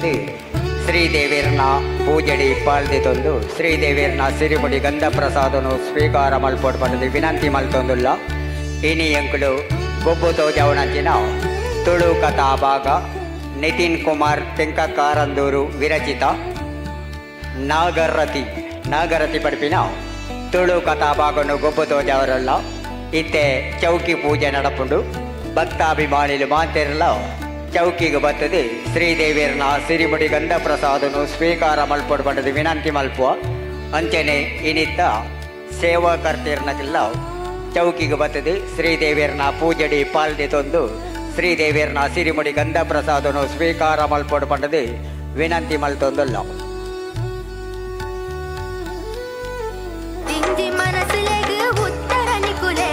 ಬತ್ತದು ಶ್ರೀದೇವಿರ್ನ ಪೂಜೆಡಿ ಪಾಲ್ದಿತೊಂದು ಶ್ರೀದೇವಿರ್ನ ಸಿರಿಮುಡಿ ಗಂಧ ಪ್ರಸಾದನು ಸ್ವೀಕಾರ ಮಲ್ಪೊಡು ಪಂಡದು ವಿನಂತಿ ಮಲ್ತೊಂದುಲ್ಲ. ಇನಿ ಎಂಕುಲು ಗೊಬ್ಬು ತೋಜವನಂಚಿನ ತುಳು ಕಥಾ ಭಾಗ ನಿತಿನ್ ಕುಮಾರ್ ತೆಂಕಕಾರಂದೂರು ವಿರಚಿತ ನಾಗರತಿ ನಾಗರತಿ ಪಡ್ಪಿನ ತುಳು ಕಥಾಭಾಗನು ಗೊಬ್ಬು ತೋಜವರಲ್ಲ. ಇತ್ತೆ ಚೌಕಿ ಪೂಜೆ ನಡಪುಂಡು. ಭಕ್ತಾಭಿಮಾನಿಲು ಮಾತೆರ್ಲ ಚೌಕಿಗೆ ಬತ್ತದು ಶ್ರೀದೇವಿಯರ್ನ ಸಿರಿಮುಡಿ ಗಂಧ ಪ್ರಸಾದನು ಸ್ವೀಕಾರ ಮಲ್ಪೊಡು ಪಂಡದು ವಿನಂತಿ ಮಲ್ಪುವ. ಅಂಚನೆ ಇನಿತ್ತ ಸೇವಾಕರ್ತಿರ್ನಕ್ಕೆಲ್ಲ ಚೌಕಿಗೆ ಬತ್ತದು ಶ್ರೀದೇವಿಯರ್ನ ಪೂಜೆಡಿ ಪಾಲ್ದಿ ತಂದು ಶ್ರೀದೇವಿಯರ್ನ ಸಿರಿಮುಡಿ ಗಂಧ ಪ್ರಸಾದನು ಸ್ವೀಕಾರ ಮಲ್ಪೊಡು ಪಂಡದು ವಿನಂತಿ ಮಲ್ತೊಂದುಲ್ಲ. ದಿಂಜಿ ಮನಸ್ಸುಲೆಗ್ ಉತ್ತರ ನಿಕುಲೇ.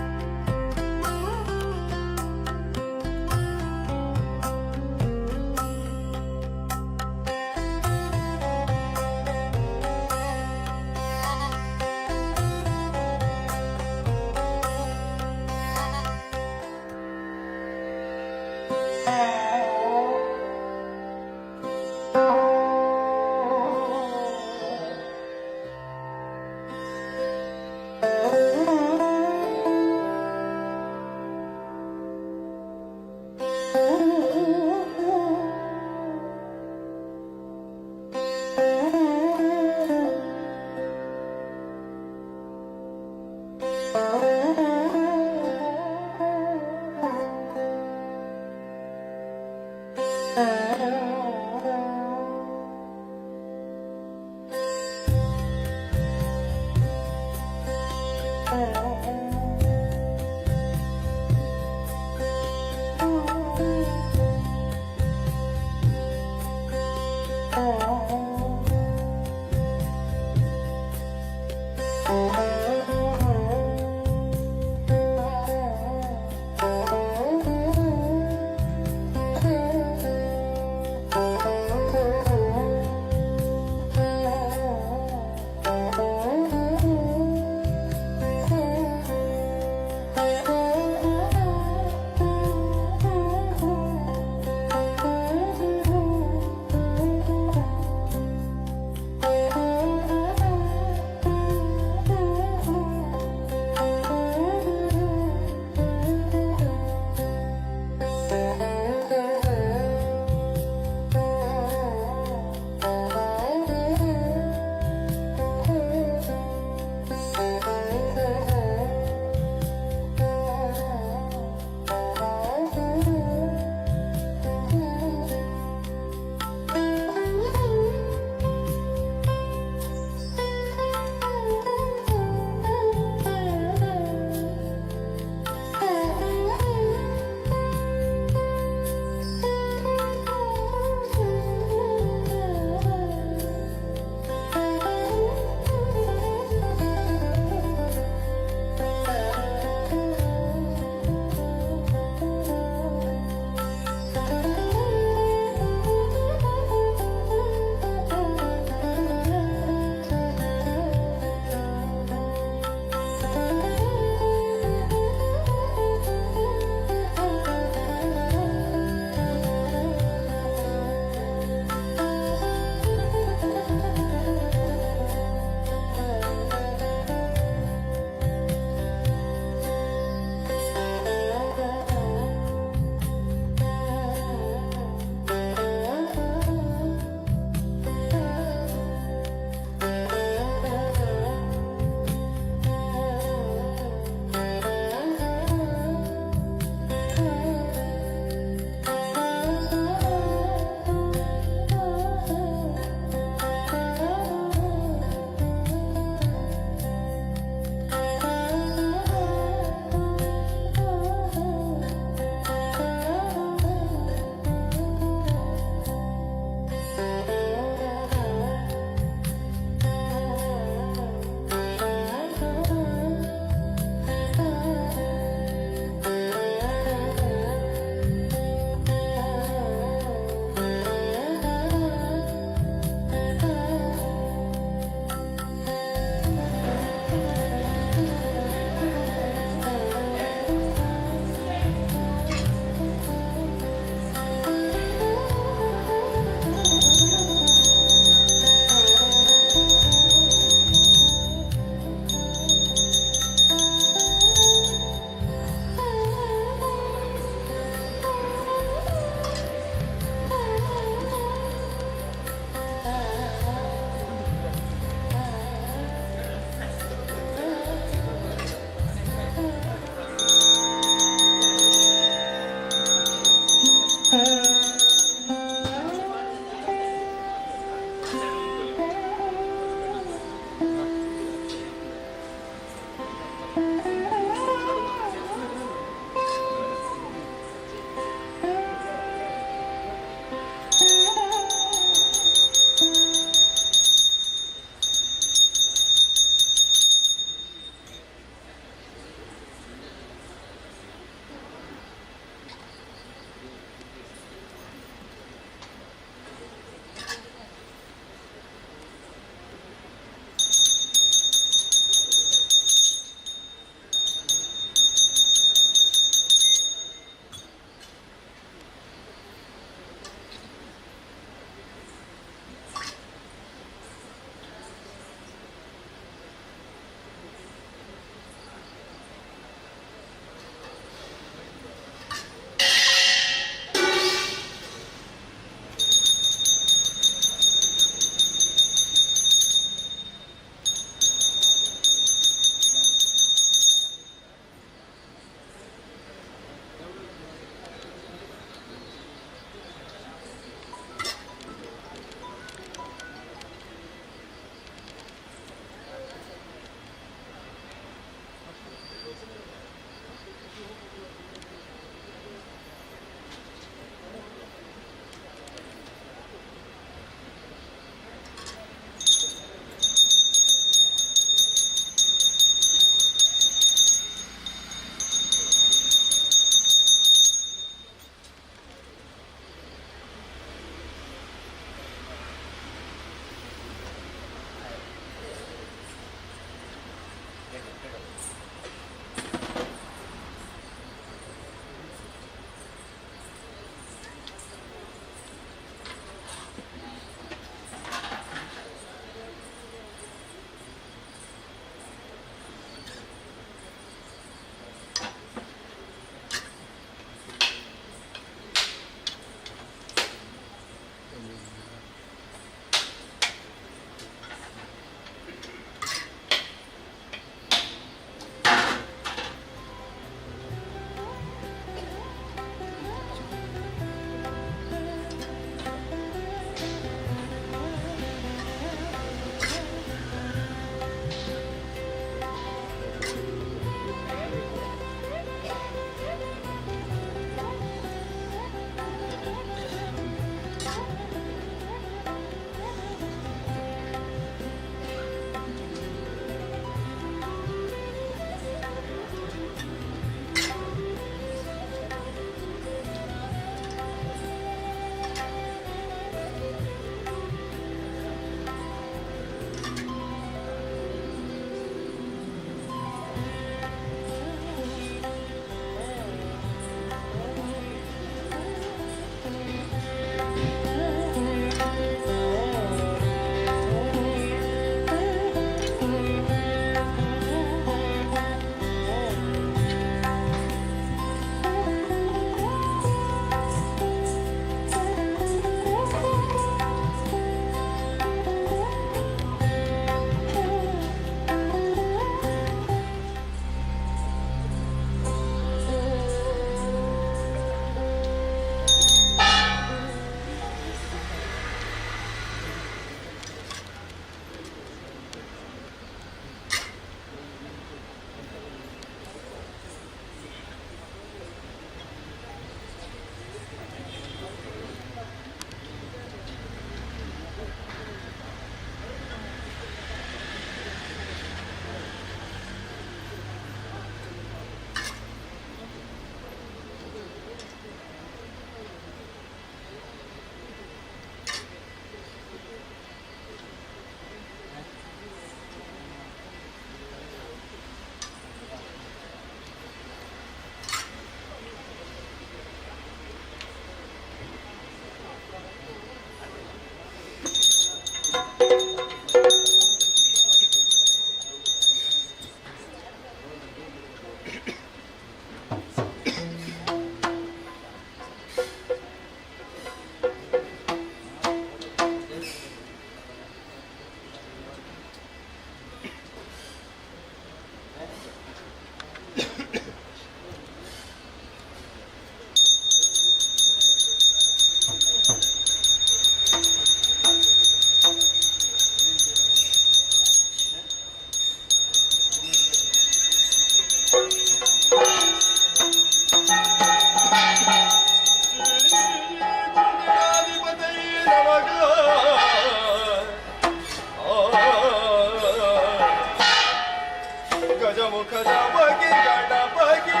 ಗಜಮುಖದ ಬಗೆ ಗಣಪಗೆ.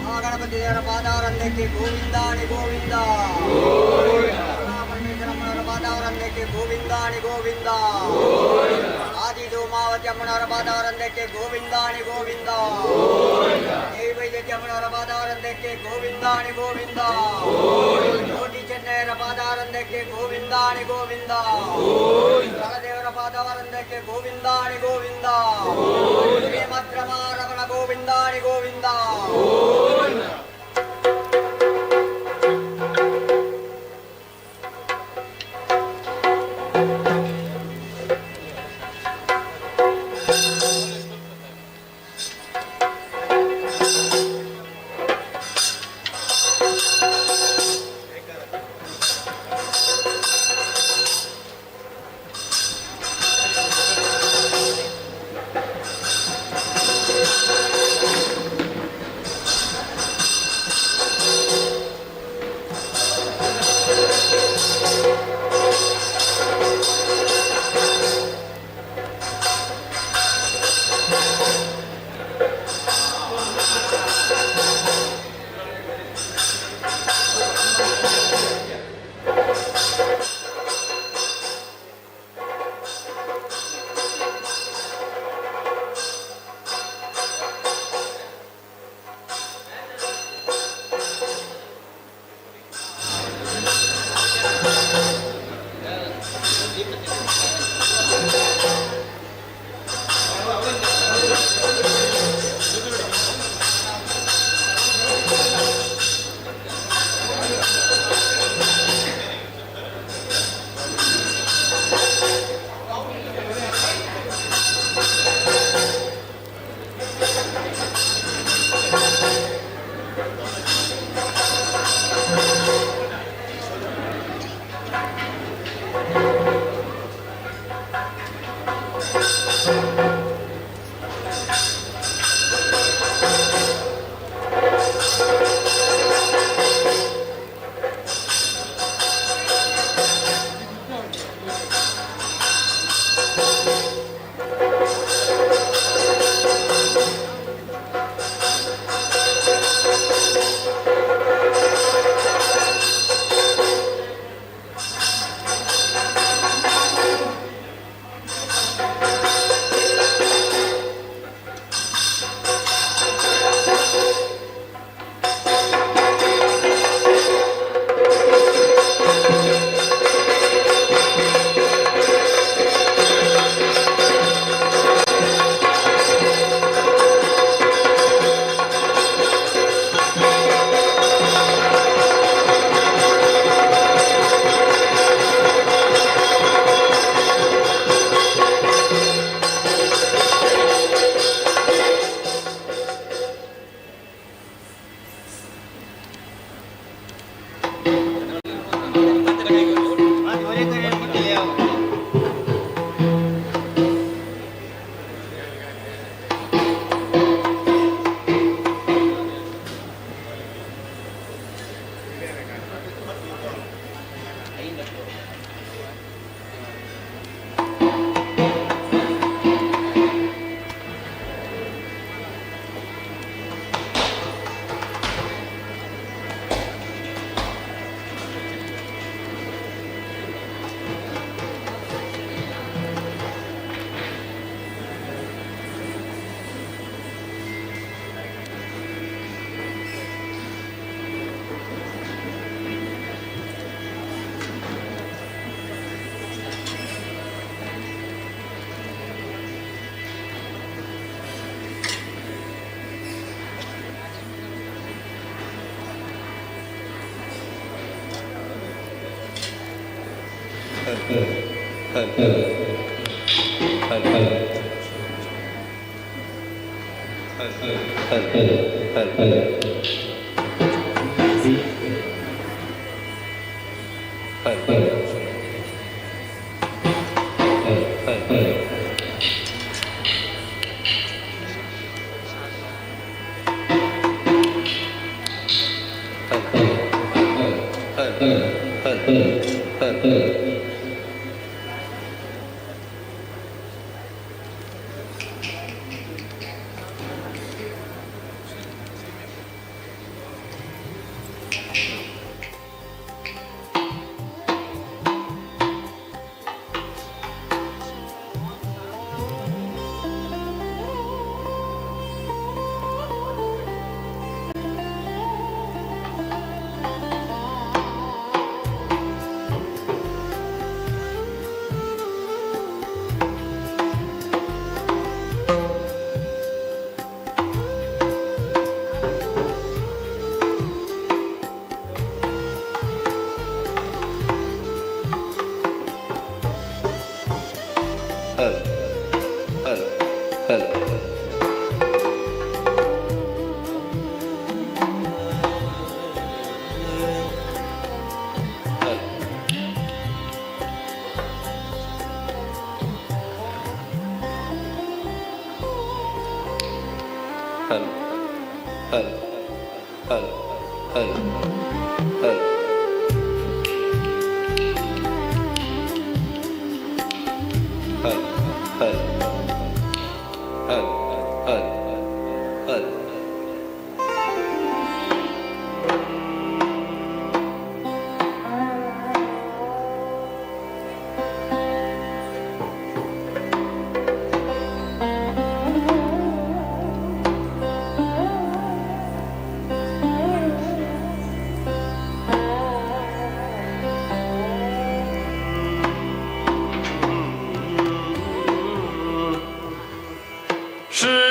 ಮಹಾಗಣಪತಿ ದೇವರ ಪಾದಾವರಂದಕ್ಕೆ ಗೋವಿಂದಾಣಿ ಗೋವಿಂದ. ಪರಮೇಶ್ವರಮ್ಮನವರ ಪಾದಾವರಂದಕ್ಕೆ ಗೋವಿಂದಾಣಿ ಗೋವಿಂದ. ಆದಿ ಧೂಮಾವತಿ ಅಮ್ಮನವರ ಪಾದಾವರಂದಕ್ಕೆ ಗೋವಿಂದಾಣಿ ಗೋವಿಂದ. ದೇವಿ ವೈದ್ಯತಿ ಅಮ್ಮನವರ ಪಾದಾವರಂದಕ್ಕೆ ಗೋವಿಂದಾಣಿ ಗೋವಿಂದ. ಕೋಟಿ ಚೆನ್ನಯ್ಯರ ಪಾದಾವರಂದಕ್ಕೆ ಗೋವಿಂದಾಣಿ ಗೋವಿಂದ. ಸಹದೇವರ ಪಾದಾವರಂದಕ್ಕೆ ಗೋವಿಂದಾಣಿ ಗೋವಿಂದ. ಶ್ರೀಮದ್ರಮಾರಮಣ ಗೋವಿಂದಾಣಿ ಗೋವಿಂದ. 是。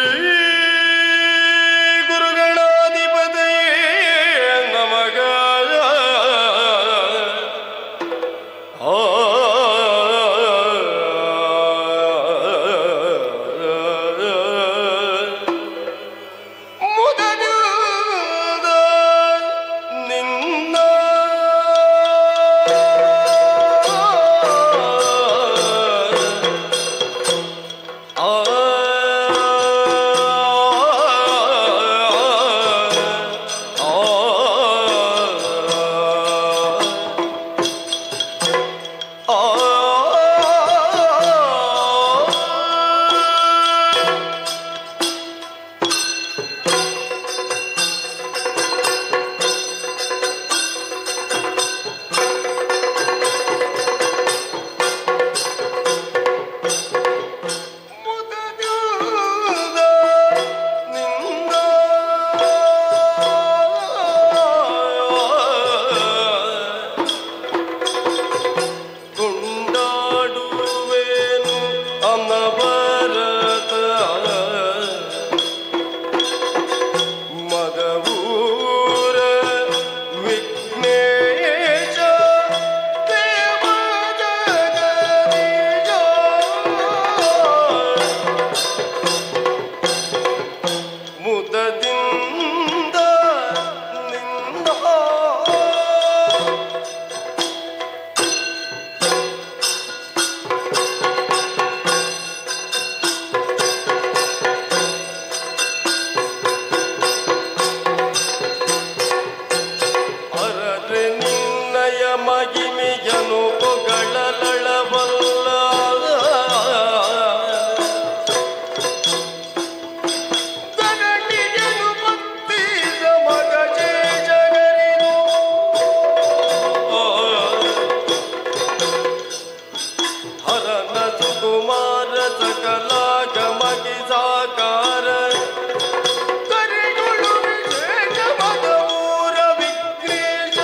ಸಕಲಾಗಮಗಿ ಸಾಕಾರ ಕರಿಗುಳು ವಿಶೇಷ ಮದವೂರ ವಿಘ್ನೇಶ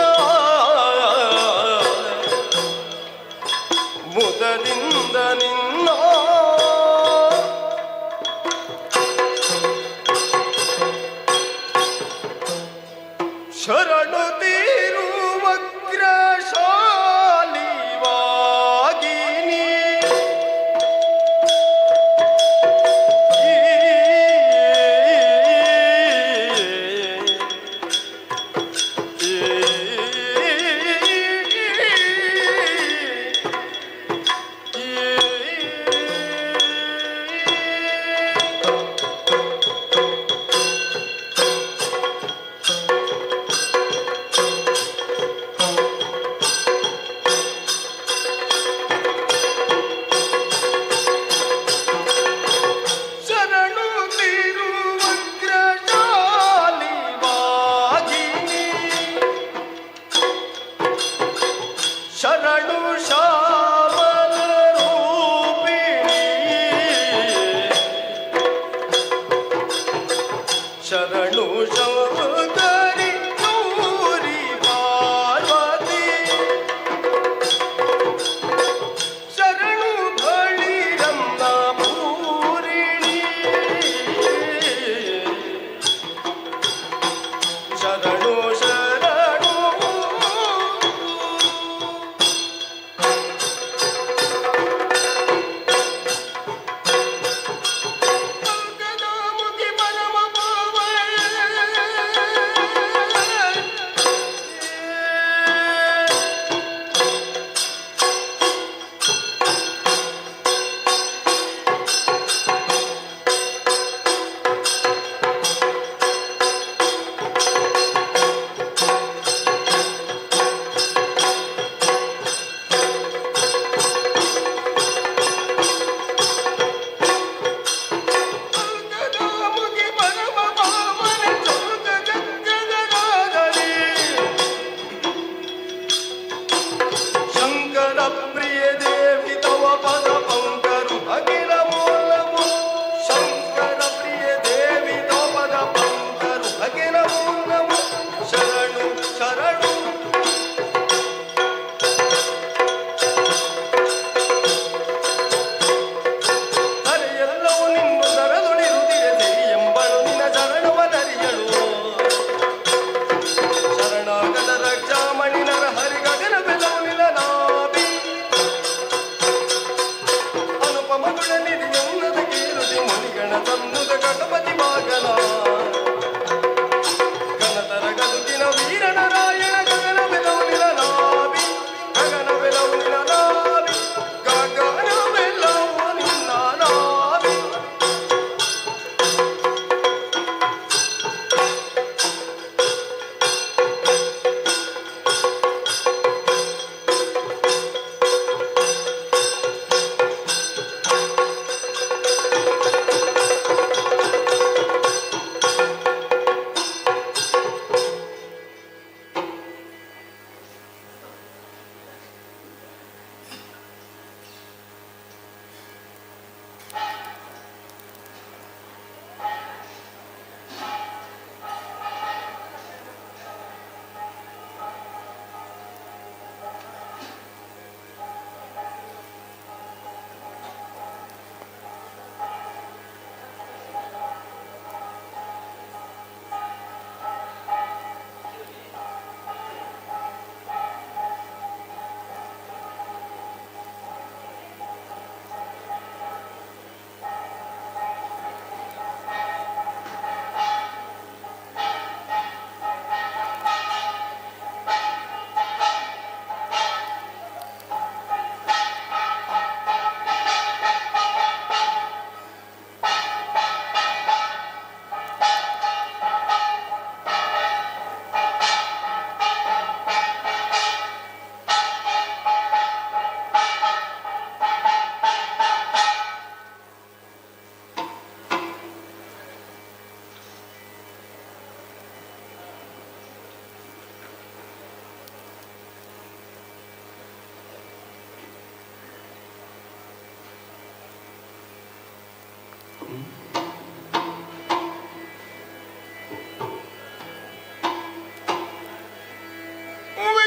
ಮುದದಿಂದ ನಿನ್ನ ಶರಣು ತೀರುವಗ್ರಶಾಲಿವಾಗಿನಿ. ಈ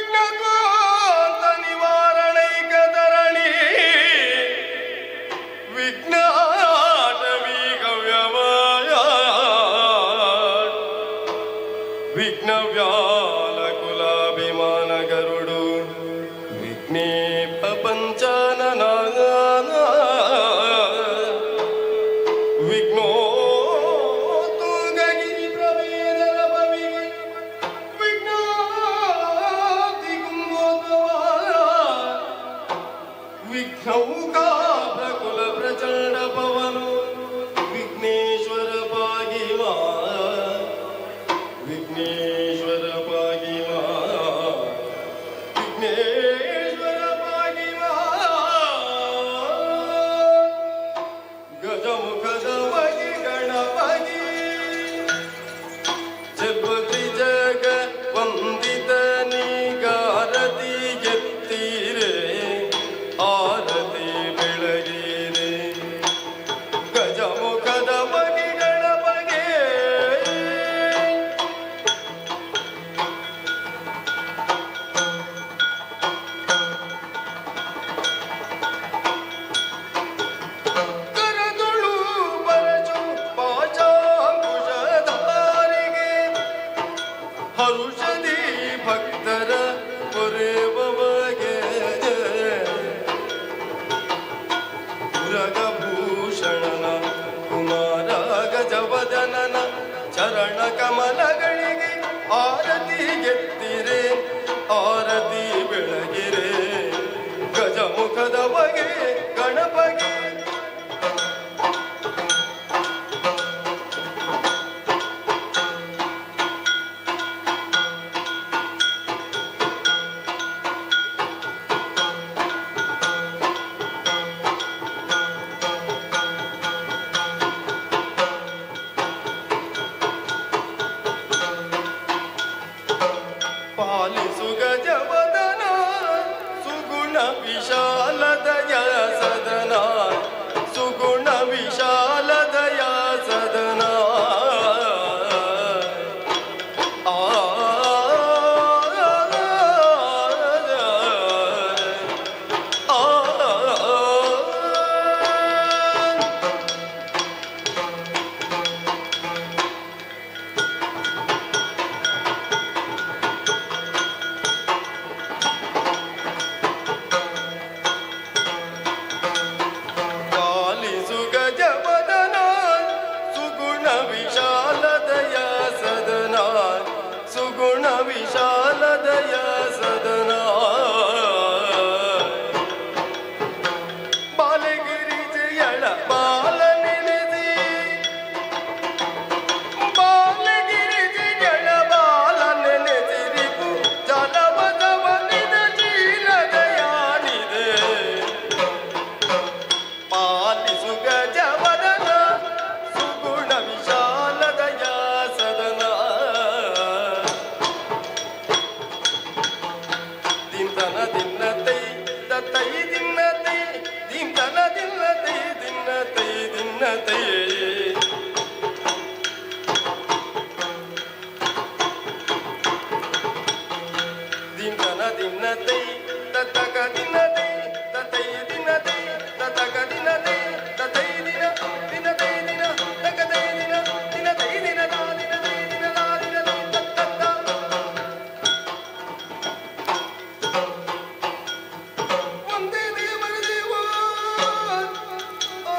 ವಿಘ್ನಕಾಂತ ನಿವಾರಣೈಕ ಧರಣಿ ವಿಘ್ನಾಟವಿ ಗವ್ಯಮಾಯ ವಿಘ್ನ ವ್ಯಾಲ ಕುಲಾಭಿಮಾನ ಗರುಡು ವಿಘ್ನೇಪ ಪಂಚಾನನ ವಿಘ್ನೋತ್ತುಂಗಗಿರಿ ಪ್ರಭೇದರ ಭವಿಗೆ ವಿಘ್ನಾತಿ ಕುಂಭೋದ್ಭವ ವಿಘ್ನೌಕಾ ಪ್ರಕುಲ ಪ್ರಚಂಡ ಪವನು ವಿಘ್ನೇಶ್ವರ ಪಾಗಿಮಾ ವಿಘ್ನೇಶ್ವರ ಪಾಗಿಮಾ ವಿಘ್ನೇಶ್ವರ ಪಾಗಿಮಾ ಗಜಮುಖದ ಬಗೆ ಗಣಪಗಿ ಜಗತಿ ಜಗ ವಂದಿತ ನಿಗಾರತಿ ಎತ್ತೀರೆ ಆರತಿ ಬೆಳಗಿರೆ ಗಜಮುಖದ ಬಗೆ ಗಣಪಗೆ. ಕರದುಳು ಬರಚು ಪಾಶಾಂಕುಶಧಾರಿಗೆ ಹರುಷದಿ ಭಕ್ತರ ಪೊರೆವಗೆ ಉರಗಭೂಷಣನ ಕುಮಾರ ಗಜವದನನ ಚರಣ ಕಮಲಗಳಿಗೆ ಆರತಿ ಗೆತ್ತಿರೆ ಆರತಿ ಬೆಳಗಿರೆ ಗಜಮುಖದ ಬಗೆ ಗಣಪಗೆ. ಪಾಲಿಸು ಗಜವದನ ಸುಗುಣ ವಿಶಾಲ ದಯಾ ಸದನ ಸುಗುಣ ವಿಶಾಲ ದಯಾ ಸದನ ಆ ಆ ಪಾಲಿಸು ಗಜವದನ ಸುಗುಣ ವಿಶಾಲ ದಯಾ ಸದನ ಸುಗುಣ ವಿಶಾಲ ದಯಾ ಸದನ ಬಾಲಗಿರಿ ಜಯಳ ಬಾಲ ನೆನೆಸಿ ಬಾಲಗಿರಿ ಜಯಳ ಬಾಲ ನೆನೆಸಿರಿಪು ಜಲವದವನಿದ ಚೀಲ ದಯಾನಿದೆ ಪಾಲಿಸು ಗಜವದನ ಸುಗುಣ ವಿಶಾಲ ದಯಾ ಸದನ ದಿನ ದಿನ ತೈ ತೈ ದಿನ ತೈ ದಿನ ದಿನ ತೈ ದಿನ ತೈ ದಿನ ತೈ ದಿನ ದಿನ ತೈ ತಕ ದಿನ ತೈ ತೈ ದಿನ ತೈ ತಕ ದಿನ ತೈ ತೈ ದಿನ ದಿನ ತೈ ದಿನ ತಕ ತೈ ದಿನ ದಿನ ತೈ ದಿನ ದಾ ದಿನ ತೈ ದಿನ ದಾ ದಿನ ತೈ ತತ್ತ ಒಂದೇ ದೇವರ ದೇವ ಆ.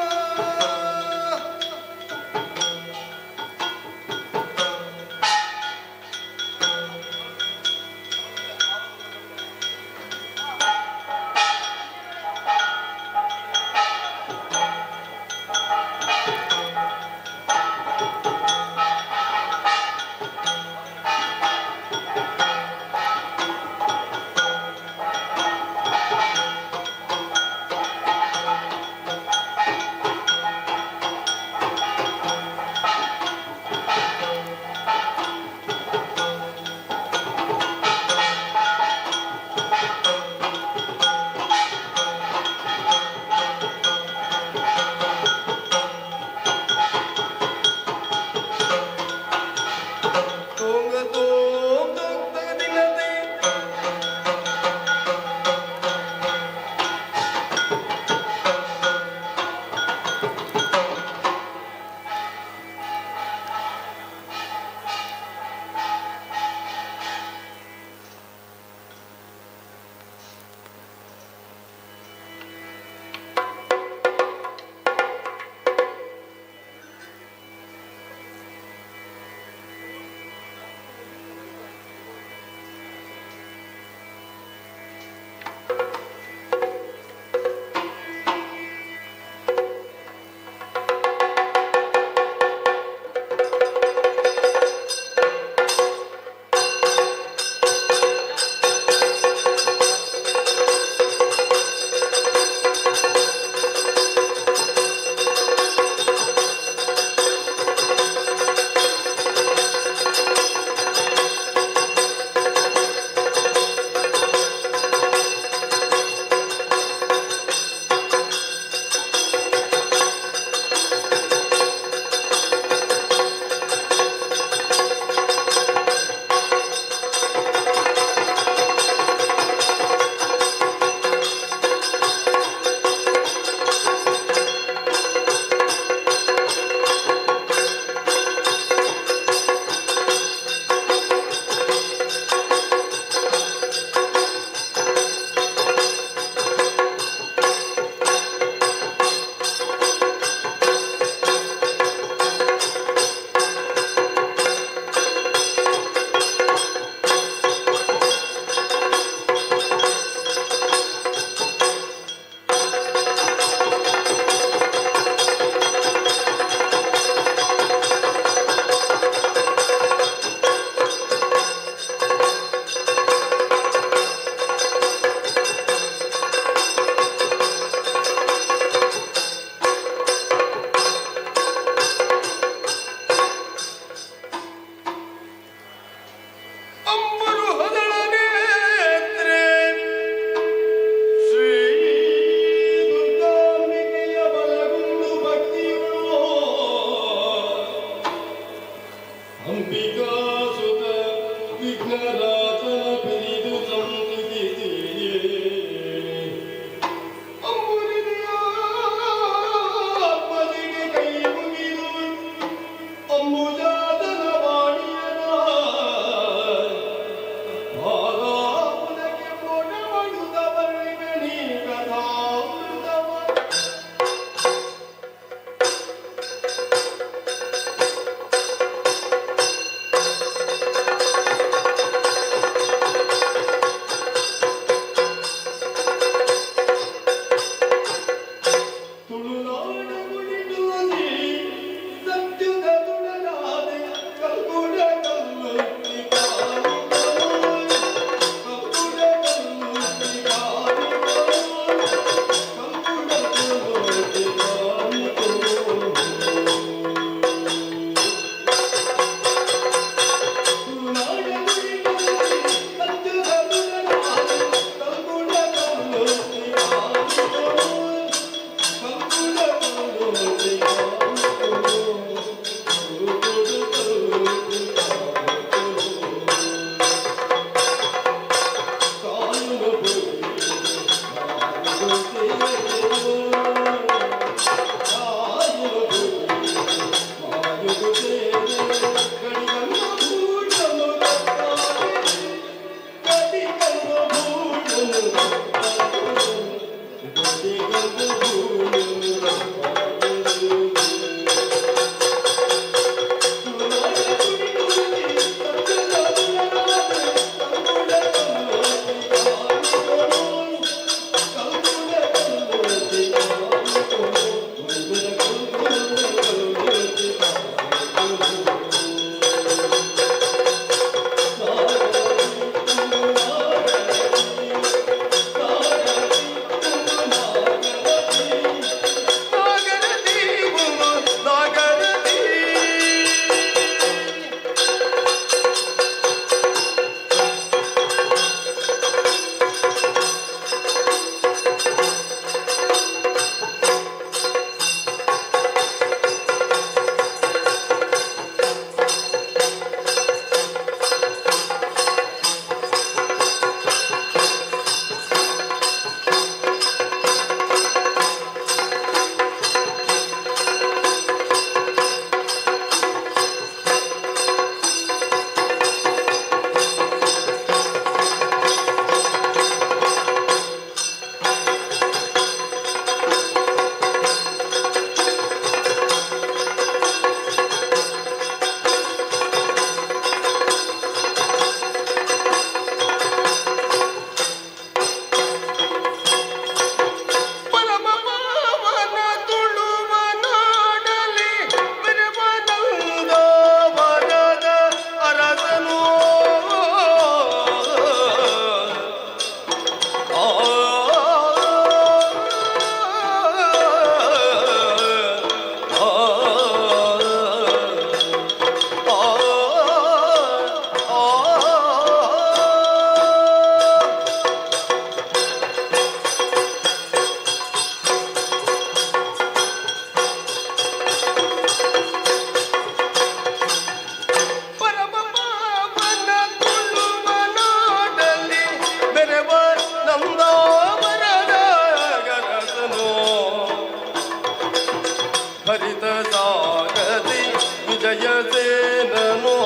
ಹರಿತ ಸಾಗತಿ ವಿಜಯ ಸೇನನೋ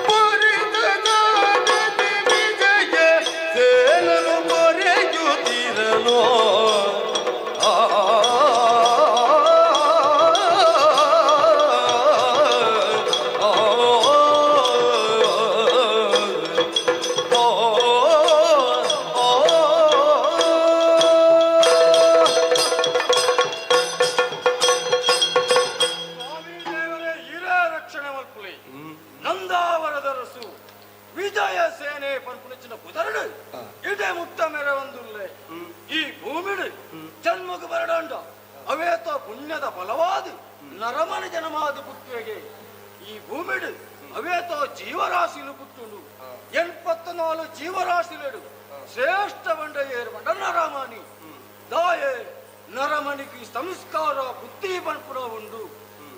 ಪರಿತ ಸಾಗತಿ ವಿಜಯ ಸೇನನು ಪೊರೆಯುತ್ತಿರನು. ಆ ಸ್ವಾಮಿ ದೇವರೇ ಹಿರೇ ರಕ್ಷಣೆ ಮಲ್ಪುಲಿ. ನಂದಾವರದ ರಸು ವಿಜಯ ಸೇನೆ ಪನ್ಪುನಚಿನ ಪುದರುಡು ಇಡೆ ಮುಟ್ಟ ಮೇರೆ ಒಂದುಲ್ಲೆ. ಈ ಭೂಮಿಡು ಜನ್ಮకు ಬರಡಂಡ ಅವೇತ ಪುಣ್ಯದ ಫಲವಾದ ನರಮನ ಜನಮಾದ ಪುಟ್ಟುವೆಗೆ. ಈ ಭೂಮಿಡು ಅವೇತ ಜೀವರಾಶಿಲು ಪುಟ್ಟುಂಡು. 84 ಜೀವರಾಶಿಲೆಡು ಶ್ರೇಷ್ಠ ಬಂಡ ಏರು ಬಂಡ ನರಮಣಿ. ದಾಯೆ ನರಮಣಿಗೆ ಸಂಸ್ಕಾರ ಬುದ್ಧಿ ಪನ್ಪುನ ಉಂಡು.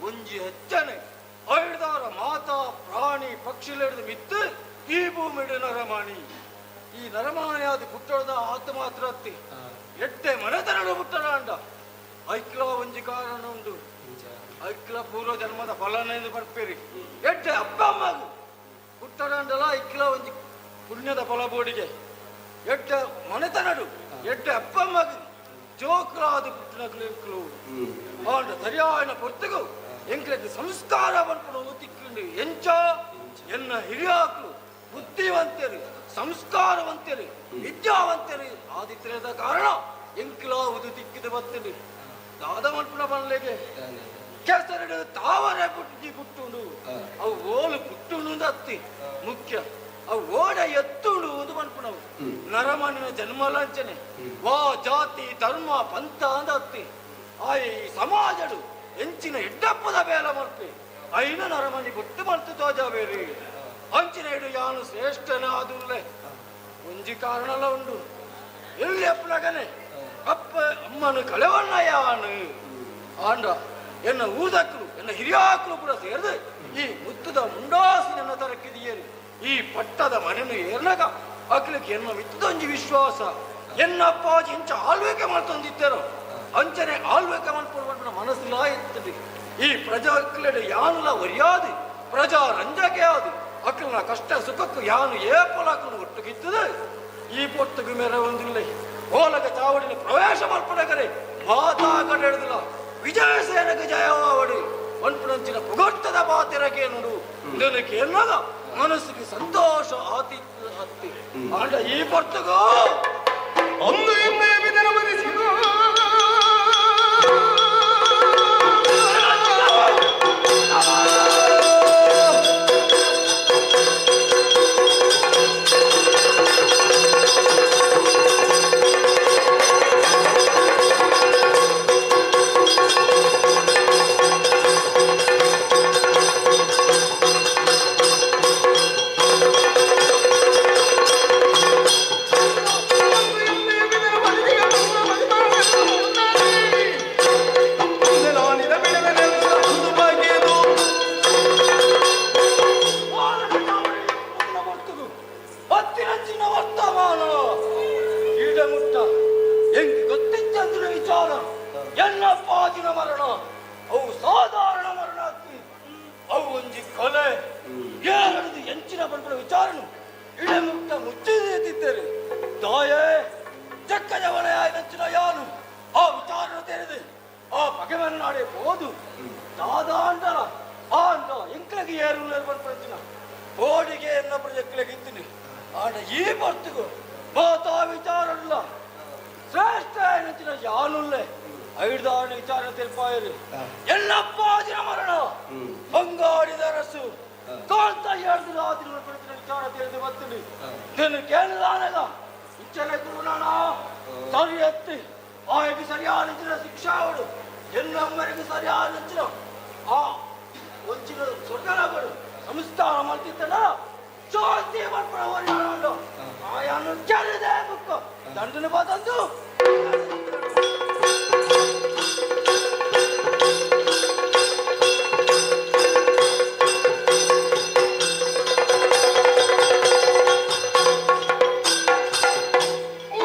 ಒಂಜಿ ಹೆಚ್ಚನೆ ಐದಾರ ಮಾತಾ ಪ್ರಾಣಿ ಪಕ್ಷಿಲೆಡ್ದು ಮಿತ್ತು ಈ ಭೂಮಿಡು ನರಮಾಣಿ. ಈ ನರಮಾಣಿ ಅದು ಪುಟ್ಟದ ಆತ ಮಾತ್ರ ಅತ್ತಿ ಎಟ್ಟೆ ಮನೆತನಡು ಪುಟ್ಟರಾಂಡ ಐಕ್ಲ ಒಂಜಿ ಕಾರಣ ಉಂಡು. ಐಕ್ಲ ಪೂರ್ವ ಜನ್ಮದ ಫಲನೆಂದು ಬರ್ಪೇರಿ. ಎಟ್ಟೆ ಅಪ್ಪ ಅಮ್ಮಗು ಪುಟ್ಟರಾಂಡಲ ಐಕ್ಲ ಒಂಜಿ ಪುಣ್ಯದ ಫಲ ಬೋಡಿಗೆ. ಎಟ್ಟೆ ಮನೆತನಡು ಎಟ್ಟೆ ಅಪ್ಪ ಅಮ್ಮಗು ಜೋಕ್ರಾದ ಪುಟ್ಟನಕ್ಲು ಎಂಕ್ಲು ಆಂಡ ಸರಿಯಾದ ಪೊರ್ತುಗು ಎಂಕ್ಲೆಗ್ ಸಂಸ್ಕಾರ ಪನ್ಪುನ ತಿಕ್ಕಿಂಡು. ಎಂಚ ಎನ್ನ ಹಿರಿಯಾಕ್ಲು ಬುದ್ಧಿವಂತರು ಸಂಸ್ಕಾರವಂತರು ವಿದ್ಯಾವಂತರು ಆದಿತ್ಯದ ಕಾರಣ ಎಂಕ್ಲಾವುದು ತಿಕ್ಕಿದ ಬತ್ತಂಡು. ದಾದ ಮನ್ಪುನ ಪನ್ಲೆಗೆ ಕೆಸರಡು ತಾವರೆ ಪುಟ್ಟಿ ಪುಟ್ಟುಂಡು. ಅವು ಓಲು ಪುಟ್ಟುಂಡು ಅತ್ತಿ ಮುಖ್ಯ ಅವು ಓಡ ಎತ್ತುಂಡು ಒಂದು ಪನ್ಪುನವು. ನರಮನಿನ ಜನ್ಮಲಾಂಚನೆ ವಾ ಜಾತಿ ಧರ್ಮ ಪಂಥ ಅಂದ ಅತ್ತಿ ಆ ಈ ಸಮಾಜಡು ಎಂಚಿನ ಎಡ್ಡಪ್ಪದ ಬೇಲ ಮಲ್ಪೆ ಐನ ನರಮನಿ ಗುಟ್ಟು ಮಲ್ತು ತೋಜಾಬೇರಿ. ಅಂಚಿನ ಇಡು ಯಾನು ಶ್ರೇಷ್ಠನ ಆದುಲ್ಲೆ. ಒಂಜಿ ಕಾರಣಲ ಉಂಡು. ಎಲ್ಲಿ ಅಪ್ಪನಗನೆ ಅಪ್ಪ ಅಮ್ಮನು ಕಳೆವಣ್ಣ ಯಾನು ಆಂಡ ಎನ್ನ ಊದಕ್ಕಲು ಎನ್ನ ಹಿರಿಯಾಕಲು ಕೂಡ ಸೇರಿದು ಈ ಮುತ್ತದ ಮುಂಡಾಸಿನ ತರಕಿದೆಯೇನು. ಈ ಪಟ್ಟದ ಮನೆಯನ್ನು ಏರ್ನಗ ಅಕ್ಲಿಕ್ಕೆ ಎನ್ನ ಮಿತ್ತದೊಂಜಿ ವಿಶ್ವಾಸ. ಎನ್ನ ಅಪ್ಪಾಜಿ ಇಂಚ ಆಳ್ವಿಕೆ ಮಾಡ್ತೊಂದಿದ್ದೇರೋ ಅಂಚನೆ ಆಳ್ವಿಕೆ ಮಾಡ್ಕೊಂಡು ಮನಸ್ಸುಲ ಇರ್ತದೆ. ಈ ಪ್ರಜಾಕ್ಲೆಡೆ ಯಾನುಲ ಒರಿಯಾದು ಪ್ರಜಾ ರಂಜಕೆ ಆದು ಅಕ್ಲನ ಕಷ್ಟ ಸುಖಕ್ಕೂ ಯಾನು ಏಪಲಾಕನು ಒಟ್ಟುಗಿತ್ತದೆ. ಈ ಪೊಟ್ಟುಗು ಮೇರೆ ಒಂದಿಲ್ಲ ಓಲಗ ಚಾವಡಿನ ಪ್ರವೇಶ ಮಲ್ಪನಗರೆ ಮಾತಾ ಕಡೆದಿಲ್ಲ ವಿಜಯ ಸೇನಗೆ ಜಯವಾವಡಿ ಒನ್ಪುನಂಚಿನ ಪುಗಟ್ಟದ ಪಾತಿರಕ್ಕೆ ನೋಡು ಇದಕ್ಕೆ ಎನ್ನಗ ಮನಸ್ಸಿಗೆ ಸಂತೋಷ ಆತಿ ಅತ್ತಿ ಆಂಡ ಈ ಪೊರ್ತುಗೋ ಅಂದು ಎಮ್ಮೆ ಬಿದನ ಮನಿಸಿದ ಹತ್ತಿನಂಚಿನ ವರ್ತಮಾನ ಈಡಮುಟ್ಟ ಎಂಕ್ ಗೊತ್ತಿತ್ತಂದಿನ ವಿಚಾರ ಎನ್ನಪ್ಪಾಜಿನ ಮರಣ ಅವು ಸಾಧಾರಣ ಮರಣ ಅತ್ತಿ. ಅವು ಒಂಜಿ ಕೊಲೆ ಏರದು ಎಂಚಿನ ಪನ್ಪುನ ವಿಚಾರನು ಇಡಮುಟ್ಟ ಮುಚ್ಚಿದಿದ್ದರೆ ತಾಯೇ ಚಕ್ಕ ಜವನೆಯಾದಂಚಿನ ಯಾನು ಆ ವಿಚಾರನು ತೆರೆದು ಆ ಪಗೆಮನ್ನಾಡೆ ಹೋದು ದಾದಾಂಡಲ ಆಂಡ ಎಂಕ್ಲಗೆ ಏರು ಪನ್ಪುನಂಚಿನ ಕೋಡಿಗೆ ಎನ್ನ ಪ್ರಜೆಕ್ಲೆಗೆ ಇದ್ದೀನಿ. ಆಂಡ ಈ ಬರ್ತುಗು ಮಾತಾ ವಿಚಾರಲ್ಲ ಶ್ರೇಷ್ಠ ಏನಂಚಿನ ಯಾನುಲ್ಲೆ ಐದಾಣ ವಿಚಾರ ತಿಳ್ಪಾಯರು ಎಲ್ಲಪ್ಪಾಜಿನ ಮರಣ ಬಂಗಾಡಿದ ರಸು ಕಾಂತ ಎರಡು ರಾತ್ರಿ ವಿಚಾರ ತಿಳಿದು ಬರ್ತೀನಿ. ನಿನ್ನ ಕೇಳಿದಾನಲ್ಲ ಇಚ್ಚಲೆ ಗುರುನಾಣ ಸರಿ ಎತ್ತಿ ಆಯಗೆ ಸರಿಯಾದ ಶಿಕ್ಷಾವಡು ಎಲ್ಲಮ್ಮರಿಗೆ ಸರಿಯಾದ ಆ ಒಂಚಿನ ಸ್ವರ್ಗನಗಡು ಸಂಸ್ಥಾನ ಮಾಡ್ತಿದ್ದಲ್ಲ ಶಾಂತಿ ಮಾಡ್ಕೊಳ್ಳೋ ಆಯಾನು ಕೇಳಿದೆ ಬುಕ್ಕು ದಂಡನ ಬಾತಂದು.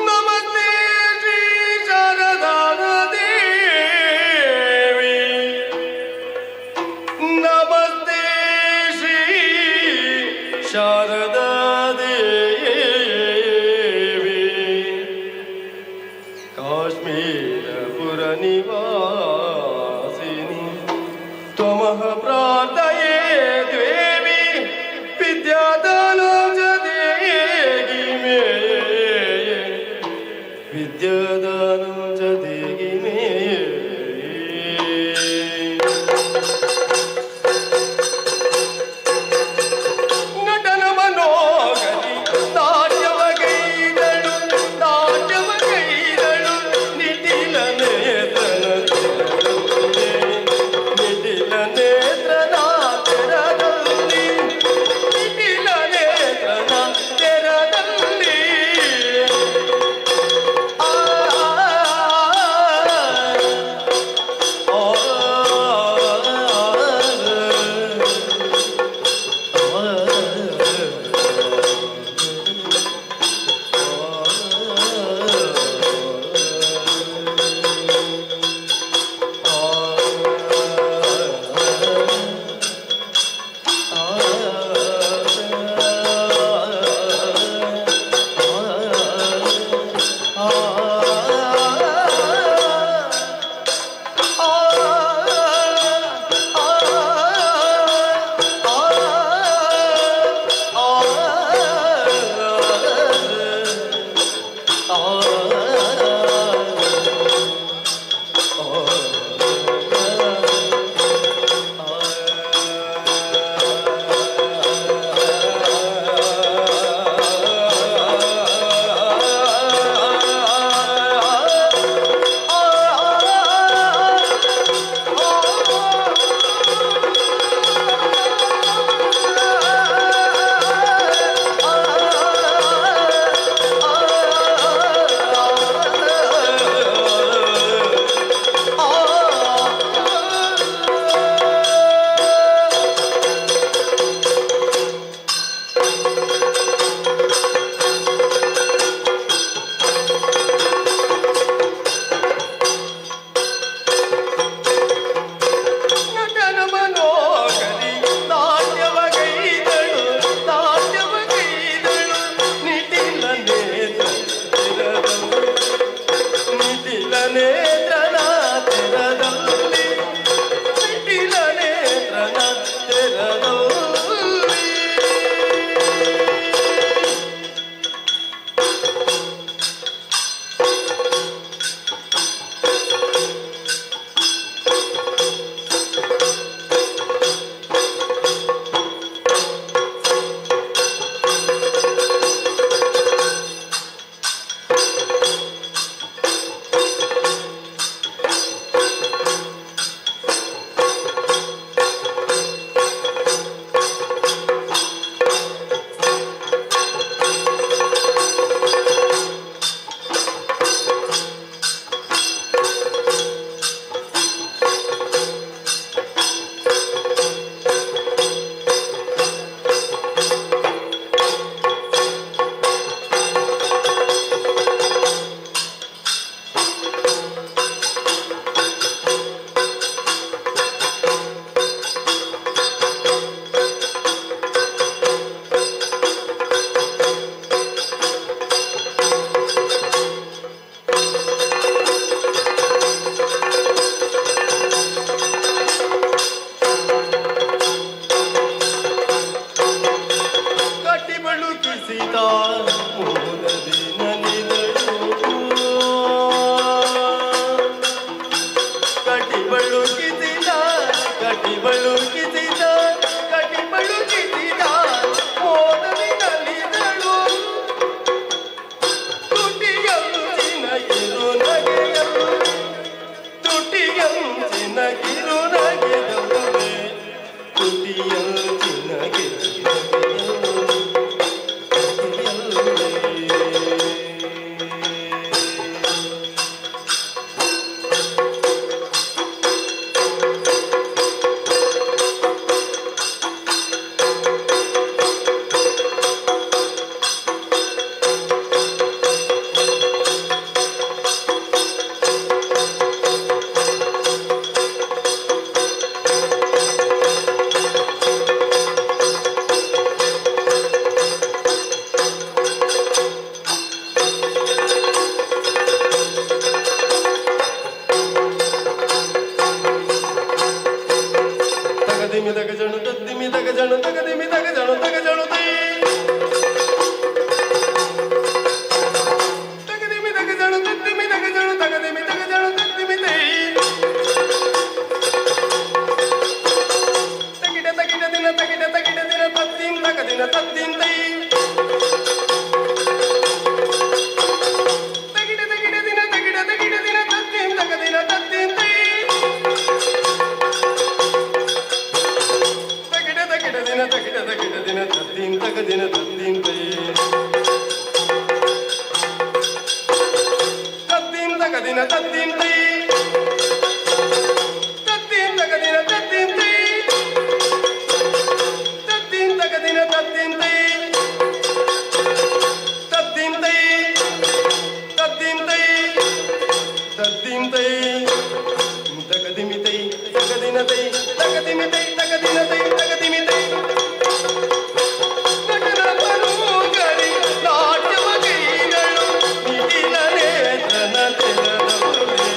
ನಮಸ್ತೆ ಶ್ರೀ ಶಾರದಾ ನದಿ. ಬಳುಕಿಸಿದ ಕಟಿ ಬಳುಕಿಸಿದ ಕಟಿ ಬಳುಕಿಸಿದ ಮೋದದಿ ನಲಿದಳು ತುಟಿಯಂಚಿನ ಕಿರು ನಗೆಯಲು ತುಟಿಯಂಚಿನ ಕಿರು ನಗೆಯಲ್ಲೇ ತುಟಿಯಂಚಿನ ಕಿರು ನಗೆಯಲ್ಲೇ. ತಗದಿಮಿ ತಗಜಣು ತದ್ದಿಮಿ ತಗಜಣು ತಗದಿಮಿ ತಗಜಣು ತಗಜಣು ತೈ ತಗದಿಮಿ ತಗಜಣು ತದ್ದಿಮಿ ತಗಜಣು ತಗದಿಮಿ ತಗಜಣು ತದ್ದಿಮಿ ತೈ ತಗಿಡ ತಗಿಡ ದಿನ ತಗಿಡ ತಗಿಡ ದಿನ ತದ್ದಿಂ ತಗದಿನ ತದ್ದಿಂ ತೈ ತಗಿಡ ತಗಿಡ ದಿನ ತಗಿಡ ತಗಿಡ ದಿನ ತದ್ದಿಂ ತಗದಿನ ತದ್ದಿಂ ತೈ ತಗಿಡ ತಗಿಡ ದಿನ ತಗಿಡ ತಗಿಡ ದಿನ ತದ್ದೀಂ ತಗದಿನ ತದ್ದೀಂ ತೈ ತದ್ದೀಂ ತಗದಿನ ತದ್ದೀಂ ತೈ ತದ್ದೀಂ ತಗದಿನ ತದ್ದೀಂ ತೈ ತದ್ದೀಂ ತಗದಿನ ತದ್ದೀಂ ತೈ ತದ್ದೀಂ ತೈ ತದ್ದೀಂ ತೈ ತದ್ದೀಂ ತೈ ತಗದಿಮಿತೈ ತಗದಿನತೈ ತಗದಿಮಿತೈ ತಗದಿನತೈ ತಗದಿಮಿತೈ ನಟನ ತನೂಗರಿ ನಾಟ್ಯವ ಕೈಗಳು ನಿಟಿಲ ನೇತ್ರನ ತೆರದಲ್ಲಿ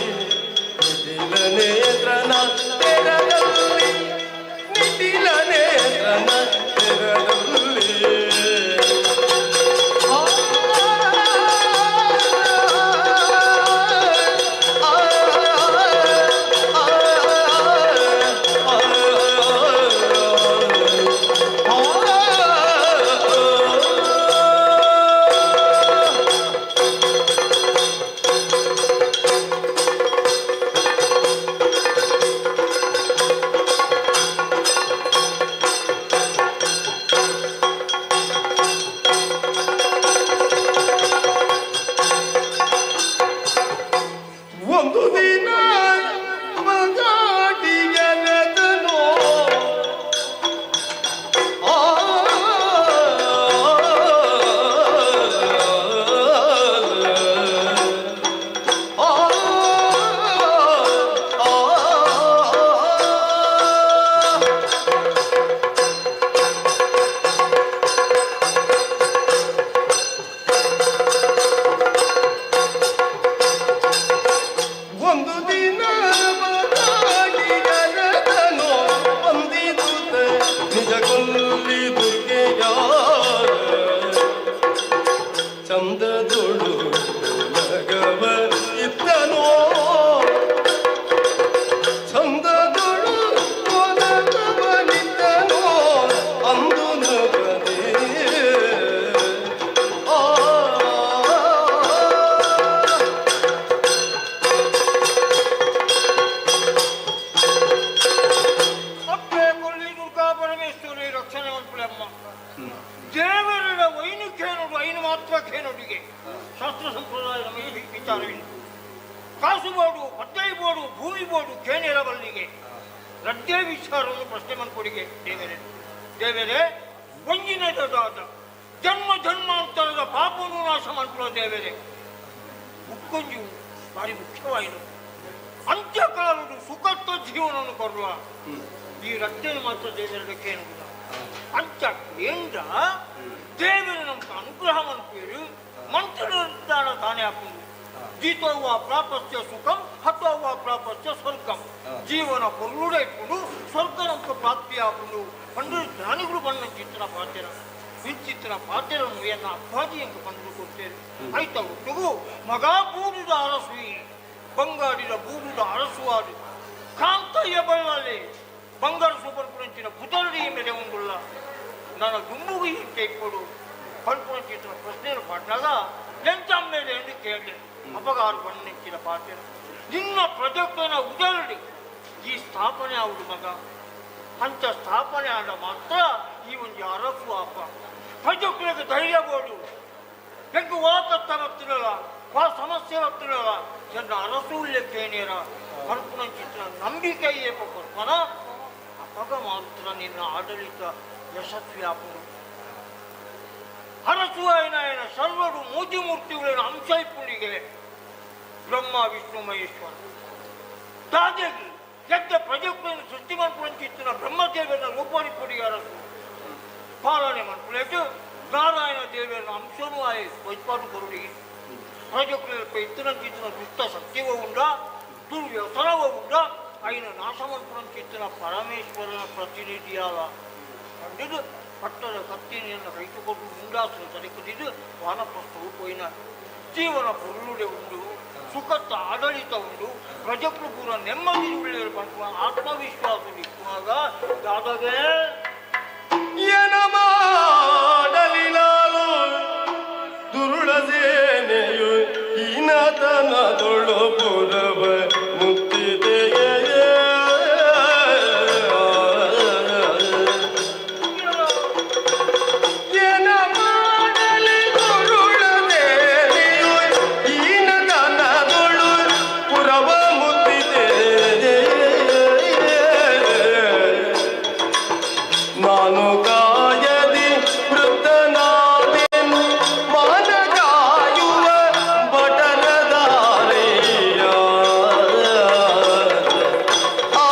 ನಿಟಿಲ ನೇತ್ರನ ತೆರದಲ್ಲಿ ನಿಟಿಲ ನೇತ್ರನ ತೆರದಲ್ಲಿ. ಒಂದು ದಿನ ಬಗಾಟಿಗೆರೆದನು ಆ ಆ ಆ ಒಂದು ದಿನ ಬಗಾಡಿಗರದನು ಬಂದಿದುತ ನಿಜ ಕೊಲ್ಲಿ ದುರ್ಗೆಯ ಚಂದದೊಳು ನಗವ ಇದ್ದನೋ ಚಂದದೊಳು ಒಲಗವನಿದ್ದನೋ ಅಂದು ನಗದೆ ಆ ಅಪ್ಪೆ ಕೊಲ್ಲಿ ದುರ್ಗಾ ಪರಮೇಶ್ವರಿ ರಕ್ಷಣೆ ಮಲ್ಪುಲಮ್ಮ ದೇವರ ವೈನುಖೇನುಡು ಐನು ಮಾತ್ರ ಖೇನುಡಿಗೆ ಶಾಸ್ತ್ರ ಸಂಪ್ರದಾಯ ನಮಗೆ ವಿಚಾರವಿಲ್ಲ. ಕಾಸು ಬೋಡು, ಪದ್ದೈ ಬೋಡು, ಭೂಮಿ ಬೋಡು ಕೇನೇರ ಬಲ್ಲಿಗೆ ರಡ್ಡೇ ವಿಚಾರವನ್ನು ಪ್ರಶ್ನೆ ಮನ್ಕೊಡಿಗೆ ದೇವರೇ. ದೇವರೇ, ಒಂಜಿನದಾದ ಜನ್ಮ ಜನ್ಮಾಂತರದ ಪಾಪವನ್ನು ನಾಶ ಮನ್ಪುವ ದೇವರೇ. ಮುಕ್ಕೊಂಜು ಭಾರಿ ಮುಖ್ಯವಾಯಿತು ಅಂತ್ಯಕಾಲದ ಸುಖತ್ವ ಜೀವನವನ್ನು ಕೊಡುವ ಈ ರಡ್ಡನ್ನು ಮಾತ್ರ ದೇವರ ಕೇಳುವುದ ಅಂತ್ಯ ಏಂದ ದೇವರು ನಮ್ಗೆ ಅನುಗ್ರಹ ಮನ್ಪೇರು ಮಂತ್ರದಾನ ತಾನೇ ಹಾಕುದು. ಜೀತೋವ ಪ್ರಾಪಸ್ಯ ಸುಖಂ, ಹತೋವ ಪ್ರಾಪಸ್ಯ ಸ್ವರ್ಗಂ. ಜೀವನ ಪೊರ್ಲುಡ ಇಟ್ಕೊಂಡು ಸ್ವರ್ಗ ನಮ್ಗೆ ಪ್ರಾಪ್ತಿಯಾಗುದು ಪಂಡು ಜ್ಞಾನಿಗಳು ಬಣ್ಣ ಚಿತ್ರ ಪಾತ್ರ ಇಂಚಿತ್ರ ಪಾತ್ರವನ್ನು ಎನ್ನ ಅಪ್ಪಾಜಿ ಎಂದು ಕಂಡು ಕೊಡ್ತೇನೆ. ಆಯ್ತ ಒಟ್ಟಿಗೂ ಮಗ ಬೂದುದ ಅರಸು, ಬಂಗಾಡಿದ ಬೂದುದ ಅರಸುವಾದು. ಕಾಂತ ವೀರಬಳ್ಳಾಲಿ ಬಂಗಾರ ಸೂಪರ್ ಪುರಂಚಿನ ಪುತರುಡಿ ಮೇಲೆ ಉಂಡುಲ್ಲ ನನ್ನ ಗುಂಬುಗು ಈ ಕೈಕೊಡು ಪಲ್ಪುರಂಚಿನ ಪ್ರಶ್ನೆಯನ್ನು ಪಾಟ್ನಾಗ ಎಂತ ಮೇಲೆ ಎಂದು ಕೇಳಿದೆ. ಅಪಗಾರು ಬಣ್ಣಿಂಚಿನ ಪಾತ್ರ ನಿನ್ನ ಪ್ರಜೆನ ಉದರಡಿ ಈ ಸ್ಥಾಪನೆ ಆವುದು ಮಗ. ಅಂತ ಸ್ಥಾಪನೆ ಆದ ಮಾತ್ರ ಈ ಒಂದು ಅರಸು ಅಪ್ಪ ಪ್ರಜೆಗಳಿಗೆ ಧೈರ್ಯ ಬೋಡು ಹೆಂಗು ವಾಕತ್ತ ಮತ್ತಿರಲ್ಲ ವಾ ಸಮಸ್ಯೆ ಮತ್ತಿರಲ್ಲ ಎನ್ನ ಅರಸು ಲೆಕ್ಕೇನೇರ ಕಲ್ಪನಂಚಿತ್ರ ನಂಬಿಕೆ ಏಪ ಕೊರ್ಪನ ಅಪಗ ಮಾತ್ರ ನಿನ್ನ ಆಡಳಿತ ಯಶಸ್ವಿ ಆಪುಡು. ಅರಸು ಆಯನ ಸರ್ವರು ಮೂರ್ತಿ ಮೂರ್ತಿಗಳ ಅಂಶ ಇಪ್ಪುಣಿಗೆ ಬ್ರಹ್ಮ ವಿಷ್ಣು ಮಹೇಶ್ವರ ತಾಜೆಗೆ ಎದ್ದ ಪ್ರಜೆಗಳನ್ನು ಸೃಷ್ಟಿ ಮನ್ಪುನಂಚಿತ್ತಿನ ಬ್ರಹ್ಮದೇವನ ರೂಪನಿಪ್ಪುಡಿ ಅರಸು ಪಾಲನೆ ಮನ್ಪುಲೇಟು ನಾರಾಯಣ ದೇವರ ಅಂಶನೂ ಆಯ್ ವೈಪಾಡು ಕೊರುಡಿ ಪ್ರಜೆಗಳ ಇತ್ತಿನಂಚಿತ್ತಿನ ದುಷ್ಟ ಶಕ್ತಿವ ಉಂಡ ದುರ್ವ್ಯಸನವ ಉಂಡ అయిన ನಾಶಮನ್ಪುನಂಚಿತ್ತಿನ ಪರಮೇಶ್ವರನ ಪ್ರತಿನಿಧಿಯಾದ ಪಂಡಿದು ಪಟ್ಟದ ಕತ್ತಿನಿಯನ್ನು ರೈತುಕೊಂಡು ಮುಂಡಾಸು ತಡೆಕದಿದ್ದು ವಾನಪ್ರಸ್ಥವು ಪೋಯಿನ ಜೀವನ ಪೊರುಳುಡೆ ಉಂಡು ಸುಖತ್ತ ಆಡಳಿತ ಉಂಡು ಪ್ರಜೆಗಳು ಪೂರ ನೆಮ್ಮದಿ ಉಳ್ಳ ಪಂಪುವ ಆತ್ಮವಿಶ್ವಾಸ ಇಪ್ಪುವಾಗ ದಾದಾಗೆ ಏನ ಮಾಡಲಿ ನಾನು ದುರುಳ ಸೇನೆಯು ಹೀನತನದೊಳು ಪುರವ ಮುತ್ತಿದೆಯೇ. ಏನ ಮಾಡಲಿ ದುರುಳ ಸೇನೆಯು ಹೀನತನದೊಳು ಪುರವ ಮುತ್ತಿದೆ. ನಾನು ಕಾಯದಿ ವೃದ್ಧನಾದೆನು ಮಾನ ಕಾಯುವ ಬಟರ ದಾರೆಯ. ಆ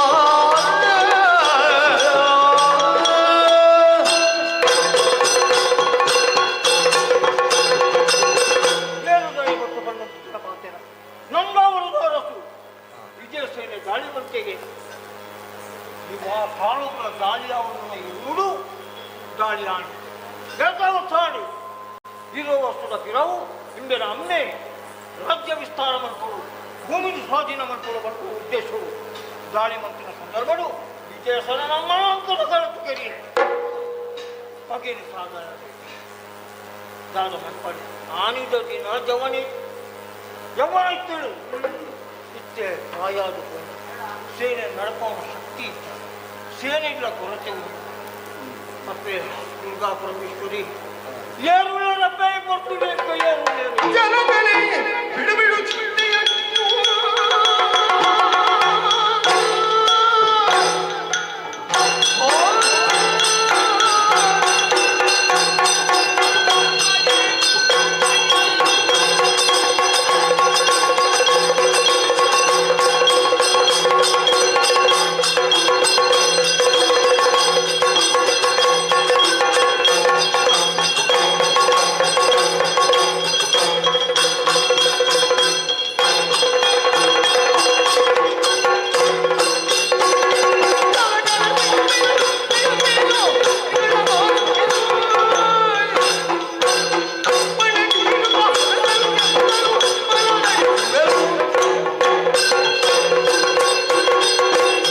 ಏನು ದಯವಿಟ್ಟು ಬಂದಂತಿದ್ದ ಮಾತೇನ ನಂದಾವರದ ಅರಸು ವಿಜಯ ಸೇನೆ ದಾಳಿ ಮಂತೆಗೆ ಇವ ಕಾಲುಗಳ ದಾಳಿಯವನ್ನ ಇರುವುದು ದಾಳಿ ಆಣಿ ಸಾಡಿ ಇರೋ ವಸ್ತುದ ಪಿರವು ಇಂಬೆನ ಅಮ್ಮೆ ರಾಜ್ಯ ವಿಸ್ತಾರ ಮಂತ್ರು ಭೂಮಿ ಸ್ವಾಧೀನ ಮಂತ್ರು ಬಂತು ಉದ್ದೇಶವು ದಾಳಿ ಮಂತಿನ ಸಂದರ್ಭಡು ವಿಜಯ ಸೇನೆ ನಮ್ಮ ಅಂಕದ ಕರತು ಕೆರಿ ಪಗೇರಿ ಸಾಧಾರಣ ದಾದ ಮನ್ಪಡಿ ಆನಿದ ದಿನ ಜವನಿ ಯವ್ವನ ಇತ್ತಳು ಇತ್ತೆ ಪ್ರಾಯಾದ ಸೇನೆ ನಡ್ಕೊಂಡ ಶಕ್ತಿ ಇತ್ತು ಸೇನೆಗಳ ಕೊರತೆ ಉಂಟು. ಅಪ್ಪೆ ದುರ್ಗಾ ಪರಮೇಶ್ವರಿ ಏರುಳ್ಳರಪ್ಪೆ ಬರ್ತಿಬೇಕು ಏರುಳ್ಳರು ಜನಗಳೇ ಬಿಡು ಬಿಡು ಚಿಂತೆಯನ್ನು.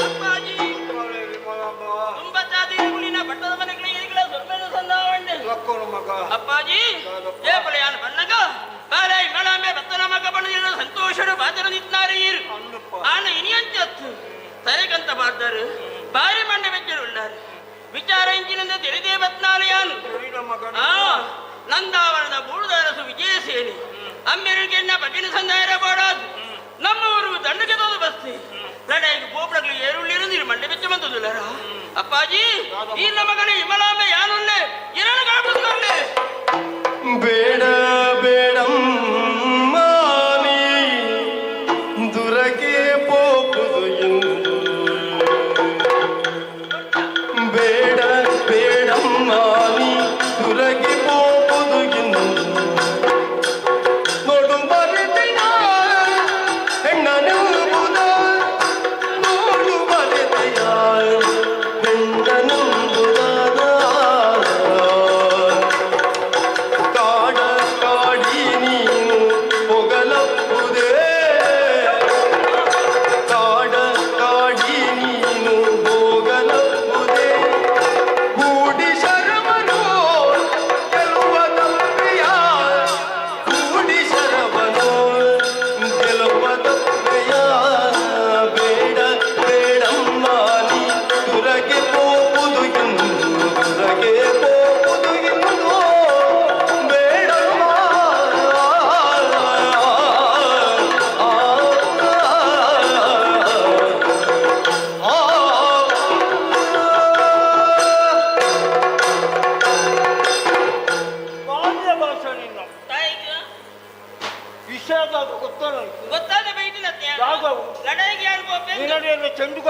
ಅಪ್ಪಾಜಿ ತುಂಬತ್ತಾದಿಗುಳಿನ ಪಟ್ಟದ ಮನೆಗಳಿಗೆ ಈಗಲ ಸೊಲ್ಮೆದ ಸಂದಾವಣ್ಣೆ. ಲಕ್ಕೋನು ಮಗ. ಅಪ್ಪಾಜಿ ಏ ಬಲೆಯಾನ ಬನ್ನಗ ಬಾಲೈ ಮಳಾಂಬೆ ಬತ್ತನ ಮಗ ಬಣ್ಣದಿನ ಸಂತೋಷಡು ಬಾತನ ನಿತ್ನಾರಿ ಈರು. ಅನ್ನಪ್ಪ. ಆನ ಇನಿಯಂಚತ್ತು ತಲೆಕಂತ ಬಾರ್ದಾರು ಬಾರಿ ಮಂಡೆ ಮೆಚ್ಚರು ಉಳ್ಳಾರು ವಿಚಾರ ಇಂಚಿನಿಂದ ತಿಳಿದೇ ಬತ್ನಾಲೆಯಾನು. ತಿಳಿದ ಮಗ. ಆ ನಂದಾವನದ ಬೂಡುದಾರಸು ವಿಜಯಸೇನೆ ಅಮ್ಮೆರುಗೆನ್ನ ಭಜನೆ ಸಂದಾಯರ ಬೋಡಾದು ನಮ್ಮ ಊರು ದಂಡಕ್ಕೆ ತೋದು ಬಸ್ತಿ ಲಡಾಯಿಗೆ ಗೋಪುರಗಳು ಏರುಳ್ಳಿರು ಮಂಡೆ ಬೆಚ್ಚ ಬಂದದುಲ್ಲರ. ಅಪ್ಪಾಜಿ ಈ ನಮ್ಮ ಮಗನೇ ವಿಮಲಾಂಬೆ ಯಾನುಲ್ಲೆ ಎರಡು ಕಾಪುತ್ತುಕೊಂಡೆ. ಬೇಡ ಬೇಡಮ್ಮ ನೀ ದುರಕೆ ಪೋಪುದು ಎಂದು. ಬೇಡ ಬೇಡಮ್ಮ ನೀ ದುರಗೆ ಪೋಪುದು ಎಂದು. ನೋಡು ಮರೆತೆಯ ಹೆಣ್ಣನೆಂಬುದ, ನೋಡು ಮರೆತೆಯ ಹೆಣ್ಣನೆಂಬುದ.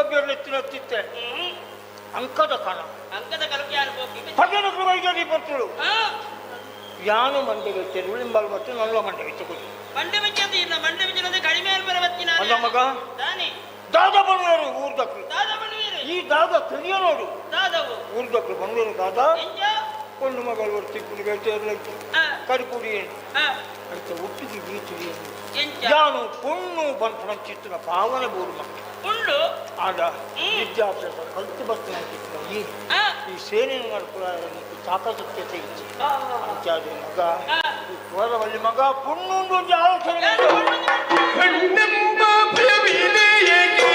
ಕಬ್ಬಿಯರ್ಲೆತ್ತಿನತ್ತಿತ್ತೆ ಅಂಕದ ಕಣ ಅಂಕದ ಕಲಕ್ಕೆ ಯಾನು ಹೋಗಿ ಪಗನ ವೈದ್ಯರಿ ಪರ್ತುಳು ಯಾನು ಮಂಡೆ ವೆಚ್ಚ ಉಳಿಂಬಲ್ ಮತ್ತು ನಲ್ಲ ಮಂಡೆ ವೆಚ್ಚ ಕೊಡಿ ಮಂಡೆ ವೆಚ್ಚ ಇಲ್ಲ ಮಂಡೆ ವೆಚ್ಚ ಕಡಿಮೆ ಬರವತ್ತಿನ ಅಲ್ಲ ಮಗ ದಾನಿ ದಾದ ಬರುವರು ಊರ್ದಕ್ಳು ದಾದ ಬನ್ನುವಿರಿ ಈ ದಾದ ತಿಳಿಯ ನೋಡು ದಾದವು ಊರ್ದಕ್ಳು ಬಂದರು ದಾದ ಎಂಜ ಕೊಂಡು ಮಗಳು ತಿಕ್ಕುಡು ಬೇಟೆಯರ್ಲೈತು ಕರಿಪುಡಿ ಅಂತ ಒಟ್ಟಿಗೆ ಈ ತಿಳಿಯ ಎಂಚ ಯಾನು ಪೊಣ್ಣು ಬಂಪುನ ಚಿತ್ತಿನ ಭಾವನೆ ಬೋರು ಮಕ್ಕಳು ಉಂಡು ಆಗ ವಿದ್ಯಾಭ್ಯಾಸ ಕಲ್ತು ಬಸ್ತಿನ ಚಿತ್ತಿನ ಈ ಈ ಸೇನೆ ನಡ್ಪುರ ತಾಕಸಕ್ಯತೆ ಇತ್ತು ಅಂಚಾದ ಮಗ ಈ ಕೋರವಲ್ಲಿ ಮಗ ಪೊಣ್ಣು ಒಂದು ಆಲೋಚನೆ ಹೆಣ್ಣೆಂಬ ಭಯವಿದೆ ಏಕೆ?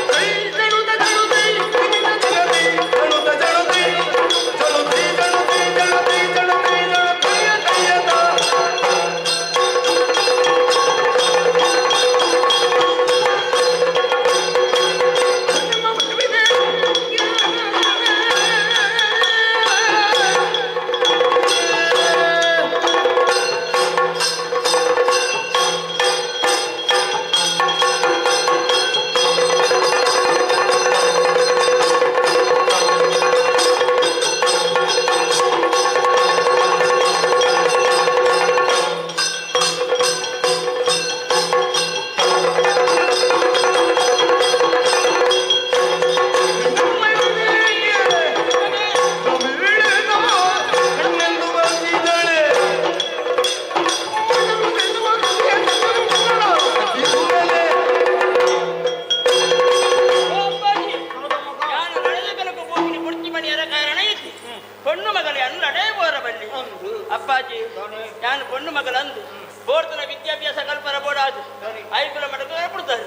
ಕೈ ಜಡುದ ಜಡುದೈ, ಜಡುದ ಜಡುದೈ, ಜಡುದ ಜಡುದೈ, ಜಡುದೈ ಜಡುದೈ, ಜಡುದೈ ಜಡುದೈ, ಜಡುದೈಯ ದಯ್ಯದ. ಹೆಣ್ಣೆಂಬ ಭಯವಿದೆ ಕಣ್ಣೆಂದು ಬಂದಿದ್ದಾಳೆ ಯಾನು ನಡೆದ ಕಲಕ ಹೋಗಿ ಪುರ್ತಿ ಮಣಿಯರ ಕಾರಣ ಇತ್ತು ಪೊಣ್ಣು ಮಗಳು ಅನ್ನು ಲಡೇ ಬೋರ ಬಲ್ಲಿ ಅಪ್ಪಾಜಿ ನಾನು ಪೊಣ್ಣು ಮಗಳಂದು ಬೋರ್ತನ ವಿದ್ಯಾಭ್ಯಾಸ ಕಲ್ಪನ ಬೋಡಾದು ಐಕುಲ ಮಠ ಕಲ್ಪಡ್ತಾರೆ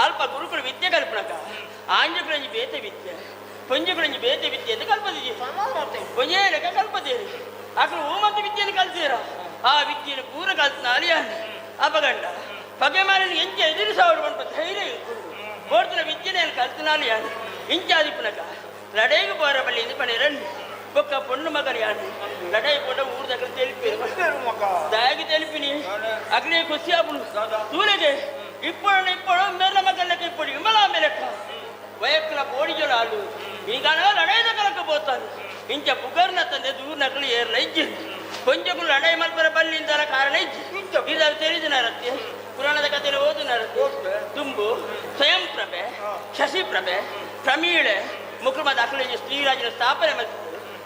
ಅಲ್ಪ ಗುರುಕುಲ ವಿದ್ಯೆ ಕಲ್ಪನಕ ಆಂಜುಕುಲಂಜಿ ಬೇತೆ ವಿದ್ಯೆ ಪೊಂಜುಕುಲಂಜಿ ಬೇತೆ ವಿದ್ಯೆ ಅಂತ ಕಲ್ಪದಿದೆ ಪೊಂಜೆ ಲೆಕ್ಕ ಕಲ್ಪದೇರಿ ಅಕಲು ಹೂಮಂತ ವಿದ್ಯೆಯನ್ನು ಕಲ್ತೀರ ಆ ವಿದ್ಯೆಯನ್ನು ಪೂರ ಕಲ್ತನ ಅಲಿಯಾನ ಅಪಗಂಡ ಪಗೆ ಮಾರಿನ ಎಂಚ ಎದುರಿಸವರು ಬಂಪ ಧೈರ್ಯ ಬೋರ್ತನ ವಿದ್ಯೆಯನ್ನು ಕಲ್ತನಾಲು ಯಾನು ಇಂಚಾದಿಪ್ಪನಕ ಲಡೈಗೆ ಬೋರ ಬಲ್ಲಿ ಇಂದು ಪಣಿ ಬೊಕ್ಕ ಪೊಣ್ಣು ಮಗಲು ಯಾನು ಲಡೈ ಪೋಟ ಊರ್ದಕಲು ತೆಲಿಪೇರು ಮಗ ದಾಗಿ ತೆಲಿಪಿನಿ ಅಗ್ಲೇ ಖುಷಿ ಆಪುಂಡು ತೂಲೆಗೆ ಇಪ್ಪಳು ಇಪ್ಪಳು ಮೇಲ ಮಗಲ್ಲಕ್ಕೆ ಇಪ್ಪಡು ವಿಮಲ ಮೇಲಕ್ಕ ವಯಕ್ಲ ಬೋಡಿಜೊಲ ಆಲು ಈಗ ಲಡೈದ ಕಲಕ ಬೋತಾನು ಇಂಚ ಪುಗರ್ನ ತಂದೆ ದೂರ ನಕಲು ಏರ್ಲ ಇಜ್ಜಿ ಕೊಂಚಕ್ಕೂ ಲಡೈ ಮಲ್ಪರ ಬಲ್ಲಿಂದಲ ಕಾರಣ ಇಜ್ಜಿ ಇದು ತಿಳಿದು ನರತ್ತೆ ಪುರಾಣದ ಕಥೆಯಲ್ಲಿ ಓದು ನರತ್ತೆ ತುಂಬು ಸ್ವಯಂ ಪ್ರಭೆ ಶಶಿಪ್ರಭೆ ಪ್ರಮೀಳೆ ಮುಖಮದ ಅಕಲಿಂಜ ಸ್ತ್ರೀರಾಜನ ಸ್ಥಾಪನೆ ಮತ್ತು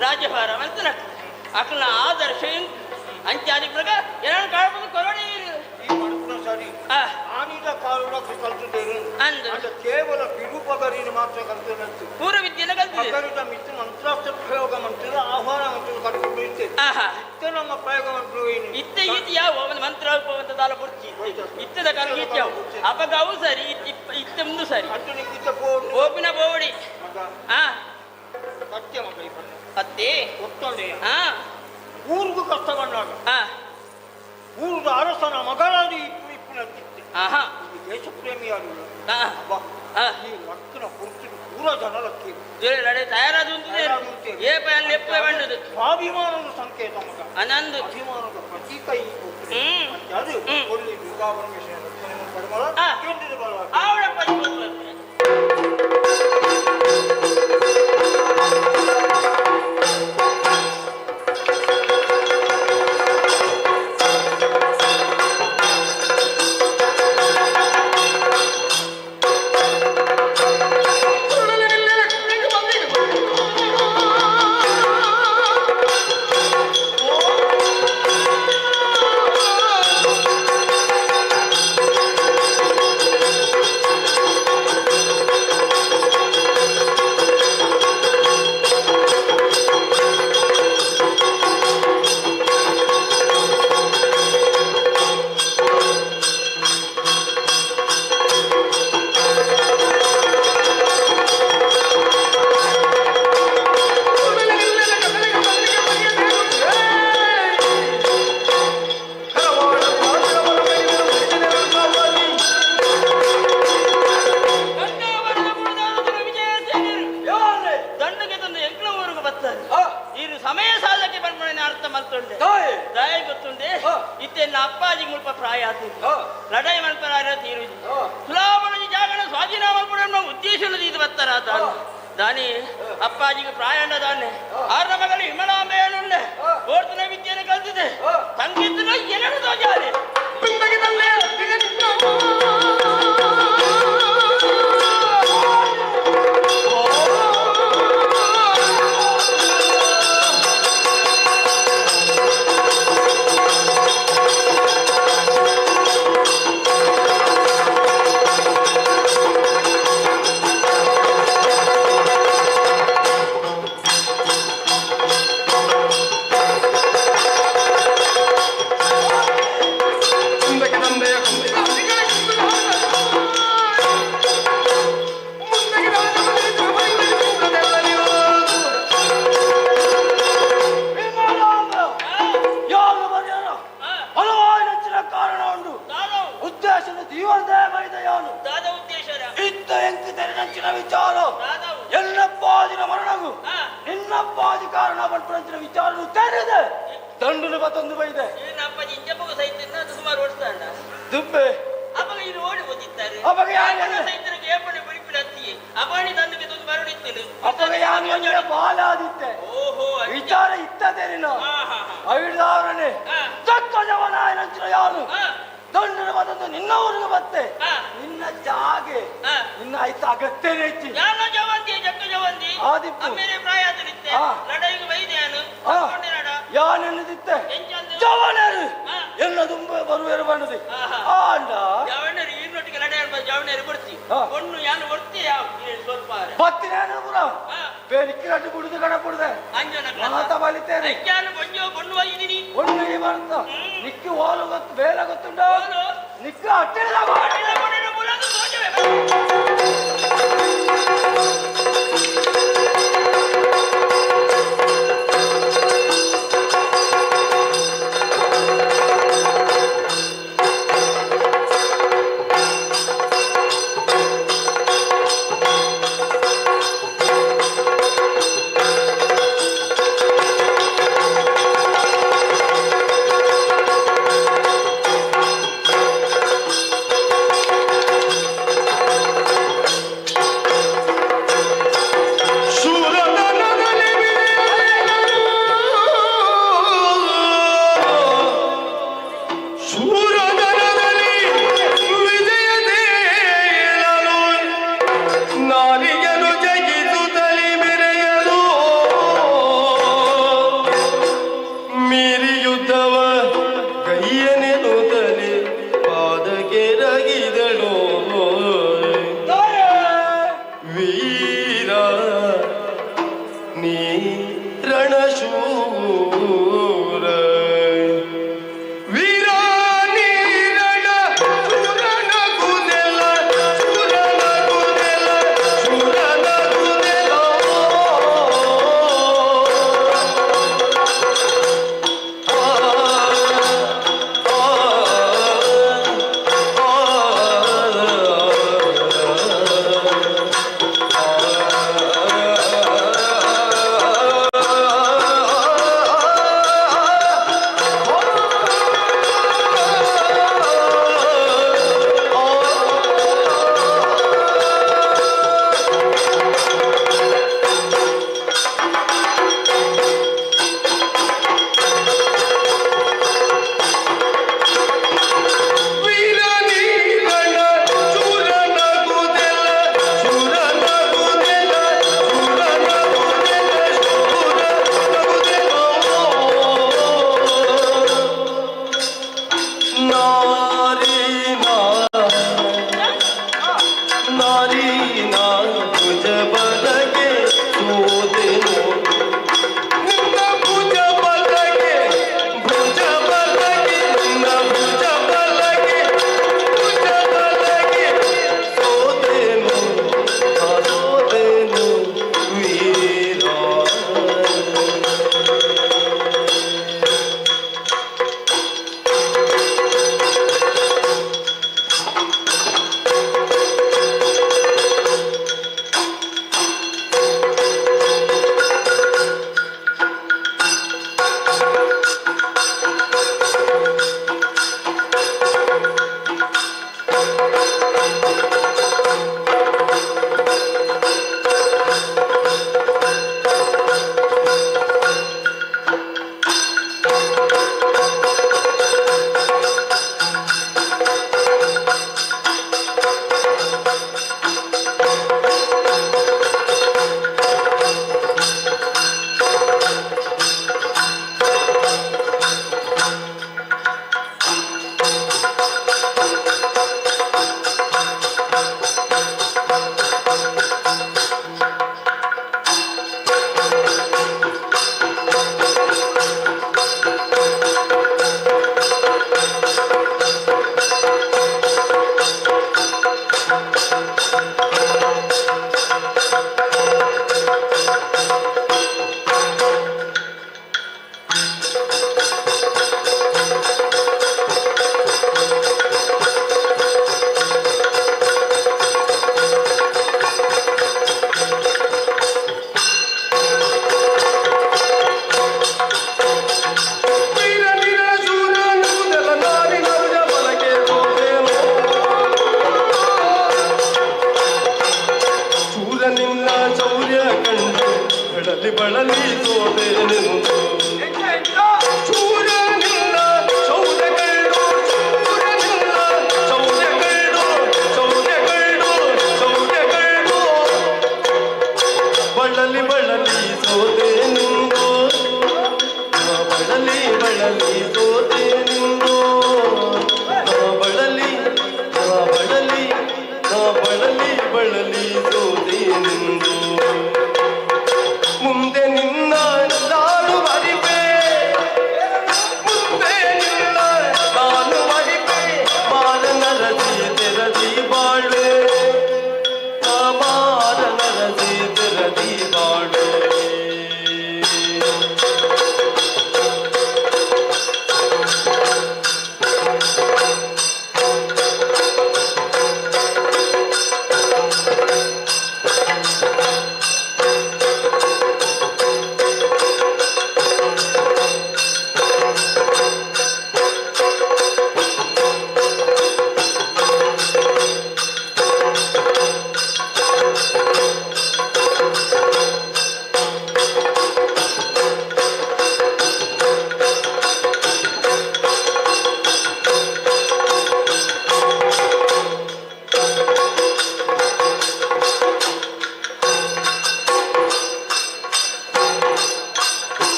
ರಾಜ್ಯಭಾರ ಮತ್ತು ನಕಲು ಅಕಲ ಆದರ್ಶ ಅಂಚಾದಿ ಪ್ರಗ ಏನನ್ನು ಕಾಣ್ಬೋದು ಕೊರೋಡಿ ಈ ಮಡುಪುನ ಸರಿ ಆ ಆನಿದ ಕಾಲುಡ ಕಲ್ತುದೇರು ಅಂದು ಅಂಡ ಕೇವಲ ಬಿರುಪಗರಿನ ಮಾತ್ರ ಕಲ್ತನತ್ತು ಪೂರ್ವ ವಿದ್ಯೆಯನ್ನು ಕಲ್ತಿದೆ ಪಗರಿದ ಮಿತ್ತು ಮಂತ್ರಾಸ್ತ್ರ ಪ್ರಯೋಗ ಮಂತ್ರ ಆಹ್ವಾನ ಮಂತ್ರ ಕಲ್ಕೊಂಡು ಇರ್ತೇವೆ ಆಹಾ ಇತ್ತೆ ನಮ್ಮ ಪ್ರಯೋಗ ಮಂತ್ರ ಏನು ಇತ್ತ ಈತ ಯಾವ ಒಂದು ಮಂತ್ರ ಉಪವಂತದಾಲ ಬುರ್ಚಿ ಇತ್ತದ ಕಾಲ ಈತ ಯಾವ ಅಪಗ ಅವು ಸರಿ ಇತ್ತೊಂದು ಸರಿ ಅಟ್ಟು ನಿಕ್ಕಿತ ಬೋರ್ಡ್ ಓಪಿನ ಬೋಡಿ ಮಗ ಆ ಸತ್ಯ ಮಗ ಈ ಪಣ್ಣ ಅತ್ತೆ ಒತ್ತೊಂಡೆ ಆ ಊರಿಗೂ ಕಷ್ಟ ಬಂದಾಗ ಆ ಊರದ ಅರಸನ ಮಗಳಾದಿ ಇಪ್ಪು ಇಪ್ಪುನತ್ತಿತ್ತೆ ಆಹಾ ಈ ದೇಶ ಪ್ರೇಮಿಯಾರು ಆ ಅಬ್ಬಾ ಆ ಈ ಲಕ್ಕನ ಪುರುಷರು ಪೂರ ಜನ ಲಕ್ಕಿ ಜೋರೆ ಲಡೆ ತಯಾರಾದ ಉಂಟು ಏ ಪಯನ್ ಲೆಪ್ಪ ಬಂಡದು ಸ್ವಾಭಿಮಾನದ ಸಂಕೇತ ಮಗ ಅನಂದು ಅಭಿಮಾನದ ಪ್ರತೀಕ ಈ ಪುತ್ರಿ ಹ್ಮ್. ಅದು ಹ್ಮ್. ಒಳ್ಳೆ ದುರ್ಗಾ ಪರಮೇಶ್ವರ ರಕ್ಷಣೆ ಪಡಮಳ ಆ. ಕೇಂದ್ರದ ಬಲವಾಗಿ ಆವಡ ಪರಿಪೂರ್ಣ ಆ ಇತ್ತೆ ಅಪ್ಪಾಜಿ ಮುಲ್ಪ ಪ್ರಾಯ ಆತು ಲಡಾಯಿ ಮಲ್ಪರಾರ ತೀರುಜಿ ಸುಲಾಭನ ಜಾಗನ ಸ್ವಾಧೀನ ಮಲ್ಪಡ ಉದ್ದೇಶ ಇದು ಬತ್ತಾರ ತಾನು ದಾನಿ ಅಪ್ಪಾಜಿಗೆ ಪ್ರಾಯಂಡ ದಾನೆ ಆರ್ನ ಮಗಳು ವಿಮಲಾಂಬೆಯನ್ನುಂಡೆ ಓರ್ತನ ವಿದ್ಯೆಯನ್ನು ಕಲ್ತಿದೆ ತಂಗಿದ್ದನ ಎರಡು ದೋಜಾರೆ ವಿಚಾರ ಎನ್ನಪ್ಪಾಜಿನ ಮರಣಗು ನಿನ್ನಪ್ಪಾಜಿ ಕಾರಣ ಪಂಚಿನ ವಿಚಾರ ತೆರೆದೆ ದಂಡುನ ಬತ್ತೊಂದು ಬೈದೆ ಸುಮಾರು ಓಡಿಸ್ತಾಂಡ ದುಬ್ಬೆ ಅವಾಗ ಇದು ಓಡಿ ಓದಿತ್ತಾರೆ ಅವಾಗ ಯಾರು ಸೈತನಿಗೆ ಏಪಣೆ ಬಿಡಿಪಿಡತ್ತಿ ಅಪಾಣಿ ತಂದುಗೆ ತೊಂದು ಬರಡಿತ್ತನು ಅವಾಗ ಯಾರು ಬಾಲಾದಿತ್ತೆ ಓಹೋ ವಿಚಾರ ಇತ್ತದೇನಿನ ಐದಾರನೆ ಚಕ್ಕ ಜವನಾಯನಂಚಿನ ಯಾರು ದಂಡನ ಬತ್ತೊಂದು ನಿನ್ನ ಊರಿಗೆ ಬತ್ತೆ ನಿನ್ನ ಜಾಗೆ ನಿನ್ನ ಆಯ್ತು ಅಗತ್ಯನೇ ಹೆಚ್ಚಿ ಯಾನ ಜವಂತಿ ಜಕ್ಕ ಜವಂತಿ ಆದಿಪ್ಪು ಅಮ್ಮೇಲೆ ಪ್ರಾಯ ಆದನಿತ್ತೆ ಲಡಾಯಿಗೆ ಬೈದೆಯಾನು ಯಾನೆನ್ನದಿತ್ತೆ ಜವನರು ಎಲ್ಲ ತುಂಬ ಬರುವೆರು ಬಣ್ಣದಿ ಆಂಡ ಜವನರು ಈರ್ನೊಟ್ಟಿಗೆ ಲಡಾಯಿ ಜವನರು ಕೊಡ್ತಿ ಒಣ್ಣು ಯಾನು ಕೊಡ್ತಿ ಸ್ವಲ್ಪ ಬತ್ತಿನ ಪುರ ಬೇರೆ ಬುಡುದು ಕಣ ಬುಡುದೆ ಮಾತ ಬಲಿತೇನೆ ಕೊಂಜೋ ಕೊಂಡು ಹೋಗಿದ್ದೀನಿ ಒಣ್ಣು ಈ ಬರ್ತ ನಿಕ್ಕಿ ಓಲು ಗೊತ್ತು ಬೇರೆ ಗೊತ್ತುಂಡ ನಿಕ್ಕ ಅಟ್ಟಿಲ್ಲ ಆ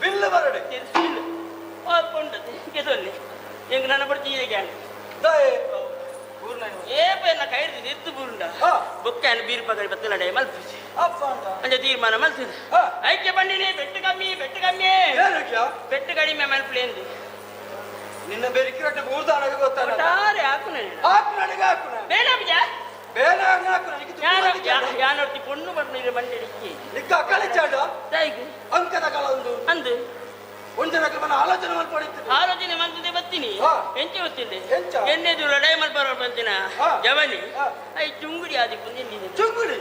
ಬಿಲ್ಲು ಬರಡೆ ಎಂಗ್ ನನ್ನ ಬರ್ತೀಯ ಏಪೆನ್ನ ಕೈರ್ದು ತಿರ್ತು ಬೂರುಂಡ ಬೊಕ್ಕ ಬೀರ್ ಪಗಡಿ ಬತ್ತಲಡೆ ಮಲ್ಪುಜಿ ಅಂಚ ತೀರ್ಮಾನ ಮಲ್ತದೆ ಐಕ್ಯ ಬಂಡಿನಿ ಬೆಟ್ಟು ಕಮ್ಮಿ ಬೆಟ್ಟು ಕಮ್ಮಿ ಬೆಟ್ಟು ಕಡಿಮೆ ಮಲ್ಪುಲೇಂದು ನಿನ್ನ ಬೇರೆ ಕಿರಟ ಬೂರ್ದಾನಗ ಗೊತ್ತಾನ ಒಟ್ಟಾರೆ ಹಾಕು ಹಾಕು ನನಗೆ ಹಾಕು ಬೇಡ ಬಿಜ ಬೇಡ ಹಾಕು ನನಗೆ ಯಾನೊರ್ತಿ ಪೊಣ್ಣು ಬಂದು ಮಂಡಿಡಿಕ್ಕಿ ನಿಕ್ಕ ಅಕ್ಕಳಿ ಚಾಡ ತಾಯಿಗೆ ಅಂಕದ ಕಾಲ ಒಂದು ಅಂದು ಒಂಜನಕ್ಕೆ ಮನ ಆಲೋಚನೆ ಮಲ್ಪಡಿತ್ತು ಆಲೋಚನೆ ಮಂತದೆ ಬತ್ತೀನಿ ಎಂಚ ಗೊತ್ತಿಲ್ಲ ಎಂಚ ಎಣ್ಣೆದು ಲಡಾಯಿ ಮಲ್ಪರ ಬಂತಿನ ಜವನಿ I ಚುಂಗುಡಿ ಆದಿ ಪುಂದಿ ಚುಂಗುಡಿ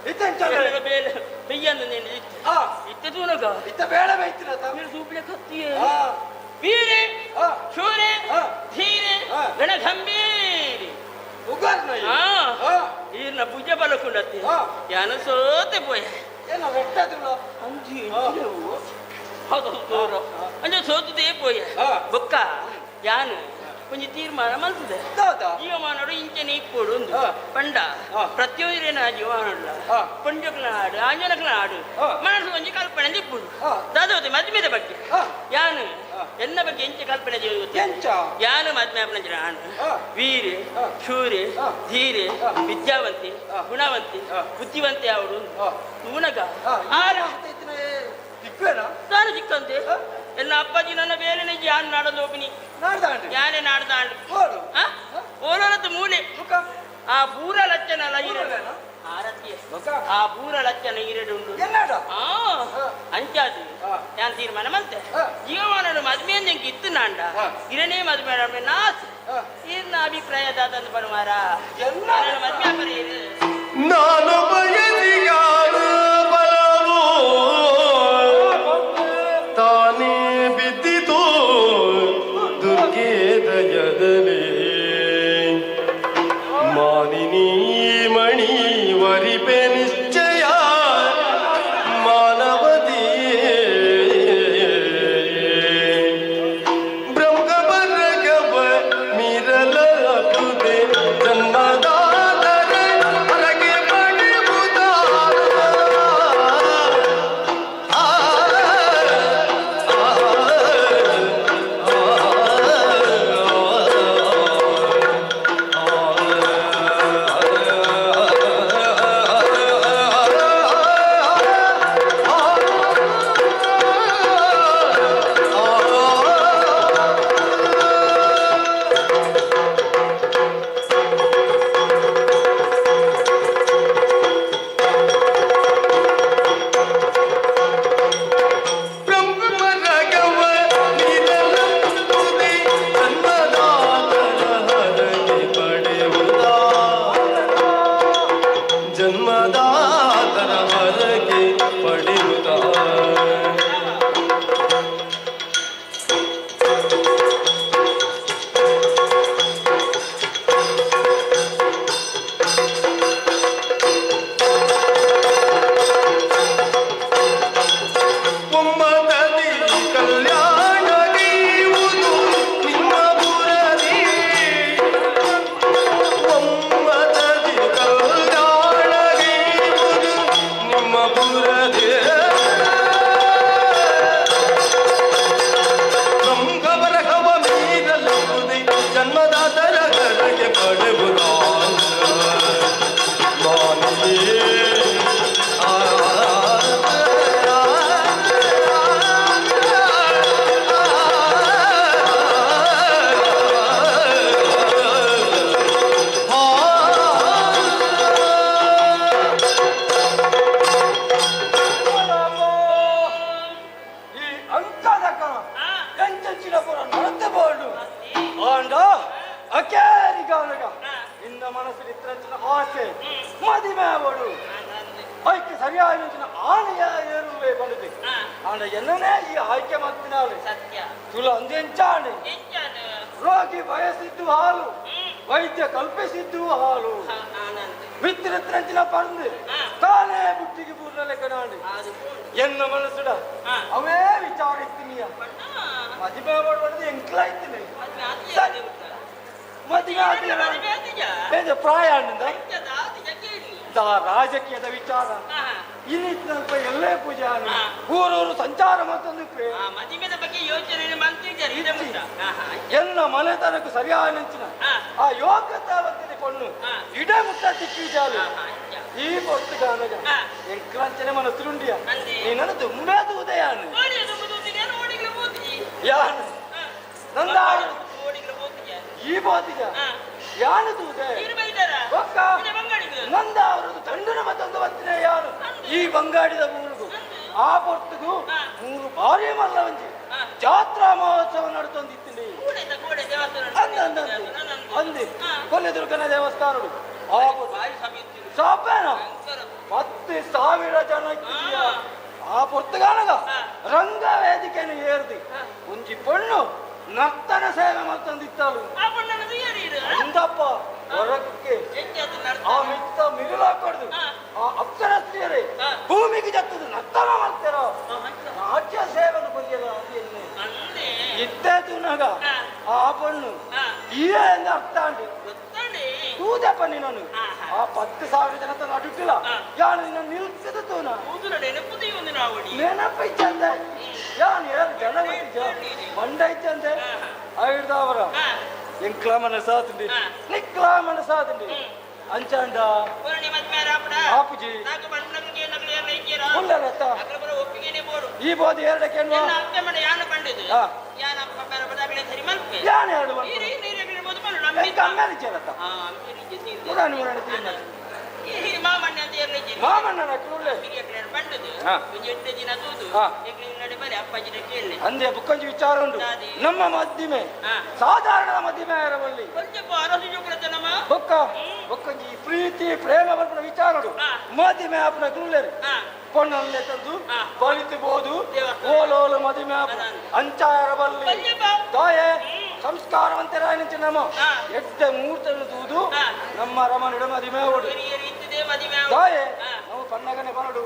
ಇತ್ತ ಎಂಚ ಬೇಲೆ ಬೆಯ್ಯಂದು ನೆಂದು ಇತ್ತ ತೂನಗ ಇತ್ತ ಬೇಡ ಬೇಯ್ತಿನ ತಮಿಳು ಸೂಪ್ಲೆ ಕತ್ತಿಯೇ ವೀರೆ ಶೂರೆ ಧೀರೆ ಗಣಗಂಭೀರಿ ಈರ್ನ ಭುಜ ಬಲಕುಂಡತ್ತಿ ಯಾನು ಸೋತೆ ಪೋಯ ಏನ ರೆಟ್ಟದುಲ್ಲ ಅಂಜಿ ಹೌದು ದೂರ ಅಂಜ ಸೋತುದೇ ಪೋಯ ಬೊಕ್ಕ ಯಾನು ಒಂಜಿ ತೀರ್ಮಾನ ಮಲ್ತದೆ ಜೀವಮಾನೋಡು ಇಂಚನೆ ಇಪ್ಪೋಡು ಒಂದು ಪಂಡ ಪ್ರತಿಯೊಂದಿರೇನ ಜೀವಮಾನೋಡ್ಲ ಪಂಜಕ್ಲ ನಾಡು ಆಂಜನಕ್ಲ ನಾಡು ಮನಸ್ಸು ಒಂಜಿ ಕಲ್ಪನೆ ಇಪ್ಪುಡು ದಾದವತಿ ಮದ್ಮೆದ ಬಗ್ಗೆ ಯಾನು ಎನ್ನ ಬಗ್ಗೆ ಎಂಚ ಕಲ್ಪನೆ ಎಂಚ ಯಾನು ಮದ್ಮೆ ಆಪನ ವೀರೆ ಶೂರೆ ಧೀರೆ ವಿದ್ಯಾವಂತಿ ಗುಣವಂತಿ ಬುದ್ಧಿವಂತೆ ಅವಳು ತೂನಗ ಆರ ತಾನು ಚಿಕ್ಕಂತೆ ಎನ್ನ ಅಪ್ಪಾಜಿ ನನ್ನ ಬೇಲೆನೆ ಯಾನು ನಾಡೋದು ಒಪ್ಪಿನಿ ಯಾನೇ ನಾಡ್ದಾಂಡು ಓಲೋರದ್ದು ಮೂಲೆ ಆ ಬೂರ ಲಚ್ಚನ ಅಲ್ಲ ಆರತಿಯ ಆ ಬೂರ ಲಚ್ಚನ ಈರಡು ಉಂಡು ಅಂಚಾದು ನಾನು ತೀರ್ಮಾನ ಮಂತೆ ಜೀವಮಾನ ಮದ್ಮೆ ಎಂಕ್ ಇತ್ತು ನಾಂಡ ಇರನೇ ಮದ್ಮೆ ನಾಸ್ ಇರ್ನ ಅಭಿಪ್ರಾಯ ದಾದಂದು ಪಡುವಾರ ಮದ್ಮೆ ಅಪರ ನಾನು ಬಯಸಿಗಾನ ಬಲವು ತಾನೇ ಬಿದ್ದಿತು ದುರ್ಗೆ ದಯದಲ್ಲಿ ಮಾನಿನಿ ಮಣಿ ವರಿಪೆ ನಿಶ್ಚಯ ಮಾನವತಿ ಬ್ರಹ್ಮ ಬರಗವ ಮೀರಲಾಗುದೆ ಜನ್ಮದಾತರ ಹೊರಗೆ ಪಡೆಯುವುದ ಆ ಬ್ರಹ್ಮರಗವ ಮೀರಲಾಗುದೆ ಜನ್ಮದಾತರ ಹರಗೆ ಪಡೆಯುವುದ ಜನ್ಮದಾತರ ಹರಗೆ ಪಡೆಯುವುದ. ಒಮ್ಮತದಿ ಕಲ್ಯಾಣಗೈಯುವುದು ನಿಮ್ಮ ಪುರದಿ ಒಮ್ಮತದಿ ಕಲ್ಯಾಣಗೈಯುವುದು ನಿಮ್ಮ ಪುರದಿ ಬ್ರಹ್ಮಬರಹವ ಮೀರಲುವುದೇ ಜನ್ಮದಾತರ ಕರಗೆ ಪಡೆಯುವುದ ಮಾನವೇ ಆ ಈ ಅಂಕದ ಕಣ ಎಂಚಂಚಿನ ಪುರ ನಡತೆ ಬೋಡು ಆಂಡ ಅಕೇರಿಗಾನಗ ನಿನ್ನ ಮನಸ್ಸು ಇತ್ತರಂಚಿನ ಆಸೆ ಮದಿಮೆ ಅವಳು ಆಯ್ಕೆ ಸರಿಯಾದ ಆನೆಯ ಏರುವೆ ಬಂದಿದೆ ಆಂಡ ಎಲ್ಲನೇ ಈ ಆಯ್ಕೆ ಮಾಡ್ತಿನಾಳೆ ಸತ್ಯ ತುಲ ಅಂದೆಂಚಾಣೆ ಎಂಚಾದು ರೋಗಿ ಬಯಸಿದ್ದು ಹಾಲು ವೈದ್ಯ ಕಲ್ಪಿಸಿದ್ದು ಹಾಲು ಮಿತ್ರತ್ರಂಚಿನ ಪಂದು ತಾನೇ ಬುಟ್ಟಿಗೆ ಪೂರ್ಣಲೆ ಕಣಾಂಡು ಎನ್ನ ಮನಸ್ಸುಡ ಅವೇ ವಿಚಾರ ಇತ್ತಿನಿಯ ಮದಿಮೆ ಮಾಡುವುದು ಎಂಕ್ಲಾಯ್ತೀನಿ ಮದಿಮೆ ಆದಿಲ್ಲ ಬೇಜ ಪ್ರಾಯ ಅಂದ ರಾಜಕೀಯದ ವಿಚಾರ. ಇನ್ನಿತ್ತಲ್ಪ ಎಲ್ಲೇ ಪೂಜೆ ಊರೂರು ಸಂಚಾರ ಮತ್ತೊಂದು ಮದಿಮೆದ ಬಗ್ಗೆ ಯೋಚನೆ ಮಂತ್ರಿದ್ದಾರೆ. ಎಲ್ಲ ಮನೆತನಕ್ಕೂ ಸರಿಯಾದ ನೆಂಚಿನ ಆ ಯೋಗ್ಯತಾವತ್ತಿನ ಪಣ್ಣು ಇಡ ಮುಟ್ಟ ತಿಕ್ಕಿಜಾಲು ಈ ಪೊತ್ತು ಕಾನಗ ಎಂಕ್ಲಂಚನೆ ಮನಸ್ಸುಂಡಿಯ ನೀನನ್ನು ತುಂಬೇ ತೂದೆಯಾನು ಯಾನು ನಂದ ಈ ಬೋತಿಜ ಯಾನು ತೂದೆ ಒಕ್ಕ ನಂದ ಅವರದು ತಂಡನ ಮತ್ತೊಂದು ಬತ್ತಿನ ಯಾನು ಈ ಬಂಗಾಡಿದ ಊರುಗು ಆ ಪೊರ್ತುಗು ಮೂರು ಭಾರಿ ಮಲ್ಲವಂಜಿ ಜಾತ್ರಾ ಮಹೋತ್ಸವ ನಡ್ತೊಂದಿತ್ತೀನಿ ಅಂದ ಅಂದಿ ಕೊಲ್ಲೆದುರ್ಗನ ದೇವಸ್ಥಾನಡು ಆ ಸಾಪೇನ 10,000 ಜನ ಇತ್ತಿದೆಯ ಆ ಪೊರ್ತುಗಾನಗ ರಂಗ ವೇದಿಕೆಯನ್ನು ಏರ್ದಿ ಒಂಜಿ ಪೊಣ್ಣು ನರ್ತನ ಸೇವೆ ಮತ್ತೊಂದಿತ್ತಾಳು ಅಂದಪ್ಪ ಹೊರಕ್ಕೆ ಆ ಮಿತ್ತ ಮಿಗಿಲಾಕೊಡ್ದು ಆ ಅಪ್ಸರ ಸ್ತ್ರೀಯರೇ ಭೂಮಿಗೆ ಜತ್ತದು ನರ್ತನ ಮಾಡ್ತಾರ ನಾಟ್ಯ ಸೇವೆಯನ್ನು ಕೊರಿಯಲ್ಲ ಅದು ಇತ್ತೇ ತೂನಾಗ ಆ ಪಣ್ಣು ಈಯೇ ಎಂದು ಅರ್ಥ ಉಂಟು ತೂದಪ್ಪ ನೀನು ಆ 10,000 ಜನ ನಡುಟ್ಟಿಲ್ಲ ಯಾನು ನಿನ್ನ ನಿಲ್ಸದ ತೂನ ನೆನಪು ಇಚ್ಚಂದೆ ಯಾನು ಯಾರು ಜನ ಮಂಡ ಇಚ್ಚಂದೆ ಐಡ್ದವರ ಎಂಕ್ಲ ಮನಸಾತುಂಡಿ ನಿಕ್ಲ ಮನಸಾತುಂಡಿ ಅಂಚಾಂಡ ಆಪುಜಿ ಉಲ್ಲರತ್ತ ಈ ಬೋಧಿ ಎರಡಕ್ಕೆ ಯಾನು ಎರಡು ಅಂದೆ ಬುಕ್ಕಂಜಿ ವಿಚಾರ ಉಂಟು ನಮ್ಮ ಮಧ್ಯಮೆ ಸಾಧಾರಣ ಮಧ್ಯಮೆ ಇರಬಲ್ಲಿ ಬೊಕ್ಕ ಬೊಕ್ಕಂಜಿ ಪ್ರೀತಿ ಪ್ರೇಮ ಬರ್ಪುನ ವಿಚಾರ ಉಂಟು ಮಧ್ಯಮೆ ಆಪುನ ಗುಳ್ಳೆರು ಪೊಣ್ಣಲ್ಲೇ ತಂದು ಬಲಿತಬಹುದು ಓಲೋಲು ಮದಿಮೆ ಆಪುನ ಅಂಚಾರ ಬಲ್ಲಿ ದಾಯೆ ಸಂಸ್ಕಾರವಂತರಾಯನಂಚ ನಮ್ಮ ಎಡ್ಡೆ ಮೂರ್ತನ್ನು ತೂದು ನಮ್ಮ ರಮನಿಡ ಮದಿಮೆ ಓಡು ದಾಯೆ ನಾವು ಪನ್ನಗನೆ ಬರಡು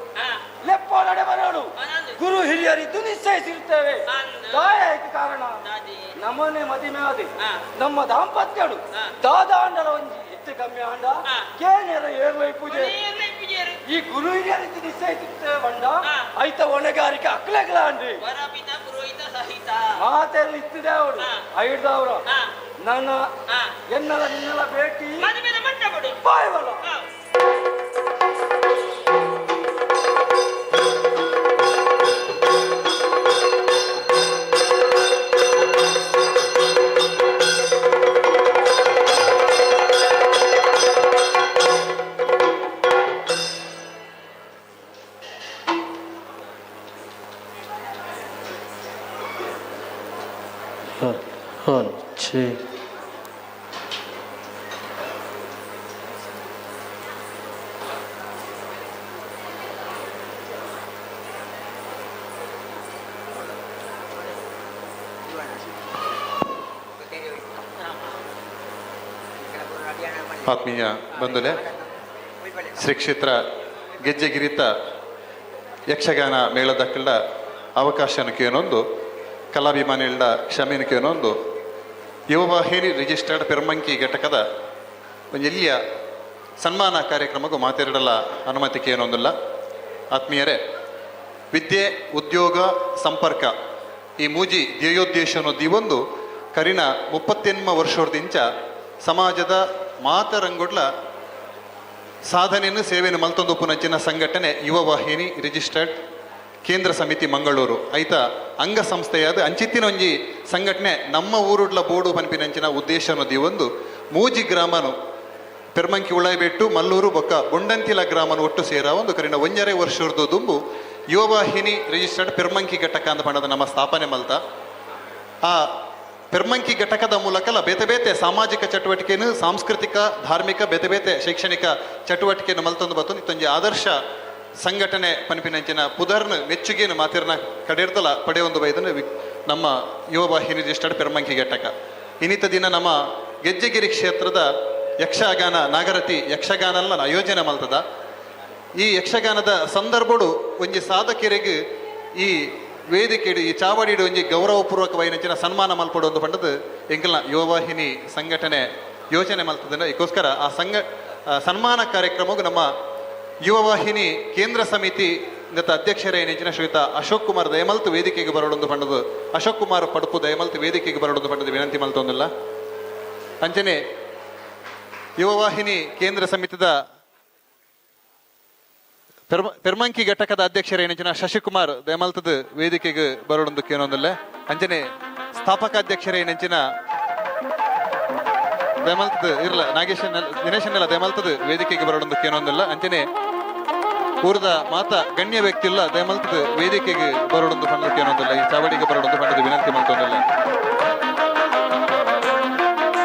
ಲೆಪ್ಪೋನಡೆ ಬರಡು ಗುರು ಹಿರಿಯರಿದ್ದು ನಿಶ್ಚಯಿಸಿರುತ್ತೇವೆ ದಾಯ ಕಾರಣ ನಮ್ಮನೆ ಮದಿಮೆ ಆದಿ ನಮ್ಮ ದಾಂಪತ್ಯಡು ದಾದಾಂಡಲ ಒಂಜಿ ಹೆಚ್ಚು ಕಮ್ಮಿ ಆಂಡ ಕೇನೆರ ಏರ್ಲೈ ಪೂಜೆ ಈ ಗುರು ಹಿರಿಯರಿದ್ದು ನಿಶ್ಚಯಿಸಿರ್ತೇವೆ ಬಂಡ ಐತ ಹೊಣೆಗಾರಿಕೆ ಅಕ್ಲೆಗ್ಲ ಅಂಡಿ ಮಾತೆಲ್ಲ ಇತ್ತಿದೆ ಅವಳು ಐಡ್ದವರು ನನ್ನ ಎನ್ನಲ ನಿನ್ನೆಲ್ಲ ಭೇಟಿ ಬಾಯವಲ್ಲ. ಆತ್ಮೀಯ ಬಂಧುಲೆ, ಶ್ರೀ ಕ್ಷೇತ್ರ ಗೆಜ್ಜೆಗಿರಿತ ಯಕ್ಷಗಾನ ಮೇಳದಕ್ಕಳ್ಳ ಅವಕಾಶನಕ್ಕೇನೊಂದು ಕಲಾಭಿಮಾನಿಗಳ ಕ್ಷಮೆನಕ್ಕೇನೊಂದು ಯುವವಾಹಿನಿ ರಿಜಿಸ್ಟರ್ಡ್ ಪೆರ್ಮಂಕಿ ಘಟಕದ ಒಂದು ಎಲ್ಲಿಯ ಸನ್ಮಾನ ಕಾರ್ಯಕ್ರಮಕ್ಕೂ ಮಾತಾಡಲ ಅನುಮತಿಕೇನೊಂದಿಲ್ಲ. ಆತ್ಮೀಯರೇ, ವಿದ್ಯೆ ಉದ್ಯೋಗ ಸಂಪರ್ಕ ಈ ಮೂಜಿ ಧ್ಯೇಯೋದ್ದೇಶನು ದಿವೊಂದು ಕರಿನ 38 ವರ್ಷದಿಂಚ ಸಮಾಜದ ಮಾತರಂಗುಡ್ಲ ಸಾಧನೆಯನ್ನು ಸೇವೆಯನ್ನು ಮಲ್ತೊಂದು ಪುನಂಚಿನ ಸಂಘಟನೆ ಯುವವಾಹಿನಿ ರಿಜಿಸ್ಟರ್ಡ್ ಕೇಂದ್ರ ಸಮಿತಿ ಮಂಗಳೂರು ಐತ ಅಂಗಸಂಸ್ಥೆಯಾದ ಅಂಚಿತ್ತಿನ ಒಂಜಿ ಸಂಘಟನೆ ನಮ್ಮ ಊರುಡ್ಲ ಬೋಡು ಪನ್ಪಿನಂಚಿನ ಉದ್ದೇಶನು ದಿವೊಂದು ಮೂಜಿ ಗ್ರಾಮನು ಪೆರ್ಮಂಕಿ ಉಳಾಯ್ಬೆಟ್ಟು ಮಲ್ಲೂರು ಬೊಕ್ಕ ಬೊಂಡಂತಿಲ ಗ್ರಾಮನು ಒಟ್ಟು ಸೇರ ಒಂದು ಕರಿನ 1.5 ವರ್ಷದ ದುಂಬು ಯುವವಾಹಿನಿ ರಿಜಿಸ್ಟರ್ಡ್ ಪೆರ್ಮಂಕಿ ಘಟಕ ಅಂತ ಪಂಡದ ನಮ್ಮ ಸ್ಥಾಪನೆ ಮಲ್ತ ಆ ಪೆರ್ಮಂಕಿ ಘಟಕದ ಮೂಲಕಲ ಬೇತೆ ಬೇತೆ ಸಾಮಾಜಿಕ ಚಟುವಟಿಕೆಯನ್ನು ಸಾಂಸ್ಕೃತಿಕ ಧಾರ್ಮಿಕ ಬೇತೆ ಬೇತೆ ಶೈಕ್ಷಣಿಕ ಚಟುವಟಿಕೆಯನ್ನು ಮಲ್ತೊಂದು ಬತ್ತೊಂದು ಇತ್ತೊಂಜಿ ಆದರ್ಶ ಸಂಘಟನೆ ಪನ್ಪಿನಂಚಿನ ಪುದರ್ನ ಮೆಚ್ಚುಗೆಯನ್ನು ಮಾತಿರ್ನ ಕಡೆರ್ತಲ ಪಡೆಯೊಂದು ಬೈದನ್ನು ನಮ್ಮ ಯುವವಾಹಿನಿ ರಿಜಿಸ್ಟರ್ಡ್ ಪೆರ್ಮಂಕಿ ಘಟಕ. ಇನ್ನಿತ ದಿನ ನಮ್ಮ ಗೆಜ್ಜೆಗಿರಿ ಕ್ಷೇತ್ರದ ಯಕ್ಷಗಾನ ನಾಗರತಿ ಯಕ್ಷಗಾನಲ್ಲ ಆಯೋಜನೆ ಮಲ್ತದ. ಈ ಯಕ್ಷಗಾನದ ಸಂದರ್ಭಡು ಒಂಜಿ ಸಾಧಕರಿಗೆ ಈ ವೇದಿಕೆಡು ಈ ಚಾವಡಿಡು ಒಂಜಿ ಗೌರವಪೂರ್ವಕವಾಯಿನಂಚಿನ ಸನ್ಮಾನ ಮಲ್ಪಡು ಒಂದು ಪಂಡದು ಎಂಕಲ್ನ ಯುವವಾಹಿನಿ ಸಂಘಟನೆ ಯೋಚನೆ ಮಲ್ತದ. ಇದಕ್ಕೋಸ್ಕರ ಆ ಸನ್ಮಾನ ಕಾರ್ಯಕ್ರಮವು ನಮ್ಮ Yuvavahini ಕೇಂದ್ರ ಸಮಿತಿ ಅಧ್ಯಕ್ಷರೇ ಶ್ರೀಯುತ ಅಶೋಕ್ ಕುಮಾರ್ ದಯಮಲ್ತು ವೇದಿಕೆಗೆ ಬರೋಡೊಂದು ಪಂಡದು, ಅಶೋಕ್ ಕುಮಾರ್ ಪಡುಪು ದಯಮಲ್ತು ವೇದಿಕೆಗೆ ಬರೋಡೊಂದು ಪಂಡದು ವಿನಂತಿ ಮಲ್ತೊಂದಿಲ್ಲ. ಅಂಚನೆ ಯುವವಾಹಿನಿ ಕೇಂದ್ರ ಸಮಿತಿದ ಪೆರ್ಮಂಕಿ ಘಟಕದ ಅಧ್ಯಕ್ಷರೇ ಶಶಿಕುಮಾರ್ ದಯಮಲ್ತದ ವೇದಿಕೆಗೆ ಬರೋಡೊಂದು ಕೇನೊಂದಿಲ್ಲ. ಅಂಚನೆ ಸ್ಥಾಪಕ ಅಧ್ಯಕ್ಷರೇ ನೆಂಚಿನ ದಯಮಲ್ತದ ಇರ್ಲ ನಾಗೇಶ್ ದಿನೇಶನ್ನೆಲ್ಲ ದಯಮಲ್ತದ ವೇದಿಕೆಗೆ ಬರೋಡೊಂದು ಕೇನೊಂದಿಲ್ಲ. ಅಂಚನೆ ಊರದ ಮಾತಾ ಗಣ್ಯ ವ್ಯಕ್ತಿ ಇಲ್ಲ ದಯಮಲ್ತದ ವೇದಿಕೆಗೆ ಬರೋಡೊಂದು ಪಂಡಕ್ಕೆ ಏನೊಂದಿಲ್ಲ, ಈ ಚಾವಡಿಗೆ ಬರೋಡೊಂದು ಪಂಡದ ವಿನಂತಿ ಮಲ್ತೊಂದಿಲ್ಲ.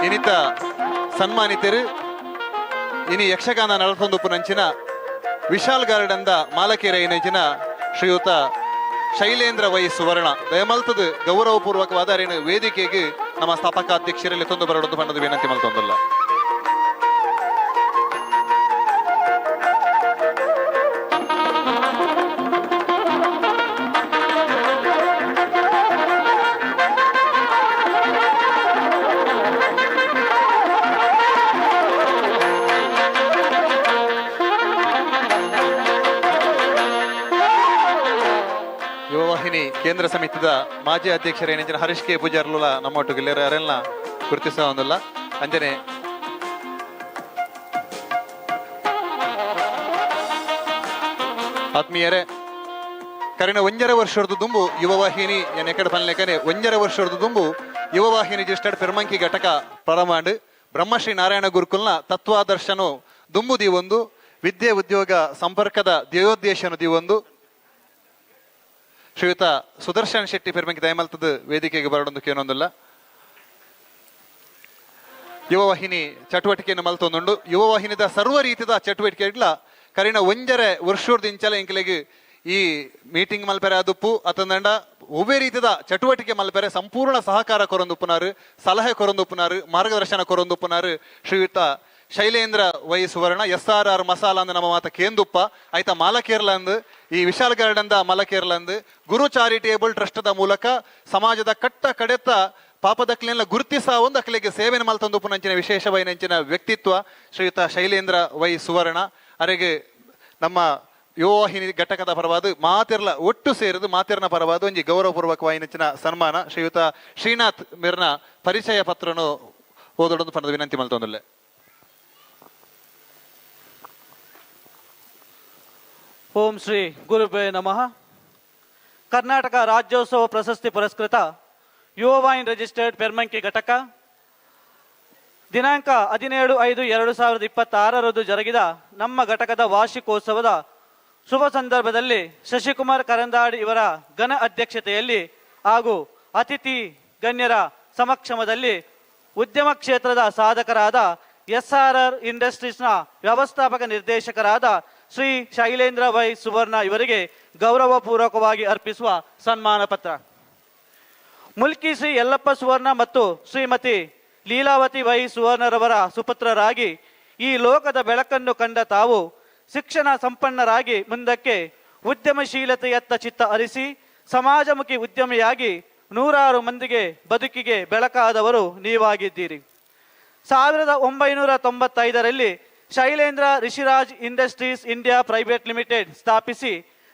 ಇನಿತ ಸನ್ಮಾನಿತರು ಇನಿ ಯಕ್ಷಗಾನ ನಡತೊಂದು ನಂಚಿನ ವಿಶಾಲ್ ಗಾರ್ಡನ್ the ಮಾಲಕೇರ ನೆಂಚಿನ ಶ್ರೀಯುತ ಶೈಲೇಂದ್ರ ವೈ ಸುವರ್ಣ ದಯಮಲ್ತದ ಗೌರವಪೂರ್ವಕವಾದ ಅರೇನು ವೇದಿಕೆಗೆ ನಮ್ಮ ಸ್ಥಾಪಕ ಅಧ್ಯಕ್ಷರಲ್ಲಿ ತಂದು ಬರೋಡೊಂದು ಪಂಡದ ವಿನಂತಿ ಮಲ್ತೊಂದಿಲ್ಲ. ಕೇಂದ್ರ ಸಮಿತಿದ ಮಾಜಿ ಅಧ್ಯಕ್ಷರೇನಿಂಚಿನ ಹರೀಶ್ ಕೆ ಪೂಜಾರ್ಲುಲ ನಮ್ಮೊಟ್ಟಿಗೆ ಅರೆಲ್ಲ ಗುರುತಿಸ ಒಂದಿಲ್ಲ. ಅಂಜನೆ ಆತ್ಮೀಯರೇ, ಕರಿನ 1.5 ವರ್ಷದ ದುಂಬು ಯುವವಾಹಿನಿ ಎಕಡೆ ಪನ್ಲೆಕನೆ 1.5 ವರ್ಷದ ದುಂಬು ಯುವವಾಹಿನಿ ಜಿಸ್ಟೆಡ್ ಪೆರ್ಮಂಕಿ ಘಟಕ ಪ್ರಾರಂಭ ಬ್ರಹ್ಮಶ್ರೀ ನಾರಾಯಣ ಗುರುಕುಲ್ನ ತತ್ವಾದರ್ಶನು ದುಂಬು ದೀವೊಂದು ವಿದ್ಯೆ ಉದ್ಯೋಗ ಸಂಪರ್ಕದ ಧ್ಯೇಯೋದ್ದೇಶನು ದೀವೊಂದು ಶ್ರೀಯುತ ಸುದರ್ಶನ್ ಶೆಟ್ಟಿ ಪೆರ್ಮಂಕಿ ದಯಮಲ್ತದ ವೇದಿಕೆಗೆ ಬರೋಡೊಂದು ಕೇನೊಂದಿಲ್ಲ. ಯುವವಾಹಿನಿ ಚಟುವಟಿಕೆಯನ್ನು ಮಲ್ತೊಂದುಂಡು. ಯುವವಾಹಿನಿದ ಸರ್ವ ರೀತಿಯ ಚಟುವಟಿಕೆ ಇಡ್ಲ ಕರಿನ 1.5 ವರ್ಷದ ಇಂಚಲ ಇಂಕಲೆಗ್ ಈ ಮೀಟಿಂಗ್ ಮಲ್ಪೆರೆ ಅದುಪ್ಪು ಅತಂದಂಡ ಒವ್ವೇ ರೀತಿಯ ಚಟುವಟಿಕೆ ಮಲ್ಪೆರೆ ಸಂಪೂರ್ಣ ಸಹಕಾರ ಕೊರೊಂದುಪ್ಪುನಾರು, ಸಲಹೆ ಕೊರೊಂದುಪ್ಪುನಾರು, ಮಾರ್ಗದರ್ಶನ ಕೊರೊಂದುಪ್ಪುನಾರು ಶ್ರೀಯುತ Shailendra Y Suvarna S R R masala ಅಂದ್ ನಮ್ಮ ಮಾತ ಕೇಂದುಪ್ಪ ಆಯ್ತಾ ಮಾಲಕೇರ್ಲಂದ್ ಈ Vishal garden the ಮಾಲಕೇರ್ಲಂದ್ Guru charitable trust the ಮೂಲಕ ಸಮಾಜದ ಕಟ್ಟ ಕಡೆತ ಪಾಪದಕ್ಲೆಲ್ಲ ಗುರುತಿಸ ಒಂದು ಅಕ್ಲೆಗೆ ಸೇವೆನ ಮಲ್ತೊಂದುಪ್ಪು ನಂಚಿನ ವಿಶೇಷವೈನಂಚಿನ ವ್ಯಕ್ತಿತ್ವ ಶ್ರೀಯುತ ಶೈಲೇಂದ್ರ ವೈ ಸುವರ್ಣ ಅರೆಗೆ ನಮ್ಮ ಯುವವಾಹಿನಿ ಘಟಕದ ಪರವಾದ ಮಾತಿರ್ಲ ಒಟ್ಟು ಸೇರಿದು ಮಾತಿರ್ನ ಪರವಾದ ಒಂಜಿ ಗೌರವಪೂರ್ವಕವಾಯಿನಂಚಿನ ಸನ್ಮಾನ ಶ್ರೀಯುತ ಶ್ರೀನಾಥ್ ಮಿರ್ನ ಪರಿಚಯ ಪತ್ರನು ಓದೊಡೊಂದು ಪನದ ವಿನಂತಿ ಮಲ್ತೊಂದುಲ್ಲೆ. ಓಂ ಶ್ರೀ ಗುರುಭ್ಯೋ ನಮಃ. ಕರ್ನಾಟಕ ರಾಜ್ಯೋತ್ಸವ ಪ್ರಶಸ್ತಿ ಪುರಸ್ಕೃತ ಯುವವಾಹಿನಿ ರಿಜಿಸ್ಟರ್ಡ್ ಪೆರ್ಮಂಕಿ ಘಟಕ ದಿನಾಂಕ 17/5/2026 ಜರುಗಿದ ನಮ್ಮ ಘಟಕದ ವಾರ್ಷಿಕೋತ್ಸವದ ಶುಭ ಸಂದರ್ಭದಲ್ಲಿ ಶಶಿಕುಮಾರ್ ಕರಂದಾಡಿ ಇವರ ಘನ ಅಧ್ಯಕ್ಷತೆಯಲ್ಲಿ ಹಾಗೂ ಅತಿಥಿ ಗಣ್ಯರ ಸಮಕ್ಷಮದಲ್ಲಿ ಉದ್ಯಮ ಕ್ಷೇತ್ರದ ಸಾಧಕರಾದ SRR ಇಂಡಸ್ಟ್ರೀಸ್ನ ವ್ಯವಸ್ಥಾಪಕ ನಿರ್ದೇಶಕರಾದ ಶ್ರೀ ಶೈಲೇಂದ್ರ ವೈ ಸುವರ್ಣ ಇವರಿಗೆ ಗೌರವಪೂರ್ವಕವಾಗಿ ಅರ್ಪಿಸುವ ಸನ್ಮಾನ ಪತ್ರ. ಮುಲ್ಕಿ ಶ್ರೀ ಯಲ್ಲಪ್ಪ ಸುವರ್ಣ ಮತ್ತು ಶ್ರೀಮತಿ ಲೀಲಾವತಿ ವೈ ಸುವರ್ಣರವರ ಸುಪುತ್ರರಾಗಿ ಈ ಲೋಕದ ಬೆಳಕನ್ನು ಕಂಡ ತಾವು ಶಿಕ್ಷಣ ಸಂಪನ್ನರಾಗಿ ಮುಂದಕ್ಕೆ ಉದ್ಯಮಶೀಲತೆಯತ್ತ ಚಿತ್ತ ಹರಿಸಿ ಸಮಾಜಮುಖಿ ಉದ್ಯಮಿಯಾಗಿ ನೂರಾರು ಮಂದಿಗೆ ಬದುಕಿಗೆ ಬೆಳಕಾದವರು ನೀವಾಗಿದ್ದೀರಿ. 1995ರಲ್ಲಿ Shailendra Rishiraj industries India private limited ಸ್ಥಾಪಿಸಿ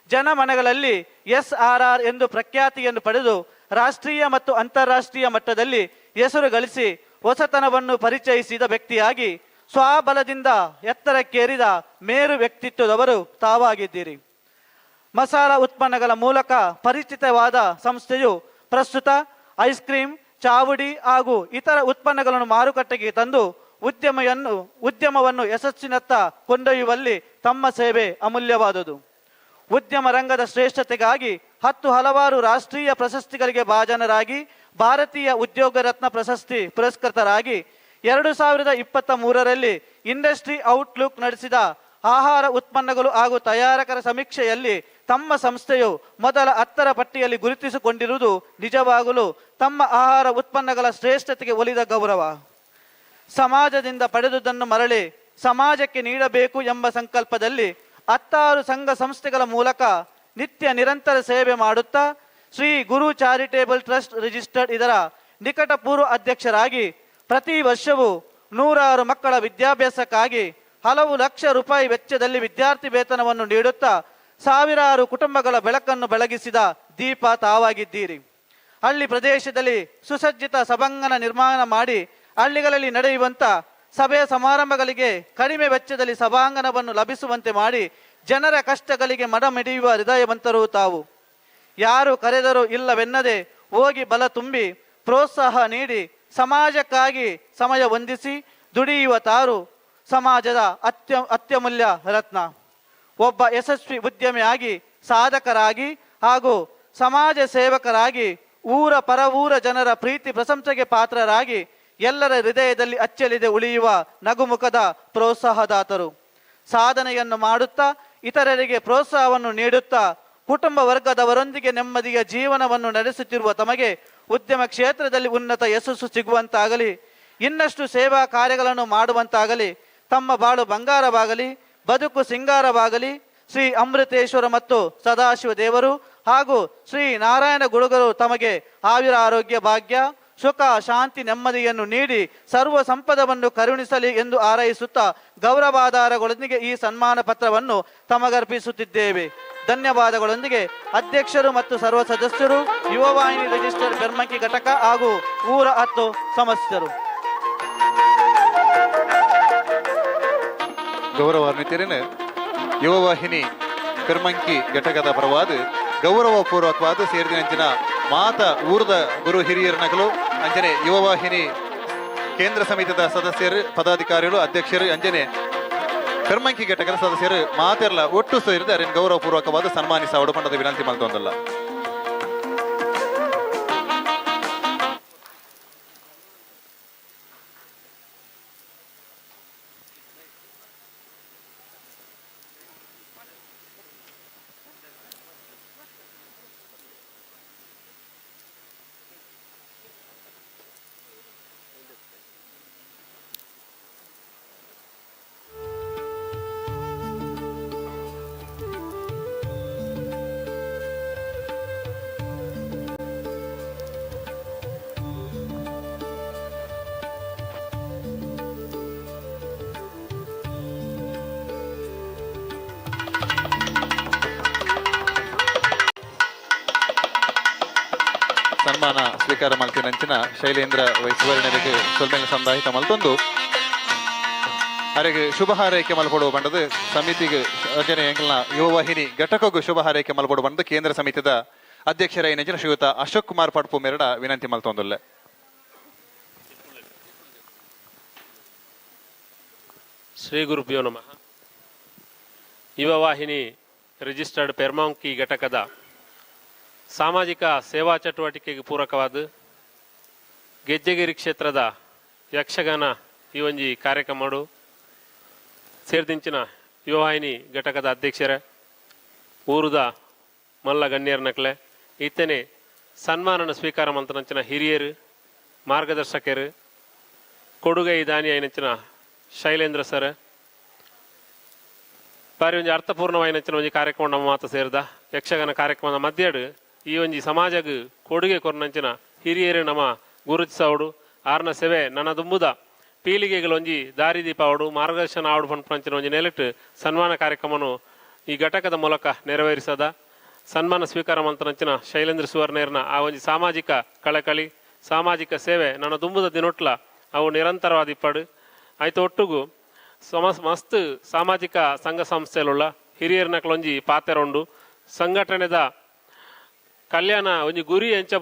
ಜನಮನಗಳಲ್ಲಿ SRR ಎಂದು ಪ್ರಖ್ಯಾತಿಯನ್ನು ಪಡೆದು ರಾಷ್ಟ್ರೀಯ ಮತ್ತು ಅಂತಾರಾಷ್ಟ್ರೀಯ ಮಟ್ಟದಲ್ಲಿ ಹೆಸರು ಗಳಿಸಿ ಹೊಸತನವನ್ನು ಪರಿಚಯಿಸಿದ ವ್ಯಕ್ತಿಯಾಗಿ ಸ್ವಬಲದಿಂದ ಎತ್ತರಕ್ಕೇರಿದ ಮೇರು ವ್ಯಕ್ತಿತ್ವದವರು ತಾವಾಗಿದ್ದೀರಿ. ಮಸಾಲ ಉತ್ಪನ್ನಗಳ ಮೂಲಕ ಪರಿಚಿತವಾದ ಸಂಸ್ಥೆಯು ಪ್ರಸ್ತುತ ಐಸ್ ಕ್ರೀಮ್, ಚಾವುಡಿ ಹಾಗೂ ಇತರ ಉತ್ಪನ್ನಗಳನ್ನು ಮಾರುಕಟ್ಟೆಗೆ ತಂದು ಉದ್ಯಮವನ್ನು ಯಶಸ್ಸಿನತ್ತ ಕೊಂಡೊಯ್ಯುವಲ್ಲಿ ತಮ್ಮ ಸೇವೆ ಅಮೂಲ್ಯವಾದುದು. ಉದ್ಯಮ ರಂಗದ ಶ್ರೇಷ್ಠತೆಗಾಗಿ 10 ಹಲವಾರು ರಾಷ್ಟ್ರೀಯ ಪ್ರಶಸ್ತಿಗಳಿಗೆ ಭಾಜನರಾಗಿ ಭಾರತೀಯ ಉದ್ಯೋಗ ರತ್ನ ಪ್ರಶಸ್ತಿ ಪುರಸ್ಕೃತರಾಗಿ 2023ರಲ್ಲಿ ಇಂಡಸ್ಟ್ರಿ ಔಟ್ಲುಕ್ ನಡೆಸಿದ ಆಹಾರ ಉತ್ಪನ್ನಗಳು ಹಾಗೂ ತಯಾರಕರ ಸಮೀಕ್ಷೆಯಲ್ಲಿ ತಮ್ಮ ಸಂಸ್ಥೆಯು ಮೊದಲ 10ರ ಪಟ್ಟಿಯಲ್ಲಿ ಗುರುತಿಸಿಕೊಂಡಿರುವುದು ನಿಜವಾಗಲೂ ತಮ್ಮ ಆಹಾರ ಉತ್ಪನ್ನಗಳ ಶ್ರೇಷ್ಠತೆಗೆ ಒಲಿದ ಗೌರವ. ಸಮಾಜದಿಂದ ಪಡೆದುದನ್ನು ಮರಳಿ ಸಮಾಜಕ್ಕೆ ನೀಡಬೇಕು ಎಂಬ ಸಂಕಲ್ಪದಲ್ಲಿ 10 ಸಂಘ ಸಂಸ್ಥೆಗಳ ಮೂಲಕ ನಿತ್ಯ ನಿರಂತರ ಸೇವೆ ಮಾಡುತ್ತಾ Shri Guru charitable trust registered ಇದರ ನಿಕಟ ಪೂರ್ವ ಅಧ್ಯಕ್ಷರಾಗಿ ಪ್ರತಿ ವರ್ಷವೂ ನೂರಾರು ಮಕ್ಕಳ ವಿದ್ಯಾಭ್ಯಾಸಕ್ಕಾಗಿ ಹಲವು ಲಕ್ಷ ರೂಪಾಯಿ ವೆಚ್ಚದಲ್ಲಿ ವಿದ್ಯಾರ್ಥಿ ವೇತನವನ್ನು ನೀಡುತ್ತಾ ಸಾವಿರಾರು ಕುಟುಂಬಗಳ ಬೆಳಕನ್ನು ಬೆಳಗಿಸಿದ ದೀಪ ತಾವಾಗಿದ್ದೀರಿ. ಹಳ್ಳಿ ಪ್ರದೇಶದಲ್ಲಿ ಸುಸಜ್ಜಿತ ಸಭಾಂಗಣ ನಿರ್ಮಾಣ ಮಾಡಿ ಹಳ್ಳಿಗಳಲ್ಲಿ ನಡೆಯುವಂಥ ಸಭೆಯ ಸಮಾರಂಭಗಳಿಗೆ ಕಡಿಮೆ ವೆಚ್ಚದಲ್ಲಿ ಸಭಾಂಗಣವನ್ನು ಲಭಿಸುವಂತೆ ಮಾಡಿ ಜನರ ಕಷ್ಟಗಳಿಗೆ ಮಡಮಿಡಿಯುವ ಹೃದಯವಂತರು ತಾವು. ಯಾರು ಕರೆದರೂ ಇಲ್ಲವೆನ್ನದೆ ಹೋಗಿ ಬಲ ತುಂಬಿ ಪ್ರೋತ್ಸಾಹ ನೀಡಿ ಸಮಾಜಕ್ಕಾಗಿ ಸಮಯ ಹೊಂದಿಸಿ ದುಡಿಯುವ ತಾರು ಸಮಾಜದ ಅತ್ಯಮೂಲ್ಯ ರತ್ನ. ಒಬ್ಬ ಯಶಸ್ವಿ ಉದ್ಯಮಿಯಾಗಿ, ಸಾಧಕರಾಗಿ ಹಾಗೂ ಸಮಾಜ ಸೇವಕರಾಗಿ ಊರ ಪರವೂರ ಜನರ ಪ್ರೀತಿ ಪ್ರಶಂಸೆಗೆ ಪಾತ್ರರಾಗಿ ಎಲ್ಲರ ಹೃದಯದಲ್ಲಿ ಅಚ್ಚಳಿದೆ ಉಳಿಯುವ ನಗುಮುಖದ ಪ್ರೋತ್ಸಾಹದಾತರು. ಸಾಧನೆಯನ್ನು ಮಾಡುತ್ತಾ ಇತರರಿಗೆ ಪ್ರೋತ್ಸಾಹವನ್ನು ನೀಡುತ್ತಾ ಕುಟುಂಬ ವರ್ಗದವರೊಂದಿಗೆ ನೆಮ್ಮದಿಯ ಜೀವನವನ್ನು ನಡೆಸುತ್ತಿರುವ ತಮಗೆ ಉದ್ಯಮ ಕ್ಷೇತ್ರದಲ್ಲಿ ಉನ್ನತ ಯಶಸ್ಸು ಸಿಗುವಂತಾಗಲಿ, ಇನ್ನಷ್ಟು ಸೇವಾ ಕಾರ್ಯಗಳನ್ನು ಮಾಡುವಂತಾಗಲಿ, ತಮ್ಮ ಬಾಳು ಬಂಗಾರವಾಗಲಿ, ಬದುಕು ಸಿಂಗಾರವಾಗಲಿ. ಶ್ರೀ ಅಮೃತೇಶ್ವರ ಮತ್ತು ಸದಾಶಿವ ದೇವರು ಹಾಗೂ ಶ್ರೀ ನಾರಾಯಣ ಗುರುಗಳು ತಮಗೆ ಆಯುರ ಆರೋಗ್ಯ ಭಾಗ್ಯ ಸುಖ ಶಾಂತಿ ನೆಮ್ಮದಿಯನ್ನು ನೀಡಿ ಸರ್ವ ಸಂಪದವನ್ನು ಕರುಣಿಸಲಿ ಎಂದು ಹಾರೈಸುತ್ತಾ ಗೌರವಾಧಾರಗಳೊಂದಿಗೆ ಈ ಸನ್ಮಾನ ಪತ್ರವನ್ನು ತಮಗರ್ಪಿಸುತ್ತಿದ್ದೇವೆ. ಧನ್ಯವಾದಗಳೊಂದಿಗೆ ಅಧ್ಯಕ್ಷರು ಮತ್ತು ಸರ್ವ ಸದಸ್ಯರು, ಯುವವಾಹಿನಿ ರಿಜಿಸ್ಟರ್ ಬೆರ್ಮಂಕಿ ಘಟಕ ಹಾಗೂ ಊರ 10 ಸಮಸ್ಯರು. ಗೌರವಾನ್ವಿತರೇನ ಯುವವಾಹಿನಿ ಪೆರ್ಮಂಕಿ ಘಟಕದ ಪರವಾದ ಗೌರವಪೂರ್ವಕವಾದ ಸೇರಿದ ಮಾತ ಊರದ ಗುರು ಹಿರಿಯರ ನಕಲು ಅಂಜನೆ ಯುವವಾಹಿನಿ ಕೇಂದ್ರ ಸಮಿತಿಯ ಸದಸ್ಯರು, ಪದಾಧಿಕಾರಿಗಳು, ಅಧ್ಯಕ್ಷರು, ಅಂಜನೆ ಪೆರ್ಮಂಕಿ ಘಟಕದ ಸದಸ್ಯರು ಮಾತೆಲ್ಲ ಒಟ್ಟು ಸೇರಿದ ಅವರನ್ನು ಗೌರವಪೂರ್ವಕವಾದ ಸನ್ಮಾನಿಸ ಒಡಪಂಡದ ವಿನಂತಿ ಮಲ್ತೊಂದಲ್ಲ. ಸನ್ಮಾನ ಸ್ವೀಕಾರ ಮಲ್ತಿನಂಚಿನ ಶೈಲೇಂದ್ರ ವೈಸುವರ್ಣರಿಗೆ ಸೊಲ್ಮೆಲ ಸಂದಾಹಿತ ಮಲ್ತೊಂದು ಅರೆಗೆ ಶುಭ ಹಾರೈಕೆ ಮಲ್ಪಡುವ ಬಂಡದು ಸಮಿತಿಗೆ ಅಂಜನೆ ಎಂಕಲ್ನ ಯುವವಾಹಿನಿ ಘಟಕಗೂ ಶುಭ ಹಾರೈಕೆ ಮಲ್ಪಡುವ ಬಂಡದು ಕೇಂದ್ರ ಸಮಿತಿದ ಅಧ್ಯಕ್ಷರಾಯಿನಂಚಿನ ಶ್ರೀಯುತ ಅಶೋಕ್ ಕುಮಾರ್ ಪಡ್ಪು ಮೇರಡ ವಿನಂತಿ ಮಲ್ತೊಂದುಲ್ಲೆ. ಶ್ರೀ ಗುರುಭ್ಯೋ ನಮಃ. ಯುವವಾಹಿನಿ ರಿಜಿಸ್ಟರ್ಡ್ ಪೆರ್ಮಾಂಕಿ ಘಟಕದ ಸಾಮಾಜಿಕ ಸೇವಾ ಚಟುವಟಿಕೆಗೆ ಪೂರಕವಾದ ಗೆಜ್ಜೆಗಿರಿ ಕ್ಷೇತ್ರದ ಯಕ್ಷಗಾನ ಈ ಒಂಜಿ ಕಾರ್ಯಕ್ರಮ ಸೇರ್ದಿಂಚಿನ ಯುವವಾಹಿನಿ ಘಟಕದ ಅಧ್ಯಕ್ಷರೇ, ಊರುದ ಮಲ್ಲ ಗಣ್ಯರ ನಕಲೆ, ಇತ್ತನೆ ಸನ್ಮಾನನ ಸ್ವೀಕಾರ ಮಂತನಂಚಿನ ಹಿರಿಯರು, ಮಾರ್ಗದರ್ಶಕರು, ಕೊಡುಗೈ ದಾನಿ ಐನಂಚಿನ ಶೈಲೇಂದ್ರ ಸರ್, ಬಾರಿ ಒಂಜಿ ಅರ್ಥಪೂರ್ಣವಾಯಿನಂಚಿನ ಒಂಜಿ ಕಾರ್ಯಕ್ರಮ ನಮ್ಮ ಮಾತ ಸೇರಿದ ಯಕ್ಷಗಾನ ಕಾರ್ಯಕ್ರಮದ ಮಧ್ಯಡು ಈ ಒಂಜಿ ಸಮಾಜಗ್ ಕೊಡುಗೆ ಕೊರ್ನಂಚಿನ ಹಿರಿಯರು ನಮ್ಮ ಗುರುತಿಸವಡು, ಆರ್ನ ಸೇವೆ ನನ್ನ ದುಂಬುದ ಪೀಳಿಗೆಗಳೊಂಜಿ ದಾರಿದೀಪ ಅವಡು, ಮಾರ್ಗದರ್ಶನ ಆವಡು ಪಂಚಿನ ಒಂಜಿ ನೆಲೆಟ್ ಸನ್ಮಾನ ಕಾರ್ಯಕ್ರಮನು ಈ ಘಟಕದ ಮೂಲಕ ನೆರವೇರಿಸದ ಸನ್ಮಾನ ಸ್ವೀಕಾರ ಮಂತನಂಚಿನ ಶೈಲೇಂದ್ರ ಸುವರ್ಣೇರ್ನ ಆ ಒಂಜಿ ಸಾಮಾಜಿಕ ಕಳಕಳಿ, ಸಾಮಾಜಿಕ ಸೇವೆ ನನ್ನ ದುಂಬುದ ದಿನೊಟ್ಲ ಅವು ನಿರಂತರವಾದ ಇಪ್ಪಡು. ಆಯ್ತು ಒಟ್ಟುಗು ಮಸ್ತ್ ಸಾಮಾಜಿಕ ಸಂಘ ಸಂಸ್ಥೆಲುಳ್ಳ ಹಿರಿಯರ್ನಕ್ಲೊಂಜಿ ಪಾತೆರೊಂಡು ಸಂಘಟನೆದ ಕಲ್ಯಾಣ ಒಂಜಿ ಗುರಿ ಎಂಚ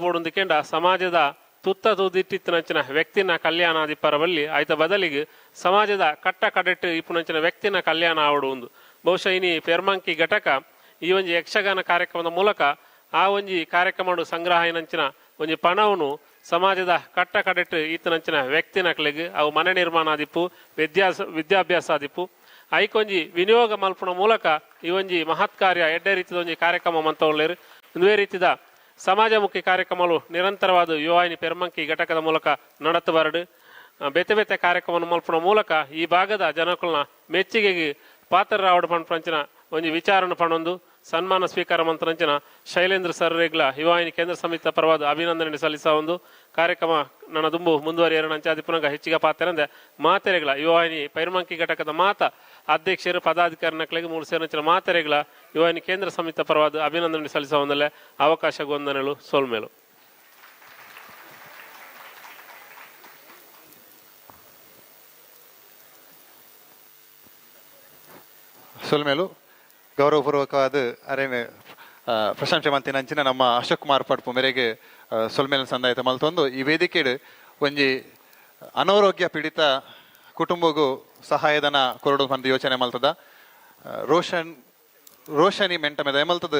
ಸಮಾಜದ ತುತ್ತ ತೂದಿಟ್ಟಿತ್ತಿನಂಚಿನ ವ್ಯಕ್ತಿನ ಕಲ್ಯಾಣ ಆದಿಪ್ಪರವಲ್ಲಿ ಆಯ್ತ ಬದಲಿಗೆ ಸಮಾಜದ ಕಟ್ಟ ಕಡೆಟ್ಟು ಇಪ್ಪುನಂಚಿನ ವ್ಯಕ್ತಿನ ಕಲ್ಯಾಣ ಆವಡು ಒಂದು. ಬಹುಶಃ ಇನಿ ಪೆರ್ಮಂಕಿ ಘಟಕ ಈ ಒಂಜಿ ಯಕ್ಷಗಾನ ಕಾರ್ಯಕ್ರಮದ ಮೂಲಕ ಆ ಒಂಜಿ ಕಾರ್ಯಕ್ರಮ ಸಂಗ್ರಹ ಏನಂಚಿನ ಒಂಜಿ ಪಣವನ್ನು ಸಮಾಜದ ಕಟ್ಟ ಕಡೆಟ್ಟು ಈತನಂಚಿನ ವ್ಯಕ್ತಿನಕ್ಲೆಗ್ ಅವು ಮನೆ ನಿರ್ಮಾಣ ಆದಿಪ್ಪು, ವಿದ್ಯಾಭ್ಯಾಸ ಆದಿಪ್ಪು, ಐಕೊಂಜಿ ವಿನಿಯೋಗ ಮಲ್ಪುನ ಮೂಲಕ ಈ ಒಂಜಿ ಮಹತ್ ಕಾರ್ಯ ಎಡ್ಡೆ ರೀತಿದ ಒಂಜಿ ಕಾರ್ಯಕ್ರಮ ಮಂತವುಳ್ಳೇರು. ಒಂದುವೇ ರೀತಿದ ಸಮಾಜಮುಖಿ ಕಾರ್ಯಕ್ರಮಗಳು ನಿರಂತರವಾದ ಯುವವಾಹಿನಿ ಪೆರ್ಮಂಕಿ ಘಟಕದ ಮೂಲಕ ನಡತು ಬರಡು ಬೇತೆ ಬೇತೆ ಕಾರ್ಯಕ್ರಮ ಮಲ್ಪುನ ಮೂಲಕ ಈ ಭಾಗದ ಜನಕುಲ್ನ ಮೆಚ್ಚುಗೆಗೆ ಪಾತ್ರರಾವಡು ಪಂಚಿನ ಒಂಜಿ ವಿಚಾರಣ ಪಣೊಂದು ಸನ್ಮಾನ ಸ್ವೀಕಾರ ಮಂತ್ರಂಚಿನ ಶೈಲೇಂದ್ರ ಸರ್ ರೇಗ್ಲ ಯುವವಾಹಿನಿ ಕೇಂದ್ರ ಸಮಿತಿ ಪರವಾದ ಅಭಿನಂದನೆ ಸಲ್ಲಿಸ ಒಂದು ಕಾರ್ಯಕ್ರಮ ನನ್ನ ದುಂಬು ಮುಂದುವರಿಯರ ನಂಚಾದಿ ಪುನಗ ಹೆಚ್ಚಿಗೆ ಪಾತ್ರರಂದೆ ಮಾತೆರೆಗಳ ಯುವವಾಹಿನಿ ಪೈರ್ಮಂಕಿ ಘಟಕದ ಮಾತ ಅಧ್ಯಕ್ಷರು ಪದಾಧಿಕಾರಿ ನಕ್ಲೆಗ್ ಮೂಲು ಸೇರಿನ ಮಾತೆರೆಗ್ಲ ಯುವವಾಹಿನಿ ಕೇಂದ್ರ ಸಮಿತಿ ಪರವಾದ ಅಭಿನಂದನೆ ಸಲ್ಲಿಸವಂದಲೆ ಅವಕಾಶ ಗೊಂದನೆಲು ಸೋಲ್ಮೇಲು. ಸೊಲ್ಮೇಲು ಗೌರವಪೂರ್ವಕವಾದ ಅರೇನು ಪ್ರಶಂಸೆ ಮಲ್ತಿನ ಅಂಚಿನ ನಮ್ಮ ಅಶೋಕ್ ಕುಮಾರ್ ಪಡ್ಪು ಮೇರೆಗೆ ಸೊಲ್ಮೇಲು ಸಂದಾಯತ ಮಲ್ತೊಂದು ಈ ವೇದಿಕೆಡ್ ಒಂಜಿ ಅನಾರೋಗ್ಯ ಪೀಡಿತ ಕುಟುಂಬಗೂ ಸಹಾಯಧನ ಕೊರಡು ಪಂದ್ ಯೋಚನೆ ಮಲ್ತದ. ರೋಷನ್ ರೋಷನಿ ಮೆಂಟಮೆ ದಯಮಲ್ತದ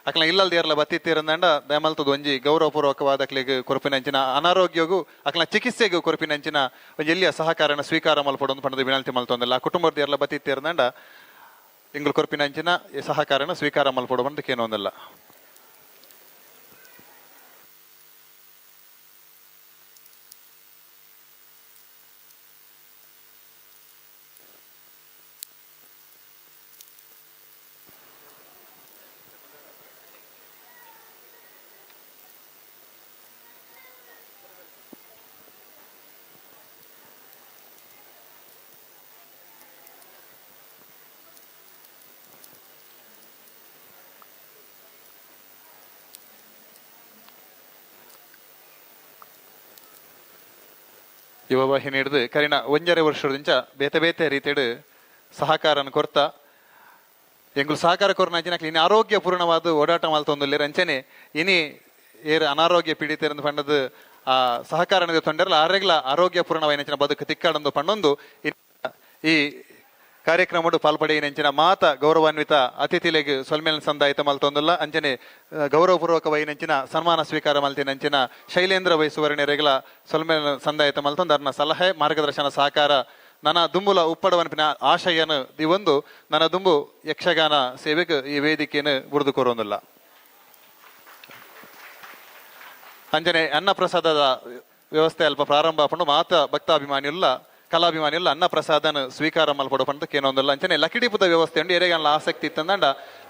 ಅಕ್ಲ ಇಲ್ಲಲ್ ದೇರ್ಲ ಬತ್ತಿತ್ತೀರಂದಂಡ ದಯಮಲ್ತದ ಒಂಜಿ ಗೌರವಪೂರ್ವಕವಾದ ಅಕ್ಲೆಗ್ ಕೊರ್ಪಿನಂಚಿನ ಅನಾರೋಗ್ಯಗೂ ಅಕ್ಲ ಚಿಕಿತ್ಸೆಗೂ ಕೊರ್ಪಿನಂಚಿನ ಒಂಜಿ ಎಲ್ಲಿಯ ಸಹಕಾರನ ಸ್ವೀಕಾರ ಮಲ್ಪಡೊಂದು ಪಂಡದ ವಿನಂತಿ ಮಲ್ತೊಂದಿಲ್ಲ. ಕುಟುಂಬದ ಏರ್ಲ ಬತ್ತಿತ್ತೀರಂದಂಡ ಎಂಗುಲು ಕೊರ್ಪಿನಂಚಿನ ಸಹಕಾರನ ಸ್ವೀಕಾರ ಮಲ್ಪಡು ಪಂದ್ ಕೇನೊಂದಿಲ್ಲ. ಯುವ ವಾಹಿನಿ ಹಿಡಿದು ಕರಿನ ಒಂಜರೆ ವರ್ಷದಿಂಚ ಬೇತೆ ಬೇತೆ ರೀತಿಯಡು ಸಹಕಾರನ ಕೊರ್ತ ಎಂಗುಲು ಸಹಕಾರ ಕೊರ್ನ ಅಂಚಿನ ಇನಿ ಆರೋಗ್ಯಪೂರ್ಣವಾದ ಓಡಾಟ ಮಲ್ತೊಂದುಲ್ಲೆರ್. ಅಂಚನೆ ಇನಿ ಏರ್ ಅನಾರೋಗ್ಯ ಪೀಡಿತರಂದು ಪಂಡದು ಆ ಸಹಕಾರನ ತೊಂದರೆಲ ಆರೆಗ್ಲ ಆರೋಗ್ಯಪೂರ್ಣವಾಯಿನ ಬದುಕು ತಿಕ್ಕಾಡಂದು ಪಂಡೊಂದು ಈ ಕಾರ್ಯಕ್ರಮಡು ಪಾಲ್ಪಡೆಯಿನಂಚಿನ ಮಾತ ಗೌರವಾನ್ವಿತ ಅತಿಥಿಲೆಗ್ ಸೊಲ್ಮೇಲ್ ಸಂದಾಯಿತ ಮಲ್ತೊಂದುಲ್ಲ. ಅಂಚನೆ ಗೌರವಪೂರ್ವಕವಾಯಿನಂಚಿನ ಸನ್ಮಾನ ಸ್ವೀಕಾರ ಮಲ್ತಿನಂಚಿನ ಶೈಲೇಂದ್ರ ವೈಸುವರ್ಣರೆಗ್ಲ ಸೊಲ್ಮೇಲ್ ಸಂದಾಯಿತ ಮಲ್ತೊಂದು ಅರ್ನ ಸಲಹೆ ಮಾರ್ಗದರ್ಶನ ಸಹಕಾರ ನನ್ನ ದುಂಬುಲ ಉಪ್ಪಡವನ್ಪಿನ ಆಶಯನು ದಿವೊಂದು ನನ್ನ ದುಂಬು ಯಕ್ಷಗಾನ ಸೇವೆಗೆ ಈ ವೇದಿಕೆಯನ್ನು ಬುರಿದು ಕೋರೊಂದಿಲ್ಲ. ಅಂಜನೆ ಅನ್ನಪ್ರಸಾದದ ವ್ಯವಸ್ಥೆ ಅಲ್ಪ ಪ್ರಾರಂಭ ಪಂಡು ಮಾತ ಭಕ್ತಾಭಿಮಾನಿಯುಲ್ಲ ಕಲಾಭಿಮಾನಿಯುಲ್ಲ ಅನ್ನಪ್ರಸಾದನ ಸ್ವೀಕಾರ ಮಲ್ಪಡು ಪಂಡ ಕೇನೊಂದಿಲ್ಲ. ಅಂಚನೆ ಲಕಿಡಿಪುದ ವ್ಯವಸ್ಥೆ ಉಂಡು, ಎರೆಗಲ್ಲ ಆಸಕ್ತಿ ಇತ್ತಂದಂಡ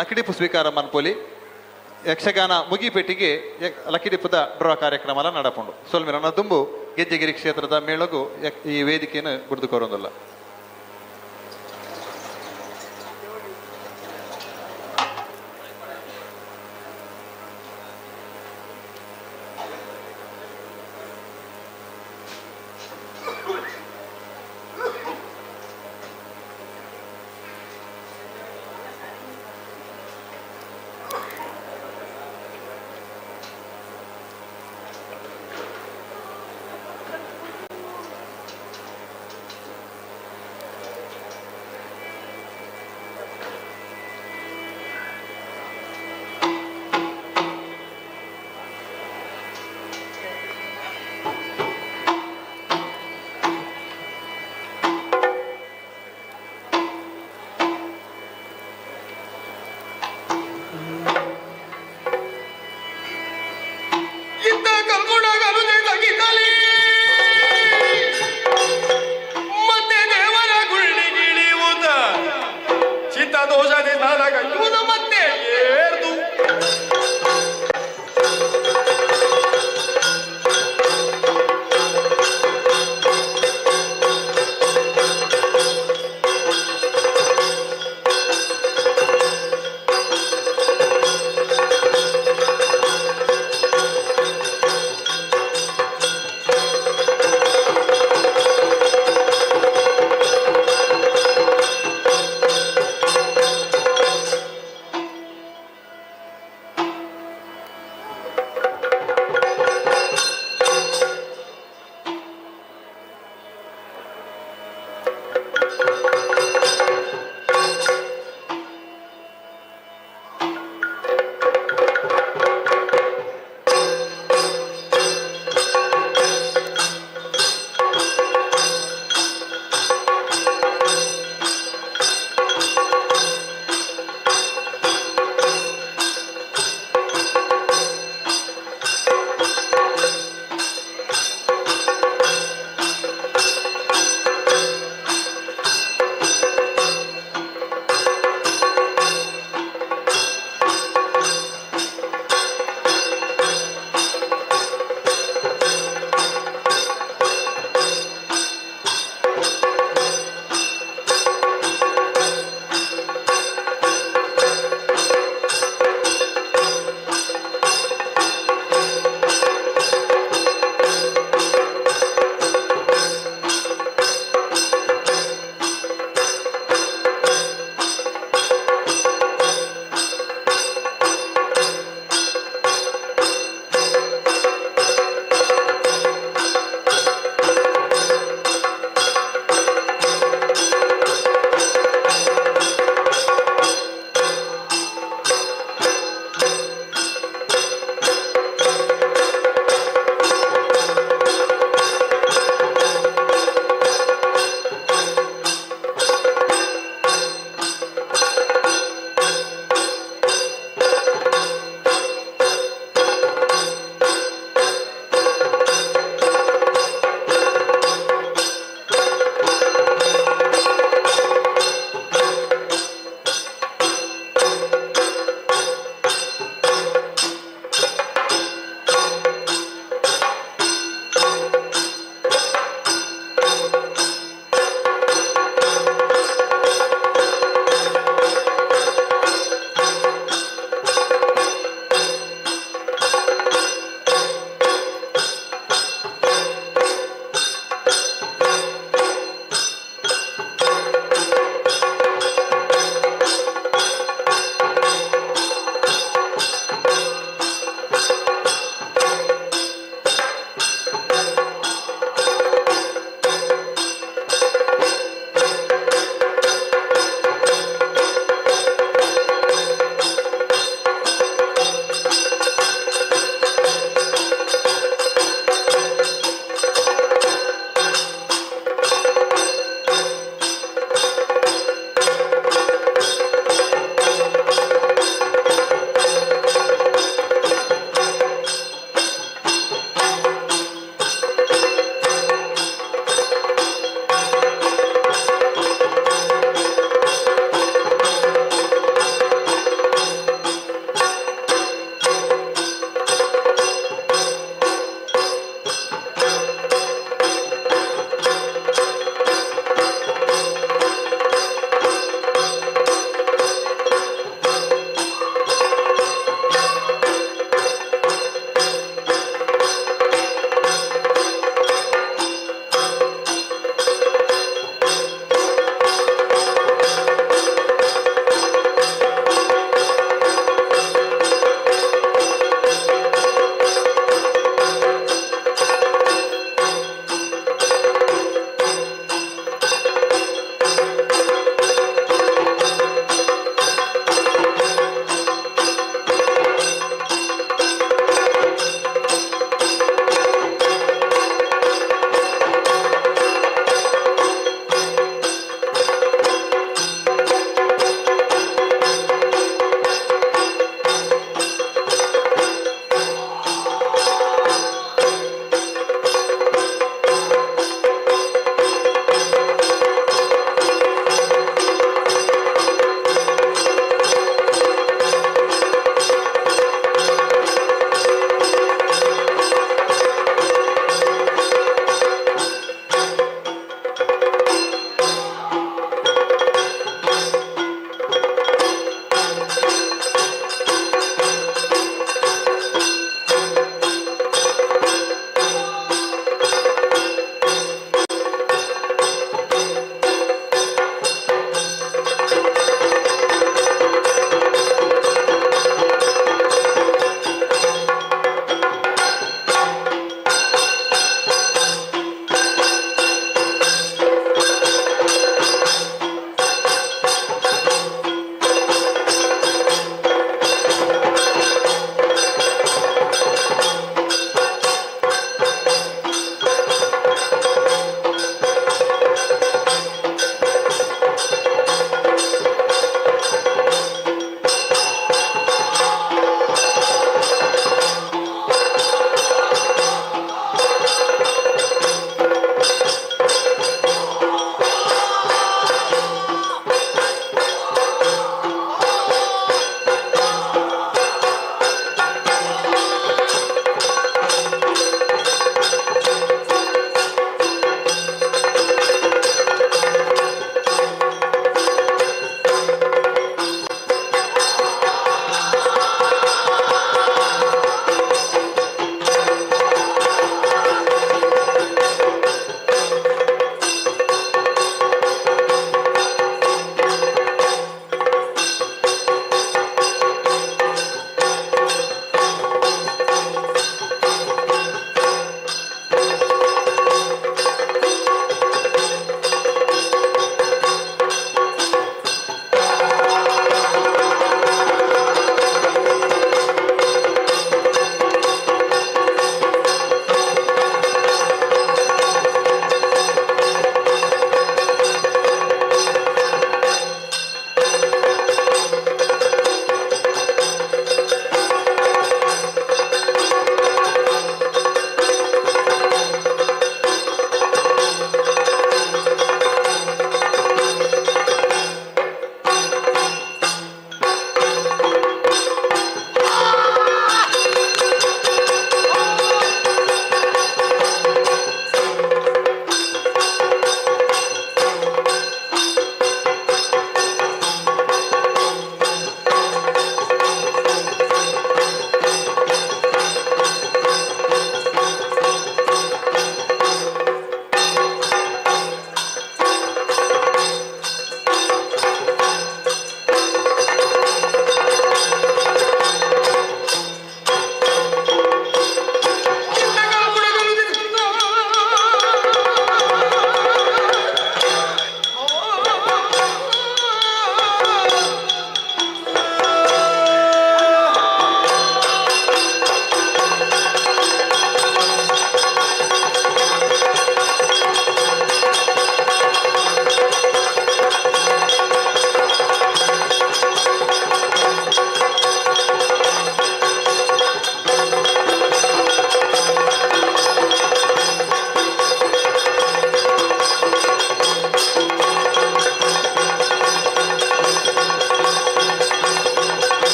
ಲಕಿಡಿಪು ಸ್ವೀಕಾರ ಮನ್ಪೊಲಿ. ಯಕ್ಷಗಾನ ಮುಗಿಪೆಟ್ಟಿಗೆ ಲಕಿಡಿಪುದ ಡ್ರಾ ಕಾರ್ಯಕ್ರಮ ನಡಪುಂಡು. ಸೊಲ್ಮಿರ ದುಂಬು ಗೆಜ್ಜೆಗಿರಿ ಕ್ಷೇತ್ರದ ಮೇಳಗು ಈ ವೇದಿಕೆಯನ್ನು ಬುಡ್ದು ಕೋರೊಂದಿಲ್ಲ.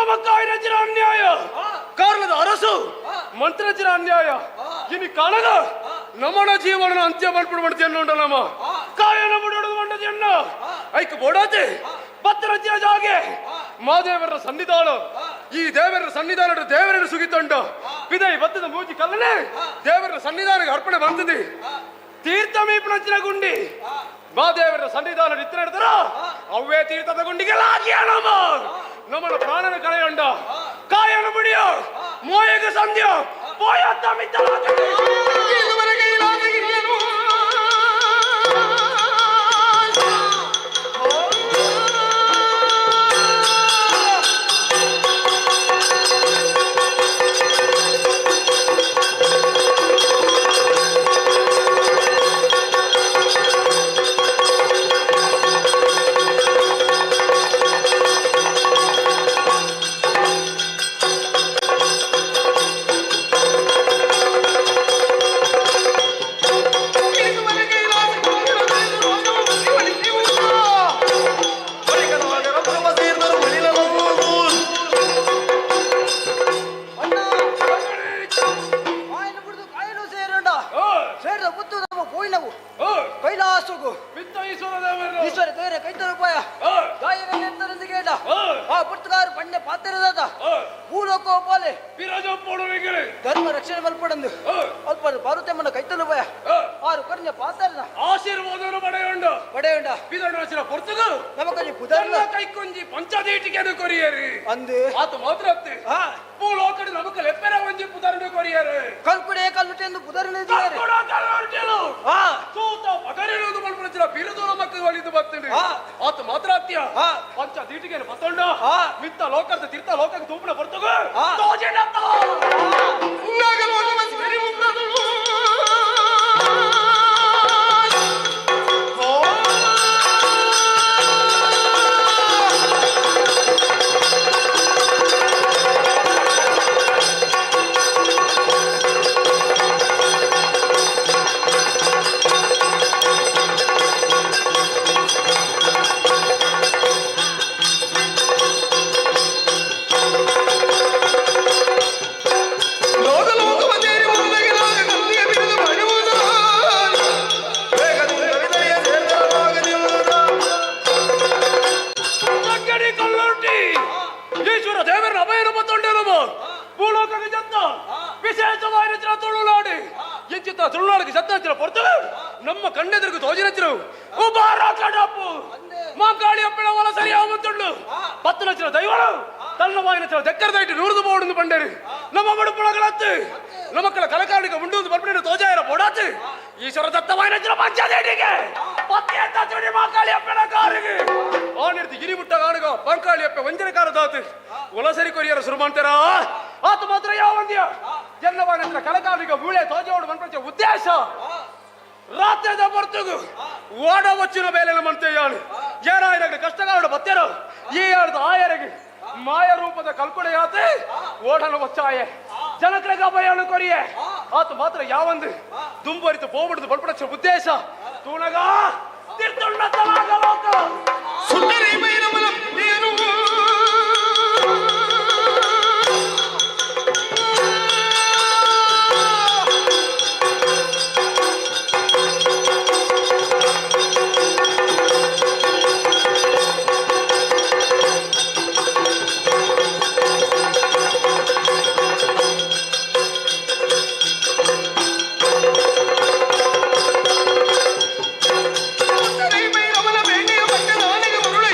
ನಮಕ್ಕಾಯಿನಂಚಿನ ಅನ್ಯಾಯ ಕಾರಣದ ಅರಸು ಮಂತ್ರಚಿನ ಅನ್ಯಾಯ ಇನಿ ಕಾಣದ ನಮನ ಜೀವನ ಅಂತ್ಯ ಮಾಡ್ಬಿಡು ಮಾಡ್ತೀಯ ಉಂಡ ನಮ್ಮ ಕಾಯನ ಬಿಡೋದು ಮಂಡದಿಯನ್ನ ಐಕ್ ಬೋಡಾತೆ ಪತ್ರಚಿನ ಜಾಗೆ ಮಾದೇವರ ಸನ್ನಿಧಾನ ಈ ದೇವರ ಸನ್ನಿಧಾನ ದೇವರನ್ನು ಸುಗಿತಂಡು ಪಿದೈ ಬತ್ತದ ಮೂಜಿ ಕಲ್ಲನೆ ದೇವರ ಸನ್ನಿಧಾನಕ್ಕೆ ಅರ್ಪಣೆ ಬಂದಿದೆ ತೀರ್ಥ ಮೀಪನಂಚಿನ ಗುಂಡಿ ಮಾದೇವರ ಸನ್ನಿಧಾನ ನಿತ್ಯ ನಡೆದರ ಅವೇ ತೀರ್ಥದ ಗುಂಡಿಗೆ ಲಾಗಿಯ ನಮ್ಮ ನಮ್ಮನ ಪ್ರಾಣನ ಕಳೆಯೊಂಡ ಕಾಯನ ಬಿಡಿಯ ಮೋಯಗ ಸಂಧ್ಯ ಪೋಯತ್ತ ಮಿತ್ತ ಧರ್ಮ ರಕ್ಷಣೆ ಮಲ್ಪಡಂದು ಅಲ್ಪ ಪಾರ್ವತಮ್ಮನ ಕೈತಲು ಭಯ ಆರು ಕರ್ಣ ಪಾತ್ರನ ಆಶೀರ್ವಾದವನ್ನು ಪಡೆಯುಂಡು ಪಡೆಯುಂಡ ಬಿದಣ್ಣ ಪೊರ್ತುಗು ನಮಕೊಂಜಿ ಪುದರ್ನ ಕೈಕೊಂಜಿ ಪಂಚದೀಟಿಗೆನು ಕೊರಿಯರಿ ಅಂದು ಆತ ಮಾತ್ರ ಅತ್ತೆ ಭೂಲೋಕಡು ನಮಕ ಲೆಪ್ಪೆರ ಒಂಜಿ ಪುದರ್ನು ಕೊರಿಯರು ಕಲ್ಕುಡೆ ಕಲ್ಲುಟೆಂದು ಪುದರ್ನ ಕಲ್ಕುಡ ಕಲ್ಲುಟೆಲು ತೂತ ಪಗರಿರುವುದು ಮಲ್ಪುನಂಚಿನ ಬಿರುದು ನಮಕ್ ಒಲಿದು ಬರ್ತುಂಡು ಆತ ಮಾತ್ರ ಅತ್ಯ ಪಂಚದೀಟಿಗೆನು ಪತ್ತೊಂಡು ಮಿತ್ತ ಲೋಕದ ತೀರ್ಥ ಲೋಕಕ್ಕೆ ತೂಪುನ ಪೊರ್ತುಗು ತೋಜೆಂಡತ್ತ ಈಶ್ವರ ದೇವರ ಅಭಯನ ಮತ್ತೊಂಡೇನಮ್ಮ ಭೂಲೋಕಕ್ಕೆ ಜತ್ತ ವಿಶೇಷವಾದ ತುಳುನಾಡು ಎಂಚಿತ್ತ ತುಳುನಾಡಿಗೆ ಸತ್ತ ಪೊರ್ತವೆ ನಮ್ಮ ಕಣ್ಣೆದುರಿಗೆ ತೋಜಿನಚ್ಚಿರು ಉಬಾರ ಕಡಪು ಮಾಂಕಾಳಿ ಅಪ್ಪಿನ ಒಲ ಸರಿಯಾಗುತ್ತುಂಡು ಪತ್ತು ಲಕ್ಷ ದೈವಳು ತನ್ನ ವಾಯಿನ ದೆಕ್ಕರದೈಟು ನೂರುದು ಬೋಡುಂದು ಪಂಡೇರು ನಮ್ಮ ಬಡುಪುಳಗಳತ್ತು ನಮಕ್ಕಳ ಕಲಕಾರಣಿಗೆ ಮುಂಡು ಬರ್ಪಿನ ತೋಜಾಯರ ಬೋಡಾತು ಈಶ್ವರ ದತ್ತವಾಯಿನ ಪಂಚಾದೇಟಿಗೆ ಪತ್ತಿ ಚುಡಿ ಮಾಂಕಾಳಿ ಅಪ್ಪಿನ ಕಾರಿಗೆ ಆನಿರ್ತಿ ಗಿರಿಮುಟ್ಟ ಕಾಣುಗ ಪಾಂಕಾಳಿ ಅಪ್ಪೆ ವಂಜನ ಕಾರದಾತು ಒಲಸರಿ ಕೊರಿಯರ ಶುರು ಮಾಡ್ತಾರ ಆತ ಮಾತ್ರ ಯಾವ ಒಂದಿಯ ಎಲ್ಲವಾನ ಕಲಕಾರಣಿಗೆ ಮೂಳೆ ತೋಜೋಡು ಮನ್ಪಂಚ ಉದ್ದೇಶ ರಾತ್ರಿದ ಬರ್ತಗು ಓಡ వచ్చిన ಬೇಲೆನ ಮಂತೆಯಾನು ಏನಾಯನ ಕಷ್ಟಗಾರಡು ಬತ್ತೇರು ಈ ಯಾರ್ದು ಆಯರಿಗೆ ಮಾಯ ರೂಪದ ಕಲ್ಪನೆಯಾತೆ ಓಡಲು ವಚ್ಚಾಯೆ ಜನಕ್ರಗ ಭಯನು ಕೊರಿಯೆ ಆತ ಮಾತ್ರ ಯಾವಂದು ದುಂಬರಿತು ಪೋಬಿಡ್ದು ಬಲ್ಪಡಚ ಉದ್ದೇಶ ತೂಣಗ ತಿರ್ತುಣ್ಣ ತಲಾಗಲೋಕ ಸುಂದರಿ ಮೈನಮನ ಏನು ಸುಂದರಿ ಮೈನಮನ ಬೇಟೆಯ ಪಕ್ಕ ನಾನಿಗೆ ಮರುಳೈ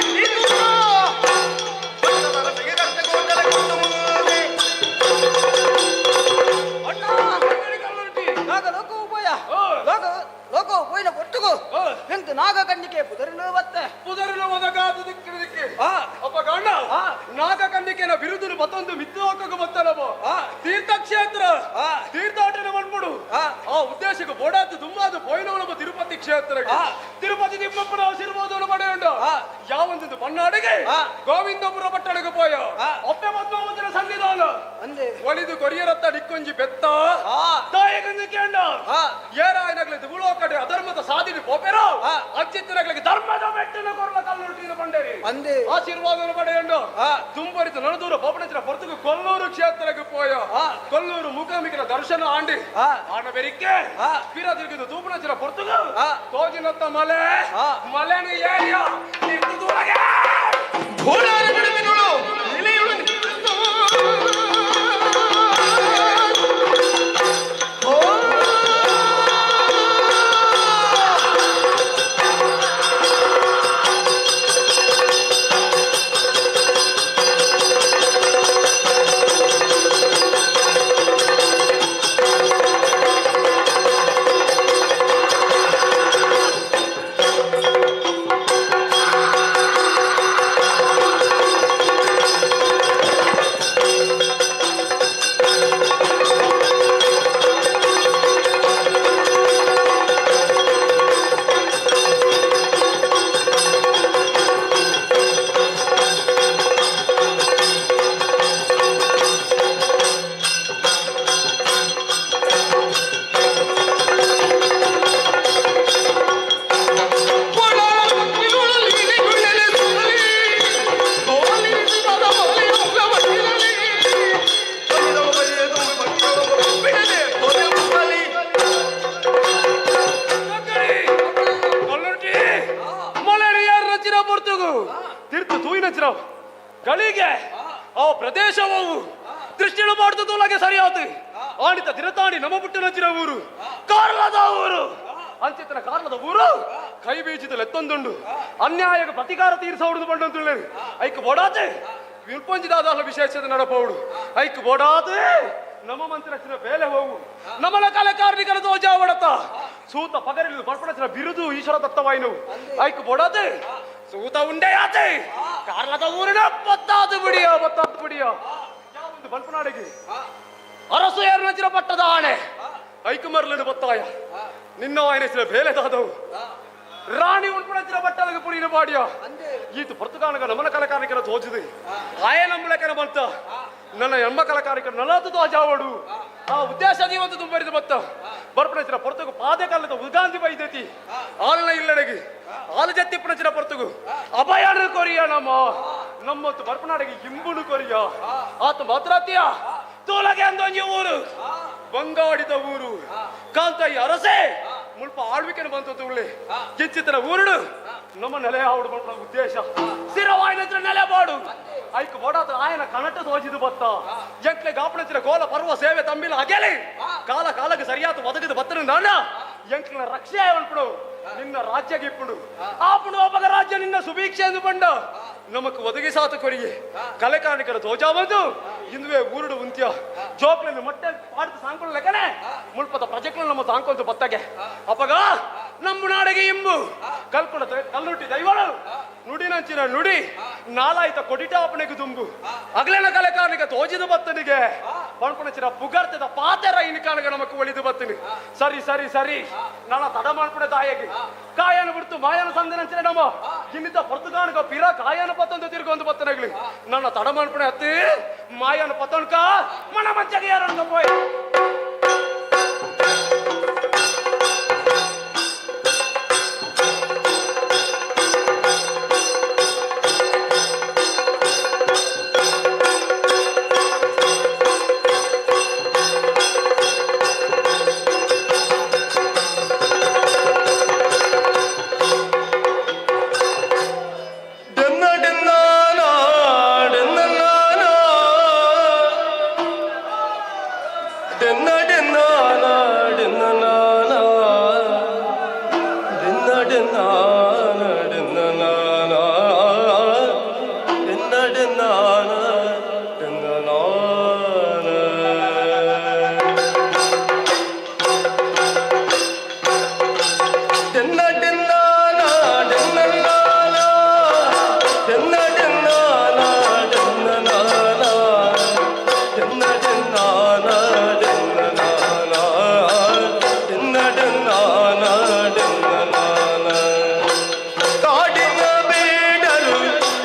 ಯಾವೊಂದು ಬಣ್ಣಾಡಿಗೆ ಗೋವಿಂದಪುರ ಪಟ್ಟಣಕ್ಕೆ ಪೋಯ ಒಪ್ಪೆ ಪದ್ಮಾವತಿನ ಸನ್ನಿಧಾನ ಒಲಿದು ಕೊರಿಯರತ್ತ ಡಿಕ್ಕೊಂಜಿ ಬೆತ್ತ ತಾಯಿಗಂದು ಕೇಂಡ ಏರಾಯನಗ್ಲಿ ದುಗುಳೋ ಕಡೆ ಅಧರ್ಮದ ಸಾಧಿನಿ ಪೋಪೆರೋ ಅಚ್ಚಿತ್ತನಗ್ಲಿಗೆ ಧರ್ಮದ ಮೆಟ್ಟಿನ ಕೊರಲ ಕಲ್ಲುಟ್ಟಿನ ಪಂಡೇರಿ ಆಶೀರ್ವಾದನ ಪಡೆಯಂಡು ತುಂಬರಿತು ನಳದೂರ ಪೋಪಣಚಿನ ಪೊರ್ತುಗು ಕೊಲ್ಲೂರು ಕ್ಷೇತ್ರಕ್ಕೆ ಪೋಯ ಕೊಲ್ಲೂರು ಮೂಕಾಂಬಿಕನ ದರ್ಶನ ಆಂಡಿ ಆಣ ಬೆರಿಕೆ ಪಿರ ತಿರುಗಿದು ತೂಪಣಚಿನ ಪೊರ್ತುಗು ತೋಜಿನತ್ತ ಮಲೆ ಮಲೆನಿ ಏರಿಯಾ ತಿರ್ತು ದೂರಗೆ ಘೋರಾರ ಬಿಡುವಿನುಳು ನಿಲೆಯುಳು ಗಳಿಗೆ ಆ ಪ್ರದೇಶವು ದೃಷ್ಟಿಯನ್ನು ಮಾಡುತ್ತಲಾಗೆ ಸರಿಯಾತು ಆಣಿತ ದಿನತಾಣಿ ನಮ್ಮ ಪುಟ್ಟನಂಚಿನ ಊರು ಕಾರ್ಲದ ಊರು ಅಂಚಿತನ ಕಾರ್ಲದ ಊರು ಕೈ ಬೀಚಿದ ಲೆತ್ತೊಂದುಂಡು ಅನ್ಯಾಯಕ್ಕೆ ಪ್ರತಿಕಾರ ತೀರಿಸೌಡುದು ಬಂಡಂತುಳ್ಳಿ ಐಕ್ ಬೋಡಾತೆ ವಿಲ್ಪಂಜಿದಾದ ವಿಶೇಷದ ನಡಪೌಡು ಐಕ್ ಬೋಡಾತೆ ನಮ್ಮ ಮಂತ್ರಚಿನ ಬೇಲೆ ಹೋಗು ನಮ್ಮನ ಕಲೆಕಾರ್ನಿಕರ ದೋಜಾವಡತ ಸೂತ ಪಗರಿಲು ಬರ್ಪಣಚಿನ ಬಿರುದು ಈಶ್ವರ ದತ್ತವಾಯಿನವು ಐಕ್ ಬೋಡಾತೆ ಸೂತ ಉಂಡೆ ಆತೆ ಕಾರ್ಲದ ಊರಿನ ಬತ್ತಾದು ಬಿಡಿಯ ಬತ್ತಾದು ಬಿಡಿಯ ಯಾವೊಂದು ಬಲ್ಪನಾಡಿಗೆ ಅರಸು ಯಾರನಚಿನ ಪಟ್ಟದ ಆಣೆ ಐಕುಮರ್ಲನು ಬತ್ತಾಯ ನಿನ್ನ ವಾಯನಸಿನ ಬೇಲೆ ದಾದವು ರಾಣಿ ಉಣ್ಪಣಚಿನ ಬಟ್ಟಲಗೆ ಪುರಿನ ಬಾಡಿಯ ಈತ ಪರ್ತುಗಾನಗ ನಮನ ಕಲಕಾರಿಕರ ತೋಜಿದೆ ಆಯ ನಮ್ಮಲಕನ ಬಂತ ನನ್ನ ಎಮ್ಮ ಕಲಕಾರಿಕರ ನಲತು ತೋಜಾವಡು ಆ ಉದ್ದೇಶ ಜೀವಂತ ತುಂಬರಿದ ಬತ್ತ ಬರ್ಪಣಚಿನ ಪೊರ್ತುಗು ಪಾದೆ ಕಾಲದ ಉಗಾಂಧಿ ಬೈದೈತಿ ಆಲನ ಇಲ್ಲಡೆಗೆ ಆಲ ಜತ್ತಿಪ್ಪಣಚಿನ ಪೊರ್ತುಗು ಅಭಯನು ಕೊರಿಯ ನಮ್ಮ ನಮ್ಮತ್ತು ಬರ್ಪನಾಡಿಗೆ ಇಂಬುನು ಕೊರಿಯ ಆತ ಮಾತ್ರಾತಿಯ ತೋಲಗೆ ಅಂದೊಂಜಿ ಊರು ಬಂಗಾಡಿದ ಊರು ಕಾಂತಾಯಿ ಅರಸೆ ಮುಲ್ಪ ಆಳ್ವಿಕೆನ ಬಂತು ತುಳ್ಳಿ ಕಿಚ್ಚಿತನ ಊರುಡು ನಮ್ಮ ನೆಲೆ ಆವಡು ಬಂದ ಉದ್ದೇಶ ಸ್ಥಿರವಾಯಿನ ನೆಲೆ ಬಾಡು ಐಕ್ ಬೋಡಾತ ಆಯನ ಕನಟ ತೋಜಿದು ಬತ್ತ ಎಂಕ್ಲೆ ಗಾಪಣಚಿನ ಗೋಲ ಪರ್ವ ಸೇವೆ ತಂಬಿಲ ಅಗೆಲಿ ಕಾಲ ಕಾಲಕ್ಕೆ ಸರಿಯಾದ ಒದಗಿದ ಬತ್ತನ ನಾನ ಎಂಕ್ಲಿನ ರಕ್ಷೆ ಅನ್ಪಡು ನಿನ್ನ ರಾಜ್ಯಗೆ ಇಪ್ಪುಡು ಆಪುಡು ಒಬ್ಬಗ ರಾಜ್ಯ ನಿನ್ನ ಸುಭೀಕ್ಷೆ ಎಂದು ಬಂಡ ನಮಕ್ ಒದಗಿಸಾತ ಕೊರಿಗೆ ಕಲೆಕಾರಣಿಕರ ತೋಜಾ ಬಂದು ಇಂದುವೆ ಊರುಡು ಉಂತ್ಯ ಜೋಕ್లను ಮೊಟ್ಟೆ ಪಾಡ್ದು ಸಾಂಕೊಳ ಲೆಕ್ಕನೆ ಮುಲ್ಪದ ಪ್ರಜೆಗಳು ನಮ್ಮ ಸಾಂಕೊಂತು ಬತ್ತಗೆ ಅಪಗ ನಮ್ಮ ನಾಡಿಗೆ ಇಂಬು ಕಲ್ಕೊಳ ಕಲ್ಲುಟ್ಟಿ ದೈವಳು ನುಡಿನಂಚಿನ ನುಡಿ ನಾಲಾಯ್ತ ಕೊಡಿಟಾಪಣೆಗೆ ತುಂಬು ಅಗಲೆನ ಕಲೆಕಾರನಿಗೆ ತೋಜಿದ ಬತ್ತನಿಗೆ ಪಣ್ಪಣಚಿನ ಪುಗರ್ತದ ಪಾತೆರ ಇನ್ಕಾನಗ ನಮಕ್ ಒಳಿದು ಬತ್ತನಿ ಸರಿ ಸರಿ ಸರಿ ನನ್ನ ತಡ ಮಾಡ್ಪುಣ ತಾಯಿಗೆ ಕಾಯನ ಬಿಡ್ತು ಮಾಯನ ಸಂದನಂಚಿನ ನಮ್ಮ ಇನ್ನಿದ್ದ ಪರ್ತುಗಾನಗ ಪಿರ ಕಾಯನ ಪತ್ತೊಂದು ತಿರ್ಗೊಂದು ಬತ್ತನಗ್ಲಿ ನನ್ನ ತಡ ಮಾಡ್ಪುಣ ಹತ್ತಿ ಮಾಯನ ಪತ್ತೊಣ್ಕ ಮನ ಮಂಚಗೆ ಯಾರಣ್ಕ ಪೋಯ್ ಡೆನ್ನ ಡೆನ್ನಾನ ಡೆನ್ನ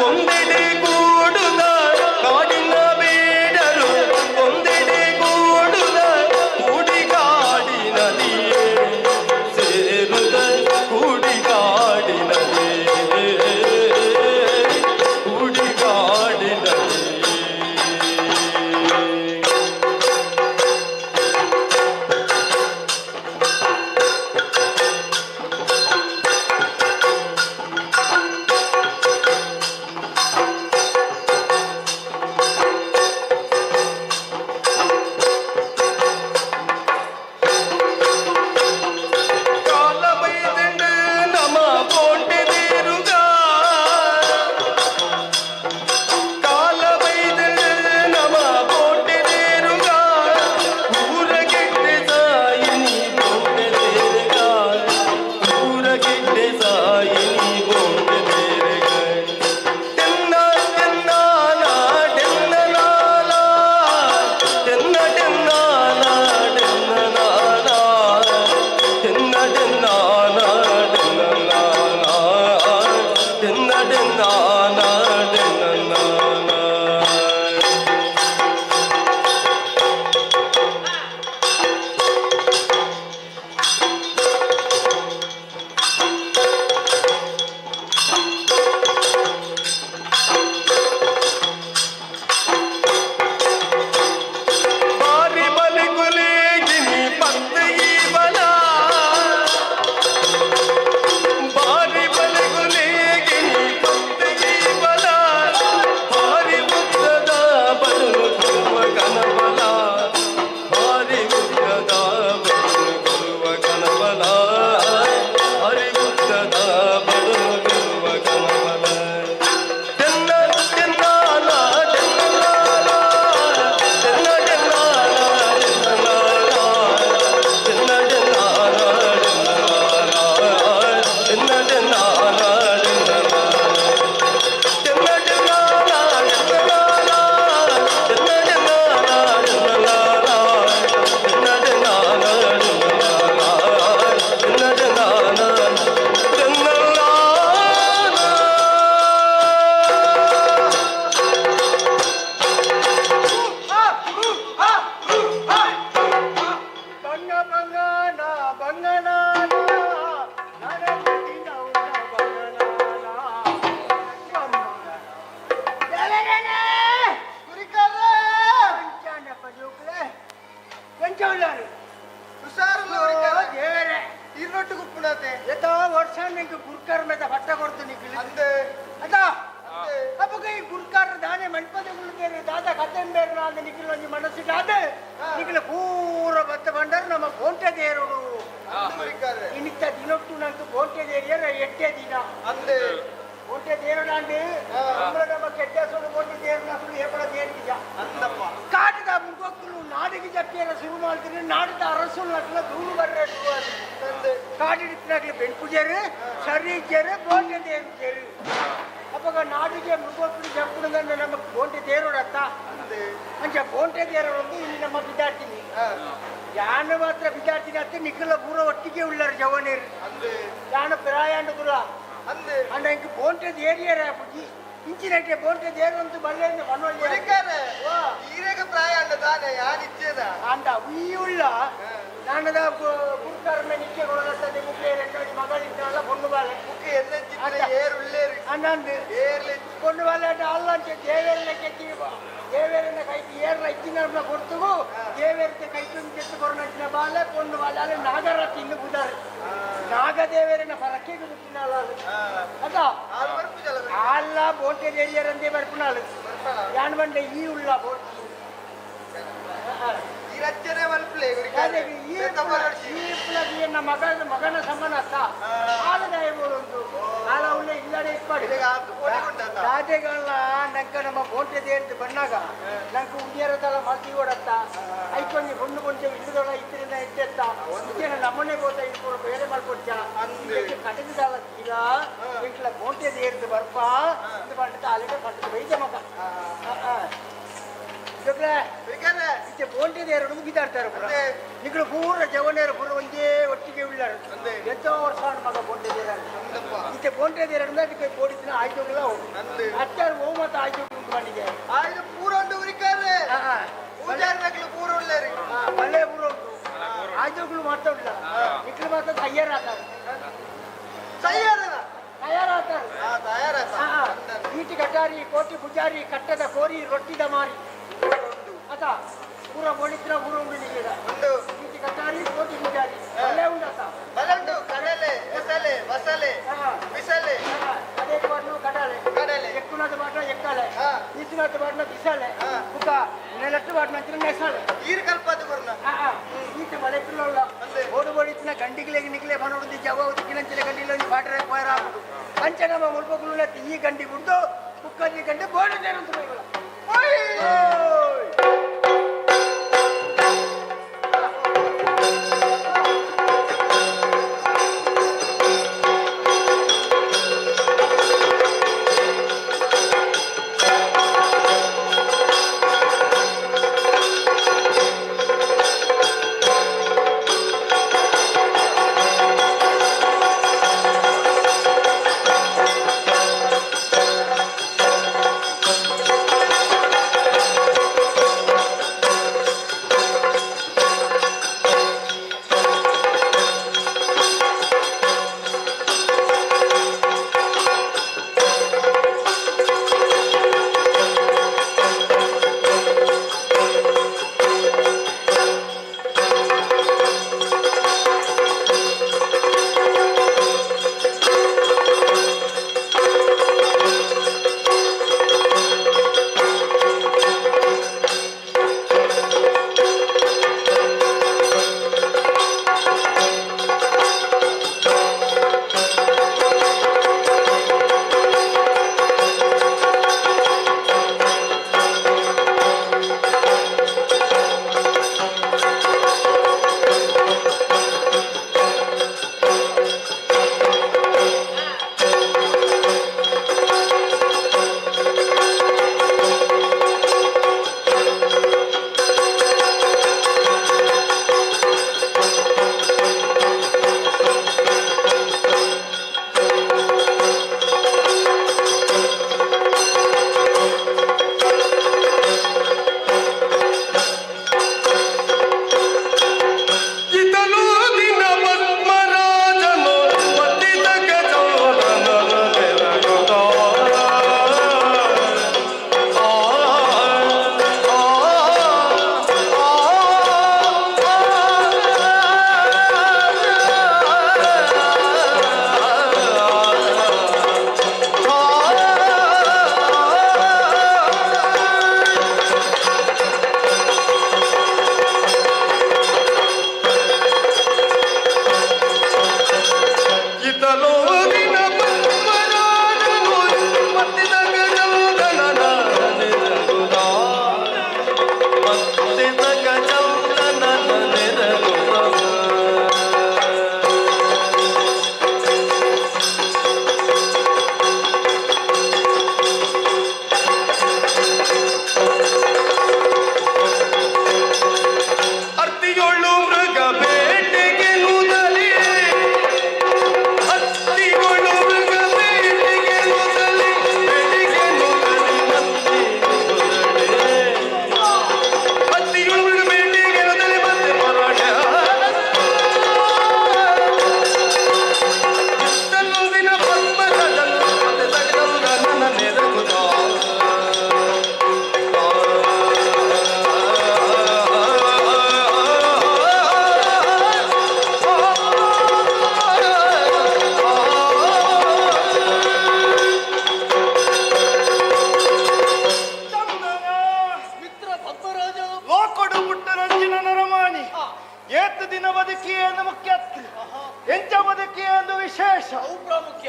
ಒಂದೆಡೆ ಕೂಡುದ ಕಾಡಿನ ಬೇಡರು ಒಂದೆಡೆ ಕೂಡುದ ಕೂಡಿಗಾಡಿನದಿಯೇ ಸೇರುದ ಕೂಡಿಗಾಡಿನದಿಯೇ ಕೂಡಿಗಾಡಿನದಿಯೇ. ಕಾಲ ಬೈದೆಂಡು ನಮ ಪೋಂಟೆದೇರುಗ ಕಾಲ ಬೈದೆಂಡು ನಮ ಪೋಂಟೆದೇರುಗ ಊರಗೆಟ್ಟೆ ಸಾಯಿನಿ ಪೋಂಟೆದೇರುಗ ಊರಗೆಟ್ಟೆ ಸಾಯಿನಿ ಪೋಂಟೆದೇರುಗ ತೆನ್ನ ತೆನ್ನಾನ ತೆನ್ನಲಾಲ ತೆನ್ನ ತೆನ್ನಾನ ತೆನ್ನಲಾಲ ತೆನ್ನ ತೆನ್ನಾನ ತೆನ್ನಲಾಲ ತೆನ್ನ ತೆನ್ನಾನ ತೆನ್ನಲಾಲ. ಬಾರಿ ಬಲಿ ಕುಲೇಗಿನಿ ಪತ್ತಗಿ ಬಲ ಬಾರಿ ಬಲಿ ಕುಲೇಗಿನಿ ಪತ್ತಗಿ ಬಲ ಬಾರಿ ಉದ್ದದ ಬದಲು ಕೊಡುವ ಕನಬಲ ಬಾರಿ ಉದ್ದದ ಬದಲು ಕೊಡುವ ಕನಬಲ ಬಾರಿ ಉದ್ದದ ಬದಲು ಕೊಡುವ ಕನಬಲ ತೆನ್ನ ತೆನ್ನಾಲ ತೆನ್ನಲಾಲ ತೆನ್ನ ತೆನ್ನಾಲ ತೆನ್ನಲಾಲ ತೆನ್ನ ತೆನ್ನಾಲ ತೆನ್ನಲಾಲ ತೆನ್ನ ತೆನ್ನಾಲ ತೆನ್ನಲಾಲ ತೆನ್ನ ತೆನ್ನಾಲ ತೆನ್ನಲಾಲ ತೆನ್ನ ತೆನ್ನಾಲ ತೆನ್ನಲಾಲ ತೆನ್ನ ತೆನ್ನಾಲ ತೆನ್ನಲಾಲ. ಬಂಗ ಬಂಗನ ಬಂಗನಾನ ವರ್ಷ ನಿಂಗೆ ಗುರ್ಕಾರ ಮೇಲೆ ಪಟ್ಟ ಕೊಡ್ತೀನಿ ಅದ ಅಪ್ಪಗ ಈ ಗುರ್ಕಾರ ದಾನೆ ಮಂಟಪದ ಉಳಿದೇರು ದಾದ ಕತ್ತೆಂಬೇರು ಅಂದ ನಿಖಿಲ್ ಒಂಜಿ ಮನಸ್ಸಿಡಾದ ನಿಖಿಲ ಪೂರ ಬತ್ತ ಬಂಡರು ನಮ್ಮ ಬೋಂಟೆ ದೇರುಡು ಇನ್ನಿತ್ತ ದಿನೊಟ್ಟು ನಂಗೆ ಬೋಂಟೆ ದೇರಿಯರ ಎಟ್ಟೆ ದಿನ ಅಂದೆ ಬೋಂಟೆ ದೇರುಡಾಂಡು ನಮ್ಮ ನಮ್ಮ ಕೆಟ್ಟ ಸೋಡು ಬೋಂಟೆ ದೇರು ನಕಲು ಏಪಡ ದೇರಿಗಿಜ ಅಂದಪ್ಪ ಕಾಟದ ಮುಖಕ್ಕಲು ನಾಡಿಗೆ ಜಪ್ಪಿಯರ ಶುರು ಮಾಡ್ತೀನಿ ನಾಡಿದ ಅರಸು ನಕಲ ದೂರು ಬರ್ರೆ ಕಾಡಿಡಿತ್ತಿನಾಗ್ಲಿ ಬೆಂಕುಜೇರು ಸರಿ ಇಜ್ಜೇರು ಬೋಂಟೆ ದೇರು ಅಪ್ಪಗ ನಾಡಿಗೆ ಮೃಗೋಕ್ಕಲು ಜಪ್ಪುಡದನ್ನ ನಮಗೆ ಬೋಂಟೆ ದೇರೋಡತ್ತ ಅಂಚ ಬೋಂಟೆ ದೇರೋಡೊಂದು ಇಲ್ಲಿ ನಮ್ಮ ಬಿದ್ದಾಡ್ತೀನಿ ಯಾನ ಮಾತ್ರ ಬಿದ್ದಾಡ್ತೀನಿ ಅತ್ತ ನಿಖಲ ಪೂರ ಒಟ್ಟಿಗೆ ಉಳ್ಳಾರ ಜವನೇರು ಯಾನ ಪ್ರಾಯಾಂಡುದುಲ ಅಂದೆ ಅಂಡ ಇಂಕ ಬೋಂಟೆ ದೇರಿಯರ ಪುಜಿ ಇಂಚಿನಟ್ಟೆ ಬೋಂಟೆ ದೇರು ಅಂತ ಬಲ್ಲೆ ಮನೋಜ್ ಈರೇಗ ಪ್ರಾಯ ಅಂಡ ತಾನೆ ಯಾನ್ ಇಚ್ಛೆದ ಅಂಡ ಉಯ್ಯುಳ್ಳ ನಾನದ ಗುರುಕಾರನ ನಿತ್ಯ ಕೊಡಲತ್ತದೆ ಮುಖ್ಯ ಮಗಳಿದ್ದಾಳ பொண்ணு ಬಾಳೆ ಮುಖ್ಯ ಎಲ್ಲ ಚಿತ್ರ ಏರುಳ್ಳೇರು ಅಣ್ಣಂದು ಏರ್ಲಿ பொண்ணு ಬಾಳೆ ಅಲ್ಲಂಚೆ ದೇವೇರನ ಕೆತ್ತಿ ದೇವೇರನ ಕೈకి ಏರ್ಲ ಇಚ್ಚಿನ ಕೊಡ್ತುಗು ದೇವೇರತೆ ಕೈ ಕೆತ್ತು ಕೊರನಂಚಿನ ಬಾಲೆ பொண்ணு ಬಾಳೆ ಅಲ್ಲಿ ನಾಗರ ತಿನ್ನು ಬುದಾರು ನಾಗದೇವರನ ಪರಕ್ಕೆ ಮುಟ್ಟಿನಾಳ ಅದ ಅಲ್ಲ ಬೋಟೆ ದೇವಿಯರಂದೇ ಬರ್ಪುನಾಳು ಯಾನ್ ಬಂಡೆ ಈ ಉಳ್ಳ ಬೋಟಿ ಈ ರಚನೆ ಮಲ್ಪಲೆ ಅದೇ ಈ ಈ ಮಗ ಮಗನ ಸಮಾನ ಅತ್ತ ಆಲದಾಯ ಬೋಲೊಂದು ಆಲ ಉಳ್ಳೆ ಇಲ್ಲಡೆ ಇಪ್ಪಾಡಿ ದಾದೆಗಳ ನಂಕ ನಮ್ಮ ಬೋಟೆ ದೇರ್ದು ಬಣ್ಣಾಗ ನಂಗೆ ಉಂಡಿಯರದಲ್ಲ ಮಲ್ತಿ ಓಡತ್ತ ಐಕೊಂಜಿ ಹೊಣ್ಣು ಕೊಂಚ ಇಲ್ಲದೊಳ ಇತ್ತರಿಂದ ಇತ್ತೆತ್ತ ಇತ್ತೇನ ನಮ್ಮನೆ ಗೋತ ಇದು ಬೇರೆ ಮಾಡ್ಕೊಡ್ಚ ಕಟಕದಾಲ ತೀರ ಇಂಟ್ಲ ಬೋಟೆ ದೇರ್ದು ಬರ್ಪ ಇದು ಪಂಡತ ಅಲ್ಲಿಗೆ ಪಟ್ಟದ ಬೈಜ ಮಗ ಜೊಕ್ಲೆ ಇತ್ತೆ ಬೋಂಟೆದೇರಡು ಬಿದಾಡ್ತಾರೆ ಪೂರ ನಿಗಳು ಪೂರ ಜವನೇರು ಪೂರ ಒಂದೇ ಒಟ್ಟಿಗೆ ಉಳ್ಳಾರು ಎಂತ ವರ್ಷ ಮಗ ಬೋಂಟೆದೇರ ಇತ್ತೆ ಬೋಂಟೆದೇರಡು ಅದಕ್ಕೆ ಬೋಡಿಸಿನ ಆಯ್ತೋಗಲ್ಲ ಅಚ್ಚಾರು ಓ ಮಾತ ಆಯ್ತು ಉಂಟು ಮನೆಗೆ ಆಯ್ತು ಪೂರ ಉಂಟು ಉರಿಕಾರೆ ಪೂಜಾರಿನಗಳು ಪೂರ ಉಳ್ಳಾರಿ ಬಲ್ಲೆ ಪೂರ ಉಂಟು ಆಯ್ತೋಗಳು ಮಾತ್ರ ಉಳ್ಳ ನಿಕ್ಲು ಮಾತ್ರ ತಯ್ಯಾರಾತಾರೆ ತಯ್ಯಾರನ ತಯಾರಾತಾರೆ ತಯಾರಾತ ಈಟಿ ಕಟಾರಿ ಕೋಟಿ ಪೂಜಾರಿ ಕಟ್ಟದ ಕೋರಿ ರೊಟ್ಟಿದ ಮಾರಿ ಅತ ಪೂರ ಮೊಳಿತ್ರ ಪೂರ ಉಂಡು ನಿಮಗೆ ಉಂಟು ಈಟಿ ಕಟಾರಿ ಕೋಟಿ ಪೂಜಾರಿ ಬಲ್ಲೆ ಉಂಡತ ಬಲುಂಟು ಕಡಲೆ ಎಸಲೆ ಬಸಲೆ ಬಿಸಲೆ ಅದೇ ಪಾಟ್ನು ಕಡಲೆ ಕಡಲೆ ఎక్కునది పాట ఎక్కాలి తీసినట్టు పాటన తీసాలి ఒక నెలట్టు పాటన వచ్చిన నెసాలి ಈರು ಕಲ್ಪದ ಕೊರ್ನ ಈತ ಬಲೆ ಪಿಲ್ಲಲ್ಲ ಓಡು ಓಡಿತ್ತಿನ ಗಂಡಿಗ್ಲೆಗ್ ನಿಕ್ಲೆ ಬನೋಡು ಜವ ಉದಿಕಿನಂಚಿನ ಗಂಡಿಲ ಪಾಟರೆ ಪೋಯರ ಆಪುಡು ಅಂಚ ನಮ್ಮ ಮುಲ್ಪಗುಲು ಈ ಗಂಡಿ ಬಿಡ್ದು ಮುಕ್ಕಿ ಗಂಡಿ ಬೋಡು ದೇರಂತ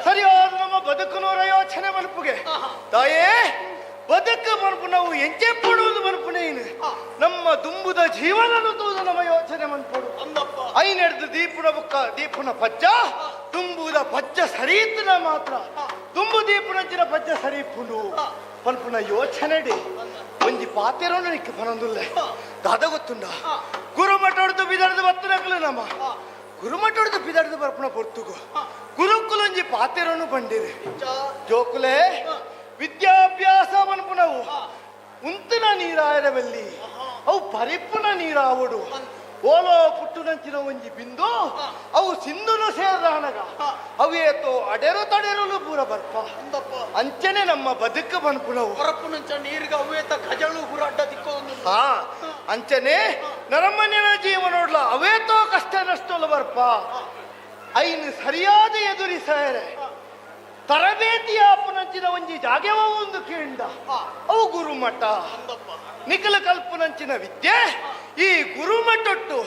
ಸರಿಯಾದ ನಮ್ಮ ಬದುಕುನೂರ ಯೋಚನೆ ಮನಪುಗೆ ತಾಯೇ ಬದುಕು ಮನಪು ನಾವು ಎಂಚೆ ಪಡುವುದು ಮನಪುನೇನು ನಮ್ಮ ದುಂಬುದ ಜೀವನ ತೂದು ನಮ್ಮ ಯೋಚನೆ ಮನ್ಪುಡು ಐನೆಡ್ದು ದೀಪುನ ಬುಕ್ಕ ದೀಪುನ ಪಜ್ಜ ತುಂಬುದ ಪಜ್ಜ ಸರೀತನ ಮಾತ್ರ ದುಂಬು ದೀಪುನಂಚಿನ ಪಜ್ಜ ಸರಿ ಇಪ್ಪುಂಡು ಪನ್ಪುನ ಯೋಚನೆಡಿ ಒಂಜಿ ಪಾತೆರೋನು ನಿಕ್ಕ ಪನೊಂದುಲ್ಲೆ ದಾದ ಗೊತ್ತುಂಡ ಗುರುಮಠೊಡ್ದು ಬಿದರ್ದು ಬತ್ತನಕಲು ನಮ್ಮ ಗುರುಮಠೊಡ್ದು ಬಿದರ್ದು ಬರ್ಪುನ ಪೊರ್ತುಗು ಗುರುಕುಲೊಂಜಿ ಪಾತೆರೋನು ಬಂಡಿರಿ ಜೋಕುಲೆ ವಿದ್ಯಾಭ್ಯಾಸ ಮನ್ಪುನವು ಉಂತಿನ ನೀರಾಯರವಲ್ಲಿ ಅವು ಪರಿಪುನ ನೀರಾವಡು ಓಲೋ ಪುಟ್ಟುನಂಚಿನ ಒಂಜಿ ಬಿಂದು ಅವು ಸಿಂಧುನು ಸೇರ್ದಾನಗ ಅವೇತೋ ಅಡೆರು ತಡೆರಲು ಪೂರ ಬರ್ಪ ಅಂಚನೆ ನಮ್ಮ ಬದುಕು ಬನ್ಪುನವು ಹೊರಪುನಂಚ ನೀರಿಗೆ ಅವೇತ ಗಜಳು ಪೂರ ಅಡ್ಡ ದಿಕ್ಕೋದು. ಹಾ ಅಂಚನೆ ನರಮನ್ಯನ ಜೀವನೋಡ್ಲ ಅವೇತೋ ಕಷ್ಟ ನಷ್ಟಲು ಬರ್ಪ ಐನು ಸರಿಯಾದ ಎದುರಿಸಾರೆ ತರಬೇತಿಯ ಅಪ್ಪನಂಚಿನ ಒಂಜಿ ಜಾಗೆವ ಒಂದು ಕೇಂಡ ಅವು ಗುರುಮಠ ನಿಖಲ ಕಲ್ಪನಂಚಿನ ವಿದ್ಯೆ ಈ ಗುರುಮಠೊಟ್ಟು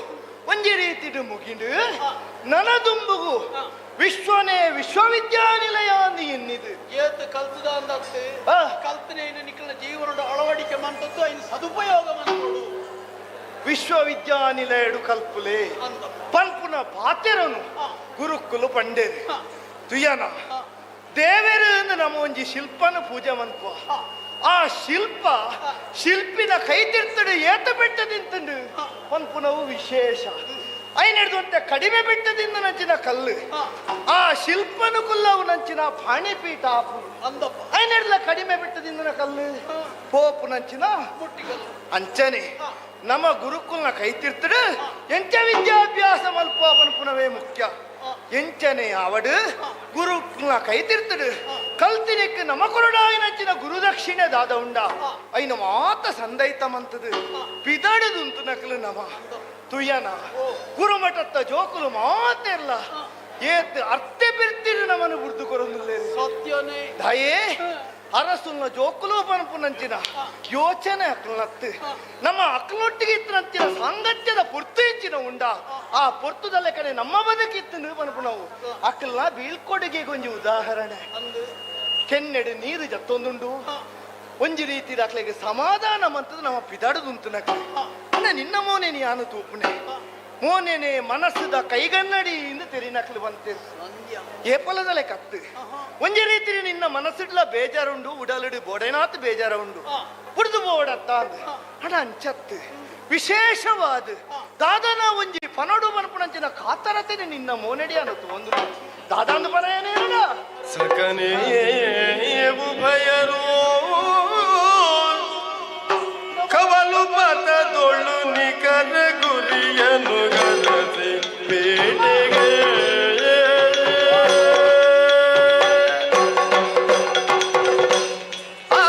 ಒಂಜಿ ರೀತಿಡು ಮುಗಿಂಡು ನನದುಂಬುಗು ವಿಶ್ವನೇ ವಿಶ್ವವಿದ್ಯಾನಿಲಯ ಅಂದು ಎನ್ನಿದು. ಏತ್ ಕಲ್ತದ ಅಂದತ್ತೆ ಕಲ್ತನೆ ನಿಖಲ ಜೀವನದ ಅಳವಡಿಕೆ ಮಂತದ್ದು ಐನು ಸದುಪಯೋಗ ಮಂತೋಡು. ವಿಶ್ವವಿದ್ಯಾನಿಲಯಡು ಕಲ್ಪುಲೆ ಪಲ್ಪುನ ಪಾತೆರನು ಗುರುಕುಲು ಪಂಡೇರು ತುಯನ ದೇವೆರು ನಮ್ಮ ಒಂಜಿ ಶಿಲ್ಪನ ಪೂಜೆ ಮನ್ಪುವ ಆ ಶಿಲ್ಪ ಶಿಲ್ಪಿನ ಕೈ ತಿರ್ತಡು ಏತ ಬೆಟ್ಟ ತಿಂತಂಡು ಪನ್ಪುನವು ವಿಶೇಷ ಐನೆಡ್ದಂತೆ ಕಡಿಮೆ ಬೆಟ್ಟದಿಂದ ನಂಚಿನ ಕಲ್ಲು ಆ ಶಿಲ್ಪನು ಕುಲ್ಲವು ನಂಚಿನ ಪಾಣಿಪೀಠ ಅಂದಪ್ಪ ಐನೆಡ್ಲ ಕಡಿಮೆ ಬೆಟ್ಟದಿಂದ ಕಲ್ಲು ಪೋಪು ನಂಚಿನ ಅಂಚನೆ ನಮ್ಮ ಗುರುಕುಲ್ನ ಕೈ ತಿರ್ತಡು ಎಂಚ ವಿದ್ಯಾಭ್ಯಾಸ ಮಲ್ಪ ಪನ್ಪುನವೇ ಮುಖ್ಯ ಎಂಚನೆ ಅವಡು ಗುರುಕುಲ್ನ ಕೈ ತಿರ್ತಡು ಕಲ್ತಿನಿಕ್ ನಮ್ಮ ಕೊರಡಾಯಿನಂಚಿನ ಗುರುದಕ್ಷಿಣೆ ದಾದ ಉಂಡ ಐನ ಮಾತ ಸಂದೈತಮಂತದು ಪಿದಡುದುಂತು ನಕಲು ನಮ ತುಯನ ಗುರುಮಠತ್ತ ಜೋಕುಲು ಮಾತೆರ್ಲ ಏತ್ ಅರ್ತೆ ಬಿರ್ತಿರು ನಮನು ಬುಡ್ದು ಕೊರೊಂದುಲ್ಲೆ ಸತ್ಯನೇ ದಯೇ ಅರಸುಲ್ನ ಜೋಕುಲು ಪನ್ಪುನಂಚಿನ ಯೋಚನೆ ಅಕ್ಲನತ್ತು ನಮ್ಮ ಅಕ್ಲೊಟ್ಟಿಗೆ ಇತ್ತನಂಚಿನ ಸಾಂಗತ್ಯದ ಪೊರ್ತು ಹೆಚ್ಚಿನ ಉಂಡ ಆ ಪೊರ್ತುದಲ್ಲ ಕಡೆ ನಮ್ಮ ಬದುಕಿತ್ತು ಪನ್ಪುನವು ಅಕ್ಲನ ಬೀಳ್ಕೊಡುಗೆ ಒಂಜಿ ಉದಾಹರಣೆ ಕೆನ್ನೆಡೆ ನೀರು ಜತ್ತೊಂದುಂಡು ಒಂಜಿ ರೀತಿ ಅಕ್ಲೆಗೆ ಸಮಾಧಾನ ಮಂತದ ನಮ್ಮ ಪಿದಾಡುದುಂತು ನಕ್ಲೆ ಅಣ್ಣ ನಿನ್ನ ಮೋನೆ ಯಾನು ತೂಪುನೆ ಮೋನೆನೆ ಮನಸ್ಸುದ ಕೈಗನ್ನಡಿ ಇಂದು ತೆರಿನಕ್ಲು ಬಂತೆ ಏಪಲದಲೆ ಕತ್ತು ಒಂಜಿ ರೀತಿ ನಿನ್ನ ಮನಸ್ಸಿಡ್ಲ ಬೇಜಾರುಂಡು ಉಡಲಿಡು ಬೋಡೆನಾತ್ ಬೇಜಾರ ಉಂಡು ಪುಡ್ದು ಬೋಡತ್ತ ಹಣ ಅಂಚತ್ತು ವಿಶೇಷವಾದ ದಾದನ ಒಂಜಿ ಪನಡು ಮನಪುಣಂಚಿನ ಕಾತರತೆನೆ ನಿನ್ನ ಮೋನೆಡಿ ಅನ್ನತ್ತು ಒಂದು ದಾದಾಂದು ಪನಯನೇನ ಸಕನೇ ಉಭಯರು ಕವಲು ಪಥದೊಳು ನಿಖರ ಗುರಿಯನ್ನು ಗದಸಿ ಪೇಟೆಗೆ ಆ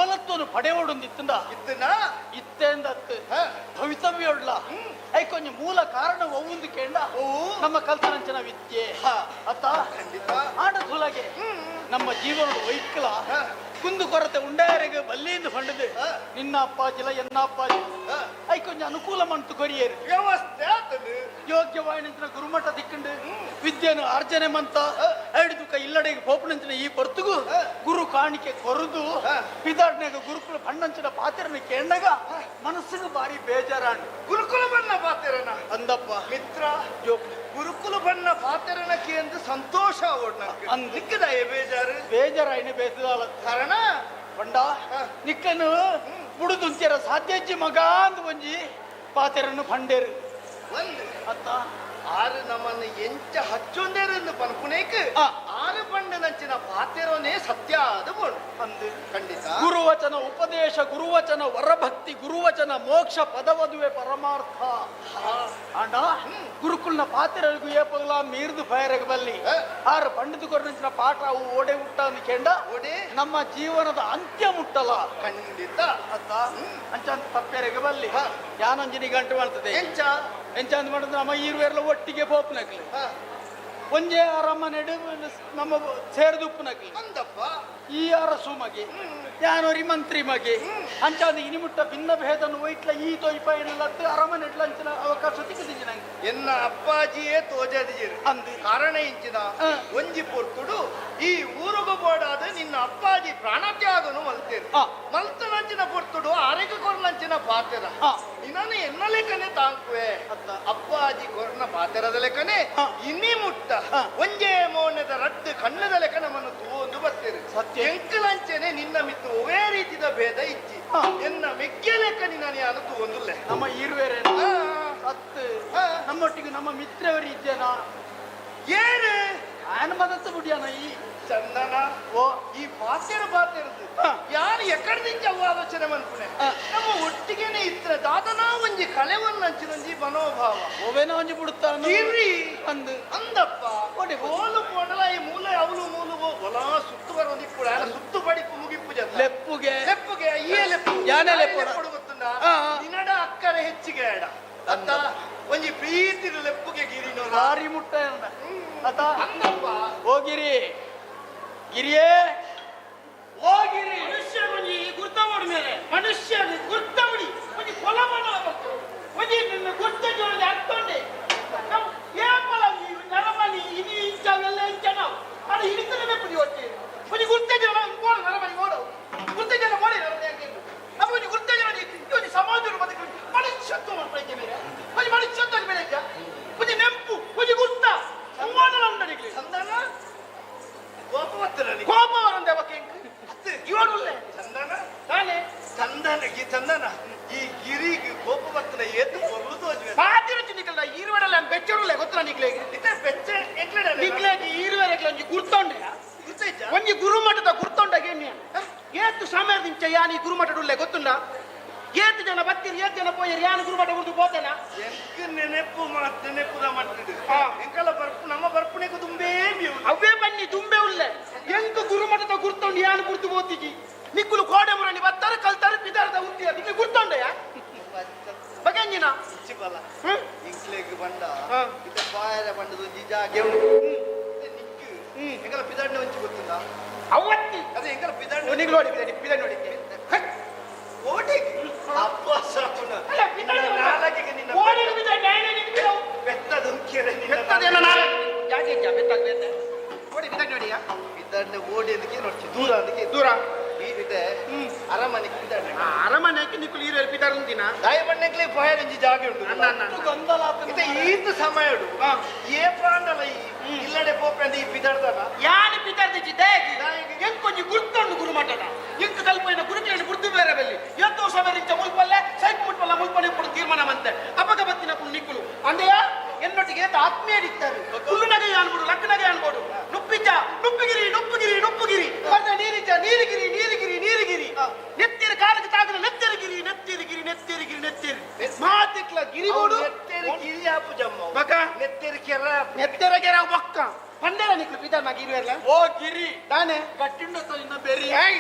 ಪ್ರಬಲತ್ವನು ಪಡೆಯೋಡೊಂದಿತ್ತಂದ ಇತ್ತನ ಇತ್ತೆಂದತ್ತು ಭವಿತವ್ಯೋಡ್ಲ ಐಕೊಂಜಿ ಮೂಲ ಕಾರಣ ಒವ್ವೊಂದು ಕೇಂಡ ನಮ್ಮ ಕಲ್ತನಂಚನ ವಿದ್ಯೆ ಅತ್ತ ಆಂಡ ತುಲಗೆ ನಮ್ಮ ಜೀವನದ ವೈಕ್ಲ ಕುಂದು ಕೊರತೆ ಉಂಡಾಯರಿಗೆ ಬಲ್ಲಿಂದ ಫಂಡದು ನಿನ್ನ ಅಪ್ಪಾಜಿಲ ಎನ್ನ ಅಪ್ಪಾಜಿ ಐಕೊಂಜ ಅನುಕೂಲ ಮಂತು ಕೊರಿಯರು ವ್ಯವಸ್ಥೆ ಆತನು ಯೋಗ್ಯವಾಯಿನಂಚಿನ ಗುರುಮಠ ದಿಕ್ಕಂಡು ವಿದ್ಯೆಯನ್ನು ಆರ್ಜನೆ ಮಂತ ಐಡು ತುಕ ಇಲ್ಲಡೆಗೆ ಪೋಪನಂಚಿನ ಈ ಪೊರ್ತುಗು ಗುರು ಕಾಣಿಕೆ ಕೊರದು ಪಿದಾಡ್ನಾಗ ಗುರುಕುಲ ಬಣ್ಣಂಚಿನ ಪಾತ್ರನ ಕೇಂಡಗ ಮನಸ್ಸಿಗೆ ಬಾರಿ ಬೇಜಾರಾಂಡು. ಗುರುಕುಲ ಬಣ್ಣ ಪಾತೆರನ ಅಂದಪ್ಪ ಮಿತ್ರ ಗುರುಕುಲ ಬಣ್ಣ ಪಾತೆರನ ಕೇಂದ್ರ ಸಂತೋಷ ಅಂದ್. ನಿಕ್ಕದ ಬೇಜಾರು ಬೇಜಾರಾಯಿನ ಬೇಸದಾಳ ಕಾರಣ ಬಂಡ ನಿಕ್ಕನು ಬುಡುದುಂಚರ ಸಾಧ್ಯಜ್ಜಿ ಮಗ ಅಂದ್ ಒಂಜಿ ಪಾತೆರನ್ನು ಫಂಡೇರು ಒಂದು ಅತ್ತ ಆರು ನಮ್ಮನ್ನು ಎಂಚ ಹಚ್ಚೊಂದೇರೆಂದು ಪನ್ಪುನೇಕ್ ಆರು ಬಂಡನಂಚಿನ ಪಾತೆರೋನೇ ಸತ್ಯ ಅದು ಬೋಡು ಅಂದು ಖಂಡಿತ ಗುರುವಚನ ಉಪದೇಶ ಗುರುವಚನ ವರಭಕ್ತಿ ಗುರುವಚನ ಮೋಕ್ಷ ಪದವದುವೆ ಪರಮಾರ್ಥ ಆಂಡ ಗುರುಕುಲ್ನ ಪಾತೆರಗೂ ಏಪಗಲ ಮೀರ್ದು ಫೈರಗ ಬಲ್ಲಿ ಆರು ಪಂಡಿತ ಕೊರನಂಚಿನ ಪಾಠ ಅವು ಓಡೆ ಹುಟ್ಟ ಕೆಂಡ ಓಡೆ ನಮ್ಮ ಜೀವನದ ಅಂತ್ಯ ಮುಟ್ಟಲ ಖಂಡಿತ ಅತ್ತ ಅಂಚಂತ ತಪ್ಪೆರೆಗೆ ಬಲ್ಲಿ ಯಾನೊಂಜಿನಿ ಗಂಟು ಮಾಡ್ತದೆ ಎಂಚ ಎಂಚ ಅಂದ್ ಮಾಡಿದ್ರೆ ನಮ್ಮ ಈರುವೆರ್ಲ ಒಟ್ಟಿಗೆ ಪೋಪ್ನಕ್ಲಿ ಒಂಜೇ ಅರಮನೆಡು ನಮ್ಮ ಸೇರ್ದುಪ್ಪನಕ್ಲಿ ಅಂದಪ್ಪ ಈ ಅರಸು ಮಗೆ ಯಾನೊರಿ ಮಂತ್ರಿ ಮಗೆ ಅಂಚಾದ ಇನಿಮುಟ್ಟ ಭಿನ್ನ ಭೇದನು ಒಯ್ಟ್ಲ ಈ ತೊಯ್ಪ ಏನೆಲ್ಲ ಅರಮನೆ ಅಂಚಿನ ಅವಕಾಶ ತಿಕ್ಕದಿಜ್ಜಿ ನಂಗೆ ಎನ್ನ ಅಪ್ಪಾಜಿಯೇ ತೋಜದಿಜಿರು ಅಂದು ಕಾರಣ ಇಂಚಿನ ಒಂಜಿ ಪೊರ್ತುಡು ಈ ಊರುಗು ಬೋಡಾದ ನಿನ್ನ ಅಪ್ಪಾಜಿ ಪ್ರಾಣತ್ಯಾಗನು ಮಲ್ತೇರು ಮಲ್ತನಂಚಿನ ಪೊರ್ತುಡು ಆರೆಗ ಕೊರ್ನಂಚಿನ ಪಾತೆರ ನಿನ್ನನ್ನು ಎನ್ನ ಲೆಕ್ಕನೆ ತಾಂಕುವೆ ಅಪ್ಪಾಜಿ ಕೊರ್ನ ಪಾತೆರದ ಲೆಕ್ಕನೆ ಇನ್ನಿ ಮುಟ್ಟ ಒಂಜೇ ಮೋನದ ರಡ್ಡು ಕಣ್ಣದ ಲೆಕ್ಕ ನಮ್ಮನ್ನು ತೂವೊಂದು ಬರ್ತೇರು ಸತ್ಯ ಎಂಕಲಂಚನೆ ನಿನ್ನ ಮಿತ್ತು ಒವೇ ರೀತಿದ ಭೇದ ಇಜ್ಜಿ ಎನ್ನ ಮೆಕ್ಕೆ ಲೆಕ್ಕ ನಿನ್ನ ನಾನು ತೂವೊಂದುಲ್ಲೆ ನಮ್ಮ ಈರುವೇರೆ ಸತ್ತು ನಮ್ಮೊಟ್ಟಿಗೆ ನಮ್ಮ ಮಿತ್ರವರು ಇದ್ದೇನಾ ಏರು ಆನ್ ಮದತ್ತು ಬಿಡಿಯಾನ ಈ ಚಂದನ ಓ ಈ ಪಾತೆರ ಪಾತೆರದು ಯಾರು ಎಕ್ಕಡದಿಂಚ ಅವು ಆಲೋಚನೆ ಮನ್ಪುಣೆ ನಮ್ಮ ಒಟ್ಟಿಗೆನೆ ಇತ್ರ ದಾದನಾ ಒಂಜಿ ಕಳೆವನ್ನಂಚಿನೊಂಜಿ ಮನೋಭಾವ ಒವೇನ ಒಂಜಿ ಬಿಡುತ್ತಾನ ಗಿರಿ ಅಂದು ಅಂದಪ್ಪ ಓಲು ಪೋಂಡಲ ಈ ಮೂಲ ಅವಲು ಮೂಲು ಒಲ ಸುತ್ತು ಬರೋದಿಪ್ಪುಡ ಅಲ್ಲ ಸುತ್ತು ಬಡಿಪು ಮುಗಿಪ್ಪು ಜನ ಲೆಪ್ಪುಗೆ ಲೆಪ್ಪುಗೆ ಈ ಲೆಪ್ಪು ಯಾನೆ ಲೆಪ್ಪು ಗೊತ್ತುಂಡ ನಿನಡ ಅಕ್ಕರೆ ಹೆಚ್ಚಿಗೆ ಎಡ ಅತ್ತ ಒಂಜಿ ಪ್ರೀತಿ ಲೆಪ್ಪುಗೆ ಗಿರಿನೋ ಲಾರಿ ಮುಟ್ಟ ಅತ್ತ ಅಂದಪ್ಪ ಓ ಗಿರಿ ಗಿರಿಯೇ ಓ ಗಿರಿ ಮನುಷ್ಯ ಒಂಜಿ ಗುರ್ತ ಮೇಲೆ ಮನುಷ್ಯ ಗುರ್ತ ಬಿಡಿ ಒಂಜಿ ಕೊಲ ಮಾಡಲ ಬರ್ತು ಒಂಜಿ ನಿನ್ನ ಗುರ್ತ ಜೋಡಿ ಅರ್ಥೊಂಡೆ ನಮ್ಮ ಏಪಲ ಈ ನರಮನಿ ಇನಿ ಇಂಚವೆಲ್ಲ ಇಂಚ ನಾವು ಅದು ಹಿಡಿತಲೇ ಪುಡಿ ಒಟ್ಟಿ ಒಂಜಿ ಗುರ್ತ ಜನ ಓಡು ನರಮನಿ ಓಡು ಗುರ್ತ ಜನ ಓಡಿ ನರಮನಿ ಯಾಕೆ ನಮ್ಮ ಒಂಜಿ ಗುರ್ತ ಜನ ಒಂಜಿ ಸಮಾಜದ ಬದುಕು ಮನುಷ್ಯತ್ವ ಮಾಡ್ತಾ ಮೇಲೆ ಒಂಜಿ ಮನುಷ್ಯತ್ವ ಮೇಲೆ ಒಂಜಿ ನೆಂಪು ಒಂಜಿ ಗುರ್ತ ಸಂವಾದ ಉಂಡನಿಗೆ ಚಂದನ ಕೋಪ ಬರ್ತದೆ ನನಗೆ. ಕೋಪ ಬರಂದೆ ಅವಕ್ಕೆ ಇವನುಲ್ಲೆ ಚಂದನ ತಾನೇ ಚಂದನ ಈ ಚಂದನ ಈ ಗಿರಿಗೆ ಕೋಪ ಬರ್ತದೆ ಏತು ಪೊರ್ಲು ತೋಜುವೆ ಪಾತಿರ ಚಿನ್ನಿಕಲ್ಲ ಈರುವೆಡಲ್ಲ ಬೆಚ್ಚರುಲ್ಲೆ ಗೊತ್ತಿಲ್ಲ ನಿಕ್ಲೆಗೆ ಇತ್ತೆ ಬೆಚ್ಚ ಎಂಕ್ಲೆಡ ನಿಕ್ಲೆಗೆ ಈರುವೆರೆಗ್ಲ ಒಂಜಿ ಗುರ್ತೊಂಡೆ ಗುರ್ತೈಚ ಒಂಜಿ ಗುರುಮಠದ ಗುರ್ತೊಂಡಗೆ ಏತು ಸಮಯದಿಂಚ ಯಾನ್ ಈ ಗುರುಮಠಡುಲ್ಲೆ ಗೊತ್ತುಂಡ ಏತು ಜನ ಬತ್ತಿರಿ ಏತು ಜನ ಪೋಯರು ಯಾನ್ ಗುರುಮಠ ಗುರ್ತು ಪೋತೆನ ಎಂಕ್ ನೆನೆಪು ಮಾತ್ ನೆನೆಪುದ ಮಟ್ಟಿಡು ಎಂಕಲ ಬರ್ಪು ನಮ್ಮ ಬರ್ಪುನೆಗೆ ತುಂಬೇ ಬಿವು ಅವೇ ಬನ್ನಿ ತುಂಬೆ ಉಲ್ಲೆ ಎಂಕ್ ಗುರುಮಠದ ಗುರ್ತೊಂಡು ಯಾನ್ ಗುರ್ತು ಪೋತಿಜಿ ನಿಕ್ಕುಲು ಕೋಡೆ ಮುರಣಿ ಬತ್ತಾರೆ ಕಲ್ತಾರೆ ಪಿದಾರದ ಉತ್ತಿಯ ನಿಕ್ಲೆ ಗುರ್ತೊಂಡೆಯಾ ಬಗೆಂಜಿನ ಚಿಬಲ ಇಂಕ್ಲೆಗ್ ಬಂಡ ಇತ್ತೆ ಪಾಯರ ಬಂಡದ ಒಂಜಿ ಜಾಗೆ ಉಂಡು ಇತ್ತೆ ನಿಕ್ಕು ಎಂಕಲ ಪಿದಾಡ್ನೆ ಒಂಚಿ ಗೊತ್ತುಂಡ ಅವತ್ತಿ ಅದೇ ಎಂಕಲ ಪಿದಾಡ್ನೆ ನಿಗ್ಲು ನೋಡಿ ಪಿದಾಡಿ ಪಿದಾಡಿ ನೋಡಿ ಓಟಿಗೆ ಅಪ್ಪ ಸಾಕುನ ಅಲ್ಲ ಪಿದಾಡಿ ನಾಲಗೆಗೆ ನಿನ್ನ ಓಡಿ ಪಿದಾಡಿ ನಾನೇ ನಿಕ್ಕಿರೋ ಬೆತ್ತದ ಉಕ್ಕಿರ ನಿನ್ನ ಬೆತ್ತದೇನ ನಾಳೆ ಜಾಗೆ ಇದ್ಯಾ ಬೆತ್ತಾಗ ಬೆತ್ತ ಓಡಿ ಪಿದಾಡಿ ನೋಡಿಯಾ ಪಿದಾಡ್ನೆ ಓಡಿ ಅಂದಕ್ಕೆ ನೋಡ್ಚಿ ದೂರ ಅಂದಕ್ಕೆ ದೂರ ಈ ಇದೆ ಅರಮನೆಗೆ ಪಿದಾಡ್ನೆ ಅರಮನೆಗೆ ನಿಕ್ಕುಲು ಈರು ಪಿದಾಡಿ ದಿನ ದಾಯ ಬಣ್ಣಕ್ಲೆ ಪಾಯರ ಒಂಜಿ ಜಾಗೆ ಉಂಡು ಅಣ್ಣ ಅಣ್ಣ ಗೊಂದಲ ಆತನ ಇತ್ತೆ ಈತ ಸಮಯ ಉಂಡು ಏ ಪ್ರಾಂಡಲ ಈ ಇಲ್ಲಡೆ ಪೋಪೆ ಅಂದ ಈ ಪಿದಾಡ್ದನ ಯಾನ್ ಪಿದಾಡ್ದಿಜ್ಜಿ ದಯಗೆ ಎಂಕೊಂಜಿ ಗುರ್ತೊಂಡು ಗುರುಮಠದ ಎಂಕ್ ಕಲ್ಪೈನ ಗುರುಕುಲೇನು ಗುರ್ತು ಬೇರೆ ಬಲ್ಲಿ ಎತ್ತೋ ಸಮಯ ಮುಲ್ಪಲ್ಲೆ ಸೈಕ್ ಮುಟ್ಪಲ್ಲ ಮುಲ್ಪನೆ ಪುಡು ತೀರ್ಮಾನ ಮಂತೆ ಅಪಗ ಬತ್ತಿನ ಪುಣ್ ನಿಕ್ಕುಲು ಅಂದೆಯ ಎನ್ನೊಟ್ಟಿಗೆ ಏತ ಆತ್ಮೀಯರಿತ್ತಾರೆ ಕುಲ್ಲುನಗೆ ಅನ್ಬೋದು ಲಕ್ಕನಗೆ ಅನ್ಬೋದು ನುಪ್ಪಿಜ್ಜ ನುಪ್ಪಿಗಿರಿ ನುಪ್ಪುಗಿರಿ ನುಪ್ಪುಗಿರಿ ಬರ್ದ ನೀರಿಜ್ಜ ನೀರಿಗಿರಿ ನೀರಿಗಿರಿ ನೀರಿಗಿರಿ ನೆತ್ತಿರ ಕಾಲಕ್ಕೆ ತಾಗಿನ ನೆತ್ತಿರಗಿರಿ ನೆತ್ತಿರಗಿರಿ ನೆತ್ತಿರಗಿರಿ ನೆತ್ತಿರಿ ಮಾತಿಕ್ಲ ಗಿರಿಬೋಡು ನೆತ್ತೆರಿ ಗಿರಿ ಆಪು ಜಮ್ಮ ಬಕ ನೆತ್ತೆರಿ ಕೆರ ಆಪು. ನೆತ್ತೆರ ಗೆರ ಬೊಕ್ಕ ಪಂಡೆರ ನಿಕ್ಲು ಪಿದಾರ್ ನಾಗ ಇರುವೆರ್ಲ ಓ ಗಿರಿ ತಾನೆ ಗಟ್ಟಿಂಡ ನಿನ್ನ ಬೆರಿ ಏಯ್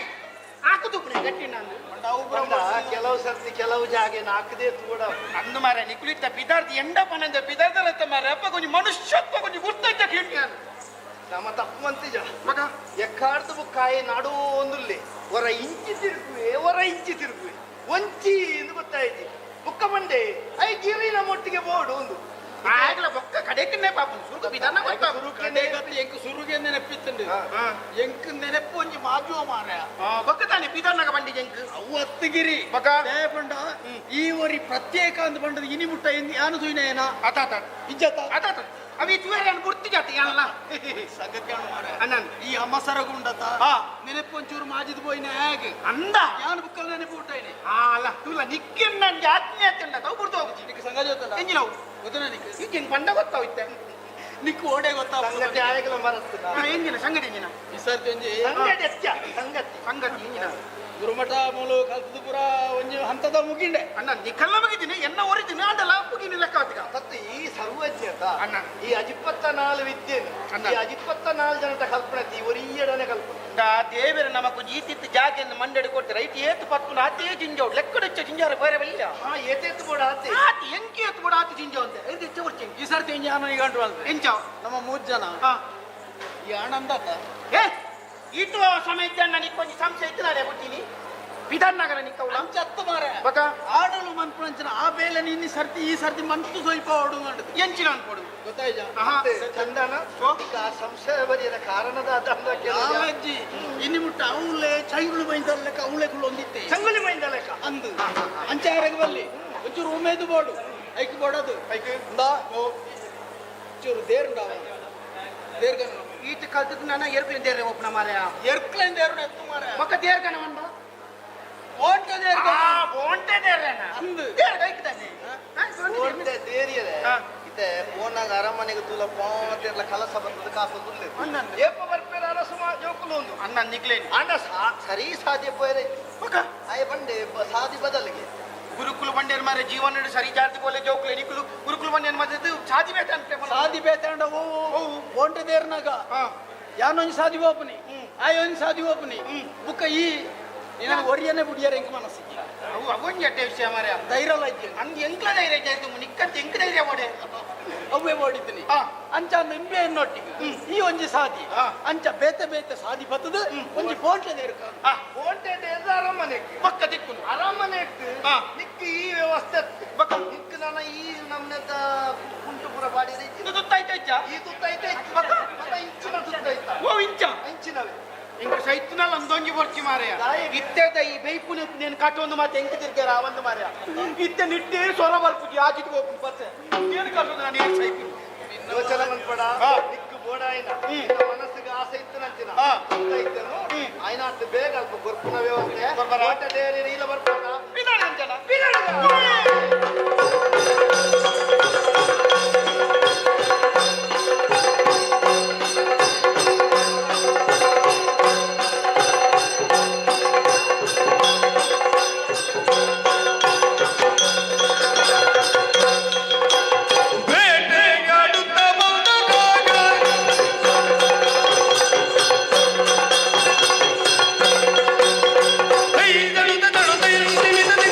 ಹಾಕುದು ಗಟ್ಟಿ ನಾನು ಕೆಲವು ಸರ್ತಿ ಕೆಲವು ಜಾಗೆ ನಾಲ್ಕದೇ ತೂಡ ಅಂದು ಮಾರ ನಿಕುಲಿತ್ತ ಪಿದಾರ್ಥ ಎಂಡ ಪನಂದ ಪಿದಾರ್ಥ ಮಾರ ಅಪ್ಪ ಕೊಂಚ ಮನುಷ್ಯತ್ವ ಕೊಂಚ ಗುರ್ತೈತ ಕೇಳಿ ನಮ್ಮ ತಪ್ಪು ಮಂತಿಜ ಮಗ ಎಕ್ಕಾಡ್ದು ಬುಕ್ಕಾಯಿ ನಾಡೋ ಒಂದುಲ್ಲೆ ಹೊರ ಇಂಚಿ ತಿರುಗುವೆ ಹೊರ ಇಂಚಿ ತಿರುಗುವೆ ಒಂಚಿ ಎಂದು ಗೊತ್ತಾಯ್ತು ಬುಕ್ಕ ಬಂಡೆ I ಗಿರಿ ನಮ್ಮೊಟ್ಟಿಗೆ ಬೋರ್ಡು ಒಂದು ಆಗಲ ಬೊಕ್ಕ ಕಡೆಕನ್ನೇ ಪಾಪ ಸುರುಕು ಬಿದಾನ ಎಂಕ್ ಸುರುಗೆ ನೆನಪಿತ್ತುಂಡು ಎಂಕ್ ನೆನಪು ಒಂಜಿ ಮಾಜುವ ಮಾರ ಬೊಕ್ಕ ತಾನೆ ಪಿದಾನಗ ಬಂಡಿ ಎಂಕ್ ಅವು ಅತ್ತಗಿರಿ ಬೊಕ್ಕ ಪಂಡ ಈ ಒರಿ ಪ್ರತ್ಯೇಕ ಅಂದ್ ಬಂಡದ ಇನಿ ಮುಟ್ಟ ಯಾನು ತೂಯಿನೇನ ಅತಾತ ಇಜ್ಜತ ಅತಾತ ಅವಿ ತೂಯರೆ ಅನ್ ಗುರ್ತಿ ಜಾತಿ ಯಾನಲ್ಲ ಸಂಗತಿ ಮಾರ ಅಣ್ಣನ್ ಈ ಅಮಸರಗುಂಡತ ನೆನಪು ಒಂಚೂರು ಮಾಜಿದ್ ಪೋಯಿನ ಹೇಗೆ ಅಂದ ಯಾನು ಬುಕ್ಕಲ್ ನೆನಪು ಹುಟ್ಟಾಯಿನಿ ಅಲ್ಲ ತುಲ್ಲ ನಿಕ್ಕಿನ್ ನನ್ ಜಾತ್ನೆ ಅತ್ತಂಡ ತಾವು ಗುರ್ತು ಹೋಗುಜಿ ನಿಕ್ ಸಂಗತಿ ಗೊತ್ತಲ್ಲ ಎಂಜಿನವು ಗೊತ್ತನ ನಿಕ್ ಈಗ ಬಂಡ ಗೊತ್ತಾವಿತ್ತೆ ನಿಕ್ ಓಡೆ ಗೊತ್ತಾ ಸಂಗತಿ ಆಯಗಲ ಮರತ್ತು ಎಂಜಿನ ಸಂಗತಿ ಎಂಜಿನ ಈ ಸರ್ತಿ ಒಂಜಿ ಸಂಗತಿ ಅತ್ಯ ಸಂಗತಿ ಸಂಗತಿ ಎಂಜಿನ ಗುರುಮಠ ಮೂಲು ಕಲ್ತದ ಪುರ ಒಂಜಿ ಹಂತದ ಮುಗಿಂಡೆ ಅಣ್ಣ ನಿಖಲ್ಲ ಮುಗಿದ್ದೀನಿ ಎನ್ನ ಒರಿದ್ದೀನಿ ಆಂಡಲ ಮುಗಿನಿ ಲೆಕ್ಕ ಆತಿಗ ಮತ್ತು ಈ ಸರ್ವಜ್ಞತ ಅಣ್ಣ ಈ ಅಜಿಪ್ಪತ್ತ ನಾಲ್ಕು ವಿದ್ಯೆನು ಈ ಅಜಿಪ್ಪತ್ತ ನಾಲ್ಕು ಜನತ ಕಲ್ಪನೆ ಈ ಒರಿಯಡನೆ ಕಲ್ಪನೆ ದೇವರ ನಮಕು ಈತಿತ್ತು ಜಾಗೆಯನ್ನು ಮಂಡಡಿ ಕೊಡ್ತಾರೆ ಐತಿ ಏತು ಪತ್ತು ಆತೇ ಜಿಂಜೋಡು ಲೆಕ್ಕಡೆಚ್ಚ ಜಿಂಜಾರ ಬೇರೆ ಬಲ್ಲ ಹಾ ಏತೇತು ಬೋಡ ಆತೆ ಆತಿ ಎಂಕಿ ಏತು ಬೋಡ ಆತಿ ಜಿಂಜೋ ಅಂತ ಇದು ಹೆಚ್ಚು ಬರ್ತೀನಿ ಈ ಸರ್ತಿ ಎಂಜ ಆನ ಈಗ ಅಂಟು ಅಲ್ರಿ ಎಂಚ ನಮ್ಮ ಮೂರು ಜನ ಈ ಆನಂದ ಏ ಇಟ್ಟು ಸಮಯ ನನಗೆ ಕೊಂಚ ಸಂಶಯ ಇತ್ತು ನಾಳೆ ಬಿಟ್ಟಿನಿ ಬಿಧಾನಗರ ನಿಕ್ಕವಳ ಚತ್ತು ಮಾರ ಬಕ ಆಡಲು ಮನ್ಪುಣಂಚನ ಆ ಬೇಲೆ ನಿನ್ನೆ ಸರ್ತಿ ಈ ಸರ್ತಿ ಮಂತು ಸ್ವಲ್ಪ ಓಡು ಅಂಡದು ಎಂಚಿನ ಅನ್ಕೊಡು ಗೊತ್ತಾಯ್ತಾ ಚಂದನ ಆ ಸಂಶಯ ಬರೆಯದ ಕಾರಣದ ಅಜ್ಜಿ ಇನ್ನು ಮುಟ್ಟ ಅವಳೆ ಚಂಗುಳು ಮೈಂದಲ್ಲಕ ಅವಳೆ ಒಂದಿತ್ತೆ ಚಂಗುಳಿ ಮೈಂದಲೆಕ್ಕ ಅಂದು ಅಂಚಾರಗ ಬಲ್ಲಿ ಒಂಚೂರು ಉಮೇದು ಬೋಡು ಐಕ್ ಬೋಡದು ಐಕ್ ಇಂದಾ ಚೂರು ದೇರುಂಡಾವ ದೇರ್ಗನ ಈತ ಕಲ್ತದ್ದು ನಾನು ಎರ್ಕ್ಲಿನ ದೇರ್ರೆ ಒಪ್ಪನ ಮಾರ್ಯ ಎರ್ಕ್ಲಿನ ದೇರುಡ ಎತ್ತು ಮಾರ್ಯ ಮಕ್ಕ ದೇರ್ಗನ ಬಂದ ಓಂಟೆ ದೇರ್ಗನ ಓಂಟೆ ದೇರ್ರೆನ ಅಂದು ದೇರ್ಗ ಐಕ್ತಾನೆ ಓಂಟೆ ದೇರಿಯದೆ ಇತ್ತೆ ಫೋನಾಗ ಅರಮನೆಗೆ ತೂಲ ಪಾತೆರ್ಲ ಕಲಸ ಬರ್ತದೆ ಕಾಸು ತುಲ್ಲೆ ಏಪ ಬರ್ಪೇರ ಅರಸು ಜೋಕುಲು ಒಂದು ಅಣ್ಣ ನಿಗ್ಲೇನಿ ಅಣ್ಣ ಸರಿ ಸಾಧ್ಯ ಪೋಯರೆ ಮಕ್ಕ ಆಯ ಬಂಡೆ ಸಾದಿ ಬದಲಿಗೆ ಗುರುಕುಲ ಬಂಡೇರ್ ಮಾರೆ ಜೀವನ ಸರಿ ಜಾತಿ ಬೋಲೆ ಜೋಕುಲೆ ನಿಕುಲು ಗುರುಕುಲ ಬಂಡೇರ್ ಮಾರೆ ಸಾದಿ ಬೇತ ಅಂತ ಸಾದಿ ಬೇತಾಂಡ ಓ ಓಂಟೆ ದೇರ್ನಾಗ ಯಾನೊಂಜಿ ಸಾದಿ ಓಪನಿ ಆಯೊಂಜಿ ಸಾದಿ ಓಪನಿ ಬುಕ್ಕ ಈ ನಿನ್ನ ಒರಿಯನೆ ಬುಡಿಯರ ಎಂಕ್ ಮನಸ್ಸಿಗೆ ಅವು ಅವೊಂಜಿ ಅಡ್ಡೆ ವಿಷಯ ಮಾರ್ಯ ಧೈರ್ಯ ಇಜ್ಜಿ ಅಂದ್ ಎಂಕ್ಲ ಧೈರ್ಯ ಜಾಯ್ತು ನಿಕ್ಕಂತ ಎಂಕ್ ಧೈರ್ಯ ಓಡೆ ಅವ್ವೆ ಓಡಿದ್ದೀನಿ ಅಂಚ ನಿಂಬೆ ಎನ್ನೊಟ್ಟಿಗೆ ಈ ಒಂಜಿ ಸಾದಿ ಅಂಚ ಬೇತೆ ಬೇತೆ ಸಾದಿ ಬತ್ತದ ಒಂಜಿ ಬೋಂಟೆ ದೇರ್ಕ ಬೋಂಟೆ ದೇರ್ದ ಅರಮನೆಗೆ ಪಕ್ಕ ದಿಕ್ಕುನು ಅರಮನೆ ನಿಕ್ಕ ಈ ವ್ಯವಸ್ಥೆ ಬಕ್ಕ ನಿಕ್ಕ ನನ್ನ ಈ ನಮ್ಮನೆದ ಕುಂಟುಪುರ ಬಾಡಿದ ತುತ್ತೈತ ಇಚ್ಚ ಈ ತುತ್ತೈತೆ ಬಕ್ಕ ಇಂಚಿನ ತುತ್ತೈತ ಓ ಇಂಚ ಇಂಚಿನವೇ ಎಂಕ್ ಸೈತ್ನಲ್ಲ ಅಂದೊಂಜಿ ಬೊರ್ಚಿ ಮಾರ್ಯ ಇತ್ತೆದ ಈ ಬೈಪುನ నేను ಕಟ್ಟೊಂದು ಮಾತು ಎಂಕ್ ತಿರ್ಗಾರ ಆ ಒಂದು ಮಾರ್ಯ ಇತ್ತೆ ನಿಟ್ಟೆ ಸೊರ ಬರ್ಪುಜಿ ಆಜಿಟ್ ಹೋಗ್ಪುಂಡು ಬಸ್ಸೆ ಏನು ಕಟ್ಟೊಂದು ನಾನು ಏನು ಸೈಪು ಯೋಚನೆ ಮನ್ಪಡ ನಿಕ್ಕು ಬೋಡಾಯಿನ ಮನಸ್ಸಿಗೆ ಆಸೆ ಇತ್ತು ನಂಚಿನ ಐತನು ಆಯ್ನಾತ್ ಬೇಗ ಅಲ್ಪ ಗೊರ್ಪುನ ವ್ಯವಸ್ಥೆ ಓಟ ದೇರಿ ನೀಲ ಬರ್ಪುನ ಬಿದಾಳ ಅಂಜನ ಬೇಟೆಗಾಡುತ್ತ ಬಂದಾಗ ಕೈ ದಳುತ್ತ ದಳುತ್ತ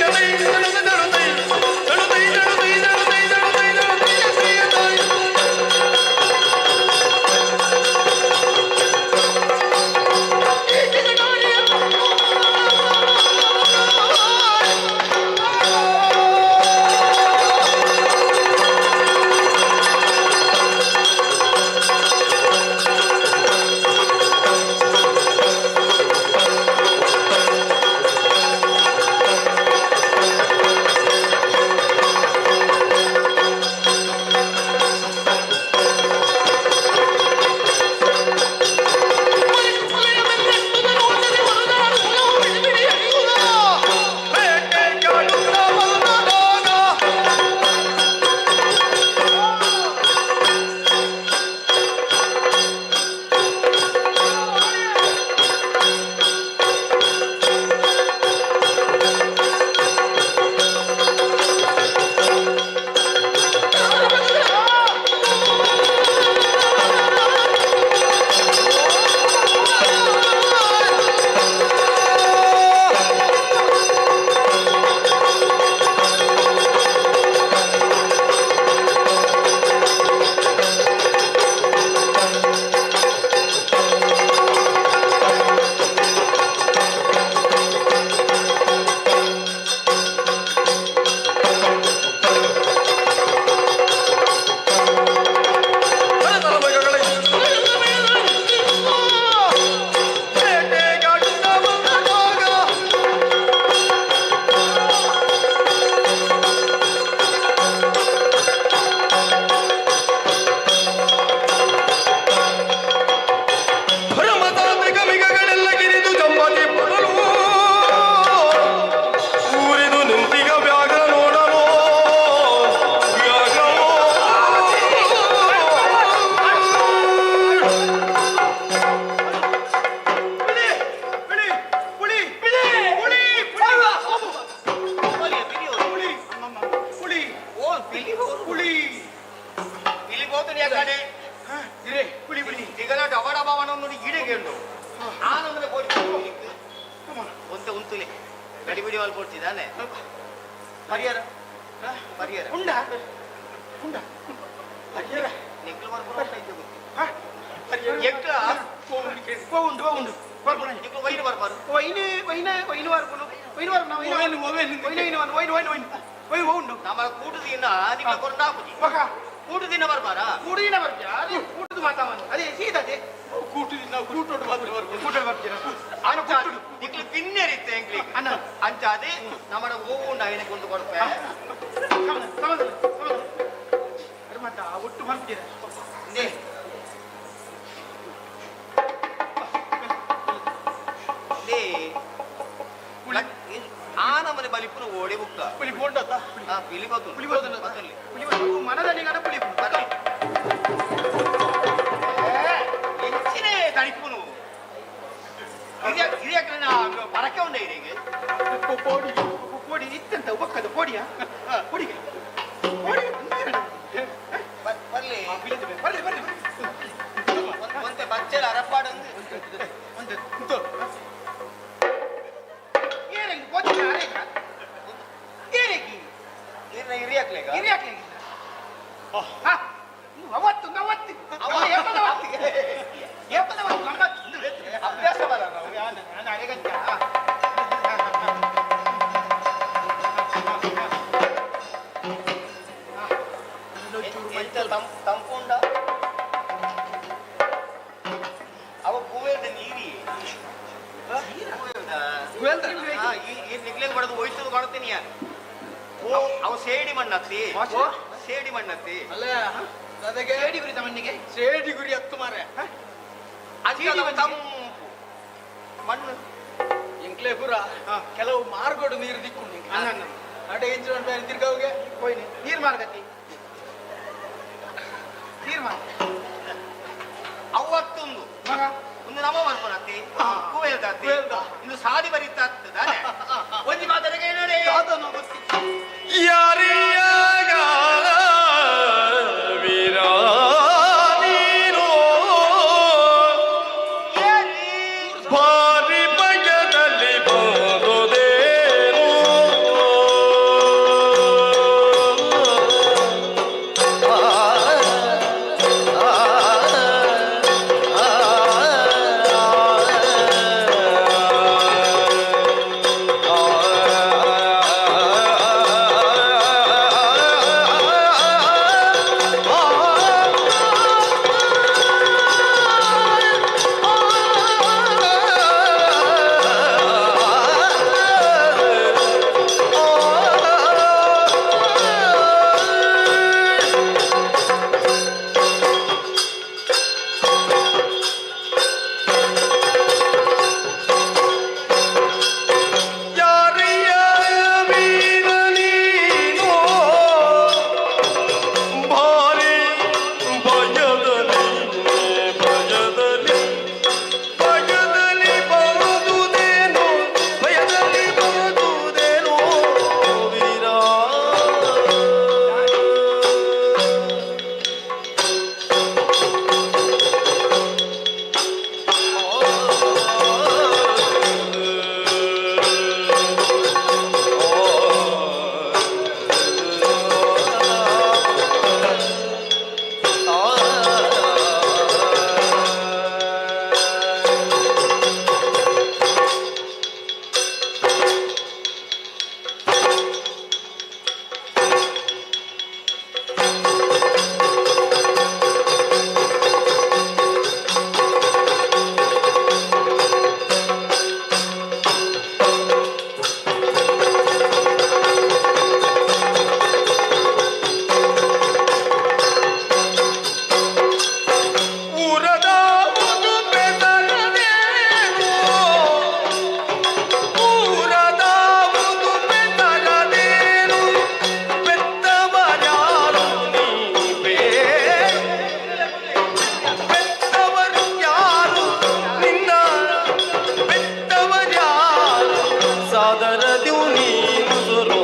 ಮಲ್ಪೊಡ್ತಿದ್ದಾನೆ ಪರಿಹಾರ ಪರಿಹಾರ ಉಂಡ ಉಂಡ ಪರಿಹಾರ ನಿಕ್ಲು ಬರ್ಪುನ ಎಕ್ಕ ಉಂಡು ಉಂಡು ನಿಕ್ಲು ವೈನ್ ಬರ್ಪಾರು ವೈನ್ ವೈನ್ ವೈನ್ ವಾರ್ಪುನು ವೈನ್ ವಾರ್ಪುನ wine wine wine wine wine wine wine wine ಉಂಡು ನಮ್ಮ ಕೂಟು ದಿನ ನಿಕ್ಲು ಕೊರಂಡಾಪುಜಿ ಬಕ ಕೂಟು ದಿನ ಬರ್ಪಾರಾ ಕೂಡು ದಿನ ಬರ್ತೀರಾ ಅದೇ ಕೂಟದ ಮಾತಾವನು ಅದೇ ಸೀದದೆ ಕೂಟು ದಿನ ಕೂಟೋಡು ಮಾತ್ರ ಬರ್ಪುನ ಕೂಟೋಡು ಬರ್ತೀರಾ ಅಂಚ ನಿಕ್ಲು ಪಿನ್ನೆರಿತ್ತೆ ಎಂಕ್ಲಿಗ್ ಅಣ್ಣ ಅಂಚ ಅದೇ ನಮ್ಮಡ ಓವು ಉಂಡು ಐನಕ್ಕೆ ಒಂದು ಕೊಡ್ಪೆ ಸಮಾಧಾನ ಸಮಾಧಾನ ಸಮಾಧಾನ ಅರೆ ಮಾತ ಒಟ್ಟು ಬರ್ತೀರಾ ಇಂದೇ ಇಂದೇ ಆ ನಮ್ಮನೆ ಬಲಿಪುನ ಓಡಿ ಬುಕ್ಕ ಪಿಲಿ ಬೋಂಡತ್ತ ಆ ಪಿಲಿ ಬತ್ತು ಪುಲಿ ಬತ್ತು ಬತ್ತಲ್ಲಿ ಪುಲಿ ಬತ್ತು ಮನದಲ್ಲಿ ಗಣ ಪುಲಿ ಬತ್ತಲ್ಲಿ ಎಂಚಿನೇ ತಣಿಪುನು ಹಿರಿಯಕ್ರನ ಪರಕೆ ಉಂಡ ಇರಿಗೆ ಪೋಡಿ ಪೋಡಿ ಇತ್ತಂತ ಒಕ್ಕದ ಪೋಡಿಯಾ ಪೋಡಿಗೆ ಪೋಡಿ ಬರ್ಲಿ ಬರ್ಲಿ ಬರ್ಲಿ ಒಂತೆ ಬಚ್ಚಲ ಅರಪಾಡು ಒಂದು ಏರಂಗಿ ಪೋಚಿನ ಅರೇಗ ಏರೇಗಿ ಹಿರಿಯಕ್ಲೇಗ ಹಿರಿಯಕ್ಲೇಗ ಹಾ ಅವತ್ತು ಅವತ್ತು ಏಪದವತ್ತು ಏಪದವತ್ತು ನಮ್ಮ ಅಭ್ಯಾಸ ಬರ ನಾವು ನಾನು ಅರೆಗಂತ ಎಂತ ತಂಪುಂಡ ಅವ ಕುವೇರ್ದ ನೀರಿ ಈ ನಿಗ್ಲೇಗ್ ಬಡದು ಹೋಯ್ತದ ಕೊಡ್ತೀನಿ ಅವ ಸೇಡಿ ಮಣ್ಣತ್ತಿ ಸೇಡಿ ಮಣ್ಣತ್ತಿ ಅಲ್ಲ ನನಗೆ ಸೇಡಿ ಗುರಿ ತಮ್ಮನಿಗೆ ಸೇಡಿ ಗುರಿ ಹತ್ತು ಮಾರೆ ತಂಪು ಮಣ್ಣು ಎಂಕ್ಲೆ ಪುರ ಕೆಲವು ಮಾರ್ಗೋಡು ನೀರು ದಿಕ್ಕು ಅಡೆ ಇಂಚು ಬೇರೆ ತಿರ್ಗಾವ್ಗೆ ಹೋಯ್ನಿ ನೀರು ಮಾರ್ಗತಿ ನೀರು ಮಾರ್ಗ ಅವತ್ತೊಂದು ಮಗ ಒಂದು ನಮ ಬರ್ಪುನತ್ತಿ ಕುವೇಲ್ದಾತಿ ಕುವೇಲ್ದ. ಇನ್ನು ಸಾದಿ ಬರಿತಾ ಆಗ್ತದಾನೆ ಒಂಜಿ ಮಾತಾಡಕ್ಕೆ ನೋಡಿ ಯಾರಿಯಾಗ ವೀರ ನೀನು ಭಾರಿ ಭಯದಲ್ಲಿ ಬಂದುದೇನು ಯಾರಿಯ ವೀರ ನೀನು ಭಾರಿ ಭಯದಲ್ಲಿ ಭಯದಲ್ಲಿ ಭಯದಲ್ಲಿ ಬರುವುದೇನು ಭಯದಲ್ಲಿ ಬರುವುದೇನು ವೀರ ಊರದ ಒಂದು ಬೆದರದೇನು ಊರದ ಒಂದು ಬೆದರದೇನು ಬೆತ್ತವರ್ಯಾರು ನೀವೇ ಬೆತ್ತವರು ಯಾರು ನಿನ್ನ ಬೆತ್ತವರ್ಯಾರು ಸಾದರದಿವು ನೀನು ಸುರೋ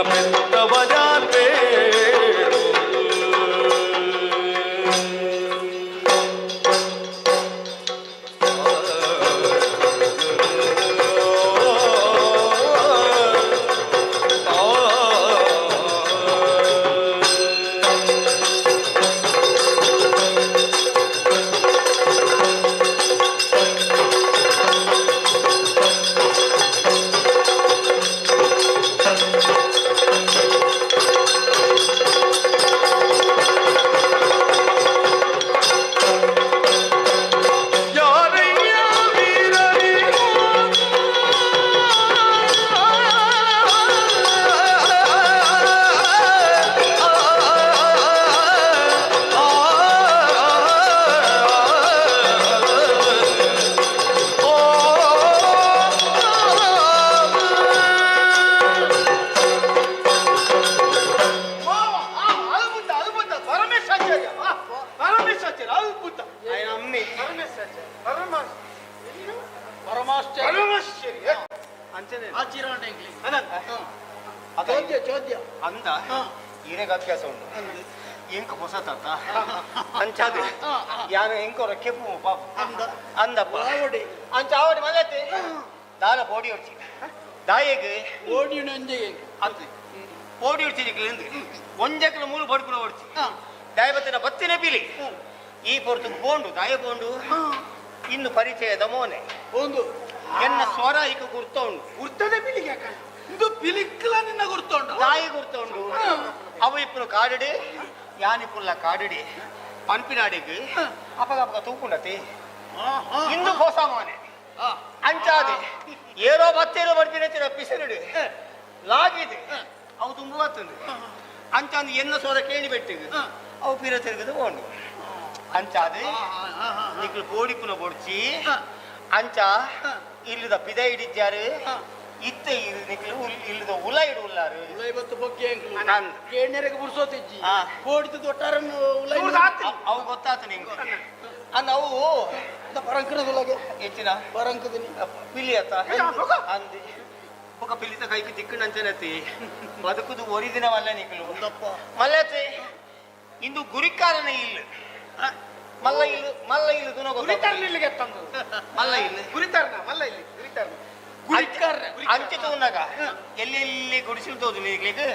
ಪೆತ್ತವಜಾನ್ ಬೇಡೋದು. ಯಾರಯ್ಯ ವೀರರಿ ಅದ್ಭುತ ಅದ್ಭುತ ಪರಮೇಶ್ವಾಚಾರ್ಯ ಪರಮೇಶ್ವಾಚಾರ್ಯ ಅದ್ಭುತ ಅಮ್ಮೆ ಪರಮೇಶ್ವಾಚಾರ್ಯ ಪರಮಾಶ್ಚರ್ಯ ಪರಮಾಶ್ಚರ್ಯ ಅಂಚನೆ ಚೋದ್ಯ ಚೋದ್ಯ ಅಂದ ಈರೆಗ್ ಅಭ್ಯಾಸ ಉಂಟು ಎಂಕ ಹೊಸ ತಾತ ಅಂಚಾದ ಯಾರು ಎಂಕೋರ ಕೆಪ್ಪು ಪಾಪ ಅಂದಪ್ಪ ಅಂಚ ಆವಡಿ ಮಲ್ಲತ್ತೆ ದಾಲ ಪೋಡಿ ಹೊಡ್ಚಿ ದಾಯೆಗ್ ಅಂತ ಪೋಡಿ ಹೊಡ್ಚಿನಿಕ್ಲು ಒಂಜಕ್ಲ ಮೂಲು ಪಡ್ಪುನ ಹೊಡ್ಚಿ ದಾಯಬತ್ತಿನ ಬತ್ತಿನ ಪಿಲಿ ಈ ಪೊರ್ತುಗು ಪೋಂಡು ದಾಯ ಪೋಂಡು ಇನ್ನು ಪರಿಚಯದ ಮೋನೆ ಒಂದು ಎನ್ನ ಸ್ವರ ಈಗ ಗುರ್ತ ಉಂಟು ಗುರ್ತದ ಪಿಲಿಗೆ ಯಾಕ ಇದು ಪಿಲಿಕ್ಲ ನಿನ್ನ ಗುರ್ತುಂಡು ತಾಯಿ ಗುರ್ತ ಉಂಡು ಅವ ಇಪ್ಪನು ಕಾಡಿಡಿ ಯಾನಿಪುಲ್ಲ ಕಾಡಿಡಿ ಪನ್ಪಿನಾಡಿಗೆ ಅಪಗ ಅಪಗ ತೂಕುಂಡತಿ ಇಂದು ಹೊಸ ಮೋನೆ ಅಂಚಾದೆ ಏರೋ ಬತ್ತೇರೋ ಬರ್ಪಿನ ಪಿಸರುಡು ಲಾಗಿದೆ ಅವು ತುಂಬ ಬತ್ತುಂಡು ಅಂಚಾಂದು ಎನ್ನ ಸೋರ ಕೇಳಿ ಬೆಟ್ಟಿಗೆ ಅವು ಪಿರ ತಿರುಗದು ಓಂಡು ಅಂಚಾದೆ ನಿಕ್ಲು ಪೋಡಿಪುನ ಬೊಡ್ಚಿ ಅಂಚ ಇಲ್ಲದ ಪಿದ ಹಿಡಿದ್ಯಾರು ಇತ್ತ ಇರು ನಿಕ್ಲು ಇಲ್ಲದ ಉಲ ಇಡುಲ್ಲಾರು ಇವತ್ತು ಬೊಕ್ಕೆ ಅಂದ್. ಕೇಣ್ಯರಿಗೆ ಬುರ್ಸೋತಿಜ್ಜಿ ಆ. ಕೋಡಿತು ದೊಟ್ಟಾರನ್ನು ಉಲೈ ಅವು ಗೊತ್ತಾತು ನಿಂಗೆ ಅಂದ್ ಅವು ಪರಂಕಣದೊಳಗೆ ಹೆಚ್ಚಿನ ಪರಂಕದಿನಿ ಪಿಲಿ ಅತ್ತ ಅಂದ್ ಬೊಕ ಪಿಲಿತ ಕೈಗೆ ತಿಕ್ಕಣಂಚನತಿ ಬದುಕುದು ಒರಿದಿನ ಮಲ್ಲ ನಿಕ್ಲು ಮಲ್ಲತಿ ಇಂದು ಗುರಿಕಾರನ ಇಲ್ಲ ಮಲ್ಲ ಇಲ್ಲ ಮಲ್ಲ ಇಲ್ಲ ತುನ ಗುರಿತಾರನ ಇಲ್ಲಿಗೆ ತಂದು ಮಲ್ಲ ಇಲ್ಲ ಗುರಿತಾರನ ಮಲ್ಲ ಇಲ್ಲಿ ಗುರಿತಾರನ ಗುರಿಕಾರನ ಅಂಚೆ ತೂನಾಗ ಎಲ್ಲೆಲ್ಲಿ ಗುಡಿಸಲು ತೋದು ನಿಕ್ಲಿಗೆ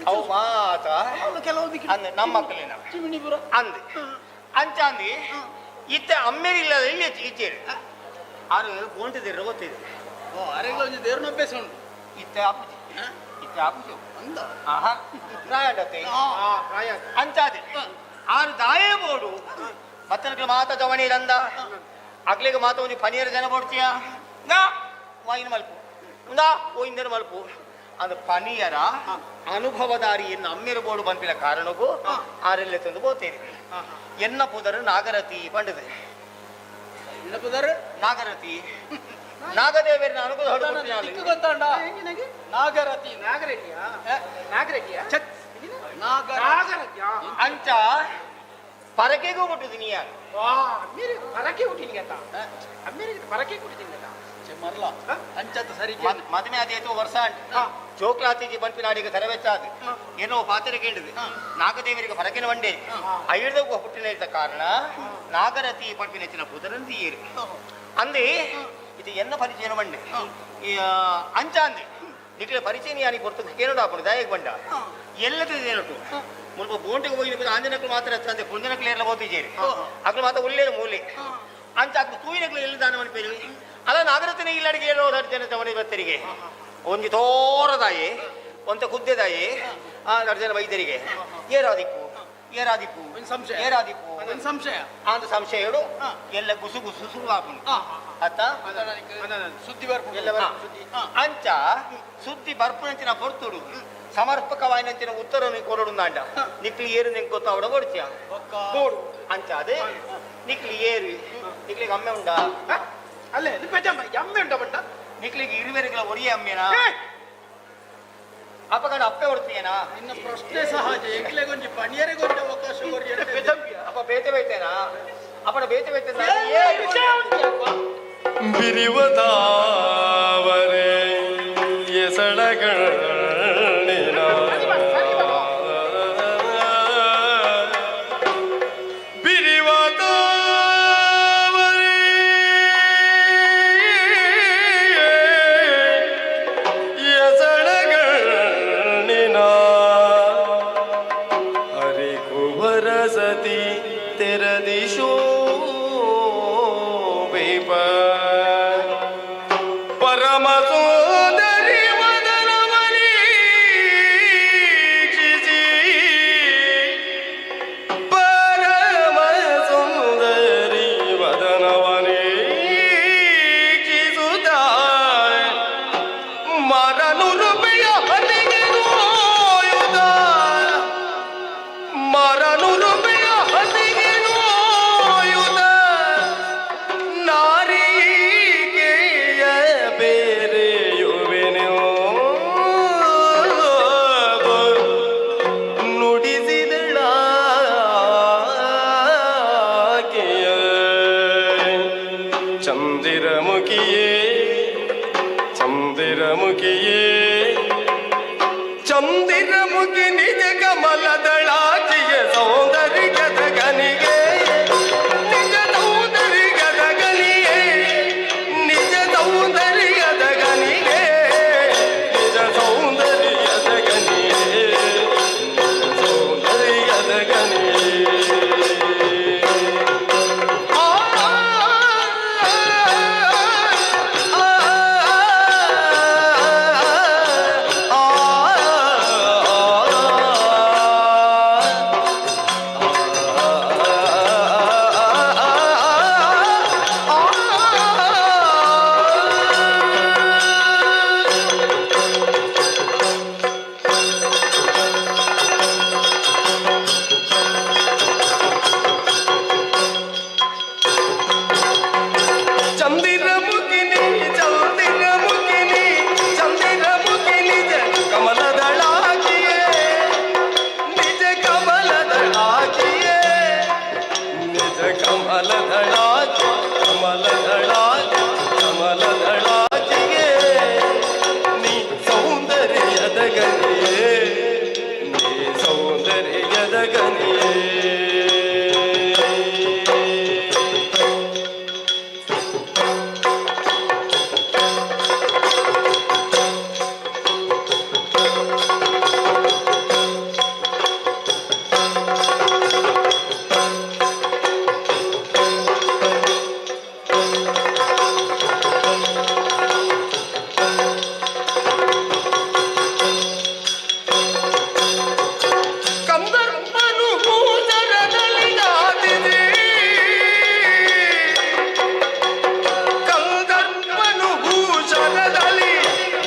ಅವು ಮಾತ ಕೆಲವೊಂದು ಅಂದ್ ನಮ್ಮ ಮಕ್ಕಳಿನ ಚಿಮಿಣಿಪುರ ಅಂದ್ ಅಂಚ ಅಂದಿ ಇತ್ತ ಅಮ್ಮೇರಿಲ್ಲ ಇಲ್ಲಿ ಇಚ್ಚೇರು ಆರು ಬೋಂಟದಿರ ಗೊತ್ತಿದೆ ಓ ಅರೆಗ್ಲ ಒಂಜಿ ದೇವ್ರನ ಅಭ್ಯಾಸ ಉಂಟು ಇತ್ತ ಆಪುಜಿ ಇತ್ತ ಆಪುಜಿ ಅಂದ ಆಹಾ ಪ್ರಾಯಂಡತೆ ಅಂಚಾದೆ ಆರು ದಾಯೇ ಬೋಡು ಬತ್ತನಕ್ಲ ಮಾತ ಜವಣಿ ರಂದ ಅಗ್ಲಿಗೆ ಮಾತ ಒಂಜಿ ಪನಿಯರ ಜನ ಬೋಡ್ಚಿಯ ನಾ ವಾಯಿನ ಮಲ್ಪು ನಾ ಓಯಿಂದನ ಮಲ್ಪು ಅಂದ್ ಪನಿಯರ ಅನುಭವದಾರಿ ಎನ್ನ ಅಮ್ಮೆರ ಬೋಡು ಬಂಪಿನ ಕಾರಣಕ್ಕೂ ಆರೆಲ್ಲ ತಂದು ಬೋತೇರಿ ಎನ್ನ ಪುದರು ನಾಗರತಿ ಪಂಡದೆ ಎನ್ನಪುದರು ನಾಗರತಿ ನಾಗದೇವರನ್ನ ಅನುಗ್ರಹ ದಿಕ್ಕು ಗೊತ್ತಾಂಡ ನಾಗರತಿ ನಾಗರೆಡ್ಡಿಯಾ ನಾಗರೆಡ್ಡಿಯಾ ನಾಗರ ನಾಗರತಿಯಾ ಅಂಚ ಪರಕೆಗೂ ಮುಟ್ಟುದು ನೀ ಯಾರು ವಾ ಅಮ್ಮೇರಿ ಪರಕೆ ಹುಟ್ಟಿನಿ ಅಂತ ಅಮ್ಮೇರಿಗೆ ಪರಕೆ ಹುಟ್ಟಿನಿ ಅಂತ ಮರ್ಲ ಅಂಚತ್ತ ಸರಿ ಮದುವೆ ಆದೀತು ವರ್ಷ ಜೋಕ್ಲಾತಿಜಿ ಬಂಪಿನಾಡಿಗೆ ತರವೆಚ್ಚಾದು ಏನೋ ಪಾತ್ರೆ ಕೇಳಿದೆ ನಾಗದೇವರಿಗೆ ಹೊರಗಿನ ವಂಡೆ ಐರ್ದ ಹುಟ್ಟಿನ ಇದ್ದ ಕಾರಣ ನಾಗರತಿ ಪಂಪಿನ ಹೆಚ್ಚಿನ ಪುದರಂತಿ ಏರು ಅಂದೆ ಇದು ಎನ್ನ ಪರಿಚಯನ ಬಂಡೆ ಈ, ಅಂಚ ಅಂದೆ ನಿಕ್ಲೆ ಪರಿಚಯ ಯಾನಿ ಕೊಡ್ತು ಕೇನೋಡು ಹಾಕೊಂಡು ದಾಯಕ್ ಬಂಡ ಎಲ್ಲದ ಏನಟು ಮುಲ್ಪ ಬೋಂಟಿಗೆ ಹೋಗಿ ಆಂಜನಕ್ಲು ಮಾತ್ರ ಅಂದೆ ಪುಂಜನಕ್ಲು ಎಲ್ಲ ಬೋತಿಜೇರಿ ಅಕ್ಲು ಮಾತ್ರ ಉಲ್ಲೇರು ಮೂಲೆ ಅಂಚ ಅಕ್ಲು ತೂಯಿನಕ್ಲು ಎಲ್ಲಿ ದಾನ ಮನ್ಪೇರು ಅಲ್ಲ ನಾಗರತಿನ ಇಲ್ಲಡಿಗೆ ಹೇಳೋ ಜನ ಜವನಿ ಬತ್ತರಿಗೆ ಒಂಜಿ ತೋರದಾಯಿ ಒಂತ ಕುದ್ದೆದಾಯಿ ಆ ಜನ ವೈದ್ಯರಿಗೆ ಏರಾದಿಪ್ಪು ಏರಾದಿಪ್ಪು ಒಂದ್ ಸಂಶಯ. ಏರಾದಿಪ್ಪು ಒಂದ್ ಸಂಶಯ ಆಂದ ಸಂಶಯ ಹೇಳು ಎಲ್ಲ ಗುಸು ಗುಸು ಶುರು ಆಪುಂಡು ಅತ್ತ ಸುದ್ದಿ ಬರ್ಪುಂಡು ಎಲ್ಲ ಸುದ್ದಿ ಅಂಚ ಸುದ್ದಿ ಬರ್ಪುನಂಚಿನ ಪೊರ್ತುಡು ಸಮರ್ಪಕವಾಯಿನಂಚಿನ ಉತ್ತರ ಕೊರಡು ನಾಂಡ ನಿಕ್ಲಿ ಏರು ನಿಂಗೆ ಗೊತ್ತ ಅವಡ ಕೊಡ್ಚಿಯ ಬೋಡು ಅಂಚ ಅದೇ ನಿಕ್ಲಿ ಏರು ನಿಕ್ಲಿಗೆ ಅಮ್ಮೆ ಉಂಡಾ ಅಲ್ಲೇ ಇದು ಪೆಜಮ್ಮ ಅಮ್ಮೆ ಉಂಟ ಬಂಡ ನಿಕ್ಲಿಗೆ ಇರುವೆರೆಗಳ ಒರಿಯ ಅಮ್ಮೇನಾ ಅಪ್ಪಗಂಡ ಅಪ್ಪೆ ಹೊಡ್ತೀಯನಾ ನಿನ್ನ ಪ್ರಶ್ನೆ ಸಹಜ ಎಂಕ್ಲೆಗೊಂಜಿ ಪಣಿಯರಿಗೊಂಜಿ ಅವಕಾಶ ಕೊರಿ ಅಂತ ಅಪ್ಪ ಬೇತೆ ಬೇತೇನಾ ಅಪ್ಪನ ಬೇತೆ ಬೇತೇನಾ ಬಿರಿವದಾವರೆ ಎಸಳಗಣ್ಣಿನ ಚಂದಿರಮುಖಿಯೇ ಚಂದಿರಮುಖಿಯೇ ಚಂದಿರಮುಖಿ ನಿಜ ಕಮಲದಳಾಚಿಯ ಸೌಂದರ್ಯದ ಗನಿಗೆ ನಿಜ ಸೌಂದರ್ಯದ ಗನಿಯೇ ನಿಜ ಸೌಂದರ್ಯದ ಗನಿಗೆ ನಿಜ ಸೌಂದರ್ಯದ ಗನಿಯೇ ಸೌಂದರ್ಯದ ಗನಿಯೇ. ಚಂದಿರಮುಖಿನಿ ಚಂದಿರಮುಖಿನಿ ಚಂದಿರಮುಖಿ ನಿಜ ಕಮಲದಳಾಗಿಯೇ ನಿಜ ಕಮಲದಳಾಗಿಯೇ ನಿಜ ಕಮಲದಳಾಗಿ ಕಮಲದಳಾಗಿ ಕಮಲದಳಾಗಿಯೇ ನೀ ಸೌಂದರ್ಯದ ಗನಿಯೇ ನೀ ಸೌಂದರ್ಯದ ಗನಿಯೇ. ಕಂದರ್ಪನು ಭೂಚರದಲ್ಲಿ ಗಾದಿದೆ ಕಂದರ್ಪನು ಭೂಷಣದಲ್ಲಿ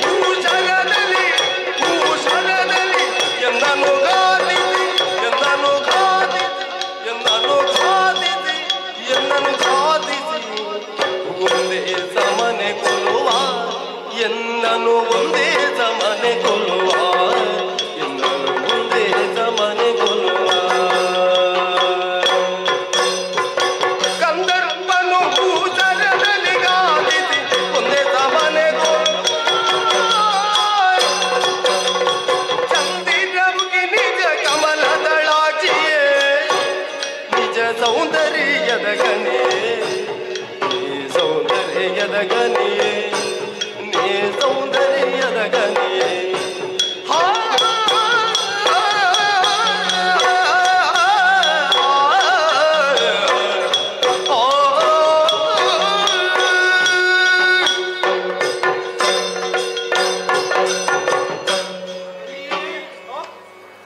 ಭೂಷಣದಲ್ಲಿ ಭೂಷಣದಲ್ಲಿ ಎಂದನು ಗಾದಿದೆ ಎಂದನು ಗಾದಿದೆ ಎಂದನು ಗಾದಿದೆ ಎಂದನು ಗಾದಿಸಿ ಒಂದೇ ಸಮನೆ ಕೊಲ್ಲುವ ಎಂದನು ಒಂದೇ ಸಮನೆ ಕೊಲ್ಲುವ ಎಂದನು ಒಂದೇ ಸಮನೆ ಕೊಲ್ಲುವ ಕಂದರ್ಪನು ಭೂಚರದಲ್ಲಿ ಗಾದಿಸಿ ಒಂದೇ ಸಮನೆ ಕೊಲ್ಲುವ ಚಂದಿರಮುಖಿ ನಿಜ ಕಮಲದಳಾಚಿಯೇ ನಿಜ ಸೌಂದರ್ಯದ ಗನಿಯೇ ನೀ ಸೌಂದರ್ಯದ ಗನಿಯೇ ನೀ ಸೌಂದರ್ಯದ ಗನಿಯೇ. ಹಾ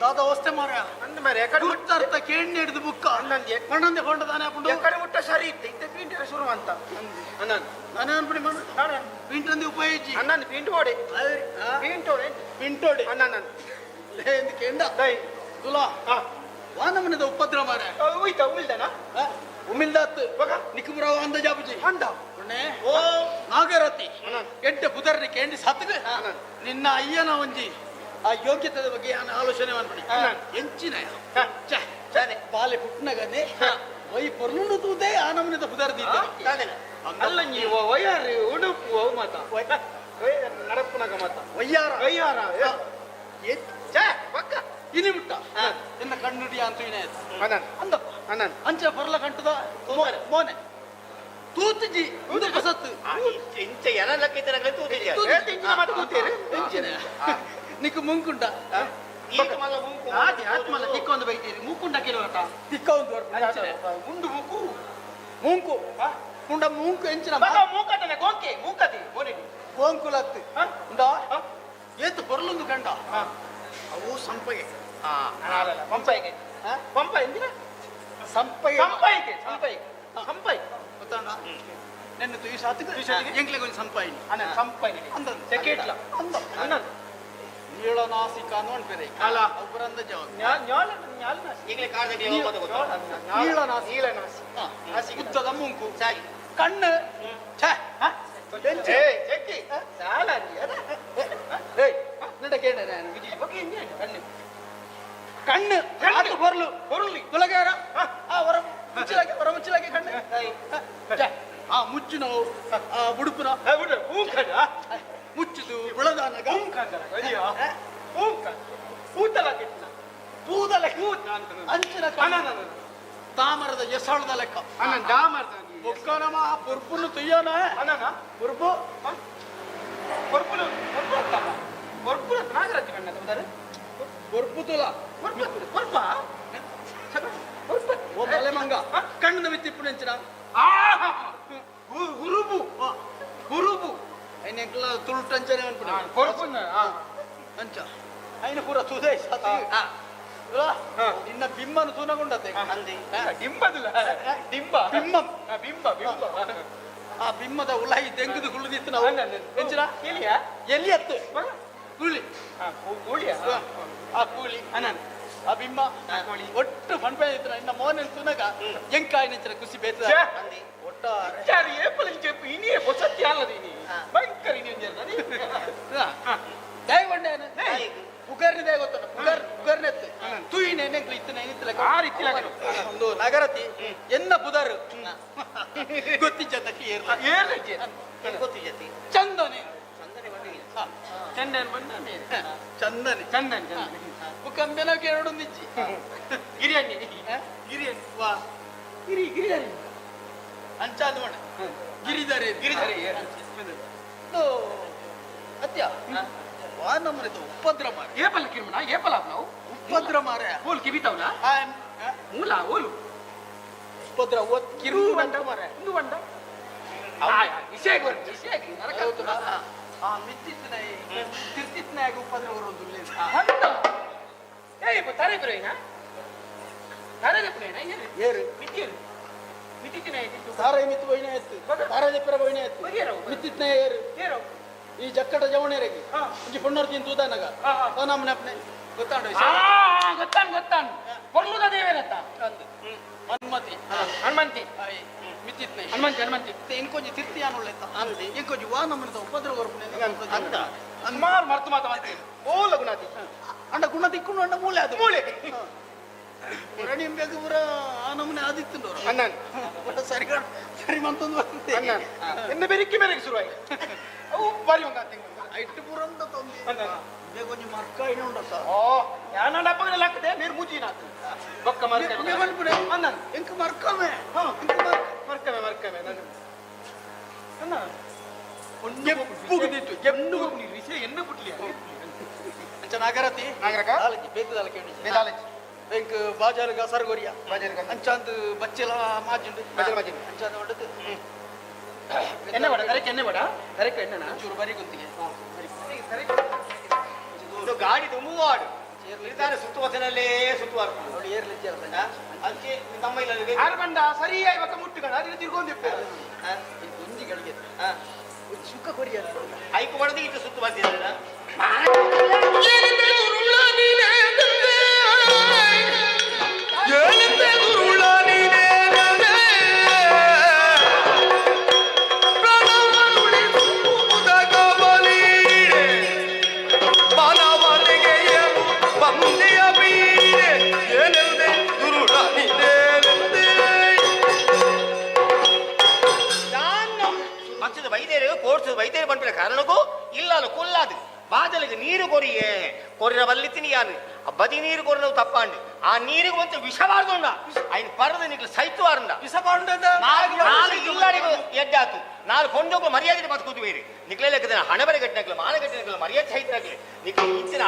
ದಾದ ಅವಸ್ಥೆ ಮಾರ ಅಂದ ಮಾರ್ರೆ, ಎಕಡೆ ಗುರ್ತಾರ್ಥ ಕೇಂದ್ರ ಹಿಡಿದು ಬುಕ್ಕ ಅನ್ನಂದೆ. ಮಣ್ಣಂದೆ ಕೊಂಡದಾನೆ ಹಾಕೊಂಡು ಎಕಡೆ ಮುಟ್ಟ ಸರಿ ಇತ್ತು ಇತ್ತೆ ಪೀಂಟರ ಶುರು ಅಂತ ಅನ್ನನ್ ನಾನೇ ಅನ್ಬಿಡಿ ಮಣ್ಣು ಪಿಂಟಂದಿ ಉಪಯೋಗಿಸಿ ಅನ್ನನ್ ಪಿಂಟೋಡೆ ಪಿಂಟೋಡೆ ಪಿಂಟೋಡೆ ಅನ್ನನ್ ಎಂದು ಕೆಂಡ ತುಲಾ ವಾನಮನದ ಉಪದ್ರ ಮಾರ ಉಯ್ತ ಉಮಿಲ್ದನಾ ಉಮಿಲ್ದಾತ್ ಬಗ ನಿಕ್ಕುಬುರವ ಅಂದ ಜಾಬುಜಿ ಅಂದ ಉಣ್ಣೆ ಓ ನಾಗರತಿ ಎಡ್ಡೆ ಪುದರ್ನಿ ಕೇಂಡಿ ಸತ್ಗ ನಿನ್ನ ಅಯ್ಯನ ಒಂಜಿ ಆ ಯೋಗ್ಯತೆದ ಬಗ್ಗೆ ನಾನು ಆಲೋಚನೆ ಮಾಡ್ಬಿಡಿ ಎಂಚಿನ ಬಾಲೆ ಪುಟ್ನಗನೆ ವೈ ಪೊರ್ಲುಂಡು ತೂತೆ ಆ ನಮೂನೆದ ಪುದರ್ ದೀತೆ ಅಲ್ಲ ನೀವು ವಯ್ಯಾರಿ ಉಡುಪು ಅವು ಮಾತ ನಡಪುನಗ ಮಾತ ವಯ್ಯಾರ ವಯ್ಯಾರ ಛೇ ಪಕ್ಕ ಇನಿ ಮುಟ್ಟ ಎನ್ನ ಕಣ್ಣುಡಿ ಅಂತ ಇನಾಯ್ತು ಅನನ್ ಅಂದಪ್ಪ ಅನನ್ ಅಂಚ ಪೊರ್ಲ ಕಂಟದ ಮೋನೆ ತೂತಿಜಿ ಉಂದು ಬಸತ್ತು ಇಂಚ ಎನ ಲೆಕ್ಕ ತೂತಿಜಿ ತೂತೀರಿ ನಿಕ್ಕು ಮುಂಕುಂಡ ಆತ್ಮಲ ತಿಕ್ಕೊಂದು ಬೈತೀರಿ ಮೂಕುಂಡ ಕೆಲವಟ ತಿಕ್ಕ ಒಂದು ಉಂಡು ಮೂಕು ಮೂಂಕು ಉಂಡ ಮೂಂಕು ಎಂಚಿನ ಮೂಕಟನೆ ಗೋಂಕೆ ಮೂಕತಿ ಮೋನಿಡಿ ಗೋಂಕುಲತ್ತು ಉಂಡ ಏತು ಪೊರ್ಲೊಂದು ಕಂಡ ಅವು ಸಂಪಗೆ ಪಂಪಾಯಿಗೆ ಪಂಪ ಎಂದಿನ ಸಂಪಗೆ ಸಂಪಾಯಿಗೆ ಸಂಪಾಯಿ ಸಂಪಾಯಿ ಗೊತ್ತಾಂಡ ನಿನ್ನ ತುಯಿ ಸಾತಿಗೆ ಎಂಕ್ಲೆ ಕೊಂಚ ಸಂಪಾಯಿ ಅಣ್ಣ ಸಂಪಾಯಿ ಅಂದ ಸೆಕೆಟ್ಲ ಅಂದ ಅಣ್ಣ ನೀಳನಾಸಿಕ ಅನ್ನೋ ಪೇರೆ ಅಲ್ಲ. ಒಬ್ಬರಂದ ಜವಾಬ್ ಈಗಲೇ ಕಾಲದಲ್ಲಿ ನೀಳನಾಸಿ ನೀಲನಾಸಿ ಉದ್ದದ ಮೂಂಕು ಕಣ್ಣು ಛೇ ಚೆಕ್ಕಿ ಸಾಲ ಏಯ್ ನಡ ಕೇಳ ಕಣ್ಣು ಕಣ್ಣು ಅದು ಬರ್ಲು ಬರುಲಿ ತುಲಗಾರ ಆ ಹೊರ ಮುಚ್ಚಲಾಗೆ ಹೊರ ಮುಚ್ಚಲಾಗೆ ಕಣ್ಣು ಛೇ, ಆ ಮುಚ್ಚಿನ ಆ ಉಡುಪುನ ಮುಚ್ಚುದು ಉಳದಾನಗ ಪೂದಲ ಅಂಚಿನ ತಾಮರದ ಎಸಳದ ಲೆಕ್ಕ ಒಕ್ಕನಮ ಪುರ್ಪುನು ತುಯ್ಯೋನ ಪುರ್ಪು ಪೊರ್ಪು ತುಲ ಓ ಬಲೆ ಮಂಗ ಕಣ್ಣು ಮಿತ್ತಿಪ್ಪು ನೆಂಚಿನ ಹುರುಬು ಹುರುಬು అయిన ತುಳುಟಂಚನೆ ಅನ್ಪುಣ ಅಂಚ అయిన ಪೂರ ತುದೆ ನಿನ್ನ ಬಿಮ್ಮನು ತೂನಗೊಂಡತೆ ಡಿಂಬದಿಲ್ಲ ಡಿಂಬ ಬಿಮ್ಮಂ ಬಿಂಬ ಬಿಂಬ ಆ ಬಿಮ್ಮದ ಉಲಾಯಿ ದೆಂಗುದು ಗುಳ್ಳುದಿತ್ತು ನಾವು ಎಂಚಿನ ಎಲಿಯ ಎಲ್ಲಿ ಅತ್ತು ಕೂಲಿ ಕೂಲಿಯ ಆ ಕೂಲಿ ಅನನ್ ಆ ಬಿಮ್ಮ ಒಟ್ಟು ಫಣ್ಪೆ ಇತ್ತು ನಿನ್ನ ಮೋನೆನ್ ತುನಗ ಎಂಕಾಯಿ ನೆಂಚಿನ ಖುಷಿ ಬೇತದ ಒಟ್ಟಾರೆ ಚಾರಿ ಏಪಲ್ చెప్పు ಇನಿಯೇ ಹೊಸತಿ ಅಲ್ಲದ ಇನಿ ಭಯಂಕರ ಇನಿ ಒಂಜಿ ದಯಗೊಂಡೇನು ಪುಗರ್ನಿ ದಯ ಗೊತ್ತಲ್ಲ ಪುಗರ್ ಪುಗರ್ನೆತ್ತು ತುಯಿನೆ ನೆಂಕ್ಲು ಇತ್ತು ಇತ್ತಲಕ ಆ ರೀತಿ ಒಂದು ನಗರತಿ ಎನ್ನ ಪುದರ್ ಗೊತ್ತಿಜ್ಜತಕ್ಕೆ ಏರ್ಲ ಏರ್ಲಜ್ಜೆ ಗೊತ್ತಿಜತಿ ಚಂದನೆ ಚಂದನೆ ಬಂದಿಲ್ಲ ಚಂದನ್ ಬಂದ ಚಂದನೆ ಚಂದನ್ ಚಂದನ್ ಮುಖಂಬೆನ ಕೇಳೊಂದಿಜ್ಜಿ ಗಿರಿಯಣ್ಣಿ ಗಿರಿಯಣ್ಣಿ ವಾ ಗಿರಿ ಗಿರಿಧರಿ ಅಂಚಾದ ಮಣ ಗಿರಿಧರೆ ಗಿರಿಧರಿ ಅತ್ಯ ವಾ ನಮ್ಮನೆ ಉಪದ್ರ ಮಾರೆ ಏಪಲ್ ಕಿರ್ಮಣ ಏಪಲ್ ನಾವು ಉಪದ್ರ ಮಾರೆ ಓಲ್ ಕಿಬಿತಾವ್ನ ಮೂಲ ಓಲು ಉಪದ್ರ ಓತ್ ಕಿರು ಬಂಡ ಮಾರೆ ಇಂದು ಬಂಡ ಆ ಮಿತ್ತಿತ್ತಿನ ತಿರ್ತಿತ್ತಿನಾಗ ಉಪದ್ರ ಬರೋದು ಏ ತಾರೆ ಬರೋಯ್ನ ತಾರೆ ಪುಣೇನ ಏರು ಏರು ಮಿತಿಯರು ಮಿತಿತ್ತಿನ ತಾರ ಮಿತ್ತು ಬೈನ ಎತ್ತು ತಾರ ದೆಪ್ಪರ ಬೈನ ಎತ್ತು ಮಿತ್ತಿತ್ತಿನ ಏರು ಏರು ಈ ಜಕ್ಕಟ ಜವಣೇರಿಗೆ ಒಂಜಿ ಪೊಣ್ಣರ್ತಿನ ತೂದಾನಗ ನಮ್ಮನೆ ಅಪ್ಪನೆ ಗೊತ್ತಾಂಡ ಗೊತ್ತಾನ್ ಗೊತ್ತಾನ್ ಕೊರ್ಲುದ ದೇವೇನತ್ತ ಅಂದು ಮನ್ಮತಿ ಹನುಮಂತಿ ಮಿತ್ತಿತ್ನೆ ಹನುಮಂತಿ ಹನುಮಂತಿ ಇಂಕೊಂಜಿ ತಿರ್ತಿಯಾನುಳ್ಳೆತ್ತ ಅಂದು ಇಂಕೊಂಜಿ ವಾ ನಮ್ಮನೆ ಉಪದ್ರ ಕೊರ್ಪುನೆ ಅಂತ ಸುಮಾರು ಮರ್ತು ಮಾತ ಮಾಡ್ತೀನಿ ಓಲ ಗುಣಾತಿ ಅಂಡ ಗುಣ ತಿಕ್ಕೊಂಡು ಅಂಡ ಮೂಲೆ ಅದು ಮೂಲೆ ರಣಿ ಬೇಕು ಪೂರ ಆ ನಮೂನೆ ಆದಿತ್ತುಂಡು ಅಣ್ಣನ್ ಸರಿ ಸರಿ ಮಂತೊಂದು ಬಂತೆ ಅಣ್ಣನ್ ಎನ್ನ ಬೆರಿಕ್ಕಿ ಮೇರೆಗೆ ಶುರುವಾಯಿ ಅವು ಬಾರಿ ಒಂದು ತಿಂಗ್ ಐಟ್ ಪೂರ ಉಂಡ ತೊಂದಿ ಬೇಗ ಒಂಜಿ ಮರ್ಕ ಇನ ಉಂಡತ್ತ ಓ ಯಾನ ಅಪ್ಪಗನೆ ಲಾಕ್ದೆ ನೀರು ಮುಜಿನ ಬೊಕ್ಕ ಮರ್ಕ ಮನ್ಪುನೆ ಅಣ್ಣನ್ ಎಂಕ್ ಮರ್ಕಮೆ ಎಂಕ್ ಮರ್ಕ ಮರ್ಕಮೆ ಮರ್ಕಮೆ ನಾನು ಅಣ್ಣ ಎಪ್ಪುಗುದಿತ್ತು ಎನ್ನು ವಿಷಯ ಎನ್ನು ಪುಟ್ಲಿ ಅಂಚ ನಾಗರತಿ ನಾಗರಕ ದಾಲಜಿ ಬೇತದಾಲಕ್ಕೆ ಬೇದಾಲಜಿ ಎಂಕ್ ಬಾಜಾರ್ ಗಸರ್ಗೊರಿಯ ಬಾಜಾರ್ ಅಂಚಾಂದ್ ಬಚ್ಚೆಲ ಮಾಜಿಂಡು ಬಚ್ಚೆಲ ಮಾಜಿಂಡು. ಅಂಚಾಂದ್ ಹೊಡೆದು ಎಣ್ಣೆ ಬೇಡ ಕರೆಕ್ಟ್ ಎಣ್ಣೆ ಬೇಡ ಕರೆಕ್ಟ್ ಎಣ್ಣೆನಾ ಚೂರು ಬರಿ ಗುಂತಿಗೆ ಇದು ಗಾಡಿ ತುಂಬುವಾಡು ಇರ್ತಾರೆ ಸುತ್ತುವತನಲ್ಲೇ ಸುತ್ತುವಾರು ಅವಳು ಏರ್ಲಿ ಚೇರ್ತಾನೆ ಅದಕ್ಕೆ ನಮ್ಮ ಇಲ್ಲ ಆರು ಬಂಡ ಸರಿಯಾಗಿ ಬಕ್ಕ ಮುಟ್ಟುಗಣ ಅದನ್ನ ತಿರ್ಗೊಂದಿಪ್ಪೆ ಒಂಜಿ ಗಳಿಗೆ ಸುಖ ಕೊರಿಯ ಐಕು ಬಡದು ಇಟ್ಟು ಸುತ್ತು ಬರ್ತಿದ್ದಾರೆ ಪಕ್ಷದ ವೈದ್ಯರು ಕೋರ್ಸ್ ವೈದ್ಯರು ಬಂದ ಕಾರಣಕ್ಕೂ ಇಲ್ಲ ಕೊಲ್ಲಾದು ಬಾದಲಿಗೆ ನೀರು ಕೊರಿಯೇ ಕೊರಿರ ಬಲ್ಲಿತೀನಿ ಯಾನು ಆ ಬದಿ ನೀರು ಕೊರಿನ ತಪ್ಪಾಂಡು ಆ ನೀರಿಗೆ ಒಂದು ವಿಷವಾರ್ದುಂಡ ఆయన ಪರದ ನಿಕ್ಲು ಸೈತ್ವಾರಂಡ ವಿಷ ಬಾಂಡದ ನಾಲ್ಕು ಇಲ್ಲಾಡಿಗೂ ಎಡ್ಡಾತು ನಾಲ್ಕು ಕೊಂಡೋಗ ಮರ್ಯಾದೆ ಬದುಕುದು ಬೇರೆ ನಿಕ್ಲೆ ಲೆಕ್ಕದ ಹಣ ಬರೆ ಗಟ್ಟಿನಕ್ಲು ಮಾನ ಗಟ್ಟಿನಕ್ಲು ಮರ್ಯಾದೆ ಸಹಿತನಾಗ್ಲಿ ನಿಕ್ಲು ಇಂಚಿನ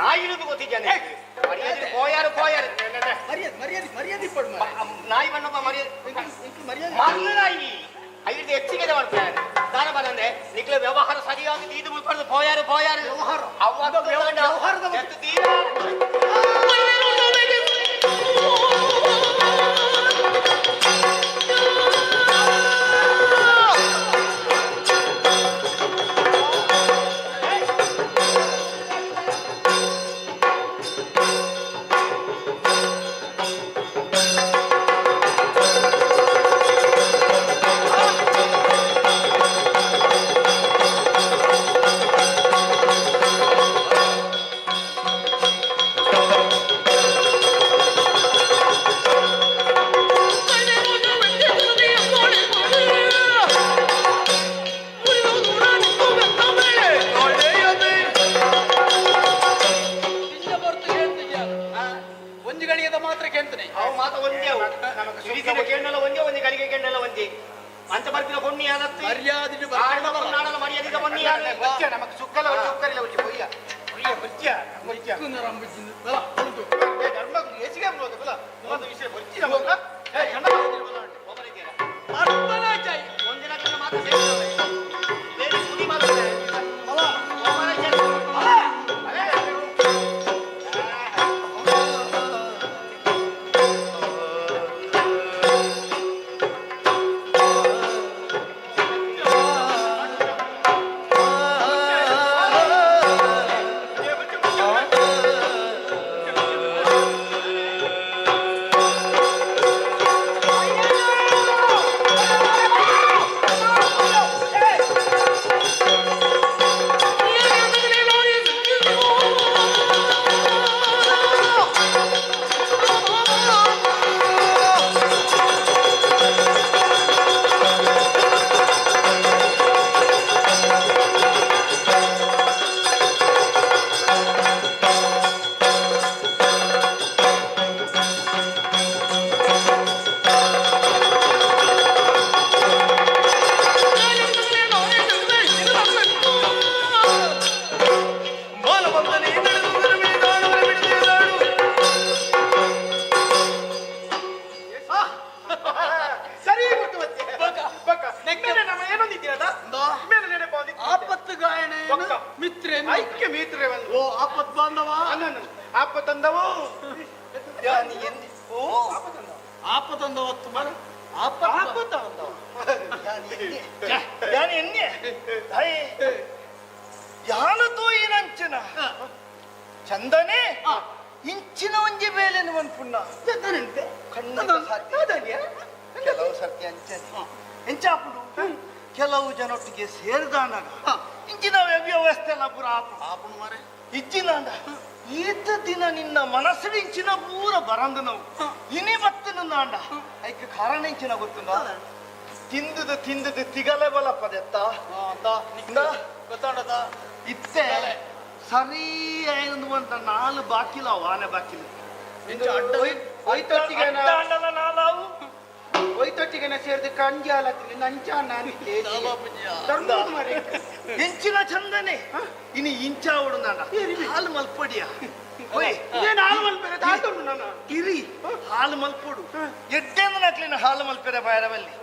ನಾಯಿರುದು ಗೊತ್ತಿದ್ದಾನೆ ಮರ್ಯಾದೆ ಪೋಯಾರು ಪೋಯಾರು ಮರ್ಯಾದೆ ಮರ್ಯಾದೆ ಮರ್ಯಾದೆ ಪಡು ಮಾರ್ರೆ. ನಾಯಿ ಬಣ್ಣಪ್ಪ ಮರ್ಯಾದೆ ಎಂಕ್ ಮರ್ಯಾದೆ ಮರ್ಲು ನಾಯಿ ಐದು ಹೆಚ್ಚಿಗೆ ಮಾಡ್ತಾರೆ ದಾನ ಬಂದ್ರೆ ನಿಕ್ಲ ವ್ಯವಹಾರ ಸರಿಯಾಗಿ ದೀದು ಮುಲ್ಪಡ್ದು ಪೋಯಾರು ಪೋಯಾರು ವ್ಯವಹಾರ. ಅವ್ವ ವ್ಯವಹಾರದ ಬಗ್ಗೆ. ಎತ್ತು ತೀರ ಆ ಅಂಚ ಬರ್ಪಿನ ಕೊಣ್ಣಿ ಯಾನತ್ತು ಮರ್ಯಾದೆ ನಾಡಲ ಮರ್ಯಾದೆ ಕೊಣ್ಣಿ ಯಾರು ನಮಕ್ ಸುಕ್ಕಲ ಸುಕ್ಕರಿಲ್ಲ ಒಂಜಿ ಪೊಯ್ಯ ಪೊಯ್ಯ ಬೊರ್ಚಿಯ ಬೊರ್ಚಿಯ ಧರ್ಮಕ್ಕೆ ಏಸಿಗೆ ಬರೋದು ಒಂದು ವಿಷಯ ಬೊರ್ಚಿ ನಮಗ ಏ ಚಂಡ ಒಂದಿನ ಕಣ್ಣ ಮಾತ್ರ ಸೇರಿಲ್ಲ ಬೇರೆ ಕುಡಿ ಮಾತ್ರ ಸರಿ ಗೊತ್ತು ಬಕ್ಕ ಮೇಲೆ ನಮ್ಮ ಏನೊಂದಿದ್ದೀರಲ್ಲ ಮೇಲೆ ನೆನಪು ಆಪತ್ತು ಗಾಯನ ಮಿತ್ರ ಐಕ್ಯ ಮಿತ್ರ ಓ ಆಪತ್ ಬಾಂಧವ ಆಪತ್ತಂದವು ಓ ಆಪತ್ತಂದವತ್ತು ಮರ ಆಪತ್ತ ಯಾನು ಎನ್ನೆ ಯಾನ ತೋಯಿನಂಚಿನ ಚಂದನೆ ಇಂಚಿನ ಒಂಜಿ ಬೇಲೆನು ಒಂದು ಪುಣ್ಣ ಕಣ್ಣ ಕೆಲವು ಸರ್ತಿ ಅಂಚನೆ ಎಂಚಾಪುಡು ಕೆಲವು ಜನೊಟ್ಟಿಗೆ ಸೇರಿದಾನಾಗ ಇಂಚಿನ ವ್ಯವಸ್ಥೆ ಎಲ್ಲ ಪೂರ ಆಪು ಆಪುನು ಮಾರೆ ಇಜ್ಜಿನಾಂಡ ಈತ ದಿನ ನಿನ್ನ ಮನಸ್ಸಿನ ಇಂಚಿನ ಪೂರ ಬರಂದು ನಾವು ಇನಿ ಬತ್ತು ನಾಂಡ ಐಕ್ ಕಾರಣ ಇಂಚಿನ ಗೊತ್ತುಂಡ ತಿಂದುದು ತಿಂದುದು ತಿಗಲೆ ಬಲಪದೆತ್ತ ಗೊತ್ತಾಂಡದ ಇತ್ತೆ ಸರಿ ಅಂತ ನಾಲು ಬಾಕಿಲ ವಾನೆ ಬಾಕಿಲು ಅಡ್ಡ ನಾಲಾವು ಒಯ್ತೊಟ್ಟಿಗೆ ಸೇರಿದ ಕಂಜಾಲ ನಂಚ ನಾನು ಇಂಚಿನ ಚಂದನೆ ಇನಿ ಇಂಚಾವಡು ನಾನ ಹಾಲು ಮಲ್ಪಡಿಯ ಹಾಲು ಮಲ್ಪೆರೆ ದಾತುಂಡು ನಾನು ಇರಿ ಹಾಲು ಮಲ್ಪೊಡು ಎಡ್ಡೆಂದು ನಕ್ಲಿನ ಹಾಲು ಮಲ್ಪೆರೆ ಬಾಯರವಲ್ಲಿ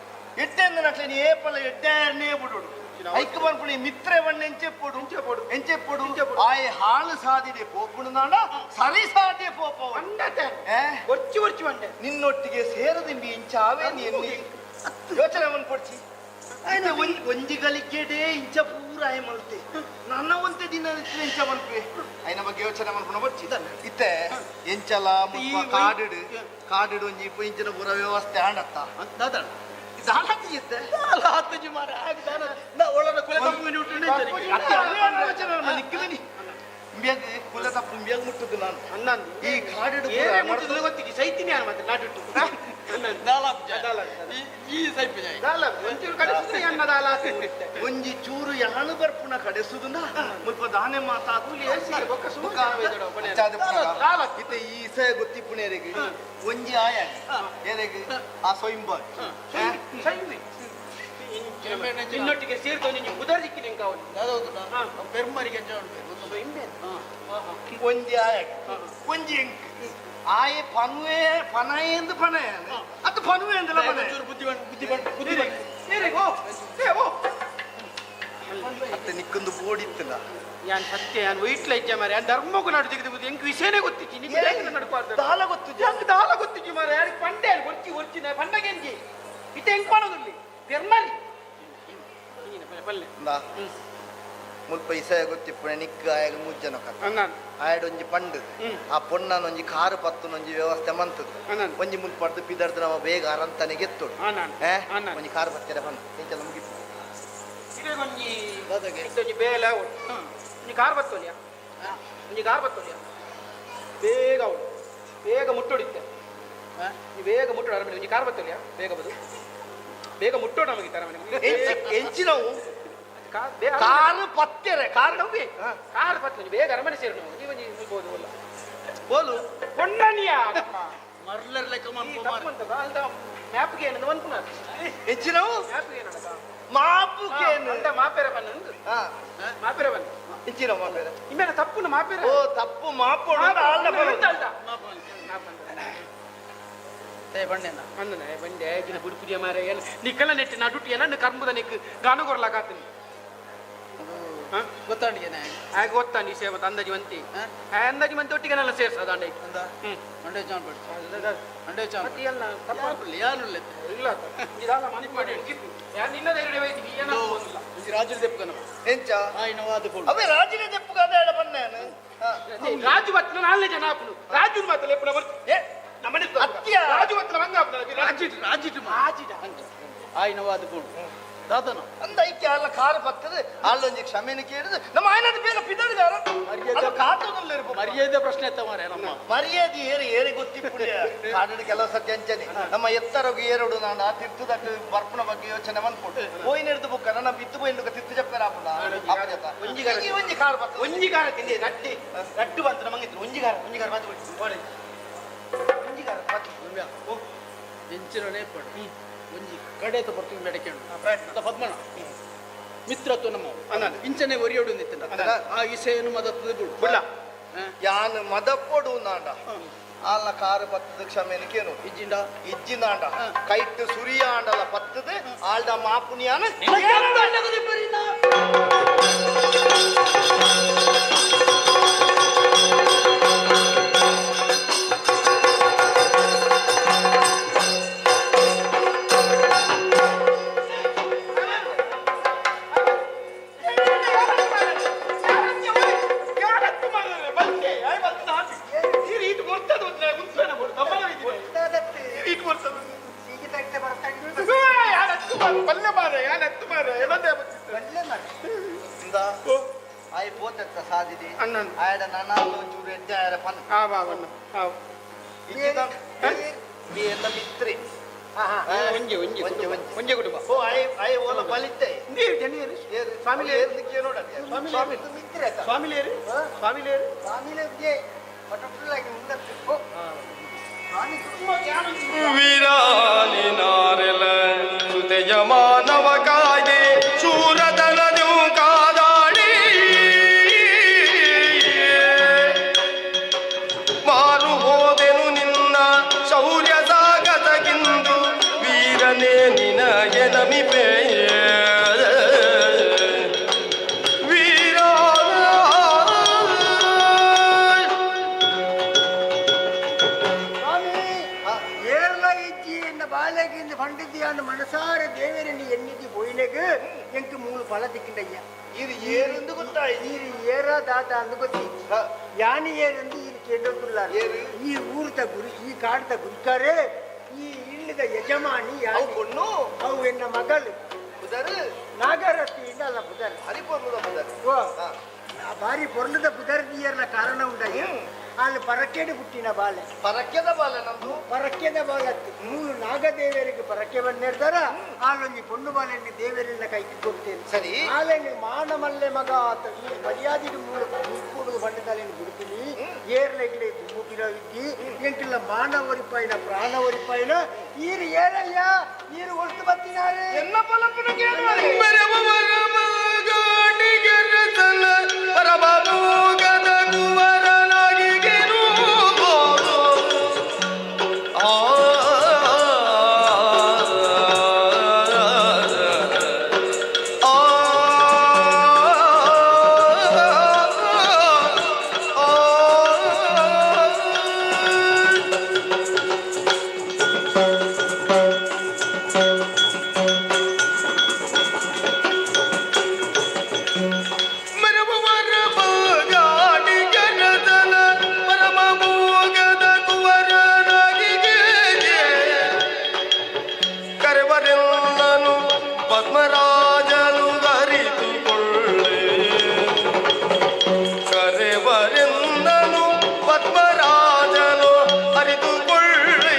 ಎಡ್ಡೆಂದು ನಕ್ಲಿನ ಏಪಲ ಎಡ್ಡೆನೇ ಬಿಡೋಡು ಐಕ್ ಬನ್ಪುಣಿ ಮಿತ್ರೆ ಬಣ್ಣ ಎಂಚೆಪ್ಪೊಡು ಎಂಚೆಪ್ಪೊಡು ಆಯ್ ಹಾಳು ಸಾದಿದೆ ಪೋಪುಣು ನಾಡ ಸರಿ ಸಾದೆ ಪೋಪ ಅಂಡತೆ ಒರ್ಚಿ ಒರ್ಚಿ ಬಂಡೆ ನಿನ್ನೊಟ್ಟಿಗೆ ಸೇರದಿಂಬಿ ಇಂಚಾವೇ ನೀನು ಯೋಚನೆ ಮನ್ಪೊಡ್ಚಿ ಒಂಜಿ ಗಳಿಗೆಡೆ ಇಂಚ ಪೂರ ಆಯ್ ಮಲ್ತೆ ನನ್ನ ಒಂತೆ ದಿನ ಇಂಚ ಮನ್ಪೆ ಐನ ಬಗ್ಗೆ ಯೋಚನೆ ಮನ್ಪುಣ ಬರ್ಚಿ ಇತ್ತೆ ಎಂಚಲ ಮುಲ್ಪ ಕಾಡಿಡು ಕಾಡಿಡು ಒಂಜಿ ಇಂಚಿನ ಪೂರ ವ್ಯವಸ್ಥೆ ಆಂಡತ್ತ ಕುಲ ತಪ್ಪು ಇಂಬ್ಯಾಗ ಮುಟ್ಟುದು ನಾನು ಈ ಕಾಡಿಡು ಏನೇ ಮುಟ್ಟುದು ಗೊತ್ತಿಗೆ ಸೈತಿನಿ ಯಾರು ಮತ್ತೆ ನಾಟಿಟ್ಟು ಒಂಜಿ ಚೂರು ಯಾನು ಬರ್ಪುನ ಕಡೆಸುದುನ ಮುಲ್ಪ ದಾನೆ ಮಾತಾತು ಇತ್ತೆ ಈ ಇಸೆ ಗೊತ್ತಿಪ್ಪುನೇರಿಗೆ ಒಂಜಿ ಆಯ ಏರೆಗ್ ಆ ಸೊಯಿಂಬ ನಿನ್ನೊಟ್ಟಿಗೆ ಸೇರ್ಕೊಂಡು ನಿಂಗೆ ಉದರ ದಿಕ್ಕಿ ನಿಂಗೆ ಅವನು ಪೆರ್ಮರಿಗೆ ಒಂಜಿ ಆಯ ಒಂಜಿ ಎಂಕ್ ಆಯೆ ಪನುವೆ ಪನಾಯ ಎಂದು ಪನಾಯ ಅದು ಪನುವೆ ಅಂದಲ್ಲ ಪನಾಯ ಬುದ್ಧಿ ಬುದ್ಧಿ ಬುದ್ಧಿ ಓ ಓ ಅತ್ತೆ ನಿಕ್ಕೊಂದು ಬೋಡಿತ್ತಲ್ಲ ಯಾನ್ ಸತ್ಯ ಯಾನ್ ವೈಟ್ಲ ಇಜ್ಜ ಮಾರೆ ಯಾನ್ ಧರ್ಮಕ್ಕೂ ನಡು ತೆಗೆದು ಎಂಕ್ ವಿಷಯನೇ ಗೊತ್ತಿಜ್ಜಿ ನಿಂಗೆ ನಡ್ಪಾರ್ದು ದಾಲ ಗೊತ್ತು ಎಂಕ್ ದಾಲ ಗೊತ್ತಿಜ್ಜಿ ಮಾರೆ ಯಾರಿಗೆ ಪಂಡೆ ಅಲ್ಲಿ ಒರ್ಚಿ ಒರ್ಚಿ ನಾ ಪಂಡಗೆ ಎಂಜಿ ಇತ್ತೆ ಎಂಕ್ ಪಣೋದಿಲ್ಲಿ ಪೆರ್ಮರಿ ಪಲ್ಲೆ ಮುಲ್ಪ ಇಸಯ ಗೊತ್ತಿಪ್ಪುನೆ ನಿಕ್ ಆಯಗ ಮೂಜನ ಕಥ ಆಯಡೊಂಜಿ ಪಂಡು ಆ ಪೊಣ್ಣನೊಂಜಿ ಕಾರು ಪತ್ತುನೊಂಜಿ ವ್ಯವಸ್ಥೆ ಮಂತದ್ದು ಒಂಜಿ ಮುಲ್ಪಡ್ದು ಪಿದರ್ದು ನಮ್ಮ ಬೇಗ ಅರಂತನಿಗೆ ಎತ್ತೋಡು ಒಂಜಿ ಕಾರು ಪತ್ತೆರ ಬಂದು ಇಂಚಲ ಮುಗಿತು ಒಂಜಿ ಒಂಜಿ ಬೇಲೆ ಒಂಜಿ ಕಾರ್ ಬತ್ತೋಲಿಯಾ ಒಂಜಿ ಕಾರ್ ಬತ್ತೋಲಿಯಾ ಬೇಗ ಅವಳು ಬೇಗ ಮುಟ್ಟೋಡಿತ್ತೆ ನೀವು ಬೇಗ ಮುಟ್ಟೋಡು ಅರಮನೆ ಒಂಜಿ ಕಾರ್ ಬತ್ತೋಲಿಯಾ ಬೇಗ ಬದು ಬೇಗ ಮುಟ್ಟೋಡು ನಮಗೆ ಅರಮನೆ ಎಂಚಿನವು ಕಾರು ಪತ್ತೆರೆ ಕಾರ್ ನವ್ವೆ ಕಾರ್ ಪತ್ತೆ ಬೇಗ ಅರಮನೆ ಸೇರು ನಾವು ನೀವು ಒಂಜಿ ಬೋದು ಅಲ್ಲ ಬೋಲು ಪೊಣ್ಣನಿಯ ಮರ್ಲರ್ ಲೆಕ್ಕ ತಪ್ಪಂತ ಮ್ಯಾಪ್ಗೆ ಏನಂದು ಅನ್ಪುನ ಹೆಚ್ಚಿನವು ಮ್ಯಾಪ್ಗೆ ಏನಂದ ಮಾಪುಗೆ ಅಂತ ಮಾಪೇರ ಬನ್ನ ಮಾಪೇರ ಬನ್ನ ಹೆಚ್ಚಿನ ಮಾಪೇರ ಇಮ್ಮೇನ ತಪ್ಪುನ ಮಾಪೇರ ಓ ತಪ್ಪು ಮಾಪೋಡು ಆಳ್ನ ಬಂದೆ ಬಂದೆ ಗಿನ ಬುಡಿ ಪುಡಿಯ ಮಾರ ಏನು ನಿಕ್ಕಲ್ಲ ನೆಟ್ಟಿ ನಡುಟಿ ಏನ ಕರ್ಮದ ನಿಕ್ ಗಾನ ಕೊರ್ಲಾಕಾತೀನಿ ಗೊತ್ತಾಂಡಿಗೆನೆ ಆಗ ಗೊತ್ತಾಂಡಿ ಸೇವ ಅಂದಾಜಿ ಮಂತಿ ಅಂದಾಜಿ ಮಂತಿ ಒಟ್ಟಿಗೆ ನನ್ನ ಸೇರ್ಸದ ಅಂಡೆ ಅಂಡೆ ಚಾನ್ ಬಡ್ ಅಂಡೆ ಚಾನ್ ಮತ್ತೆ ಎಲ್ಲ ತಪ್ಪಾಪುಲ್ಲ ಯಾರು ಇಲ್ಲ ಇದಾಲ ಮನೆ ಮಾಡಿ ಯಾರು ನಿನ್ನ ಧೈರ್ಯ ವೈದ್ಯ ಏನಾಗ್ಬೋದಿಲ್ಲ ರಾಜು ದೆಪ್ಪುಗನ ಎಂಚ ಆಯ್ನವಾದ ಅವೇ ರಾಜಿನ ದೆಪ್ಪುಗಾದ ಹೇಳ ಬನ್ನೇನು ರಾಜು ಬತ್ತಿನ ನಾಲ್ನೇ ಜನ ಆಪುನು ರಾಜು ಮಾತಲ್ಲ ಎಪ್ಪುನ ಬರ್ತು ನಮ್ಮನೆ ಅತ್ಯ ರಾಜು ಬತ್ತಿನ ಮಂಗ ಆಪುನ ರಾಜಿಟ್ ರಾಜಿಟ್ ರಾಜಿಟ ಆಯ್ನವಾದ ಬೋಡು ದಾದನ ಅಂದ ಐಕ್ಯ ಅಲ್ಲ ಕಾರು ಬರ್ತದೆ ಅಲ್ಲೊಂಜಿ ಕ್ಷಮೆನ ಕೇಳಿದು ನಮ್ಮ ಆಯ್ನದ ಬೇಗ ಪಿದಡಿದಾರ ಅದು ಕಾತೋದಲ್ಲ ಮರ್ಯಾದೆ ಪ್ರಶ್ನೆ ಎತ್ತ ಮಾರ್ರೆ ನಮ್ಮ ಮರ್ಯಾದೆ ಏರಿ ಏರಿ ಗೊತ್ತಿಪ್ಪುಡಿ ಕಾಡಿನ ಕೆಲವು ಸತ್ಯ ಅಂಚನೆ ನಮ್ಮ ಎತ್ತರಗು ಏರೋಡು ನಾನು ಆ ತಿರ್ತದಕ್ಕೆ ಬರ್ಪುನ ಬಗ್ಗೆ ಯೋಚನೆ ಮನ್ಪುಡು ಪೋಯಿನ ಹಿಡಿದು ಬುಕ್ಕ ನನ್ನ ಬಿತ್ತು ಪೋಯಿನ ತಿರ್ತು ಜಪ್ಪರ ಆಪುನ ಅಪಜತ ಒಂಜಿ ಒಂಜಿ ಕಾರು ಬರ್ತದೆ ಒಂಜಿ ಕಾರ ತಿಂದೆ ರಡ್ಡಿ ರಡ್ಡು ಬಂತು ನಮಗಿತ್ತು ಒಂಜಿಗಾರ ಒಂಜಿಗಾರ ಮಾತು ಬಿಡಿ ಒಂಜಿಗಾರ ಮಾತು ಎಂಚಿನನೇ ಪಡು ಒಂಜಿ ಕಡೆತ ಬರ್ತೀವಿ ಬೆಡಕೆಂಡು ಪದ್ಮಣ ಮಿತ್ರತ್ವ ನಮ್ಮ ಇಂಚನೆ ಒರಿಯೋಡು ನಿತ್ತ ಆ ಇಸೆಯನ್ನು ಮದತ್ತದ ಬಿಡು ಬಿಡ್ಲ ಯಾನ್ ಮದಪ್ಪೊಡು ನಾಂಡ ಆಲ್ನ ಕಾರು ಪತ್ತದ ಕ್ಷಮೆನ ಕೇನು ಇಜ್ಜಿಂಡ ಇಜ್ಜಿನಾಂಡ ಕೈಟ್ ಸುರಿಯಾಂಡಲ ಪತ್ತದ ಆಲ್ಡ ಮಾಪುನಿಯಾನ ವೀರಾನಿ ನಾರೆಲ ಸುತೆಯ ಮಾನವ ಕಾಗೆ ಶೂರತನದು ಕಾದಾಡಿ ಮಾರು ಹೋದೆನು ನಿನ್ನ ಶೌರ್ಯ ಸಾಗತಗಿಂದು ವೀರನೇ ನಿನಗೆ ನಮಿಪೆ ವೀರ. ಸ್ವಾಮಿ ಏರ್ಲ ಇಜ್ಜಿ ಎನ್ನ ಬಾಲಗಿಂದ ಪಂಡಿತಿಯಾನ ಮನಸಾರ ದೇವರನ್ನು ಎನ್ನಿದ್ದಿ ಪೋಯಿನೆಗ್ ಎಂಕ್ ಮೂಲು ಫಲ ತಿಕ್ಕಿಂಡಯ್ಯ. ಇದು ಏರೆಂದು ಗೊತ್ತಾಯ್ತು. ಈರು ಏರ ದಾತ ಅಂದು ಗೊತ್ತಿ ಯಾನಿ ಏರೆಂದು ಈರು ಕೇಂದ್ರದುಲ್ಲಾರ. ಈ ಊರ್ದ ಗುರಿ ಈ ಕಾಡ್ದ ಗುರಿಕಾರೆ ಈ ಇಲ್ಲದ ಯಜಮಾನಿ ಅವು பொண்ணು ಅವು ಎನ್ನ ಮಗಳು ಪುದರ್ ನಾಗರತಿ ಅಲ್ಲ ಪುದರ್ ಹರಿಪೊರ್ಲುದ ಪುದರ್. ಓ ಬಾರಿ ಪೊರ್ಲುದ ಪುದರ್ ದಿಯರ್ನ ಕಾರಣ ಉಂಡಯ್ಯ. ಅಲ್ಲಿ ಪರಕೆಡು ಪುಟ್ಟಿನ ಬಾಲೆ ಪರಕ್ಕೆದ ಬಾಲೆ ನಮ್ದು ಪರಕ್ಕೆದ ಬಾಲತ್ತು ಮೂರು ನಾಗದೇವರಿಗೆ ಪರಕ್ಕೆ ಬಂದಿರ್ತಾರ ಆಲೊಂಜಿ ಪೊಣ್ಣು ಬಾಲೆಯನ್ನು ದೇವರಿನ ಕೈಗೆ ಕೊಡ್ತೇನೆ. ಸರಿ. ಆಲೆಗೆ ಮಾನಮಲ್ಲೆ ಮಗ ಆತ ಈ ಮರ್ಯಾದೆಗೆ ಮೂರು ಮುಕ್ಕುಡು ಬಣ್ಣದಾಲೆಯನ್ನು ಬಿಡ್ತೀನಿ ಏರ್ಲೆಗ್ಲೆ ದುಮ್ಮುಪಿನ ಇದ್ದಿ ಎಂಟಿಲ್ಲ ಮಾನವರಿಪಾಯಿನ ಪ್ರಾಣವರಿಪಾಯಿನ ಈರು ಏರಯ್ಯ ಈರು ಹೊರತು ಬತ್ತಿನಾರೆ ಎನ್ನ ಬಲಪುನ ಕೇಳುವರೆ ಪದ್ಮರಾಜನು ಅರಿತುಕೊಳ್ಳೆ ಕರೆವರೆಂದನು ಪದ್ಮರಾಜನು ಅರಿತುಕೊಳ್ಳೆ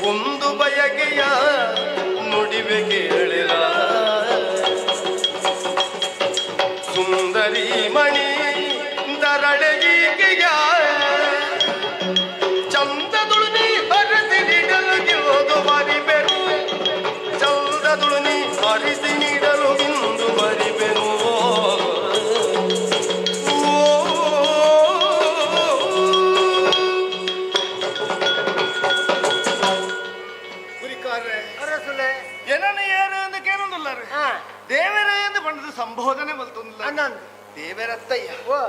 ಒಂದು ಬಯಕೆಯ ನುಡಿವೆ ಕೇಳಿರ ಸುಂದರಿ ಮಣಿ ದರಳೆಗೀಕೆಯ ಚಂದ ಅರಸುಲೆ ಏನನ್ನ ಏರು ಎಂದು ಕೇಳೊಂದುಲ್ಲಾರು ದೇವರೇ ಎಂದು ಪಂಡದು ಸಂಬೋಧನೆ ಮಲ್ತೊಂದುಲ್ಲ ಅನ್ನಂದು ದೇವರತ್ತಯ್ಯ ಓ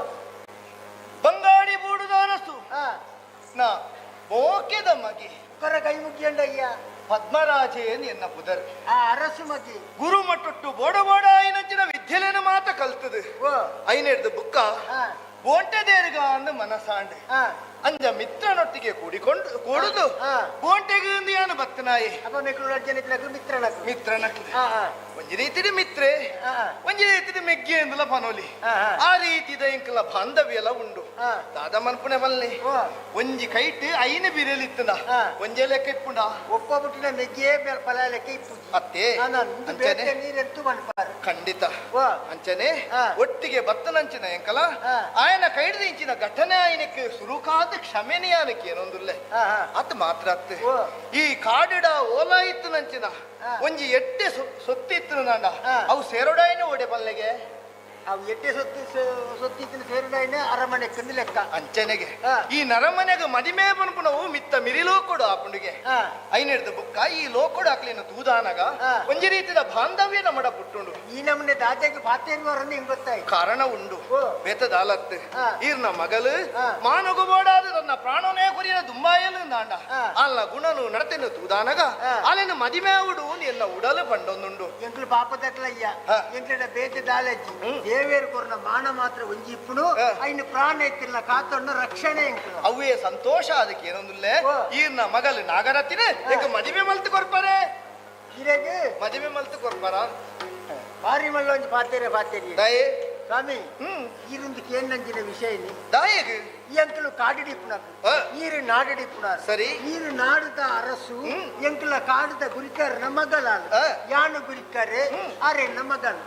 ಬಂಗಾಡಿ ಬೂಡುದ ಅರಸು ನಾ ಮೋಕೆದ ಮಗಿ ಕರ ಕೈ ಮುಗಿಯಂಡಯ್ಯ ಪದ್ಮರಾಜೇನ್ ಎನ್ನ ಪುದರ್ ಆ ಅರಸು ಮಗಿ ಗುರು ಮಟ್ಟೊಟ್ಟು ಬೋಡ ಬೋಡ ಐನಂಚಿನ ವಿದ್ಯೆಲೇನ ಮಾತ ಕಲ್ತದು ಓ ಐನೆಡ್ದು ಬುಕ್ಕ ಬೋಂಟೆದೇರ್ಗ ಅಂದು ಮನಸಾಂಡೆ ಅಂಜ ಮಿತ್ರನೊಟ್ಟಿಗೆ ಕೂಡಿಕೊಂಡು ಕೂಡುದು ಬೋಂಟೆಗೆ ಯಾನು ಬತ್ತನಾಯಿ ಅಪ್ಪ ಮೆಕ್ಳು ಅರ್ಜನ ಮಿತ್ರನಕ್ಲು ಮಿತ್ರನಕ್ಲು ಒಂಜಿ ರೀತಿಡಿ ಮಿತ್ರೆ ಒಂಜಿ ರೀತಿಡಿ ಮೆಗ್ಗೆ ಎಂದಲ ಪನೋಲಿ ಆ ರೀತಿದ ಇಂಕಲ ಬಾಂಧವ್ಯ ಎಲ್ಲ ಉಂಡು ದಾದ ಮನ್ಪುಣೆ ಮಲ್ಲೆ ಒಂಜಿ ಕೈಟ್ ಐನ ಬಿರೆಲಿತ್ತದ ಒಂಜೆ ಲೆಕ್ಕ ಇಪ್ಪುಂಡ ಒಪ್ಪ ಬಿಟ್ಟಿನ ಮೆಗ್ಗೆ ಫಲ ಲೆಕ್ಕ ಇಪ್ಪುಜಿ ಅತ್ತೆ ಅಂಚನೆ ನೀರೆಂತು ಮನ್ಪಾರು ಖಂಡಿತ ಅಂಚನೆ ಒಟ್ಟಿಗೆ ಬತ್ತನಂಚಿನ ಎಂಕಲ ಆಯನ ಕೈಡ್ದ ಇಂಚಿನ ಘಟನೆ ಆಯನಕ್ಕೆ ಸುರುಕಾದ ಕ್ಷಮೆನಿಯಾನಕ್ಕೆ ಏನೊಂದುಲ್ಲೆ ಅತ್ ಮಾತ್ರ ಅತ್ತೆ ಈ ಕಾಡಿಡ ಓಲ ಇತ್ತು ನಂಚಿನ ಒಂಜಿ ಎಟ್ಟೆ ಸೊತ್ತಿತ್ತು ನಾಂಡ ಅವು ಸೇರೋಡಾಯನ ಓಡೆ ಪಲ್ಲೆಗೆ ಅವು ಎಟ್ಟೆ ಸೊತ್ತು ಸೊತ್ತಿತ್ತಿನ ಸೇರುಡಾಯನ ಅರಮನೆ ಕಂದು ಲೆಕ್ಕ ಅಂಚನೆಗೆ ಈ ನರಮನೆಗೆ ಮದಿಮೆ ಪನ್ಪುನವು ಮಿತ್ತ ಮಿರಿಲೋ ಕೊಡು ಆಪುಂಡಿಗೆ ಐನೆಡ್ದು ಬುಕ್ಕ ಈ ಲೋಕೊಡು ಹಾಕ್ಲಿನ ತೂದಾನಗ ಒಂಜಿ ರೀತಿಯ ಬಾಂಧವ್ಯ ನಮ್ಮಡ ಪುಟ್ಟುಂಡು ಈ ನಮ್ಮನೆ ದಾದಾಗೆ ಪಾತೇರುವರನ್ನು ಹಿಂಗ್ ಗೊತ್ತಾಯ್ತು ಕಾರಣ ಉಂಡು ಬೇತದಾಲತ್ತು ಈರ್ನ ಮಗಲು ಮಾನಗು ಬೋಡಾದ ತನ್ನ ಪ್ರಾಣನೇ ಕುರಿಯ ದುಂಬಾಯಲು ನಾಂಡ ಅಲ್ಲ ಗುಣನು ನಡತೆನು ತೂದಾನಗ ಅಲೆನು ಮದಿಮೆ ಉಡು ಎನ್ನ ಉಡಲು ಪಂಡೊಂದುಂಡು ಎಂಕ್ಲು ಪಾಪದಕ್ಲಯ್ಯ ಎಂಕ್ಲೆಡ ಬೇತೆ ದಾಲಜ್ಜಿ ದೇವೇರು ಕೊರ್ನ ಮಾನ ಮಾತ್ರ ಒಂಜಿ ಇಪ್ಪುಡು ಐನು ಪ್ರಾಣ ಎತ್ತಿಲ್ಲ ಕಾತೊಂಡು ರಕ್ಷಣೆ ಎಂಕ್ಲು ಅವೇ ಸಂತೋಷ ಅದಕ್ಕೆ ಏನೊಂದುಲ್ಲೆ ಈರ್ನ ಮಗಲು ನಾಗರತಿನ ಎಂಕ ಮದಿಮೆ ಮಲ್ತು ಕೊರ್ಪಾರೆ ಇರೆಗ್ ಮದಿಮೆ ಮಲ್ತು ಕೊರ್ಪಾರ ಬಾರಿ ಮಲ್ಲ ಒಂಜಿ ಪಾತೇರೆ ಪಾತೇರಿ ದಾಯೆ ಸ್ವಾಮಿ ಈರುಂದು ಕೇಂದ್ರಂಜಿನ ವಿಷಯ ದಾಯೆಗ್ ಎಂಕಲು ಕಾಡಿಡಿಪ್ಪುನಕು ಈರು ನಾಡಿಡಿಪ್ಪುನಾರು ಸರಿ ಈರು ನಾಡುದ ಅರಸು ಎಂಕಲ ಕಾಡುದ ಗುರಿಕಾರ ನಮಗಲಾಲು ಯಾನು ಗುರಿಕಾರೆ ಅರೆ ನಮಗಲ್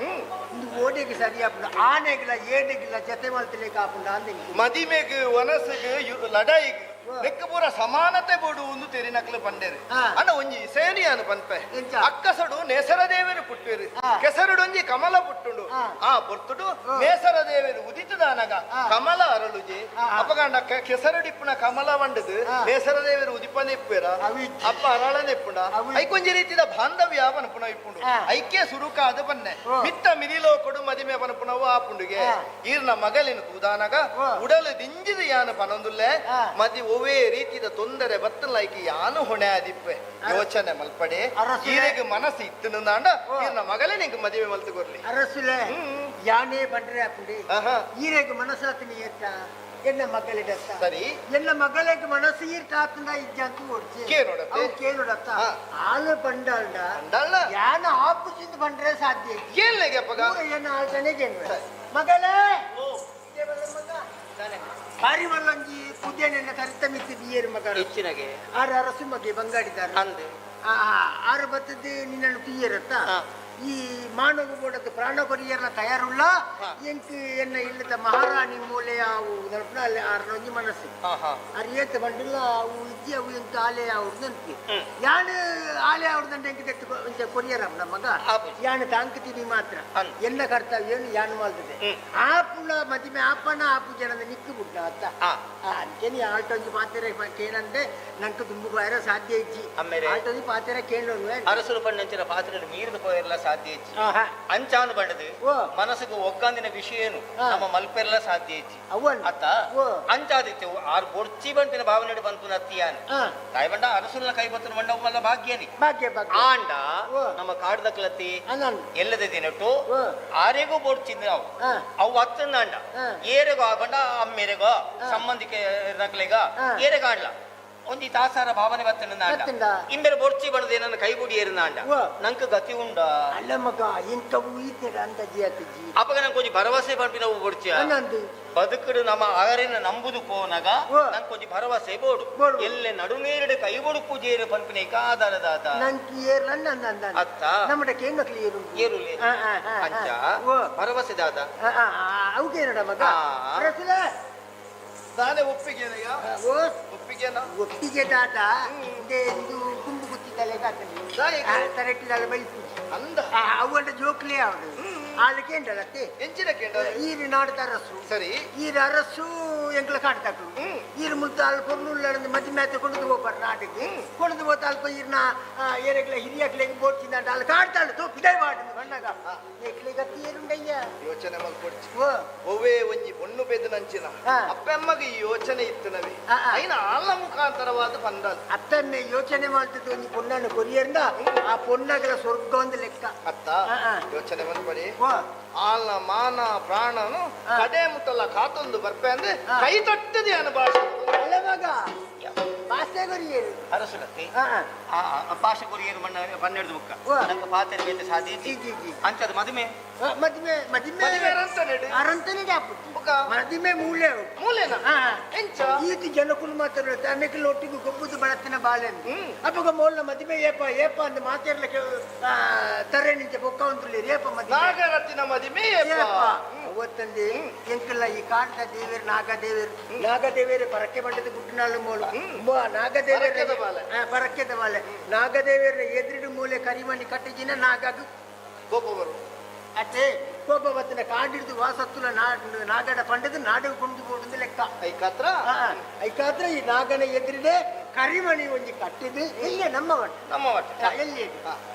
ಇಂದು ಓಡೆಗೆ ಸರಿಯಾಪುಂಡು ಆನೆಗಿಲ್ಲ ಏಡೆಗಿಲ್ಲ ಜತೆ ಮಲ್ತಲೇಕ ಆಪುಂಡು ಅಂದ ಮದಿಮೆಗ್ ವನಸುಗ್ ಲಡಾಯಿಗ್ ಲೆಕ್ಕ ಪೂರ ಸಮಾನತೆ ಬೋಡು ಒಂದು ತೆರಿನಕ್ಲು ಪಂಡೇರು ಅಣ್ಣ ಒಂಜಿ ಸೇನಿಯಾನು ಪನ್ಪೆ ಅಕ್ಕಸಡು ನೇಸರ ದೇವರು ಪುಟ್ಟೇರು ಕೆಸರುಡು ಒಂಜಿ ಕಮಲ ಪುಟ್ಟುಂಡು ಆ ಪೊರ್ತುಡು ನೇಸರ ದೇವರು ಉದಿತದಾನಗ ಕಮಲ ಅರಳುಜಿ ಅಪಗಂಡ ಕೆಸರುಡಿಪ್ಪುನ ಕಮಲ వంಡದು ನೇಸರ ದೇವರು ಉದಿಪನೆ ಇಪ್ಪೇರ ಅಪ್ಪ ಅರಳನೆ ಇಪ್ಪುಂಡ ಐಕೊಂಜಿ ರೀತಿದ ಬಾಂಧವ್ಯ ಪನ್ಪುನ ಇಪ್ಪುಂಡು ಐಕ್ಯ ಸುರುಕಾದ ಪನ್ನೆ ಮಿತ್ತ ಮಿರಿಲೋ ಕೊಡು ಮದಿಮೆ ಪನ್ಪುನವು ಆಪುಂಡುಗೆ ಈರ್ನ ಮಗಲಿನ ತೂದಾನಗ ಉಡಲು ದಿಂಜಿದ ಯಾನು ಪನೊಂದುಲ್ಲೆ ಮದಿ ಒವೇ ರೀತಿದ ತೊಂದರೆ ಬತ್ತಲೈಕಿ ಯಾನು ಹೊಣೆ ಆದಿಪ್ಪೆ ಯೋಚನೆ ಮಲ್ಪಡೆ ಈರೆಗ್ ಮನಸ್ಸು ಇತ್ತುಂದಾಂಡ ಈರ್ನ ಮಗಲೇ ನಿಂಗೆ ಮದುವೆ ಮಲ್ತು ಕೊರ್ಲಿ ಅರಸುಲೆ ಯಾನೇ ಬಂಡ್ರೆ ಆಪುಂಡು ಈರೆಗ್ ಮನಸ್ಸಾತನಿ ಏತ್ತ ಎನ್ನ ಮಗಳಿಡತ್ತ ಸರಿ ಎನ್ನ ಮಗಳಿಗೆ ಮನಸ್ಸು ಈರ್ತಾತಂದ ಇಜ್ಜಂತ ಓಡ್ಚಿ ಕೇನೋಡತ್ತೆ? ಅವು ಕೇನೋಡತ್ತ ಆಲು ಬಂಡಾಲ್ಡ ಬಂಡಾಲ್ಡ? ಯಾನ ಆಪುಜಿಂದ ಬಂಡ್ರೆ ಸಾಧ್ಯ ಏನ್ಲೆಗೆ ಅಪ್ಪಗ? ಪೂರ ಏನ ಆಳ್ತಾನೆ ಕೇನ್ವೆ ಮಗಳೇ ಬಾರಿ ಮಲ್ಲೊಂಜಿ ಪುದ್ಯನೆನ್ನ ತರಿತ ಮಿತ್ತಿ ಬಿಯೇರು ಮಗ ಹೆಚ್ಚಿನಗೆ ಆರು ಅರಸು ಮಗೆ ಬಂಗಾಡಿದಾರ ಅಂದೆ ಆರು ಬತ್ತದ್ದು ನಿನ್ನನ್ನು ತೀಯರತ್ತ ಈ ಮಾನವ ಬೋಡದ್ದು ಪ್ರಾಣ ಕೊರಿಯರ್ನ ತಯಾರುಳ್ಳ ಎಂಕ್ ಎನ್ನ ಇಲ್ಲದ ಮಹಾರಾಣಿ ಮೂಲೆ ಅವು ನಲ್ಪನ ಅಲ್ಲಿ ಆರ್ನೊಂಜಿ ಮನಸ್ಸು ಅರ್ ಏತ್ ಬಂಡಿಲ್ಲ ಅವು ಇಜ್ಜಿ ಅವು ಎಂಕ್ ಆಲೆ ಅವ್ರದ್ದು ನೆನ್ಪಿ ಯಾನು ಆಲೆ ಅವ್ರದಂಡ ಎಂಕ್ ತೆತ್ತು ಒಂಚ ಕೊರಿಯರ್ ನಮ್ಮ ಮಗ ಯಾನು ತಾಂಕುತ್ತೀನಿ ಮಾತ್ರ ಎಲ್ಲ ಕರ್ತವ್ಯ ಯಾನು ಮಾಡ್ತದೆ ಆ ಪುಳ ಮದಿಮೆ ಆಪನ ಆಪು ಜನದ ನಿಕ್ಕು ಬಿಟ್ಟ ಅತ್ತ ಅಂಚೆನಿ ಆಲ್ಟೊಂಜಿ ಪಾತೆರೆ ಕೇನಂದೆ ನಂಗೆ ತುಂಬು ಬಾರ ಸಾಧ್ಯ ಇಜ್ಜಿ ಅಮ್ಮೇರೆ. ಆಲ್ಟೊಂಜಿ ಪಾತೆರೆ ಕೇಳೋನು ಅರಸುರು ಪಂಡಂಚಿನ ಪಾತ್ರೆಡು ಮೀರಿದ ಪೋಯರ್ಲ ಸಾಧ್ಯ ಇಜ್ಜಿ ಅಂಚಾನು ಬಂಡದು ಮನಸ್ಸಿಗೆ ಒಗ್ಗಂದಿನ ವಿಷಯ ಏನು ನಮ್ಮ ಮಲ್ಪೆರ್ಲ ಸಾಧ್ಯ ಇಜ್ಜಿ ಅತ್ತ ಅಂಚಾದಿತ್ತೆ ಆರು ಬೊಡ್ಚಿ ಬಂಟಿನ ಭಾವನೆ ಬಂತು ನತ್ತಿಯಾನ ತಾಯಿ ಬಂಡ ಅರಸುಲ್ನ ಕೈ ಬತ್ತನ ಬಂಡ ಮಲ್ಲ ಭಾಗ್ಯನಿ ಭಾಗ್ಯ ಭಾಗ್ಯ ಆಂಡ ನಮ್ಮ ಕಾಡ್ದಕ್ಲತ್ತಿ ಎಲ್ಲದ ದಿನಟ್ಟು ಆರೆಗೂ ಬೊಡ್ಚಿಂದ ಅವು ಅವು ಅತ್ತಂದಾಂಡ ಏರೆಗೋ ಆ ಬಂಡ ಅಮ್ಮೇರೆಗೋ ಸಂಬಂಧಿಕ ನಕ್ಲೆಗ ಏರೆಗಾಂಡ್ಲ ಒಂಜಿ ತಾಸಾರ ಭಾವನೆ ಬತ್ತಂಡ ಬತ್ತಂಡ. ಇಂಬೆರೆ ಬೊಡ್ಚಿ ಬಣದ ನನ್ನ ಕೈಬುಡಿ ಏರಿನಾಂಡ ನಂಕ ಗತಿ ಉಂಡ ಅಲ್ಲ ಮಗ ಎಂಕವು ಈತೆಡ ಅಂತ ಜಿಯಾತಿಜಿ ಅಪಗ ನಂಗೆ ಒಂಜಿ ಭರವಸೆ ಪನ್ಪಿನವು ಬೊಡ್ಚಿ ಅನ್ನಂದು ಬದುಕುಡು ನಮ್ಮ ಆರನ್ನ ನಂಬುದು ಪೋನಗ ನಂಗೆ ಒಂಜಿ ಭರವಸೆ ಬೋಡು ಎಲ್ಲೆ ನಡುನೀರಡು ಕೈ ಬೊಡುಪು ಜೇರು ಪನ್ಪಿನ ಏಕ ಆಧಾರದಾತ ನಂಗೆ ಏರ್ಲ ಅಂದ ಅತ್ತ ನಮ್ಮಡ ಕೇಂಗಕ್ಲಿ ಏರು ಏರುಲೆ ಅಂಚ ಭರವಸೆ ದಾದ ಅವುಗೇನಡ ಮಗ ಅರಸುಲೆ ನಾನೇ ಒಪ್ಪಿಗೆನಯ್ಯ ಓ ಒಪ್ಪಿಗೆನಾ ಒಪ್ಪಿಗೆ ದಾದ ಇಂದೆ ಇಂದು ಕುಂಬು ಗುತ್ತಿದ್ದಲೆ ದಾಯೆಗ್? ತರಟ್ಟಿದಲ್ಲ ಬೈಪು ಅಂದ ಅವಂಡ ಜೋಕ್ಲೆ ಅವಡು ಆಳು ಕೇಂದ್ರಲತ್ತೆ ಎಂಚಿನ ಕೇಂದ್ರ ಈರು ನಾಡದ ಅರಸು ಸರಿ ಈರು ಅರಸು ಎಂಕ್ಲ ಕಾಡ್ತಾಕ್ಲು ಈರು ಮುಲ್ತ ಆಳು ಪೊರ್ಲು ಮದಿಮೆ ಆತ ಕೊಂಡು ಹೋಗ್ಬಾರ ನಾಟಿಗೆ ಕೊಂಡು ಹೋತ ಅಲ್ಪ ಈರ್ನ ಏರೆಗ್ಲ ಹಿರಿಯಕ್ಲೆಗ್ ಬೋಡ್ತಿಂದ ಆಳು ಕಾಡ್ತಾಳು ತೋ ಪಿದೈ ಮಾಡಿ ಬಣ್ಣಗ ಎಕ್ಲೆ ಗತಿ ಏರುಂಡಯ್ಯ ಯೋಚನೆ ಮಲ್ಪೊಡ್ಚಿ ಓ ಒವ್ವೇ ಒಂಜಿ ಪೊಣ್ಣು ಪೆದ್ದು ನಂಚಿನ ಅಪ್ಪಮ್ಮಗ ಈ ಯೋಚನೆ ಇತ್ತು ನವೆ ಐನ ಆಲ ಮುಖಾಂತರವಾದ ಬಂದಲ್ ಅತ್ತನ್ನೇ ಯೋಚನೆ ಮಾಡ್ತಿದ್ದು ಒಂಜಿ ಪೊಣ್ಣನ್ನು ಕೊರಿಯರ್ದ ಆ ಪೊಣ್ಣಗಲ ಸ್ವರ್ಗ ಒಂದು ಲೆಕ್ಕ ಅತ್ತ ಯೋಚನೆ ಮಲ್ಪಡಿ ಆಲ್ನ ಮಾನ ಪ್ರಾಣನು ಕಡೆ ಮುಟ್ಟಲ್ಲ ಕಾತೊಂದು ಬರ್ಪೆ ಅಂದ್ರೆ ಕೈ ತಟ್ಟದೆ ಅನು ಭಾಷೆ ಅಲ್ಲ ಮಗ ಭಾಷೆ ಕೊರಿಯರು ಅರಸುಲತ್ತೆ ಭಾಷೆ ಕೊರಿಯರು ಮಣ್ಣ ಪನ್ನೆರಡು ಬುಕ್ಕ ನಂಗೆ ಪಾತ್ರೆ ಬೇತೆ ಸಾಧ್ಯ ಅಂಚದ ಮದುವೆ ಮದುವೆ ಮದುವೆ ಅರಂತನೆ ಮದಿಮೆ ಮೂಲೆ ಮೂಲೆನ ಎಂಚ ಈತಿ ಜನಕುಲು ಮಾತ್ರ ತನ್ನಕ್ಕೆ ಒಟ್ಟಿಗೆ ಗೊಬ್ಬುದು ಬಳತ್ತಿನ ಬಾಳೆ ಅಪ್ಪಗ ಮೋಲ್ನ ಮದಿಮೆ ಏಪ ಏಪ ಅಂದ ಮಾತೇರ್ಲ ತರೆ ನಿಂಚ ಬೊಕ್ಕ ಒಂದು ಏಪ ಮದಿಮೆ ನಾಗರತಿನ ಮದಿಮೆ ಏಪ ಅವತ್ತಂದೆ ಎಂಕಲ್ಲ ಈ ಕಾಡ್ದ ದೇವೇರು ನಾಗದೇವೇರು ನಾಗದೇವೇರು ಪರಕ್ಕೆ ಬಂಡದ ಗುಡ್ಡನಾಳು ಮೋಲು ನಾಗದೇವೇರ ಪರಕ್ಕೆದ ಬಾಲೆ ನಾಗದೇವೇರ ಎದುರು ಮೂಲೆ ಕರಿಮಣಿ ಕಟ್ಟಿಜಿನ ನಾಗದು ಕೋಪ ಬರು ಅತ್ತೆ ಕೋಪ ಬತ್ತಿನ ಕಾಡಿಡ್ದು ವಾಸತ್ತುಲ ನಾಗಡ ಪಂಡದು ನಾಡು ಕೊಂಡು ಬೋಡುದು ಲೆಕ್ಕ ಐಕಾತ್ರ ಐಕಾತ್ರ ಈ ನಾಗನ ಎದುರಿದೆ ಕರಿಮಣಿ ಒಂಜಿ ಕಟ್ಟಿದ್ದು ಎಲ್ಲಿ ನಮ್ಮ ಒಟ್ಟು ನಮ್ಮ ಒಟ್ಟು ಎಲ್ಲಿ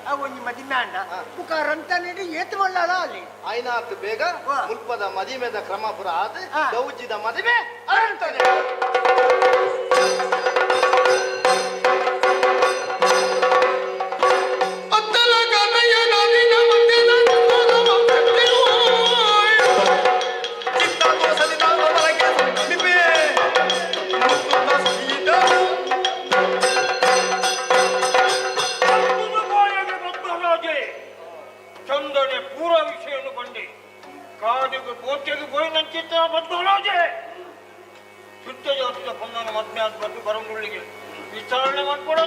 ಆ ಒಂಜಿ ಮದಿಮೆ ಅಂಡ ಪುಕಾರಂತಾನೆ ಏತು ಮಲ್ಲಾಲ ಅಲ್ಲಿ ಐನಾತ್ ಬೇಗ ಮುಲ್ಪದ ಮದಿಮೆದ ಕ್ರಮ ಪುರ ಆದ ಗೌಜಿದ ಮದಿಮೆ ಅರಂತಾನೆ ಚಂದನೆ ಪೂರ ವಿಷಯವನ್ನು ಬಂದೆ ಕಾಡಿಗೆ ಕೋಟೆಗೆ ಹೋಗಿ ನಂಚಿತ್ತ ಬದ್ಮರಾಜೆ ಶುದ್ಧ ಜಾತಿಯ ಪೊನ್ನನ ಮದ್ಮೆ ಆದ ಬಂದು ಬರಂಗುಳ್ಳಿಗೆ ವಿಚಾರಣೆ ಮಾಡ್ಕೊಡ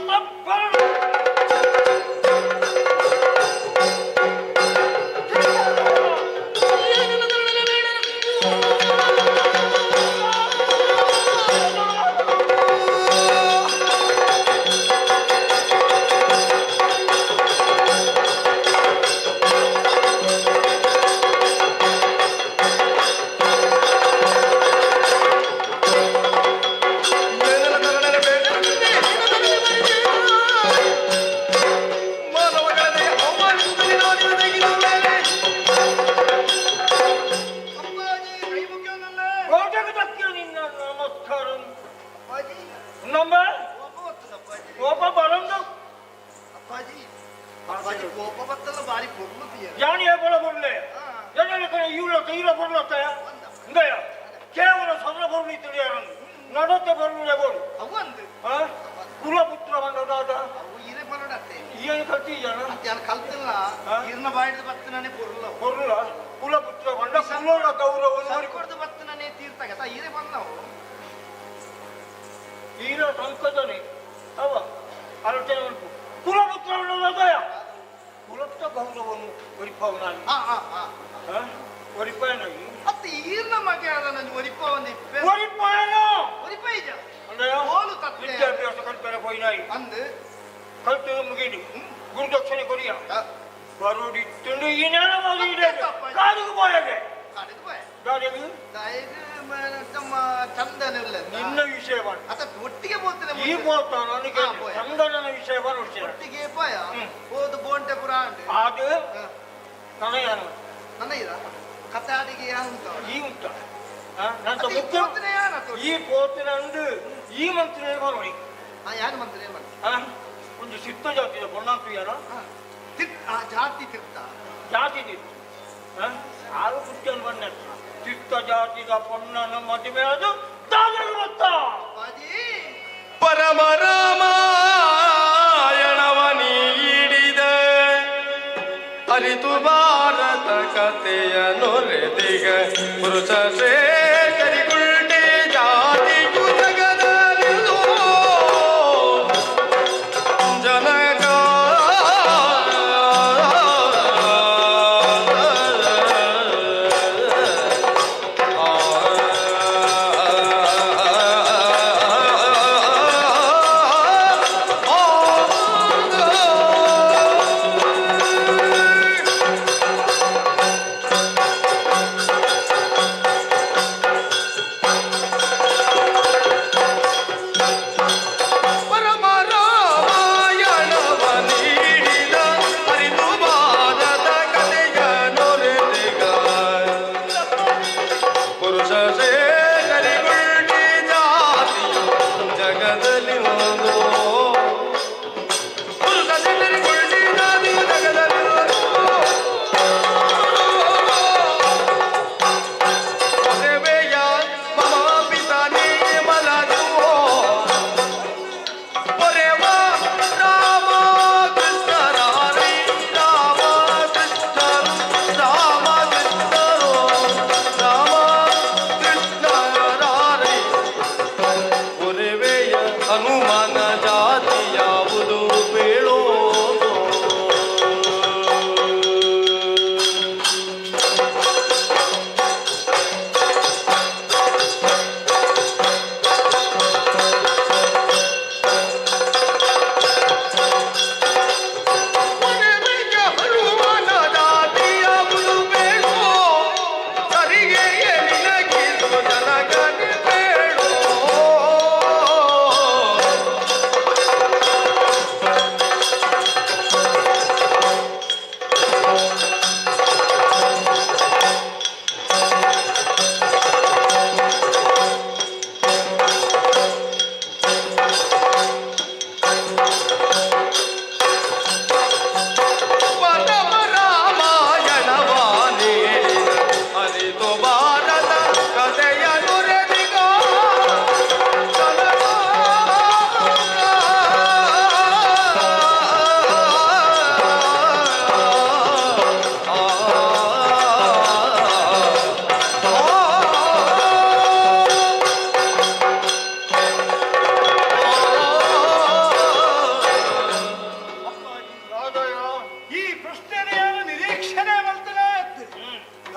ಪರಮ ರಾಮಾಯಣವ ನೀಡಿದ ಅರಿತು ಭಾರತ ಕಥೆಯ ನೊರೆದಿಗ ಪುರುಷ ಶ್ರೇಷ್ಠರಿಗುಲ್ಟೆ ಜಾತಿಯು ಜಗದಲ್ಲಿದು ಜನಕ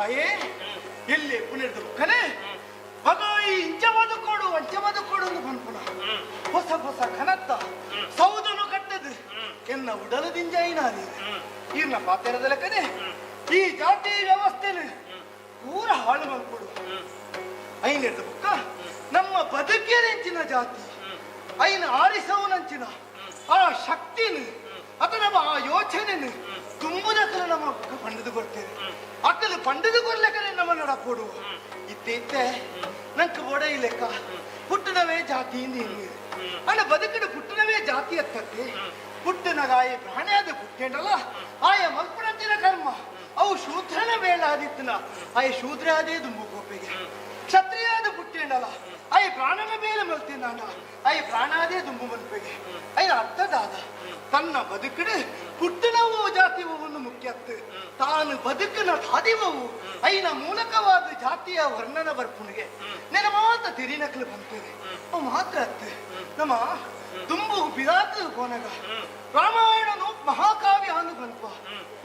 ಆಯೇ ಎಲ್ಲಿ ಪುನರ್ದು ಕನೆ ಮಗ ಇಂಚ ಬದುಕೋಡು ಅಂಚ ಬದುಕೋಡು ಅಂತ ಪನ್ಪುನ ಹೊಸ ಹೊಸ ಕನತ್ತ ಸೌದನು ಕಟ್ಟದು ಎನ್ನ ಉಡಲದಿಂಜೈನಾದಿ ಇರ್ನ ಪಾತೆರದ ಲೆಕ್ಕನೆ ಈ ಜಾತಿ ವ್ಯವಸ್ಥೆನು ಪೂರ ಹಾಳು ಮಲ್ಪಡು. ಐನೆಡ್ದು ಬುಕ್ಕ ನಮ್ಮ ಬದುಕೇನೆಂಚಿನ ಜಾತಿ ಐನ ಆರಿಸವನಂಚಿನ ಆ ಶಕ್ತಿನ ಅಥವಾ ನಮ್ಮ ಆ ಯೋಚನೆನು ತುಂಬುದಕ್ಕಲು ನಮ್ಮ ಪಂಡದು ಕೊಡ್ತೇವೆ. ಅಕ್ಕಲು ಪಂಡದು ಕೊರ್ಲೆಕ್ಕನೆ ನಮ್ಮ ನಡಪೋಡು. ಇತ್ತೆ ಇತ್ತೆ ನಂಗೆ ಬೋಡ ಈ ಲೆಕ್ಕ ಪುಟ್ಟನವೇ ಜಾತಿ ಅಣ್ಣ ಬದುಕಿನ ಪುಟ್ಟನವೇ ಜಾತಿ ಎತ್ತತ್ತೆ ಪುಟ್ಟನಗಾಯ ಪ್ರಾಣಿಯಾದ ಪುಟ್ಟೇಂಡಲ್ಲ ಆಯ ಮಲ್ಪುಣಂಚಿನ ಕರ್ಮ ಅವು ಶೂದ್ರನ ಬೇಳಾದಿತ್ತನ ಆಯ ಶೂದ್ರ ಅದೇ ದುಂಬು ಕೋಪೆಗೆ ಕ್ಷತ್ರಿಯಾದ ಪುಟ್ಟೇಂಡಲ್ಲ ಆಯ ಪ್ರಾಣನ ಮೇಲೆ ಮಲ್ತಿನಾಂಡ ಆಯ ಪ್ರಾಣಾದೇ ದುಂಬು ಮಲ್ಪೆಗೆ ಅಯ್ಯ ಅರ್ಥದಾದ ತನ್ನ ಬದುಕಿಡು ಪುಟ್ಟನವು ಜಾತಿವು ಮುಖ್ಯತ್ತು ತಾನು ಬದುಕಿನ ಸಾದಿವವು ಐನ ಮೂಲಕವಾದ ಜಾತಿಯ ವರ್ಣನ ಬರ್ಪುಣಿಗೆ ನೆನ ಮಾತ್ರ ತಿರಿನಕಲು ಬಂತೇನೆ ಅವು ಮಾತ್ರ ಅತ್ತೆ ನಮ್ಮ ದುಂಬು ಬಿರಾತು ಕೋನಗ ರಾಮಾಯಣನು ಮಹಾಕಾವ್ಯ ಅನ್ನು ಬಂತ್ವ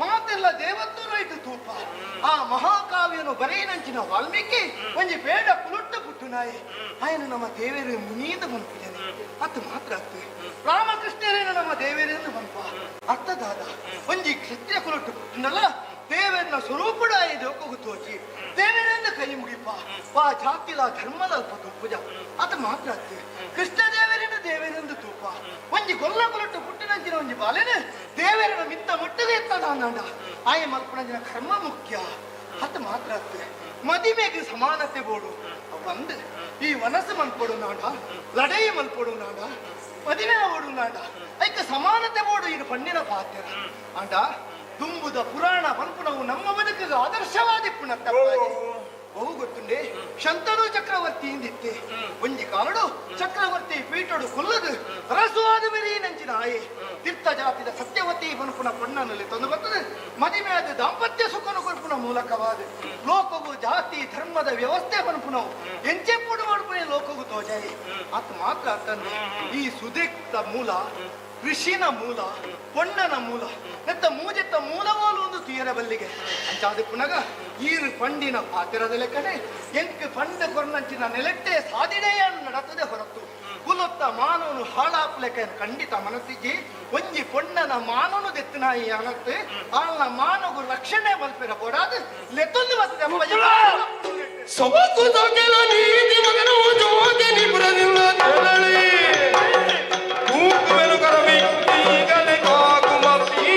ಮಾತೆಲ್ಲ ದೇವತ್ತು ರೈತ ತೂಪ ಆ ಮಹಾಕಾವ್ಯನು ಬರೆಯಿನಂಚಿನ ವಾಲ್ಮೀಕಿ ಒಂಜಿ ಬೇಡ ಕುಲುಟ್ಟ ಪುಟ್ಟುನಾಯಿ ಆಯನ ನಮ್ಮ ದೇವರು ಮುನೀಂದ ಬಂಪಿದ್ದೇನೆ ಅದು ಮಾತ್ರ ಅತ್ತೆ ರಾಮಕೃಷ್ಣರೇನು ನಮ್ಮ ದೇವರೆಂದು ಬಂಪ ಅರ್ಥದಾದ ಒಂಜಿ ಕ್ಷತ್ರಿಯ ಕುಲುಟ್ಟು ಪುಟ್ಟನಲ್ಲ ದೇವರನ್ನ ಸ್ವರೂಪಡ ಜೋಕಗು ತೋಚಿ ದೇವರನ್ನ ಕೈ ಮುಗಿಪ ವಾ ಜಾತಿಲ ಧರ್ಮದ ಅಲ್ಪ ತೂಪುಜ ಅದು ಮಾತ್ರ ಅತ್ತೆ ಕೃಷ್ಣ ದೇವರನ್ನು ದೇವರೆಂದು ತೂಪ ಒಂಜಿ ಗೊಲ್ಲ ಕುಲಟ್ಟು ಪುಟ್ಟಿನಂಚಿನ ಒಂಜಿ ಬಾಲೆನ ದೇವರನ್ನ ಮಿತ್ತ ಮುಟ್ಟಗೆ ಎತ್ತದ ಆಯ ಮಲ್ಪನಂಚಿನ ಕರ್ಮ ಮುಖ್ಯ ಅದು ಮಾತ್ರ ಅತ್ತೆ ಮದಿಮೆಗೆ ಸಮಾನತೆ ಬೋಡು ಬಂದು ಈ ವನಸು ಮಲ್ಪೊಡು ನಾಡ ಲಡೈ ಮಲ್ಪೊಡು ನಾಡ ಮದಿಮೆ ಓಡು ನಾಡ ಐಕ ಸಮಾನತೆ ಬೋಡು ಇದು ಪಣ್ಣಿನ ಪಾತ್ರ ಅಂಡ ದುಂಬುದ ಪುರಾಣ ಪನ್ಪುನವು ನಮ್ಮ ಬದುಕಿಗೆ ಆದರ್ಶವಾದಿಪ್ಪುನ ಬಹು ಗೊತ್ತುಂಡೆ ಶಂತನು ಚಕ್ರವರ್ತಿ ಇಂದಿತ್ತೆ ಒಂಜಿ ಕಾಲಡು ಚಕ್ರವರ್ತಿ ಪೀಠಡು ಕೊಲ್ಲದು ರಸುವಾದ ಮೇರೆ ನಂಚಿನ ಆಯೆ ತೀರ್ಥ ಜಾತಿದ ಸತ್ಯವತಿ ಪನ್ಪುನ ಪಣ್ಣನಲ್ಲಿ ತಂದು ಬರ್ತದೆ ಮದಿಮೆಯಾದ ದಾಂಪತ್ಯ ಸುಖನು ಕೊರ್ಪುನ ಮೂಲಕವಾದ ಲೋಕವು ಜಾತಿ ಧರ್ಮದ ವ್ಯವಸ್ಥೆ ಪನ್ಪುನವು ಎಂಚೆಪ್ಪುಡು ಮಾಡ್ಪುನೆ ಲೋಕವು ತೋಜಾಯಿ ಅತ್ ಮಾತ್ರ ಅತ್ತಂದೆ ಈ ಸುದಿಕ್ತ ಮೂಲ ಕೃಷಿನ ಮೂಲ ಪೊಣ್ಣನ ಮೂಲ ನೆತ್ತ ಮೂಜೆತ್ತ ಮೂಲವಾಲು ಒಂದು ತೀರ ಬಲ್ಲಿಗೆ ಅಂಚಾದ ಪುನಗ ಈರು ಪಂಡಿನ ಪಾತಿರದ ಲೆಕ್ಕನೆ ಎಂಕ್ ಪಂಡ ಕೊರ್ನಂಚಿನ ನೆಲೆಟ್ಟೆ ಸಾದಿಡೆಯ ನಡತದೆ ಹೊರತು ಕುಲೊತ್ತ ಮಾನವನು ಹಾಳಾಪ್ಲೆಕ್ಕ ಖಂಡಿತ ಮನಸ್ಸಿಗೆ ಒಂಜಿ ಪೊಣ್ಣನ ಮಾನವನು ದೆತ್ತನಾಯಿ ಅನತ್ತೆ ಆಲ್ನ ಮಾನಗು ರಕ್ಷಣೆ ಮಲ್ಪಿರ ಕೊಡಾದ ಲೆತ್ತೊಂದು ಬರ್ತದೆ ಸೊಬಕು ತೊಗೆಲ ನೀತಿ ಮಗನು ಜೋಗೆ ನಿಪುರದಿಂದ ತೆರಳಿ ಕೂಕುವೆನು ಕರವಿ ಈಗಲೇ ಕಾಕುಮಪ್ಪಿ.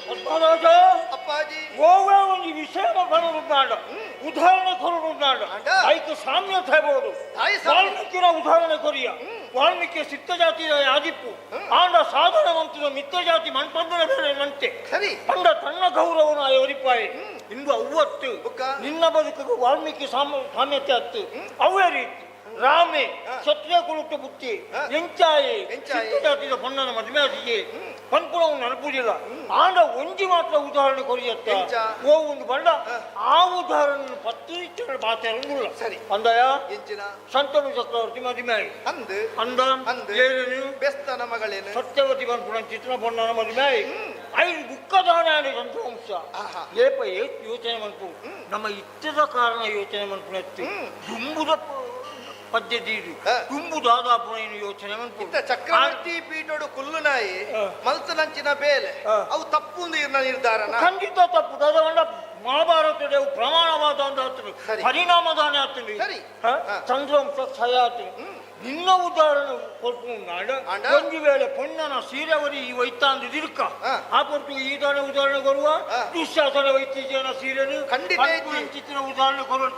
ಪದ್ಮರಾಜ ಅಪ್ಪಾಜಿ ಗೋವಾ ಒಂದು ವಿಷಯ ಬರೋದುಂಟಾಂಡ ಉದಾಹರಣೆ ಕೊರೋದುಂಟಾಂಡ ಐಕ ಸಾಮ್ಯತೆ ಬೋದು. ವಾಲ್ಮೀಕಿನ ಉದಾಹರಣೆ ಕೊರಿಯ ವಾಲ್ಮೀಕಿ ಸಿತ್ತ ಜಾತಿಯ ಯಾದಿಪ್ಪು ಆಂಡ ಸಾಧನ ಮಂತಿನ ಮಿತ್ರ ಜಾತಿ ಮಣ್ಪಂದನ ಬೇರೆ ನಂತೆ ಸರಿ ಪಂಡ ತನ್ನ ಗೌರವನ ಒರಿಪಾಯಿ ಇಂದು ಅವ್ವತ್ತು ನಿನ್ನ ಬದುಕಿಗೆ ವಾಲ್ಮೀಕಿ ಸಾಮ್ಯತೆ ಅತ್ತು ಅವೇ ರೀತಿ ರಾಮೆ ಕ್ಷತ್ರಿಯ ಕುಲಕ್ಕೆ ಬುತ್ತಿ ಎಂಚಾಯಿ ಸಿತ್ತ ಜಾತಿದ ಪೊಣ್ಣನ ಮದುವೆ ಆದಿಗೆ ಪನ್ಪುಣವು ನಡಪುದಿಲ್ಲ ಆಂಡ ಒಂಜಿ ಮಾತ್ರ ಉದಾಹರಣೆ ಕೊರಿಯತ್ತ ಓ ಒಂದು ಬಂಡ ಆ ಉದಾಹರಣೆ ಪತ್ತು ಇಚ್ಚರ ಮಾತಾಡಂಗಿಲ್ಲ ಸರಿ ಅಂದಯ ಎಂಚಿನ ಶಂತನು ಚಕ್ರವರ್ತಿ ಮದುವೆ ಅಂದು ಅಂದ ಅಂದು ಏನೇನು ಬೆಸ್ತನ ಮಗಳೇನು ಸತ್ಯವತಿ ಪನ್ಪುಣ ಚಿತ್ರ ಪೊಣ್ಣನ ಮದುವೆ ಐದು ಬುಕ್ಕದಾನ ಸಂತವಂಶ ಏಪ ಯೋಚನೆ ಮನ್ಪು ನಮ್ಮ ಇತ್ತದ ಕಾರಣ ಯೋಚನೆ ಮನ್ಪುಣ ದುಂಬುದ ಪದ್ಧತಿ ಇದು ದುಂಬುದಾದಾಪುಣ ಯೋಚನೆ ಮನ್ಪು ಇತ್ತ ಚಕ್ರವರ್ತಿ ಪೀಠೋಡು ಕುಲ್ಲುನಾಯಿ ಮಲ್ತನಂಚಿನ ಬೇಲೆ ಅವು ತಪ್ಪು ಇರ್ನ ನಿರ್ಧಾರನ ಖಂಡಿತ ತಪ್ಪು ದಾದ ಮಹಾಭಾರತದ ಪ್ರಮಾಣವಾದ ಅಂತ ಆಗ್ತದೆ ಪರಿಣಾಮದಾನ ಆಗ್ತದೆ ಸರಿ ಚಂದ್ರವಂಶ ಕ್ಷಯ ಆಗ್ತದೆ ನಿನ್ನ ಉದಾಹರಣೆ ಕೊಡ್ಕೊಂಡು ಒಂದು ವೇಳೆ ಪೊಣ್ಣನ ಸೀರೆವರಿ ಈ ವೈತಾಂದು ದಿರ್ಕ ಆ ಪೊರ್ತು ಈ ದಾನ ಉದಾಹರಣೆ ಕೊಡುವ ದುಶ್ಯಾಸನ ವೈತಿಜನ ಸೀರೆನು ಖಂಡಿತ ಚಿತ್ರ ಉದಾಹರಣೆ ಕೊಡುವ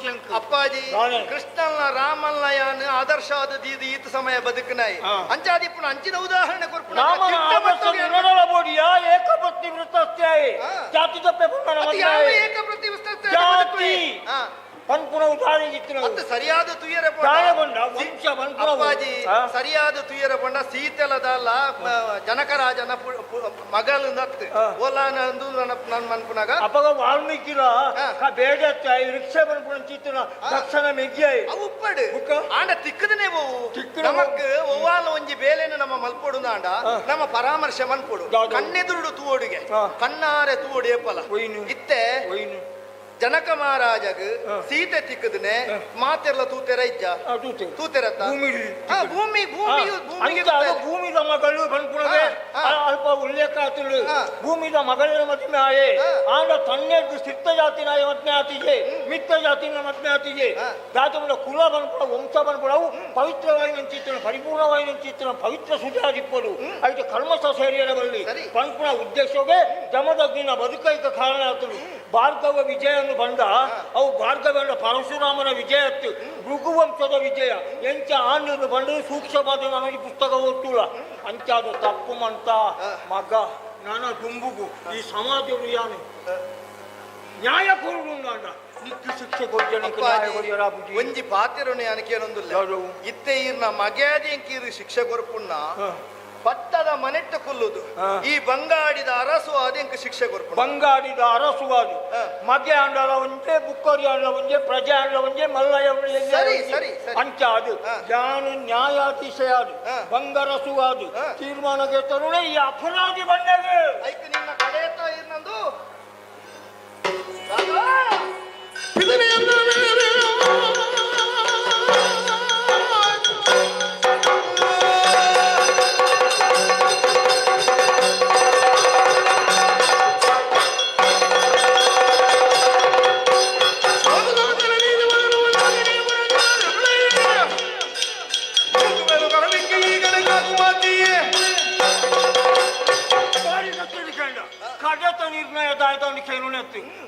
ಅಪ್ಪಾಜಿ ಕೃಷ್ಣನ ರಾಮನ್ನ ಯಾನ್ ಆದರ್ಶ ಆದ ದೀದಿ ಈತ ಸಮಯ ಬದುಕನಾಯಿ ಅಂಚಾದಿಪ್ಪುನ ಅಂಚಿನ ಉದಾಹರಣೆ ಕೊರ್ಪುನ ರಾಮನ ಆದರ್ಶ ನಿರಳ ಬೋಡಿಯ ಏಕಪತ್ನಿ ವೃತ್ತಸ್ಥ್ಯಾಯಿ ಜಾತಿ ತಪ್ಪೆ ಪೊಣ್ಣನ ಅದು ಯಾವ ಏಕಪತ್ನಿ ವೃತ್ತಸ್ಥ್ಯಾಯಿ ಜಾತಿ ಪನ್ಪುನ ಉದಾಹರಣೆ ಸರಿಯಾದ ತುಯರೆ ವಂಶ ಅಪ್ಪಾಜಿ ಸರಿಯಾದ ತುಯರೆ ಪಂಡ ಸೀತೆಲದಲ್ಲ ಜನಕರಾಜನ ಮಗಲು ನತ್ತು ಓಲಾನ ಅಂದು ನನ್ ಮನ್ಪುನಾಗ ಅಪಗ ವಾಲ್ಮೀಕಿಲ ಬೇಡ ರಿಕ್ಷೆ ಪನ್ಪುನ ಚಿತ್ತನ ದಕ್ಷಿಣ ಮೆಗ್ಗಿಯಾಯಿ ಅವು ಉಪ್ಪಡು ಆಂಡ ತಿಕ್ಕದನೆ ಹೋವು ನಮಕ್ ಒವ್ವಾಲ ಒಂಜಿ ಬೇಲೆನು ನಮ್ಮ ಮಲ್ಪೊಡು ನಾಂಡ ನಮ್ಮ ಪರಾಮರ್ಶೆ ಮನ್ಪೊಡು ಕಣ್ಣೆದುರುಡು ತೂವೊಡುಗೆ ಕಣ್ಣಾರೆ ತೂವೊಡು ಏಪಲ ಇತ್ತೆ ಜನಕ ಮಹಾರಾಜಗ್ ಸೀತೆ ತಿಕ್ಕದನೆ ಮಾತೆರ್ಲ ತೂತೆರ ಇಜ್ಜ ತೂತೆರತ್ತ ಭೂಮಿ ಭೂಮಿ ಭೂಮಿದ ಮಗಳು ಪನ್ಪುನವೇ ಅಲ್ಪ ಉಲ್ಲೇಖ ಆತುಲು ಭೂಮಿದ ಮಗಳಿನ ಮದ್ಮೆ ಆಯೆ ಆಂಡ ತನ್ನೆದ್ದು ಸಿತ್ತ ಜಾತಿನ ಮದ್ಮೆ ಆತಿಗೆ ಮಿತ್ತ ಜಾತಿನ ಮದ್ಮೆ ಆತಿಗೆ ಜಾತಿ ಕುಲ ಪನ್ಪುನ ವಂಶ ಪನ್ಪುನವು ಪವಿತ್ರವಾಗಿ ನಂಚಿತ್ತನ ಪರಿಪೂರ್ಣವಾಗಿ ನಂಚಿತ್ತನ ಪವಿತ್ರ ಸುಜಾದಿಪ್ಪದು ಐತೆ ಕರ್ಮಸ ಸೇರಿಯರ ಬಲ್ಲಿ ಪನ್ಪುನ ಉದ್ದೇಶಕ್ಕೆ ಜಮದಗ್ನಿನ ಬದುಕೈಕ ಕಾರಣ ಆತುಲು ಭಾರ್ಗವ ವಿಜಯವನ್ನು ಬಂದ ಅವು ಭಾರ್ಗವನ ಪರಶುರಾಮನ ವಿಜಯತ್ತು ಭೃಗುವಂಶದ ವಿಜಯ ಎಂಚ ಆಣ್ಣು ಬಂದು ಸೂಕ್ಷ್ಮವಾದ ನನಗೆ ಪುಸ್ತಕ ಓದ್ತುಳ ಅಂಚಾದ ತಪ್ಪು ಮಂತ ಮಗ ನಾನ ದುಂಬುಗು ಈ ಸಮಾಜರು ಯಾನು ನ್ಯಾಯ ಕೊರುಡು ನಿಕ್ಕು ಶಿಕ್ಷೆ ಕೊಡ್ಜನ ಒಂಜಿ ಪಾತಿರನು ಯಾನಕೇನೊಂದುಲ್ಲ ಇತ್ತೆ ಈರ್ನ ಮಗೇದಿ ಎಂಕೀರು ಶಿಕ್ಷೆ ಕೊರ್ಪುಣ್ಣ ಪಟ್ಟದ ಮನೆಟ್ಟ ಕುಲ್ಲುದು ಈ ಬಂಗಾಡಿದ ಅರಸು ಆದ ಶಿಕ್ಷೆ ಕೊರ್ಪು ಬಂಗಾಡಿದ ಅರಸು ಅದು ಮಗೆ ಆಂಡಲ ಒಂಜೆ ಬುಕ್ಕರಿ ಆಂಡಲ ಒಂಜೆ ಪ್ರಜೆ ಆಂಡಲ ಒಂಜೆ ಮಲ್ಲಯ್ಯ ಸರಿ ಸರಿ ಅಂಚ ಅದು ಜಾನು ನ್ಯಾಯಾಧೀಶ ಅದು ಬಂಗರಸು ಅದು ತೀರ್ಮಾನಕ್ಕೆ ತರುಣೆ ಈ ಅಪರಾಧಿ ಬಂದಾಗ ಐಕ್ ನಿನ್ನ ಕಡೆಯತ್ತ ಇರ್ನಂದು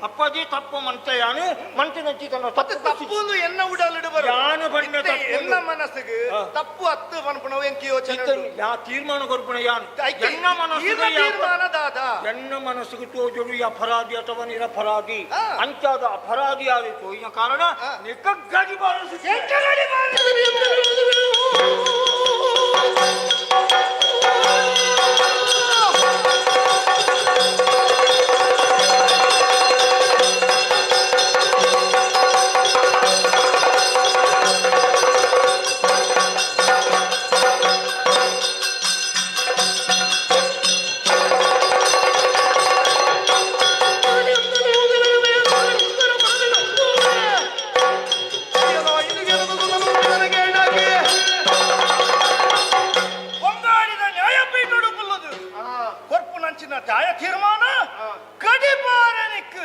ಅಪ್ಪಾಜಿ ತಪ್ಪು ಮಂತೆಯಾನು ಮಂತೆ ನಂಚಿತನ ತಪ್ಪು ಎನ್ನ ಉಡಲಿಡು ಬರ ಯಾನು ಬಣ್ಣ ಎನ್ನ ಮನಸ್ಸಿಗೆ ತಪ್ಪು ಹತ್ತು ಪನ್ಪುನವು ಎಂಕಿ ಯೋಚನೆ ಯಾ ತೀರ್ಮಾನ ಕೊರ್ಪುಣ ಯಾನು ಎನ್ನ ಮನಸ್ಸಿಗೆ ತೀರ್ಮಾನ ದಾದ ಎನ್ನ ಮನಸ್ಸಿಗೆ ತೋಜರು ಈ ಅಪರಾಧಿ ಅಥವಾ ನಿರಪರಾಧಿ ಅಂಚಾದ ಅಪರಾಧಿ ಆದ ತೋಯಿನ ಕಾರಣ ನಿಕ್ಕ ಗಡಿ ಬಾರಸು ತೀರ್ಮಾನ ಗಡಿಪಾರನಿಕ್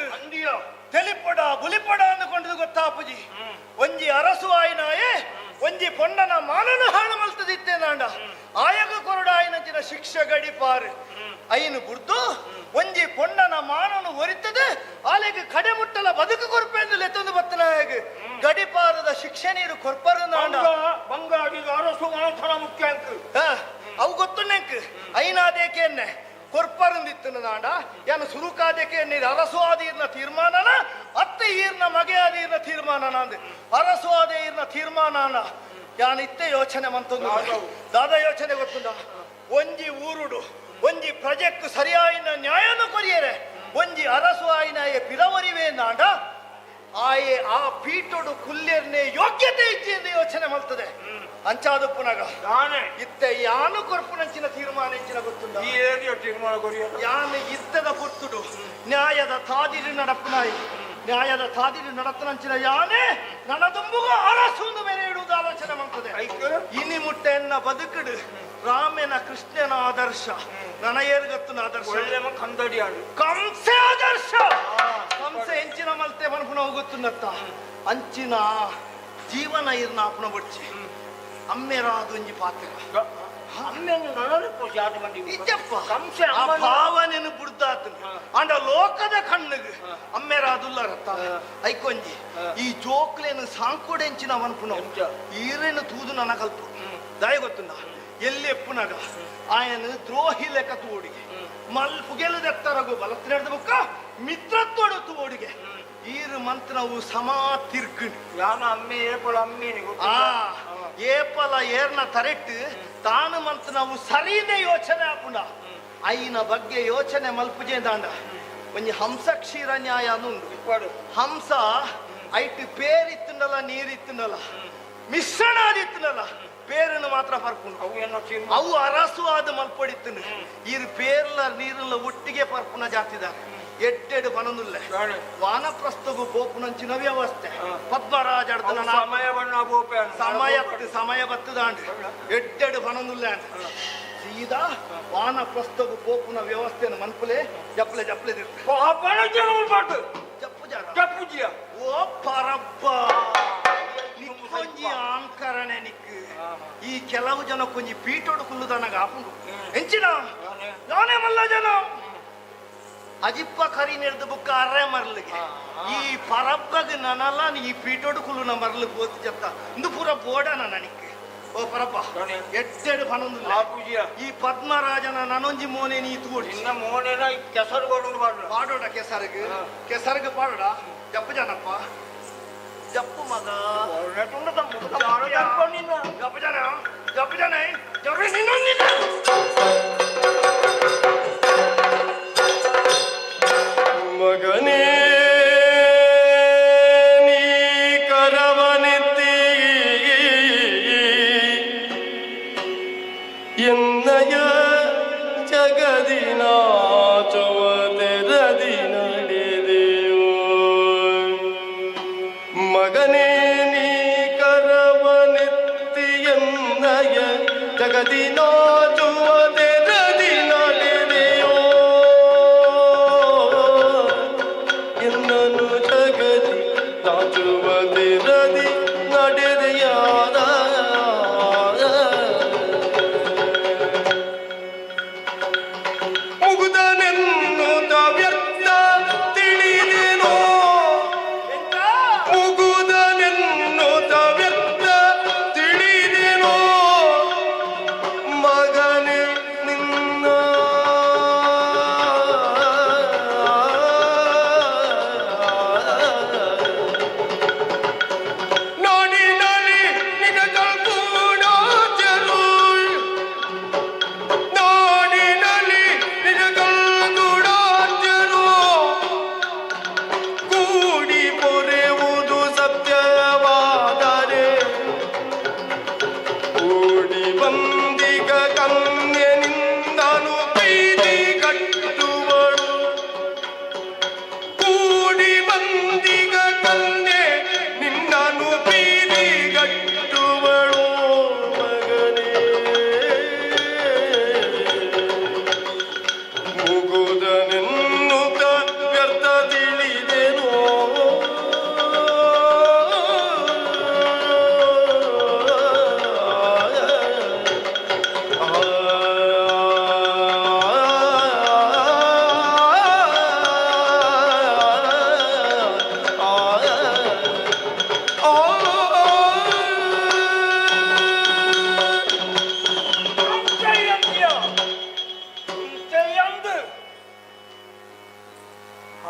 ತೆಲಿಪಡ ಬುಲಿಪಡ ಅಂದುಕೊಂಡದು ಗೊತ್ತಾಪುಜಿ ಒಂಜಿ ಅರಸು ಆಯ್ನಾಯೆ ಒಂಜಿ ಪೊಂಡನ ಮಾನನ ಹಾಳು ಮಲ್ತದಿತ್ತೆ ನಾಂಡ ಆಯಗ ಕೊರಡಾಯಿನಂಚಿನ ಶಿಕ್ಷೆ ಗಡಿಪಾರು ಐನು ಬುಡ್ದು ಒಂಜಿ ಪೊಂಡನ ಮಾನನು ಒರಿತದೆ ಆಲೆಗೆ ಕಡೆ ಮುಟ್ಟಲ ಬದುಕು ಕೊರ್ಪೆಂದು ಲೆತ್ತೊಂದು ಬತ್ತನಾಯಗ ಗಡಿಪಾರದ ಶಿಕ್ಷೆ ನೀರು ಕೊರ್ಪರು ನಾಂಡ ಬಂಗಾಡಿದ ಅರಸು ಮಾನಥನ ಮುಖ್ಯ ಅವು ಗೊತ್ತು ನೆಂಕ್ ಐನಾದೇಕೆ ಕೊರ್ಪರಂದಿತ್ತನ ನಾಂಡ ಯಾನು ಸುರುಕಾದೇಕೆ ನೀರು ಅರಸು ಆದೀರ್ನ ತೀರ್ಮಾನನ ಅತ್ತೆ ಈರ್ನ ಮಗೆ ಆದೀರ್ನ ತೀರ್ಮಾನನ ಅಂದೆ ಅರಸು ಆದ ಈರ್ನ ತೀರ್ಮಾನನ ಯಾನು ಇತ್ತೆ ಯೋಚನೆ ಮಂತೊಂದು ದಾದ ಯೋಚನೆ ಗೊತ್ತುಂಡ ಒಂಜಿ ಊರುಡು ಒಂಜಿ ಪ್ರಜೆಕ್ಕು ಸರಿಯಾಯಿನ ನ್ಯಾಯನು ಕೊರಿಯರೆ ಒಂಜಿ ಅರಸು ಆಯಿನಾಯೆ ಪಿರವರಿವೆ ನಾಂಡ ಆಯೆ ಆ ಪೀಠೋಡು ಕುಲ್ಯರ್ನೆ ಯೋಗ್ಯತೆ ಇಚ್ಛೆಯಿಂದ ಯೋಚನೆ ಮಾಡ್ತದೆ ಅಂಚಾದ ಪುನಗ ಇತ್ತೆ ಯಾನು ಕೊರ್ಪುನಂಚಿನ ತೀರ್ಮಾನ ಇಂಚಿನ ಗೊತ್ತುಂಡ ತೀರ್ಮಾನ ಯಾನು ಇತ್ತದ ಪೊರ್ತುಡು ನ್ಯಾಯದ ತಾದಿರು ನಡಪುನಾಯಿ ನ್ಯಾಯದ ತಾದಿರು ನಡತನಂಚಿನ ಯಾನೇ ನನದುಂಬುಗ ಅರಸುಂದು ಮೇಲೆ ಇಡುವುದು ಆಲೋಚನೆ ಮಾಡ್ತದೆ ಇನಿ ಮುಟ್ಟೆನ್ನ ಬದುಕುಡು ರಾಮನ ಕೃಷ್ಣನ ಆದರ್ಶ ನನಯೇರ್ಗತ್ತನ ಆದರ್ಶ ಕಂಸೆ ಆದರ್ಶ ಕಂಸೆ ಎಂಚಿನ ಮಲ್ತೆ ಮನ್ಪುನ ಹೋಗುತ್ತುನ್ನತ್ತ ಅಂಚಿನ ಜೀವನ ಇರ್ನ ಅಪುನ ಬಡ್ಚಿ ಅಮ್ಮೆರಾದೊಂಜಿ ಪಾತ್ರ ಇಜ್ಜಪ್ಪ ಆ ಭಾವನೆನು ಬುಡ್ದಾತನು ಅಂಡ ಲೋಕದ ಕಣ್ಣಿಗೆ ಅಮ್ಮೆರಾದುಲ್ಲರತ್ತ ಐಕೊಂಜಿ ಈ ಜೋಕ್ಲೇನು ಸಾಂಕೋಡೆಂಚಿನ ಮನ್ಪುನ ಈರೇನು ತೂದು ನನ್ನ ಕಲ್ಪು ದಾಯ ಗೊತ್ತುಂಡ ಎಲ್ಲಿ ಎಪ್ಪುನಗ ಆಯನ ದ್ರೋಹಿ ಲೆಕ್ಕ ತೂಡಿಗೆ ಮಲ್ ಪುಗೆಲದೆತ್ತರಗು ಬಲತ್ತಿನ ಬುಕ್ಕ ಮಿತ್ರತ್ವಡು ತೂಡಿಗೆ ಈರು ಮಂತ್ರವು ಸಮಾ ತಿರ್ಗಂಡು ಯಾನ ಅಮ್ಮೆ ಏಪಲ ಅಮ್ಮೇನಿ ಆ ಏಪಲ ಏರ್ನ ತರೆಟ್ಟು ತಾನು ಮಂತ್ರವು ಸರಿನೇ ಯೋಚನೆ ಆಪುಂಡ ಐನ ಬಗ್ಗೆ ಯೋಚನೆ ಮಲ್ಪುಜೆ ದಾಂಡ ಒಂಜಿ ಹಂಸ ಕ್ಷೀರ ನ್ಯಾಯ ಉಂಡು. ಹಂಸ ಐಟ್ ಪೇರಿತ್ತುಂಡಲ್ಲ ನೀರಿತ್ತುಂಡಲ್ಲ ಮಿಶ್ರಣ ಆದಿತ್ತುಂಡಲ್ಲ ಪೇರನ್ನು ಮಾತ್ರ ಪರ್ಪುಂಡು. ಅವು ಅರಸು ಆದ ಮಲ್ಪೊಡಿತ್ತುಂಡು. ಈರು ಪೇರ್ಲ ನೀರುಲ್ಲ ಒಟ್ಟಿಗೆ ಪರ್ಪುನ ಜಾತಿದ ಎಡ್ಡೆಡು ಪನೊಂದುಲ್ಲೆ ವಾನಪ್ರಸ್ಥಗೂ ಪೋಪುನಂಚಿನ ವ್ಯವಸ್ಥೆ ಪದ್ಮರಾಜ ಸಮಯ ಸಮಯ ಬತ್ತದಾಂಡು ಎಡ್ಡೆಡು ಪನೊಂದುಲ್ಲೆ ಸೀದಾ ವಾನಪ್ರಸ್ಥಗೂ ಪೋಪುನ ವ್ಯವಸ್ಥೆಯನ್ನು ಮನ್ಪುಲೆ ಜಪ್ಲೆ ಜಪ್ಲೆ ಜಪ್ಪು ಓ ಪರಬ್ಬ ನಿಕ್ಕೊಂಜಿ ಆಂಕರಣೆ ನಿಕ್ ಈ ಕೆಲವು ಜನ ಕೊಂಜಿ ಪೀಟೋಡು ಕುಲ್ಲುದನಗ ಆಪುಂಡು ಎಂಚಿನ ನಾನೇ ಮಲ್ಲ ಜನ ಅಜಿಪ್ಪ ಕರಿ ನೆಡ್ದು ಬುಕ್ಕ ಅರ್ರೆ ಮರ್ಲಿಗೆ ಈ ಪರಬ್ಬಗ ನನಲ್ಲ ಈ ಪೀಟೋಡು ಕುಲ್ಲುನ ಮರ್ಲು ಗೋತು ಜತ್ತ ಇಂದು ಪೂರ ಬೋಡನ ನನಕ್ಕೆ ಓ ಪರಬ್ಬ ಎಡ್ಡೆಡು ಪನೊಂದುಲ್ಲ ಈ ಪದ್ಮರಾಜನ ನನೊಂಜಿ ಮೋನೆ ನೀ ತೂಡಿ ನಿನ್ನ ಮೋನೆನ ಕೆಸರು ಪಾಡೋಡ ಕೆಸರ್ಗ್ ಕೆಸರ್ಗ್ ಪಾಡೋಡ ಜಪ್ಪು ಜನಪ್ಪ ಜಪ್ಪು ಮಗ ಜಪ್ಪು ಜನ ಜಪ್ಪು ಜನ ಜಪ್ಪು ನಿನ್ನೊಂದಿಲ್ಲ. ಮಗನೇ ನೀ ಕರವನೆತ್ತಿ ಎನ್ನಯ ಜಗದಿನ ಚೊವತೆರದಿ ನಡೆದೆಯೋ. ಮಗನೇ ನೀ ಕರವನೆತ್ತಿ ಎನ್ನಯ ಜಗದಿನ ಚೊವತೆರದಿ ನಡೆದೆಯೋ. ಎನ್ನನು ಜಗದಿ ನಾಚುವತೆರದಿ ನಡೆದೆಯಾದ. ಮುಗುದನೆನ್ನುತ ವ್ಯರ್ಥ ತಿಳಿದೆನೋ, ಮುಗುದನೆನ್ನುತ ವ್ಯರ್ಥ ತಿಳಿದೆನೋ ಮಗನೇ ನಿನ್ನ. ನಾಡಿನಲ್ಲಿ ನಿನ ಕಲ್ಪುಣಾಚರು, ನಾಡಿನಲ್ಲಿ ನಿನ ಕಲ್ಗುಣಾಚರು ಕೂಡಿ ಪೊರೆಯುವುದು ಸತ್ಯವಾದರೆ ಕೂಡಿ ಬಂದಿಗ ಕನ್ಯನಿಂದನು ಪ್ರೀತಿ ಕಟ್ಟುವಳು. ಕೂಡಿ ಬಂದಿಗ ಕನ್ಯೆ ನಿನ್ನನು ಪ್ರೀತಿ ಕಟ್ಟುವಳು ಮಗನೇ. ಮುಗುದನೆನ್ನುತ ವ್ಯರ್ಥ ತಿಳಿದೆನೋ.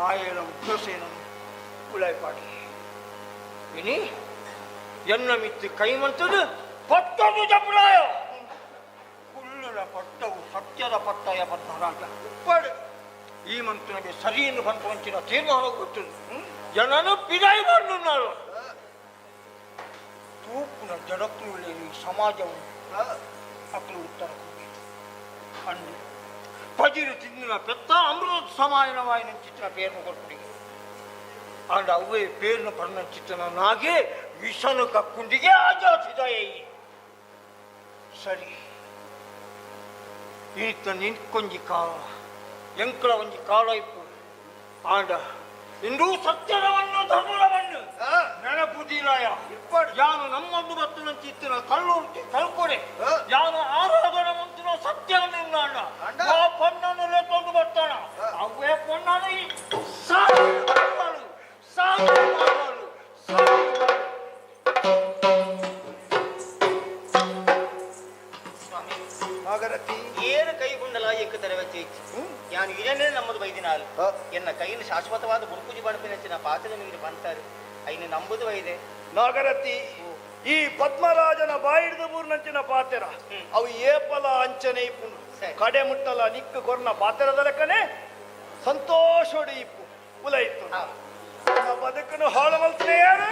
ಆಯನ ಉಗ್ರಸೇನನು ಉಳಾಯ್ಪಾಡಿ ಇನಿ ಎನ್ನ ಮಿತ್ತು ಕೈಮಂತದು ಪಟ್ಟದು ಜಪುಳಾಯ ಕುಲ್ಲುನ ಪಟ್ಟವು ಸತ್ಯದ ಪಟ್ಟಯ ಪದ್ಮರಾಜ ಉಪ್ಪಾಡು ಈ ಮಂತನಿಗೆ ಸರಿ ಎಂದು ಪಂಪಂಚಿನ ತೀರ್ಮಾನ ಗೊತ್ತು ಜನನು ಪಿದಾಯಿ ಬಂದುన్నారు ತೂಪುನ ಜಡಕ್ಕೂ ಈ ಸಮಾಜವು ಅಕ್ಕಲು ಉತ್ತರ ಅಂದು ಪಜಿರು ತಿಂದಿನ ಪೆತ್ತ ಅಮೃತ ಸಮಾಯನವಾಯಿನ ಚಿತ್ರ ಪೇರ್ನು ಕೊಡ್ಪುಡಿಗೆ ಅಂಡ್ ಅವೇ ಪೇರ್ನು ಪರ್ಣ ಚಿತ್ರನ ನಾಗೆ ವಿಷನು ಕಕ್ಕುಂಡಿಗೆ ಆಜಾತಿದಯೇ. ಸರಿ ಇನಿತ್ತ ನಿನ್ಕೊಂಜಿ ಕಾಲ ಎಂಕಳ ಒಂಜಿ ಕಾಲ ಇಪ್ಪು ಆಂಡ ಇಂದೂ ಸತ್ಯದವನ್ನು ಧರ್ಮದವನ್ನು ನೆನಪುದಿಲಾಯ ಯಾನು ನಮ್ಮನ್ನು ಬತ್ತನಂಚಿತ್ತಿನ ಕಲ್ಲುರ್ತಿ ಕಲ್ಕೊಡೆ ಯಾನು ಆರಾಧನೆ ಮಂತಿನ ಸತ್ಯವನ್ನು ಅಣ್ಣ ಆ ಪೊನ್ನನ್ನು ಲೇಕೊಂಡು ಬರ್ತಾನ ಅವೇ ಪೊನ್ನನು ಈ ಸಾವು ಸಾವು ಸಾವು. ಸ್ವಾಮಿ ನಾಗರತಿ ಏನು ಕೈಗುಂಡಲ ಎಂಕ ತೆರವಚ್ಚೆ ಯಾನು ಇರನೇ ನಮ್ಮದು ಬೈದಿನಾಲ್ ಎನ್ನ ಕೈಯನ್ನು ಶಾಶ್ವತವಾದ ಬುರುಕುಜಿ ಬಣಪಿನಂಚಿನ ಪಾತ್ರೆ ನೀರು ಬಂತಾರೆ ಐನು ನಂಬುದು ವೈದೆ ನಾಗರತಿ ಈ ಪದ್ಮರಾಜನ ಬಾಯಿಡ್ದು ಮೂರ್ನಂಚಿನ ಪಾತೆರ ಅವು ಏಪಲ ಅಂಚನೆ ಇಪ್ಪುಂಡು ಕಡೆ ಮುಟ್ಟಲ ನಿಕ್ಕು ಕೊರ್ನ ಪಾತೆರದ ಲೆಕ್ಕನೆ ಸಂತೋಷೋಡು ಇಪ್ಪು ಉಲೈತು ನನ್ನ ಬದುಕನ್ನು ಹಾಳು ಮಲ್ತನೆ ಯಾರು?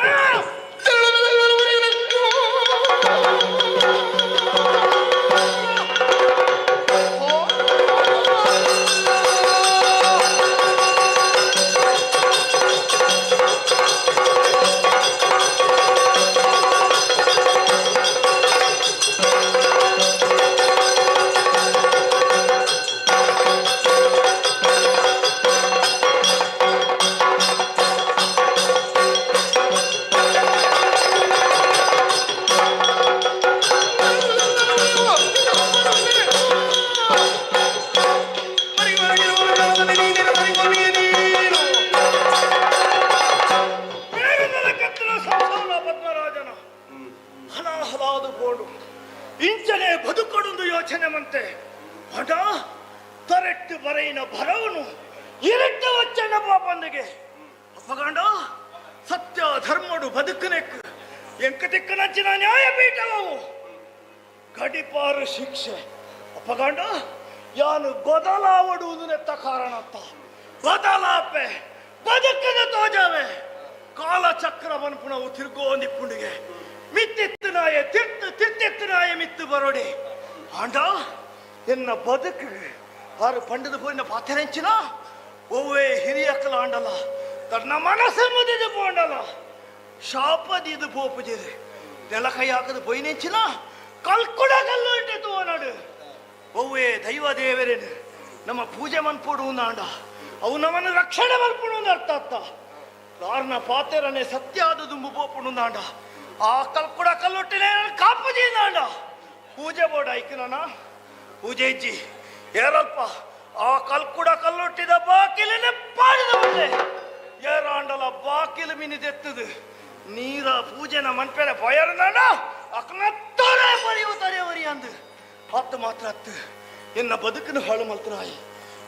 ಮೇಘದ ಸಂಸಾರ ಪದ್ಮರಾಜನ ಹಲಾಹಲಾದು ಬೋಡು ಇಂಚನೆ ಬದುಕೊಡೊಂದು ಯೋಚನೆ ಮಂತೆ ಹಣ ತರೆಟ್ಟು ಬರೆಯಿನ ಭರವನು ಇರಟ್ಟ ವಚ್ಚಣ್ಣ ಪಾಪಂದಿಗೆ ಅಪಗಂಡ ಸತ್ಯ ಧರ್ಮಡು ಬದುಕನೆಕ್ ಎಂಕ ತಿಕ್ಕನಂಚಿನ ನ್ಯಾಯಪೀಠವು ಗಡಿಪಾರು ಶಿಕ್ಷೆ ಅಪಗಂಡ ಯಾನು ಬದಲಾವಡುವುದು ನೆತ್ತ ಕಾರಣತ್ತ ಬದಲಾಪೆ ಬದುಕದ ತೋಜಾವೆ ಕಾಲಚಕ್ರ ಪನ್ಪುಣವು ತಿರ್ಗೋಂದಿಪ್ಪುಂಡಿಗೆ ಮಿತ್ತಿತ್ತು ನಾಯೆ ತಿರ್ತು ತಿರ್ತಿತ್ತು ನಾಯೆ ಮಿತ್ತು ಬರೋಡಿ ಆಂಡ ಎನ್ನ ಬದುಕು ಆರು ಪಂಡದ ಪೋಯಿನ ಪಾತೆರೆಂಚಿನ ಒವ್ವೇ ಹಿರಿಯಕ್ಕಲ ಆಂಡಲ ತನ್ನ ಮನಸ್ಸು ಮುದಿದು ಪೋಂಡಲ ಶಾಪದಿದು ಪೋಪುಜಿದೆ ನೆಲ ಕೈ ಹಾಕದು ಪೊಯ್ನೆಂಚಿನ ಕಲ್ಕುಡ ಕಲ್ಲು ಅಂಟೆ ತೋನಾಡು ಒವ್ವೇ ದೈವ ದೇವರೇನು ನಮ್ಮ ಪೂಜೆ ಮನ್ಪೋಡು ನಾಂಡ ಅವು ನಮ್ಮನ್ನು ರಕ್ಷಣೆ ಮನ್ಪುಡು ಅಂತ ಅರ್ಥ ಅತ್ತ ದಾರ್ನ ಪಾತೆರನೆ ಸತ್ಯ ಆದ ದುಂಬು ಪೋಪುಡು ನಾಂಡ ಆ ಕಲ್ಕುಡ ಕಲ್ಲೊಟ್ಟಿನೇ ಕಾಪುಜಿ ನಾಂಡ ಪೂಜೆ ಬೋಡ ಐಕು ನಾನ ಪೂಜೆ ಇಜ್ಜಿ ಏರಲ್ಪ ಆ ಕಲ್ಕುಡ ಕಲ್ಲೊಟ್ಟಿದ ಬಾಕಿಲನೆ ಪಾಡಿದ ಬಂದೆ ಏರಾಂಡಲ ಬಾಕಿಲು ಮಿನಿದೆತ್ತದು ನೀರ ಪೂಜೆನ ಮನ್ಪೆರೆ ಪೊಯರ್ನಾಂಡ ಅಕ್ನ ತೊರೆ ಬರಿಯು ತರೆ ಅಂದು ಹತ್ತು ಮಾತ್ರ ಹತ್ತು ಎನ್ನ ಬದುಕನ್ನು ಹಾಳು ಮಲ್ತನಾಯಿ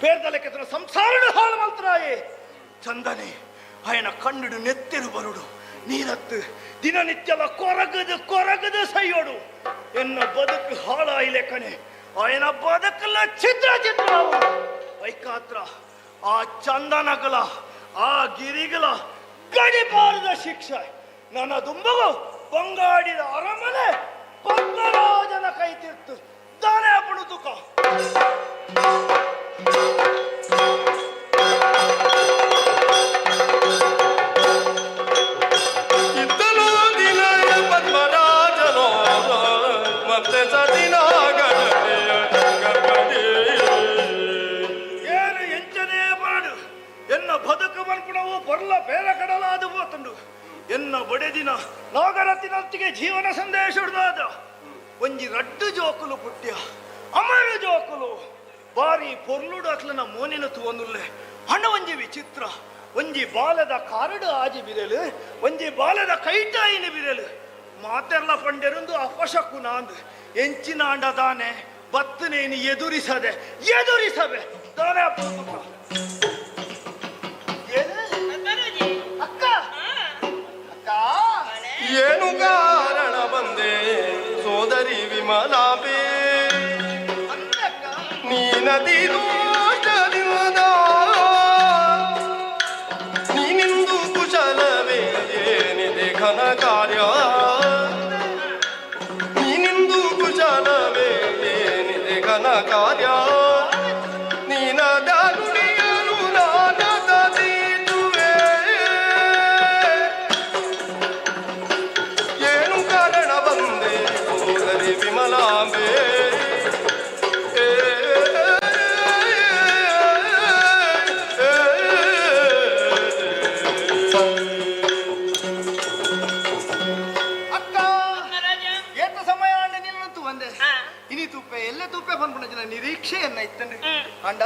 ಪೇರ್ದಲೆಕ್ಕೆತನ ಸಂಸಾರನು ಹಾಳು ಮಲ್ತನಾಯಿ ಚಂದನೆ ಆಯನ ಕಣ್ಣಿಡು ನೆತ್ತಿರು ಬರುಡು ನೀರತ್ತು ದಿನನಿತ್ಯಲ ಕೊರಗದು ಕೊರಗದು ಸೈಯೋಡು ಎನ್ನ ಬದುಕು ಹಾಳಾಯಿಲೆ ಕಣೆ ಆಯನ ಬದುಕಲ್ಲ ಚಿತ್ರ ಚಿತ್ರ ಐಕಾತ್ರ ಆ ಚಂದನಗಳ ಆ ಗಿರಿಗಳ ಗಡಿಪಾರದ ಶಿಕ್ಷೆ ನನ್ನ ದುಂಬಗು ಬಂಗಾಡಿದ ಅರಮನೆ ಪದ್ಮರಾಜನ ಕೈ ತಿರ್ತು ದಾನೆ ತುಕ ಇದ್ದನು ದಿನಯ ಪದ್ಮರಾಜನೋ ಮತ್ತೆ ಸದಿನ ಏನು ಎಂಚನೇ ಬರಡು ಎನ್ನ ಬದುಕು ಮನ್ಪುಣವು ಬೊರ್ಲ ಬೇರೆ ಕಡಲಾದು ಹೋತುಂಡು ಎನ್ನ ಬಡೆದಿನ ನಾಗರತಿನಂತಿಗೆ ಜೀವನ ಸಂದೇಶ ಹಿಡ್ದಾದ ಒಂಜಿ ರಡ್ಡು ಜೋಕುಲು ಪುಟ್ಯ ಅಮರ ಜೋಕುಲು ಬಾರಿ ಪೊರ್ಲುಡು ಅಕ್ಲನ ಮೋನಿನ ತೂವೊಂದುಲ್ಲೆ ಹಣ ಒಂಜಿ ವಿಚಿತ್ರ ಒಂಜಿ ಬಾಲದ ಕಾರಡು ಆಜಿ ಬಿರೆಲು ಒಂಜಿ ಬಾಲದ ಕೈಟಾಯಿನ ಬಿರೆಲು ಮಾತೆರ್ಲ ಪಂಡೆರೊಂದು ಅಪಶಕುನ ಅಂದು ಎಂಚಿನಾಂಡ ದಾನೆ ಬತ್ತನೇನು ಎದುರಿಸದೆ ಎದುರಿಸಬೆ ದಾನೆ ಅಪ್ಪ ಏನು? ಅಕ್ಕ ಅಕ್ಕ ಏನು ಕಾರಣ ಬಂದೆ ಸೋದರಿ ವಿಮಲಾಂಬೆ ನೀನದಿ ದೋಷದಿಂದ ನೀನಿಂದು ಕುಶಲವೇ ಏನಿದೆ ಘನ ಕಾರ್ಯ ನೀನಿಂದು ಕುಶಲವೇ ಏನಿದೆ ಘನ ಕಾರ್ಯ ನೀನದ ನುಡಿಯಲು ನಾನದೀತುವೆ ಏನು ಕಾರಣ ಬಂದೆ ಸೋದರಿ ವಿಮಲಾಂಬೆ ಏ, ಏ, ಅಕ್ಕ ಏತ ಸಮಯ ಅಂಡ ನಿನ್ನಂತೂ ಒಂದೆ ಇನಿ ತೂಪೆ ಎಲ್ಲೇ ತೂಪೆ ಬಂದ್ಬಿಡ ನಿರೀಕ್ಷೆಯನ್ನ ಇತ್ತಂಡು ಅಂಡ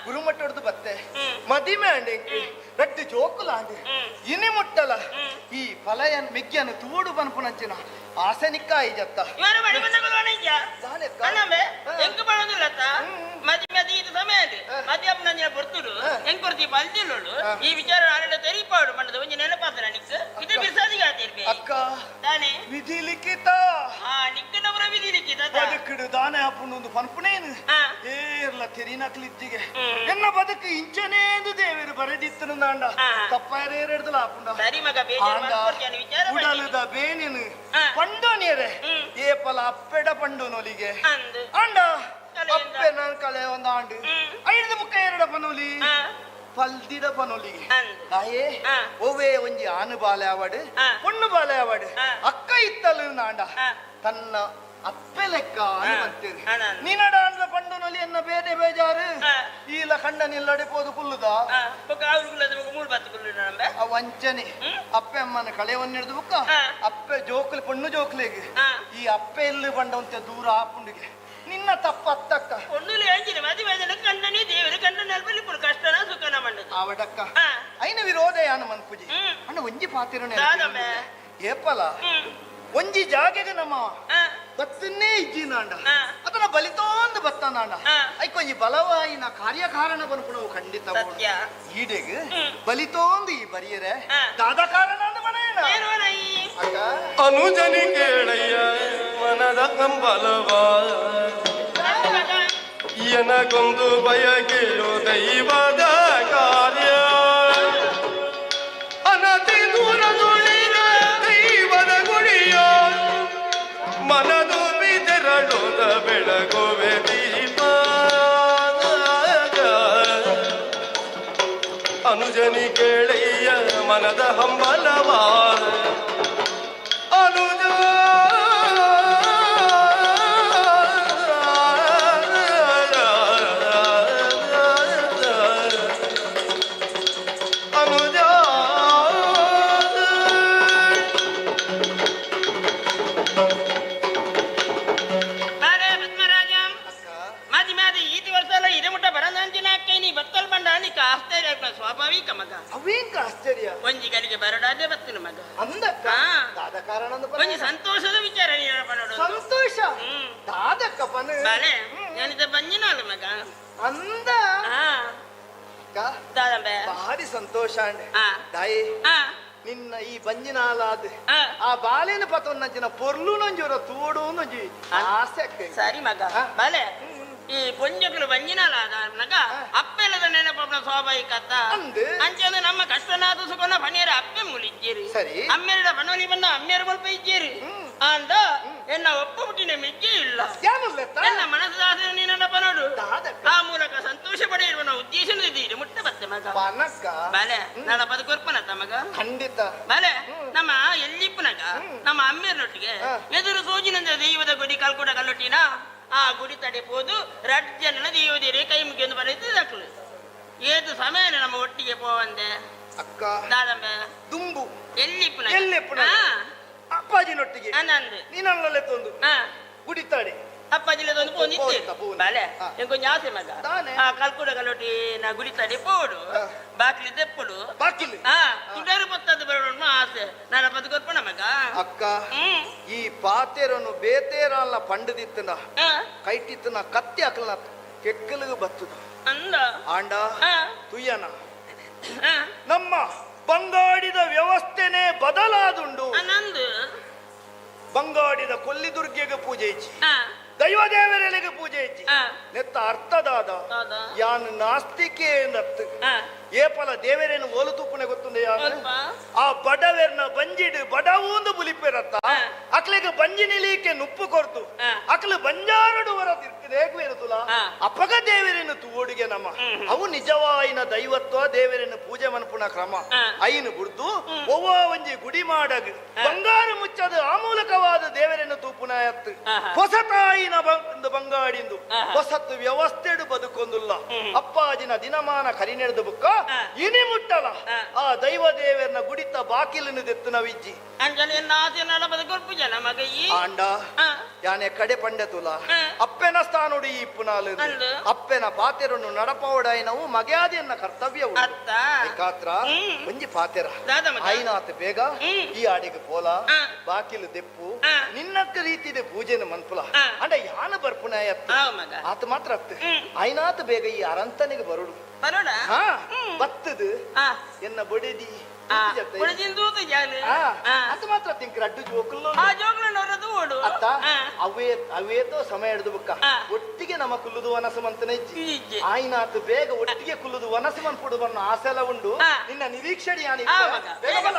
ಗುರುಮಟ್ಟೊಡ್ದು ಬತ್ತೆ ಮದಿಮೆ ಅಂಡೆ ರಡ್ಡು ಜೋಕುಲಾಂಡ್ ಇನಿ ಮುಟ್ಟಲ ಈ ಫಲಯನ್ ಮಿಗ್ಗಿಯನ್ನು ತೂಡು ಪನ್ಪುನಂಚಿನ ಆಸನಿಕ್ಕಾಯಿ ಜತ್ತ ಈ ವಿಚಾರ ತೆರಿಪಾಡು ಪಂಡದ ಒಂಜಿ ನೆನಪಾತನ ನಿಕ್ ಇದು ಬಿಸಾದಿಗಾತಿರ್ಬೆ ಅಕ್ಕ ತಾನೆ ವಿಧಿ ಲಿಖಿತ ನಿಕ್ಕನವರ ವಿಧಿ ಲಿಖಿತ ಬದುಕಿಡು ದಾನೆ ಅಪ್ಪುಂಡು ಪನ್ಪುನೇನು ಏರ್ಲ ತೆರಿನಕ್ಲಿಜ್ಜಿಗೆ ಎನ್ನ ಬದುಕು ಇಂಚನೇಂದು ದೇವರು ಬರೆದಿತ್ತನು ದಾಂಡ ತಪ್ಪಾಯರೇರೆಡ್ದಲ ಆಪುಂಡ ಸರಿ ಮಗ ಬೇಜಾರ್ ಮಾಡ್ಕೊಡ್ತೇನೆ ವಿಚಾರ ಉಡಲುದ ಬೇನಿನು ಪಂಡೋನಿಯರೆ ಏಪಲ ಅಪ್ಪೆಡ ಪಂಡೋನೊಲಿಗೆ ಅಂಡ ಅಪ್ಪೆ ನಾನು ಕಳೆ ಒಂದು ಆಂಡು ಐದು ಬುಕ್ಕ ಎರಡ ಪನೋಲಿ ಪಲ್ದಿಡ ಪನೊಲಿಗೆ ತಾಯೇ ಒವೇ ಒಂಜಿ ಆನು ಬಾಲೆ ಆವಡು ಪೊಣ್ಣು ಬಾಲೆ ಆವಡು ಅಕ್ಕ ಇತ್ತಲು ನಾಂಡ ತನ್ನ ಅಪ್ಪೆ ಲೆಕ್ಕ ಅಂತೀರಿ ನಿನ್ನಡ ಅಂದ್ರ ಪಂಡುನೊಲಿ ಎನ್ನ ಬೇರೆ ಬೇಜಾರು ಈಲ ಕಂಡ ನಿಲ್ಲಡೆ ಪೋದು ಕುಲ್ಲುದ ವಂಚನೆ ಅಪ್ಪೆ ಅಮ್ಮನ ಕಳೆವನ್ನ ಹಿಡಿದು ಬುಕ್ಕ ಅಪ್ಪೆ ಜೋಕ್ಲಿ ಪೊಣ್ಣು ಜೋಕ್ಲಿಗೆ ಈ ಅಪ್ಪೆ ಇಲ್ಲಿ ಬಂಡವಂತೆ ದೂರ ಆಪುಂಡಿಗೆ ನಿನ್ನ ತಪ್ಪ ಅತ್ತಕ್ಕ ಕಂಡನಿ ದೇವರು ಕಂಡನ ಕಷ್ಟನ ಸುಖನ ಮಂಡದು ಆವಡಕ್ಕ ಐನ ವಿರೋಧ ಯಾನು ಮನ್ಪುಜಿ ಅಣ್ಣ ಒಂಜಿ ಪಾತಿರನೆ ಏಪಲ ಒಂಜಿ ಜಾಗೆಗೆ ನಮ್ಮ ಬತ್ತನ್ನೇ ಇಜ್ಜಿನಾಂಡ ಅದನ್ನ ಬಲಿತೋಂದು ಬತ್ತನಾಂಡ ಐಕೊಂಜಿ ಬಲವಾಯಿನ ಕಾರ್ಯಕಾರಣ ಬನ್ಪುಣವು ಖಂಡಿತ ಈಡೆಗ್ ಬಲಿತೋಂದು ಈ ಬರಿಯರೆ ದಾದ ಕಾರಣ ಅಂದ ಮನೆಯನ ಅನುಜನಿ ಕೇಳಯ್ಯ ಮನದ ಕಂಬಲವ ಎನಗೊಂದು ಬಯಕೆಯೋ ದೈವದ ಕಾರ್ಯ ಅನತಿ ದೂರದುಳಿದ ದೈವದ ಗುಡಿಯ ಮನದು ಬಿದರಡೋದ ಬೆಳಗುವೆ ದೀಪ ಅನುಜನಿ ಕೇಳಯ್ಯ ಮನದ ಹಂಬಲವ ಅನುಜ ಅನುಜ ಪದ್ಮರಾಜ ಮಾದಿ ಮಾದಿ ಈತಿ ವರ್ಷ ಅಲ್ಲ ಇದೆ ಮುಟ್ಟ ಬರಂದಂಚಿನ ನೀ ಬತ್ತಲ್ ಬಂಡ ನೀ ಆಶ್ಚರ್ಯ ಸ್ವಾಭಾವಿಕ ಮಗ ಅವೇಂಕ ಆಶ್ಚರ್ಯ ಒಂಜಿ ಗಲಿಗೆ ಬರಡಾದೆ ಬತ್ತಿನ ಮಗ ಅಂದಕ್ಕ ದಾದ ಕಾರಣ ಒಂಜಿ ಸಂತೋಷದ ವಿಚಾರ ನೀನು ಸಂತೋಷ ದಾದಕ್ಕ ಪನ ಬಾಲೆ ನಾನಿದ ಬಂಜಿನಾಳು ಮಗ ಅಂದ ದಾದಂಬೆ ಭಾರಿ ಸಂತೋಷ ಅಂಡೆ ದಾಯಿ ನಿನ್ನ ಈ ಬಂಜಿನಾಲಾದ ಆ ಬಾಲೆನ ಪತೊನ್ನಂಚಿನ ಪೊರ್ಲು ನಂಜೂರ ತೋಡು ನಂಜಿ ಆಸೆ ಸರಿ ಮಗ ಬಾಲೆ ಈ ಪೊಂಜಕಲು ಬಂಜಿನಾಲಾದ ಮಗ ಅಪ್ಪೆಲ್ಲದ ನೆನಪನ ಸ್ವಾಭಾವಿಕ ಅಂಚೆ ನಮ್ಮ ಕಷ್ಟನಾದ ಸುಖನ ಪಣಿಯರ ಅಪ್ಪೆ ಮುಲಿಜ್ಜೇರಿ ಸರಿ ಅಮ್ಮೇರ ಬನೋಲಿ ಬಂದ ಅಮ್ಮೇರ ಮುಲ್ಪ ಇಜ್ಜೇರಿ ಅಂದ ಎನ್ನ ಒಪ್ಪ ಹುಟ್ಟಿನ ಮೆಜ್ಜೆ ಇಲ್ಲ ಎನ್ನ ಮನಸ್ಸಾದ ನಿನ್ನ ಪನೋಡು ಆ ಮೂಲಕ ಸಂತೋಷ ಪಡೆಯಿರುವ ಉದ್ದೇಶ ಇದ್ದೀರಿ ಮುಟ್ಟ ಬತ್ತೆ ಮಗ ಬಾಲೆ ನನ್ನ ಬದುಕೊರ್ಪನ ಮಗ ಖಂಡಿತ ಬಾಲೆ ನಮ್ಮ ಎಲ್ಲಿಪ್ಪನಗ ನಮ್ಮ ಅಮ್ಮೇರನೊಟ್ಟಿಗೆ ಎದುರು ಸೋಜಿನಂದ ದೈವದ ಗುಡಿ ಕಲ್ಕುಡ ಕಲ್ಲೊಟ್ಟಿನ ಆ ಗುಡಿ ತಡೆಬೋದು ರಡ್ಜನ ದೈವದೇರಿ ಕೈ ಮುಗಿಯೊಂದು ಬರೆದು ದಕ್ಕಲು ಏದು ಸಮಯ ನಮ್ಮ ಒಟ್ಟಿಗೆ ಪೋವಂದೆ ಅಕ್ಕ ದಾದಂಬೆ ದುಂಬು ಎಲ್ಲಿಪ್ಪನ ಎಲ್ಲಿಪ್ಪನ ಅಪ್ಪಾಜಿನೊಟ್ಟಿಗೆ ನಂದು ನೀನಲ್ಲೇ ತಂದು ಗುಡಿತಾಡೆ ಅಪ್ಪಾಜಿಲೆ ತಂದು ಪೋಂದಿತ್ತು ಬಾಲೆ ಎಂಕೊಂಚ ಆಸೆ ಮಗ ಆ ಕಲ್ಕುಡ ಕಲ್ಲೊಟ್ಟಿ ನಾ ಗುಡಿತಾಡೆ ಪೋಡು ಬಾಕಿಲಿ ದೆಪ್ಪಡು ಬಾಕಿಲಿ ತುಡರು ಪತ್ತದ್ದು ಬರೋಣ ಆಸೆ ನಾನು ಬದುಕೊರ್ಪಣ ಮಗ ಅಕ್ಕ ಈ ಪಾತೇರನು ಬೇತೇರಲ್ಲ ಪಂಡದಿತ್ತನ ಕೈಟಿತ್ತನ ಕತ್ತಿ ಅಕಲ್ನ ಕೆಕ್ಕಲಿಗೆ ಬತ್ತದ ಅಂದ ಆಂಡ ತುಯ್ಯನ ನಮ್ಮ ಬಂಗಾಡಿದ ವ್ಯವಸ್ಥೆನೇ ಬದಲಾದುಂಡು ಬಂಗಾಡಿದ ಕೊಲ್ಲಿದುರ್ಗೆಗೆ ಪೂಜೆ ಇಚ್ಚಿ ದೈವದೇವರೆಲೆಗೆ ಪೂಜೆ ಇಚ್ಚಿ ನೆತ್ತ ಅರ್ಥದಾದ ಯಾನ್ ನಾಸ್ತಿಕೆ ಎಂದತ್ತು ಏಪಲ ದೇವರೇನು ಓಲು ತೂಪುನೆ ಗೊತ್ತುಂಡೆ ಯಾನು ಆ ಬಡವೆರ್ನ ಬಂಜಿಡು ಬಡವೂಂದು ಬುಲಿಪೆರತ್ತ ಅಕ್ಲಿಗೆ ಬಂಜಿ ನಿಲೀಕೆ ನುಪ್ಪು ಕೊರ್ತು ಅಕ್ಲು ಬಂಜಾರಡು ವರ ರೇಗುವೆರುತುಲ ಅಪಗ ದೇವರೇನು ತೂವೋಡಿಗೆ ನಮ್ಮ ಅವು ನಿಜವಾಯಿನ ದೈವತ್ವ ದೇವರೇನು ಪೂಜೆ ಮನ್ಪುನ ಕ್ರಮ ಐನು ಬುಡ್ದು ಒವ್ವ ಒಂಜಿ ಗುಡಿ ಮಾಡಗ್ ಬಂಗಾರ ಮುಚ್ಚದ ಆ ಮೂಲಕವಾದ ದೇವರೇನು ತೂಪುನ ಎತ್ತು ಹೊಸತಾಯಿನ ಬಂಗಾಡಿಂದು ಹೊಸತ್ತು ವ್ಯವಸ್ಥೆಡು ಬದುಕೊಂದುಲ್ಲ ಅಪ್ಪಾಜಿನ ದಿನಮಾನ ಕರಿನೆಡೆದು ಬುಕ್ಕ ಇನಿ ಮುಟ್ಟಲ ಆ ದೈವ ದೇವರನ್ನ ಗುಡಿತ ಬಾಕಿಲನ್ನು ದೆತ್ತು ನವಿಜ್ಜಿ ಆಂಡ ಯಾನೆ ಕಡೆ ಪಂಡೆ ತುಲ ಅಪ್ಪೆನ ಸ್ಥಾನೋಡು ಈ ಪುನ ಇಪ್ಪುನಾಲು ಅಪ್ಪೆನ ಪಾತೆರನ್ನು ನಡಪಾವಡಾಯಿನವು ಮಗೆಯಾದಿಯನ್ನ ಕರ್ತವ್ಯವು ಕಾತ್ರ ಒಂಜಿ ಪಾತೆರ ಆಯ್ನಾತ್ ಬೇಗ ಈ ಆಡಿಗೆ ಪೋಲ ಬಾಕಿಲು ದೆಪ್ಪು ನಿನ್ನಕ್ಕ ರೀತಿದ ಪೂಜೆನ ಮನ್ಪುಲ ಅಂಡ ಯಾನ ಬರ್ಪುನಾಯತ್ತ ಆತ ಮಾತ್ರ ಅತ್ತ ಆಯ್ನಾತ್ ಬೇಗ ಈ ಅರಂತನಿಗೆ ಬರುಡು ಬತ್ತದು ಎನ್ನ ಬಡಿದಿ ಅದು ಮಾತ್ರ ತಿಂಕ್ ರಡ್ಡು ಜೋಕುಲು ಅತ್ತ ಅವೇ ಅವೇತೋ ಸಮಯ ಹಿಡಿದು ಬುಕ್ಕ ಒಟ್ಟಿಗೆ ನಮ್ಮ ಕುಲ್ಲುದು ವನಸು ಮಂತನ ಇಜ್ಜಿ ಆಯ್ನಾತ್ ಬೇಗ ಒಟ್ಟಿಗೆ ಕುಲ್ಲುದು ವನಸು ಮನ್ಪುಡು ಬನ್ನ ಆಸೆಲ ಉಂಡು ನಿನ್ನ ನಿರೀಕ್ಷೆ ಬೇಗ ಬಲ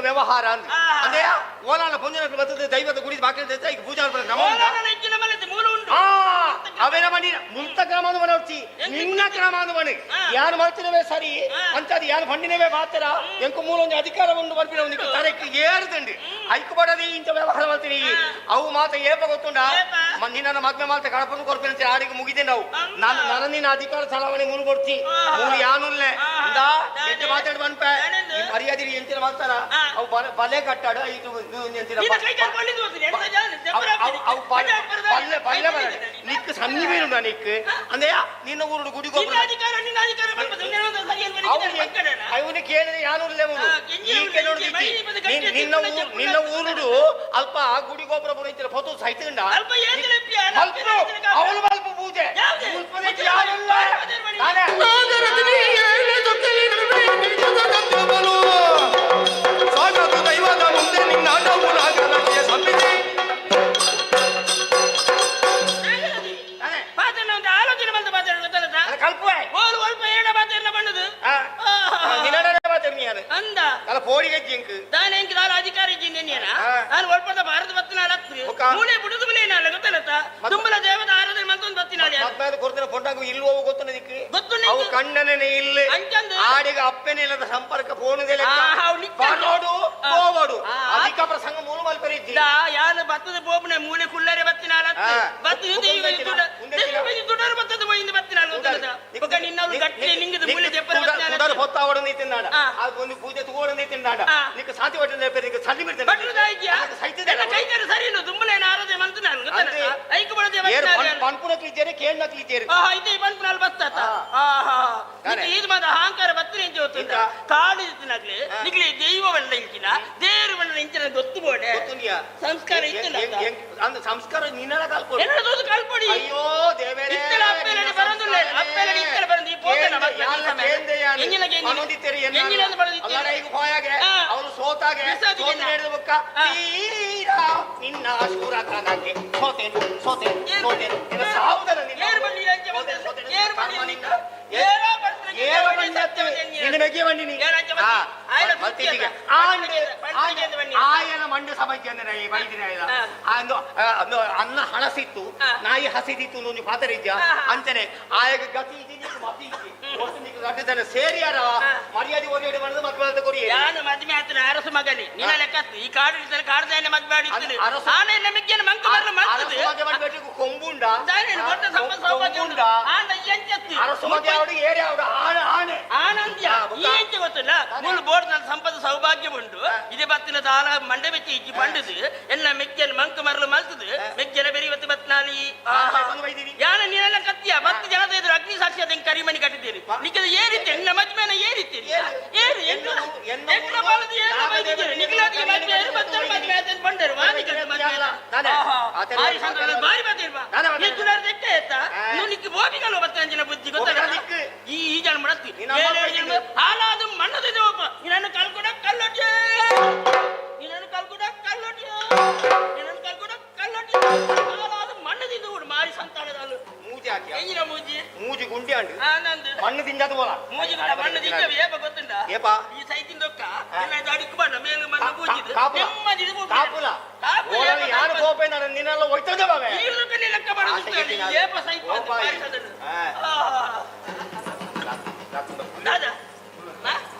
ವ್ಯವಹಾರ ಅಂದ್ರೆ ಓಲಾನ ಪೊಂಜನ ಬರ್ತದೆ ದೈವದ ಗುಡಿ ಬಾಕಿ ಈಗ ಪೂಜಾ ಅವೇನ ಮಣಿ ಮುಂತ ಕ್ರಮ ಮನೋರ್ಚಿ ನಿನ್ನ ಕ್ರಮ ಮಣಿ ಯಾರು ಮಾಡ್ತಿನವೇ ಸರಿ ಅಂತ ಅದು ಯಾರು ಪಂಡಿನವೇ ಬಾತರ ಎಂಕು ಮೂಲ ಒಂದು ಅಧಿಕಾರ ಉಂಡು ಬರ್ಪಿನ ಒಂದು ತರಕ್ಕೆ ಏರ್ದಂಡಿ ಐಕು ಬಡದಿ ಇಂಥ ವ್ಯವಹಾರ ಮಾಡ್ತೀನಿ ಅವು ಮಾತ ಏಪ ಗೊತ್ತುಂಡ ನಿನ್ನ ಮದ್ವೆ ಮಾತ ಕಳಪನ್ನು ಕೊಡ್ತೀನಿ ಅಂತ ಆಡಿಗೆ ಮುಗಿದೆ ನಾವು ನಾನು ನನ್ನ ನಿನ್ನ ಅಧಿಕಾರ ಚಲಾವಣೆ ಮೂರು ಕೊಡ್ತಿ ಮೂರು ಯಾನುಲ್ಲೆ ಇಂದಾ ಎಂತ ಮಾತಾಡಿ ಬಂದ್ಪ ಮರ್ಯಾದೆ ಎಂತಿನ ಮಾಡ್ತಾರ ಅವು ಬಲೆ ಕಟ್ಟಾಡು ಇದು ಎಂತಿನ ಅವು ಬಲ್ಲೆ ಬಲ್ಲೆ ಬರ ನಿಕ್ ಸನ್ನಿವೇನು ನಿಕ್ ಅಂದ್ರೆ ನಿನ್ನ ಊರು ಗುಡಿ ಗೊಬ್ಬರ ಅವನು ಕೇಳಿದ್ರೆ ಯಾನುಲ್ಲೆ ಈಕೆ ನೋಡುದು ನಿನ್ನ ನಿನ್ನ ಊರುಡು ಅಲ್ಪ ಗುಡಿ ಗೊಬ್ಬರ ಬರುತ್ತೆ ಫೋಟೋ ಸಹಿತ ಅವಳು ಅಲ್ಪ ಪೂಜೆ ದೈವದ ಮುಂದೆ ನಿನ್ನ ಆಲೋಚನೆ ಬಂದ ಅಂದ ಅಧಿಕಾರ ನಾನು ಒಳ್ಪದ ಭಾರತ ಬತ್ತಿನಾಳ ಮೂಲೆ ಬಿಡುದು ನಾಳೆ ಗೊತ್ತಲ್ಲ ತುಂಬಲ ದೇವದ ಆರಾಧನೆ ಮಂತೊಂದು ಬತ್ತಿನಾಳೆ ಕೊಡ್ತೇನೆ ಪೊಂಡಾಗು ಇಲ್ವೋ ಗೊತ್ತು ಗೊತ್ತು ಅವು ಕಣ್ಣನೇ ಇಲ್ಲ ಆಡಿಗ ಅಪ್ಪನೇ ಇಲ್ಲದ ಸಂಪರ್ಕ ಫೋನುದೇ ಬರೋಡು ಹೋಗೋಡು ಅಧಿಕ ಪ್ರಸಂಗ ಮೂಲ ಮಲ್ಪರಿದ್ದಿ ಯಾರು ಬತ್ತದ ಬೋಬನೆ ಮೂಲೆ ಕುಳ್ಳರೆ ಬತ್ತಿನಾಳ ಬತ್ತು ದುಡರು ಬತ್ತದ ಹೋಯಿಂದ ಬತ್ತಿನಾಳ ಗೊತ್ತಲ್ಲ ನಿನ್ನವರು ಗಟ್ಟಿ ನಿಂಗದ ಮೂಲೆ ಜೆಪ್ಪರ ಬತ್ತಿನಾಳ ಕುಡರು ಹೊತ್ತಾವಡು ನೀ ತಿನ್ನಾಡ ಒಂದು ಪೂಜೆ ತಗೋಡು ನೀ ತಿನ್ನಾಡ ನಿಕ್ಕ ಸಾತಿ ಒಟ್ಟೆ ನಿಕ್ಕ ಸಲ್ಲಿ ಬಿಡ್ತೇನೆ ಕೈಗಾರ ಸರಿ ದುಂಬಲೇನ ಆರಾಧನೆ ಮಂತನಾಳು ಗೊತ್ತಲ್ಲ ಐಕು ಬಡದೆ ಪನ್ಪುನಕ್ಲಿ ಇದ್ದೇನೆ ಕೇಳ್ನಕ್ಲಿ ಇದ್ದೇನೆ ಇದು ಪನ್ಪುನಾಲ್ ಬತ್ತಾತ ಆಹಾ ಇದು ಮಾತ್ರ ಅಹಂಕಾರ ಬತ್ತನೆ ಇಂಚ ಗೊತ್ತುಂಟ ಕಾಡು ಇತ್ತಿನಾಗ್ಲಿ ನಿಗ್ಲಿ ದೈವವಲ್ಲ ಇಂಚಿನ ದೇವರವಲ್ಲ ಇಂಚಿನ ಗೊತ್ತು ಬೋಡೆ ಸಂಸ್ಕಾರ ಇತ್ತಿಲ್ಲ ಅಂದ್ರೆ ಸಂಸ್ಕಾರ ನಿನ್ನಲ ಕಲ್ಪೊಡಿ ಎನ್ನಡ ದೋದು ಕಲ್ಪೊಡಿ ಅಯ್ಯೋ ದೇವರೇ ಇತ್ತಲ ಅಪ್ಪೆಲಡೆ ಬರಂದುಲ್ಲ ಅಪ್ಪೆಲಡೆ ಇತ್ತಲ ಬರಂದು ಈ ಪೋತನ ಕೇಂದೆಯ ಅವನು ಸೋತಾಗೆ ಬೊಕ್ಕ ನಿನ್ನ ಶೂರತನಕ್ಕೆ ಸೋತೇನು ಸೋತೇನು ಸೋತೇನು ನಿನ್ನ ಸಾವುದನ ನಿನ್ನ ಆಯನ ಮಂಡು ಸಮಸ್ಯೆ ಅನ್ನ ಹಣಸಿತ್ತು ನಾಯಿ ಹಸಿದಿತ್ತು ಒಂದು ಪಾತರಿದ್ಯ ಅಂಚನೆ ಆಯಗ ಗತಿ ಮತಿ ಸೇರಿಯಾರ ಮರ್ಯಾದೆ ಒರಿಯಡೆ ಬಂದು ಮಕ್ಕಳ ಕೊರಿ ಯಾನು ಮದ್ವೆ ಆತನ ಅರಸು ಮಗನೇ ನಿನ್ನ ಲೆಕ್ಕ ಈ ಕಾಡು ಇರ್ತಾರೆ ಕಾಡ್ದಾನೆ ಮದ್ವೆ ಆಡಿತ್ತು ಆನೆ ನಮಗೆ ಮಂಕ ಬರಲು ಮಾಡ್ತದೆ ಕೊಂಬುಂಡ ಅರಸು ಮಗ ಏರಿ ಅವಡು ಆನೆ ಆನೆ ಆನಂದ್ಯ ಈ ಎಂಚ ಗೊತ್ತಿಲ್ಲ ಮೂಲು ಬೋರ್ಡ್ ನನ್ನ ಸಂಪದ ಸೌಭಾಗ್ಯ ಉಂಟು ಇದೇ ಬತ್ತಿನ ದಾಲ ಮಂಡೆ ಬೆಚ್ಚಿ ಇಜ್ಜಿ ಪಂಡದು ಎಲ್ಲ ಮೆಗ್ಗೆನ ಮಂಕ ಮರಲು ಮಲ್ತದು ಮೆಗ್ಗೆನ ಬೆರಿವತ್ತು ಬತ್ನಾಲಿ ಯಾನ ನೀನೆಲ್ಲ ಕತ್ತಿಯ ಬತ್ತು ಜನದ ಎದುರು ಅಗ್ನಿ ಸಾಕ್ಷಿ ಅದನ್ನು ಕರಿಮಣಿ ಕಟ್ಟಿದ್ದೀರಿ ನಿಕ್ಕದ ಏರಿತ್ತೆ ನಿನ್ನ ಮಜ್ಮೇನ ಏರಿತ್ತೀರಿ ಏರು ಎನ್ನ ಬಾಲದ ಏರು ಬೈದಿದ್ದೀರಿ ನಿಖಲಾದಿಗೆ ಮದ್ವೆ ಏರು ಬತ್ತರ ಮದ್ವೆ ಆಯ್ತು ಬಂದರು ವಾದಿ ಕಟ್ಟ ಮದ್ವೆ ಬಾರಿ ಬತ್ತಿರ್ಬಾ ನಿಕ್ಕುಲಾರ ದೆಕ್ಕ ಎತ್ತ ನೀವು ನಿಕ್ಕ ಬೋಬಿಗಲ್ವ ಬತ್ತಂಜಿನ ಬುದ್ಧಿ ಗೊತ್ತಲ್ಲ ಈ ಈ ಜನ ಮಾಡತ್ತಿ ಹಾಲಾದ ಮಣ್ಣದಿದೆ ಒಬ್ಬ ನಿನ್ನನ್ನು ಕಲ್ಕುಡ ಕಲ್ಲೊಟ್ಟಿ ನಿನ್ನನ್ನು ಕಲ್ಕುಡ ಕಲ್ಲೊಟ್ಟಿ ನಿನ್ನನ್ನು ಕಲ್ಕುಡ ಕಲ್ಲೊಟ್ಟಿ ಹಾಲಾದ ಮಣ್ಣದಿದ್ದು ಮಾರಿ ಸಂತಾನದಲ್ಲು ಮೂಜಿ ಹಾಕಿ ಎಂಜಿನ ಮೂಜಿ ಮೂಜಿ ಗುಂಡಿ ಅಂಡು ಆನಂದ್ ಮಣ್ಣು ತಿಂದದು ಬೋಲ ಮೂಜಿ ಗುಂಡ ಮಣ್ಣು ತಿಂದವು ಏಪ ಗೊತ್ತುಂಡ ಏಪ ಈ ಸೈತಿನ ದೊಕ್ಕ ನಿನ್ನ ಅಡಿಕ್ಕು ಬಣ್ಣ ಮೇಲು ಮಣ್ಣು ಪೂಜಿದು ನೆಮ್ಮದಿ ಕಾಪುಲ ಯಾರು ಕೋಪ ನಿನ್ನೆಲ್ಲ ಒಯ್ತದೆ ಬಾವೆ ಈ ಲೆಕ್ಕ ಮಾಡೋದು ಏಪ ಸೈತ್ ದಾದಾ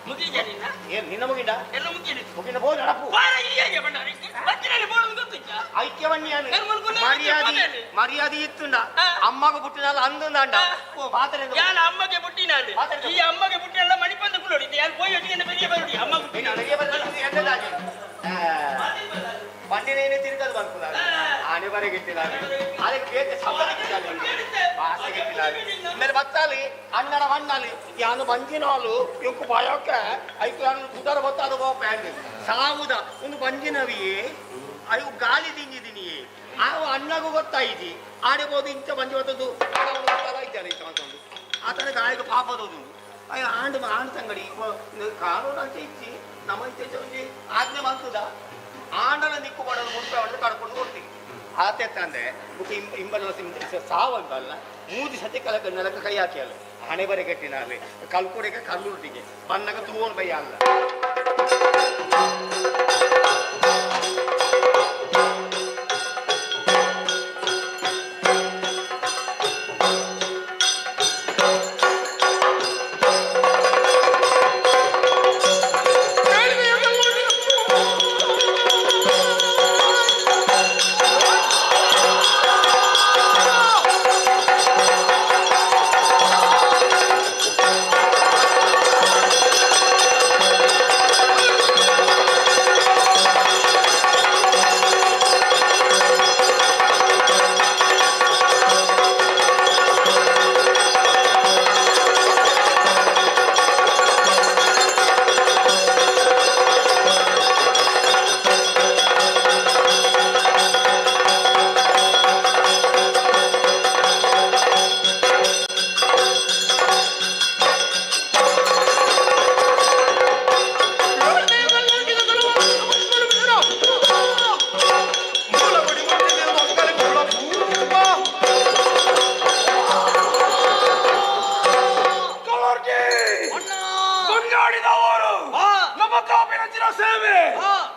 ಮುಗಿದ್ಯಾ ನಿನ್ನ ಏನ್ ನಿನ್ನ ಮುಗಿಂಡ ಎಲ್ಲ ಮುಗಿಲಿ ಮುಗಿನ ಬೋದು ನಡಪು ವಾರ ಹೀಗೆ ಬಂಡಾರಿ ಬತ್ತಿನಲ್ಲಿ ಬೋಡೋದು ಗೊತ್ತಿಲ್ಲ ಐಕ್ಯವನ್ಯಾನು ಮರ್ಯಾದೆ ಮರ್ಯಾದೆ ಇತ್ತುಂಡ ಅಮ್ಮಗ ಪುಟ್ಟಿನಾಲ ಅಂದುಂದಾಂಡ ಓ ಮಾತರೆ ಯಾನ ಅಮ್ಮಗೆ ಪುಟ್ಟಿನಾಲು ಈ ಅಮ್ಮಗೆ ಪುಟ್ಟಿನೆಲ್ಲ ಮಣಿಪಂದ ಕುಲೋಡಿ ಯಾರು ಪೋಯಿ ಒಟ್ಟಿಗೆ ಬೆರಿಯ ಬರೋಡಿ ಅಮ್ಮ ಪುಟ್ಟಿನ ಬೆರಿಯ ಬರೋಡಿ ಎಂದದಾಗಿ ಪಂಡಿನೇನೆ ತಿರುಗದು ಬಂತು ಆನೆ ಬರಗಿಟ್ಟಿಲ್ಲ ಅದಕ್ಕೆ ಬೇತೆ ಸಬ್ಬಲಿಕ್ಕಿಲ್ಲ ಆಸೆಗಿಟ್ಟಿಲ್ಲ ಆಮೇಲೆ ಬತ್ತಾಲಿ ಅಣ್ಣನ ಮಣ್ಣಾಲಿ ಯಾನು ಬಂಜಿನಾಲು ಇಂಕು ಬಾಯೋಕೆ ಐಕು ಯಾನು ಉದರ ಬತ್ತಾದ ಪ್ಯಾಂಡ್ ಸಾವುದ ಒಂದು ಬಂಜಿನವಿಯೇ ಅಯ್ಯೋ ಗಾಳಿ ತಿಂದಿದ್ದೀನಿ ಆ ಅಣ್ಣಗೂ ಗೊತ್ತಾಯಿತಿ ಆಡಿಬೋದು ಇಂಚ ಬಂಜಿ ಬತ್ತದ್ದು ಇದ್ದಾರೆ ಇಂಚ ಅಂತಂದು ಆತನ ಗಾಳಿಗೆ ಪಾಪದದು ಅಯ್ಯೋ ಆಂಡು ಆಂಡು ತಂಗಡಿ ಕಾನೂನು ಅಂತ ಇಚ್ಚಿ ನಮ್ಮ ಇಂಚ ಒಂಜಿ ಆಜ್ಞೆ ಬಂತದ ಆಂಡನ ನಿಕ್ಕು ಬಡಲು ಮುಟ್ಟ ಹೊಡೆದು ಕಡ್ಕೊಂಡು ಕೊಡ್ತೀವಿ ಆತೆ ತಂದೆ ಬುಕ್ ಇಂಬಲ್ಲ ಸಾವಂತಲ್ಲ ಮೂಜಿ ಸತಿ ಕಲಕ ನೆಲಕ ಕೈ ಹಾಕಿ ಅಲ್ಲ ಹಣೆ ಬರೆ ಕಟ್ಟಿನ ಅಲ್ಲಿ ಕಲ್ಕೊಡೆಗೆ ಕಲ್ಲುರುಟಿಗೆ ಬನ್ನಗ ತೂವನ್ ಬಯ್ಯ ಅಲ್ಲ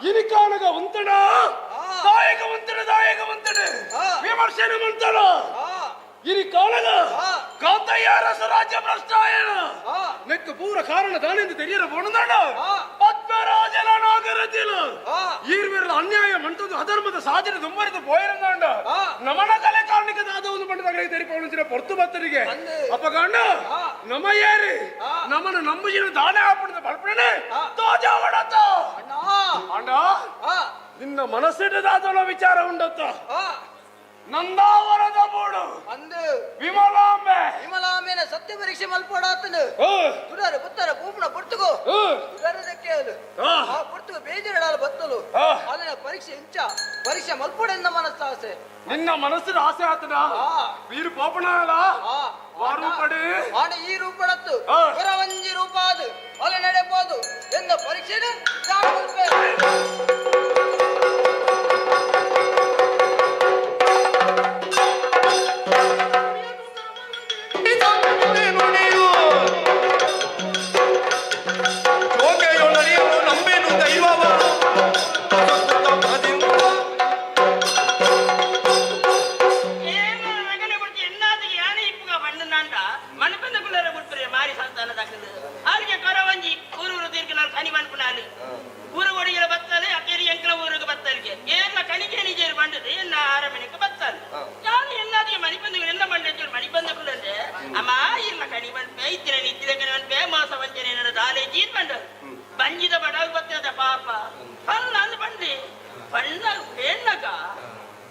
ಇನಿಕಾನಗ ಉಂತಣ ದಾಯಕ ಉಂತಣ ದಾಯಕ ಉಂತಣ ವಿಮರ್ಶನ ಮಂತಣ ಇನಿಕಾನಗ ಕಾಂತಯ್ಯ ರಸರಾಜ್ಯ ಭ್ರಷ್ಟಾಯಣ ನೆಕ್ಕು ಪೂರ ಕಾರಣ தானே தெரியற போனதான பத்மராஜன நாகரத்தில் ஈர்வீரல் அநியாயம் ಮಂತದ್ದು ಅಧರ್ಮದ ಸಾಧನೆ ದುಂಬರಿದು ಪೋಯಿರಂದಾಂಡ ನಮನ ಕಲೆ ಕಾರಣಕ್ಕೆ ದಾದವನ್ನು ಪಡೆದಾಗಲೇ ತೆರಿಪವನಿಸಿನ ಪೊರ್ತು ಭಕ್ತರಿಗೆ ಅಪ್ಪಗಣ್ಣ ನಮ ಏರಿ ನಮ್ಮನ್ನು ನಂಬುಜಿನ ದಾನೆ ಹಾಪಣದ ಬಲ್ಪಣೆ ತೋಜಾವಡತ್ತ ಅಣ್ಣ ನಿನ್ನ ಮನಸ್ಸಿಡದಾದನ ವಿಚಾರ ಉಂಡತ್ತ ನಂದಾವರದ ಬೋಡು ಅಂದು ವಿಮಲಾಂಬೆ ವಿಮಲಾಂಬೆನ ಸತ್ಯ ಪರೀಕ್ಷೆ ಮಲ್ಪಡಾತನು ತುಡರು ಪುತ್ತರ ಪೂಪುನ ಪುರ್ತುಗು ತುಡರು ದಕ್ಕೆಯಲು ಆ ಪುರ್ತುಗು ಬೇಜರಡಾಲ ಬತ್ತಲು ಅಲ್ಲಿನ ಪರೀಕ್ಷೆ ಇಂಚ ಪರೀಕ್ಷೆ ಮಲ್ಪುಡೆನ್ನ ಮನಸ್ಸು ಆಸೆ ನಿನ್ನ ಮನಸ್ಸಿನ ಆಸೆ ಆತನ ವೀರು ಪೋಪಣಲ್ಲ ರೂಪಡಿ ಆಣ ಈ ರೂಪಡತ್ತು ಹೊರವಂಜಿ ರೂಪ ಅದು ಅಲ್ಲ ನಡೆಬೋದು ಎನ್ನ ಪರೀಕ್ಷೆನ ನಾನು ಮಲ್ಪೆ. ಬಂಜಿದ ಬಡಾಗ ಬರ್ತದ ಪಾಪ ಅಲ್ಲ ಬಂಡಿ ಬಣ್ಣ ಹೆಣ್ಣಗ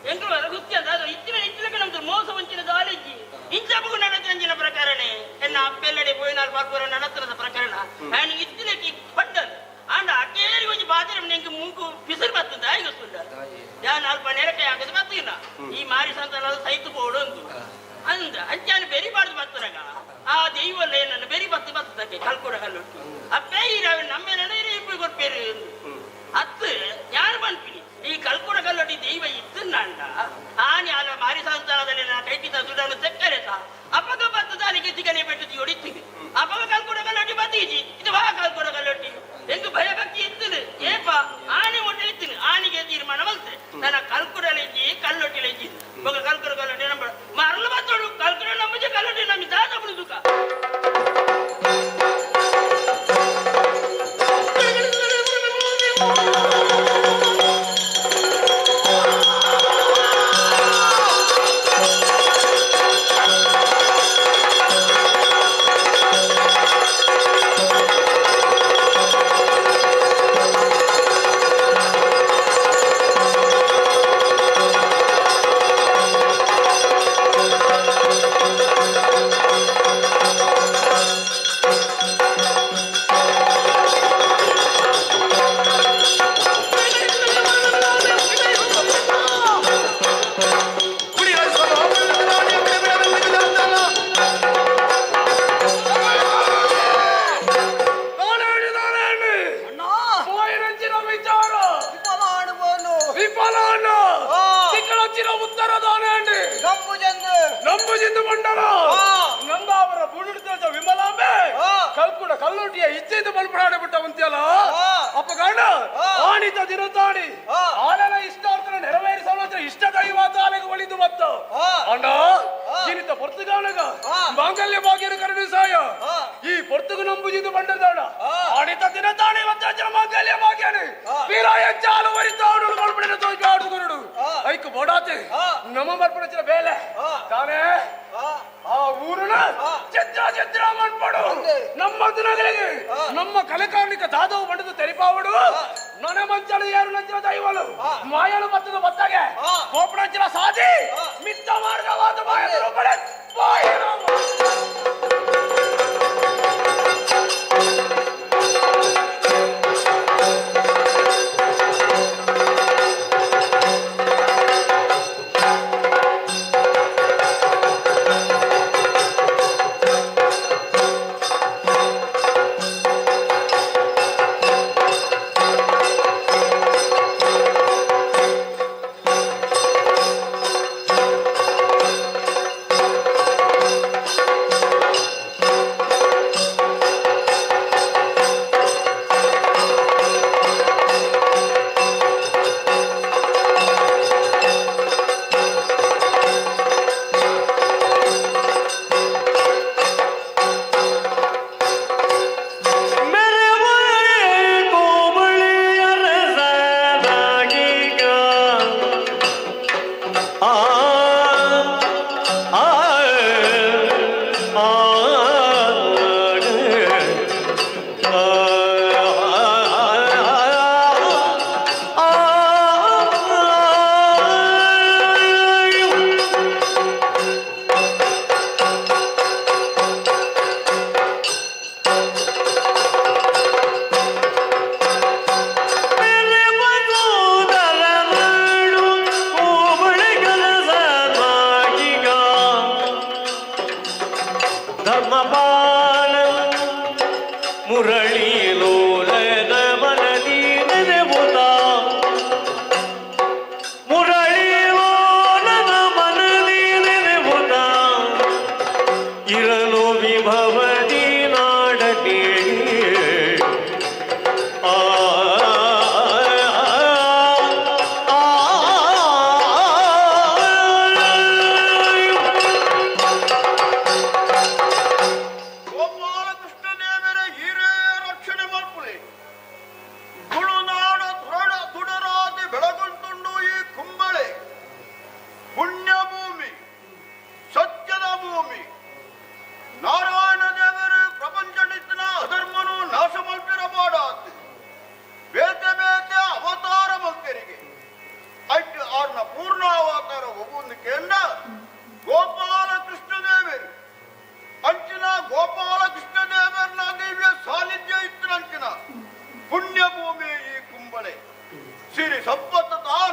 ಎಂಕ್ಲು ಗುತ್ತಿ ಅಂತ ಅದು ಇತ್ತಿನ ಇತ್ತಿಲಕ ನಮ್ದು ಮೋಸ ವಂಚಿನ ದಾಲಿಜ್ಜಿ ಇಂಚಬಗು ನಡತಂಜಿನ ಪ್ರಕರಣ ಎನ್ನ ಅಪ್ಪೆಲ್ಲಡೆ ಪೋಯಿನಾಲ್ ಪಾರ್ಪುರ ನಡತನದ ಪ್ರಕರಣ ನಾನು ಇತ್ತಿನಕ್ಕೆ ಪಡ್ಡದು ಆಂಡ ಅಕೇರಿ ಒಂಜಿ ಬಾತಿರ ನಿಂಗೆ ಮೂಗು ಪಿಸರು ಬರ್ತದ ಆಯ್ತು ಸುಳ್ಳ ಯಾನ್ ಅಲ್ಪ ನೆರಕೆ ಆಗದು ಬತ್ತಿನ ಈ ಮಾರಿ ಸಂತಾನ ಸೈತು ಬೋಡು ಅಂದು ಅಂದ ಅಂಚಾನ ಬೆರಿಬಾರ್ದು ಬತ್ತನಗ ಆ ದೈವಲ್ಲ ಏನನ್ನ ಬೆರಿ ಬತ್ತು ಬತ್ತದಕ್ಕೆ ಕಲ್ಕುಡ ಕಲ್ಲುಟ್ಟು ಅಪ್ಪೇ ಈ ನಮ್ಮೇನ ಇಬ್ಬರು ಕೊಡ್ಪೇರು ಅತ್ತು ಯಾರು ಬಂದ್ಪಿನಿ ಈ ಕಲ್ಕುಡ ಕಲ್ಲೊಟ್ಟಿ ದೈವ ಇತ್ತು ನಂಡ ಆನೆ ಅಲ್ಲ ಮಾರಿ ಸಂತಾನದಲ್ಲಿ ನಾ ಕೈಟಿದ ದುಡನ್ನು ತೆಕ್ಕರೆ ಸಾ ಅಪ್ಪಗ ಬತ್ತದ ಅಲ್ಲಿಗೆ ತಿಗನೆ ಬೆಟ್ಟದಿ ಹೊಡಿತೀವಿ ಅಪ್ಪಗ ಕಲ್ಕುಡ ಕಲ್ಲೊಟ್ಟಿ ಬತ್ತೀಜಿ ಇದು ಬಾ ಕಲ್ಕುಡ ಕಲ್ಲೊಟ್ಟಿ ಎಂಗು ಭಯಭಕ್ತಿ ಇತ್ತು ಏಪ ಆನೆ ಒಟ್ಟೆ ಇತ್ತು ಆನೆಗೆ ತೀರ್ಮಾನ ಬಂತೆ ನನ್ನ ಕಲ್ಕುಡಲೆಜ್ಜಿ ಕಲ್ಲೊಟ್ಟಿಲೆಜ್ಜಿ ಮಗ ಕಲ್ಕುಡ ಕಲ್ಲೊಟ್ಟಿ ನಮ್ಮ ಮರಳು ಬತ್ತೋಡು ಕಲ್ಕುಡ ನಮ್ಮಜೆ ಕಲ್ಲೊಟ್ಟಿ ನಮ್ಮ ದಾದ ದುಃಖ.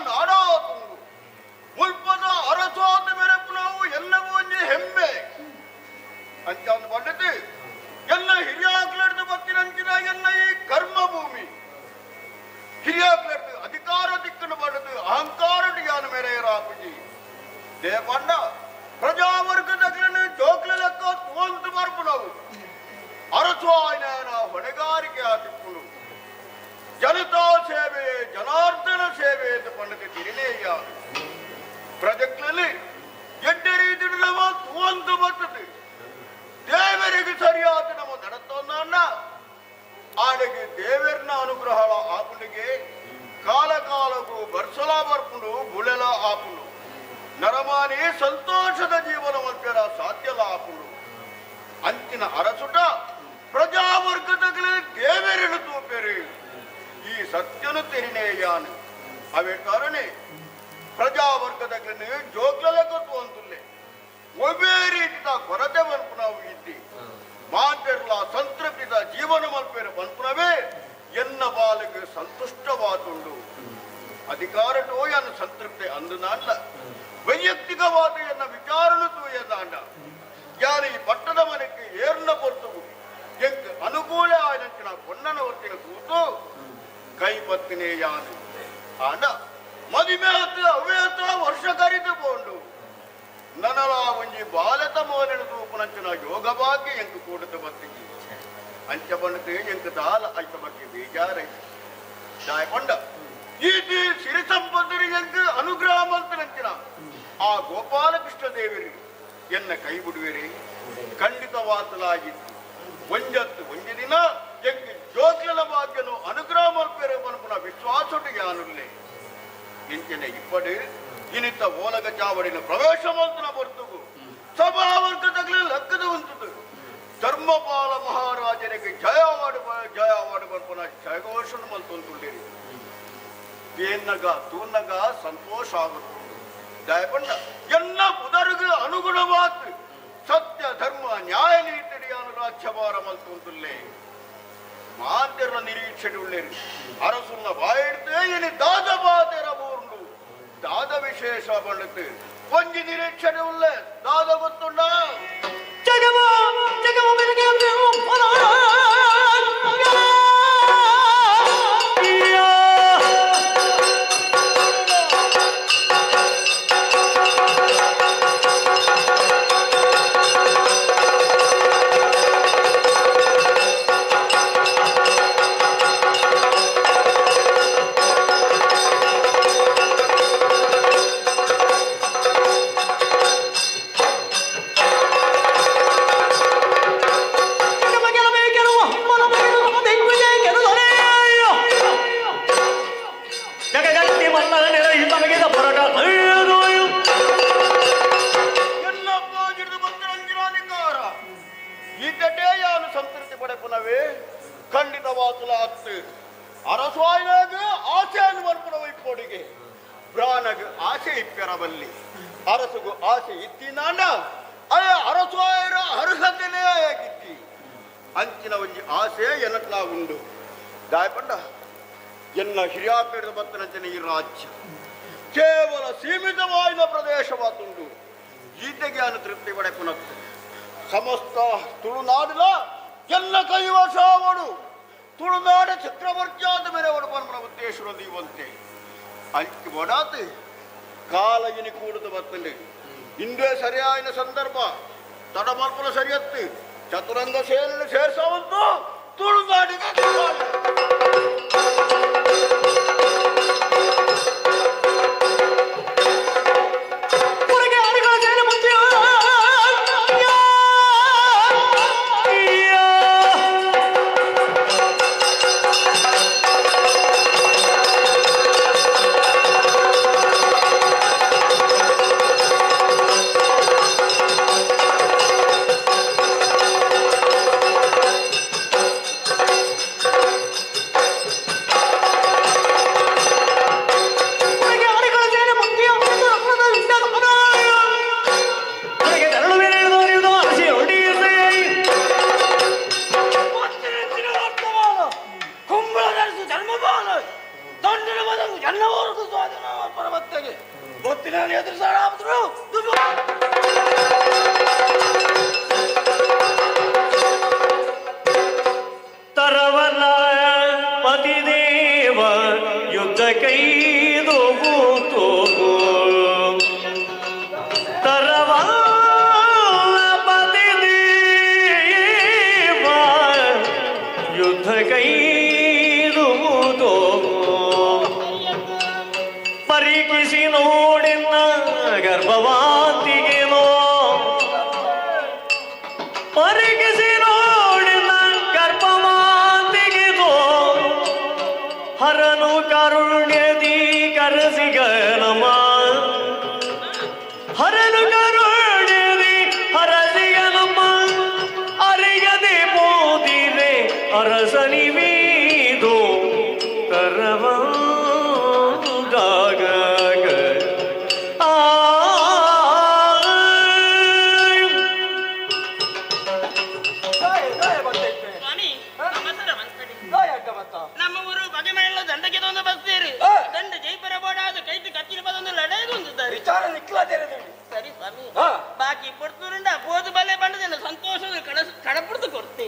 ನಾಡಾತುಂಡು ಮುಲ್ಪದ ಅರಸಾದ ಮೆರಪುನವು ಎಲ್ಲವೂ ಒಂಜಿ ಹೆಮ್ಮೆ ಅಂಚಾಂದು ಪಂಡತೆ ಎಲ್ಲ ಹಿರಿಯಾಕ್ಲಡ್ದು ಬತ್ತಿನಂಚಿನ ಎನ್ನ ಈ ಕರ್ಮಭೂಮಿ ಹಿರಿಯಾಕ್ಲಡ್ದು ಅಧಿಕಾರ ದಿಕ್ಕನ್ನು ಪಡೆದು ಅಹಂಕಾರ ಯಾನ ಮೇರೆಯರಾಪುಜಿ ದೇಪಂಡ ಪ್ರಜಾವರ್ಗದಗ್ಲನ್ನು ಜೋಕ್ಲ ಲೆಕ್ಕ ತೋಂತು ಬರ್ಪುನವು ಅರಸು ಆಯ್ನ ಹೊಣೆಗಾರಿಕೆ ಆತಿಪ್ಪುನು ಜನತಾ ಸೇವೆ ಜನಾರ್ದನ ಸೇವೆ ಎಂದು ಪಂಡತೆ ತಿರಿನೇಯಾದು ಪ್ರಜೆಗಳಲ್ಲಿ ಎಡ್ಡೆ ರೀತಿ ನಮ್ಮ ತೋಂತು ಬರ್ತದೆ ದೇವರಿಗೆ ಸರಿಯಾದ ನಮ್ಮ ನಡತೊಂದನ್ನ ಆಡೆಗೆ ದೇವರನ್ನ ಅನುಗ್ರಹ ಆಪುನಿಗೆ ಕಾಲ ಕಾಲಕ್ಕೂ ಬರ್ಸಲ ಬರ್ಪುಂಡು ಬುಳೆಲ ಆಪುಂಡು ನರಮಾನಿ ಸಂತೋಷದ ಜೀವನ ಮಲ್ಪೆರ ಸಾಧ್ಯಲ ಆಪುಂಡು ಅಂಚಿನ ಅರಸುಟ ಪ್ರಜಾವರ್ಗದಗಲೇ ದೇವರನ್ನು ತೂಪೆರು ಈ ಸತ್ಯನು ತೆರಿನೇಯಾನು ಅವೇ ಕಾರಣೆ ಪ್ರಜಾವರ್ಗದಗಲೇ ಜೋಗ್ಲಲೆಕ್ಕ ತೋಂತುಲ್ಲೆ ಒಬ್ಬೇ ರೀತಿದ ಕೊರತೆ ಮನ್ಪುನವು ಇದ್ದಿ ಮಾತೆರ್ಲ ಸಂತೃಪ್ತಿದ ಜೀವನ ಮಲ್ಪೇರು ಮನ್ಪುನವೇ ಎನ್ನ ಬಾಲಿಗೆ ಸಂತುಷ್ಟವಾದುಂಡು ಅಧಿಕಾರಟೋ ಎನ್ನ ಸಂತೃಪ್ತಿ ಅಂದು ನಾನ್ಲ ವೈಯಕ್ತಿಕವಾದ ಎನ್ನ ವಿಚಾರನು ತೂಯದಾಂಡ ಯಾರು ಈ ಪಟ್ಟದ ಮನೆಗೆ ಏರ್ನ ಪೊರ್ತುಗು ಎಂಕ್ ಅನುಕೂಲ ಆಯ್ನಂಚಿನ ಪೊನ್ನನ ಒತ್ತಿನ ಕೂತು ಕೈ ಪತ್ತಿನೇ ಯಾನು ಆಂಡ ಮದಿಮೆ ಹತ್ತು ಅವ್ಯತ ವರ್ಷ ಕರಿದು ಪೋಂಡು ನನಲ ಒಂಜಿ ಬಾಲತ ಮೋನೆನ ತೂಪುನಂಚಿನ ಯೋಗ ಭಾಗ್ಯ ಎಂಕ್ ಕೂಡುತ್ತ ಬತ್ತಿಜಿ ಅಂಚ ಬಂಡತೆ ಎಂಕ್ ದಾಲ ಐತ ಬಗ್ಗೆ ಬೇಜಾರೈತು ದಾಯಕೊಂಡ ಈತಿ ಸಿರಿ ಸಂಪತ್ತಿನ ಎಂಕ್ ಅನುಗ್ರಹ ಮಂತನಂಚಿನ ಆ ಗೋಪಾಲಕೃಷ್ಣ ದೇವರು ಎನ್ನ ಕೈ ಬಿಡುವಿರಿ ಖಂಡಿತವಾತಲಾಗಿತ್ತು ಒಂಜತ್ತು ಒಂಜಿ ದಿನ ಎಂಕ್ ಜೋಕ್ಲನ ಭಾಗ್ಯನು ಅನುಗ್ರಹ ಮಲ್ಪೆರೆ ಮನ್ಪುನ ವಿಶ್ವಾಸೊಟ್ಟು ಯಾನುಲ್ಲೆ ಇಂಚಿನ ಇಪ್ಪಡು ಇನಿತ ಓಲಗ ಚಾವಡಿನ ಪ್ರವೇಶ ಮಂತನ ಬರ್ತುಗು ಸಭಾವರ್ಗದಗಲಿ ಲಕ್ಕದ ಉಂಟುದು ಧರ್ಮಪಾಲ ಮಹಾರಾಜನಿಗೆ ಜಯವಾಡು ಜಯವಾಡು ಬರ್ಪುನ ಜಯಘೋಷಣ ಮಲ್ತೊಂತುಳ್ಳಿರಿ ತೇನ್ನಗ ತೂನ್ನಗ ಸಂತೋಷ ಆಗುತ್ತೆ ದಯಪಂಡ ಎಲ್ಲ ಪುದರುಗು ಅನುಗುಣವಾತು ಸತ್ಯ ಧರ್ಮ ನ್ಯಾಯ ನೀತಿಡಿಯಾನು ರಾಜ್ಯಭಾರ ಮಲ್ತೊಂತುಲ್ಲೆ ಮಾಂತೆರ್ನ ನಿರೀಕ್ಷೆ ಉಳ್ಳೇರಿ ಅರಸುನ್ನ ಬಾಯಿಡ್ತೆ ಇನಿ ದಾದ ಬಾತೆರ ಬೋರ್ಂಡು ದಾದ ವಿಶೇಷ ಬಂಡತೆ ಒಂಜಿ ನಿರೀಕ್ಷಣೆ ಉಳ್ಳೆ ದಾದ ಗೊತ್ತುಂಡ ಜಗವ ಜಗವ ಬೆಳಗ್ಗೆ ಖಂಡಿತವಾತುಲ ಅತ್ತು ಅರಸಾಯನಾಗ ಆಸೆಯನ್ನು ಮಲ್ಪುನವ ಇಪ್ಪೋಡಿಗೆ ಬ್ರಾನಗ ಆಸೆ ಇಪ್ಪೆರಬಲ್ಲಿ ಅರಸುಗು ಆಸೆ ಇತ್ತಿನಾಂಡ ಅಯ ಅರಸಾಯರ ಅರ್ಹತೆನೇ ಆಗಿತ್ತಿ ಅಂಚಿನ ಒಂಜಿ ಆಸೆ ಎನ್ನಟ್ಲಾ ಉಂಡು ದಾಯಪಂಡ ಎನ್ನ ಹಿರಿಯಾಪೇಡದ ಬತ್ತನಂಚಿನ ಈ ರಾಜ್ಯ ಕೇವಲ ಸೀಮಿತವಾದ ಪ್ರದೇಶವಾತುಂಡು ಗೀತೆಗೆ ಅನು ತೃಪ್ತಿ ಪಡೆಪುನತ್ತು ಸಮಸ್ತ ತುಳುನಾಡಿನ ಎಲ್ಲ ಕೈವಶಾವಡು ತುಳುನಾಡ ಚಕ್ರವರ್ತಿಯಾದ ಮೇಲೆ ಅವನು ಪರಮನ ಉದ್ದೇಶರು ದೀವಂತೆ ಅಂಚು ಬಡಾತು ಕಾಲಗಿನಿ ಕೂಡದ ಬತ್ತಂಡೆ ಇಂದೇ ಸರಿಯಾದ ಸಂದರ್ಭ ತಡಮಲ್ಪನ ಸರಿಯತ್ತು ಚತುರಂಗ ಸೇನೆ ಸೇರ್ಸವಂತು ತುಳುನಾಡಿಗೆ ಜಗಜಗತಿ ಬತ್ತಿನ ಎದುರಿಸಾಡಾದ್ರು. ತರವಲ ಪತಿದೇವ ಯುದ್ಧ ಕೈದು ತೋಗು ತರವಲ ಪತಿದೇವ ಯುದ್ಧ ಕೈದು ತೋಗು ಪರೀಕ್ಷಿಸಿ ನೋಡಿನ ಗರ್ಭವಾತಿಗೆನೋ ಪರೀಕ್ಷಿಸಿ ನೋಡಿನ ಗರ್ಭವಾತಿಗೆನೋ ಹರನು ಕಾರುಣ್ಯದಿ ಕರಸಿಗನಮ ಹರನು ಕಾರುಣ್ಯದಿ ಹರಸಿಗನಮ್ಮ ಅರಿಯದೆ ಪೋದಿರೆ ಅರಸನಿವೀದು ತರವಂದಾಗ ಆ ಸ್ವಾಮಿ, ನಮಸ್ಕಾರ ಮಂತ್ರಿ. ನಮ್ಮ ಊರು ಬಗೆ ಮನೆಯಲ್ಲ ದಂಡಕ್ಕೆ ತಂದು ಬಸ್ತೀರಿ ದಂಡ ಜೈಪುರ ಬೋಡಾದ ಕೈತು ಕತ್ತಿನ ಪದೊಂದು ಲಡಾಯಿಗೊಂದಿದ್ದಾರೆ. ವಿಚಾರ ನಿಕ್ಲಾದೇರದು. ಸರಿ ಸ್ವಾಮಿ, ಬಾಕಿ ಪೊರ್ತೂರಿಂದ ಬೋದು ಬಲೆ ಬಂಡದಿನ ಸಂತೋಷದ ಕಡಸ ಕಡಪುಡ್ದು ಕೊಡ್ತೆ.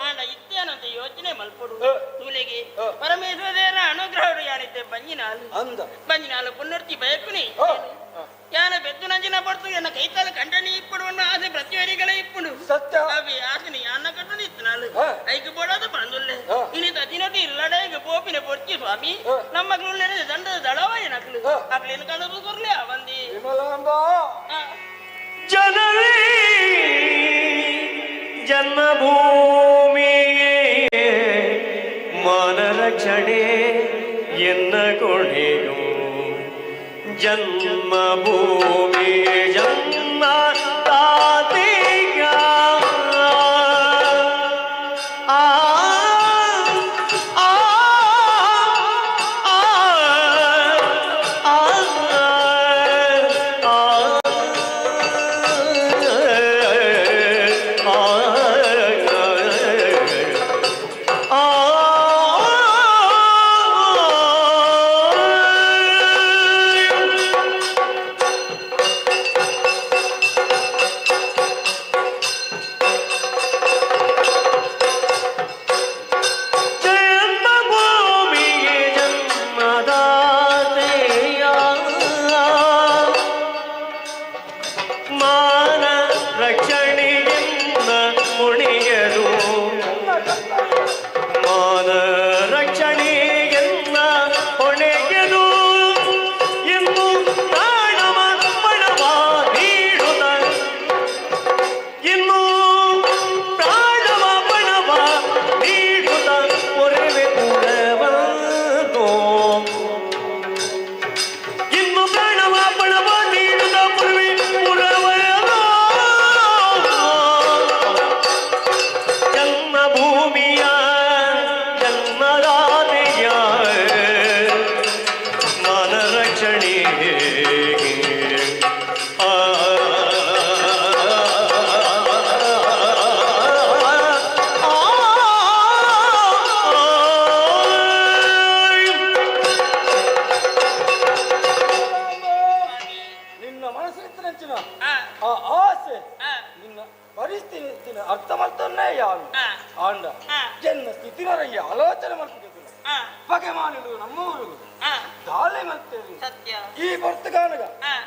ಆಂಡ ಇತ್ತೇನಂತ ಯೋಚನೆ ಮಲ್ಪೊಡು. ತೂಲೆಗೆ ಪರಮೇಶ್ವರ ಅನುಗ್ರಹಡು ಯಾನಿತ್ತೆ ಬಂಜಿನಾಲು ಅಂದ ಬಂಜಿನಾಲು ಪುನರ್ತಿ ಬಯಕುನಿ ಯಾನ ಬೆದ್ದು ನಂಜಿನ ಪಡ್ತು ಎನ್ನ ಕೈತಾಲ ಕಂಡನಿ ಇಪ್ಪಡು ಅನ್ನ ಆಸೆ ಪ್ರತಿವರಿಗಳ ಇಪ್ಪುಡು. ಸತ್ಯ. ಅವಿ ಆಸೆನಿ ಯಾನ ಕಟ್ಟುನಿ ಇತ್ತನಾಲು ಐക്ക് ಬೋಡಾದ ಪಣದುಲ್ಲೆ ಇನಿ ತದಿನಟಿ ಇಲ್ಲಡೆಗೆ ಪೋಪಿನ ಪೊರ್ಚಿ ಸ್ವಾಮಿ. ನಮ್ಮ ಮಗಳು ದಂಡದ ದಳವಾಯ ನಕಲು ಅಕ್ಲೇನು ಕಲದು ಕೊರ್ಲೆ ಅವಂದಿ. ವಿಮಲಾಂಬಾ. ಜನವೇ ಜನ್ಮಭೂಮಿಯೇ ಮಾನ ರಕ್ಷಣೆ ಎನ್ನ ಕೊಡೆಯು ಜನ್ಮಭೂಮಿ ಜನ್ಮ ತಾತೆಯ ಆ ಆ ಆ ಆ ಜನ್ಮಭೂಮಿಗೆ ಜನ್ಮದಾತೆಯ ಮಾನ ರಕ್ಷಣೆಯನ್ನ ಮುಣಿಯದು ಮಾನ ರಕ್ಷಣೆಯನ್ನ ಹೊಣೆಗೆದು ಇನ್ನು ಪ್ರಾಣವ ಪಣವ ನೀಡುತ್ತ ಇನ್ನು ಪ್ರಾಣವ ಪಣವ ನೀಡುತ್ತ ಪೊರೆವೆ ಪುರವಂತೋ ಇನ್ನು ಪ್ರಾಣವ ಪಣವ ನೀಡುತ್ತ ಪುರವೆ ಪುರವನೋ ಜನ್ಮಭೂಮಿಯ ಜನ್ಮದಾತೆಯ ಮಾನ ರಕ್ಷಣೆ ಆ ನಿನ್ನ ಮನಸ್ಸಿನ ಆ ಆಸೆ ನಿನ್ನ ಪರಿಸ್ಥಿತಿ ಅರ್ಥ ಮಾಡ್ತಾನೆ ಯಾರು ಆಂಡ ಎನ್ನ ಸ್ಥಿತಿನವರಿಗೆ ಆಲೋಚನೆ ಮಾಡ್ತಿದ್ದಿಲ್ಲ. ಬಗೆ ಮಾಡಿಲು ನಮ್ಮೂರು ದಾಳಿ ಮಾಡ್ತೇವೆ. ಸತ್ಯ. ಈ ಬರ್ತಗಾನಗ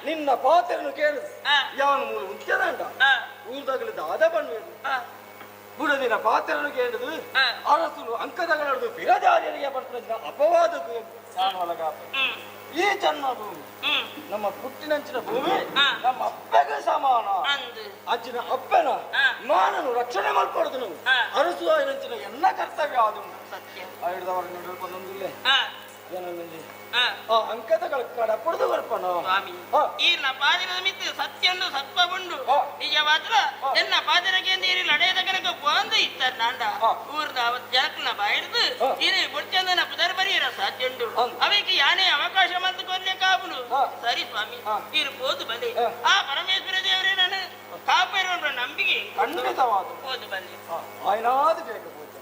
ನಿನ್ನ ಪಾತ್ರನು ಕೇಳಿದ ಯಾವನ ಮೂಲ ಉಂಚದಂಡ ಊರ್ದಾಗಲಿ ದಾದ ಬಣ್ವೇದು ಬುಡದಿನ ಪಾತ್ರನು ಕೇಳಿದು ಅರಸುನು ಅಂಕದಗಳದು ಬಿರಜಾರಿಯರಿಗೆ ಬರ್ತದ ಅಪವಾದಕ್ಕೂ ನಾನು ಒಳಗಾದ. ಈ ಜನ್ಮಭೂಮಿ ನಮ್ಮ ಪುಟ್ಟಿನಂಚಿನ ಭೂಮಿ ನಮ್ಮ ಅಪ್ಪಗೆ ಸಮಾನ. ಅಜ್ಜಿನ ಅಪ್ಪನ ಮಾನನು ರಕ್ಷಣೆ ಮಾಡ್ಕೊಡುದು ನಾವು ಅರಸು ನಂಚಿನ ಎಲ್ಲ ಕರ್ತವ್ಯ ಅದು. ಆಯುರ್ದವರ ಬಂದೊಂದಿಲ್ಲ ಏನಂದಿ ಆ ಅಂಕದಗಳ ಕಡಪುಡ್ದು ಬರ್ಪಣ. ಸ್ವಾಮಿ, ಈ ಪಾದಿರದ ಮಿತ್ತು ಸತ್ಯಂದು ಸತ್ವವುಂಡು ನಿಜವಾದ್ರ ಎನ್ನ ಪಾದಿರಕ್ಕೆ ನೀರು ಲಡೆಯದ ಕನಕ ಬಂದು ಇತ್ತ ನಾಂಡ ಊರ್ದ ಜನಕನ ಬಾಯಿಡ್ದು ಇರು ಬುಡ್ಚಂದನ ಪುದರ್ ಬರಿಯರ ಸಾಧ್ಯುಂಡು ಅವಿಗೆ ಯಾನೇ ಅವಕಾಶ ಮಂತು ಕೊರ್ಲೆ ಕಾಪುನು. ಸರಿ ಸ್ವಾಮಿ, ನೀರು ಹೋದು ಬಂದೆ. ಆ ಪರಮೇಶ್ವರ ದೇವರೇ ನಾನು ಕಾಪಿರುವ ನಂಬಿಕೆ ಖಂಡಿತವಾದ ಹೋದು ಬಂದೆ. ಆಯ್ನಾದ ಬೇಗ ಪೂಜೆ.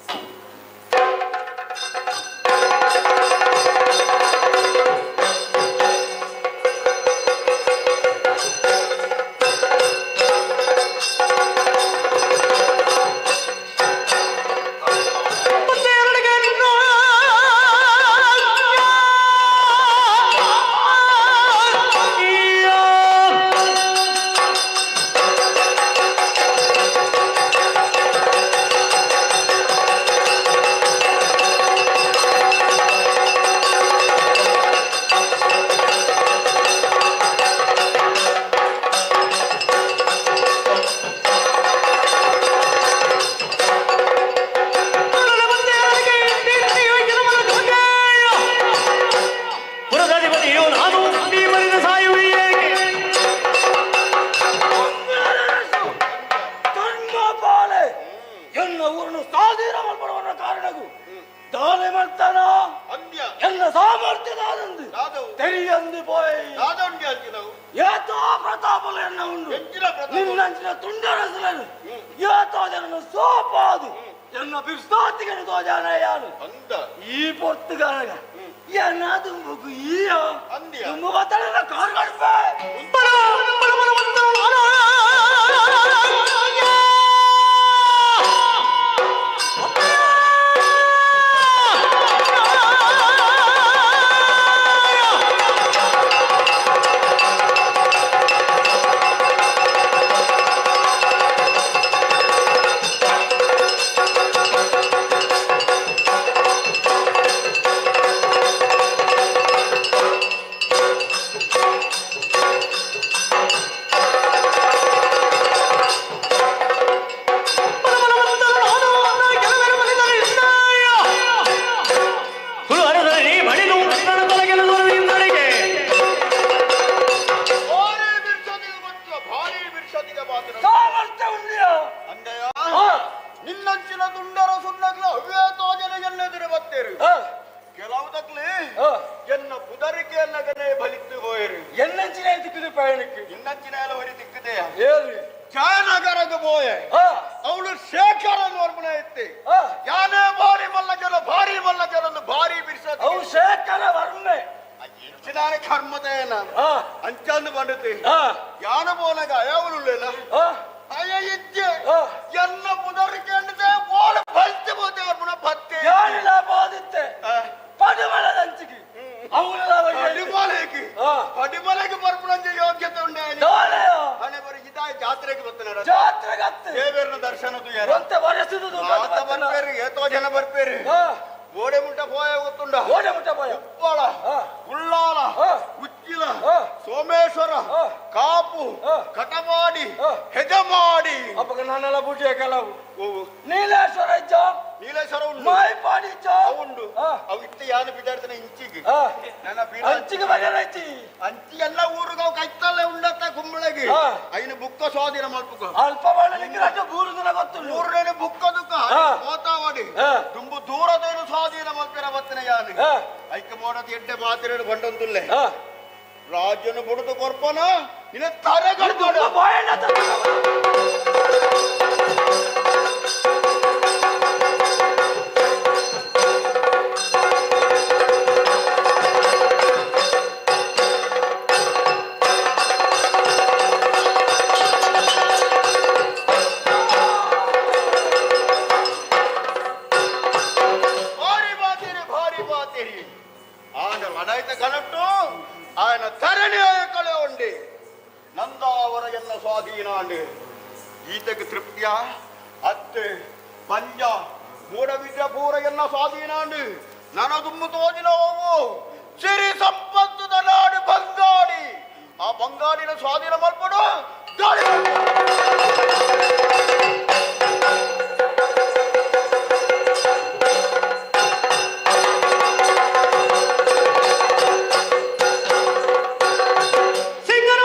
ದಾದ ಉಂಡಿ ಅಂಚಿನವು ಏತೋ ಪ್ರತಾಪಲು ಎನ್ನ ಉಂಡು ಎಂಚಿನ ಪ್ರತಾಪ ನಿನ್ನಂಚಿನ ತುಂಡರಸುలను ಏತೋ ಜನನು ಸೋಪಾದು ಎನ್ನ ಬಿರ್ಸಾತಿಗೆ ತೋಜಾನ ಯಾನು ಅಂದ ಈ ಪೊರ್ತುಗಾನಗ ಎನ್ನ ದುಂಬುಕು ಈಯ ಅಂದ್ಯ ದುಂಬು ಬತ್ತಳ ಕಾರ್ ಕಡ್ಪೆ ಭಾರಿ ಬಿರ್ಸದಿಗೆ ಗೊತ್ತ ಭಾರಿ ಬಿರ್ಸದಿಗೆ ಮಾತ್ರ ಸಾಮರ್ಥ್ಯ ಉಂಡಿಯ ಅಂದೆಯ ನಿನ್ನಂಚಿನ ತುಂಡರ ಸುನ್ನಗ್ಲ ಅವ್ಯೇತೋ ಜನ ಎಲ್ಲೆದುರು ಬತ್ತೇರು ಕೆಲವು ತಕ್ಲಿ ಎನ್ನ ಪುದರಿಕೆಯನ್ನಗನೇ ಬಲಿತ್ತು ಹೋಯರು ಎನ್ನಂಚಿನ ತಿಕ್ಕಿದು ಪಯಣಕ್ಕೆ ನಿನ್ನಂಚಿನ ಎಲ್ಲ ಹೊರಿ ತಿಕ್ಕದೆಯ ಏರಿ ಜಯನಗರದ ಬೋಯೆ ಅವಳು ಶೇಖರ ವರ್ಮಣ ಇತ್ತೆ ಯಾನೇ ಭಾರಿ ಮಲ್ಲ ಜನ ಭಾರಿ ಮಲ್ಲ ಜನ ಭಾರಿ ಬಿರ್ಸ ಅವು ಶೇಖರ ವರ್ಮೆ ಹೆಚ್ಚಿನ ಕರ್ಮದೇನ ಅಂಚಂದು ಬಂಡುತ್ತೆ ಯಾನ ಬೋನಗ ಅಯಾವಳುಳ್ಳೇನ ಅಯ್ಯ ಇದ್ದೆ ಎನ್ನ ಪುದರಿಕೆ ಅಂಡದೆ ಓಳ ಬಲ್ತೆ ಬೋತೆ ವರ್ಮಣ ಬತ್ತೆ ಯಾನಿಲ್ಲ ಬೋದಿತ್ತೆ ಪಡುಮಲದಂಚಿಗೆ ಅವಳ ಪಡಿಮಲೆಗೆ ಪಡಿಮಲೆಗೆ ಬರ್ಪುಣಂಜ ಯೋಗ್ಯತೆ ಉಂಡೆ ಹಣೆ ಬರಿ ಇದಾಯ ಜಾತ್ರೆಗೆ ಬರ್ತಾನೆ ಜಾತ್ರೆಗೆ ಅತ್ತೆ ದೇವೇರ್ನ ದರ್ಶನ ತುಯಾರ ಒಂತೆ ವರ್ಷದ ಮಾತ ಬರ್ಪೇರು ಏತೋ ಜನ ಬರ್ಪೇರು ಓಡೆ ಮುಟ್ಟ ಪೋಯ ಗೊತ್ತುಂಡ ಓಡೆ ಮುಟ್ಟ ಪೋಯ ಉಪ್ಪಳ ಉಳ್ಳಾಲ ಉಚ್ಚಿಲ ಸೋಮೇಶ್ವರ ಕಾಪು ಕಟಮಾಡಿ ಹೆಜಮಾಡಿ ಅಪ್ಪಗ ನಾನೆಲ್ಲ ಬೂಟಿಯ ಕೆಲವು ನೀಲೇಶ್ವರ ಇಜ್ಜ ನೀಲೇಶ್ವರ ಉಂಡು ಮಾಯಿಪಾಡಿ ಇಜ್ಜ ಉಂಡು ಅವು ಇತ್ತ ಯಾನು ಬಿದ್ದಾಡ್ತಾನೆ ಇಂಚಿಗೆ ನನ್ನ ಅಂಚಿಗೆ ಬಗೆರ ಐತಿ ಅಂಚಿ ಎಲ್ಲ ಊರುಗ ಅವು ಕೈತಲ್ಲೇ ಉಂಡತ್ತ ಕುಂಬಳಗಿ ಐನ ಬುಕ್ಕ ಸ್ವಾಧೀನ ಮಲ್ಪುಕ ಅಲ್ಪ ಬೂರುದಿನ ಗೊತ್ತುಂಡು ಊರನೇ ಬುಕ್ಕ ದುಕ್ಕ ಹೋತಾವಾಡಿ ತುಂಬು ದೂರದೇನು ಸ್ವಾಧೀನ ಮಲ್ಪೆರ ಬತ್ತನೆ ಯಾನು ಐಕ ಮೋಡದ ಎಡ್ಡೆ ಮಾತಿರೇನು ಬಂಡೊಂದುಲ್ಲೆ ರಾಜ್ಯನು ಬುಡುದು ಕೊರ್ಪನ ನಿನ್ನ ತರೆಗಡ್ದು ಬಾಯಣ್ಣ ಭಾರಿ ಬಾತೀರಿ ಭಾರಿ ಬಾತೀರಿ ಆನ ಲಡಾಯ್ತ ಕನಟ್ಟು ఆయన ಧರಣಿಯ ಕಳೆ ಉಂಡಿ ನಂದಾವರ ಎನ್ನ ಸ್ವಾಧೀನ ಅಂಡಿ ಈತಕ್ಕೆ ತೃಪ್ತಿಯ ಅತ್ತೆ ಪಂಜ ಮೂಡವಿದ್ಯಪೂರ ಎನ್ನ ಸ್ವಾಧೀನ ಅಂಡಿ ನನದುಮ್ಮು ತೋಜಿನವು ಸಿರಿ ಸಂಪತ್ತುದ ನಾಡು ಬಂಗಾಡಿ ಆ ಬಂಗಾಡಿನ ಸ್ವಾಧೀನ ಮಲ್ಪಡು ದಾಳಿ ಸಿಂಗರ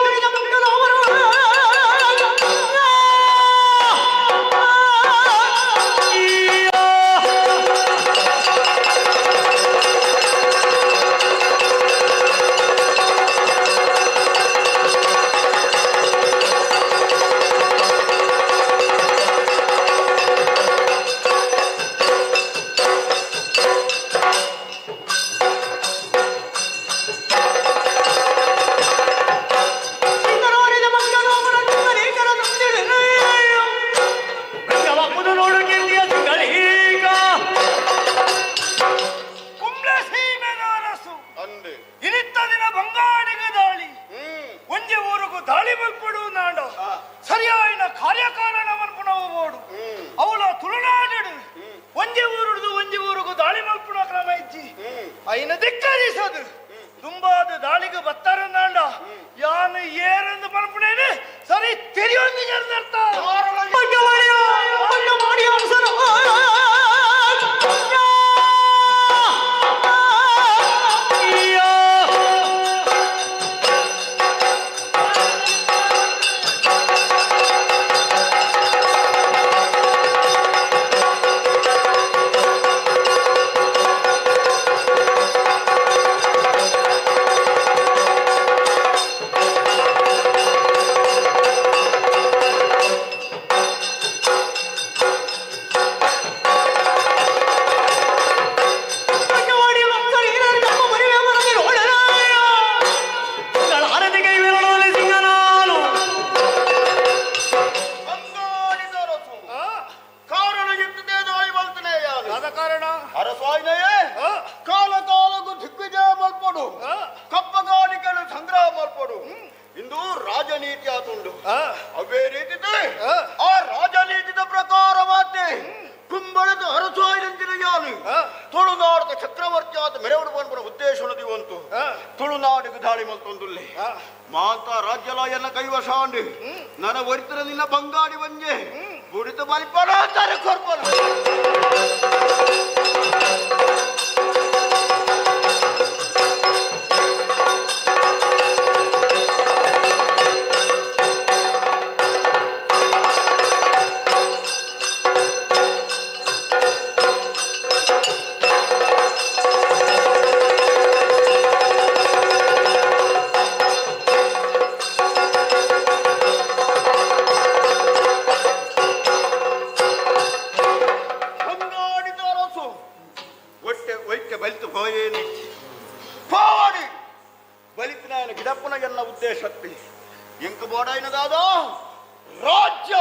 ಇಂದು ರಾಜನೀತಿ ಆತುಂಡು. ಅವೇ ರೀತಿ ಆ ರಾಜನೀತಿದ ಪ್ರಕಾರ ಮಾತೆ ಕುಂಬಳದ ಅರಸು ಆಯ್ದಂತಿನ ಯಾನು ತುಳುನಾಡದ ಚಕ್ರವರ್ತಿ ಆದ ಮೆರವಡು ಬಂದ ಉದ್ದೇಶ ಉಂಟು. ತುಳುನಾಡಿಗೆ ದಾಳಿ ಮಲ್ತೊಂದುಲ್ಲೆ ಮಾಂತ ರಾಜ್ಯಲಾಯನ್ನ ಕೈವಶ ಉಂಡು. ನನ್ನ ಒರಿತರ ನಿನ್ನ ಬಂಗಾಡಿ ಬಂಜೆ ಬುಡಿತ ಬಲಿಪಡ ಅಂತಾರೆ ಕೊರ್ಪನ. ರಾಜ್ಯ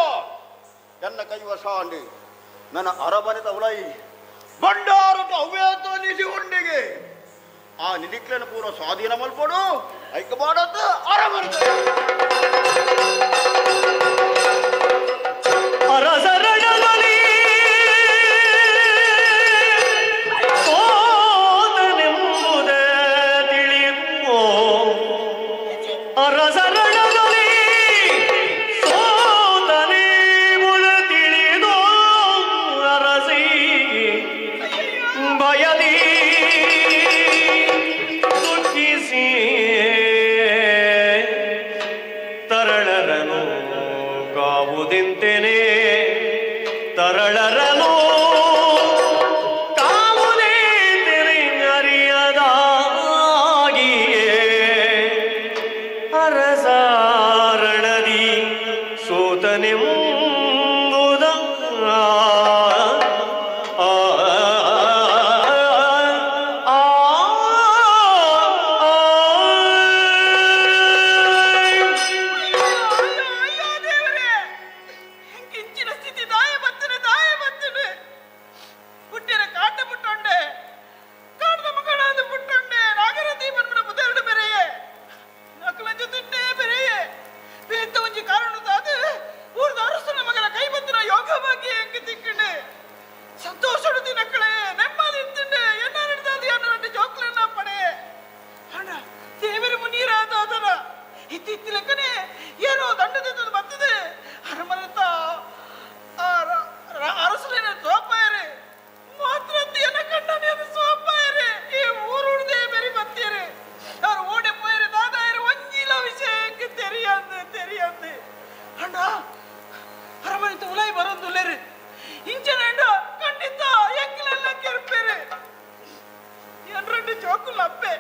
ಎನ್ನ ಕೈವಶ ಅಂಡಿ ನನ್ನ ಅರಮನೆದ ಉಲೈ ಬಂಡಾರದ ಅವ್ಯಾತ ನಿಧಿ ಉಂಡಿಗೆ ಆ ನಿಧಿಕ್ಲನ ಪೂರ್ವ ಸ್ವಾಧೀನ ಮಲ್ಪಡು ಐಕ ಮಾಡದ್ದು ಅರಮನೆ ಅರಸರಣದಲ್ಲಿ ಸೋದನೆಂಬುದ ತಿಳಿಯುವೋ ಅರಸರಣದಲ್ಲಿ ಸೋದನೆಂಬುದ ತಿಳಿದೋ ಅರಸಿ ಬಯಲಿ ದುಃಖಿಸಿ ತರಳರನು ಕಾವುದಿಂತೆನೆ ತರಳರನು ಕಾವುದೇ ಅರಿಯದಾಗಿಯೇ ಅರಸಾರಣದಿ ಸೋತನೆಂಬುದ ಆ ಇಂಚಿನ ಸ್ಥಿತಿ ದಾಯ ಬತ್ತನೆ ದಾಯ ಬತ್ತನೆ ಹುಟ್ಟಿನ ಕಾಟ ಪುಟ್ಟೊಂಡೆ ಕಾಡದ ಮಗಳಾದ ಪುಟ್ಟೊಂಡೆ ನಾಗರ ದೀಪನ ಪುದೆರಡು ಬೆರೆಯೆ ನಕಲ ಜೊತೆ ಬೆರೆಯೆ ಬೇತ ಒಂಜಿ ಕಾರಣದಾದ ಊರ್ದ ಅರಸನ ಮಗನ ಕೈ ಬತ್ತಿನ ಯೋಗ ಭಾಗ್ಯ ಹೆಂಗೆ ತಿಕ್ಕಂಡೆ ಸಂತೋಷಡು ದಿನಕ್ಕಳೆ ನೆಮ್ಮದಿ ತಿಂಡೆ ಎನ್ನ ನಡೆದಾದ ಎನ್ನ రెండు ಜೋಕ್ಲನ್ನ ಪಡೆ ಅಣ್ಣ ದೇವರ ಮುನೀರಾದಾದನ ಇತ್ತಿತ್ತಿಲಕ್ಕನೆ ಏನೋ ದಂಡದಿಂದ ಬರ್ತದೆ ಅರಮನೆತ ಅರಸಲೇನ ಸೋಪಾಯರೆ ಮಾತ್ರ ಎನ್ನ ಕಣ್ಣನೆ ಸೋಪಾಯರೆ ಈ ಊರುಡ್ದೇ ಬೆರಿ ಬತ್ತೀರಿ ಅವ್ರು ಓಡೆ ಪೋಯರೆ ದಾದಾಯರು ಒಂಜಿಲ ವಿಷಯಕ್ಕೆ தெரியாது தெரியாது ಅಣ್ಣ ಅರಮನೆತ ಉಲಾಯಿ ಬರೋದುಲ್ಲೇರಿ ಇಂಚನೇಂಡ ಖಂಡಿತ ಎಂಕ್ಲೆಲ್ಲ ಕೆರ್ಪೇರೆ ಎನ್ రెండు ಜೋಕುలు ಅಪ್ಪೆ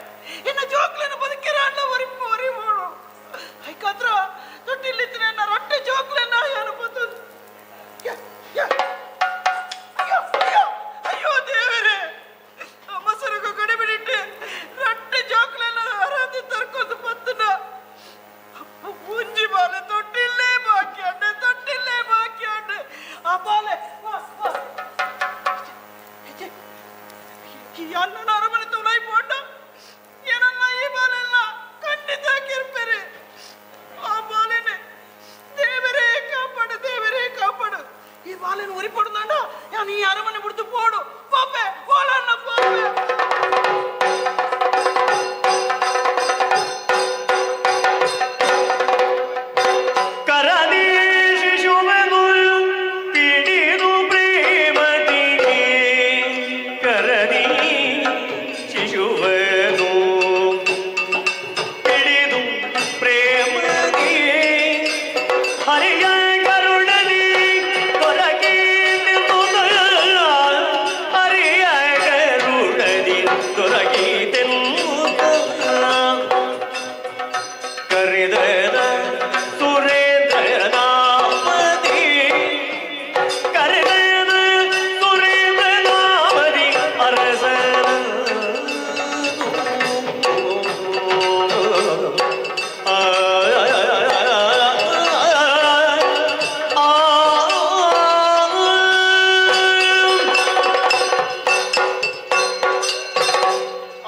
ಇನ್ನ ಜೋಕುలను ಬದುಕಿರ ಅಣ್ಣ ಒರಿ ಒರಿ ಓಡು ಐಕಾತ್ರ ತೊಟ್ಟಿಲ್ಲಿತ್ತಿನ ರೊಟ್ಟೆ ಜೋಕುಲನ್ನ ಏನು ಬತ್ತು ಅಯ್ಯೋ ಅಯ್ಯೋ ಅಯ್ಯೋ ದೇವರೇ ಮೊಸರುಗು ಕಡಿಮೆ ಇಟ್ಟು ರೊಟ್ಟೆ ಜೋಕುಲನ್ನ ಅರಾದಿ ತರ್ಕೊಂಡು ಬತ್ತನ ಒಂಜಿ ಬಾಲೆ ತೊಟ್ಟಿಲ್ಲೇ ಬಾಕಿ ಅಡ್ಡೆ ತೊಟ್ಟಿಲ್ಲೇ ಬಾಕಿ ಅಡ್ಡೆ ಆ ಬಾಲೆ ಅಣ್ಣನ ಅರಮನೆ ತುಳೈ ಪೋಟ ಏನನ್ನ ಈ ಬಾಲೆಲ್ಲ ಖಂಡಿತ ಕಿರ್ಪೆರೆ ಆ ಬಾಲೆನೆ ದೇವರೇ ಕಾಪಾಡು ದೇವರೇ ಕಾಪಾಡು ಈ ಬಾಲೆನ ಉರಿಪಡುದಾಂಡ ನಾನು ಈ ಅರಮನೆ ಬಿಡ್ತು ಪೋಡು ಪಾಪೆ ಓಲಣ್ಣ ಪಾಪೆ. ಕರದಿ ಶಿಶುವನು ಪಿಡಿದು ಪ್ರೇಮದಿಗೆ ಕರದಿ ಶಿಶುವನು ಪಿಡಿದು ಪ್ರೇಮದಿ ಹರಿಯ ಕರುಣದಿ ದೊರಕೀತೆಂಬುದ ಹರಿಯ ಕರುಣದಿ ದೊರಕೀತೆಂಬುದ ಕರೆದದ ಸುರೇಂದ್ರನಾಮದಿ ಕರೆದದ ಸುರೇಂದ್ರನಾಮದಿ ಅರಸನ ಆ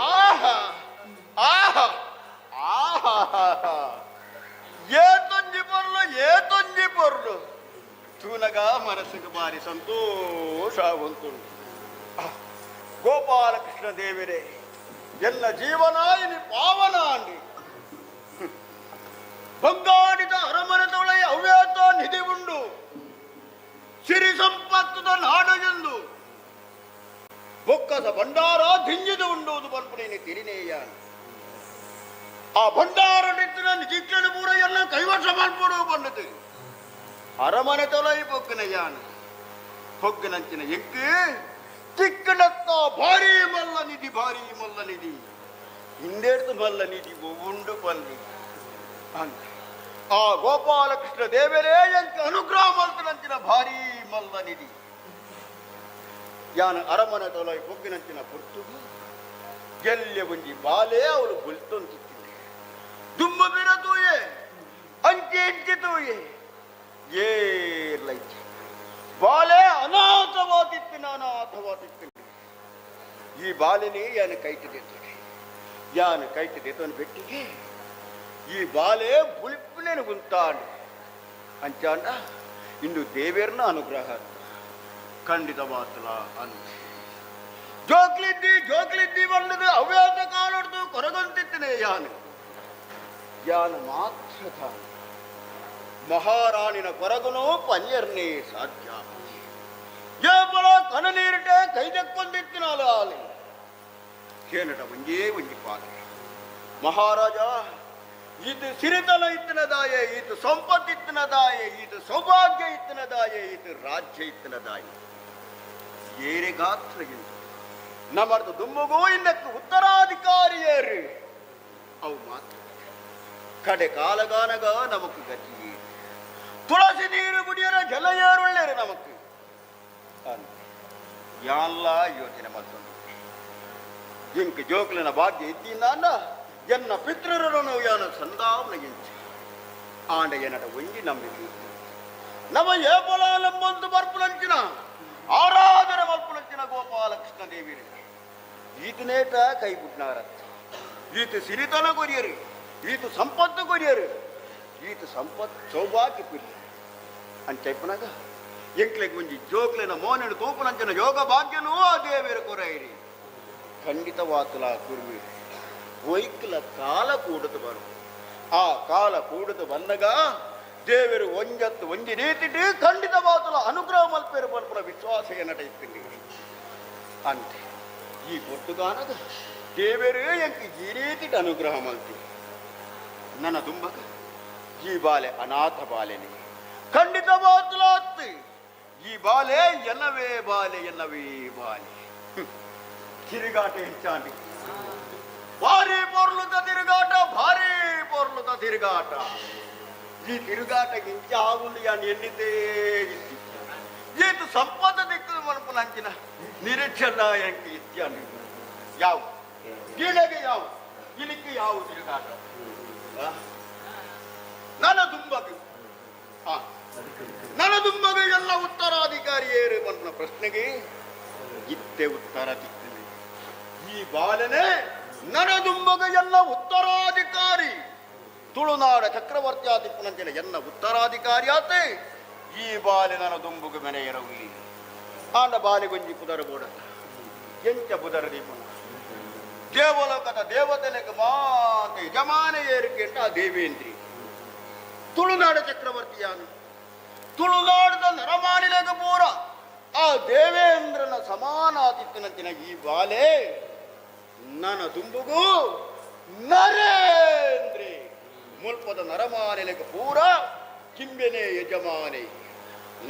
ಆಹಾ ಆಹಾ ಆಹಾ. ಪೊರ್ಲು ತೂನಗ ಮನಸ್ಸಿಗೆ ಭಾರಿ ಸಂತೋಷ ಉಂಟು. ಗೋಪಾಲಕೃಷ್ಣ ದೇವರೇ ಎಲ್ಲ ಜೀವನ ಇನಿ ಪಾವನ ಅಂಡಿ ಬಂಗಾಡಿದ ಅರಮನೆದೊಳೆಯ ಅವ್ಯಾತ ನಿಧಿ ಉಂಡು ಸಿರಿ ಸಂಪತ್ತದ ನಾಡು ಎಂದು ಬೊಕ್ಕಸ ಭಂಡಾರ ಧಿಂಜಿದು ಉಂಡುವುದು ಬಲ್ಪುನೇನಿ ತಿರಿನೇಯ ಆ ಭಂಡಾರ ನಿತ್ತಿನ ನಿಜಿಕ್ಷಣ ಪೂರ ಎಲ್ಲ ಕೈವಶ ಮಲ್ಪಡು ಬಂದದು ಅರಮನೆ ತೊಲೈ ಬೊಕ್ಕನ ಯಾನ ಹೊಗ್ಗನಂಚಿನ ಎಕ್ಕು ಚಿಕ್ಕನತ್ತ ಭಾರೀ ಮಲ್ಲ ನಿಧಿ ಭಾರೀ ಮಲ್ಲ ನಿಧಿ ಹಿಂದೇಡ್ತು ಮಲ್ಲ ನಿಧಿ ಉಂಡು ಪಲ್ಲಿ ಅಂತ ಆ ಗೋಪಾಲಕೃಷ್ಣ ದೇವರೇ ಎಂಕ ಅನುಗ್ರಹ ಮಲ್ತನಂಚಿನ ಭಾರೀ ಮಲ್ಲ ನಿಧಿ ಯಾನ ಅರಮನೆ ತೊಲೈ ಬೊಗ್ಗಿನಂಚಿನ ಪುರ್ತುಗು ಗೆಲ್ಲೆ ಒಂಜಿ ಬಾಲೆ ಅವಳು ಬುಲ್ತೊಂತಿತ್ತಿದೆ ದುಮ್ಮ ಬಿರ ತೂಯೆ ಅಂಚೆ ಇಂಚೆ ತೂಯೆ ಏರ್ಲೈಚೆ ಬಾಲೆ ಅನಾಥವಾದಿತ್ತಿನ ಅನಾಥವಾದಿತ್ತಿನ ಈ ಬಾಲೆನೇ ಯಾನ ಕೈಟಿದೆ ಯಾನ ಕೈಟಿದೆ ತನ್ನ ಬೆಟ್ಟಿಗೆ ಈ ಬಾಲೆ ಬುಲಿಪ್ಪನೇನು ಗುಂತಾಂಡು ಅಂಚಾಂಡ ಇಂದು ದೇವೇರ್ನ ಅನುಗ್ರಹ ಖಂಡಿತವಾತಲ ಅಂತ ಜೋಕ್ಲಿದ್ದಿ ಜೋಕ್ಲಿದ್ದಿ ಬಂದದು ಅವ್ಯಾಸ ಕಾಲೊಡ್ದು ಕೊರಗಂತಿತ್ತನೆ ಯಾನು ಯಾನು ಮಾತ್ರ ತಾನು ಮಹಾರಾಣಿನ ಕೊರಗುನು ಪನ್ಯರ್ನೇ ಸಾಧ್ಯ ಕೇವಲ ಕಣ್ಣನೀರಿಟೆ ಕೈದಕ್ಕೊಂದಿತ್ತಿನಾಲ ಆಲೆ ಏನಟ ಒಂಜೇ ಒಂಜಿ ಪಾತ್ರೆ ಮಹಾರಾಜ ಇದು ಸಿರಿತನ ಇತ್ತಿನದಾಯೆ ಇದು ಸಂಪತ್ತಿತ್ತಿನದಾಯೆ ಇದು ಸೌಭಾಗ್ಯ ಇತ್ತಿನದಾಯೆ ಇದು ರಾಜ್ಯ ಇತ್ತಿನದಾಯೆ ಏರೆ ಗಾತ್ರ ಎಂದು ನಮ್ಮದು ದುಮ್ಮಗೂ ಇನ್ನಕ್ಕೆ ಉತ್ತರಾಧಿಕಾರಿಯೇರು ಅವು ಮಾತ್ರ ಕಡೆ ಕಾಲಗಾನಗ ನಮಕ್ ಗತಿ ತುಳಸಿ ನೀರು ಕುಡಿಯರ ಜಲ ಏರುಳ್ಳೇರು ನಮಕ್ ಎಲ್ಲ ಯೋಚನೆ ಮಾಡ್ಕೊಂಡು ಇಂಕ ಜೋಕ್ಲಿನ ಭಾಗ್ಯ ಇದ್ದೀನ ಎನ್ನ ಪಿತೃರನ್ನು ಯಾನ ಸಂದಾವನ ಇಂಚೆ ಆಂಡ ಏನಟ ಒಂಜಿ ನಂಬಿಕೆ ನಮ್ಮ ಏಪಲ ನಂಬೊಂದು ಬರ್ಪುಲಂಚಿನ ಆರಾಧನೆ ಮಲ್ಪುಲಂಚಿನ ಗೋಪಾಲಕೃಷ್ಣ ದೇವಿರೇ ಈತನೇಟ ಕೈ ಬಿಟ್ನಾರತ್ತ ಈತ ಸಿರಿತನ ಕೊರಿಯರು ಈತ ಸಂಪತ್ತು ಕೊರಿಯರು ಈತ ಸಂಪತ್ತು ಸೌಭಾಗ್ಯ ಕೊರಿಯರು ಅಂತ చెప్పನಾಗ ಎಂಕ್ಲೆಗ್ ಒಂಜಿ ಜೋಕ್ಲೆನ ಮೋನೆಡು ತೋಪುನಂಚಿನ ಯೋಗ ಭಾಗ್ಯನೂ ಆ ದೇವಿರ ಕೊರೈರಿ ಖಂಡಿತವಾತಲ ಕುರುವಿ ಒಯ್ಕಲ ಕಾಲ ಕೂಡದು ಬರು ಆ ಕಾಲ ಕೂಡದು ಬಂದಾಗ ದೇವರು ಒಂಜತ್ತು ಒಂಜಿ ರೀತಿಟಿ ಖಂಡಿತವಾತಲ ಅನುಗ್ರಹ ಮಲ್ಪೇರು ಮಲ್ಪುನ ವಿಶ್ವಾಸ ಏನಟ ಇತ್ತೀನಿ ಅಂತೆ ಈ ಪೊರ್ತುಗಾನದ ದೇವರೇ ಎಂಕ್ ಈ ರೀತಿಟ್ ಅನುಗ್ರಹ ಮಲ್ತಿ ನನ್ನ ದುಂಬಕ ಈ ಬಾಲೆ ಅನಾಥ ಬಾಲೆನೆ ಖಂಡಿತವಾತಲಾತ್ ಈ ಬಾಲೆ ಎನ್ನವೇ ಬಾಲೆ ಎನ್ನವೇ ಬಾಲೆ ತಿರುಗಾಟ ಹೆಚ್ಚಾಂಡಿ ಭಾರಿ ಪೊರ್ಲುದ ತಿರುಗಾಟ ಭಾರಿ ಪೊರ್ಲುದ ತಿರುಗಾಟ ಈ ತಿರುಗಾಟ ಇಂಚ ಆಗುಂಡು ಯಾನ್ ಎನ್ನಿತೇ ಇತ್ತಿ ಈತ ಸಂಪದ ದಿಕ್ಕು ಮನಪುನಂಚಿನ ನಿರೀಕ್ಷಣ ಎಂಕ್ ಇತ್ಯಾನು ಯಾವ ಗೀಳೆಗೆ ಯಾವ ಇಲಿಕ್ಕೆ ಯಾವ ತಿರುಗಾಟ ನನ್ನ ದುಂಬಗೆ ನನ್ನ ದುಂಬಗೆ ಎಲ್ಲ ಉತ್ತರಾಧಿಕಾರಿ ಏರು ಬಂದ ಪ್ರಶ್ನೆಗೆ ಇತ್ತೆ ಉತ್ತರ ದಿಕ್ಕಿದೆ ಈ ಬಾಲನೆ ನನದುಂಬಗ ಎಲ್ಲ ಉತ್ತರಾಧಿಕಾರಿ ತುಳುನಾಡ ಚಕ್ರವರ್ತಿ ಆದಿಪ್ಪನಂಚಿನ ಎನ್ನ ಉತ್ತರಾಧಿಕಾರಿ ಆತೆ ಈ ಬಾಲೆ ನನ್ನ ದುಂಬುಗ ಮನೆ ಎರವುಲಿ ಆಂಡ ಬಾಲೆಗೊಂಜಿ ಪುದರ ಬೋಡ ಎಂಚ ಪುದರ ದೀಪನ ದೇವಲೋಕದ ದೇವತೆಲೆಗೆ ಮಾತೆ ಯಜಮಾನ ಏರಿಕೆ ಅಂತ ಆ ದೇವೇಂದ್ರಿ ತುಳುನಾಡ ಚಕ್ರವರ್ತಿಯಾನು ತುಳುನಾಡದ ನರಮಾನಿಲೆಗೆ ಪೂರ ಆ ದೇವೇಂದ್ರನ ಸಮಾನ ಆತಿತ್ತಿನಂತಿನ ಈ ಬಾಲೆ ನನ್ನ ದುಂಬುಗು ನರೇಂದ್ರಿ ಮುಲ್ಪದ ನರಮಾನಿಲೆಗೆ ಪೂರ ಕಿಂಬೆನೆ ಯಜಮಾನೆ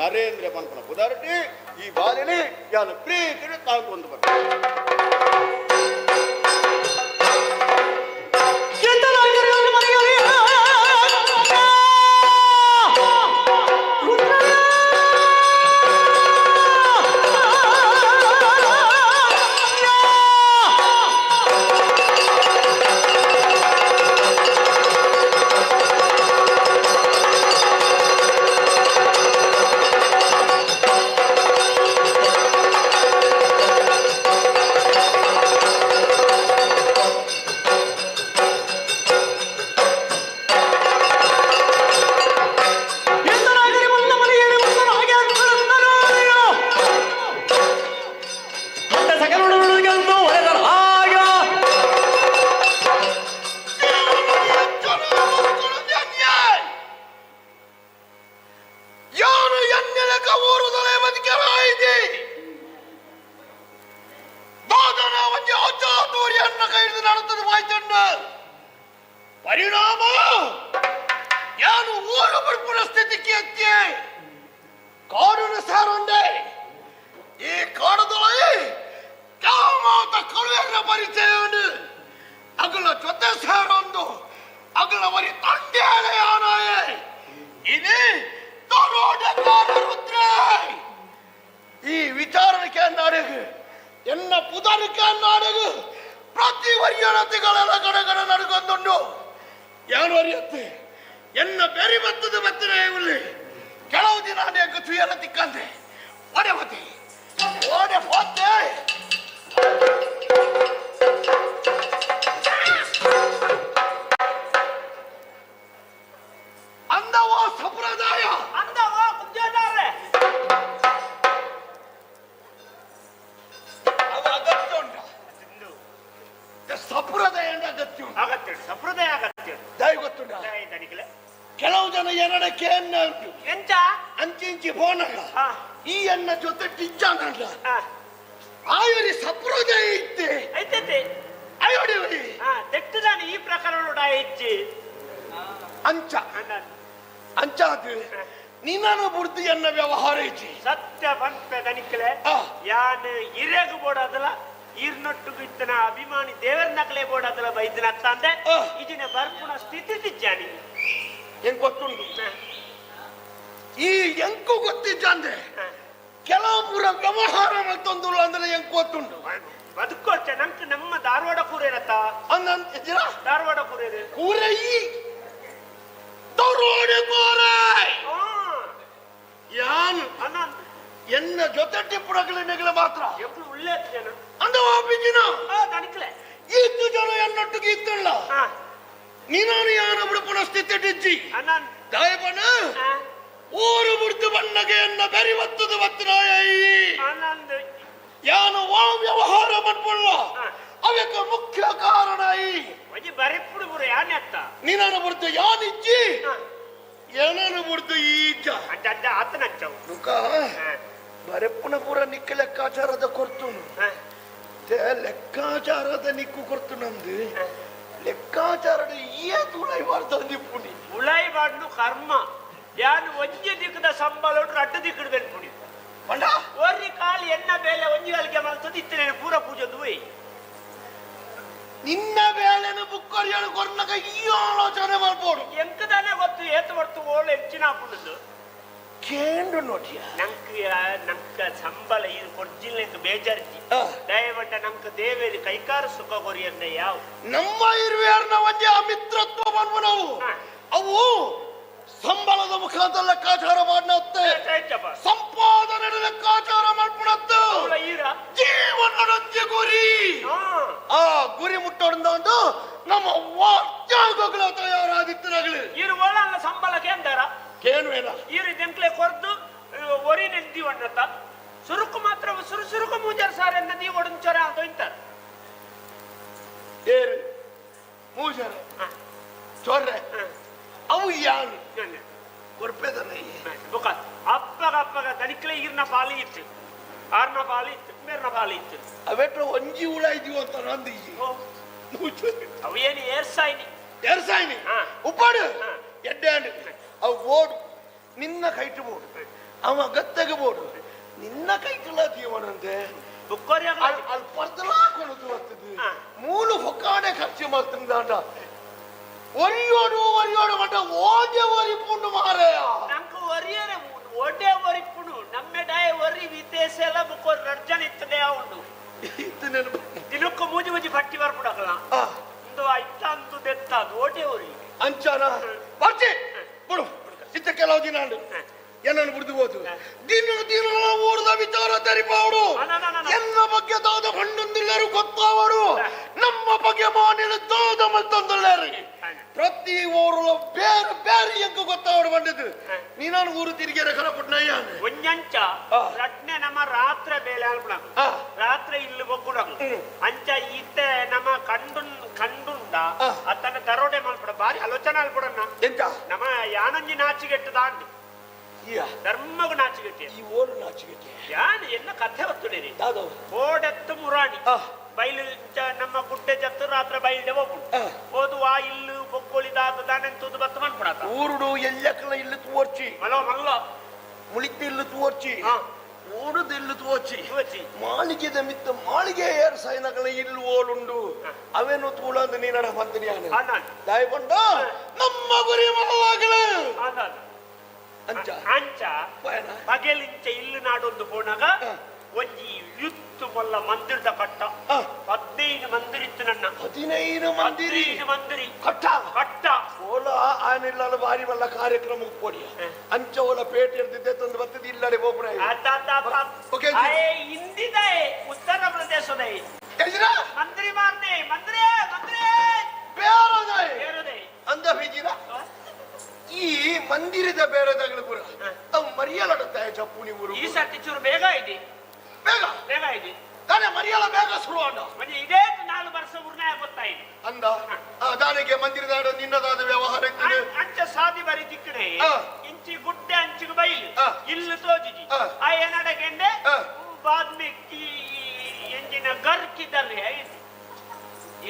ನರೇಂದ್ರ ಪನ್ಪನ ಪುದರ್ಟಿ ಈ ಬಾಲೆನೆ ಯಾನು ಪ್ರೀತಿ ತಾಂಗೊಂದು ಬರ್ತಾರೆ. ರುದ್ರ ಒರಿ ತಂದೆಯಾನಾಯೆ ಇನಿ ದರೋಡೆಕಾರ ರುದ್ರ ಈ ವಿಚಾರಣೆಗೆ ನಾಡಗು ಎನ್ನ ಪುದರಿಕೆ ನಾಡಗು ಪ್ರತಿ ವರಿಯಣತಿಗಳೆಲ್ಲ ಕಡೆ ಕಡೆ ನಡುಕೊಂದುಂಡು ಯಾನು ಅರಿಯತ್ತೆ ಎನ್ನ ಬೆರಿ ಬತ್ತದ ಬತ್ತನೆ ಇಲ್ಲಿ ಕೆಲವು ದಿನ ಅನೇಕ ತುಯಲ ತಿಕ್ಕಂದೆ ಓಡೆ ಹೋತೆ ಓಡೆ ಹೋತೆ ಅಂದವೋ ಸಂಪ್ರದಾಯ ಅಂದವೋ ಕುಂಜಾದಾರೆ ಅದು ಅಗತ್ಯ ಉಂಟ ಸಂಪ್ರದಾಯ ಅಗತ್ಯ ಉಂಟು ಅಗತ್ಯ ಸಂಪ್ರದಾಯ ಅಗತ್ಯ ದಯ ಗೊತ್ತುಂಟ ಕೆಲವು ಜನ ಎರಡಕ್ಕೆ ಎನ್ನ ಉಂಟು ಎಂಚ ಅಂಚಿಂಚಿ ಫೋನಲ್ಲ ಈ ಎನ್ನ ಜೊತೆ ಟಿಜ್ಜಾನಲ್ಲ ಆಯುರಿ ಸಂಪ್ರದಾಯ ಇತ್ತೆ ಐತೈತೆ ಅಯೋಡಿ ತೆಟ್ಟದಾನೆ ಈ ಪ್ರಕರಣ ಇಚ್ಚಿ ಅಂಚ ಅಂಚಾದು ನಿನ್ನನು ಬುರ್ದು ಎನ್ನ ವ್ಯವಹಾರ ಇಚ್ಚಿ ಸತ್ಯ ಪನ್ಪೆ ದನಿಕ್ಲೆ ಯಾನ್ ಇರೆಗು ಬೋಡದಲ ಈರ್ನೊಟ್ಟುಗು ಇತ್ತನ ಅಭಿಮಾನಿ ದೇವರ ನಕಲೆ ಬೋಡದಲ ಬೈದಿನ ತಂದೆ ಇದಿನ ಬರ್ಪುಣ ಸ್ಥಿತಿ ತಿಜ್ಜಾನಿ ಹೆಂಗ್ ಗೊತ್ತುಂಟು ಈ ಎಂಕು ಗೊತ್ತಿಜ್ಜಂದ್ರೆ ಕೆಲವು ಪೂರ ವ್ಯವಹಾರ ಮತ್ತೊಂದು ಅಂದ್ರೆ ಎಂಕು ಗೊತ್ತುಂಟು ಬದುಕೋಚ ನಂಗೆ ನಮ್ಮ ಧಾರವಾಡ ಕೂರೇರತ್ತ ಧಾರವಾಡ ಕೂರೇರು ಕೂರೆ ಈ ದರೋಡೆ ಕೋರೆ ಯಾನ್ ಎನ್ನ ಜೊತೆ ಟಿಪ್ಪುಣಗಳ ನೆಗಲ ಮಾತ್ರ ಅಂದ ವಾಪಿಜಿನ ಇತ್ತು ಜನ ಎನ್ನೊಟ್ಟಿಗೆ ಇತ್ತಲ್ಲ ನೀನು ಯಾನ ಬಿಡುಪುಣ ಸ್ಥಿತಿ ಡಿಜ್ಜಿ ದಾಯಬನ ಊರು ಬಿಡ್ತು ಬಣ್ಣಗೆ ಎನ್ನ ಬೆರಿ ಬತ್ತದ ಬತ್ತನಾಯ ಯಾನು ವಾ ವ್ಯವಹಾರ ಮನ್ಪುಳ್ಳ ಅವಕ್ಕೆ ಮುಖ್ಯ ಕಾರಣ ಈ ಬರೆಪುಡು ಬುರು ಯಾನೆ ಅತ್ತ ನೀನಾನು ಬಿಡ್ತು ಯಾನಿಜ್ಜಿ ಏನನು ಬಿಡ್ತು ಈ ಇಜ್ಜ ಅಜ್ಜ ಆತನ ಅಜ್ಜವು ನುಕ ಬರೆಪ್ಪುನ ಪೂರ ನಿಕ್ಕ ಲೆಕ್ಕಾಚಾರದ ಕೊರ್ತುನು ಲೆಕ್ಕಾಚಾರದ ನಿಕ್ಕು ಕೊರ್ತು ನಂದು ಲೆಕ್ಕಾಚಾರದ ಏ ತುಳೈ ಮಾಡ್ತಂದಿಪ್ಪುನಿ ಉಳೈ ಮಾಡ್ನು ಕರ್ಮ ಯಾನು ಒಂಜಿ ದಿಕ್ಕದ ಸಂಬಳ ಅಡ್ಡ ದಿಕ್ಕದ ಬೆನ್ಪುನಿ ಒರಿ ಕಾಲು ಎನ್ನ ಬೇಲೆ ಒಂಜಿ ಕಾಲಿಗೆ ಮಲ್ತದ್ದು ಇತ್ತನೇ ಪೂರ ಪೂಜೆ ಹೋಯ್ ನಿನ್ನ ಬೇಳೆನು ಬುಕ್ಕರಿಯಳು ಕೊರ್ನಕ ಈ ಆಲೋಚನೆ ಮಾಡ್ಬೋದು ಎಂಕದಾನೆ ಗೊತ್ತು ಏತು ಬರ್ತು ಓಳು ಹೆಚ್ಚಿನ ಹಾಪುಂಡು ಕೇಂಡು ನೋಟಿಯ ನಂಕ್ ನಂಕ ಸಂಬಳ ಇದು ಕೊಡ್ಜಿಲ್ಲ ಬೇಜಾರ್ಜಿ ದಯವಂಡ ನಂಕ ದೇವೇರಿ ಕೈಕಾರ ಸುಖ ಕೊರಿಯನ್ನ ಯಾವ ನಮ್ಮ ಇರುವೆಯರ್ನ ಒಂದೇ ಆ ಮಿತ್ರತ್ವ ಬಂದ್ವು ನಾವು ಅವು ಸಂಬಳದ ಮುಖಾಂತರ ಲೆಕ್ಕಾಚಾರ ಮಾಡತ್ತೆ ಸಂಪಾದನೆ ಲೆಕ್ಕಾಚಾರ ಮಾಡ್ಬಿಡತ್ತು ಜೀವನದೊಂದು ಗುರಿ ಆ ಗುರಿ ಮುಟ್ಟೋಣ ಒಂದು ನಮ್ಮ ವಾಕ್ಯಾಗಗಳು ತಯಾರಾದಿತ್ತನಾಗಲಿ ಇರು ಒಳಲ್ಲ ಸಂಬಳ ಕೇಂದ್ರ ಕೇನುವೇನ ಇರು ದೆಂಕ್ಲೆ ಕೊರ್ದು ಒರಿ ನೆಂದಿ ಒಣ್ಣತ್ತ ಸುರುಕು ಮಾತ್ರ ಸುರು ಸುರುಕು ಮೂಜರ್ ಸಾರ್ ಎನ್ನ ದೀ ಒಡಂಚೊರ ಅಂತ ಇಂತಾರೆ ಏರು ಮೂಜರ ಚೊರ್ರೆ ಅವು ಯಾನು ಕೊರ್ಪೆದನ ಬುಕ ಅಪ್ಪಗ ಅಪ್ಪಗ ದನಿಕ್ಲೆ ಈರ್ನ ಪಾಲಿ ಇತ್ತು ಆರ್ನ ಪಾಲಿ ಇತ್ತು ಮೇರ್ನ ಪಾಲಿ ಇತ್ತು ಅವೆಟ್ರ ಒಂಜಿ ಉಳ ಇದೀವ ಅಂತ ನಂದು ಅವು ಏನು ಏರ್ಸಾಯಿನಿ ಏರ್ಸಾಯಿನಿ ಉಪ್ಪಾಡು ಎಡ್ಡೆ ಅವು ಬೋಡು ನಿನ್ನ ಕೈಟು ಬೋಡು ಅವ ಗತ್ತೆಗೆ ಬೋಡು ನಿನ್ನ ಕೈಟುಲ ಜೀವನಂತೆ ಅಲ್ಲಿ ಪರ್ತಲಾ ಕೊಡದು ಬರ್ತದೆ ಮೂಲು ಹೊಕ್ಕಾಡೆ ಖರ್ಚು ಮಾಡ್ತಂದಾಂಡ ಒರಿಯೋಡು ಒರಿಯೋಡು ಮಟ್ಟ ಓದೆ ಒರಿ ಪುಂಡು ಮಾರಾಯ ನಂಗೆ ಒರಿಯರೆ ಒಡೆ ಒರಿಪುಡು ನಮ್ಮೆ ಡಾಯ ಒರಿ ವಿದೇಶ ಎಲ್ಲ ಬುಕ್ಕೋರು ರಡ್ಜನ್ ಇತ್ತದೆ ಉಂಡು ದಿನಕ್ಕೂ ಮೂಜಿ ಮೂಜಿ ಪಟ್ಟಿ ಬರ್ಪುಡಕಲ ಒಂದು ಐತ ಅಂದು ದೆತ್ತ ಅದು ಓಟೆ ಒರಿ ಅಂಚಾನ ಬರ್ತಿ ಬಿಡು ಇತ್ತ ಕೆಲವು ದಿನ ಏನನ್ನು ಬಿಡ್ದು ಹೋದು ದಿನ ದಿನ ಊರದ ವಿಚಾರ ತರಿಪಾವಡು ಎನ್ನ ಬಗ್ಗೆ ದಾದ ಹಣ್ಣೊಂದಿಲ್ಲರು ಗೊತ್ತಾವಡು ನಮ್ಮ ಬಗ್ಗೆ ಮಾನಿಲ ದಾದ ಮತ್ತೊಂದಿಲ್ಲರು ಪ್ರತಿ ಊರುಲ ಬೇರೆ ಬೇರೆ ಎಂಕ ಗೊತ್ತಾವಡು ಬಂದಿದ್ದು ನೀನಾನು ಊರು ತಿರುಗಿರ ಕನಪುಟ್ನಯ್ಯ ಒಂಜಂಚ ರಟ್ನೆ ನಮ್ಮ ರಾತ್ರಿ ಬೇಲೆ ಅನ್ಪುಣ ರಾತ್ರಿ ಇಲ್ಲಿ ಬೊಕ್ಕುಡಗು ಅಂಚ ಇತ್ತೆ ನಮ್ಮ ಕಂಡು ಕಂಡುಂಡ ಅತ್ತನ ದರೋಡೆ ಮಲ್ಪಡ ಬಾರಿ ಆಲೋಚನೆ ಅಲ್ಪಡನ್ನ ಎಂತ ನಮ್ಮ ಯಾನೊಂಜಿ ನಾಚಿಗೆಟ್ಟು ದಾಂಡು ಧರ್ಮಗು ನಾಚಿಗೆಟ್ಟಿ ಈ ಓಡು ನಾಚಿಗೆಟ್ಟಿ ಯಾನ್ ಎನ್ನ ಕಥೆ ಗೊತ್ತುಡೇರಿ ಓಡೆತ್ತು ಮುರಾಣಿ ಬೈಲು ನಮ್ಮ ಗುಡ್ಡೆ ಜತ್ತು ರಾತ್ರಿ ಬೈಲ್ಡೆ ಹೋಗ್ಬಿಡು ಹೋದು ಆ ಇಲ್ಲು ಬೊಕ್ಕೋಳಿ ದಾದ ದಾನೆಂತದ್ದು ಬತ್ತು ಮನ್ಪಡತ ಊರುಡು ಎಲ್ಲಕ್ಕಲ ಇಲ್ಲು ತೋರ್ಚಿ ಮಲೋ ಮಲ್ಲೋ ಮುಳಿತ ಇಲ್ಲು ತೋರ್ಚಿ ಓಡುದಿಲ್ಲು ತೋಚಿ ಮಾಳಿಗೆದ ಮಿತ್ತ ಮಾಳಿಗೆ ಏರ್ ಸೈನಗಳ ಇಲ್ಲು ಓಲುಂಡು ಅವೇನು ತೂಳಂದು ನೀನಡ ಬಂದಿನಿ ದಾಯಕೊಂಡ ನಮ್ಮ ಗುರಿ ಮಲವಾಗಲು ಅಂಚ ಅಂಚ ಪಗೆಲಿಂಚ ಇಲ್ಲು ನಾಡೊಂದು ಪೋನಾಗ ಒಂಜಿ ಯುತ್ತು ಮೊಲ್ಲ ಮಂದಿರದ ಕಟ್ಟ 15 ಮಂದಿರ ಇತ್ತು ನನ್ನ 15 ಮಂದಿರಿ ಮಂದಿರಿ ಕಟ್ಟ ಕಟ್ಟ ಓಲ ಆನಿಲ್ಲ ಬಾರಿ ಬಲ್ಲ ಕಾರ್ಯಕ್ರಮ ಕೊಡಿ ಅಂಚ ಓಲ ಪೇಟೆ ಇರ್ತಿದ್ದೆ ತಂದು ಬರ್ತದೆ ಇಲ್ಲಡೆ ಬೋಪುರ ಹಿಂದಿದೆ ಉತ್ತರ ಪ್ರದೇಶದ ಮಂತ್ರಿ ಮಾರ್ನೆ ಮಂತ್ರಿ ಮಂತ್ರಿ ಬೇರೆ ಅಂದ ಬಿಜಿರ ಈ ಮಂದಿರದ ಬೇರೆದಾಗಲೂ ಪೂರ ಅವು ಮರಿಯಲಾಡುತ್ತಾ ಚಪ್ಪುನಿ ಊರು ಈ ಸರ್ತಿ ಚೂರು ಬೇಗ ಇದೆ ಬೇಗ ಬೇಗ ಇದೆ ತಾನೇ ಮರಿಯಲ ಬೇಗ ಶುರು ಅಂಡ ಮತ್ತೆ ಇದೇ 4 ವರ್ಷ ಊರ್ನಾಯ ಗೊತ್ತಾಯಿದೆ ಅಂದ ದಾನಿಗೆ ಮಂದಿರದ ನಿನ್ನದಾದ ವ್ಯವಹಾರ ಅಂಚ ಸಾದಿ ಬರಿ ತಿಕ್ಕಣೆ ಇಂಚಿ ಗುಡ್ಡೆ ಅಂಚಿಗೆ ಬೈಲು ಇಲ್ಲು ತೋಜಿಜಿ ಆ ಏನಡಗೆಂಡೆ ಬಾದ್ಮಿಕ್ಕಿ ಎಂಜಿನ ಗರ್ಕಿದ್ದಾರೆ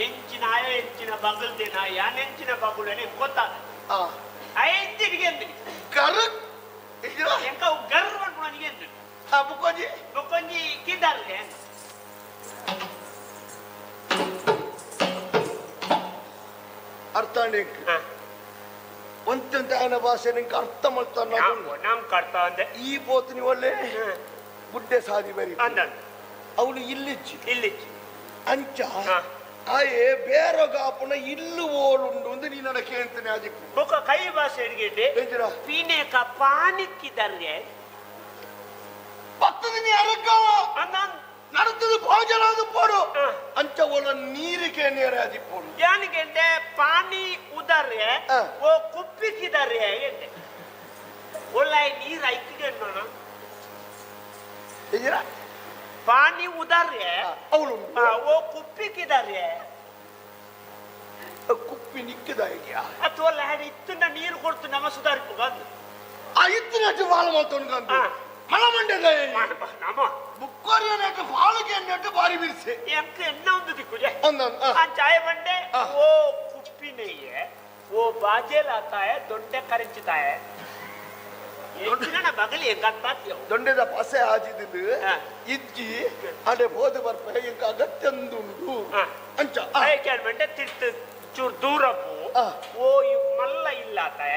ಎಂಚಿನ ಆಯ ಎಂಚಿನ ಬಗಲ್ದೇನ ಯಾನೆಂಚಿನ ಬಗುಳನೆ ಗೊತ್ತಾದ ಎಂಚಿಗೆ ಎಂದಿನಿ ಗರ್ ಎಂಕ ಗರ್ ಪನ್ಪುನನಿಗೆ ಎಂದಿನಿ ಬುಕ್ಕೊಂಜಿ ಬುಕ್ಕೊಂಜಿ ಕಿದ್ದಾರ್ಗೆ ಅರ್ಥ ಒಂತಂತ ಆಯನ ಭಾಷೆ ನಿಂಗೆ ಅರ್ಥ ಮಾಡ್ತಾನ ನಮ್ಗೆ ಅರ್ಥ ಅಂದೆ ಈ ಪೋತು ಒಳ್ಳೆ ಗುಡ್ಡೆ ಸಾದಿ ಬರಿ ಅಂದ ಅವಳು ಇಲ್ಲಿಚ್ಚಿ ಇಲ್ಲಿಚ್ಚಿ ಅಂಚ ಆಯೇ ಬೇರೆ ಗಾಪುನ ಇಲ್ಲು ಓಲುಂಡು ಅಂತ ನೀನು ಕೇಳ್ತೇನೆ ಅದಕ್ಕೆ ಬೊಕ್ಕ ಕೈ ಭಾಷೆ ಅಡಿಗೆ ಪೀನೆ ಕಾ ಪಾನಿಕ್ಕಿದ್ದಾರೆ ಪತ್ತದಿನಿ ಅರಕ್ಕವ நடந்தது ಭೋಜನಾದ ಪೋಡು ಅಂಚ ಓಲ ನೀರಿಗೆ ನೇರ ಅದಿ ಪೋಡು ಯಾನಿಗೆಂಡೆ ಪಾನಿ ಉದರ್ರೆ ಓ ಕುಪ್ಪಿಕಿದಾರೆ ಎಂಡೆ ಒಳ್ಳೆ ನೀರು ಐಕಿಗೆ ನೋಣ ಪಾನಿ ಉದರ್ರೆ ಅವಳು ಓ ಕುಪ್ಪಿಕಿದಾರೆ ಕುಪ್ಪಿ ನಿಕ್ಕದ ಅಥವಾ ಇತ್ತನ್ನ ನೀರು ಕೊಡ್ತು ನಮ್ಮ ಸುಧಾರಿಪು ಗಂದು ಆ ಇತ್ತಿನ ಬಾಲ ಮಾತೊಂದು ಮಳಮಂಡದ ನಮ್ಮ ಬುಕ್ಕೋರಿಯನೇಟ ಫಾಲುಗೆ ಅನ್ನಟ್ಟು ಬಾರಿ ಬಿರ್ಸೆ ಎಂಕ ಎನ್ನ ಒಂದು ದಿಕ್ಕುಜೆ ಆ ಚಾಯ ಬಂಡೆ ಓ ಕುಪ್ಪಿನೆಯೇ ಓ ಬಾಜೇಲಾತಾಯ ದೊಡ್ಡ ಕರೆಂಚಿತಾಯ ಬಗಲಿ ಎಂಗತ್ತಾತ್ಯ ದೊಂಡೆದ ಪಸೆ ಆಜಿದ್ದು ಇಜ್ಜಿ ಅಡೆ ಬೋಧ ಬರ್ಪ ಎಂಕ ಅಗತ್ಯಂದುಂಡು ಅಂಚ ಬಂಡೆ ತಿರ್ತು ಚೂರು ದೂರಪ್ಪು ಓ ಮಲ್ಲ ಇಲ್ಲ ಆತಾಯ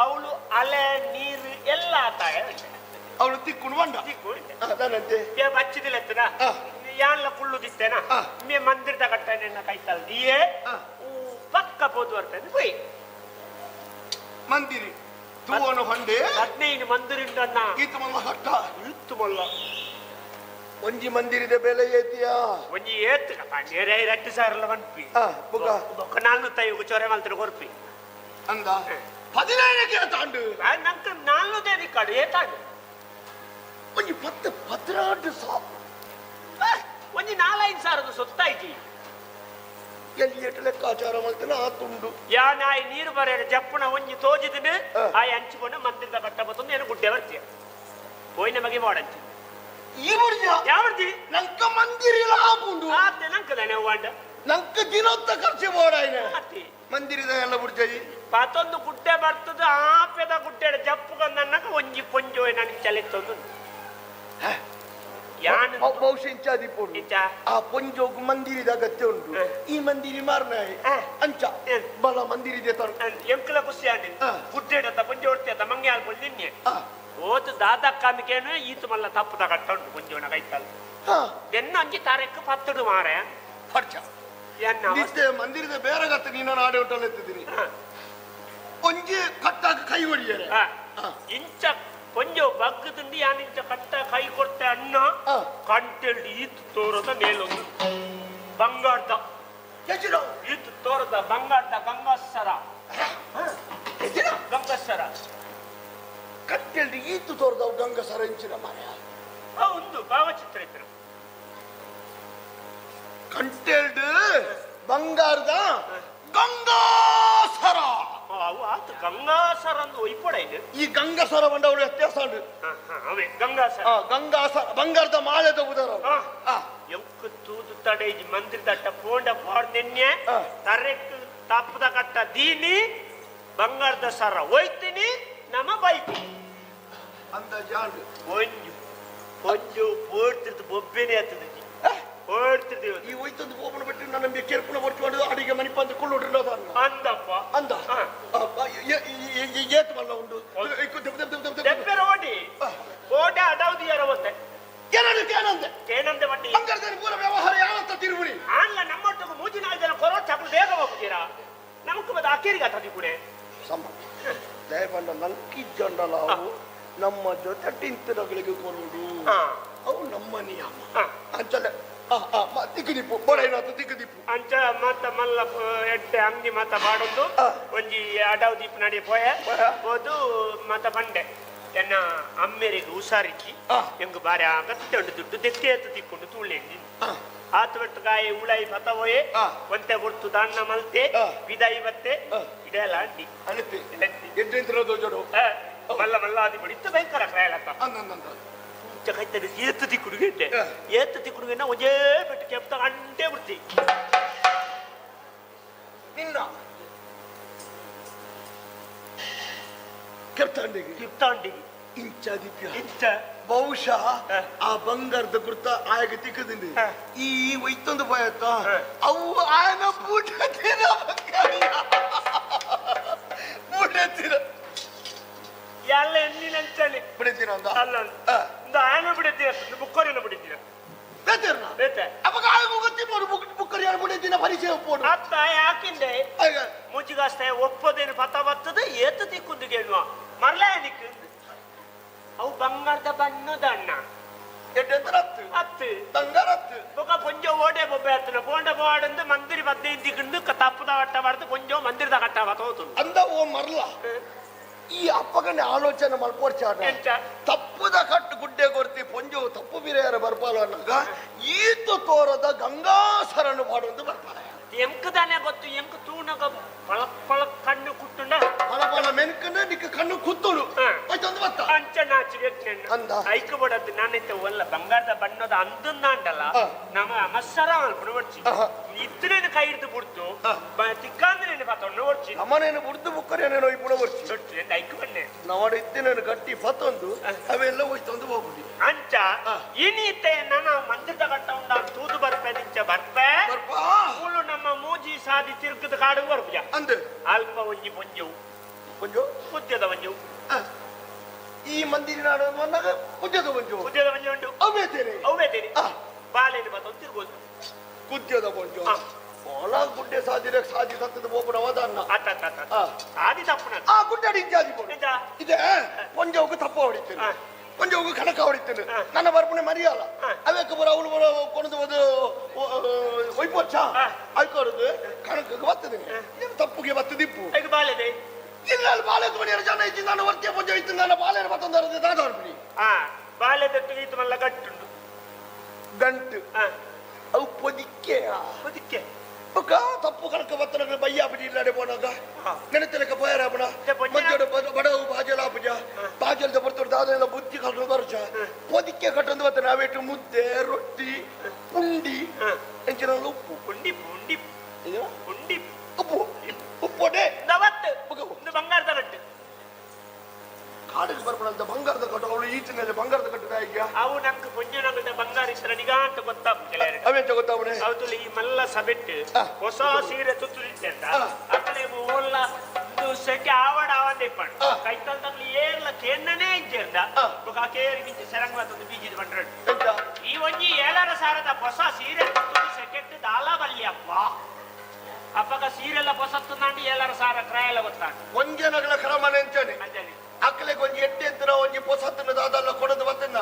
ಅವಳು ಅಲೆ ನೀರು ಎಲ್ಲ ಆತಾಯ ಅವಳು ತಿಕ್ಕೊಂಡು ಬಂಡ ಅದಾನಂತೆ ಬಚ್ಚಿದಿಲ್ಲ ಎತ್ತನ ಯಾನ್ಲ ಕುಳ್ಳುದಿತ್ತೇನ ಮೇ ಮಂದಿರದ ಕಟ್ಟನೆನ್ನ ಕೈತಲ್ ದಿಯೇ ಪಕ್ಕ ಪೋದು ಬರ್ತೇನೆ ಪೋಯ್ ಮಂದಿರಿ ತೂವನು ಹೊಂಡೆ 15 ಮಂದಿರಿಂಡನ್ನ ಈತು ಮಲ್ಲ ಹಟ್ಟ ಇತ್ತು ಮಲ್ಲ ಒಂಜಿ ಮಂದಿರಿದ ಬೆಲೆ ಏತಿಯಾ ಒಂಜಿ ಏತ್ ಪಂಡೇರೆ 2,000 ಪನ್ಪಿ ಬುಕ್ಕ ಬೊಕ್ಕ 450 ಚೊರೆ ಮಲ್ತನ ಕೊರ್ಪಿ ಅಂದ 15ಕ್ಕೆ ತಾಂಡು ನಂಗೆ 400 ದಿಕ್ಕಾಡು ಏತಾಂಡು ಒಂಜಿ 10 12 ಸಾವಿರ ಒಂಜಿ 4-5 ಸಾವಿರದ ಸೊತ್ತಾಯ್ತಿ ಎಲ್ಲಿ ಎಟ್ಟು ಲೆಕ್ಕಾಚಾರ ಮಾಡ್ತಾನೆ ಆ ತುಂಡು ಯಾ ನಾಯಿ ನೀರು ಬರ ಜಪ್ಪುನ ಒಂಜಿ ತೋಜಿದಿನ ಆ ಹಂಚಿಕೊಂಡು ಮಂದಿರದ ಕಟ್ಟ ಬತ್ತೊಂದು ಏನು ಗುಡ್ಡೆ ಬರ್ತೀಯ ಹೋಯ್ ನಮಗೆ ವಾಡಂಚಿ ಈ ಬರ್ಜ ಯಾವರ್ಜಿ ನಂಕ ಮಂದಿರ ಆಪುಂಡು ಆತೆ ನಂಕದಾನೆ ವಾಂಡ ನಂಕ ದಿನೊತ್ತ ಖರ್ಚು ಬೋಡಾಯ್ನ ಮಂದಿರದ ಎಲ್ಲ ಬುಡ್ಜಯಿ ಪತ್ತೊಂದು ಗುಡ್ಡೆ ಬರ್ತದ ಆಪೆದ ಗುಡ್ಡೆ ಜಪ್ಪುಗಂದನ್ನಕ ಒಂಜಿ ಪೊಂಜೋ ನಾನು ಚಲಿತ್ತೊಂದು ಬಹುಶಃ ಇಂಚಾದಿ ಪೋಡು ಆ ಪೊಂಜೋಗು ಮಂದಿರದ ಅಗತ್ಯ ಉಂಟು ಈ ಮಂದಿರಿ ಮಾರ್ನ ಅಂಚ ಬಲ ಮಂದಿರಿದೆ ತರ ಎಂಕಲ ಖುಷಿ ಆಂಡಿ ಗುಡ್ಡೆ ಪೊಂಜೆ ಹೊಡ್ತೇತ ಮಂಗೆ ಆಲ್ಪೊಂದು ನಿನ್ನೆ ಓದು ದಾದಕ್ಕಾಮಿಕೇನು ಈತು ಮಲ್ಲ ತಪ್ಪು ತಗಟ್ಟ ಉಂಟು ಪೊಂಜೋನ ಕೈತಲ್ಲ ಎನ್ನ ಅಂಜಿ ತಾರೀಕು 10 ಮಾರೆ ಖರ್ಚ ಮಂದಿರದ ಬೇರೆ ಗತ್ತ ನೀನು ನಾಡೆ ಉಂಟಲ್ಲ ಎತ್ತಿದ್ದೀನಿ ಒಂಜಿ ಕಟ್ಟಾಕ ಕೈ ಹೊಡಿಯರೆ ಇಂಚ ಕೊಂಜ ಬಗ್ಗದಿಂದ ಯಾನಿಂಚ ಕಟ್ಟ ಕೈ ಕೊಡ್ತೆ ಅಣ್ಣ ಕಂಟೆಲ್ಡ್ ಈತು ತೋರದ ಮೇಲೊಂದು ಬಂಗಾರದ ಈತು ತೋರದ ಬಂಗಾರದ ಗಂಗಾಸರ ಗಂಗಾಸರ ಕಟ್ಟೆಲ್ಡ್ ಈತು ತೋರದ ಗಂಗಾಸರ ಇಂಚಿನ ಮಾರ್ಯ ಒಂದು ಭಾವಚಿತ್ರ ಇತ್ತು ಕಂಟೆಲ್ಡ್ ಬಂಗಾರದ ಗಂಗಾಸರ ಆತು ಗಂಗಾಸರ ಅಂದು ಒಯ್ಪಡ ಇದು ಈ ಗಂಗಾಸರ ಬಂದವಳು ವ್ಯತ್ಯಾಸ ಅವೇ ಗಂಗಾಸರ ಗಂಗಾಸರ ಬಂಗಾರದ ಮಾಲೆದ ಉದರ ಎಂಕು ತೂದು ತಡೆ ಮಂದಿರ ದಟ್ಟ ಪೋಂಡ ಪಾಡ್ ನಿನ್ನೆ ತರೆಕ್ ತಪ್ಪದ ಕಟ್ಟ ದೀನಿ ಬಂಗಾರದ ಸರ ಒಯ್ತೀನಿ ನಮ್ಮ ಬೈತಿ ಅಂದಾಜು ಒಂಜು ಪೊಂಜು ಪೋಡ್ತಿರ್ದು ಬೊಬ್ಬೆನೆ ಆತದ ಪೋಡ್ತಿರ್ದು ಈ ಒಯ್ತೊಂದು ಪೋಪನ ಬಿಟ್ಟು ನನ್ನ ಕೆರ್ಪುನ ಬರ್ಚು ಅಡಿಗೆ ಮನಿಪಂದು ಕುಳ್ಳುಡ್ರ ಅಂದಪ್ಪ ಅಂದ ಏತ್ ಮಲ್ಲ ಉಂಡು ದೆಪ್ಪೆರ ಓಡಿ ಓಡೆ ಅಡೌದಿ ಯಾರ ಒತ್ತೆ ಏನದು ಕೇನಂದೆ ಕೇನಂದೆ ಬಟ್ಟಿ ಬಂಗಾರದಲ್ಲಿ ಪೂರ ವ್ಯವಹಾರ ಯಾವತ್ತ ತಿರುಗುಡಿ ಆನ್ಲ ನಮ್ಮೊಟ್ಟಿಗೆ ಮೂಜಿ ನಾಲ್ಕು ಜನ ಕೊರೋ ಚಾಕಲು ಬೇಗ ಹೋಗ್ತೀರಾ ನಮಕ್ ಮತ್ತೆ ಅಕೇರಿಗೆ ಆತದಿ ಕೂಡೆ ಸಮ ದಯಪಂಡ ನಂಕಿಜ್ಜಂಡಲ ಅವು ನಮ್ಮ ಜೊತೆ ಟಿಂತನಗಳಿಗೆ ಕೊರುಡು ಅವು ನಮ್ಮ ನಿಯಮ ಅಂಚಲೆ ತಿಕ್ಕದಿಪ್ಪು ಬೊಡೈನಾಥ ತಿಕ್ಕದಿಪ್ಪು ಅಂಚ ಮತ್ತ ಮಲ್ಲ ಎಡ್ಡೆ ಅಂಗಿ ಮತ್ತ ಬಾಡೊಂದು ಒಂಜಿ ಅಡವು ದೀಪ ನಡಿ ಪೋಯ ಹೋದು ಮತ್ತ ಬಂಡೆ ಎನ್ನ ಅಮ್ಮೆರಿಗೆ ಹುಷಾರಿಕ್ಕಿ ಎಂಗ್ ಬಾರಿ ಅಗತ್ಯ ಉಂಟು ದುಡ್ಡು ದೆಕ್ಕೆ ಎತ್ತು ತಿಕ್ಕೊಂಡು ತೂಳೆಂಗಿ ಆತ ಕಾಯಿ ಉಳಾಯಿ ಪತವೋಯೆ ಒಂತೆ ಗುರ್ತು ದಾಣ್ಣ ಮಲ್ತೆ ವಿದಾಯಿ ಬತ್ತೆ ಇದೆಲ್ಲ ಅಂಡಿ ಅನಿತಿ ಎಡ್ಡೆ ಜೋಡು ಮಲ್ಲ ಮಲ್ಲ ಆದಿ ಬಡಿ ಇತ್ತು ಭಯಂಕರ ಕ್ರಯಲತ್ತ ಕೈತದೆ ಏತ್ತು ತಿಕ್ಕುಡುಗೆ ಏತ್ತು ತಿಕ್ಕುಡುಗೆನ ಒಂಜೇ ಪೆಟ್ಟು ಕೆಪ್ತ ಅಂಟೇ ಬಿಡ್ತಿ ನಿನ್ನ ಕೆಪ್ತಾಂಡಿಗೆ ಕೆಪ್ತಾಂಡಿಗೆ ಇಂಚ ದಿವ್ಯ ಇಂಚ ಬಹುಶಃ ಆ ಬಂಗಾರದ ಗುರ್ತ ಆಯಗ ತಿಕ್ಕದಿಂದ ಈ ಒಯ್ತೊಂದು ಭಯತ್ತ ಅವು ಆಯನ ಪೂಟತಿನ ಪೂಟತಿನ ಎಲ್ಲ ಎಣ್ಣಿನ ಅಂಚನೆ ಬಿಡ್ತೀನ ಅಂದ ಅಲ್ಲ ಒಂದು ಆಯನ ಬಿಡ್ತೀರ ಬುಕ್ಕರಿನ ಬಿಡ್ತೀರ ಬೇತೇರ್ನ ಬೇತೆ ಅವಾಗ ಆಯಗ ಗೊತ್ತಿ ಪೋಡು ಬುಕ್ಕರಿ ಯಾರು ಬಿಡ್ತೀನ ಪರಿಚಯ ಪೋಡು ಅತ್ತ ಯಾಕಿಂದೆ ಮುಜಿಗಾಸ್ತೆ ಒಪ್ಪದೇನು ಪತ ಬತ್ತದ ಏತು ತಿಕ್ಕುದು ಕೇಳುವ ಮರಲೇ ನಿಕ್ಕು ಅವು ಬಂಗಾರದ ಬಣ್ಣದ ಅಣ್ಣ ಎಡ್ಡೆಂತರ ಹತ್ತು ಹತ್ತು ಬಂಗಾರ ಹತ್ತು ಬೊಕ ಪೊಂಜ ಓಡೆ ಬೊಬ್ಬೆ ಹತ್ತನ ಪೋಂಡ ಬೋಡಂದು ಮಂದಿರಿ ಬದ್ದೆ ತಿಕ್ಕಂದು ತಪ್ಪದ ಕಟ್ಟ ಬಾರ್ದು ಪೊಂಜೋ ಮಂದಿರದ ಕಟ್ಟ ಬತ್ತೋತು ಅಂದ ಓ ಮರ್ಲ ಈ ಅಪ್ಪಗನೆ ಆಲೋಚನೆ ಮಲ್ಪೋರ್ಚಾಟ ತಪ್ಪುದ ಕಟ್ಟು ಗುಡ್ಡೆ ಕೊರ್ತಿ ಪೊಂಜೋ ತಪ್ಪು ಬಿರೆಯರ ಬರ್ಪಾಲ ಅನ್ನಗ ಈತು ತೋರದ ಗಂಗಾಸರನು ಮಾಡುವಂತ ಬರ್ಪಾಲ ಎಂಕದಾನೆ ಗೊತ್ತು ಎಂಕ ತೂಣಗ ಪಳ ಪಳ ಕಣ್ಣು ಕುಟ್ಟುಂಡ ಪಳ ಪಳ ಮೆನ್ಕಂಡ ನಿಕ್ಕ ಕಣ್ಣು ಕುತ್ತುಡು ಆಯ್ತೊಂದು ಬತ್ತ ಅಂಚ ನಾಚಿ ಅಂದ ಐಕ ಬಡದ್ದು ನಾನೈತೆ ಒಲ್ಲ ಬಂಗಾರದ ಬಣ್ಣದ ಅಂದನ್ನಾಂಡಲ್ಲ ನಮ್ಮ ಅಮಸ್ಸರ ಮಲ್ಪುಣ ಒಡ್ಚಿ ಇತ್ತನೇನು ಕೈ ಹಿಡಿದು ಬಿಡ್ತು ತಿಕ್ಕಾಂದನೇನು ಪತ್ತೊಂಡು ಒಡ್ಚಿ ನಮ್ಮನೇನು ಬುಡ್ದು ಬುಕ್ಕರೇನೇನೋ ಇಪ್ಪುಣ ಒಡ್ಚಿ ಒಡ್ಚಿ ಐಕ ಬಣ್ಣೆ ನವಾಡ ಇತ್ತೇನೇನು ಗಟ್ಟಿ ಪತ್ತೊಂದು ಅವೆಲ್ಲ ಹೋಯ್ತೊಂದು ಹೋಗ್ಬಿಡಿ ಅಂಚ ಇನಿತೆ ನನ್ನ ಮಂದಿರದ ಕಟ್ಟ ಉಂಡ ತೂದು ಬರ್ಪೆ ನಿಂಚ ಬರ್ಪೆ ಮೂಲು ನಮ್ಮ ಮೂಜಿ ಸಾದಿ ತಿರುಗದ ಕಾಡು ಬರ್ಪುಜ ಅಂದೆ ಅಲ್ಪ ಒಂಜಿ ಪೊಂಜವು ಪೊಂಜು ಪುದ್ಯದ ಒಂಜವು ಈ ಮಂದಿರ ನಾಡು ಬಂದಾಗ ಕುದ್ಯದ ಒಂಜು ಕುದ್ಯದ ಒಂಜಿ ಉಂಟು ಅವೇ ತೇರೆ ಅವೇ ತೇರೆ ಬಾಳೆಹಣ್ಣು ಬತ್ತೊಂದು ತಿರ್ಬೋದು ಕುದ್ಯದ ಒಂಜು ಓಲ ಗುಡ್ಡೆ ಸಾದಿರ ಸಾದಿ ಸತ್ತದ ಬೋಪುನ ವದನ್ನ ಅತ್ತ ಅತ್ತ ಸಾದಿ ತಪ್ಪುನ ಆ ಗುಡ್ಡೆ ಇಂಜಾದಿ ಪೋಡು ಇದೆ ಪೊಂಜವುக்கு ತಪ್ಪ ಹೊಡಿತೇನೆ ಪೊಂಜವುக்கு ಕಣಕ ಹೊಡಿತೇನೆ ನನ್ನ ಬರ್ಪುನೆ ಮರಿಯಲ್ಲ ಅವೇಕ ಬರ ಅವಳು ಬರ ಕೊಣದು ಒಂದು ಒಯ್ಪೊಚ್ಚ ಆಯ್ಕೊಡುದು ಕಣಕಕ್ಕೆ ಬರ್ತದೆ ಏನು ತಪ್ಪುಗೆ ಬರ್ತದಿಪ್ಪು ಈಗ ಬಾಳೆದೆ ಇಲ್ಲ ಅಲ್ಲಿ ಬಾಳೆ ತೋಣಿಯರ ಜನ ಇದ್ದು ನಾನು ವರ್ತಿಯ ಪೊಂಜ ಇತ್ತು ನನ್ನ ಬಾಳೆ ಬತ್ತೊಂದು ದಾದಾಡ್ಬಿಡಿ ಬಾಳೆದಟ್ಟು ಈತ ಮಲ್ಲ ಗಟ್ಟುಂಡು ಗಂಟು ಅವು ಪೊದಿಕ್ಕೆ ಪೊದಿಕ್ಕೆ ಬೊಕ್ಕ ತಪ್ಪು ಕಣಕ ಬತ್ತನಗ ಬಯ್ಯ ಬಿಡಿ ಇಲ್ಲಡೆ ಪೋನಾಗ ನೆನತಲಕ ಪೋಯರಾಪಣ ಮಧ್ಯೋಡ ಬಡವು ಬಾಜಲ ಪೂಜ ಬಾಜಲ್ದ ಬರ್ತೋಡು ದಾದೆಲ್ಲ ಬುದ್ಧಿ ಕಟ್ಟೊಂದು ಬರುಚ ಪೊದಿಕ್ಕೆ ಕಟ್ಟೊಂದು ಬತ್ತನ ಅವೇಟು ಮುದ್ದೆ ರೊಟ್ಟಿ ಪುಂಡಿ ಎಂಚಿನ ಉಪ್ಪು ಪುಂಡಿ ಪುಂಡಿ ಪುಂಡಿ ಉಪ್ಪು ಉಪ್ಪೊಡೆ ನವತ್ತು ಒಂದು ಬಂಗಾರದ ಕಟ್ಟು ಕಾಡಿಗೆ ಬರ್ಪಣಂತ ಬಂಗಾರದ ಕಟ್ಟು ಅವಳು ಈಚಿನಲ್ಲಿ ಬಂಗಾರದ ಕಟ್ಟು ಈಗ ಅವು ನಂಗೆ ಪೊಂಜನಗದ ಬಂಗಾರ ಇಸ್ರ ನಿಗಾಂತ ಗೊತ್ತಾಗ್ತದೆ ಅವೆಂತ ಗೊತ್ತಾವಣೆ ಹೌದು ಈ ಮಲ್ಲ ಸಬೆಟ್ಟು ಹೊಸ ಸೀರೆ ತುತ್ತು ಅಂತ ಅಕಡೆ ಓಲ್ಲ ಸೆಕೆ ಆವಡ ಆವಂದೆ ಇಪ್ಪಂಡು ಕೈತಲ್ ತಗ್ಲಿ ಏರ್ಲ ಕೇನ್ನನೇ ಇಜ್ಜೆರ್ದ ಬೊಕ ಕೇರಿ ಮಿಂಚ ಸೆರಂಗ್ ಬತ್ತೊಂದು ಬೀಜಿದ ಬಂಡ್ರಡ್ ಈ ಒಂಜಿ ಏಳರ ಸಾರದ ಹೊಸ ಸೀರೆ ತುತ್ತು ಸೆಕೆಟ್ ದಾಲ ಬಲ್ಲಿ ಅಪ್ಪ ಅಪ್ಪಗ ಸೀರೆಲ್ಲ ಹೊಸತ್ತು ನಾಂಡಿ ಏಳರ ಸಾರ ಕ್ರಯ ಎಲ್ಲ ಗೊತ್ತಾಂಡು ಒಂಜನಗಳ ಕ್ರಮನೆ ಅಂಚಾನೆ ಅಕ್ಕಲೆಗೆ ಒಂಜಿ ಎಟ್ಟೆ ಎತ್ತರ ಒಂಜಿ ಪೊಸತ್ತನ ದಾದಲ್ಲ ಕೊಡದು ಬತ್ತಂದ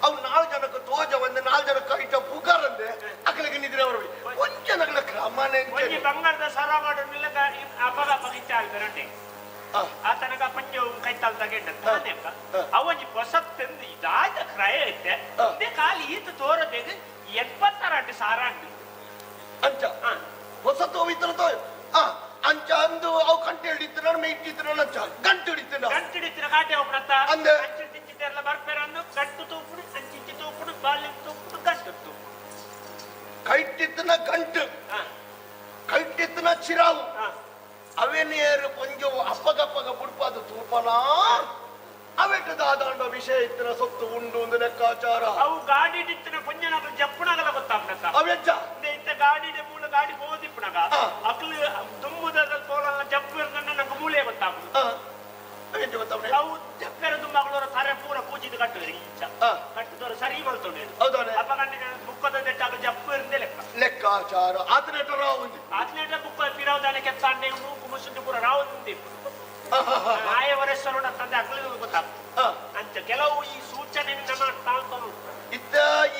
ಅವು ನಾಲ್ಕು ಜನಕ್ಕೆ ತೋಜ ಒಂದು ನಾಲ್ಕು ಜನಕ್ಕೆ ಐಟ ಪುಕಾರಂದೆ ಅಕ್ಕಲೆಗೆ ನಿದ್ರೆ ಅವರು ಒಂಜನಗಳ ಕ್ರಮನೆ ಒಂಜಿ ಬಂಗಾರದ ಸರ ಮಾಡೋನಿಲ್ಲ ಅಪ್ಪಗ ಅಪ್ಪಗ ಇಚ್ಛೆ ಆಗ್ತಾರಂಟೆ ಆತನಗ ಪಂಜೆ ಕೈತಾಲ್ ತಗೊಂಡ ಅವೊಂಜಿ ಪೊಸತ್ತಂದು ಇದಾದ ಕ್ರಯ ಐತೆ ಇದೇ ಖಾಲಿ ಈತ ತೋರದೆಗ್ 86 ಸಾರ ಅಂಡು ಅಂಚ ಹೊಸತು ಇತರ ತೋ ಅಂಚ ಅಂದು ಅವು ಕಂಟೆ ಹಿಡಿತು ನಾನು ಮೇಯ್ತಿತ್ತು ನಾನು ಅಂಚ ಗಂಟು ಹಿಡಿತು ಗಂಟು ಹಿಡಿತಿನ ಕಾಟೆ ಒಬ್ಬನತ್ತ ಅಂದೆ ಅಂಚು ತಿಂಚಿದ್ದೆಲ್ಲ ಬರ್ಪೇರನ್ನು ಗಂಟು ತೂಪುಡು ಅಂಚಿಂಚಿ ತೂಪುಡು ಬಾಲ್ಯ ತೂಪುಡು ಗಂಟು ತೂಪುಡು ಕೈಟಿತ್ತನ ಗಂಟು ಕೈಟಿತ್ತನ ಚಿರಾವು ಅವೇನೇರು ಕೊಂಚ ಅಪ್ಪಗಪ್ಪಗ ಬುಡ್ಪಾದ ತೂಪನ ಅವೆಟ್ಟು ದಾದಾಂಡ ವಿಷಯ ಇತ್ತಿನ ಸೊತ್ತು ಉಂಡು ಒಂದು ಲೆಕ್ಕಾಚಾರ. ಅವು ಗಾಡಿ ಇತ್ತಿನ ಪಂಜನಾಗಲು ಜಪ್ಪುನಾಗಲ ಗೊತ್ತಾಗ್ನತ್ತ. ಅವೆಂಚ? ಇತ್ತ ಗಾಡಿಡೆ ಮೂಲ ಗಾಡಿ ಹೋದಿಪ್ಪುನಾಗ ಅಕ್ಲು ದುಮ್ಮುದ ತೋಲಲ್ಲ ಜಪ್ಪು ಇರ್ತಂಡ ನಂಗೆ ಮೂಲೆ ಗೊತ್ತಾಗುದು. ಅವು ಜಪ್ಪೆರ ದುಂಬಾಗಳವರ ತರೆ ಪೂರ ಪೂಜಿದು ಕಟ್ಟುವರು ಇಂಚ ಕಟ್ಟಿದವರು ಸರಿ ಮಾಡ್ತೊಂಡು. ಹೌದಾನೆ? ಅಪ್ಪ ಕಣ್ಣಿನ ಬುಕ್ಕದ ನೆಟ್ಟಾಗ ಜಪ್ಪು ಇರಂದೆ ಲೆಕ್ಕ. ಲೆಕ್ಕಾಚಾರ ಆತನೇಟ ರಾವು ಉಂದು. ಆತನೇಟ ಬುಕ್ಕ ಪಿರವದಾನೆ ಕೆತ್ತಾಂಡೆ ಮೂಕು ಮುಸುಂಡು ಪೂರ ರಾವು ಉಂದು. ಆಯವರೇಶ್ವರ ತಂದೆ ಅಗ್ಲಿಗೆ ಗೊತ್ತಾಗ್ತದೆ. ಅಂಚ ಕೆಲವು ಈ ಸೂಚನೆ ನಮ್ಮ ತಾಂತನು. ಇತ್ತ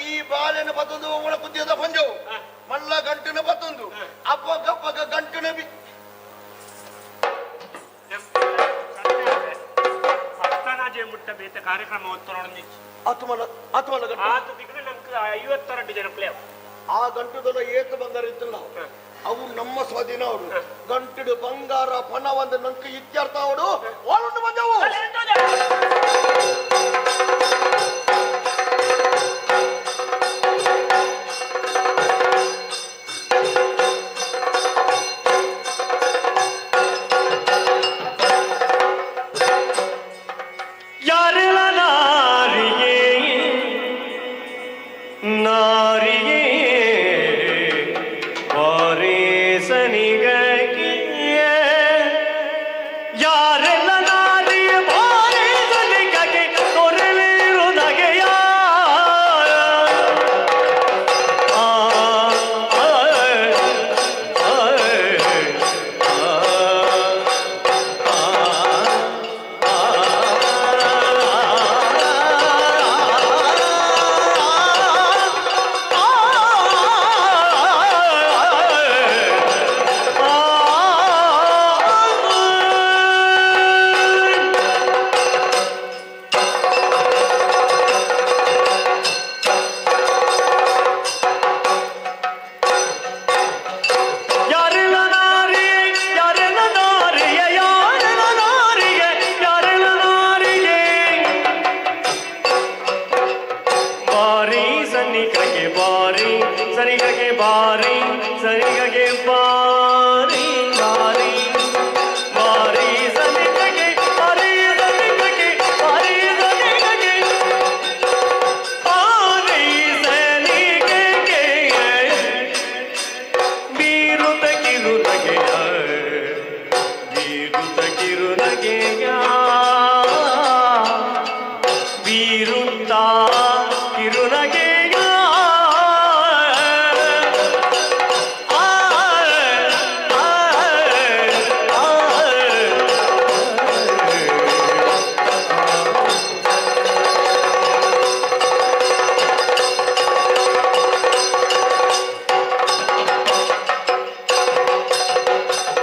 ಈ ಬಾಳೆನ ಪತ್ತೊಂದು ಒಳ ಕುದ್ಯದ ಪಂಜವು ಮಲ್ಲ ಗಂಟುನ ಪತ್ತೊಂದು ಅಪ್ಪಗ ಅಪ್ಪಗ ಗಂಟುನ ಬಿ ಪತ್ತನಾಜೆ ಮುಟ್ಟ ಬೇತ ಕಾರ್ಯಕ್ರಮ ಒತ್ತೊಂದು. ಆತ್ಮಲ ಆತ್ಮಲ ಗಂಟು ಆತ ದಿಗ್ರೆ ನಂಗೆ 52 ಜನ ಪ್ಲೇ. ಆ ಗಂಟುದಲ್ಲ ಏತು ಬಂಗಾರ ಇತ್ತಲ್ಲ ಅವು ನಮ್ಮ ಸ್ವಾಧೀನ. ಅವರು ಗಂಟುಡು ಬಂಗಾರ ಪಣ ಒಂದು ನಂಗೆ ಇತ್ಯರ್ಥ ಅವಡು ಓಲುಂಡು ಬಂದವು. ಯಾರೆಲ್ಲ ನಾರಿಗೆ ನಾರಿಗೆ ಬಾರೇಸನಿಗೆ ಯಾರೆಲ್ಲ ನಾರಿಗೆ ಬಾರೇಸನಿಗೆ ತೊರೆಲಿರುನಗೆಯ ಆ ಆ ಯಾರೆಲ್ಲ ನಾರಿಗೆ ಯಾರೆಲ್ಲ ನಾರಿಗೆ ಯಾರೆಲ್ಲ ನಾರಿಗೆ ಯಾರೆಲ್ಲ ನಾರಿಗೆ ಬಾರಿ ಸನ್ನಿಕಗೆ ಬಾರಿ ಸನಿಗಗೆ ಬಾರಿ ಸನಿಗಗೆ ಬಾರಿ ಬಾರಿ ಬಾರಿ ಸನ್ನಿಕಗೆ ಬಾರಿ ಸನ್ನಿಕಗೆ ಬಾರಿ ಸನ್ನಿಕಗೆ ಬಾರಿ ಸನಿಕಗೆ ಬೀರುತ ಕಿರುನಗೆಯ ಬೀರುತ ಕಿರುನಗೆಯ ಬೀರುತ್ತ ಕಿರುನಗೆಯ ಆ ಆ ಆ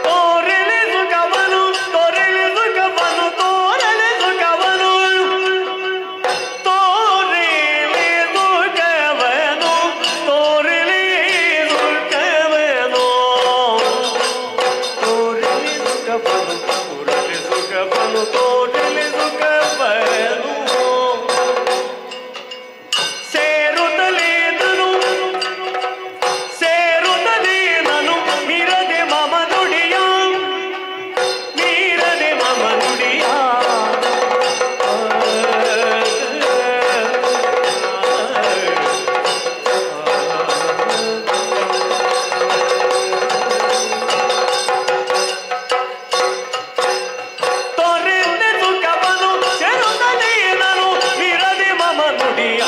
ತೋರೆಲೆ ಸುಖವನು ತೋರೆಲೆ ಸುಖವನು ತೋರೆಲೆ ಸುಖವನು ತೋರೆಲೆ ಸುಖವನು ತೋರೆಲೆ ಸುಖವನು ತೋರೆಲೆ ಸುಖವನು ತೋರೆಲೆ ಸುಖವನು ತೋರೆಲೆ ಸುಖವನು ಸೇರುತ್ತಲೇದನು ಸೇರುತ್ತಲೇ ನಾನು ಮೀರದೆ ಮಮ ನುಡಿಯ ಮೀರದೆ ಮಮ ನುಡಿಯ ತೊರೆಂದೆ ಸುಖವನು ಸೇರುತ್ತಲೇ ನಾನು ಮೀರದೆ ಮಮ ನುಡಿಯ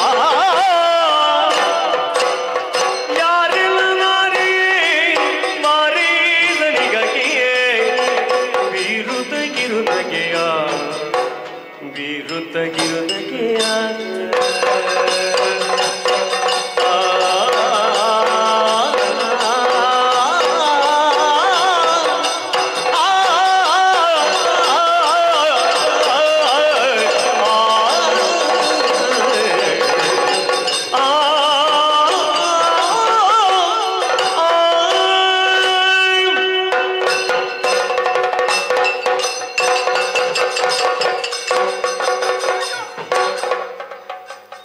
ಯಾರೆಲ್ಲ ನಾರಿಯೇ ಮಾರೀಸನಿಗಕಿಯೇ ಬೀರುತ ಕಿರುನಗೆಯ ಬೀರುತ ಕಿರುನಗೆಯ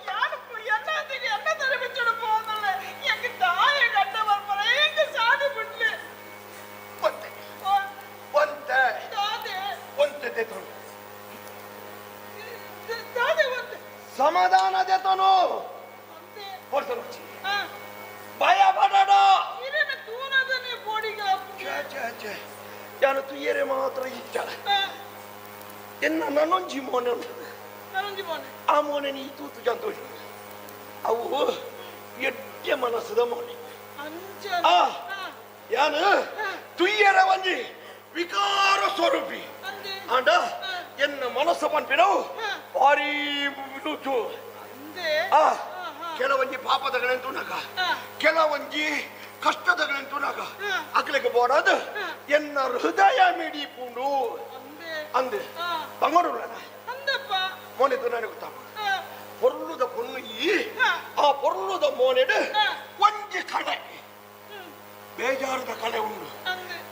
ಯಾರು ಸಮಾಧಾನ ದೇತನು ಕೊಡ್ತಾನೆ ಭಯ ಪಡಡ ಯಾನು ತುಯ್ಯರೆ ಮಾತ್ರ ಇಚ್ಛ ಎನ್ನ ನನ್ನೊಂಜಿ ಮೋನೆ ಆ ಮೋನೆ ನೀ ತೂತು ಜಂತೋಷ ಅವು ಎಡ್ಡೆ ಮನಸ್ಸದ ಮೋನೆ ಆ ಯಾನು ತುಯ್ಯರ ಒಂಜಿ ವಿಕಾರ ಸ್ವರೂಪಿ ಆಂಡ ಎನ್ನ ಮನಸ್ಸು ಪನ್ಪಿನವು ಭಾರಿ ರುಚು ಆ ಕೆಲವೊಂಜಿ ಪಾಪದಗಳೆಂತು ನಗ ಕೆಲವೊಂಜಿ ಕಷ್ಟದಗಳೆಂತು ನಗ ಅಕ್ಲೆಗೆ ಬೋಡಾದ ಎನ್ನ ಹೃದಯ ಮಿಡಿ ಪೂಂಡು ಅಂದೆ ಬಂಗಡೂರ ಮೋನೆ ತುನಾನೆ ಗೊತ್ತಾಪ ಪೊರ್ಲುದ ಪೊಣ್ಣು ಈ ಆ ಪೊರ್ಲುದ ಮೋನೆಡು ಒಂಜಿ ಕಡೆ ಬೇಜಾರದ ಕಲೆ ಉಂಡು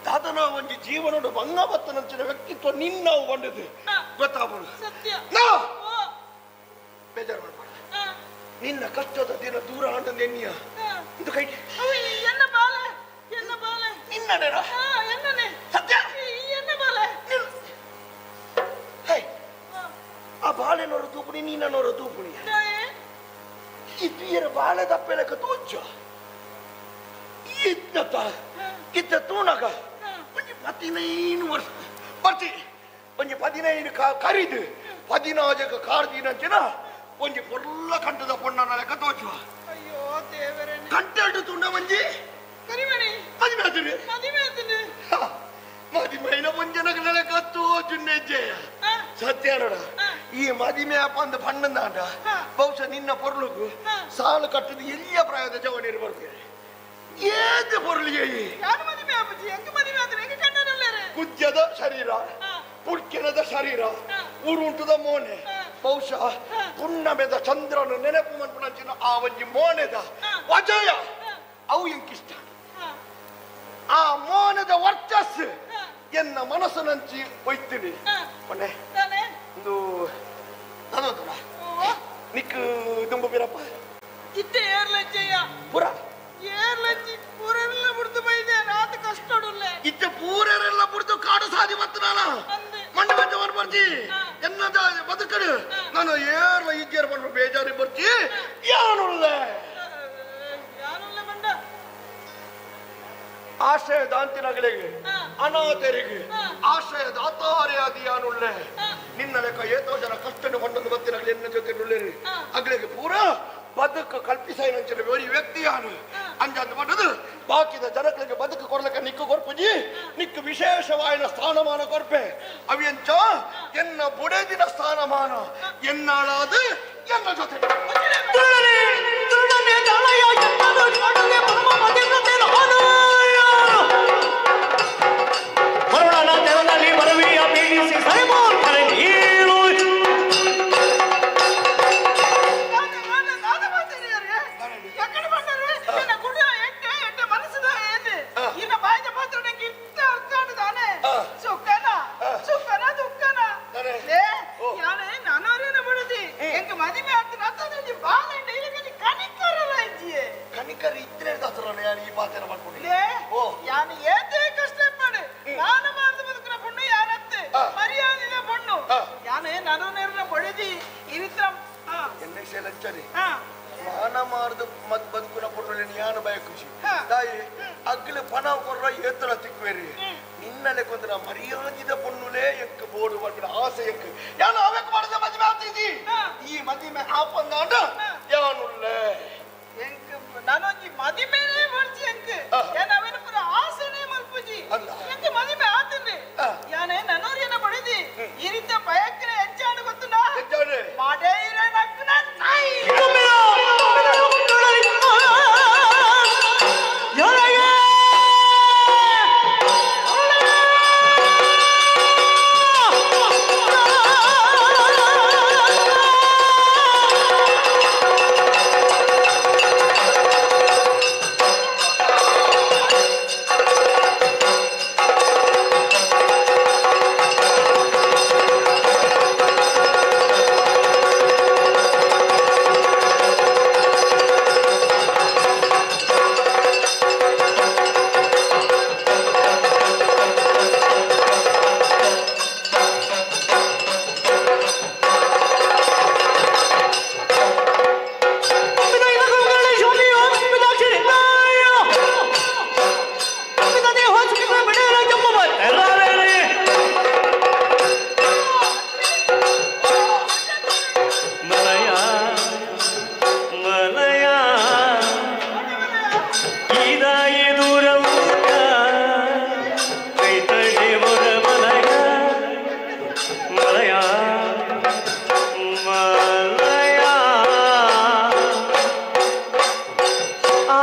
ದಾದನ ಒಂಜಿ ಜೀವನಡು ಬಂಗಬತ್ತನಂಚಿನ ವ್ಯಕ್ತಿತ್ವ ನಿನ್ನ ಬಂಡದು ಗೊತ್ತಾಪುಡು ನಾ ಬೇಜಾರು ಮಾಡಬೇಡ ನಿನ್ನ ಕಷ್ಟದ ದಿನ ದೂರ ಆಂಡಂದು ಎಣ್ಣಿಯ ಇದು ಕೈ ಎನ್ನ ಬಾಲೆ ಎನ್ನ ಬಾಲೆ ನಿನ್ನನೇನ ಎನ್ನನೆ ಸತ್ಯ ಎನ್ನ ಬಾಲೆ ಹೇ ಆ ಬಾಳೆನೋರ ತೂಪುಣಿ ನೀನನೋರ ತೂಪುಣಿ ಈ ತೀರ ಬಾಳೆ ತಪ್ಪೆಲಕ ತೂಚ ಇತ್ತ ಇತ್ತ ತೂನಗ ಒಂಜಿ 15 ವರ್ಷ ಬರ್ತಿ ಒಂಜಿ 15 ಕರಿದು 14 ಕಾರ್ದಿನಂಚಿನ ಒಂಜಿ ಪೊರ್ಲ ಕಂಠದ ಪೊಣ್ಣನ ಲೆಕ್ಕ ತೋಚುವ ಅಯ್ಯೋ ದೇವರೇ ಕಂಟೆಂಟು ತುಂಡ ಒಂಜಿ ಕರಿಮಣಿ ಮದಿಮೆ ಆತುಂಡು ಮದಿಮೆ ಆತುಂಡು ಮದಿಮೈನ ಒಂಜನಗ ಲೆಕ್ಕ ತೋಚುನ್ನೆಜ್ಜೆಯ ಸತ್ಯ ನೋಡ ಈ ಮದಿಮೆ ಅಪ್ಪ ಅಂದ ಪಣ್ಣಂದಾಂಡ ಬಹುಶಃ ನಿನ್ನ ಪೊರ್ಲುಗು ಸಾಲು ಕಟ್ಟದ ಎಲ್ಲಿಯ ಪ್ರಾಯದ ಜವನಿರು ಬರ್ತೀರಿ ಏದು ಪೊರ್ಲಿಗೆ ಯಾರು ಮದಿಮೆ ಆಪುಜಿ ಎಂಕ್ ಮದಿಮೆ ಆತುಂಡು ಎಂಕ್ ಕಣ್ಣನಲ್ಲೇರೆ ಕುಜ್ಜದ ಶರೀರ ಪುಡ್ಕೆನದ ಶರೀರ ಉರುಂಟುದ ಮೋನೆ ಬಹುಶಃ ಪುಣ್ಣಮೆದ ಚಂದ್ರನ ನೆನಪು ಮನ್ಪುನಂಚಿನ ಆ ಒಂಜಿ ಮೋನೆದ ವಜಯ ಅವು ಎಂಕಿಷ್ಟ ಆ ಮೋನೆದ ವರ್ಚಸ್ ಎನ್ನ ಮನಸ್ಸಿನಂಚಿ ಒಯ್ತೀನಿ ಮೊನ್ನೆ ಒಂದು ನಾನೋದಲ್ಲ ನಿಕ್ ದುಂಬು ಬೀರಪ್ಪ ಇತ್ತೆ ಏರ್ಲಜ್ಜಯ್ಯ ಪುರ ಏರ್ಲಜ್ಜಿ ಪೂರೆಲ್ಲ ಬುಡ್ದು ಬೈದೆ ರಾತ ಕಷ್ಟಡುಲ್ಲೆ ಇತ್ತೆ ಪೂರೆಲ್ಲ ಬುಡ್ದು ಕಾಡು ಸಾದಿ ಮತ್ತು ನಾನ ಮಂಡೆ ಮಂಡೆ ಮನ್ ಬರ್ತಿ ಎನ್ನದ ಬದುಕಡು ನಾನು ಏರ್ಲ ಇಜ್ಜೇರ್ ಬಂದು ಬೇಜಾರಿ ಬರ್ತಿ ಯಾನುಳ್ಳೆ ಯಾನುಳ್ಳೆ ಬಂಡ ಆಶ್ರಯ ದಾಂತಿನಗಳಿಗೆ ಅನಾಥರಿಗೆ ಆಶ್ರಯ ದಾತಾರಿಯಾದಿ ಯಾನುಳ್ಳೆ ನಿನ್ನ ಲೆಕ್ಕ ಏತೋ ಜನ ಕಷ್ಟನ್ನು ಕೊಂಡೊಂದು ಬತ್ತಿನಗಲಿ ಎನ್ನ ಜೊತೆ ಉಳ್ಳೇರಿ ಅಗಳಿಗೆ ಪೂರ ಬದುಕು ಕಲ್ಪಿಸಾಯಿನಂಚಿನ ಒರಿ ವ್ಯಕ್ತಿ ಯಾನು ಅಂಜಂದು ಪಟ್ಟದು ಬಾಕಿದ ಜನಗಳಿಗೆ ಬದುಕು ಕೊರ್ಲಕ್ಕ ನಿಕ್ಕು ಕೊರ್ಪುಜಿ ನಿಕ್ಕು ವಿಶೇಷವಾಯಿನ ಸ್ಥಾನಮಾನ ಕೊರ್ಪೆ ಅವಿಯಂಚ ಎನ್ನ ಬುಡೆದಿನ ಸ್ಥಾನಮಾನ ಎನ್ನಾಳಾದ ಎನ್ನ ಜೊತೆ ವರುಣನ ತೆರನಲ್ಲಿ ಬರುವಿಯ ಬೀಳಿಸಿ ಸರಿಮೂರ್ಖನೆ ನೀಳು ಕನಿಕರ ಇದ್ರೆ ದಾಸರಲ್ಲ ಈ ಪಾತ್ರ ಮಾಡ್ಕೊಂಡಿದ್ದೆ ಯಾನು ಏತೇ ಕಷ್ಟಪಡೆ ನಾನು ಮಾಡಿದ ಬದುಕಿನ ಪೊಣ್ಣು ಯಾನತ್ತೆ ಮರ್ಯಾದಿದ ಪೊಣ್ಣು ಯಾನೇ ನಾನು ನೇರನ ಬಡಿದಿ ಈ ರೀತಿ ಎನ್ನೆ ಸೇಲಂಚರಿ ಮಾನ ಮಾರ್ದು ಮತ್ ಬದುಕುನ ಪೊಣ್ಣು ಯಾನು ಭಯ ಖುಷಿ ತಾಯಿ ಅಗ್ಲ ಪಣ ಕೊರ್ರ ಏತಳ ತಿಕ್ವೇರಿ ನಿನ್ನಲೆ ಕೊಂದ್ರ ಮರ್ಯಾದಿದ ಪೊಣ್ಣುಲೇ ಎಕ್ಕ ಬೋಡು ಮಾಡ್ಬಿಡ ಆಸೆ ಎಕ್ಕ ಯಾನು ಅವಕ್ಕೆ ಮಾಡಿದ ಮದುವೆ ಆಗ್ತಿದ್ದಿ ಈ ಮದುವೆ ಆಪಂದಾಂಡ ಯಾನುಳ್ಳೆ ನಾನೊಂಜಿ ಮದಿಮೆನೇ ಮಲ್ಚಿ ಎಂಕ್ ಯಾನ್ ಅವೆನ ಪೂರ ಆಸೆನೇ ಮಲ್ಪುಜಿ ಎಂಕ್ ಮದಿಮೆ ಆತುಂಡು ಯಾನೆ ನನೋರಿಯನ ಬಡಿದಿ ಈ ರೀತಿಯ ಭಯಕ್ಕಿನ ಎಂಚಾಂಡು ಗೊತ್ತುಂಡಾ ಮಡೆಯಿರ ನಕ್ಕುನ ನಾಯಿ ಮಲಯ ಮಲಯ ಆ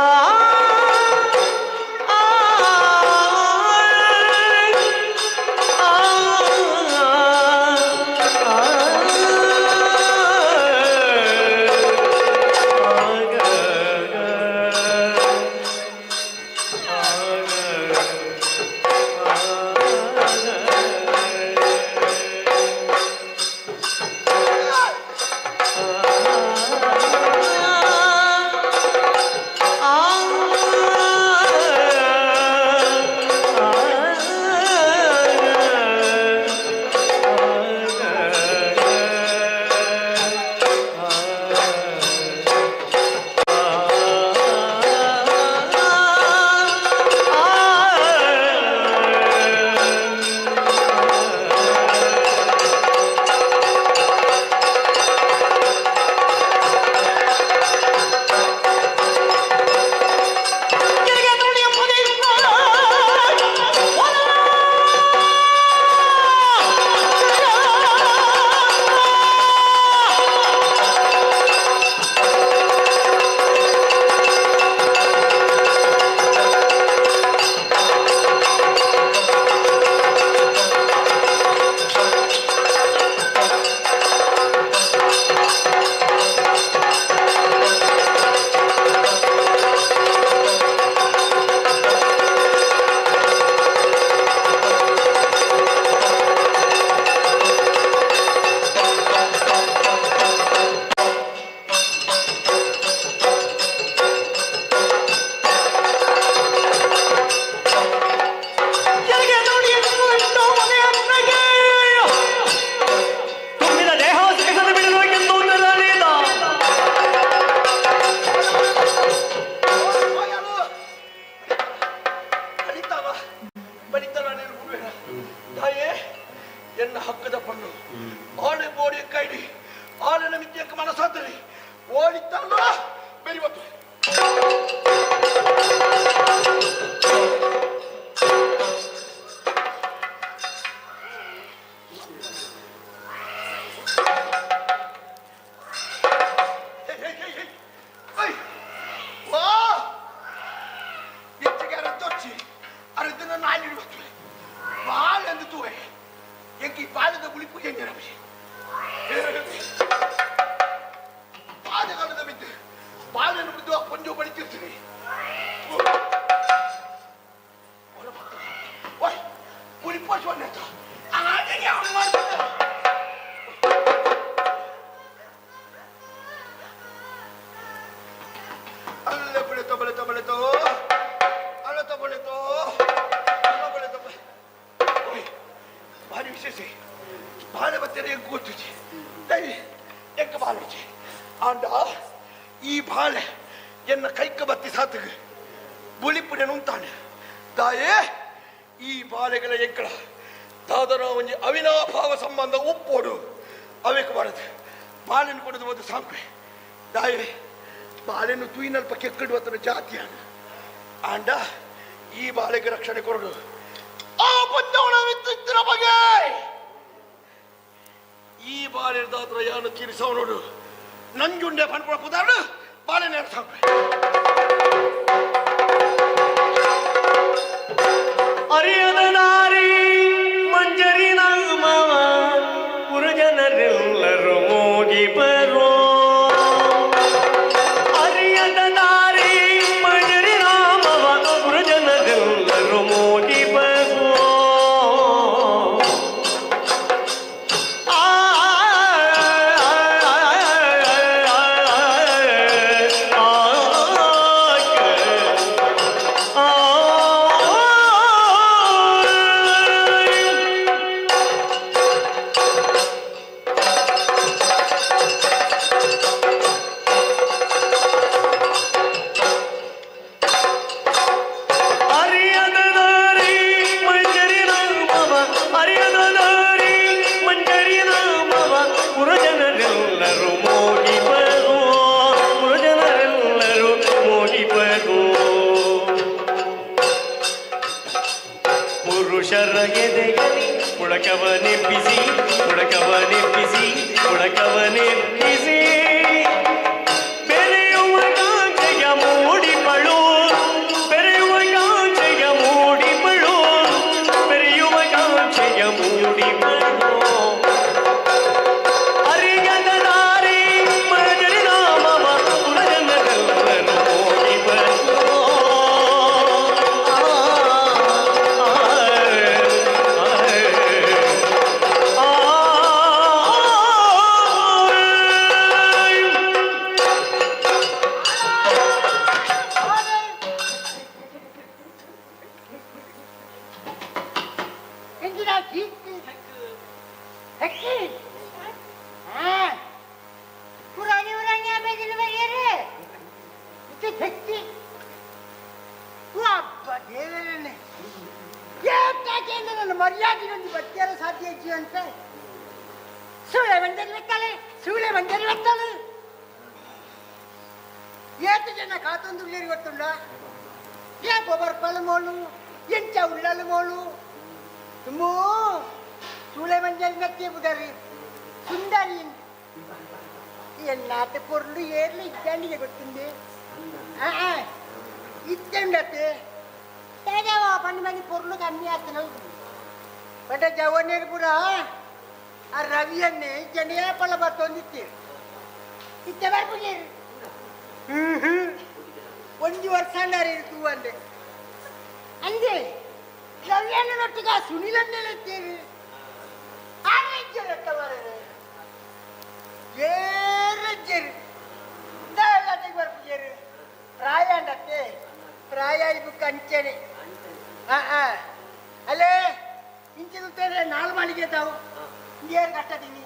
ತುಂಬಿದ ದೇಹ ಸಿಗದ ಬಿಡಬೇಕೆಂದು ನೆರಳಿದ ಬಲಿತಾವ ಬಲಿತಾವ ನೀನು ತಾಯೇ ಎನ್ನ ಹಕ್ಕದ ಪಣ್ಣು ಆಳೆ ಬೋಡಿ ಕೈಡಿ ಆಳೆನ ಮಿತಿಯಕ್ಕೆ ಮನಸ್ಸಾತಲಿ ಓಡಿತ್ತಲ್ಲ ಬೆರಿವತ್ತು ಭಾರಿ ವಿಶೇಷ ಬಾಳೆ ಬತ್ತೆರೆ ಗೊತ್ತಿಜಿ ದೈ ಎಂಕ ಬಾಳಿಜಿ ಆಂಡ ಈ ಬಾಳೆ ಎನ್ನ ಕೈಕ ಬತ್ತಿ ಸಾತಗ ಬುಳಿಪುಡೆ ನುಂತಾನೆ ದಾಯೇ ಈ ಬಾಳೆಗಳ ಎಂಕಳ ದಾದನ ಒಂಜಿ ಅವಿನಾಭಾವ ಸಂಬಂಧ ಉಪ್ಪೋಡು ಅವೇಕ ಬಾರದು ಬಾಳೆನ್ನು ಕೊಡದು ಒಂದು ಸಾಂಪೆ ದಾಯೇ ಬಾಳೆನ್ನು ತೂಯಿನಲ್ಪ ಕೆಕ್ಕಡುವತನ ಜಾತಿಯಾನ ಆಂಡ ಈ ಬಾಳೆಗೆ ರಕ್ಷಣೆ ಕೊರಡು ಆ ಪಂಚವಣ ವಿತ್ತಿತ್ತಿನ ಬಗೆ ಈ ಬಾಳೆದಾತ್ರ ಯಾನು ತೀರಿಸವ ನೋಡು ನಂಜುಂಡೆ ಪನ್ಪುಣ ಪುದಾರು ಬಾಳೆ ನೇರ ಸಾಂಪೆ ಅರಿಯದ ನಾರಿ ಮಂಜರಿ ನಾಮವ ಪುರಜನರೆಲ್ಲರೂ ಮೋಗಿ ಬರೋ ಅರಿಯದ ನಾರಿ ಮಂಜರಿ ನಾಮವ ಪುರಜನರೆಲ್ಲರೂ ಮೋಗಿ ಬರೋ ಆ ಅರಿಯದ ದಾರಿ ಮಂಜರಿ ನಾಮವ ಅರಿಯದ ದಾರಿ ಮಂಜರಿ ನಾಮವ ಪುರಜನರೆಲ್ಲರೂ ಮೋಗಿ ಬರೋ ಪುರಜನರೆಲ್ಲರೂ ಮೋಗಿ ಬರೋ ಪುರುಷರ ಎದೆಯಲ್ಲಿ ಪುಳಕವ ನೆಪ್ಪಿಸಿ ಹಕ್ಕಿ ಹಾ ಪುರಾಣಿ ಉರಾಣಿ ಆಮೇಲೆ ಬರೆಯರೆ ಇದು ಹಕ್ಕಿ ಅಬ್ಬ ದೇವರನ್ನೇ ಯಾಕೆ ನನ್ನ ಮರ್ಯಾದೆ ಒಂದು ಬತ್ತಿಯಾರ ಸಾಧ್ಯ ಇಜ್ಜಿ ಅಂತ ಸೂಳೆ ಮಂಜರಿ ಬೆತ್ತಾಳೆ ಸೂಳೆ ಮಂಜರಿ ಬೆತ್ತಾಳೆ ಏತು ಜನ ಕಾತೊಂದು ಉಳ್ಳೇರಿ ಗೊತ್ತುಂಡ ಯಾಕೋ ಬರ್ಪಲು ಮೋಳು ಎಂಚ ಉಳ್ಳಲು ಮೋಳು ತುಂಬೂ ಸೂಳೆ ಮಂಜರಿ ನತ್ತಿ ಬುದರಿ ಸುಂದರಿ ಎನ್ನಾತ ಪೊರ್ಲು ಏರ್ಲು ಇದ್ದಾಂಡಿಗೆ ಗೊತ್ತುಂಡೆ ಇತ್ತಂಡತ್ತೆ ತೇಜವ ಪಂಡು ಮಂದಿ ಪೊರ್ಲು ಕಮ್ಮಿ ಆಗ್ತಾನೆ ಬಟ್ ಜವನೇರು ಪೂರ ಆ ರವಿಯನ್ನೇ ಜನಿಯ ಪಳ ಬತ್ತೊಂದಿತ್ತೆ ಇತ್ತೆ ಬರ್ಪುಜೇರು ಒಂಜಿ ವರ್ಷ ಅಂಡಾರೆ ತೂ ಅಂದೆ ಅಂದೆ ರವಿಯಣ್ಣನೊಟ್ಟಿಗೆ ಆ ಸುನಿಲನ್ನೆಲ್ಲ ಆರೋಗ್ಯ ಏರಜ್ಜರು ಬರ್ಪುಜೇರು ಪ್ರಾಯ ಅಂಡತ್ತೆ ಪ್ರಾಯ ಇವು ಕಂಚನೆ ಅಲ್ಲೇ ಇಂಚಿನ ನಾಲ್ ಮಳಿಗೆ ತಾವು ಏನು ಕಟ್ಟದೀನಿ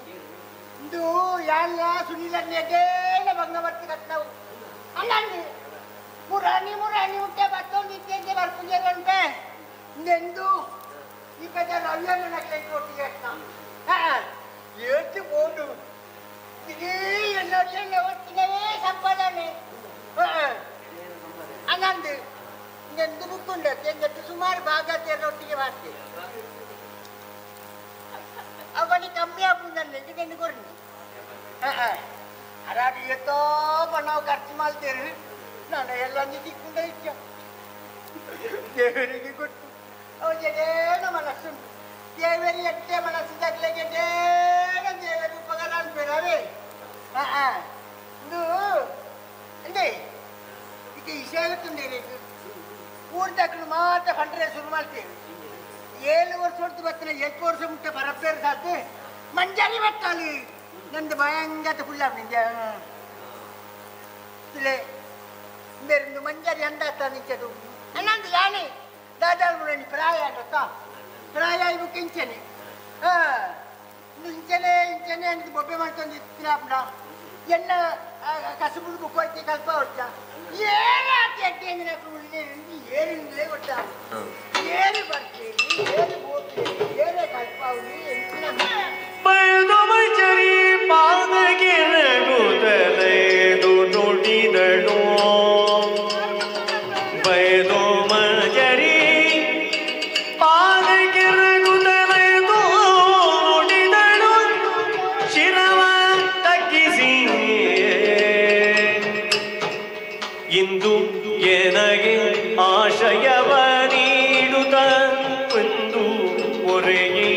ಇಂದು ಯಾಲ್ಲ ಸುನಿಲನ್ನೇ ಭಂಗ ಬರ್ತಿ ಕಟ್ಟವು ಅಲ್ಲ ಮುರಾಣಿ ಮುರಾಣಿ ಉಂಟೆ ಬತ್ತೊಂದು ಇತ್ತೆಂಗೆ ಬರ್ಪುಜೇರು ಉಂಟೆ ಇಂದೆಂದು ಈ ಪದ ರವಿಯನ್ನು ನಕ್ಲೆ ಒಟ್ಟಿಗೆ ಏತು ಬೋಡು ಇಡೀ ಎಲ್ಲರಿಗೆಲ್ಲ ಒಟ್ಟಿನವೇ ಸಂಪಾದನೆ ಅನಂದು ಇಂದೆಂದು ಬುಕ್ಕುಂಡ ತೆಂಗಟ್ಟು ಸುಮಾರು ಭಾಗ ಒಟ್ಟಿಗೆ ಮಾಡ್ತೀವಿ ಅವನಿ ಕಮ್ಮಿ ಆಪುಂಡನ್ನೆ ಇದನ್ನು ಕೊರ್ನಿ ಅರಾಡು ಎತ್ತೋ ನಾವು ಖರ್ಚು ಮಾಡ್ತೇವೆ ನಾನು ಎಲ್ಲ ತಿಕ್ಕೊಂಡ ಇಚ್ಚ ದೇವರಿಗೆ ಕೊಟ್ಟು ಅವನಿಗೇನು ಮನಸ್ಸುಂಟು ದೇವರಿ ಎಟ್ಟೆ ಮನಸ್ಸು ತಗ್ಲಿಗೆ ದೇವರು ಉಪಕಾರ ಅನ್ಬೇಡವೇ ಇದು ಅಂದೆ ಈಗ ವಿಷಯ ಗೊತ್ತುಂಡೆ ಊರ್ದಕ್ಕಳು ಮಾತ್ರ ಫಂಡ್ರೆ ಶುರು ಮಾಡ್ತೇವೆ 7 ವರ್ಷ ಹೊರತು ಬರ್ತಾನೆ 8 ವರ್ಷ ಮುಟ್ಟ ಬರಬೇರು ಸಾಧ್ಯ ಮಂಜಾರಿ ಬತ್ತಾಲಿ ನಂದು ಭಯಂಕರ ಫುಲ್ಲ ನಿಂಗೆ ತುಲೆ ಬೇರೆ ಮಂಜಾರಿ ಅಂದಾತ ನಿಂಚದು ಅನ್ನಂದು ಯಾನೆ ದಾದಾಳು ಪ್ರಾಯ ಅಂಡತ್ತ ಪ್ರಾಯ ಇವು ಕಿಂಚನೆ ಇಂಚನೆ ಇಂಚನೆ ಅಂತ ಬೊಬ್ಬೆ ಮಾಡ್ಕೊಂಡು ಇತ್ತಿನ ಎಲ್ಲ ಕಸುಬುಡು ಬುಕ್ಕೋಯ್ತಿ ಕಲ್ಪ ಹೊಡ್ತ ಏನಾತಿ ಅಡ್ಡಿ ಅಂದ್ರೆ ಏನಿಲ್ಲೇ ಕೊಟ್ಟ ಏನು ಬರ್ತೀರಿ ಏನು ಹೋಗ್ತೀರಿ ಏನೇ ಕಲ್ಪಾವಳಿ ಬೈದು ಪಾದಗೆ ರಘುತಲೆದು ನುಡಿದಳು ಬೈದು ಮಜರಿ ಪಾದಕ್ಕೆ ರಘುತಲೆದು ನುಡಿದಳು ಶಿರವ ತಗ್ಗಿಸಿ ಇಂದು ಎನಗೆ ಆಶಯವ ನೀಡುತ್ತ ಒಂದು ಒರೆಯೇ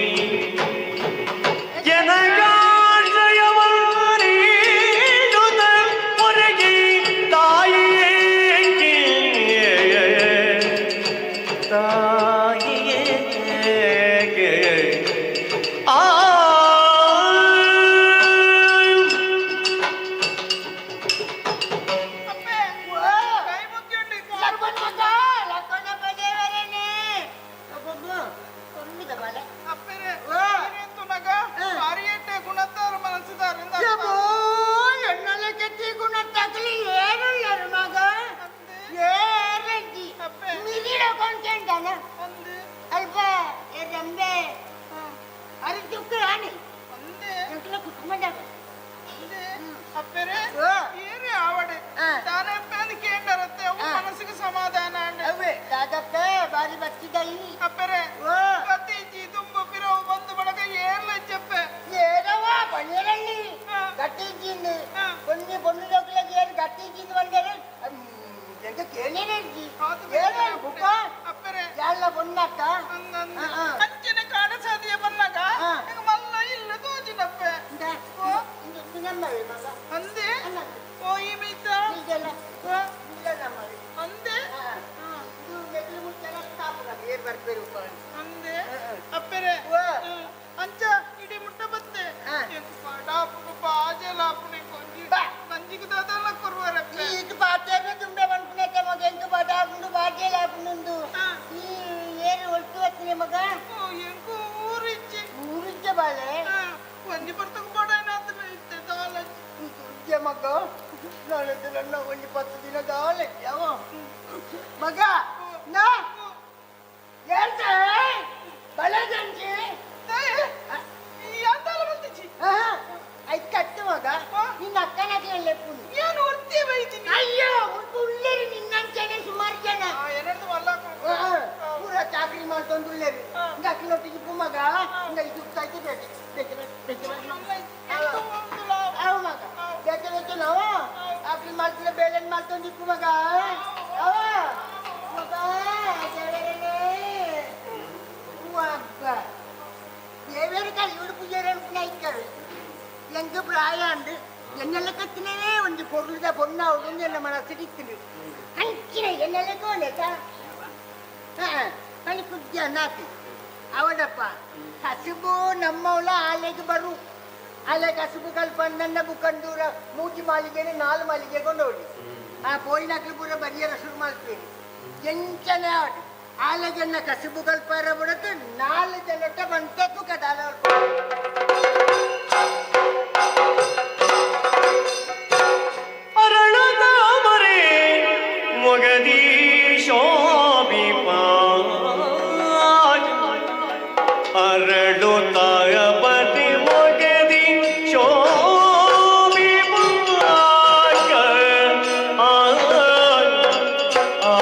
ಮಗ ಊರಿಚ್ಚೆ ಬಾಳೆ. ಒಂಜಿ ಪರ್ತಗ ಬೋಡಾಯ್ನಾತ್ರ ಇತ್ತೆ ದಾಲ ಮಗ ನಾಳೆ ನನ್ನ ಒಂದು 10 ದಿನ ದಾಲೆ ಯಾವ ಮಗ ನಾ ಹೇಳ್ತೆ ಬಲದಂಜಿ ಯಾತಾಲ ಬಂತಿಚಿ ಐದು ಕಟ್ಟು ಮಗ ನಿನ್ನ ಅಕ್ಕನಾಗಿ ಲೆಪ್ಪು ಏನು ಒರ್ತಿ ಬೈತೀನಿ ಅಯ್ಯೋ ಮುಲ್ಪ ಉಳ್ಳೇರಿ ನಿನ್ನಂಚನೆ ಸುಮಾರು ಜನ ಪೂರ ಚಾಕ್ರಿ ಮಾಡ್ಕೊಂಡು ಉಳ್ಳೇರಿ ಹಿಂಗ ಅಕ್ಕಿನೊಟ್ಟಿಗೆ ಇಪ್ಪು ಮಗ ಹಿಂಗ ಇದು ಆಯ್ತು ಬೇಟೆ ಬೇಟೆ ಬೇಟೆ ಅವ ಮಗ ಬೇಟೆ ಬೇಟೆ ನಾವು ಆಕ್ರಿ ಮಾಡ್ತಿಲ್ಲ ಬೇಳೆನ್ ಮಾಡ್ಕೊಂಡು ಇಪ್ಪು ಮಗ ಅವ ಮಗ ಹಬ್ಬ ದೇವೇರು ಕಲಿಯುಡು ಪೂಜಾರಿ ಅನ್ಕೊಂಡು ಎಂಕ್ ಪ್ರಾಯ ಅಂದು ಎನ್ನೆಲ್ಲ ಕತ್ತಿನೇ ಒಂದು ಪೊರ್ಲುದ ಪೊಣ್ಣ ಅವಳು ಎಲ್ಲ ಮನಸ್ಸಿಗೆ ಇತ್ತು ಅಂಚಿನ ಎನ್ನೆಲ್ಲ ಕೋಲೆತ ಹಾಂ ಕುಜ್ಜ ನಾತಿ ಅವಡಪ್ಪ ಕಸುಬು ನಮ್ಮವಳ ಆಲೆಗೆ ಬರು ಆಲೆ ಕಸುಬು ಕಲ್ಪನ್ನ ಬುಕ್ಕಂದೂರ ಮೂಜಿ ಮಾಲಿಗೆನೆ 4 ಮಾಲಿಗೆ ಕೊಂಡೋಡಿ ಆ ಪೋಯಿನಕ್ಲು ಪೂರ ಬರಿಯರ ಶುರು ಮಾಡ್ತೀವಿ ಎಂಚನೆ ಆಡು ಆಲೆ ಜನ ಕಸುಬು ಕಲ್ಪಾರ ಬಿಡತ್ತು 4 ಜನಟ ಬಂತೆ ತುಕದಾಲ ಅರಳದಾಮರೆ ಮೊಗದೀಶೋಭಿಪಾಯ ಅರಳು ತಾಯಪತಿ ಮೊಗದಿ ಶೋಭಿಪಾಯ ಆ ಆ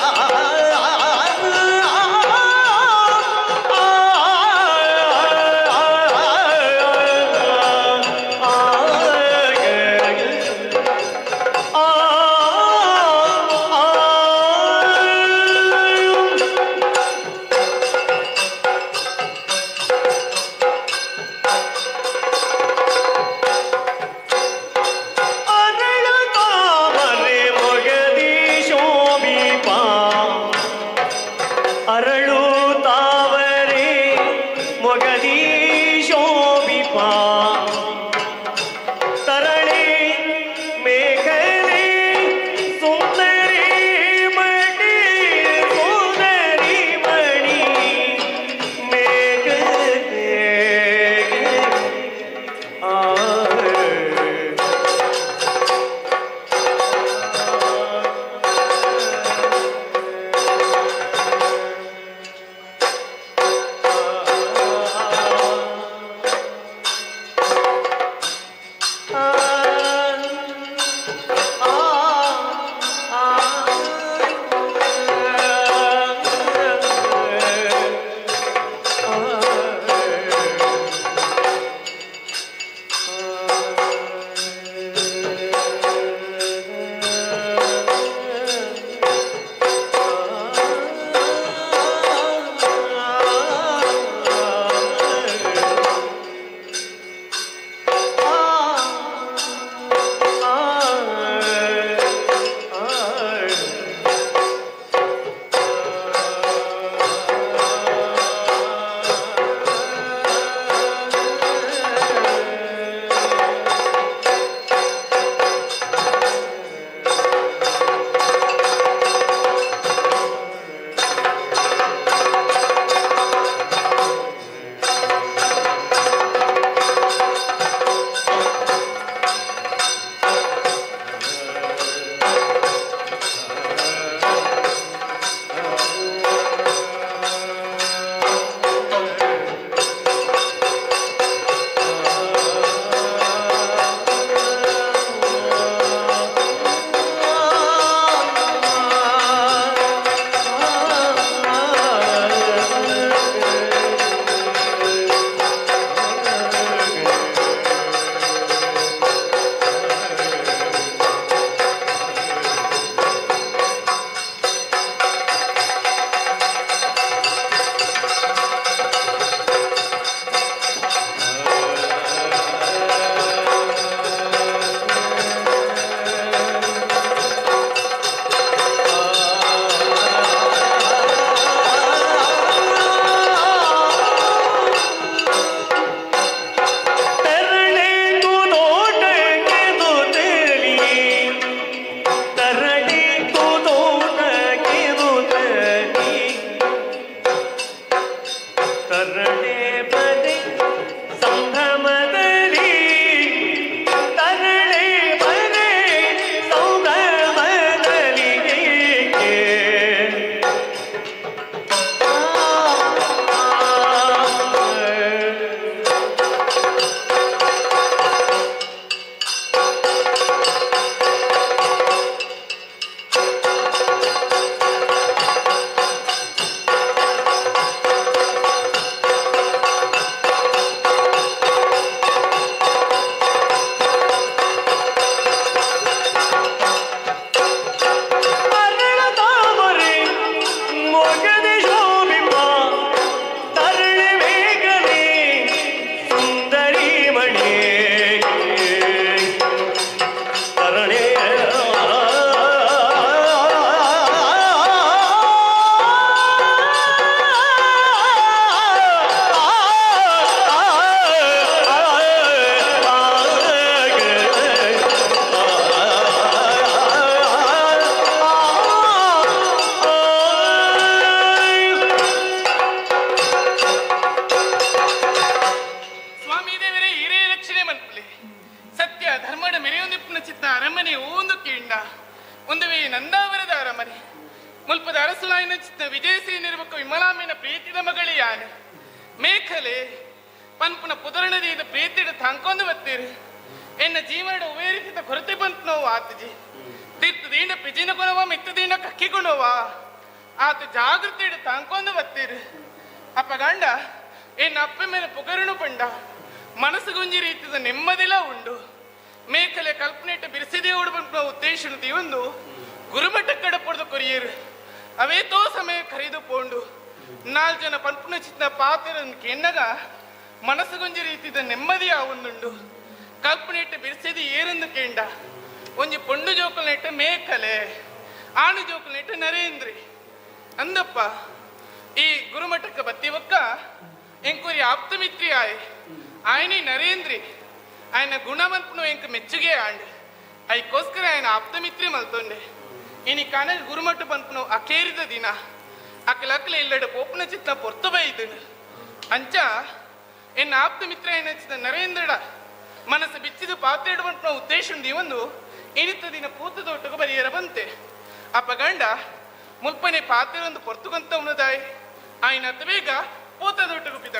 ಆ ವಿಜಯಸೇನಿರ್ಬಕ ವಿಮಲಾಮಿನ ಪ್ರೀತಿದ ಮಗಳಿ ಯಾನು ಮೇಖಲೆ ಪನ್ಪುನ ಪುದರಣದ ಪ್ರೀತಿಡ ತಾಂಕೊಂದು ಬತ್ತೀರಿ ಎನ್ನ ಜೀವನದ ಉವೇರಿಸಿದ ಕೊರತೆ ಬಂತು ನೋವು ಆತಜಿ ತಿತ್ತು ದೀಂಡ ಪಿಜಿನ ಕೊನವ ಮಿತ್ತು ದೀಂಡ ಕಕ್ಕಿ ಕೊನವ ಆತ ಜಾಗೃತಿ ಇಡು ತಾಂಕೊಂದು ಬತ್ತೀರಿ ಅಪ್ಪ ಗಂಡ ಎನ್ನ ಅಪ್ಪ ಮೇಲೆ ಪುಗರುಣು ಪಂಡ ಮನಸ್ಸು ಗುಂಜಿ ರೀತಿದ ನೆಮ್ಮದಿಲ ಉಂಡು ಮೇಖಲೆ ಕಲ್ಪನೆ ಇಟ್ಟು ಬಿರಿಸಿದೇ ಉಡುಪಂಪುನ ಉದ್ದೇಶ ಒಂದು ಗುರುಮಠ ಕಡಪೊಡ್ದು ಕೊರಿಯರು ಅವೇತೋ ಸಮಯ ಖರೀದು ಪೋಂಡು ನಾಲ್ ಜನ ಪನ್ಪುನ ಚಿತ್ನ ಪಾತ್ರ ಕೆನ್ನಗ ಮನಸ್ಸು ಗುಂಜಿ ರೀತಿದ ನೆಮ್ಮದಿ ಆವೊಂದುಂಡು ಕಲ್ಪನೆ ಇಟ್ಟು ಬಿರಿಸಿದಿ ಏರೆಂದು ಕೇಂಡ ಒಂಜಿ ಪೊಂಡು ಜೋಕುಲ್ನೆಟ್ಟ ಮೇಖಲೆ ಆಣು ಜೋಕುಲ್ನೆಟ್ಟ ನರೇಂದ್ರಿ ಅಂದಪ್ಪ ಈ ಗುರುಮಠಕ್ಕೆ ಬತ್ತಿವಕ್ಕ ಎಂಕುರಿ ಆಪ್ತಮಿತ್ರಿ ಆಯ್ ఆయనే నరేంద్రి ఆయన ಗುಣವಂತನು ಎಂಕ ಮೆಚ್ಚುಗೆ ಆಂಡ್ ಐಕೋಸ್ಕರ ఆయన ಆಪ್ತಮಿತ್ರಿ ಮಲ್ತೊಂಡೆ ಇನಿ ಕನಲ್ ಗುರುಮಠ ಪನ್ಪುನು ಅಕೇರಿದ ದಿನ ಅಕಲಕಲೆ ಇಲ್ಲಡ ಪೋಪುನ ಚಿತ್ತ ಪೊರ್ತು ಬೈದನು ಅಂಚ ಎನ್ನ ಆಪ್ತಮಿತ್ರ ಏನ ನರೇಂದ್ರಡ ಮನಸ್ಸು ಬಿಚ್ಚಿದು ಪಾತ್ರೆಡು ಪನ್ಪುನ ಉದ್ದೇಶ ಒಂದು ಇನಿತ ದಿನ ಪೂತದೊಟ್ಟುಗು ಬರಿಯರ ಬಂತೆ ಅಪ್ಪ ಗಂಡ ಮುಲ್ಪನೆ ಪಾತ್ರೆ ಒಂದು ಪೊರ್ತುಗಂತ ಉನ್ನದಾಯ್ ఆయన ಬೇಗ ಪೂತದೊಟ್ಟುಗು ಬಿದ್ದ.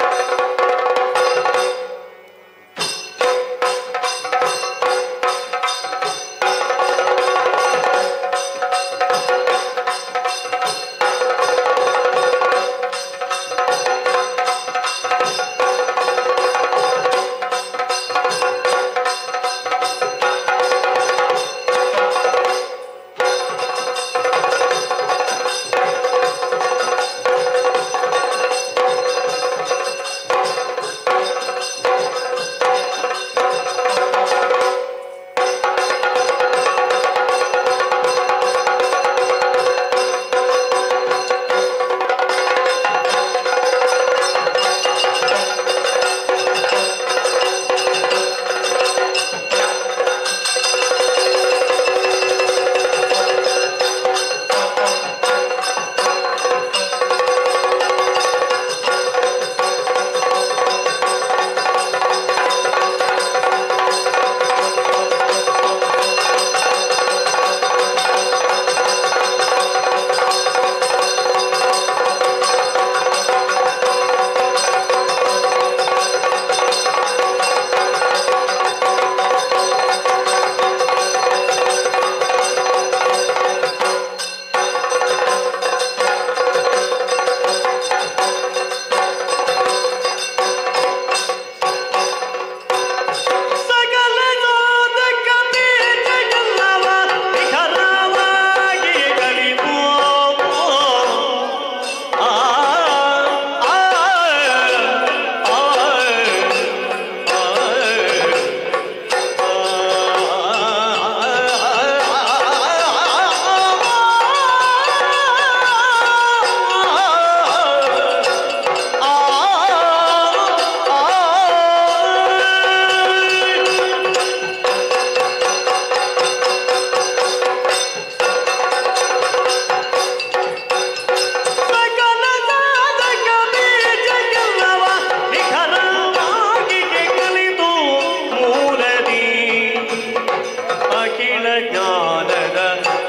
ಅಖಿಲ ಜ್ಞಾನದ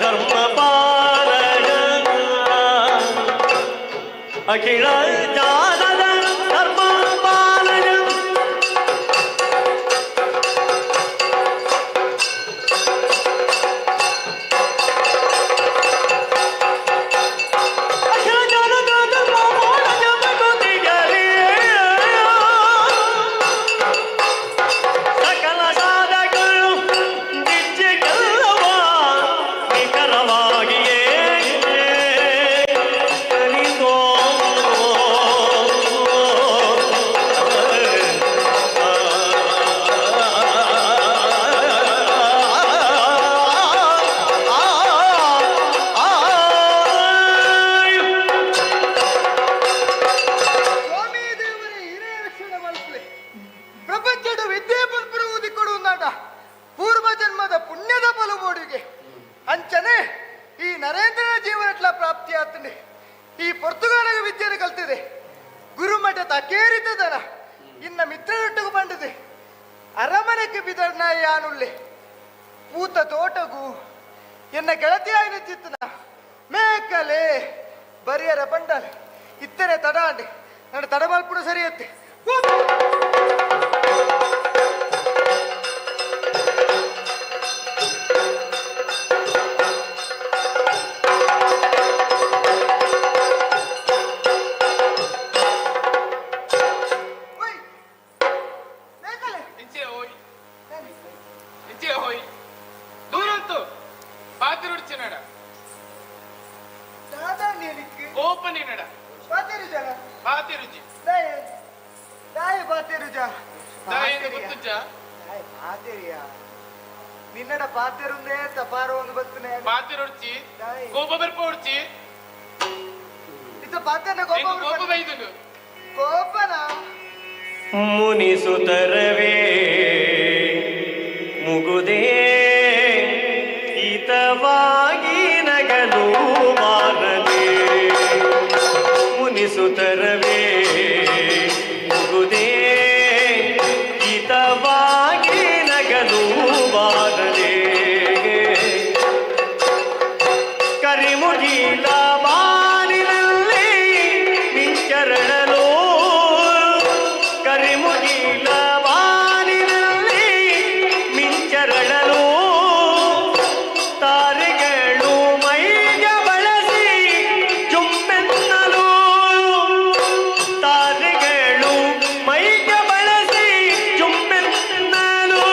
ಧರ್ಮ ಪಾಲನ ಅಖಿಲ ಜ್ಞಾನದ ಧರ್ಮ ಪಾಲನ ಭಗವತಿಗರೇ. ಸಕಲ ಸಾಧಕರು ನಿತ್ಯಗಲ್ಲವ ನಿಖರವಾಗಿಯೇ ಕಲಿತೋ. ಸ್ವಾಮಿ ದೇವರೇ ಹಿರಿಯ ರಕ್ಷಣೆ ಮಲ್ಪಲೆ ಪ್ರಪಂಚದ ವಿದ್ಯೆ ಪಲ್ಪುರ ಊದಿಕೊಡುವುದಾಟ ಪೂರ್ವ ಜನ್ಮದ ಪುಣ್ಯದ ಬಲುಬೋಡಿಗೆ ಅಂಚನೆ ಈ ನರೇಂದ್ರನ ಜೀವನಟ್ಲ ಪ್ರಾಪ್ತಿ ಆತನೆ ಈ ಪೊರ್ತುಗಾಲಗ ವಿದ್ಯೆಯನ್ನು ಕಲ್ತಿದೆ ಗುರುಮಠ ತಕೇರಿತದನ ಇನ್ನ ಮಿತ್ರರೊಟ್ಟಿಗೂ ಬಂದಿದೆ ಅರಮನೆಗೆ ಬಿದರ್ನ ಯಾನುಳ್ಳೆ ಪೂತ ತೋಟಗು ಎನ್ನ ಗೆಳತಿಯಾಯಿನ ಚಿತ್ತನ ಮೇಕಲೆ ಬರಿಯರ ಪಂಡಾಲೆ ಇತ್ತನೆ ತಡ ಅಂಡೆ ನನ್ನ ತಡ ಮಲ್ಪುಡು ಸರಿಯತ್ತೆ. ನಿನ್ನಡ ಪಾತೆರುಂದೇ ತಪಾರೋ ಒಂದು ಬತ್ತನೆ ಪಾತೆರುಡ್ಚಿ ಕೋಪ ಬರ್ಪೋಡ್ಚಿ ಇತ್ತ ಪಾತೆನ ಕೋಪ ಕೋಪ ಬೈದುನು ಕೋಪನ ಮುನಿಸುತರವೇ ಮುಗುದೇ ಹಿತವಾಗಿ ನಗಲು ಬಾರದೆ ಮುನಿಸುತರವೇ ಮುಗುದೇ ಹಿತವಾಗಿ ನಗಲು ಬಾರದೆ ಕರಿಮುಗಿಲ ಬಾನಿನಲ್ಲಿ ಮಿಂಚರಣಲು ಕರಿಮುಗಿಲ ಬಾನಿನಲ್ಲಿ ಮಿಂಚರಣಲು ತಾರೆಗಳು ಮೈಗೆ ಬಳಸಿ ಜುಮ್ಮೆನ್ನಲು ತಾರೆಗಳು ಮೈಗೆ ಬಳಸಿ ಜುಮ್ಮೆನ್ನಲು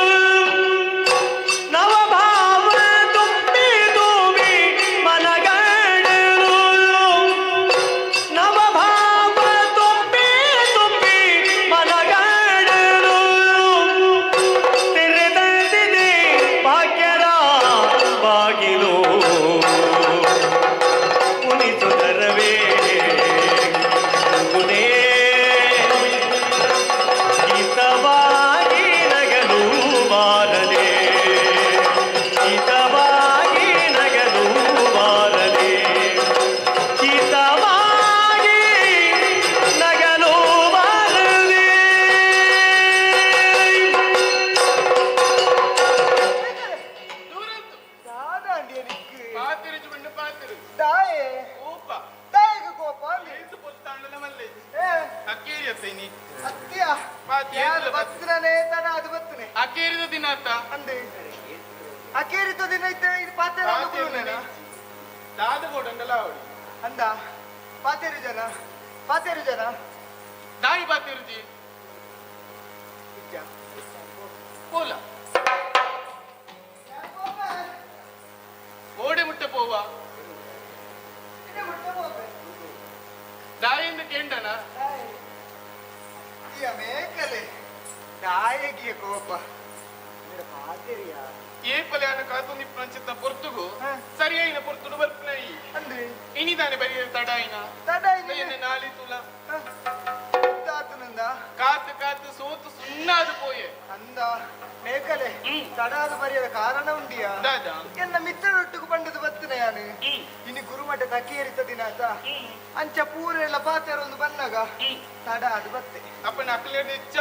ನವಭಾವ ತುಂಬಿ ತುಂಬಿ ಮನಗಡಲು ನವಭಾವ ತುಂಬಿ ತುಂಬಿ ಮನಗಡಲು ತೆರೆದಂತಿದೆ ಭಾಗ್ಯದ ಬಾಗಿಲು ಮುನಿಸುತ್ತರವೇ ಮುಗುದೇ ಹಿತವಾಗಿ ನಗಲು ಬಾರದೆ ಹಿತವಾಗಿ ನಗಲು ಬಾರದೆ ಹಿತವಾಗಿ ನಗಲು ಬಾರದೆ. ಅಕೇರಿದ ದಿನ ಆತ ಅಂದೆ ಅಕೇರಿದ ದಿನ ಇತ್ತ ಇದು ಪಾತೆರ ದಾದ ಬೋಡಂಡಲ ಅವಳಿ ಅಂದ ಪಾತೇರು ಜನ ಪಾತೇರು ಜನ ದಾಯಿ ಪಾತೇರುಜಿ ಪೋಲ ಓಡೆ ಮುಟ್ಟೆ ಪೋವ ದಾಯಿಂದ ಕೇಂಡನ ಮೇಕಲೆ ದಾಯಗಿಯ ಕೋಪ ఏ పలయాన కాతుంది ప్రంచిత పొర్తుగు సరి అయిన పొర్తుడు ಬರ್పునయి ಅಂದ್ರೆ ఇనిదాని బరి తడాయిన ತಡಾಯಿನ ನಾಲಿ ತುಲ ತಾತನಂದ ಕಾತು ಕಾತು ಸೋತು ಸುಣ್ಣಾದು ಪೋಯೆ ಅಂದ ಮೇಕಲೆ ತಡಾದ ಬರೆಯದ ಕಾರಣ ಉಂಡಿಯಾ ಎನ್ನ ಮಿತ್ರರೊಟ್ಟಿಗೆ ಬಂಡದು ಬತ್ತನೆ ಯಾನು ಇನಿ ಗುರುಮಠ ತಕೇರಿತ ದಿನಾತ ಅಂಚ ಪೂರೆಲ್ಲ ಪಾತೆರೊಂದು ಬನ್ನಗ ತಡ ಅದು ಬತ್ತೆ ಅಪ್ಪನ ಅಕ್ಲೇಡ್ ಹೆಚ್ಚ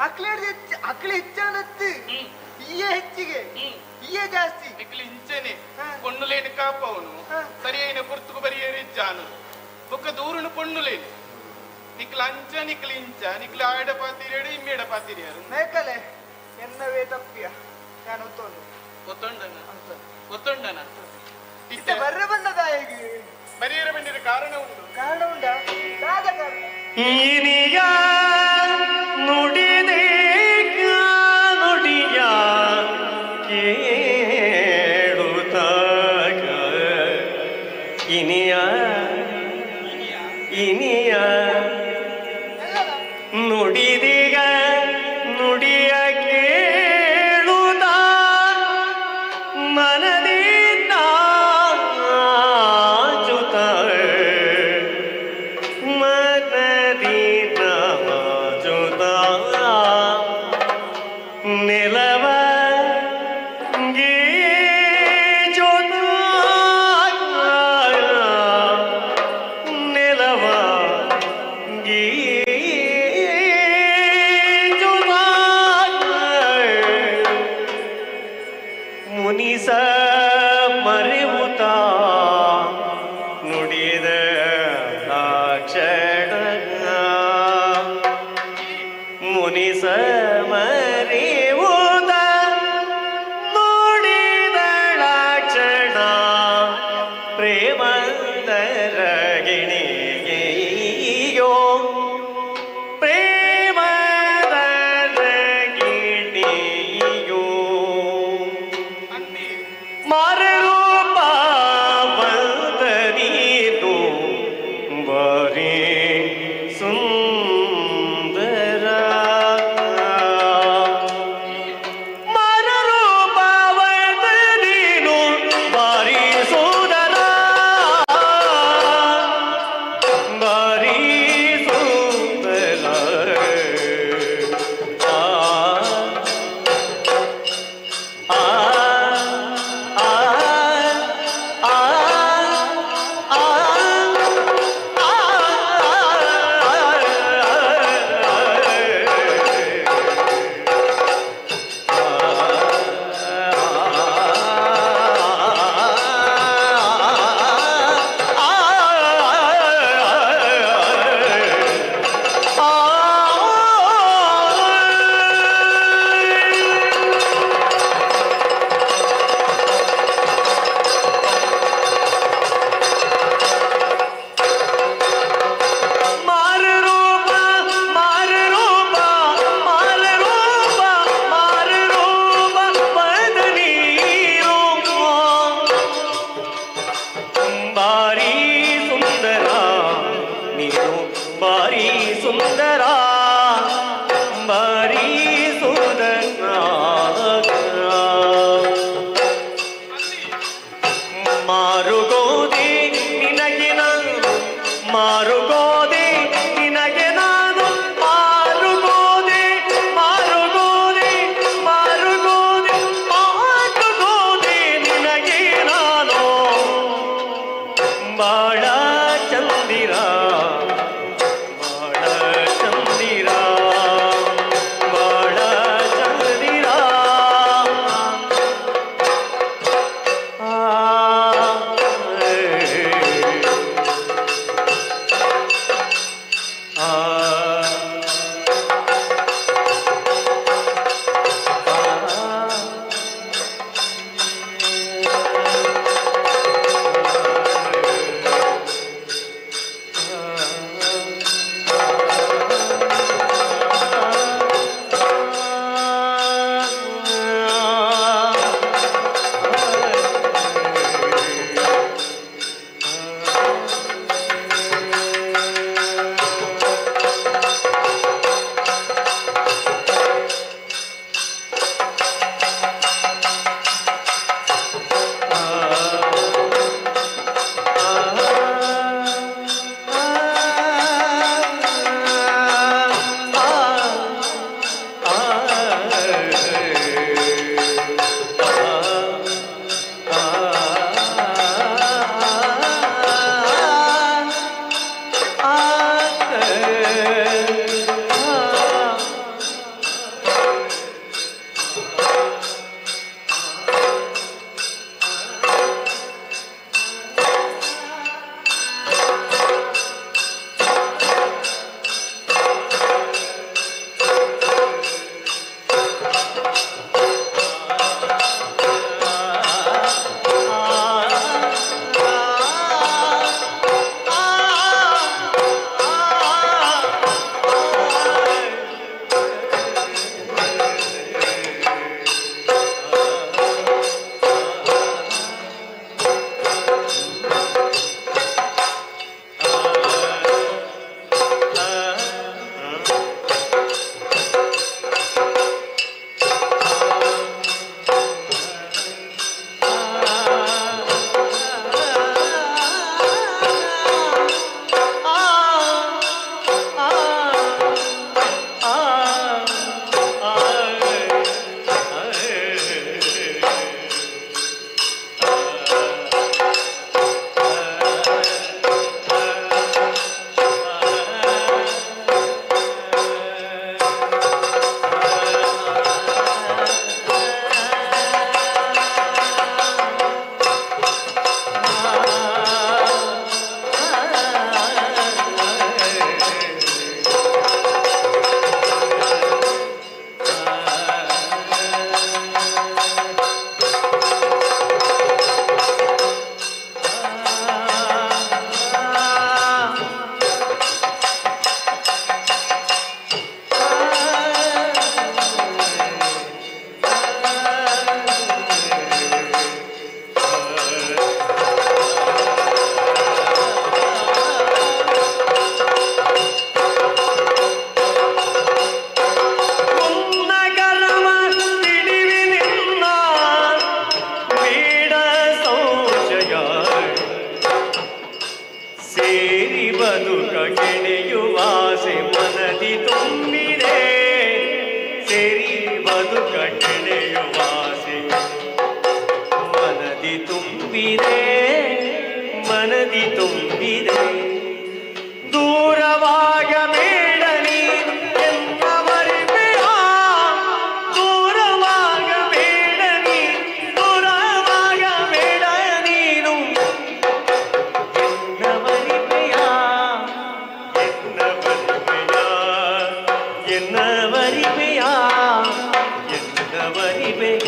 ಅಕ್ಲೇಡ್ ಹೆಚ್ಚ ಅಕ್ಲೆ ಹೆಚ್ಚಾನತ್ತು ಈಯೇ ಹೆಚ್ಚಿಗೆ ಈಯೇ ಜಾಸ್ತಿ ನಿಕ್ಲಿ ಇಂಚನೆ ಪೊಣ್ಣುಲೇನು ಕಾಪವನು ಸರಿಯೈನ ಪುರ್ತುಕು ಬರಿಯೇರಿ ಜಾನು ಬೊಕ್ಕ ದೂರುನು ಪೊಣ್ಣುಲೇನು ನಿಕ್ಲ ಅಂಚ ನಿಕ್ಲ ಇಂಚ ನಿಕ್ಲ ಆಯಡ ಪಾತಿರಿಯಡು ಇಮ್ಮೇಡ ಪಾತಿರಿಯರು ಮೇಕಲೆ ಎನ್ನವೇ ತಪ್ಪಿಯ ನಾನು ಒತ್ತೊಂದು ಒತ್ತೊಂಡನ ಒತ್ತೊಂಡನ ಇತ್ತ ಬರ್ರ ಬಂದದ ಹೇಗೆ ಬರಿಯರ ಬಂದಿರ ಕಾರಣ ಉಂಟು ಕಾರಣ ಉಂಟಾ ದಾದ ಕಾರಣ ಇನಿಯ ನುಡಿದೆ ನುಡಿಯ ಕೇಳುತ್ತಾಗ ಇನಿಯ ಇನಿಯ ನುಡಿದಿಗ ನುಡಿಯ ಕೇಳುತ್ತ ಮನದಿಂದ ಚುತ ಮನದಿನ ಚುತ ನೆಲವ ನೆಲವ ಗೀಜುತ. ಕ್ಷಣ ಮುನಿ ಸಮರಿವುದ ನೋಡಿದಳ ಕ್ಷಣ ಪ್ರೇಮದ ರಗಿಣಿಯೋ ಪ್ರೇಮದ ರಗಿಣಿಯೋ ಮಾರೂಪಾವಂತ ನೀನು ಬರೀ ಸುಂದರ ಮಾರೂಪಾವಂತ ನೀನು ಬಾರಿ ಸುಂದರ ಬಾರಿ ಸುಂದರ ಆ ಆ ಆ ಆ ಆ ಮಾರೂಪ ಮಾರೂಪ ಮಾರೂಪ ಮಾರೂಪ ಬದನೀರು ಬಾರಿ ಸುಂದರ ನೀನು ಬಾರಿ ಸುಂದರ ಬಾರಿ ಸುಂದರ ಮಾರುಗೋದೆ ನಿನಗೆ ನಾನು ಮಾರುಗೋದೆ ನಿನಗೆ ನಾನು ಮಾರುಗೋದೆ ಮಾರುಗೋದೆ ಮಾರುಗೋದೆ ಮಾರುಗೋದೆ ನಿನಗೆ ನಾನು ಬಾಳ ಚಂದಿರ ಬಾಳ ಚಂದಿರ ಬಾಳ ಚಂದಿರ ಆ. ಬದುಕ ಗೆಳೆಯುವಾಸೆ ಮನದಿ ತುಂಬಿದೆ, ಸೇರಿ ಬದುಕ ಗೆಳೆಯುವಾಸೆ ಮನದಿ ತುಂಬಿದೆ, ಮನದಿ ತುಂಬಿದೆ. ದೂರವಾಗಬೇಡ ನೀನು ಎನ್ನವರಿವೆಯ, ದೂರವಾಗಬೇಡ ನೀನು, ದೂರವಾಗಬೇಡ ನೀನು ಎನ್ನವರಿವೆಯ, ಎನ್ನವರಿವೆಯ, ಎನ್ನವರಿವೆಯ, ಎನ್ನವರಿವೆಯ.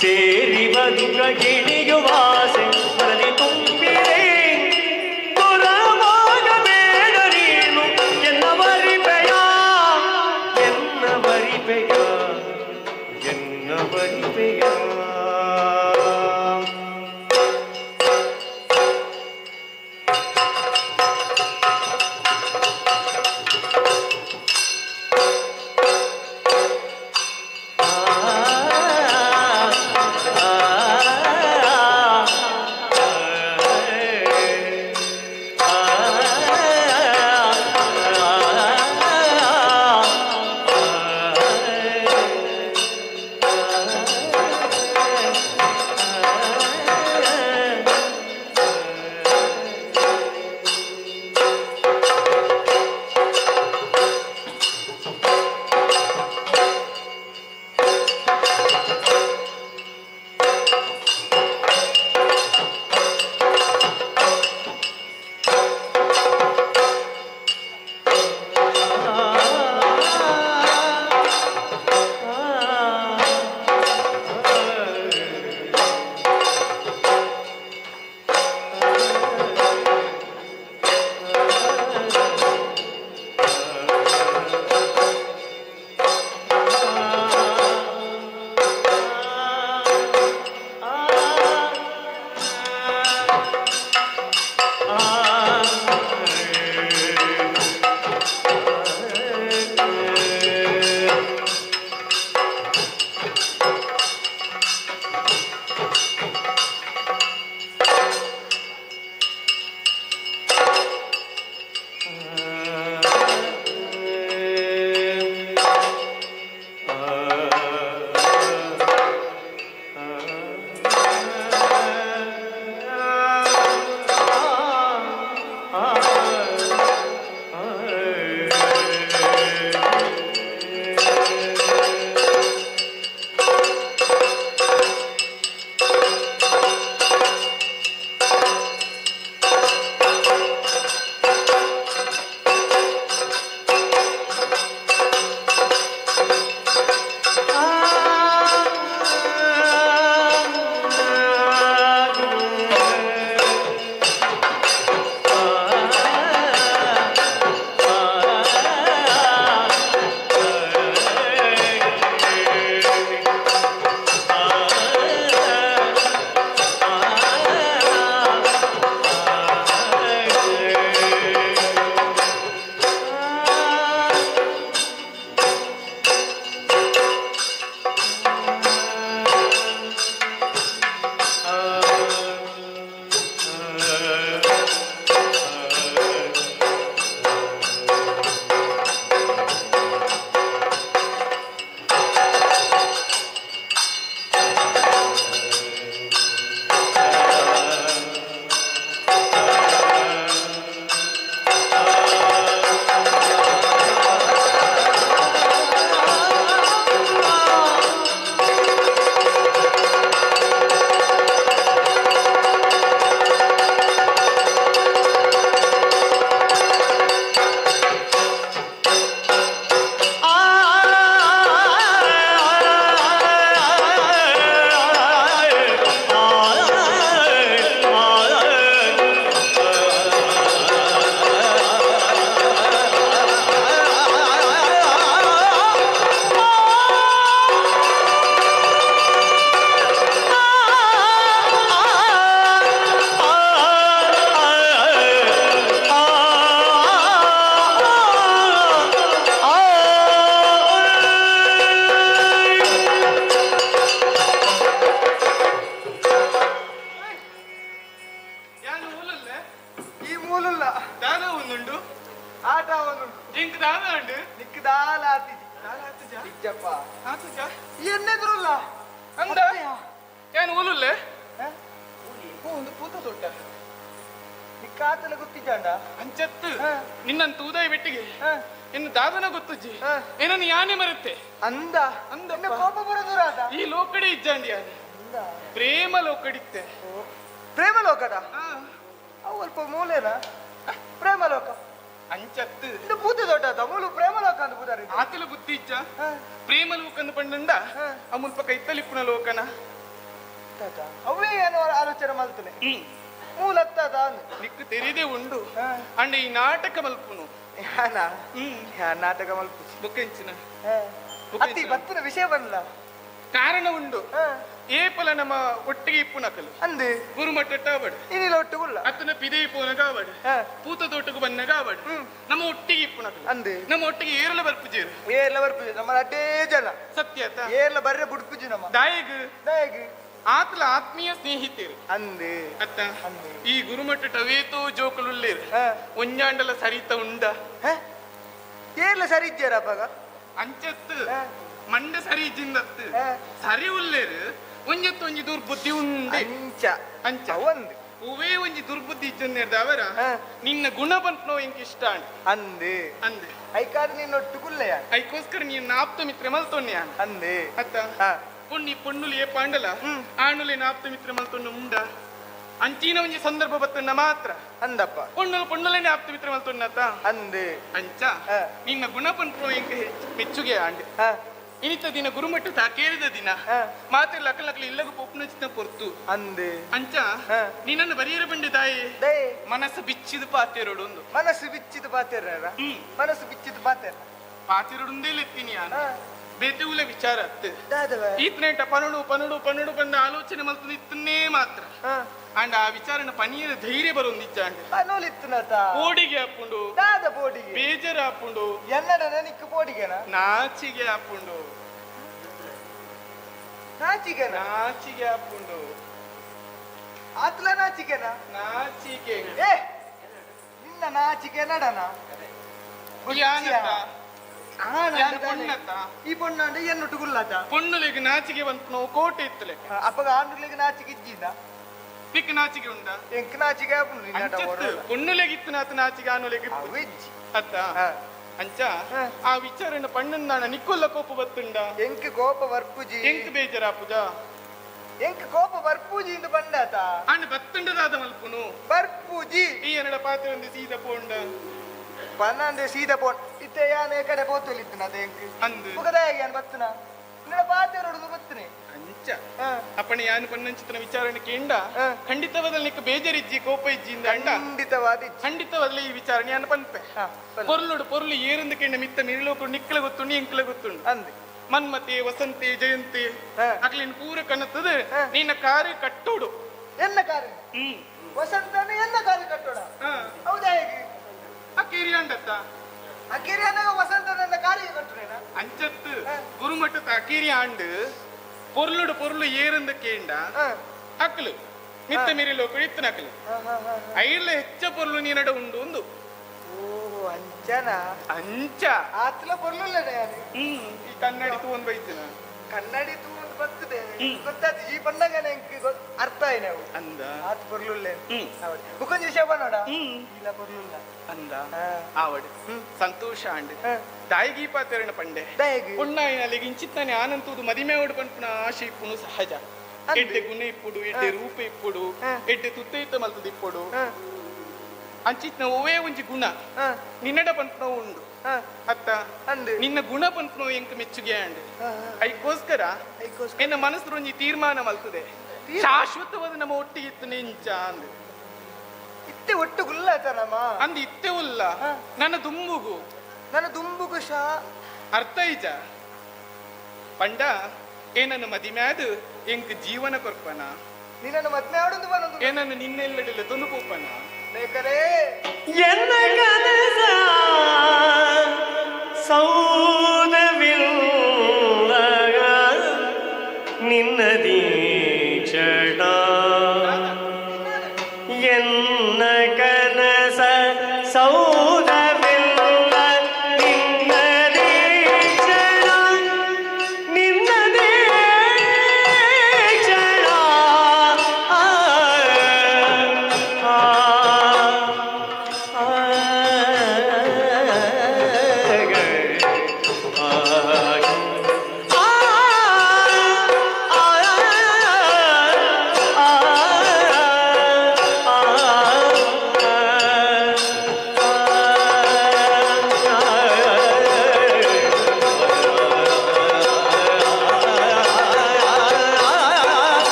ಸೇರಿ ಬದುಕ ಗಿಳಿಯುವಾಸೆ ಮನದಿ ತುಂಬಿದೆ, ದೂರವಾಗಬೇಡ ನೀನು ಎನ್ನವರಿವೆಯ, ಎನ್ನವರಿವೆಯ, ಎನ್ನವರಿವೆಯ. ಆ, ಆ, ಆ. ದಾದ ಒಂದುಂಡು ಆಟ ಒಂದುಂಡು ಇಂಕ್ ದಾದ ಉಂಡು ನಿಕ್ ದಾಲ ಆತಿಜಿ ದಾಲ ಆತಿಜ ಇಜ್ಜಪ್ಪ ಆತಿಜ ಎನ್ನೆದುರುಲ್ಲ ಅಂದ ಏನು ಊಲುಲ್ಲೆ ಒಂದು ಪೂತ ದೊಡ್ಡ ನಿಕ್ಕಾತಲ ಗೊತ್ತಿಜ್ಜಾಂಡ ಅಂಚತ್ತು ನಿನ್ನನ್ ತೂದಾಯಿ ಬೆಟ್ಟಿಗೆ ಇನ್ನು ದಾದನ ಗೊತ್ತುಜ್ಜಿ ಏನನ್ನು ಯಾನೆ ಮರುತ್ತೆ ಅಂದ ಅಂದ ಕೋಪ ಬರೋದುರಾದ ಈ ಲೋಕಡೆ ಇಜ್ಜಾಂಡಿ ಯಾನೆ ಪ್ರೇಮ ಲೋಕಡಿತ್ತೆ ಪ್ರೇಮ ಲೋಕದ ಅವು ಅಲ್ಪ ಮೂಲೆನಾ ಪ್ರೇಮ ಲೋಕ ಅಂಚತ್ತು ಇದು ಪೂತ ದೊಡ್ಡ ಮೂಲು ಪ್ರೇಮ ಲೋಕ ಅಂತ ಪೂತಾರಿ ಆತಲ ಬುದ್ಧಿ ಇಜ್ಜ ಪ್ರೇಮ ಲೋಕ ಅಂದ್ ಪಂಡಂಡ ಅಮುಲ್ಪ ಕೈತಲಿಪ್ಪುನ ಲೋಕನ ಅವೇ ಏನೋ ಆಲೋಚನೆ ಮಲ್ತನೆ ಮೂಲತ್ತದ ನಿಕ್ಕು ತೆರೆದೇ ಉಂಡು ಅಂಡ ಈ ನಾಟಕ ಮಲ್ಪುನು ನಾಟಕ ಮಲ್ಪು ಬುಕ್ಕೆಂಚಿನ ಅತಿ ಬತ್ತಿನ ವಿಷಯ ಬಂದ್ಲ ಕಾರಣ ಉಂಡು ಏಪಲ ನಮ್ಮ ಒಟ್ಟಿಗೆ ಇಪ್ಪುನಕಲು ಅಂದು ಗುರುಮಟ್ಟ ಆವಡು ಇನ್ನಿಲ್ಲ ಒಟ್ಟುಗುಲ್ಲ ಅತ್ತನ ಪಿದೈ ಪೋನಗ ಆವಡು ಪೂತ ತೋಟకు ಬನ್ನಗ ಆವಡು ನಮ್ಮ ಒಟ್ಟಿಗೆ ಇಪ್ಪುನಕಲು ಅಂದು ನಮ್ಮ ಒಟ್ಟಿಗೆ ಏರಲ ಬರ್ಪುಜೇರು ಏರ್ಲ ಬರ್ಪುಜಿ ನಮ್ಮ ಅಡ್ಡೇ ಜನ ಸತ್ಯತ ಏರ್ಲ ಬರ್ರೆ ಬುಡ್ಪುಜಿ ನಮ್ಮ ದಾಯಗ್ ದಾಯಗ್ ಆತಲ ಆತ್ಮೀಯ ಸ್ನೇಹಿತರು ಅಂದು ಅತ್ತ ಈ ಗುರುಮಟ್ಟ ಟವೇತೋ ಜೋಕುಲುಲ್ಲೇರು ಒಂಜಾಂಡಲ ಸರಿತ ಉಂಡ ಏರ್ಲ ಸರಿ ಇದ್ದೀರ ಅಪ್ಪಗ ಅಂಚತ್ತು ಮಂಡ ಸರಿ ಇಜ್ಜಿಂದತ್ತು ಸರಿ ಉಲ್ಲೇರು ಒಂಜತ್ತು ಒಂಜಿ ದುರ್ಬುದ್ಧಿ ಉಂಡೆ ಅಂಚ ಅಂಚ ಒಂದು ಹೂವೇ ಒಂಜಿ ದುರ್ಬುದ್ಧಿ ಇಜ್ಜನ್ನೇರ್ದ ಅವರ ನಿನ್ನ ಗುಣ ಬಂತು ಇಂಕ ಇಷ್ಟ ಅಂದೆ ಅಂದೆ ಐಕಾದ ನಿನ್ನೊಟ್ಟು ಗುಲ್ಲೆಯ ಐಕೋಸ್ಕರ ನೀನ್ ಆಪ್ತ ಮಿತ್ರ ಮಲ್ತೊನ್ನೆ ಅಂದೆ ಅತ್ತ ಪೊಣ್ಣಿ ಪೊಣ್ಣುಲಿ ಏ ಪಾಂಡಲ ಆಣುಲೆ ಆಪ್ತ ಮಿತ್ರ ಮಲ್ತೊನ್ನು ಉಂಡ ಅಂಚಿನ ಒಂಜಿ ಸಂದರ್ಭ ಬತ್ತನ್ನ ಮಾತ್ರ ಅಂದಪ್ಪ ಪೊಣ್ಣುಲು ಪೊಣ್ಣುಲೇನೆ ಆಪ್ತ ಮಿತ್ರ ಮಲ್ತೊನ್ನತ ಅಂದೆ ಅಂಚ ನಿನ್ನ ಗುಣ ಪಂಪು ಇಂಕ ಮೆಚ್ಚುಗೆ ಆಂಡೆ ಇನಿತ ದಿನ ಗುರುಮಟ್ಟ ತಾಕೇರಿದ ದಿನ ಮಾತ್ರ ಲಕಲ್ ಲಕಲ್ ಇಲ್ಲಗೂ ಪೊಪ್ಪುನಚಿತ ಪೊರ್ತು ಅಂದೆ ಅಂಚ ನಿನ್ನನ್ನು ಬರಿಯರ ಬಂಡೆ ತಾಯಿ ಮನಸ್ಸು ಬಿಚ್ಚಿದ ಪಾತೆರಡು ಒಂದು ಮನಸ್ಸು ಬಿಚ್ಚಿದ ಪಾತೆರ ಮನಸ್ಸು ಬಿಚ್ಚಿದ ಪಾತೆರ ಪಾತೆರಡುಂದೇ ಲೆತ್ತೀನಿ ಯಾನು ಬೇತೆವುಲ ವಿಚಾರ ಅತ್ತು ಈತನೇಟ ಪನಡು ಪನಡು ಪನಡು ಬಂದ ಆಲೋಚನೆ ಮಲ್ತದ ಇತ್ತನ್ನೇ ಮಾತ್ರ ಅಂಡ್ ಆ ವಿಚಾರನ ಪನೀರ ಧೈರ್ಯ ಬರೊಂದಿಚ್ಚಾಂಡ್ ಪನೋಲಿತ್ತನತ ಪೋಡಿಗೆ ಆಪುಂಡು ದಾದ ಪೋಡಿಗೆ ಬೇಜಾರ ಆಪುಂಡು ಎನ್ನಡ ನಿಕ್ಕು ಪೋಡಿಗೆನ ನಾಚಿಗೆ ಆಪುಂಡು ನಾಚಿಗೆನ ನಾಚಿಗೆ ಆಪುಂಡು ಆತ್ಲ ನಾಚಿಗೆನ ನಾಚಿಗೆ ಏ ನಿನ್ನ ನಾಚಿಕೆ ನಡನ ಈ ಪೊಣ್ಣಾಂಡ ಎನ್ನುಟ್ಟು ಗುಲ್ಲಾತ ಪೊಣ್ಣುಲಿಗೆ ನಾಚಿಗೆ ಬಂತು ಕೋಟೆ ಇತ್ತಲೆ ಅಪ್ಪಗ ಆಂಡುಲಿಗೆ ನಾಚಿಕೆ ಇಜ್ಜಿಂದ ಪಿಕ್ ನಾಚಿಗೆ ಉಂಡ ಎಂಕ್ ನಾಚಿಕೆ ಪೊಣ್ಣುಲೆಗೆ ಇತ್ತು ನಾತ ನಾಚಿಗೆ ಆನುಲೆಗೆ ಅತ್ತ ಅಂಚ ಆ ವಿಚಾರನ ಪಣ್ಣಂದಾಣ ನಿಕ್ಕೊಲ್ಲ ಕೋಪ ಬತ್ತುಂಡ ಎಂಕ್ ಕೋಪ ಬರ್ಪುಜಿ ಎಂಕ್ ಬೇಜಾರಾಪುಜ ಎಂಕ್ ಕೋಪ ಬರ್ಪೂಜಿ ಇಂದು ಬಂಡಾತ ಅಣ್ಣ ಬತ್ತುಂಡದಾದ ಮಲ್ಪುನು ಬರ್ಪೂಜಿ ಈ ಎನ್ನಡ ಪಾತ್ರೆ ಒಂದು ಸೀದಾ ಪೋಂಡ ಪನ್ನಂದೆ ಸೀದಾ ಪೋಂಡ್ ಇತ್ತೆ ಯಾನ್ ಕಡೆ ಪೋತೊಲಿತ್ತಿನ ಅದ ಎಂಕ್ ಅಂದು ಮುಗದಾಗಿ ಯಾನ್ ಬತ್ತುನ ನಿನ್ನ ಪಾತ್ರೆ ಹೊಡೆದು ಬತ್ತುನೆ ಅಂಚ ಅಪ್ಪಣೆ ಯಾನು ಪಣ್ಣಂಚಿತನ ವಿಚಾರಣೆ ಕೇಂಡ ಖಂಡಿತವಾದಲ್ಲಿ ನಿಕ್ಕ ಬೇಜಾರಿಜ್ಜಿ ಕೋಪ ಇಜ್ಜಿ ಇಂದ ಅಂಡ ಖಂಡಿತವಾದ ಖಂಡಿತವಾದಲ್ಲಿ ಈ ವಿಚಾರಣೆ ಯಾನು ಪನ್ಪೆ ಪೊರ್ಲುಡು ಪೊರ್ಲು ಏರಂದು ಕೇಂಡ ಮಿತ್ತ ಮಿರಿಲೋಕು ನಿಕ್ಕಲ ಗೊತ್ತುಂಡು ಎಂಕಲ ಗೊತ್ತುಂಡು ಅಂದೆ ಮನ್ಮತೆ ವಸಂತೆ ಜಯಂತಿ ಅಕ್ಲಿನ ಪೂರ ಕಣತದ ನಿನ್ನ ಕಾರು ಕಟ್ಟೋಡು ಎನ್ನ ಕಾರು ವಸಂತನ ಎನ್ನ ಕಾರು ಕಟ್ಟೋಡ ಹೌದಾ ಹೇಗೆ ಅಕೇರಿ ಅಂಡತ್ತ ಅಕೇರಿ ಅಂದಾಗ ವಸಂತನ ಕಾರಿಗೆ ಕಟ್ಟುನೇನ ಅಂಚತ್ತು ಗುರುಮಟ್ಟದ ಅಕೇರಿ ಆಂಡು ಪೊರ್ಲುಡು ಪೊರ್ಲು ಏರಂದ ಕೇಂಡ ಅಕ್ಲು ಮಿತ್ತ ಮಿರಿಲೋಕು ಇತ್ತನ ಅಕ್ಲು ಐರ್ಲ ಹೆಚ್ಚ ಪೊರ್ಲು ನೀನಡ ಉಂಡು ಒಂದು ಓಹೋ ಅಂಚನ ಅಂಚ ಆತ್ಲ ಪೊರ್ಲುಲ್ಲ ಈ ಕನ್ನಡಿ ತೂವೊಂದು ಬೈತಿನ ಕನ್ನಡಿ ತೂವೊಂದು ಬರ್ತದೆ ಗೊತ್ತಾಯ್ತು ಈ ಪಣ್ಣಗನೆ ಎಂಕ್ ಅರ್ಥ ಆಯ್ನವು ಅಂದ ಆತ್ ಪೊರ್ಲುಲ್ಲೆ ಬುಕ್ಕೊಂಜಿ ವಿಷಯ ಪನ್ನೋಡ ಇಲ್ಲ ಪೊರ್ಲುಲ್ಲ ಅಂದ ಆವಡ್ ಸಂತೋಷ ಅಂಡ್ ದಾಯಿಗೀ ಪಾತೆರಣ ಪಂಡೆ ಪೊಣ್ಣಾಯಿನಲ್ಲಿ ಇಂಚಿತ್ತಾನೆ ಆನಂತುದು ಮದಿಮೆ ಓಡು ಪನ್ಪುನ ಆಶೆ ಇಪ್ಪುನು ಸಹಜ ಎಡ್ಡೆ ಗುಣ ಇಪ್ಪುಡು ಎಡ್ಡೆ ರೂಪ ಇಪ್ಪುಡು ಎಡ್ಡೆ ತುತ್ತೈತ ಮಲ್ತದ ಇಪ್ಪುಡು ಅಂಚಿತ್ನ ಒವೇ ಒಂಜಿ ಗುಣ ನಿನ್ನಡ ಪನ್ಪುನ ಉಂಡು ಅತ್ತ ನಿನ್ನ ಗುಣ ಪನ್ಪುನ ಎಂಕ್ ಮೆಚ್ಚುಗೆ ಅಂಡ್ ಐಕೋಸ್ಕರ ಎನ್ನ ಮನಸ್ಸು ಒಂಜಿ ತೀರ್ಮಾನ ಮಲ್ತದೆ ಶಾಶ್ವತವಾದ ನಮ್ಮ ಒಟ್ಟಿಗೆ ಇತ್ತು ನಿಂಚ ಅಂದ್ ಇತ್ತೆ ಒಟ್ಟು ಗುಲ್ಲಾತ ನಮ್ಮ ಅಂದ್ ಇತ್ತೆ ಉಲ್ಲ ನನ್ನ ದುಂಬುಗು ನನ್ನ ದುಂಬುಗು ಶಾ ಅರ್ಥ ಇಜ ಪಂಡ ಏನನ್ನು ಮದಿಮ್ಯಾದು ಎಂಕ್ ಜೀವನ ಕೊರ್ಪನ ನಿನ್ನನ್ನು ಮದ್ಮೆ ಆಡೊಂದು ಬನ್ನೊಂದು ಏನನ್ನು ನಿನ್ನೆಲ್ಲಡಿಲ್ಲ ತೊಂದು ಪೋಪನ ಲೇಖರೇ ಎನ್ನ ಕನಸ ಸೌದವಿಲ್ಲ ನಿನ್ನ ದೀಕ್ಷಣ ಎನ್ನ ಕನಸ ಸೌ ಸೌಧವಿಲ್ಲ ನಿನ್ನದೇ ಕ್ಷಣ ನಿನ್ನದೇ ಕ್ಷಣ ಆ ಆ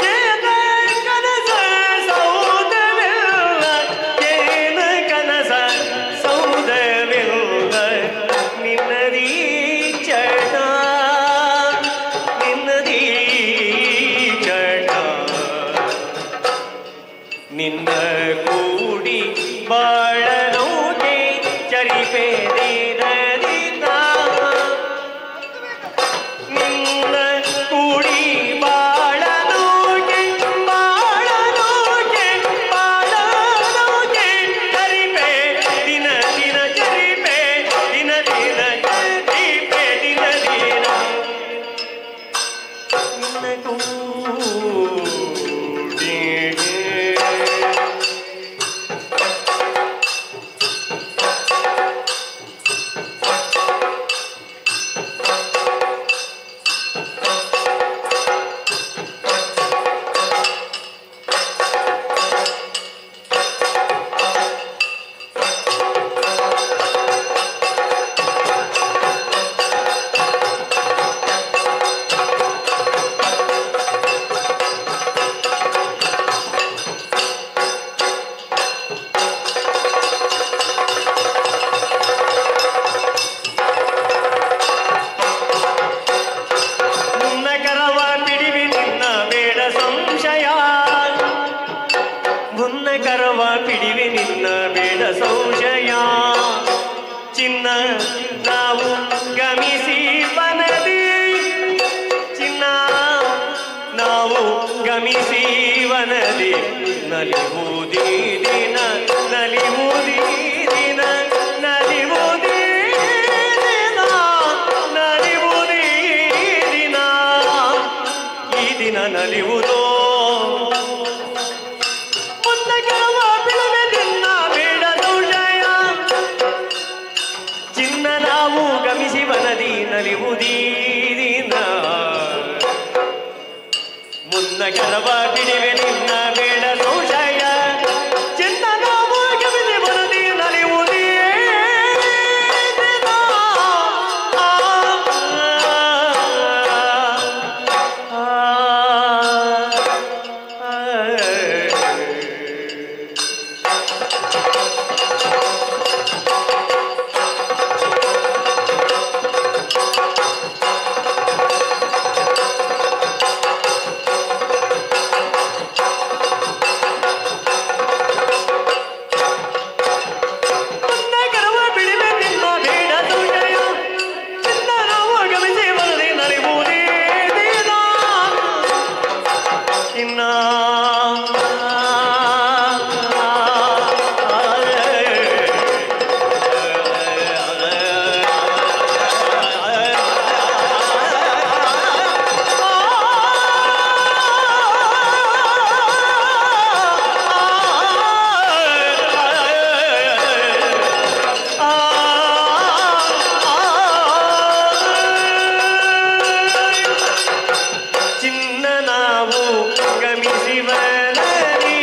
ಏನ ಕನಸ ಸೌಧವಿಲ್ಲ ಏನ ಕನಸ ಸೌಧವಿಲ್ಲ ನಿನ್ನದೀ ಚಟ ನಿನ್ನದೀ ಚಟ ನಿನ್ನ ಕೂಡಿ ಬಾಳನೋಗೆ ಚರಿಪೆ ದಿನ ನಿನ್ನ ಕೂಡಿ ಬಾಳನೋಗೆ ಬಾಳನೋಗೆ ಬಾಳನೋಗೆ ಚರಿಪೆ ದಿನ ದಿನ ಚರಿಪೆ ದಿನ ದಿನ ಚರಿಪೆ ದಿನ ದಿನ ನಿನ್ನ ಕೂಡಿ ಮುನ್ನ ಕರವ ಪಿಡಿವಿ ನಿನ್ನ ಬೇಡ ಸಂಶಯ ಮುನ್ನ ಕರವ ಪಿಡಿವಿ ನಿನ್ನ ಬೇಡ ಸಂಶಯ ಚಿನ್ನ ನಾವು ಗಮಿಸಿ ವನದಿ ಚಿನ್ನ ನಾವು ಗಮಿಸಿ ವನದಿ ನಲಿವುದೀ ದಿನ ನಲಿವುದೀ ದಿನ ನಲಿವುದೀ ದಿನ ನಲಿವುದೀ ದಿನ ಈ ದಿನ ನಲಿವುದೋ ಮುನ್ನ ಕರವ ಬಿಳುವೆ ನಿನ್ನ ಬೇಡ ಸಂಶಯ ಚಿನ್ನ ನಾವು ಗಮಿಸಿ ವನದಿ ನಲಿವುದೀ ದಿನ ಮುನ್ನ ಕರವ ಬಿಡಿವೆ ನಿನ್ನ ಬೇಡ ಸಂಶಯ ಚಿನ್ನ ನಾವು ಗಮಿಸಿ ವನದಿ ನಲಿವುದೀ ದಿನ. ಆ, ಆ, ಆ, ಆ. ಮುನ್ನ ಕರವ ಬಿಡಿವೆ ನಿನ್ನ ಬೇಡ ಸಂಶಯ ಚಿನ್ನ ನಾವು ಗಮಿಸಿ ಬರದೆ ನಲಿವುದೇ ದಿನ ಚಿನ್ನ ಚಿನ್ನ ನಾವು ಗಮಿಸಿ ಬರಲಿ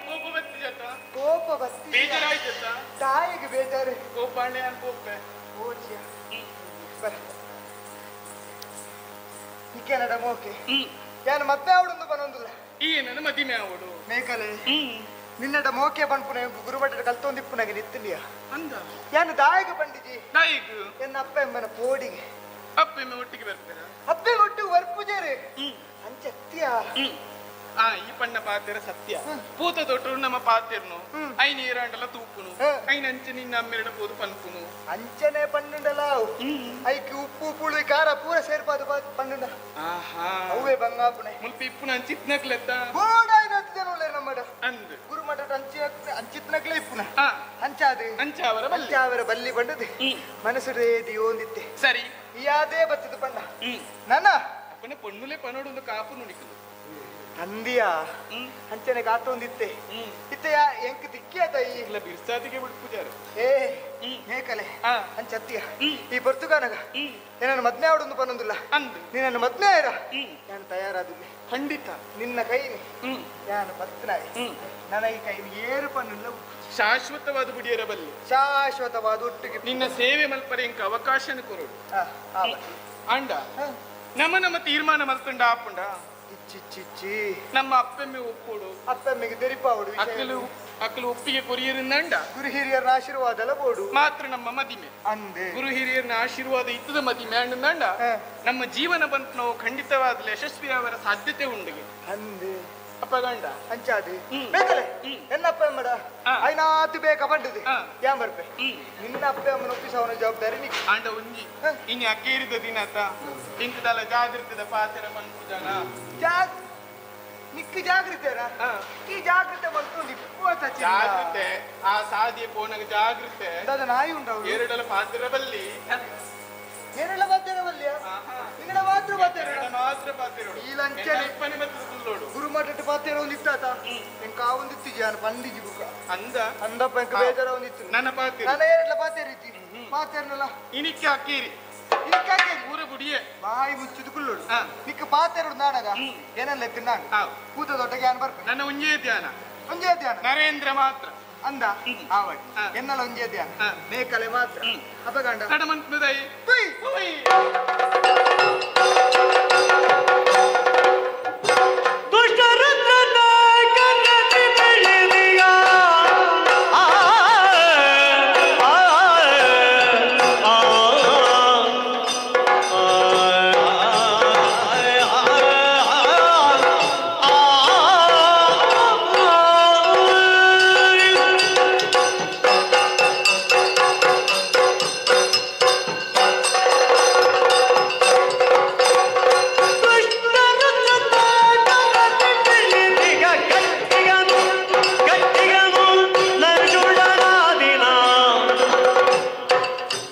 ಕೋಪ ಬತ್ತಿಜತ್ತ ಕೋಪ ಬತ್ತಿ ಬೇಜಾರಾಯ್ತತ್ತ ತಾಯಿಗೆ ಬೇಜಾರು ಕೋಪಾಣೆ ಅನ್ಕೋಪೆ ಓಚಿಯ ಬರ ನಿಕ್ಕೆನಡ ಮೋಕೆ ಯಾನು ಮತ್ತೆ ಅವಳೊಂದು ಬನೊಂದಿಲ್ಲ ಈ ನನ್ನ ಮದಿಮೆ ಅವಳು ಮೇಕಲೆ ನಿನ್ನಡ ಮೋಕೆ ಪನ್ಪುನ ಗುರುಭಟ್ಟರ ಕಲ್ತೊಂದಿಪ್ಪುನಗೆ ನಿತ್ತಿಲಿಯ ಅಂದ ಯಾನು ದಾಯಿಗೆ ಬಂಡಿಜಿ ದಾಯಿಗು ಎನ್ನ ಅಪ್ಪ ಎಮ್ಮನ ಪೋಡಿಗೆ ಅಪ್ಪ ಎಮ್ಮೆ ಒಟ್ಟಿಗೆ ಬರ್ತೀರಾ ಅಪ್ಪೆ ಒಟ್ಟು ವರ್ಪುಜೇರು ಅಂಚತ್ಯ ಆ ಈ ಪಣ್ಣ ಪಾತೆರ ಸತ್ಯ ಪೂತ ತೊಟ್ಟು ನಮ್ಮ ಪಾತೆರ್ನು I ನೀರಾಂಡಲ ತೂಪುನು ಐನ ಅಂಚೆ ನಿನ್ನ ಅಮ್ಮೆರಡ ಪೋದು ಪನ್ಪುನು ಅಂಚನೆ ಪನ್ನುಂಡಲ ಐಕ್ ಉಪ್ಪು ಪುಳಿ ಖಾರ ಪೂರ ಸೇರ್ಪಾದು ಪನ್ನುಂಡ ಆಹಾ ಅವೇ ಬಂಗಾಪುಣೆ ಮುಲ್ಪ ಇಪ್ಪುನ ಅಂಚಿತ್ನಕ್ಲೆತ್ತ ಬೋಡಾಯಿನ ಜನ ಉಲ್ಲೇರು ನಮ್ಮಡ ಅಂದ್ ಗುರುಮಠ ಅಂಚಿ ಅಂಚಿತ್ನಕ್ಲೆ ಇಪ್ಪುನ ಅಂಚಾದು ಅಂಚಾವರ ಬಲ್ಲಿ ಅಂಚಾವರ ಬಲ್ಲಿ ಬಂಡದು ಮನಸ್ಸು ದಿಯೋಂದಿತ್ತೆ ಸರಿ ಯಾದೇ ಬತ್ತದ ಪಂಡ ನನ್ನ ಅಪ್ಪನೆ ಪೊಣ್ಣುಲೆ ಪನೋಡೊಂದು ಕಾಪು ನುಡಿಕುದು ಅಂದಿಯಾ ಅಂಚನೆ ಕಾತೊಂದಿತ್ತೆ ಇತ್ತೆ ಎಂಕ್ ತಿಕ್ಕಿಯಾತ ಈ ಇಲ್ಲ ಬಿರ್ಸಾದಿಗೆ ಬಿಡ್ಪುಜಾರು ಏ ಮೇಕಲೆ ಅಂಚತ್ತಿಯ ಈ ಪೊರ್ತುಗಾನಗ ಏನನ್ನು ಮದ್ನೆ ಆವಡೊಂದು ಪನ್ನೊಂದಿಲ್ಲ ನೀನನ್ನು ಮದ್ನೆ ಆಯ್ರ ನಾನು ತಯಾರಾದುಲ್ಲೆ ಖಂಡಿತ ನಿನ್ನ ಕೈನಿ ನಾನು ಪತ್ನಾಯಿ ನನ್ನ ಈ ಕೈನಿ ಏರು ಪನ್ನುಲ್ಲ ಶಾಶ್ವತವಾದ ಬುಡಿಯರ ಬಲ್ಲಿ ಶಾಶ್ವತವಾದ ಒಟ್ಟಿಗೆ ನಿನ್ನ ಸೇವೆ ಮಲ್ಪರೆ ಇಂಕ ಅವಕಾಶನ ಕೊರಡು ಅಂಡ ನಮ್ಮ ನಮ್ಮ ತೀರ್ಮಾನ ಮಲ್ತುಂಡ ಆಪುಂಡ ಇಚ್ಚಿಚ್ಚಿಚ್ಚಿ ನಮ್ಮ ಅಪ್ಪೆಮ್ಮೆ ಒಪ್ಪೋಡು ಅಪ್ಪೆಮ್ಮೆಗೆ ತೆರಿಪಾವಡು ಅಕ್ಕಲು ಅಕ್ಕಲು ಒಪ್ಪಿಗೆ ಕೊರಿಯರಿಂದಂಡ ಗುರು ಹಿರಿಯರ ಆಶೀರ್ವಾದ ಎಲ್ಲ ಬೋಡು ಮಾತ್ರ ನಮ್ಮ ಮದಿಮೆ ಅಂದೆ ಗುರು ಹಿರಿಯರನ ಆಶೀರ್ವಾದ ಇತ್ತದ ಮದಿಮೆ ಅಂಡಂಡ ನಮ್ಮ ಜೀವನ ಬಂತು ನಾವು ಖಂಡಿತವಾದ ಯಶಸ್ವಿ ಅವರ ಸಾಧ್ಯತೆ ಉಂಡು ಅಂದೆ ಅಪ್ಪ ಗಂಡ ಅಂಚಾದು ಬೇಕಲೆ ಎನ್ನ ಅಪ್ಪ ಅಮ್ಮಡ ಐನಾತು ಬೇಕ ಬಂಡದು ಯಾನ್ ಬರ್ಪೆ ನಿನ್ನ ಅಪ್ಪ ಅಮ್ಮನ ಒಪ್ಪಿಸವನ ಜವಾಬ್ದಾರಿ ನಿಕ್ ಆಂಡ ಒಂಜಿ ಇನಿ ಅಕ್ಕೇರಿದ ದಿನತ ಇಂಕದಲ್ಲ ಜಾಗೃತದ ಪಾತೆರ ಪನ್ಪುಜನ ನಿಕ್ ಜಾಗೃತೆರ ಈ ಜಾಗೃತೆ ಬಂತು ಜಾಗೃತೆ ಆ ಸಾದಿಯ ಪೋನಗ ಜಾಗೃತೆ ದಾದ ನಾಯಿ ಉಂಟು ಎರಡಲ ಪಾತೆರ ಬಲ್ಲಿ ಏನೆಲ್ಲ ಪಾತೆರ ಬಲ್ಲಿಯ ನಿನ್ನ ಮಾತ್ರ ಪಾತೆರ ಮಾತ್ರ ಪಾತೆರ ಈ ಲಂಚನೆ ಅಪ್ಪನೆ ಬತ್ತದ ಕುಲ್ಲೋಡು ಗುರುಮಠ ಪಾತೆರ ಒಂದಿತ್ತಾತ ಎಂಕ ಆ ಒಂದಿತ್ತು ಜಾನ ಪಂಡಿಜಿ ಬುಕ್ಕ ಅಂದ ಅಂದಪ್ಪ ಎಂಕ ಬೇಜಾರ ಒಂದಿತ್ತು ನನ್ನ ಪಾತೆರ ನನ್ನ ಎರಡ್ಲ ಪಾತೆರ ಇತ್ತಿ ಪಾತೆರ್ನಲ್ಲ ಇನಿಕ್ಕೆ ಅಕ್ಕೇರಿ ಇನಿಕ್ಕೆ ಅಕ್ಕೇರಿ ಊರ ಗುಡಿಯೇ ಬಾಯಿ ಮುಚ್ಚಿದ ಕುಲ್ಲೋಡು ನಿಕ್ಕ ಪಾತೆರಡು ನಾನಗ ಏನೆಲ್ಲ ಎತ್ತು ನಾನು ಕೂತ ದೊಡ್ಡಗೆ ಯಾನ್ ಬರ್ಪೆ ನನ್ನ ಒಂಜೇ ಧ್ಯಾನ ಒಂಜೇ ಧ್ಯಾನ ನರೇಂದ್ರ ಮಾತ್ರ ಅಂದ ಆವಡ್ ಎನ್ನಲ ಒಂಜೇ ಧ್ಯಾನ ಮೇಕಲೆ ಮಾತ್ರ ಅಪಗಂಡ ತಡಮಂತ್ಮದೈ ದುಷ್ಟರುದ್ರನ ಕರದಿ ಬೆಳೆದಿಯ ಆ ಆ ಆ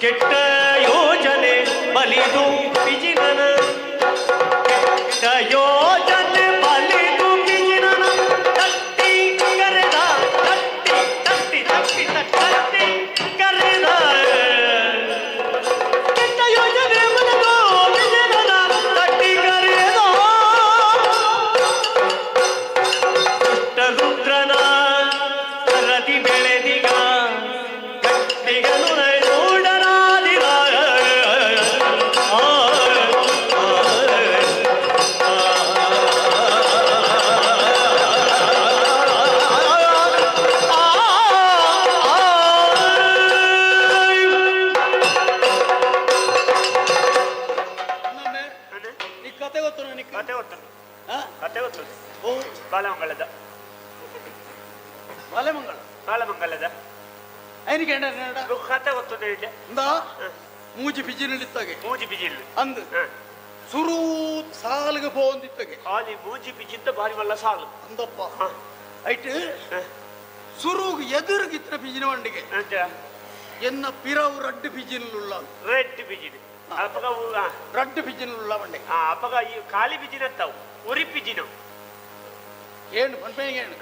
ಕೆಟ್ಟ ಯೋಜನೆ ಬಲಿದು ಬಿಜಿನನ ಕೆಟ್ಟ ಯೋಜನೆ ಬಲಿದು ಬಿಜಿನನ ತಟ್ಟಿ ಕರೆದ ತಟ್ಟಿ ತಟ್ಟಿ ತಟ್ಟಿ ತಟ್ಟಿ ಕರೆದ ಕೆಟ್ಟ ಯೋಜನೆ ಬಲಿದು ಬಿಜಿನನ ತಟ್ಟಿ ಕರೆದ ದುಷ್ಟ ರುದ್ರನ ರತಿ ಬೆಳೆದಿಗ ಗಟ್ಟಿಗನು ನೋಡರಾದಿರ ನೀ ಕತೆ ಗೊತ್ತು ನಿಕ್ ಕತೆ ಗೊತ್ತು ಕತೆ ಗೊತ್ತು ಬಾಲಮಂಗಲದ ಬಾಲಮಂಗಲ ಬಾಲಮಂಗಲದ ಐನಿಗೆ ಕತೆ ಗೊತ್ತು ಇಂದ ಮೂಜಿ ಬಿಜಿನಲ್ಲಿತ್ತಾಗೆ ಮೂಜಿ ಬಿಜಿಲ್ ಅಂದ್ ಸುರು ಸಾಲಿಗೆ ಪೋಂದಿತ್ತಗೆ ಖಾಲಿ ಮೂಜಿ ಬಿಜಿಂತ ಬಾರಿ ಮಲ್ಲ ಸಾಲು ಅಂದಪ್ಪ ಐಟ್ ಸುರುಗ್ ಎದುರುಗಿತ್ತಿನ ಬಿಜಿನ ವಂಡಿಗೆ ಎನ್ನ ಪಿರವು ರಡ್ಡು ಬಿಜಿನಲುಳ್ಳ ರೆಡ್ ಬಿಜಿನ ಅಪಗ ರಡ್ಡು ಬಿಜಿನಲುಳ್ಳ ವಂಡೆ ಅಪಗ ಈ ಖಾಲಿ ಬಿಜಿನತ್ತವು ಉರಿ ಬಿಜಿನ ಏನು ಪನ್ಪೇನು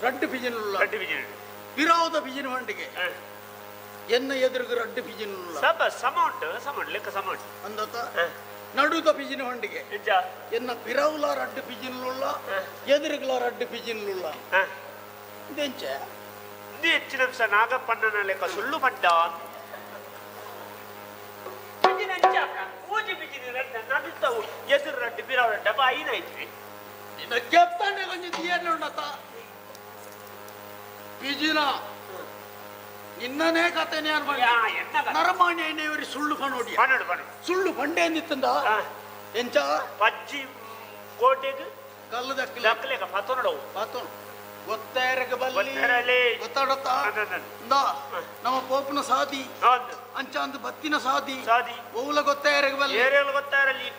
ರಡ್ಡು ಬಿಜಿನಲುಳ್ಳ ರಡ್ಡು ಬಿಜಿನ ಪಿರಾವದ ಬಿಜಿನ ವಂಡಿಗೆ ಎನ್ನ ಎದುರುಗು ರಡ್ಡು ಬಿಜಿನಲುಳ್ಳ ಸಬ ಸಮ ಉಂಟು ಸಮ ಉಂಟು ಲೆಕ್ಕ ಸಮ ಉಂಟು ಅಂದತ ನಡುದ ಬಿಜಿನ ವಂಡಿಗೆ ಎನ್ನ ಪಿರವುಲ ರಡ್ಡು ಬಿಜಿನಲುಳ್ಳ ಎದುರುಗುಲ ರಡ್ಡು ಬಿಜಿನಲುಳ್ಳ ಇದೆಂಚೆ ಇದು ಹೆಚ್ಚಿನ ಅಂಶ ನಾಗಪ್ಪಣ್ಣನ ಲೆಕ್ಕ ಸುಳ್ಳು ಪಡ್ಡ ಮೂಜಿ ಬಿಜಿನ ರಡ್ಡ ನಡುತ್ತವು ಎದುರು ರಡ್ಡು ಬಿರಾವ್ ರಡ್ಡ ಅಪ್ಪ ಐನಾಯ್ತು ನಿನ್ನ ಕೆತ್ತಂಡೆ ಕೊಂಚ ತೀಯನ್ನ ಉಂಡತ ಬಿಜಿನ ನಿನ್ನನೇ ಕತೆನೇ ಅನ್ಬಂಡೆ ನರಮಾಣಿ ಐನೇವರಿ ಸುಳ್ಳು ಪನೋಡಿ ಪನೋಡು ಪನೋಡು ಸುಳ್ಳು ಬಂಡೆ ಅಂದಿತ್ತಂದ ಎಂಚ ಪಜ್ಜಿ ಕೋಟೆಗೆ ಕಲ್ಲು ದಕ್ಕಲೆ ದಕ್ಕಲೆಗ ಪತ್ತೊನಡವು ಪತ್ತೊನು ಗೊತ್ತೇರಗ ಬಲ್ಲಿ ಗೊತ್ತೇರಲಿ. ಗೊತ್ತಾಡತ್ತ ಇಂದಾ ನಮ್ಮ ಪೋಪನ ಸಾದಿ ಅಂಚಾಂದು ಬತ್ತಿನ ಸಾದಿ ಸಾದಿ ಓಲ ಗೊತ್ತೇರಗ ಬಲ್ಲಿ ಏರೇಳು ಗೊತ್ತಾರಲಿ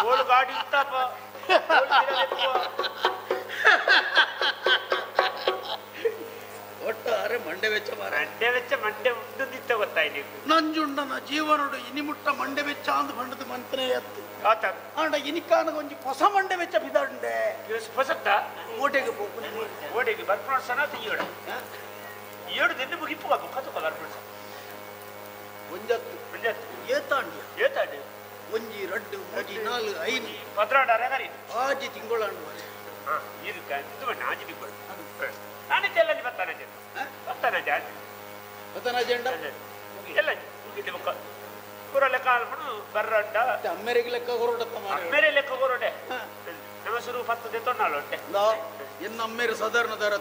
ಓಳು ಗಾಡಿ ಇತ್ತಪ್ಪ ಒಟ್ಟಾರೆ ಮಂಡೆ ವೆಚ್ಚ ಮಾರ ಮಂಡೆ ವೆಚ್ಚ ಮಂಡೆ ಉಂಡು ನಿತ್ತ ಗೊತ್ತಾಯ್ತು ನಂಜುಂಡನ ಜೀವನಡು ಇನಿಮುಟ್ಟ ಮಂಡೆ ವೆಚ್ಚ ಅಂದು ಬಂಡದ ಮಂತನೇ ಎತ್ತು ಆತ ಆಂಡ ಇನಿಕಾನ ಒಂಜಿ ಹೊಸ ಮಂಡೆ ವೆಚ್ಚ ಬಿದಾಂಡೆ ಹೊಸತ್ತ ಓಟೆಗೆ ಪೋಪುನೆ ಓಡೆಗೆ ಬರ್ಪುಣ ತೀಯೋಡ ಏಳು ದಿನ ಮುಗಿಪು ಮುಖ ತುಕ ಬರ್ಪುಣ ಒಂಜತ್ತು ಒಂಜತ್ತು ಏತಾಂಡ್ಯ ಏತಾಂಡ್ಯ ಒಂಜಿ ರಡ್ಡು ಮೂಜಿ ನಾಲು ಐದು ಪದ್ರಾಡ ಅರೆಗರಿ ಆಜಿ ತಿಂಗಳಾಂಡು ಇದು ಇದು ಆಜಿ ತಿಂಗಳು ನಾನು ಚೆಲ್ಲಲ್ಲಿ ಬರ್ತಾನೆ ಬರ್ತಾನೆ ಬರ್ತಾನೆ ಅಜೆಂಡ ಎಲ್ಲ ಮುಗಿದು ಮುಖ ಪೂರ ಲೆಕ್ಕ ಹಾಲ್ಪಡು ಬರ್ರಡ್ಡ ಅಮ್ಮೆರೆಗೆ ಲೆಕ್ಕ ಹೊರಡತ್ತ ಅಮ್ಮೆರೆ ಲೆಕ್ಕ ಹೊರಡೆ ನಮ್ಮ ಶುರು ಪತ್ತು ತೊನ್ನಾಳು ಉಂಟೆ ಎನ್ನ ಅಮ್ಮೇರು ಸಾಧಾರಣ ದಾರ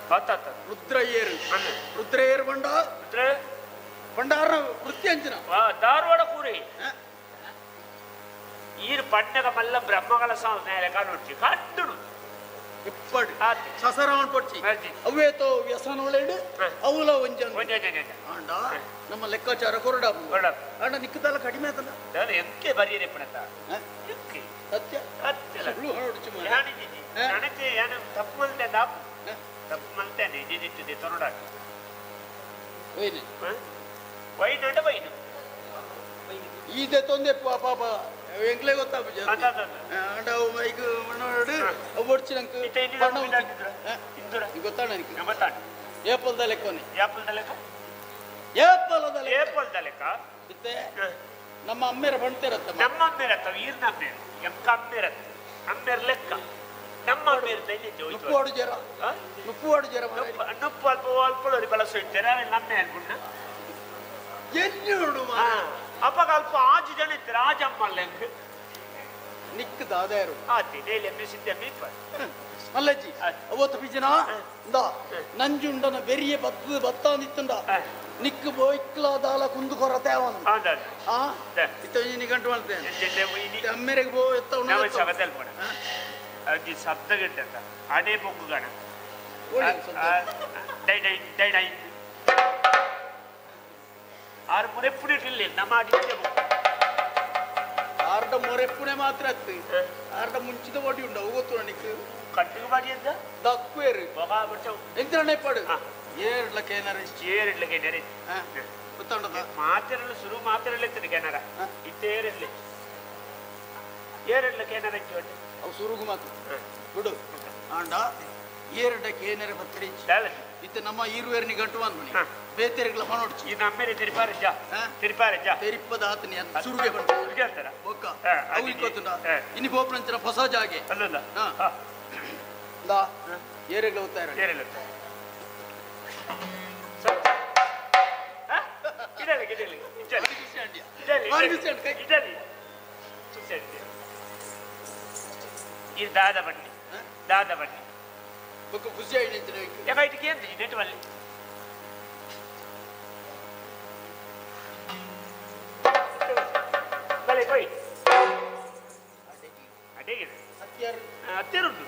ರುದ್ರಯ್ಯರು ರುದ್ರಯ್ಯರು ಬಂಡ ಬಂಡಾರ ವೃತ್ತಿ ಅಂಚನ ಧಾರವಾಡ ಕೂರಿ ಈರು ಪಣ್ಣಗ ಮಲ್ಲ ಬ್ರಹ್ಮಗಳ ಮೇಲೆ ಕಾಣುಚ್ಚಿ ಕಟ್ಟುಡು ಇಪ್ಪಡು ಸಸರವನ್ ಪಡ್ಚಿ ಅವೇತೋ ವ್ಯಸನೊಳೆಡು ಅವುಲ ಒಂಜ ಆಂಡ ನಮ್ಮ ಲೆಕ್ಕಾಚಾರ ಕೊರಡ ಆಂಡ ನಿಕ್ಕದಲ್ಲ ಕಡಿಮೆ ಆತಲ್ಲ ಎಂಕೆ ಬರಿಯರೆ ಪಣತ ಸತ್ಯ ನನಗೆ ಏನು ತಪ್ಪು ಮಲ್ತೆ ದಾಪು ತಪ್ಪು ಮಲ್ತೇನೆ ಇದ್ದಿದ್ದಿಟ್ಟಿದೆ ತೊರಡ ಒಯ್ನೆ ವೈನ್ ವೈನು ಈದೆ ತೊಂದೆ ಪಾಪ ಎಂಕ್ಲೆ ಗೊತ್ತಾಪುಜ ಆಂಡ ಅವು ಮೈಕ್ ಮಣ್ಣೋಡು ಅವು ಒಡ್ಚಿ ನಂಗೆ ಬಣ್ಣ ಗೊತ್ತಾಣ ನನಗೆ ಗೊತ್ತಾಣ ಏಪಲ್ದ ಲೆಕ್ಕನೆ ಏಪಲ್ದ ಲೆಕ್ಕ ಏಪಲದ ಲೆಕ್ಕ ಏಪಲ್ದ ಲೆಕ್ಕ ಇತ್ತೆ ನಮ್ಮ ಅಮ್ಮೇರ ಬಣ್ತೇರತ್ತ ನಮ್ಮ ಅಮ್ಮೇರತ್ತ ಈರ್ನ ಅಮ್ಮೇರು ಎಂಕ ಅಮ್ಮೇರತ್ತ ಅಮ್ಮೇರ ಲೆಕ್ಕ ನಮ್ಮ ಅಮ್ಮೇರ ನುಪ್ಪು ಆಡು ಜರ ನುಪ್ಪು ಆಡು ಜರ ನುಪ್ಪು ಅಲ್ಪ ಅಲ್ಪ ಬಳಸು ಇರ್ತಾರೆ ನಮ್ಮ ಅಲ್ಪುಣ್ಣ ಎಲ್ಲಿ ನೋಡು ಅಪ್ಪಗ ಅಲ್ಪ ಆಜು ಜನ ಇರ್ತಾರೆ ಆಜ್ ಅಮ್ಮ ಲೆಕ್ಕ ನಿಕ್ಕ ದಾದಾಯರು ಆತಿ ನೇಲಿ ಅಮ್ಮೆ ಸಿದ್ಧ ಮೀಪ ಮಲ್ಲಜ್ಜಿ ಅವತ್ತು ಬಿಜನ ಇಂದ ನಂಜುಂಡನ ಬೆರಿಯ ಬತ್ತ ಬತ್ತಾಂದಿತ್ತುಂಡ ನಿಕ್ಕು ಬೋಯ್ಕ್ಲ ದಾಲ ಕುಂದು ಕೊರತೆ ಅವನು ಆ ಇತ್ತ ಗಂಟು ಮಾಡ್ತೇನೆ ಅಮ್ಮೆರೆಗೆ ಬೋ ಎತ್ತ ನಾವು ಸಗತಲ್ ಪೋಣ ಅದು ಶಬ್ದ ಗಿಟ್ಟಂತ ಅದೇ ಬೊಗ್ಗುಗಣ ಡೈ ಡೈ ಡೈ ಡೈ ಆರು ಮೊರೆಪ್ಪುನೆ ಇಲ್ಲ ನಮ್ಮ ಅಡಿಗೆ ಆರ್ಡ ಮೊರೆಪ್ಪುನೆ ಮಾತ್ರ ಅತ್ತು ಆರ್ಡ ಮುಂಚಿದ ಓಡಿ ಉಂಡು ಅವು ಗೊತ್ತು ನನಗೆ ಕಟ್ಟಿಗೆ ಬಾಡಿ ಅಂತ ದಕ್ವೇರು ಎಂತ ಪಾಡು ಏರ್ಲ ಕೇನರ ಏರ್ಲ ಕೇನರ ಗೊತ್ತುಂಟದ ಮಾತಿರಲ್ಲ ಶುರು ಮಾತಿರಲ್ಲ ಇತ್ತು ಕೆನರ ಇತ್ತೇರಿರ್ಲಿ ಏರಿಡ್ಲ ಕೇನರ ಅವು ಸುರುಗು ಮಾತು ಬಿಡು ಆಂಡ ಏರಡ ಕೇನರ ಬತ್ತಡಿ ಇತ್ತೆ ನಮ್ಮ ಈರುವೇರ್ನಿ ಗಂಟು ಅಂದ್ಮನಿ ಬೇತೆರಿಗಳ ಮನೋಡ್ಚಿ ಈ ನಮ್ಮೇಲೆ ತಿರುಪಾರಜ್ಜ ತಿರುಪಾರಜ್ಜ ತೆರಿಪ್ಪದ ಆತನಿ ಅಂತ ಸುರುಗೆ ಬಂತು ಸುರುಗೆ ಅಂತಾರ ಬೊಕ್ಕ ಅವು ಇಕ್ಕೋತುಂಡ ಇನಿ ಬೋಪ್ರಂಚನ ಹೊಸ ಜಾಗೆ ಅಲ್ಲಲ್ಲ ಲಾ ಏರೆಗಳ ಹೋಗ್ತಾ ಇರ ಏರೆಲ್ಲ ಇದಲ್ಲ ಇದಲ್ಲ ಇದಲ್ಲ ಇದಲ್ಲ ಇದು ದಾದ ಬನ್ನಿ ದಾದ ಬನ್ನಿ ಬೊಕ್ಕ ಖುಷಿ ಆಯ್ತು ಯಾಕೆ ಏನು ನೆಟ್ ಬಲ್ಲಿ ಬಲೆ ಕೊಯ್ ಅದೇ ಅತ್ಯಾರು ಅತ್ಯಾರುಂಟು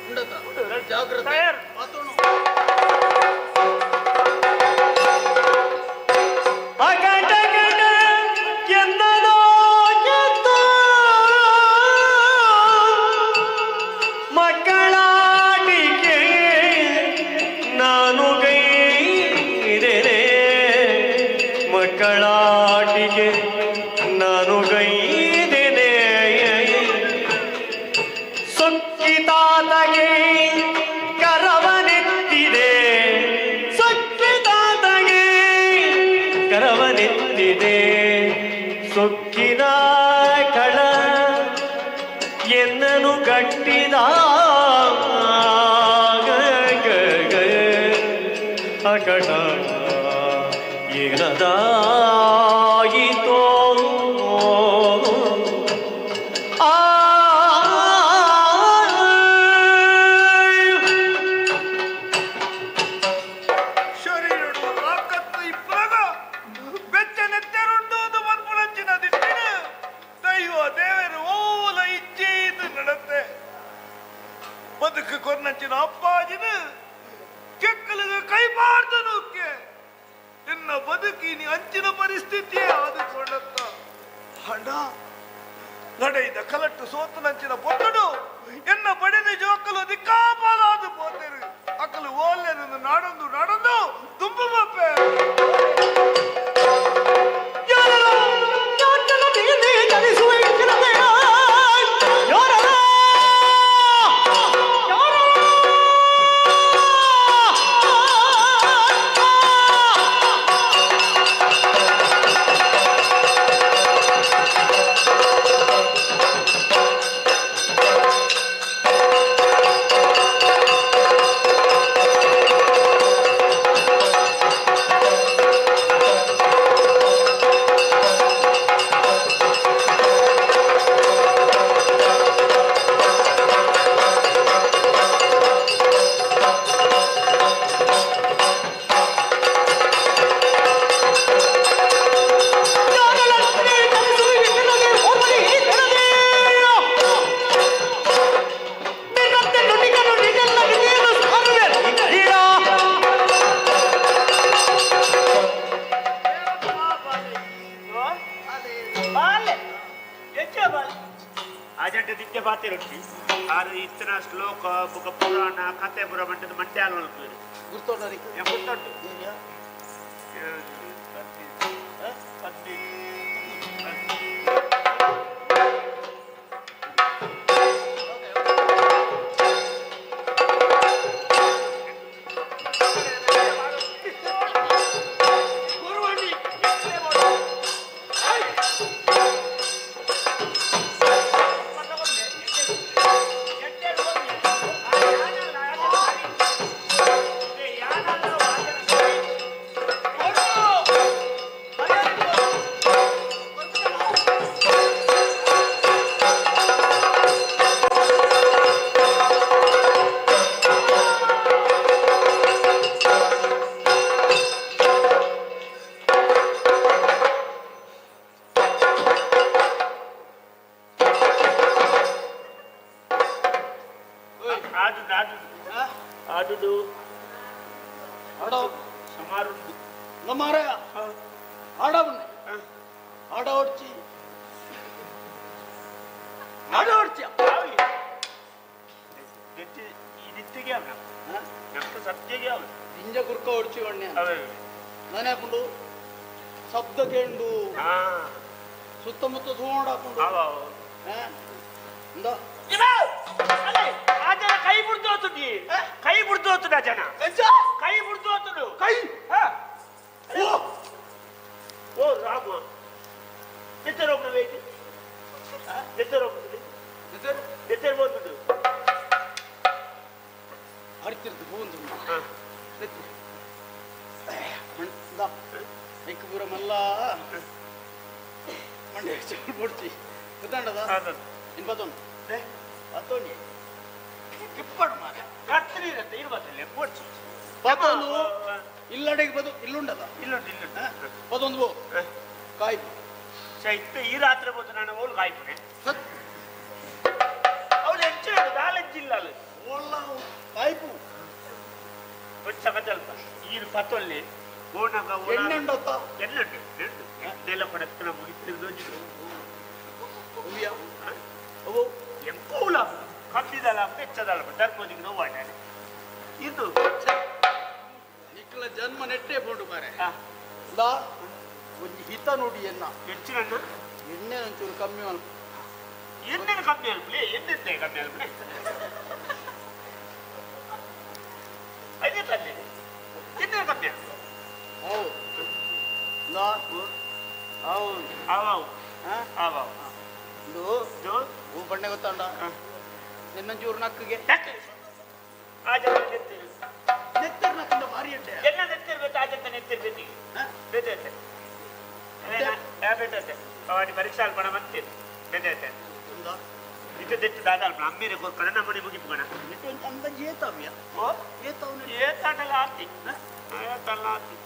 ಉಂಡತ ಜಾಗ್ರತೆ ತಯಾರು ಮಕ್ಕಳಾಟಿಕೆ ನಾನು ಗೈದೆನೆ ಮಕ್ಕಳಾಟಿಕೆ ನಾನು ಗೈದೆನೆ ಸೊಕ್ಕಿತಾತಗೆ ಕರವನೆತ್ತಿದೆ ಸೊಕ್ಕಿತಾತಗೆ ಕರವನೆತ್ತಿದೆ ಸೊಕ್ಕಿನ ಕಳ ಎನ್ನನು ಕಟ್ಟಿದ ಅಕಟ ಏನದಾಯಿತೋ ಆ ಶರೀರಡು ತಾಕತ್ತು ಇಪ್ಪಗ ಬೆಚ್ಚನೆತ್ತೆರುಂಡು ಮನ್ಪುಣಂಚಿನ ದಿಟ್ಟಿನ ದೈವ ದೇವರು ಓಲ ಇಚ್ಛೆ ಇದು ನಡತೆ. ಕೊರ್ನಂಚಿನ ಅಪ್ಪಾಜಿನ ಕೆಕ್ಕಲಿಗೆ ಕೈ ಮಾಡ್ದನೋಕೆ ನಿನ್ನ ಬದುಕಿನಿ ಅಂಚಿನ ಪರಿಸ್ಥಿತಿಯೇ ಆದುಕೊಂಡತ್ತ ಹಣ ನಡೆಯಿದ ಕಲಟ್ಟು ಸೋತನಂಚಿನ ಪೊಟ್ಟಡು ಎನ್ನ ಬಡಿದ ಜೋಕಲು ದಿಕ್ಕಾಪಾಲಾದ ಪೋತೆರು ಅಕಲು ಓಲ್ಲೆನನ್ನು ನಾಡೊಂದು ನಾಡೊಂದು ತುಂಬು ಬಪ್ಪೆ. ಶ್ಲೋಕ ಬುಕ ಪುರಾಣ ಕತೆ ಪುರ ಮಂಟದ ಮಂಟೆ ಆಲ್ವಲ್ಪೇರು ಗುರ್ತೊಂಡು ಸುತ್ತಮುತ್ತ ಸೋಡ ಹಾಕೊಂಡು ಕೈ ಬಿಡ್ದು ಹೋತುಡಿ ಕೈ ಬಿಡ್ದು ಹೋತುಡ ಜನ ಕೈ ಬಿಡ್ದು ಹೋತುಡು ಕೈ ಓ ರಾಮ ನೆತ್ತರೋಗ್ನ ವೇಟ್ ನೆತ್ತರೋಗ್ನ ನೆತ್ತರ ಹೋಗ್ಬಿಟ್ಟು ಹರಿತಿರ್ದು ಹೂಂದು ಐಕ್ ಪೂರ ಮಲ್ಲ ಮಂಡೆ ಪೊಡ್ಚಿ ಗೊತ್ತಾಂಡದ ಇನ್ ಬತ್ತೊಂಡು ಬತ್ತೊಂಡಿ ಕಿಪ್ಪಡು ಮಾರ ಕತ್ರಿ ಇರುತ್ತೆ ಇರ್ಬತ್ತಲ್ಲ ಪೊಡ್ಚಿ ಬತ್ತೊಂದು ಇಲ್ಲಡೆಗೆ ಬದು ಇಲ್ಲುಂಡದ ಇಲ್ಲುಂಡು ಇಲ್ಲುಂಡು ಬತ್ತೊಂದು ಬೋ ಕಾಯ್ಪು ಇತ್ತು ಈ ರಾತ್ರಿ ಬೋದು ನಾನು ಓಲ್ ಕಾಯ್ಪುನೆ ಅವಳು ಹೆಚ್ಚು ನಾಲೆಜ್ಜಿಲ್ಲ ಅಲ್ಲಿ ಓಲ್ಲ ಕಾಯ್ಪು ಸಕತಲ್ಪ ಈರು ಪತ್ತೊಲ್ಲಿ ಓಣಗ ಎಣ್ಣೆ ಉಂಡತ್ತ ಎಣ್ಣೆ ಉಂಟು ಎಣ್ಣೆಲ್ಲ ಕೊಡಕ್ಕನ ಮುಗಿತಿರೋದು ಅವು ಎಂಪೂಲ ಕಬ್ಬಿದಲ್ಲ ಪೆಚ್ಚದಲ್ಲ ಧರ್ಮದಿಗೆ ನೋವಾಟಾನೆ ಇದು ನಿಕ್ಕಲ ಜನ್ಮ ನೆಟ್ಟೆ ಪೋಂಡು ಮಾರೆ ಲಾ ಒಂಜಿ ಹಿತ ನುಡಿ ಎನ್ನ ಹೆಚ್ಚಿನ ಎಣ್ಣೆ ಒಂಚೂರು ಕಮ್ಮಿ ಅಲ್ಪ ಎಣ್ಣೆ ಕಮ್ಮಿ ಅಲ್ಪಲೆ ಎಣ್ಣೆ ಕಮ್ಮಿ ಅಲ್ಪಲೆ ಅದೇ ತಂದೆ ಎಣ್ಣೆ ಕಮ್ಮಿ ಅಲ್ಪ ಹೌದು ಲಾ ಹೌದು ಅವು ಅವು ಇದು ಹೂ ಬಣ್ಣೆ ಗೊತ್ತಂಡ ನಿನ್ನಂಚೂರು ನಕ್ಕಿಗೆ ಆ ಜನ ನೆತ್ತಿರು ನೆತ್ತರ್ ನಕ್ಕಿಂದ ಭಾರಿ ಎಡ್ಡೆ ಎಲ್ಲ ನೆತ್ತಿರ್ಬೇಕು ಆ ಜನ ನೆತ್ತಿರ್ಬೇಕು ಬೇತೈತೆ ಬೇತೈತೆ ಅವಾಡಿ ಪರೀಕ್ಷಾ ಅಲ್ಪಣ ಮಂತಿರು ಬೇತೈತೆ ಇಟ್ಟು ದೆಟ್ಟು ದಾದ ಅಲ್ಪ ಅಮ್ಮೇರೆ ಕೊರ್ಕಣ ನಮ್ಮನೆ ಮುಗಿಪುಗಣ ಅಂದಾಜು ಏತಾವ್ಯ ಓ ಏತಾವ್ನ ಏತಾಟಲ್ಲ ಆತಿ ಏತಲ್ಲ ಆತಿ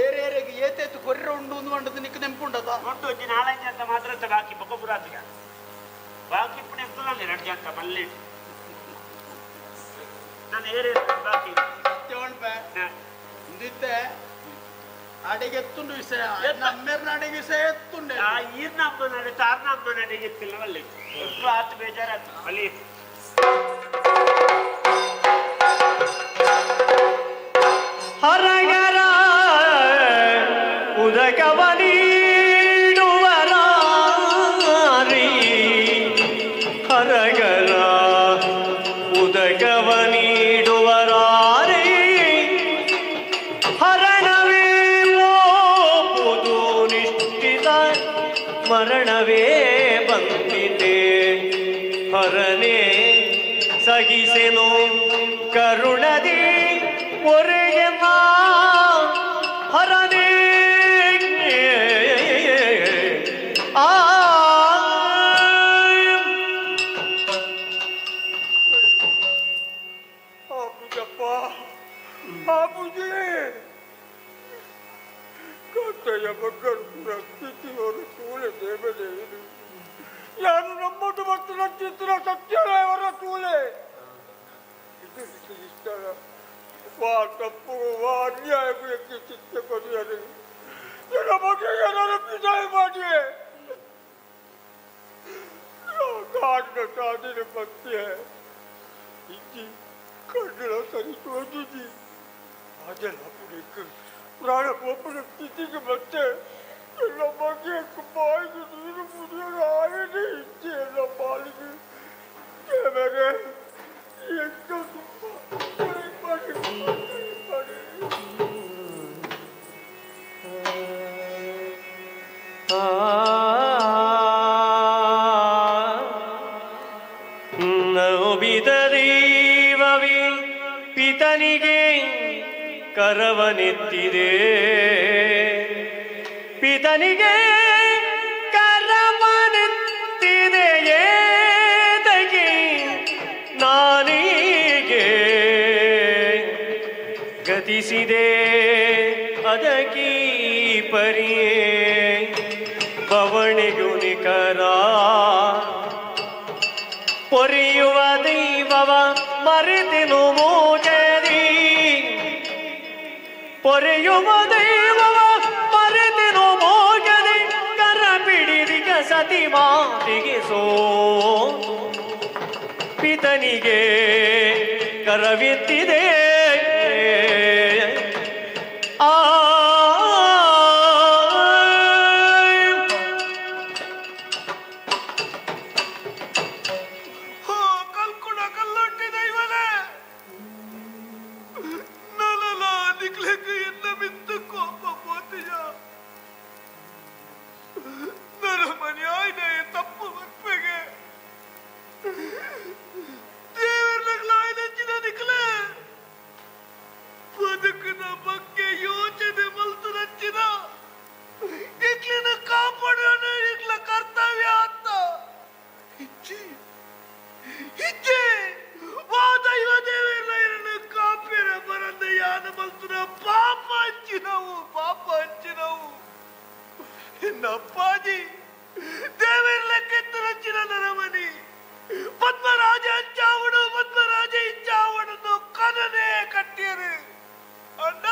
ಏರೇರೆಗೆ ಏತೇತು ಕೊರ್ರೆ ಉಂಡು ಒಂದು ಮಂಡದ ನಿಕ್ಕ ನೆಂಪುಂಡದ ಉಂಟು ಒಂಜಿ ನಾಲಂಜಿ ಅಂತ ಮಾತ್ರ ಬಾಕಿ ಬೊಕ್ಕ ಪುರಾತಿಗ ಬಾಕಿ ಪುಣೆ ಎಂತಲ್ಲ ಎರಡು ಜನ ಮಲ್ಲೆ ನಾನು ಏರೇ ಬಾಕಿ ಇಂದಿತ್ತೆ ಅಡಿಗೆ ಎತ್ತುಂಡು ವಿಷಯ ನಮ್ಮೆರ್ನ ಅಡಿಗೆ ವಿಷಯ ಎತ್ತುಂಡೆ. ಆ ಈರ್ನ ಅಮ್ಮನ ತಾರ್ನ ಅಮ್ಮನ ಅಡಿಗೆ ಎತ್ತಿಲ್ಲ ಅಲ್ಲಿ ಆತು ಬೇಜಾರಾತು ಅಲ್ಲಿ. ಹರಗರ ಉದಕವ ನೀಡುವರಾರಿ, ಹರಗರ ಉದಕವ ನೀಡುವರಾರಿ, ಹರಣವೇ ಮೋಪುದು ನಿಶ್ಚಿತ ಮರಣವೇ ಬಂದಿದೆ, ಹರನೇ ಸಗಿಸೆನು ಕರುಣದಿ ಒರೆಯ ಹರನೇ ಆ. ಆಪುಜಪ್ಪ ಆಪುಜಿ ಕತ್ತಯ್ಯ ಮಕ್ಕಳು ರಕ್ಷಿಸಿವರು ತೂಲೆ ದೇವದೇವರು ಯಾರು ನಮ್ಮದು ಮತ್ತು ರಕ್ಷಿಸಿದ ಸತ್ಯದೇವರ ತೂಲೆ ಇದು ಇಷ್ಟರ ವಾ ತಪ್ಪು ವಾ ಅನ್ಯಾಯಕ್ಕೂ ಎಕ್ಕಿ ಶಿಕ್ಷೆ ಕೊಡಿಯರು ನನ್ನ ಬಗ್ಗೆ ಏನಾರು ವಿದಾಯ ಮಾಡಿ ಕಾಡಿನ ಸಾಧಿನ ಭಕ್ತಿಯೇ ಇಜ್ಜಿ ಕಣ್ಣುಲ ಸರಿ ತೋಜಿಜಿ ಅದೆಲ್ಲ ಪುಡಿக்கு ಪ್ರಾಣ ಒಬ್ಬನ ಸ್ಥಿತಿಗೆ ಮತ್ತೆ ಎಲ್ಲ ಬಗ್ಗೆ ಬಾಯಿಗೆ ನೀರು ಮುಡಿಯೋದು ಆಗಿದೆ ಇಚ್ಛೆ ಎಲ್ಲ ಪಾಲಿಗೆ ದೇವರೇ ಎಷ್ಟು ತುಂಬ ಮಾಡಿ ಮಾಡಿ. ನೋಬಿದ ದೈವವೇ ಪಿತನಿಗೆ ಕರವನೆತ್ತಿದೆ, ಪಿತನಿಗೆ ಕರವನೆತ್ತಿದೆ ಏತಗೆ ನಾನೀಗೆ ಗತಿಸಿದೆ ಅದಕೀ ಪರಿಯೇ ಬವಣೆಗು ನಿಕರ ಪೊರೆಯುವ ದೈವವ ಮರೆತೆನು ಮೋಜದಿ, ಪೊರೆಯುವ ದೈವವ ಮರೆತೆನು ಮೋಜದಿ, ಕರ ಪಿಡಿದಿಗ ಸತಿ ಮಾತಿಗೆ ಸೋ ಪಿತನಿಗೆ ಕರವೆತ್ತಿದೆ ಆ. ಕಲ್ಕುಡ ಕಲ್ಲೊಟ್ಟಿ ದೈವನೇ ನಲಲ ನಿಕ್ಲೆಕ್ ಎನ್ನ ಮಿತ್ತ ಕೋಪ ಪೋತಿಯ ನರಮನೆ ಆಯ್ದೆ ತಪ್ಪು ಮಕ್ಪೆಗೆ ದೇವರ್ನಗ್ಲಾಯ್ದಂಚಿನ ನಿಕ್ಲೆ ಬದುಕಿನ ಬಗ್ಗೆ ಯೋಚನೆ ಮಲ್ತು ನಚ್ಚಿನ ಇಕ್ಲಿನ ಕಾಪಾಡೋಣ ಇಕ್ಲ ಕರ್ತವ್ಯ ಅಂತ ಇಚ್ಚಿ ಇಚ್ಚೆ ವಾ ದೈವ ದೇವರ ಕಾಪಿರ ಬರಂದ ಯಾನ ಮಲ್ತುನ ಪಾಪ ಹಂಚಿನವು ಪಾಪ ಹಂಚಿನವು ಅಪ್ಪಾಜಿ ದೇವರ ಲೆಕ್ಕೆತ್ತು ನಚ್ಚಿನ ನರಮನಿ ಪದ್ಮರಾಜ ಹಂಚಾವಡು ಪದ್ಮರಾಜ ಇಚ್ಚಾವಡನ್ನು ಕನನೆ ಕಟ್ಟಿಯರು ಅಣ್ಣ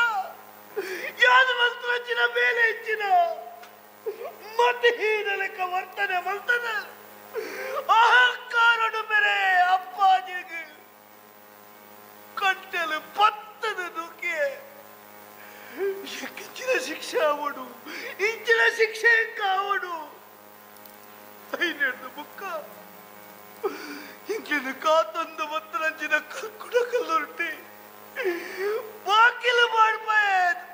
ಯಾದ ಮಲ್ತು ನಚ್ಚಿನ ಮೇಲೆ ಹೆಚ್ಚಿನ ಮತಿಹೀನ ಲೆಕ್ಕ ವರ್ತನೆ ಮಲ್ತನ ಅಹಂಕಾರಡು ಮೇರೆ ಅಪ್ಪಾಜಿಗೆ ಕಂಟೆಲು ಪತ್ತದ ನುಕ್ಕೆ ಇಚ್ಚಿನ ಶಿಕ್ಷೆ ಅವಡು ಇಂಚಿನ ಶಿಕ್ಷೆ ಕಾವಡು ಐನೆಡ್ದು ಬುಕ್ಕ ಇಂಕಿನ ಕಾತಂದು ಮತ್ತರಂಚಿನ ಕಲ್ಕುಡ ಕಲ್ಲುಂಟಿ ಬಾಕಿಲು ಮಾಡ್ಪಾಯ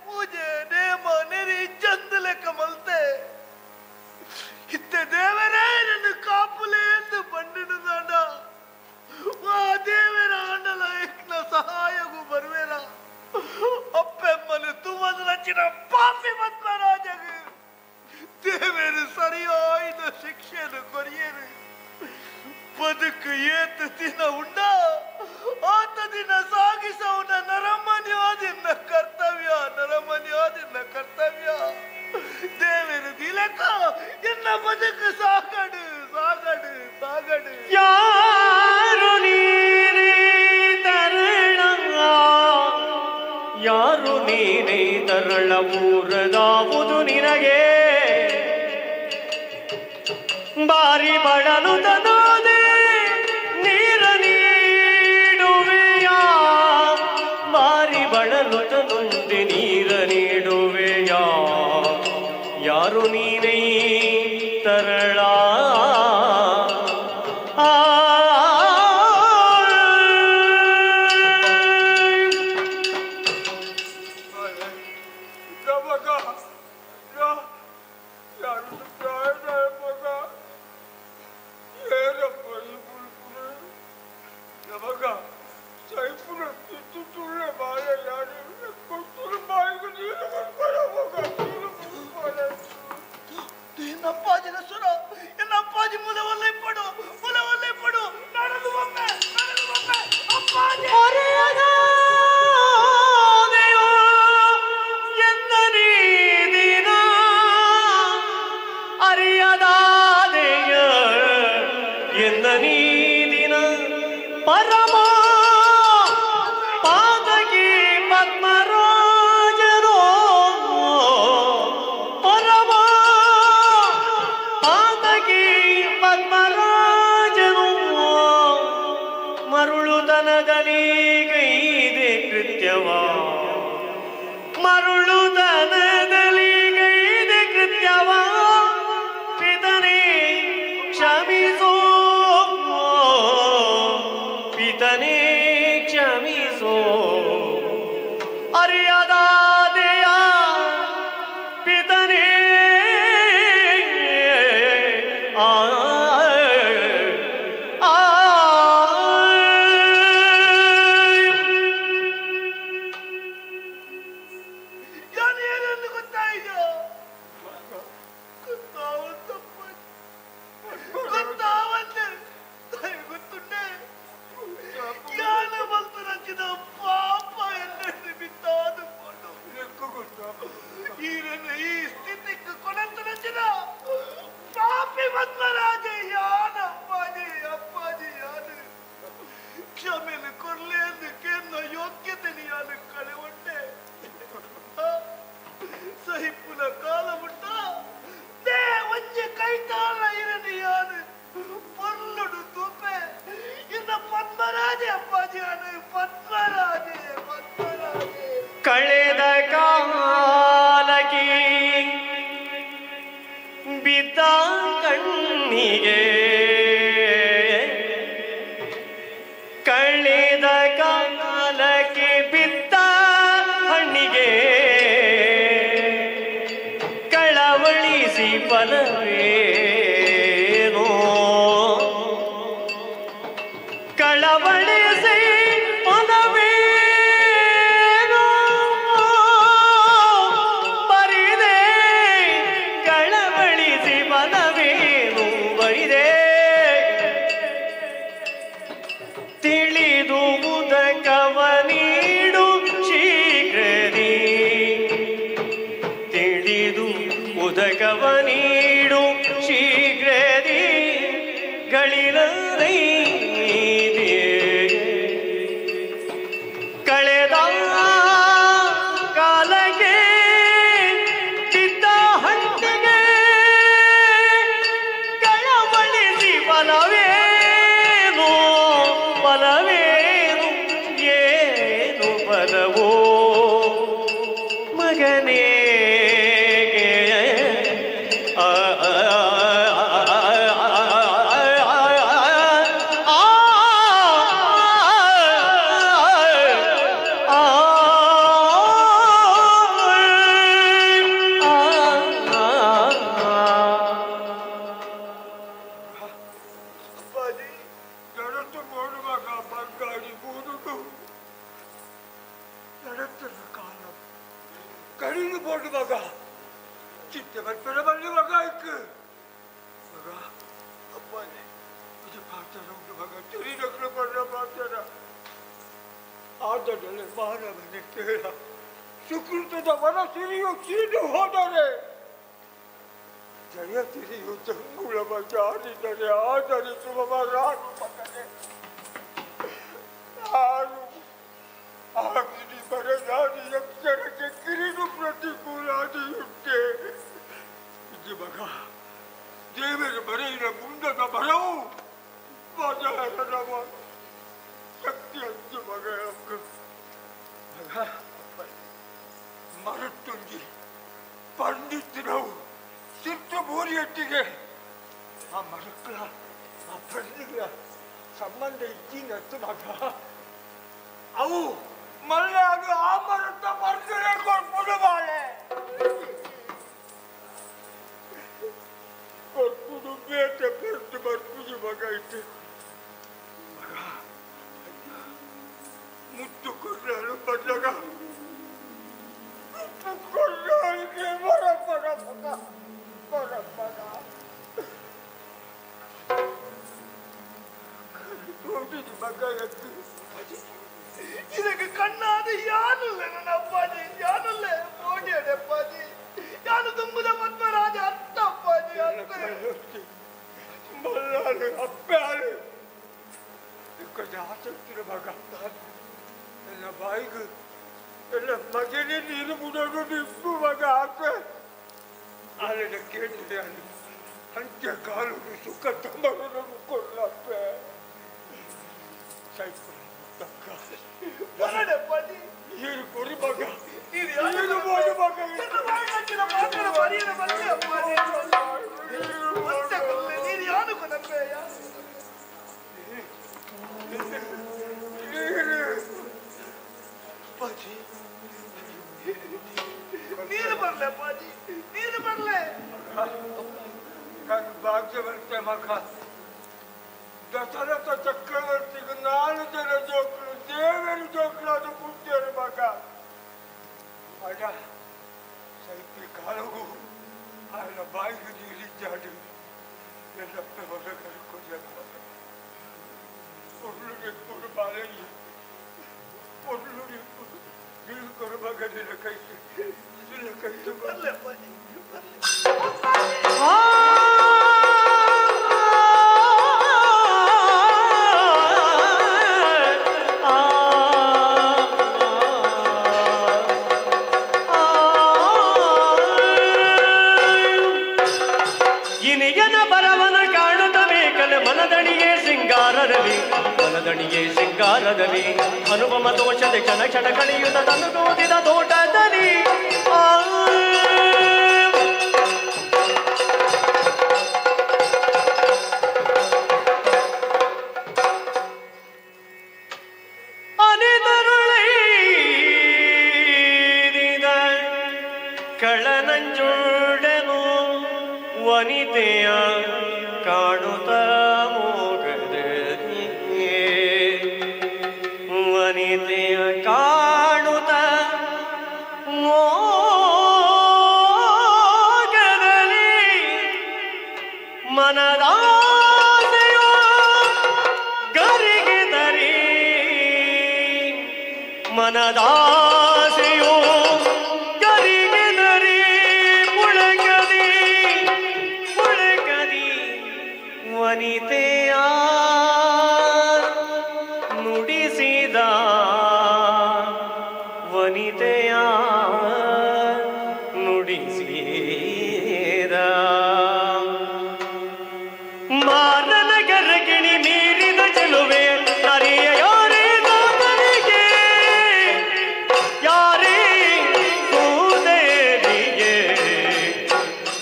ಪೂಜೆ ನೇಮ ನೆರಿ ಚಂದ ಲೆಕ್ಕ ಮಲ್ತೆ ಇತ್ತೆ ದೇವರೇ ನನ್ನ ಕಾಪುಲೆ ಎಂದು ಬಂಡಿಡುದಾಂಡ ವಾ ದೇವರ ಆಂಡಲ ಏಕ್ನ ಸಹಾಯಗೂ ಬರುವೇರ ಅಪ್ಪೆಮ್ಮನು ತುವದ ರಚಿನ ಪಾಪಿ ಪದ್ಮರಾಜಗೆ ದೇವರು ಸರಿಯಾದ ಶಿಕ್ಷೆಯನ್ನು ಕೊರಿಯರು ಬದುಕು ಏತು ದಿನ ಉಂಡ ನೀನೇ ತರಳ ಊರದಾವುದು ನಿನಗೆ ಬಾರಿ ಬಳಲು ತನೋದೆ ನೀರ ನೀಡುವೆಯ ಬಾರಿ ಬಳಲು ತನೊಂದೆ ನೀರ ನೀಡುವೆಯ ಯಾರು ನೀನೇ ತರಳ ಆ ಕಳೆದ ಕಾಲಕ್ಕೆ ಬಿದ್ದ ಕಣ್ಣಿಗೆ ಕಳೆದ ಕಾಲಕ್ಕೆ ಬಿದ್ದ ಹಣ್ಣಿಗೆ ಕಳವಳಿಸಿ ಫಲವೇನೋ ಕಳವಳಿಸಿ ಫಲವೇ ಉದಕವನೀಡು ಶೀಘ್ರದಿ ಗಳಿಲರೈದೆ ಕಳೆದ ಕಾಲಕ್ಕೆ ಬಿದ್ದ ಹಣ್ಣಿಗೆ ಕಳವಳಿಸಿ ಫಲವೇನು ಫಲವೇನು ಏನು ಫಲವೋ ಮಗನೇ ಸುಕೃತದ ವನ ಸಿರಿಯು ಸೀದು ಹೋದರೆ ಜಯ ಸಿರಿಯು ಜಂಗುಳವ ಜಾರಿದರೆ ಆಧರಿಸುವವ ರಾನು ಮಗನೇ. ನಾನು ಆ ಗಿರಿ ಬರದಾರಿ ಯಕ್ಷರ ಅತ್ತು ಮಗ ಅವು ಮಲ್ಲೆ ಅದು ಆ ಮರತ್ತ ಬರ್ತಾರೆ ಕೊಡ್ಬಿಡು ಬಾಳೆ ಕೊಡ್ಬಿಡು ಬೇಟೆ ಬರ್ತು ಬರ್ಬಿಡು ಮಗ ಇಟ್ಟು ಮಗ ಮುತ್ತು ಕೊಡ್ಲಾರು ಬಂದಾಗ ಮುತ್ತು ಕೊಡ್ಲಾರಿಗೆ ಬರಪ್ಪನ ಮಗ ಬರಪ್ಪನ ಮಗ ಎತ್ತು ಇದಕ್ಕೆ ಕಣ್ಣಾದ ಯಾನಲ್ಲ ನನ್ನ ಅಪ್ಪಾಜಿ ಯಾನಲ್ಲ ಮೋಡಿಯಡೆ ಅಪ್ಪಾಜಿ ಯಾನು ತುಂಬುದ ಪದ್ಮರಾಜ ಅತ್ತ ಅಪ್ಪಾಜಿ ಅತ್ತ ಮಲ್ಲಾರು ಅಪ್ಪಾರು కొంచెం ಆಸಕ್ತಿ ಮಗ ನನ್ನ ಬಾಯಿಗೆ ಎಲ್ಲ ಮಗನೇ ನೀರು ಬಿಡೋದು ನಿಪ್ಪು ಮಗ ಆತ ಆಲೆನ ಕೇಳಿದೆ ಅಲ್ಲಿ ಅಂತ್ಯ ಕಾಲು ಸುಖ ತಮ್ಮನ್ನು ಕೊಡ್ಲಪ್ಪೆ ನೀರು ಕೊಡಿ ಮಗ ನೀರು ಕೊಡಿ ಮಗ ನೀರು ಯಾನು ಕೊನಪ್ಪೆ ಅಪ್ಪಾಜಿ ನೀರು ಬರ್ಲೆ ಅಪ್ಪಾಜಿ ನೀರು ಬರ್ಲೆ ನಾನು ಭಾಗ್ಯವಂತೆ ಮಗ ದಶರಥ ಚಕ್ರವರ್ತಿಗೆ ನಾಲ್ಕು ಜನ ಜೋಕ್ಲು ದೇವರು ಜೋಕ್ಲಾದ ಪುಟ್ಯರು ಮಗ ಅಡ ಸೈತಿ ಕಾಲಗೂ ఆయన ಬಾಯಿಗೆ ನೀರಿದ್ದಾಡು ಎಲ್ಲಪ್ಪ ಹೊರಗಡೆ పొర్లు నిప్పుడు బాలయ్య పొర్లు నిప్పుడు ನೀರು ಕೊಡು ಮಗ ನಿನ್ನ ಕೈ ನಿನ್ನ ಕೈ ಬರ್ಲೆ ಅಪ್ಪಾಜಿ ಬರ್ಲೆ ಇನಿಯನ ಬರವನ ಕಾಣುತ್ತ ಬೇಕಲೆ ಮನದಣಿಯೇ ಸಿಂಗಾರದಲ್ಲಿ ಮನದಣಿಯೇ ಸಿಂಗಾರದಲ್ಲಿ ಅನುಪಮ ದೋಷದ ಕ್ಷಣ ಕ್ಷಣ ಕಳೆಯುತ್ತ ತನುಗೋದಿದ ತೋಟದಲ್ಲಿ ಆ ಅನಿತರುಳೈದಿದ ಕಳನಂಜುಡನು ವನಿತೆಯ ಕಾಣುತ್ತ ಮೋಗದೆ ವನಿತೆಯ ಕಾಣುತ್ತ ಮೋಗದಲ್ಲಿ ಮನದಾಸೆಯೋ ಗರಿಗೆದರಿ ಮನದಾಸೆಯೋ ಗರಿಗೆದರಿ ಪುಳಕದಿ ಪುಳಕದಿ ವನಿತೆಯ ನುಡಿಸಿದ ವನಿತೆಯ ನುಡಿಸಿದ ಮಾರನ ಗರಗಿಣಿ ಮೀರಿದ ಚೆಲುವೆ ನರಿಯ ಯಾರೇ ದಾತನಿಗೆ ಯಾರೇ ಸುಂದರಿಯೇ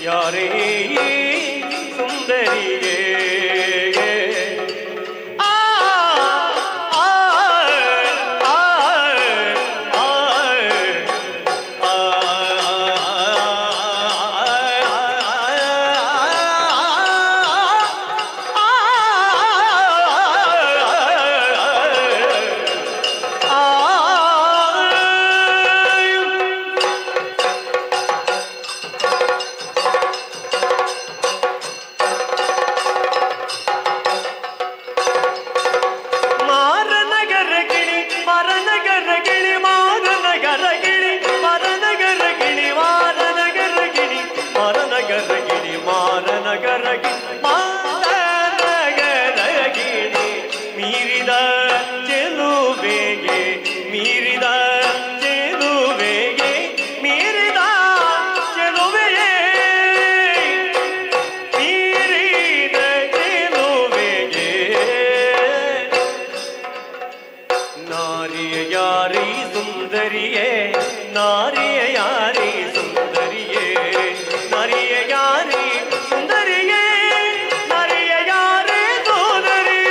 ಯಾರೇ ಸುಂದರಿಯೇ ಆ ಆ ಆ ಆ ಮಾರನಗರ ಗಿಳಿ ಮರನಗರ ಗಿಳಿ ಮಾರನಗರ ಗಿಳಿ ಮರನಗರ ಗಿಳಿ ಮಾರನಗರ ಗಿಳಿ ಮರನಗರ ಗಿಳಿ ಮಾರನಗರ ಗಿಳಿ ಮಾರನಗರ ಗಿಳಿ ಮೀರಿದ ಚೆಲುವೆಗೆ ಮೀರಿದ ಚೆಲುವೆಗೆ ಮೀರಿದ ಚೆಲುವೆಯೇ ಮೀರಿದ ಚೆಲುವೆಗೆ ನಾರಿಯ ಯಾರಿ ಸುಂದರಿಯೇ ನಾರಿಯ ಯಾರಿ ಸುಂದರಿಯೇ ನಾರಿಯ ಯಾರಿ ಸುಂದರಿಯೇ ನಾರಿಯ ಯಾರಿ ಸುಂದರಿಯೇ.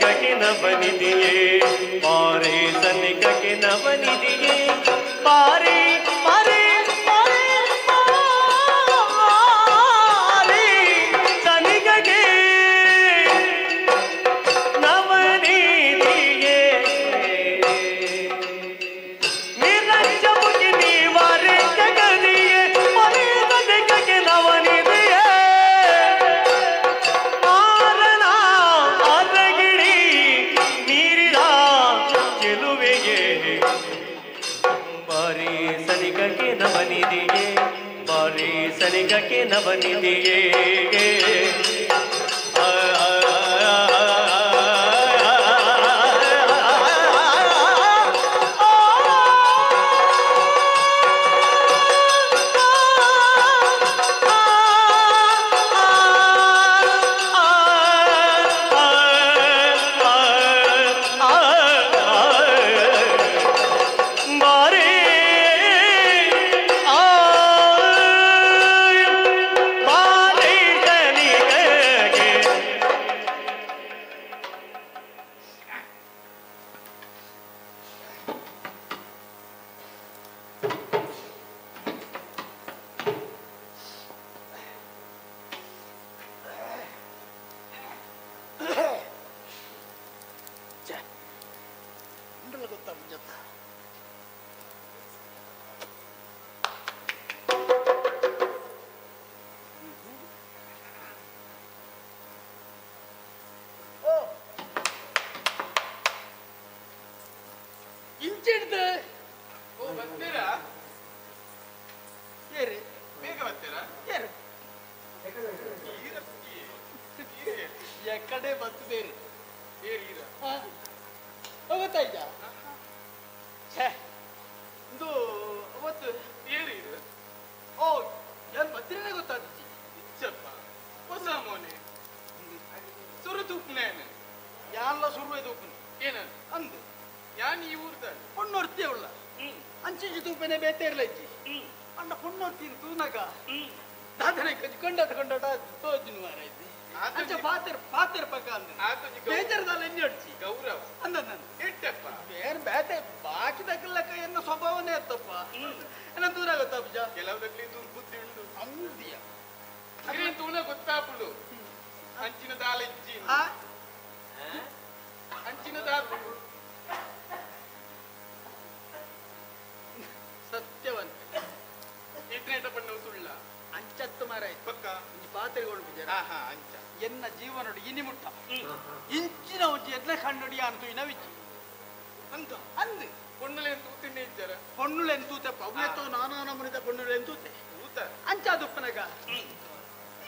ಸನಿಕಕ್ಕೆ ನವನಿಧಿಯೇ ಬಾರೆ ಸನಿಕಕ್ಕೆ ನವನಿಧಿಯೇ ಬಾರೆ ಬಾರೆ ಬಾರೆ ಬಾರೆ ಸನಿಕಕ್ಕೆ ನವನಿಧಿಯೇ ನಿರಂಜಮುಖಿ ನೀವಾರೆ ಜಗದಿಯೇ ಬಾರೆ ಸನಿಕಕ್ಕೆ ನವನಿಧಿಯೇ ಮಾರನ ಅರಗಿಡಿ ನೀರಿನ ಚೆಲುವೆಗೆ ಬಾರಿ ಸನಿಗಕ್ಕೆ ನವನಿಧಿಯೇ ಬಾರಿ ಸನಿಗಕ್ಕೆ ನವನಿಧಿಯೇ ಆ ಆ ಬಾರೆ ಆ ಬಾರೆ ತನಿಗೆ ಉಂಡಲ್ಲ ಗೊತ್ತಾ ಮುಂಜತ್ತ ಇಂಚಿಡ್ದು ಓ ಬರ್ತೀರಾ ಏರಿ ಬೇಗ ಬರ್ತೀರಾ ಏರು ಎಕ್ಕಡೆ ಬರ್ತದೇರಿ ಏರಿ ಗೊತ್ತಾಯ್ತಾ ಛೇ ಇದು ಅವತ್ತು ಏರಿ ಇದು ಓ ಏನ್ ಬತ್ತಿರನೇ ಗೊತ್ತಾದಿಜ್ಜಿ ಇಚ್ಚಪ್ಪ ಹೊಸ ಮೋನೆ ಸುರು ತೂಪ್ನೇನು ಯಾನ್ಲ ಸುರುವೆ ತೂಪುನಿ ಏನ ಅಂದು ಯಾನ್ ಈ ಊರ್ದ ಪೊಣ್ಣೊರ್ತಿ ಅವಳ ಅಂಚಿಂಚಿ ತೂಪೆನೆ ಬೇತೆ ಇರಲ ಇಜ್ಜಿ ಅಣ್ಣ ಪೊಣ್ಣೊರ್ತಿ ತೂನಗ ದಾದನೆ ಕೊಂಡಾಟ ಕೊಂಡಾಟ ತೋಜಿನ ಮಾರ ಇದ್ದಿ ಅಂಚ ಪಾತೆರ್ ಪಾತೆರ್ ಪಕ್ಕ ಅಂದ ಬೇಜಾರದಲ್ಲ ಎಣ್ಣೆ ಹೊಡ್ಚಿ ಗೌರವ ಅಂದ ನಾನು ಎಟ್ಟಪ್ಪ ಬೇರೆ ಬೇತೆ ಬಾಕಿ ತಕ್ಕಲಕ್ಕ ಎನ್ನ ಸ್ವಭಾವನೇ ಅತ್ತಪ್ಪ ಎನ್ನ ದೂರ ಗೊತ್ತಾ ಪೂಜ ಕೆಲವದಕ್ಕೆ ದುರ್ಬುದ್ಧಿ ಉಂಟು ಅಂದಿಯ ಇರೇನ್ ತೂನ ಗೊತ್ತಾಪುಂಡು ಅಂಚಿನ ದಾಲ ಇಜ್ಜಿ ಅಂಚಿನ ದಾಲ ಸತ್ಯವಂತ ಇಟ್ನೇಟ ಪಣ್ಣು ಸುಳ್ಳ ಅಂಚತ್ತು ಮಾರ ಪಕ್ಕ ಈ ಪಾತ್ರೆಗಳು ಪೂಜ ಆಹಾ ಅಂಚ ಎನ್ನ ಜೀವನೊಡು ಇನಿ ಮುಟ್ಟ ಇಂಚಿನ ಒಂಜಿ ಎನ್ನ ಕಣ್ಣುಡಿ ಅಂತು ಇನವಿಚ್ಚಿ ಅಂತ ಅಂದು ಪೊಣ್ಣುಲೇನ್ ತೂತಿನ್ನೇ ಇಜ್ಜರ ಪೊಣ್ಣುಲೆನ್ ತೂತೆಪ್ಪ ಅವನೇತೋ ನಾನಾ ನಮೂನಿದ ಪೊಣ್ಣುಲೆನ್ ತೂತೆ ತೂತ ಅಂಚ ದುಪ್ಪನಗ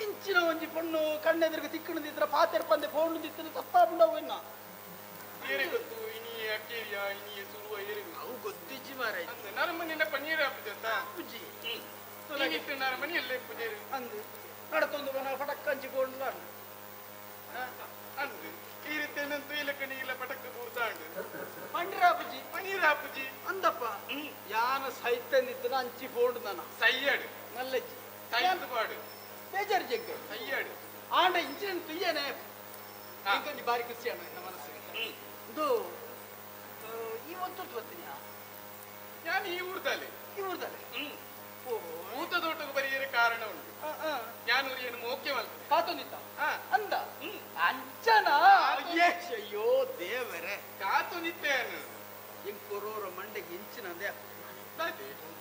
ಇಂಚಿನ ಒಂಜಿ ಪೊಣ್ಣು ಕಣ್ಣೆದುರಿಗೆ ತಿಕ್ಕಣದಿದ್ರ ಪಾತೆರ್ ಪಂದೆ ಫೋನ್ ದಿತ್ತಿನ ತಪ್ಪಾಪುಂಡವು ಎನ್ನ ಏರೆ ಗೊತ್ತು ಇನಿ ಅಕ್ಕೇರಿಯ ಇನಿ ಸುರುವ ಏರೆ ಅವು ಗೊತ್ತಿಜ್ಜಿ ಮಾರ ಅಂದು ನರಮನಿನ ಪನ್ನೀರ್ ಹಾಪುಜತ್ತ ಪುಜ್ಜಿ ನೀನಿಟ್ಟು ನರಮನಿ ಎಲ್ಲೇ ಪೂಜೆರು ಅಂದು ನಡತೊಂದು ಮನ ಪಟಕ್ ಹಂಚಿಕೊಂಡು ಅಂದು ಈ ರೀತಿ ಏನಂತೂ ಇಲ್ಲಕ್ಕ ನೀಲ ಪಟಕ್ ಬೂರ್ದಾಂಡು ಪಂಡ್ರಾಪುಜಿ ಪನ್ನೀರ್ ಹಾಪುಜಿ ಅಂದಪ್ಪ ಯಾನ ಸೈತಂದಿದ್ದನ ಅಂಚಿ ಫೋಂಡು ನಾನ ಸೈಯಾಡು ನಲ್ಲಜ್ಜಿ ಸೈಯಂದು ಪಾಡು ಬೇಜಾರು ಜಗ್ಗ ಸೈಯಾಡು ಆಂಡ ಇಂಚಿನ ತುಯ್ಯನೆ ಇಂಕೊಂಜಿ ಬಾರಿ ಖುಷಿ ಅಣ್ಣ ನನ್ನ ಮನಸ್ಸಿಗೆ ಇದು ಈ ಒಂದು ಬರ್ತೀನಿ ನಾನು ಈ ಊರ್ದಲ್ಲಿ ಈ ಊರ್ದಲ್ಲಿ ಮೂತ ತೋಟಕ್ಕೆ ಬರಿಯರೆ ಕಾರಣ ಉಂಟು ನಾನು ಏನು ಮೋಕ್ಯವಲ್ಲ ಕಾತೊಂದಿತ್ತ ಅಂದ ಅಂಚನ ಅಯ್ಯೋ ದೇವರೇ ಕಾತೊಂದಿತ್ತೇನು ಇಂಗ್ ಕೊರೋರ ಮಂಡೆಗೆ ಇಂಚಿನ ಅಂದೆ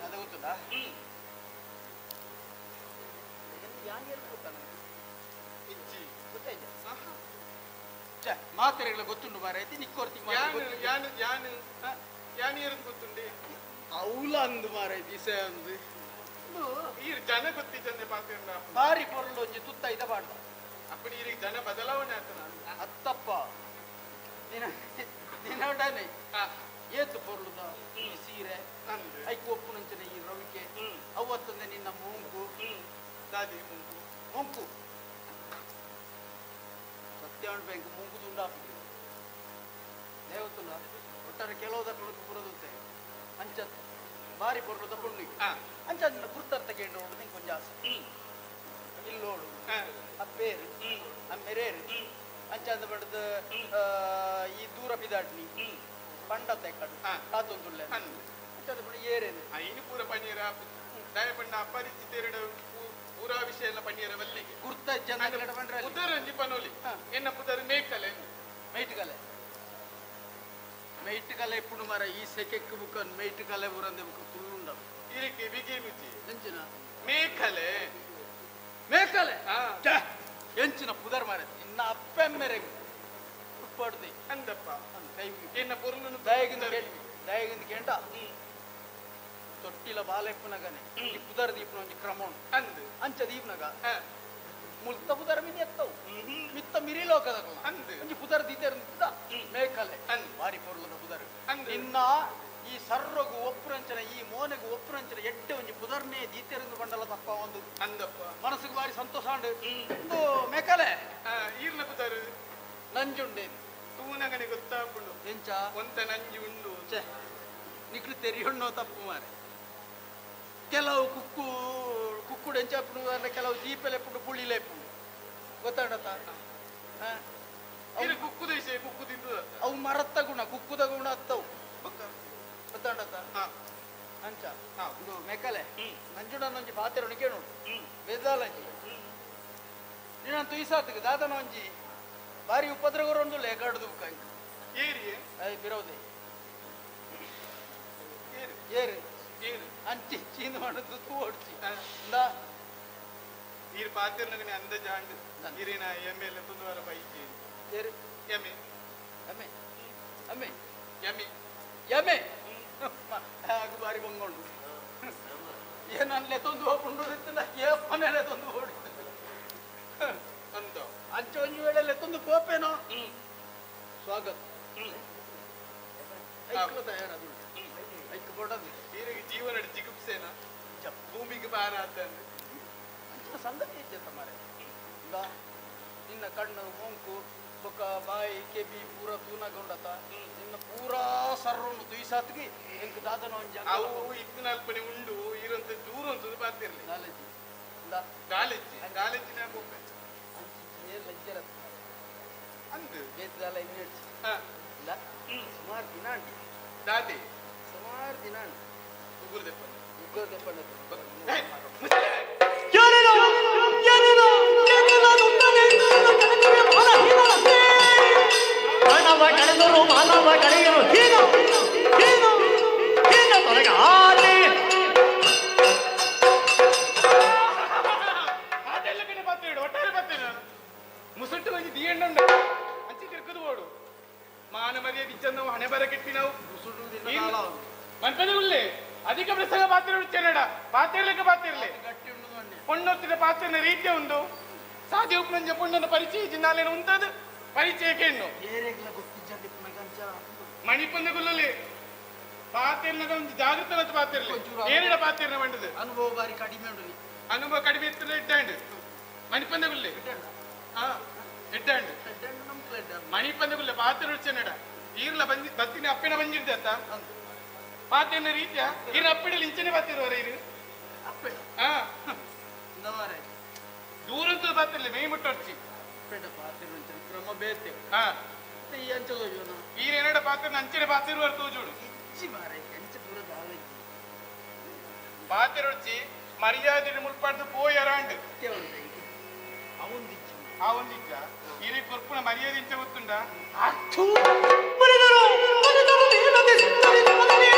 ಅದ ಗೊತ್ತದ ಮಾತ್ರೆಗಳ ಗೊತ್ತುಂಡು ಮಾರಾಯ್ತಿ ನಿಕ್ಕೋರ್ತಿ ಯಾನು ಯಾನು ಯಾನು ಯಾನು ಇರೋದು ಗೊತ್ತುಂಡೆ ಅವಲ ಅಂದು ಮಾರಾಯ್ತಿ ಇಸೆ ಅಂದು ಈ ಜನ ಗೊತ್ತಿ ಚಂದೆ ಪಾತ್ರ ಬಾರಿ ಪೊರ್ಲು ಒಂಜಿ ತುತ್ತ ಇದ ಪಾಡ್ದ ಅಪ್ಪಡಿ ಈ ಜನ ಬದಲಾವಣೆ ಆತನ ಅತ್ತಪ್ಪ ನಿನ ನಿನ್ನೊಡನೆ ಏತು ಪೊರ್ಲುದ ಈ ಸೀರೆ ಐಕ್ ಒಪ್ಪುನಂಚನೆ ಈ ರವಿಕೆ ಅವತ್ತಂದೆ ನಿನ್ನ ಮೂಂಕು ದಾದಿ ಮೂಂಕು ಮೂಂಕು ಸತ್ಯ ಬ್ಯಾಂಕ್ ಮೂಂಕು ತುಂಡಾಪಿಗೆ ದೇವತುಲ ಒಟ್ಟಾರೆ ಕೆಲವುದಕ್ಕೂ ಪುರದುತ್ತೆ ಅಂಚ ಬಾರಿ ಪೊರ್ಲುದ ಪೊಣ್ಣಿಗೆ ಅಂಚ ನಿನ್ನ ಗುರ್ತರ್ಥ ಕೇಂದ್ರ ನಿಂಗೆ ಕೊಂಚ ಆಸೆ ಇಲ್ಲೋಡು ಅಪ್ಪೇರು ಅಮ್ಮೆರೇರು ಅಂಚ ಅಂದ ಬಡ್ದು ದೂರ ಬಿದಾಡ್ನಿ ಪಂಡತೆ ಕಡು ಕಾತೊಂದುಲ್ಲೆ ಏರೇನು ಐನು ಪೂರ ಪನ್ನೀರ ದಯಪಣ್ಣ ಅಪರಿಚಿತೆರಡು ಪೂರಾ ವಿಷಯ ಎಲ್ಲ ಪನ್ನೀರ ಬಲ್ಲಿಗೆ ಗುರ್ತ ಜನ ಪುದರ್ ಪನೋಲಿ ಎನ್ನ ಪುದರ್ ಮೇಕಲೆ ಮೇಟ್ಕಲೆ ಮೇಟ್ಕಲೆ ಇಪ್ಪುಡು ಮರ ಈ ಸೆಕೆಕ್ಕು ಬುಕ್ಕನ್ ಮೇಟ್ಕಲೆ ಊರಂದೆ ಬುಕ್ಕ ತುಳ್ಳುಂಡವು ಇರಕ್ಕೆ ಬಿಗಿ ಮುಚ್ಚಿ ಎಂಚಿನ ಮೇಕಲೆ ಮೇಕಲೆ ಎಂಚಿನ ಪುದರ್ ಮಾರ ಇನ್ನ ಅಪ್ಪೆಮ್ಮೆರೆ ಉಪ್ಪಾಡ್ದೆ ಅಂದಪ್ಪ ಎನ್ನ ಪೊರ್ಲುನು ದಯಗಿಂದ ದಯಗಿಂದ ಕೇಂಟ ತೊಟ್ಟಿಲ ಬಾಲೆಪ್ಪನಗನೆ ಈ ಪುದರ್ ದೀಪನ ಒಂಜಿ ಕ್ರಮ ಉಂಟು ಅಂದು ಅಂಚ ದೀಪನಗ ಮುಲ್ತ ಪುದರ್ ಮಿನಿ ಎತ್ತವು ಮಿತ್ತ ಮಿರಿ ಲೋಕದಕಲ ಅಂದು ಒಂಜಿ ಪುದರ್ ದೀತೆರ್ ಮೇಕಲೆ ಬಾರಿ ಪೊರ್ಲದ ಪುದರ್ ನಿನ್ನ ಈ ಸರ್ರಗು ಒಪ್ಪುರಂಚನ ಈ ಮೋನೆಗು ಒಪ್ಪುರಂಚನ ಎಡ್ಡೆ ಒಂಜಿ ಪುದರ್ನೇ ದೀತೆರಿಂದ ಬಂಡಲ ತಪ್ಪ ಒಂದು ಅಂದಪ್ಪ ಮನಸ್ಸಿಗೆ ಬಾರಿ ಸಂತೋಷ ಉಂಡು ಒಂದು ಮೇಕಲೆ ಈರ್ನ ಪುದರ್ ನಂಜುಂಡೆ ತೂನಗನೆ ಗೊತ್ತಾಪುಂಡು ಎಂಚ ಒಂತ ನಂಜಿ ಉಂಡು ಛೆ ನಿಕ್ಲು ತೆರಿಯೊಣ್ಣೋ ತಪ್ಪು ಮಾರೆ ಕೆಲವು ಕುಕ್ಕು ಕುಕ್ಕುಡು ಎಂಚಾಪುಂಡು ಅಂದ್ರೆ ಕೆಲವು ಜೀಪೆಲೆಪ್ಪುಂಡು ಪುಳಿಲೆಪ್ಪುಂಡು ಗೊತ್ತಾಡತ್ತ ಕುಕ್ಕುದ ವಿಷಯ ಕುಕ್ಕು ತಿಂದು ಅವು ಮರತ್ತ ಗುಣ ಕುಕ್ಕುದ ಗುಣ ಅತ್ತವು ಗೊತ್ತಾಡತ್ತ ಅಂಚ ಒಂದು ಮೇಕಲೆ ನಂಜುಡನೊಂಜಿ ಪಾತೆರೊಣಿ ಕೇಳು ಬೆದ್ದಾಲಂಜಿ ನೀನಂತೂ ಈ ಸಾತಿಗೆ ದಾದನ ಒಂಜಿ ಬಾರಿ ಉಪದ್ರವರೊಂದು ಲೇಕಾಡುದು ಬುಕ್ಕ ಏರಿಯೇ ಅದೇ ಬಿರೋದೆ ಏರು ಏರು ಅಂಚಿ ಚೀಂದು ಮಾಡೋದು ತೂ ಓಡ್ಚಿ ಇಂದ ನೀರು ಪಾತೆರ್ನಗನೆ ಅಂದಾಜಾಂಡ್ ನೀರಿನ ಎಮ್ಮೆ ಎಲ್ಲ ತುಂದುವರ ಬೈಚಿ ಏರು ಎಮ್ಮೆ ಎಮ್ಮೆ ಎಮ್ಮೆ ಎಮ್ಮೆ ಎಮ್ಮೆ ಹಾಗೆ ಬಾರಿ ಬಂಗೊಂಡು ಏನನ್ಲೆ ತೊಂದು ಹೋಗ್ಕೊಂಡು ಏಪನೆಲೆ ತೊಂದು ಓಡಿ ಅಂದ ಅಂಚೆ ಒಂಜಿ ವೇಳೆ ತೊಂದು ಪೋಪೇನೋ ಸ್ವಾಗತ ಐಕ್ಲ ತಯಾರದು ಐಕ್ ಬೋಡದು ಈರಿಗೆ ಜೀವನ ಜಿಗುಪ್ಸೇನ ಭೂಮಿಗೆ ಭಾರ ಆತಂದ್ರೆ ಅಂಚಿನ ಸಂಗತಿ ಇಜ್ಜತ್ತ ಮಾರೆ ಈಗ ನಿನ್ನ ಕಣ್ಣು ಮೂಂಕು ಬೊಕ್ಕ ಬಾಯಿ ಕೆಬಿ ಪೂರ ತೂನಗೊಂಡತ ನಿನ್ನ ಪೂರಾ ಸರ್ರನ್ನು ತುಯಿಸಾತ್ಗೆ ಎಂಕ್ ದಾದನ ಒಂಜಿ ಅವು ಇತ್ತಿನಲ್ಪನೆ ಉಂಡು ಇರಂತ ದೂರ ಒಂದು ಪಾತಿರ್ಲಿ ದಾಲೆಜ್ಜಿ ದಾಲೆಜ್ಜಿ ದಾಲೆಜ್ಜಿನ ಬೋಪೆ ಏನ್ ಲಜ್ಜರ ಅಂದು ಬೇತದಾಲ ಇನ್ನೆಡ್ಚಿ ಇಲ್ಲ ಸುಮಾರು ದಿನ ಅಂಡಿ ದಾದಿ ಸುಮಾರು ದಿನ ಅಂಡಿ ಉಗುರು ದೆಪ್ಪನ ಉಗುರು ದೆಪ್ಪನ ಮಾನವ ಕಳೆದರು ಮಾನವ ಕಳೆಯರು ಹೀನ ಹೀನ ಹೀನ ತೊಲಗಾದೆ ಅದೆಲ್ಲ ಕಡೆ ಬರ್ತೇವೆ ಒಟ್ಟಾರೆ ಬರ್ತೇನೆ ನಾನು ಮುಸುಟ್ಟು ಹೋಗಿ ದಿಯಣ್ಣುಂಡು ಅಂಚಿ ತಿರ್ಕದು ಓಡು ಮಾನ ಮರ್ಯಾದೆ ಇಚ್ಚನ್ನು ಹಣೆ ಬರ ಕೆಟ್ಟಿ ನಾವು ಮನ್ಪದೆ ಉಳ್ಳೆ ಅಧಿಕ ಪ್ರಸಂಗ ಪಾತ್ರ ಚೆನ್ನಡ ಪಾತಿರ್ಲಿಕ್ಕೆ ಪಾತಿರ್ಲಿ ಪೊಣ್ಣೊತ್ತಿದ ಪಾತ್ರನ ರೀತಿಯ ಉಂಡು ಸಾಧ್ಯ ಉಪನಂಜ ಪೊಣ್ಣನ ಪರಿಚಯ ಜಿನ್ನಾಲೇನು ಉಂಟದು ಪರಿಚಯಕ್ಕೆ ಹೆಣ್ಣು ಮಣಿಪಂದ ಗುಲ್ಲಲ್ಲಿ ಪಾತಿರ್ನದ ಒಂದು ಜಾಗೃತ ಮತ್ತು ಪಾತಿರ್ಲಿ ಏನಿಡ ಪಾತಿರ್ನ ಮಂಡದು ಅನುಭವ ಬಾರಿ ಕಡಿಮೆ ಉಂಡು ಅನುಭವ ಕಡಿಮೆ ಇತ್ತು ಇಟ್ಟಾಂಡು ಮಣಿಪಂದ ಗುಲ್ಲೆ ಹಾ ಇಟ್ಟಾಂಡು ಮಣಿಪಂದ ಗುಲ್ಲೆ ಪಾತ್ರ ಚೆನ್ನಡ ಈರ್ಲ ಬಂದಿ ಬತ್ತಿನ ಅಪ್ಪಿನ ಬಂದಿರ್ದೆ ಅತ್ತ ಪಾತಿನ ರೀತಿಯ ಈರ ಅಪ್ಪಿಡಲಿ ಇಂಚನೆ ಬಾತಿರುವರ ಇರು ಹಾ ದೂರಂತ ಬಾತಿರ್ಲಿ ಮೈ ಮುಟ್ಟೊರ್ಚಿ ಕ್ರಮ ಬೇತೆ ಹಾ ಈ ಅಂಚೆ ತೋಜುವನ ಈರೇನಡ ಪಾತ್ರ ಅಂಚನೆ ಬಾತಿರುವರ ತೋಜುಡು ಇಚ್ಚಿ ಮಾರೆ ಅಂಚೆ ಪೂರ ದಾಲಜ್ಜಿ ಪಾತಿರೊರ್ಚಿ ಮರ್ಯಾದೆ ಮುಲ್ಪಾಡ್ದು ಪೋಯರಾಂಡ್ ಅವೊಂದಿಚ್ಚಿ ಆ ಒಂದಿಚ್ಚ ಈರಿ ಕೊರ್ಪುನ ಮರ್ಯಾದೆ ಇಂಚ ಗೊತ್ತುಂಡ ಮನಿದರು ಮನಿದರು ನೀನದೆ ಸುಂದರಿ ಮದನಿಯ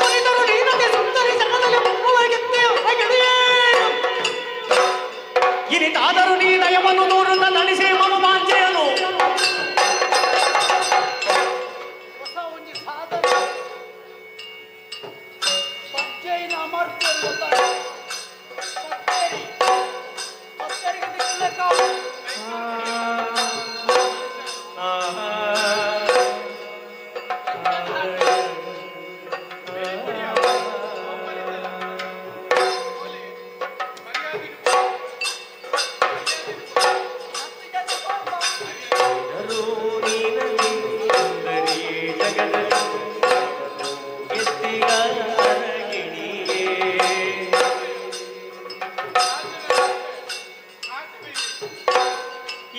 ಮನಿದರು ನೀನದೆ ಸುಂದರಿ ಜಗದಲ್ಲಿ ಮುಮ್ಮುವಗೆತ್ತೆ ಹೊಗೆಡೆಯೇ ಇನಿತಾದರೂ ನೀ ದಯವನ್ನು ದೂರುತ್ತ ನಡಿಸಿ ಮಮ ವಾಂಛೆಯನು ಹೊಸ ಒಂಜಿ ಸಾಧನ ಪಜ್ಜೆಯಿನ ಅಮರ್ತ್ಯರು ಗೊತ್ತಾಯ್ತು. ಪತ್ತೇರಿ.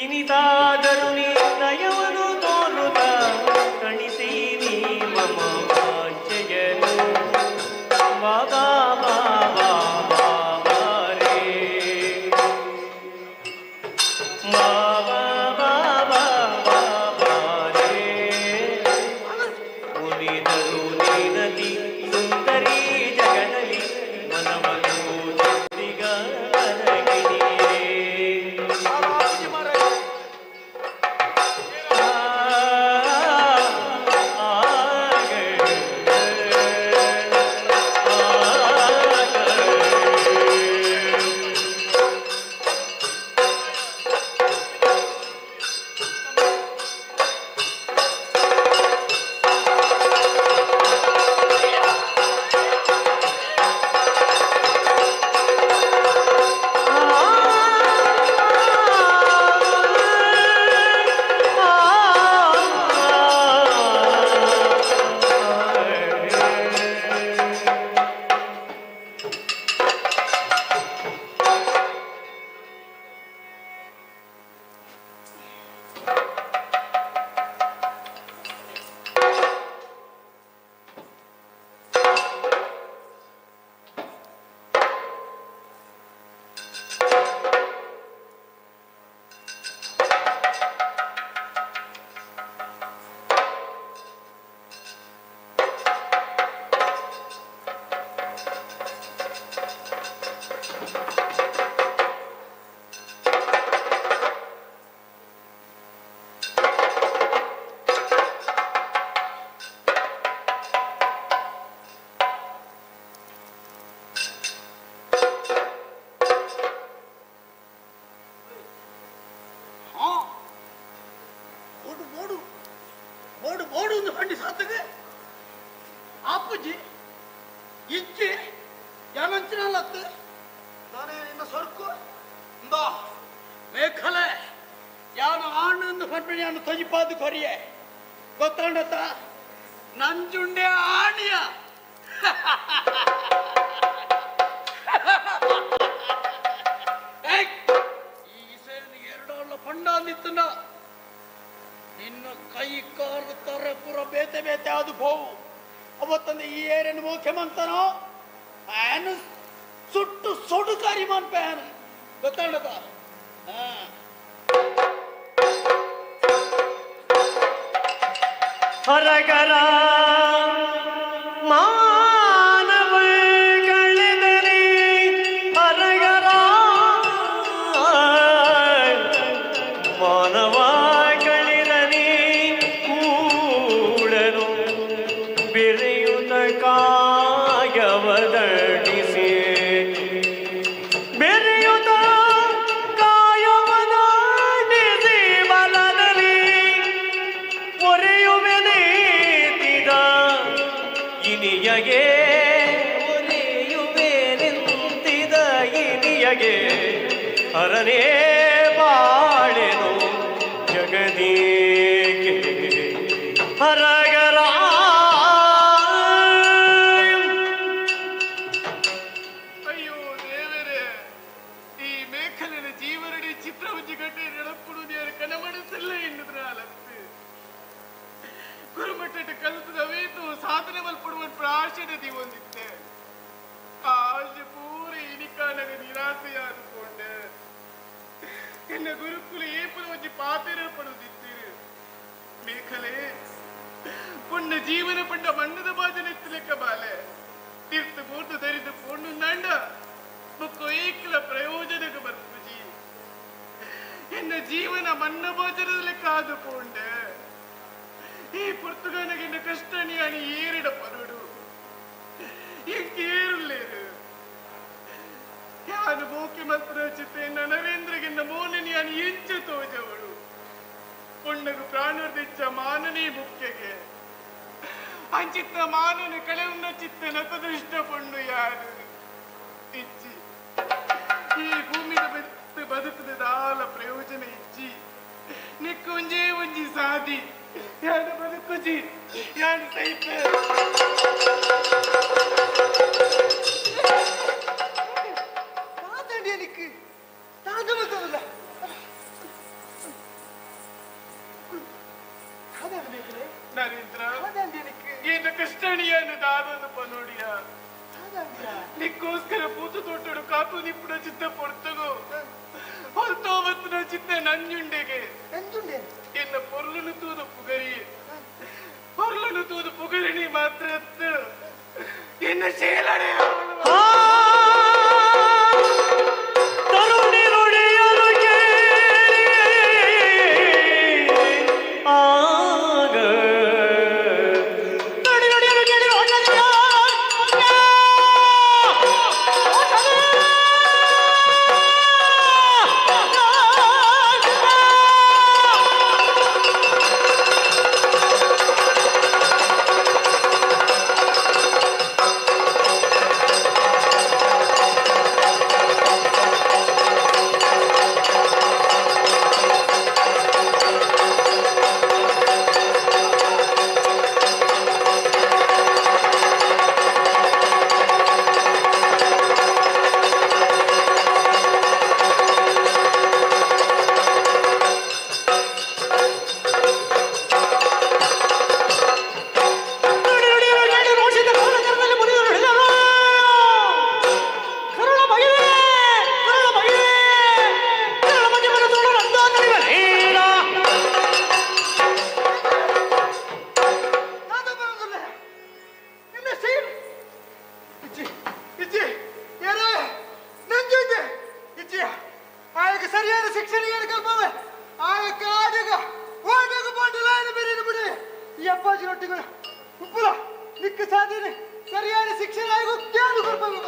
ಇನಿತಾದರೂ ನೀ ದಯವನು ತೋರುತ್ತ ಕಣಿಸಿ ನೀ ಮಮ ವಾಂಛೆಯನು ಬಾಬಾ ಬಾಬಾ ಬಾಬಾ ರೇ ಬಾಬಾ ಬಾಬಾ ಬಾಬಾ ರೇ ಮುನಿದರು ನೀನತಿ ಸುಂದರಿ ಜಗದಲ್ಲಿ ಮನಮನು ಜೊತೆಗ ಅರಗಿನಿಯೇ. ಬೋಡು ಬೋಡು ಬೋಡು ಬೋಡು ಒಂದು ಬಂಡಿ ಸಾತಗೆ ಅಪ್ಪುಜಿ ಇಜ್ಜಿ ಯಾನಂಚಿನಲ್ಲತ್ತು ನಾನೇ ನಿನ್ನ ಸೊರ್ಕು ಇಂದೋ ಮೇಖಲೆ ಯಾನು ಆಣ್ಣಂದು ಪನ್ಪಿಣಿ ಯಾನು ತೊಜಿಪಾದು ಕೊರಿಯೆ ಗೊತ್ತಾಂಡತ್ತ ನಂಜುಂಡೆ ಆಣಿಯ ಏಯ್! ಈ ಸೇರಿನ ಎರಡಲ್ಲ ಪಂಡ ಅಂದಿತ್ತನ ನಿನ್ನ ಕೈ ಕಾಲು ತರ ಪೂರ ಬೇತೆ ಬೇತೆ ಅದು ಹೋವು ಅವತ್ತಂದು ಈ ಏರನ್ನು ಮುಖ್ಯಮಂತನೋ ಆನು ಸುಟ್ಟು ಸುಡು ಕಾರಿ ಮನ್ಪೆ ಆನು ಗೊತ್ತಾಂಡದ ಹಾ ಹರಗರ ಮಾನವ ಕಳೆದರೆ ಹರಗರ ಮಾನವ ಕಳೆದರೆ ಕೂಡನು ಬೆರೆಯುತ್ತ ಕಾಯವದಡಿಸಿ ಬೆರೆಯುತ್ತ ಕಾಯವದಡಿಸಿ ಬಲದಲ್ಲಿ ಒರೆಯುವೆನೇತಿದ ಇನಿಯಗೆ ಒರೆಯುವೆನೆಂತಿದ ಇನಿಯಗೆ ಹರನೇ ಬಾಳೆನು ಜಗದೀಕೆ ಹರಗರ ಅಯ್ಯೋ ದೇವರೇ, ಈ ಮೇಖಲಿನ ಜೀವನಡಿ ಚಿತ್ರವಜ್ಜಿ ಗಡ್ಡೆ ನಡಪುಡುದು ಯಾರು ಕನಮನಸ್ಸಲ್ಲೇ ಇನ್ನುದ್ರ ಅಲತ್ತು ಗುರುಮಟ್ಟಟ ಕಲ್ತದವೇತು ಸಾಧನೆ ಮಲ್ಪಡುವ ಪ್ರಾಶನದಿ ಹೊಂದಿತ್ತೆ. ಆ ಆಶೆ ಪೂರ ಇನಿಕಾನಗ ನಿರಾಸೆಯಾದುಕೊಂಡೆ ಎನ್ನ ಗುರುಕುಲ ಏಪುಲ ಒಂಜಿ ಪಾತೆರ ಪಡುದಿತ್ತೀರು. ಮೇಖಲೆ ಪುಣ್ಯ ಜೀವನ ಪಂಡ ಮಣ್ಣದ ಬಾಜನೆತ್ತಲೆಕ್ಕ ಬಾಲೆ ತೀರ್ಥ ಮೂರ್ತ ಧರಿದ ಪೊಣ್ಣು ನಂಡ ಬೊಕ್ಕ ಏಕಲ ಪ್ರಯೋಜನಕ್ಕೆ ಬರ್ಪುಜಿ. ಎನ್ನ ಜೀವನ ಮಣ್ಣ ಭೋಜನದ ಲೆಕ್ಕ ಆದು ಪೋಂಡೆ. ಈ ಪುರ್ತುಗಾನಗಿನ್ನ ಕಷ್ಟ ನೀ ಏರಿಡ ಪರುಡು ಇಂಕೇರುಲ್ಲೇರು ಯಾನು ಮೋಕೆ ಮಂತ್ರ ಚಿತ್ತೆ ನರೇಂದ್ರಗಿನ್ನ ಮೋನನಿ ಯಾನು ಇಂಚು ತೋಜವಳು. ಪೊಣ್ಣಗು ಪ್ರಾಣದಿಚ್ಚ ಮಾನನೇ ಮುಖ್ಯಗೆ ಅಂಚಿತ್ತ ಮಾನನ ಕಳೆಯುನ್ನ ಚಿತ್ತ ನತದೃಷ್ಟ ಪೊಣ್ಣು ಯಾರು ಇಚ್ಚಿ. ಈ ಭೂಮಿದ ಬದುಕದ ದಾಲ ಪ್ರಯೋಜನ ಇಚ್ಚಿ. ನಿಕ್ಕು ಒಂಜೇ ಒಂಜಿ ಸಾದಿ ಯಾನು ಬದುಕುಜಿ ಯಾನು ಸೈಪೆ. ಜವನೆರ ಪೂತ ತೋಟಡು ಕಾತು ನಿಪ್ಪುನ ಚಿತ್ತ ಪೊರ್ತಗು ಹೊಲ್ತೋ ಬತ್ತಿನ ಚಿತ್ತ ನಂಜುಂಡೆಗೆ ನಂಜುಂಡೆ ಎನ್ನ ಪೊರ್ಲನು ತೂದು ಪುಗರಿ ಪೊರ್ಲನು ತೂದು ಪುಗರಿಣಿ ಮಾತ್ರ ಎನ್ನ ಶೇಲಡೆ ತರುಣಿ ನುಡಿಯಲು ಕೇಳಿ ಆಗ ತರುಣಿ ನುಡಿಯಲು ಕೇಳಿ ಓಟದ ಸರಿಯಾದ ಶಿಕ್ಷಣ ಕಲ್ಪವೆ ಆಯ ಕಾಡಿಗ ಓಟಗ ಬೋಟಲಾಯನ ಬೇರೆ ಬಿಡಿ ಈ ಅಪ್ಪಾಜಿ ರೊಟ್ಟಿಗಳು ಉಪ್ಪುಲ ನಿಕ್ಕ ಸಾಧನೆ ಸರಿಯಾದ ಶಿಕ್ಷಣ ಆಗಿ ಜ್ಞಾನ ಕೊಡ್ಬೇಕು.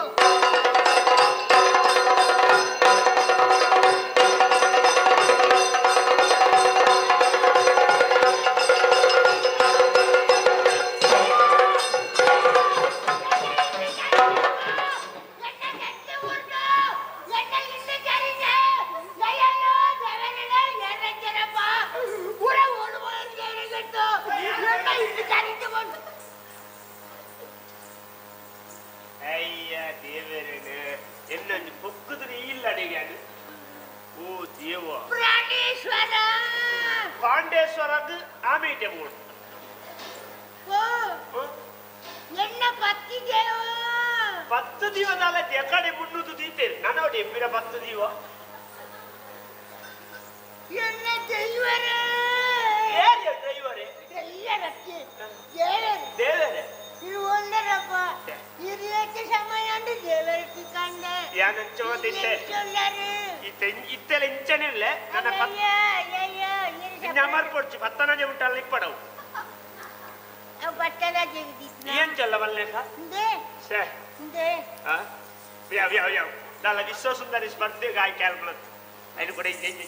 ಅಯ್ಯ ದೇವರೇನೆ ಎನ್ನೊಂದು ಪೊಕ್ಕುದ್ರೆ ಇಲ್ಲ ಅಡಿಗೆ ಅದು ಓ ದೇವ ಪ್ರಾಣೇಶ್ವರ ಪಾಂಡೇಶ್ವರಗ್ ಆಮೇಟೆ ಬೋಡು ಎನ್ನ ಪತ್ತಿ ದೇವ 10 ದಿವದಾಲ ಎಕಡೆ ಮುನ್ನೂರು ದೀತೇನೆ ನಾನು ಎಪ್ಪಿನ 10 ದಿವ ಎನ್ನ ದೈವರೇ ಯಾರು ದೈವರೇ ಎಲ್ಲರಕ್ಕೆ ದೇವರೇ ದೇವರೇ ಇದು ಒಂದರಪ್ಪ ಈ ಸಮಯ ಅಂದ್ರೆ ದೇವರಕ್ಕೆ ಕಂಡೆ ಯಾನಂಚೋದಿತ್ತೆ ಇತ್ತೆಲ್ಲ ಇಂಚನಿಲ್ಲ ನನ್ನ ಅಮರ್ ಕೊಡ್ಚಿ ಪತ್ತನಜೆ ಉಂಟಲ್ಲ ಇಪ್ಪಡವು ಏನ್ ಚಲ್ಲ ಮಲ್ಲೇಖ ಸೇ ಯಾವ ಯಾವ ಯಾವ ದಾಲ ವಿಶ್ವಸುಂದರಿ ಸ್ಪರ್ಧೆಗೆ ಆಯ್ಕೆ ಆಲ್ಮಲತ್ತು అయిన కూడా ఇంకేం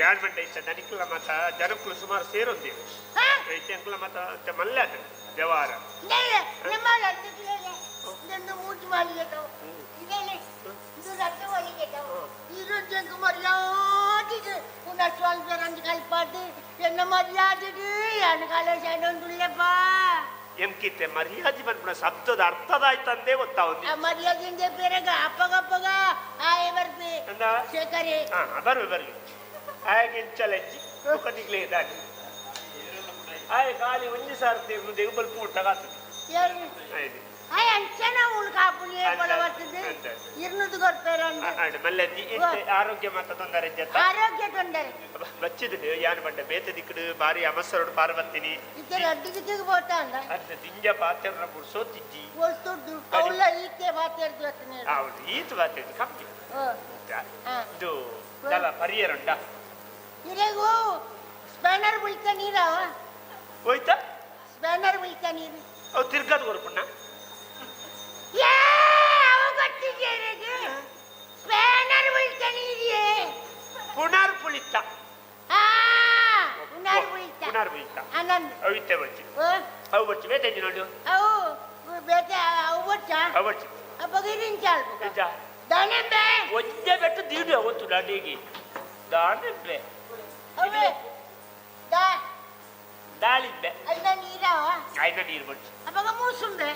ಏಳ್ಮಂಟೆ ಇಷ್ಟ ದನಿಕುಲ ಮತ ಜನಕ್ಕುಲು ಸುಮಾರು ಸೇರೊಂದೇವು ಅಂಕುಲ ಮತ ಮಲ್ಲೆ ಅದು ವ್ಯವಹಾರ ಎಂಕಿತ್ತೆ ಮರ್ಯಾದೆ ಬಂದ್ಬಿಡ ಶಬ್ದದ ಅರ್ಥದಾಯ್ತಂದೇ ಗೊತ್ತಾവുಂದಿ ಮರ್ಯಾದೆ ಬೇರೆಗ ಅಪ್ಪಗಪ್ಪಗ ಆಯೆ ಬರ್ಪಿ ಶೇಖರಿ ಹಾ ಬರ್ವಿ ಬರ್ವಿ ಆಯೆ ಇಂಚಲೆಜ್ಜಿ ಮುಖದಿಗ್ಲೇ ಇದ್ದಾನೆ ಆಯೆ ಖಾಲಿ ಒಂಜಿ ಸಾರ್ತಿ ದೇವು ಬಲ್ಪ ಉಂಟಾಗತ್ತದೆ ಆಯ್ ಅಂಚನ ಉಳ್ಕಾಪುನಿ ಬಲವರ್ತದೆ ಇರ್ನುದು ಕೊಡ್ತಾರೆ ಮಲ್ಲಜ್ಜಿ ಆರೋಗ್ಯ ಮಾತ ತೊಂದರೆ ಆರೋಗ್ಯ ತೊಂದರೆ ಬಚ್ಚಿದ್ದು ಯಾನು ಬಂಡ ಬೇತೆ ದಿಕ್ಕಡು ಬಾರಿ ಅಮಸರೋಡು ಪಾರ್ವತಿನಿ ಇತರ ಅಡ್ಡಿ ದಿಕ್ಕಿಗೆ ಬೋತಾ ಅಂದ ಅಂತ ದಿಂಜ ಪಾತೆರ್ನ ಬುಡ್ಸೋತಿಜ್ಜಿ ಒಲ್ತುಡ್ಡು ಅವಳ ಈತೆ ಬಾತೆರ್ದು ಅತ್ತನೆ ಹೌದು ಈತ ಬಾತೆರ್ದು ಕಮ್ಮಿ ಇದು ದಲ ಪರಿಯರುಂಡ ಇರೆಗೂ ಸ್ಪ್ಯಾನರ್ ಬುಳ್ತ ನೀರಾವ ಹೋಯ್ತಾ ಸ್ಪ್ಯಾನರ್ ಬುಳ್ತ ನೀರು ಅವು ತಿರ್ಗದ ಕೊರ್ಪಣ್ಣ ಯೇ ಅವು ಗೊತ್ತಿದ್ದೇನೆಗೆ ಸ್ಪ್ಯಾನರ್ ಬುಳ್ತ ನೀರಿಯೇ ಪುನರ್ ಪುಳಿತ ಆ ಪುನರ್ ಪುಳಿತ ಪುನರ್ ಪುಳಿತ ಆನಂದ್ ಅವು ಇತ್ತೆ ಬಚ್ಚಿ ಅವು ಬಚ್ಚಿ ಬೇತೆ ನೋಡು ಅವು ಬೇತೆ ಅವು ಬಚ್ಚ ಅವು ಬಚ್ಚಿ ಅಪ್ಪಗಿರಿನ್ ಚಾಲ್ಪು ದಾನೆಂಬೆ ಒಂದೇ ಬೆಟ್ಟು ದೀಡು ಗೊತ್ತು ದಾಂಡಿಗೆ ದಾನೆಂಬೆ ಅವೇ ದಾ ದಾಳಿಂಬೆ ಐನ ನೀರಾವ ಐನ ನೀರು ಬಚ್ಚಿ ಅಪ್ಪಗ ಮೂಸುಂಬೆ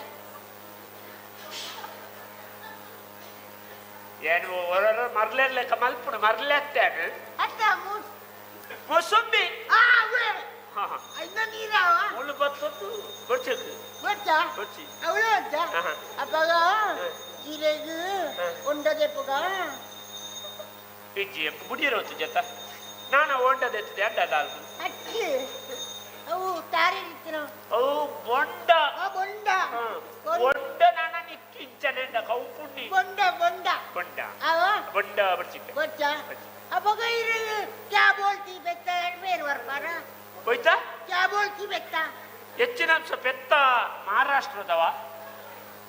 ಏನು ಹೊರ ಮರ್ಲೆರ್ಲೆಕ್ಕ ಮಲ್ಪುಡು ಮರ್ಲೆತ್ತೇನೆ ಅತ್ತ ಮೂಸ್ ಮೊಸಂಬಿ ಆ ಅವೇ ಐನ ನೀರಾವ ಮುಳ್ಳು ಬತ್ತೊಂದು ಬೊಚ್ಚು ಬೊಚ್ಚ ಬೊಚ್ಚಿ ಅವಳು ಅಜ್ಜ ಅಪ್ಪಗ ಈರೆಗ್ ಒಂಡದೆಪ್ಪಗ ಇಜ್ಜಿ ಬುಡಿರೋತು ಜತ ನಾನು ಒಂಡದೆತ್ತದೆ ಅಂಡ ದಾಲ್ಕು ಅಕ್ಕಿ ಅವು ತಾರೆ ಇತ್ತಿನ ಅವು ಬೊಂಡ ಬೊಂಡ ಬೊಂಡ ನಾನ ನಿಕ್ಕಿಂಚನೆಂಡ ಕೌಪುಂಡಿ ಬೊಂಡ ಬೊಂಡ ಬೊಂಡ ಅವ ಬೊಂಡ ಬಡ್ಚಿಟ್ಟೆ ಬೊಚ್ಚ ಅಪ್ಪಗ ಈರೆಗ್ ಕ್ಯಾ ಬೋಲ್ತಿ ಬೆತ್ತ ಬೇರೆ ಬರ್ಪಾರ ಹೋಯ್ತಾ ಕ್ಯಾ ಬೋಲ್ತಿ ಬೆತ್ತ ಹೆಚ್ಚಿನ ಅಂಶ ಪೆತ್ತ ಮಹಾರಾಷ್ಟ್ರದವ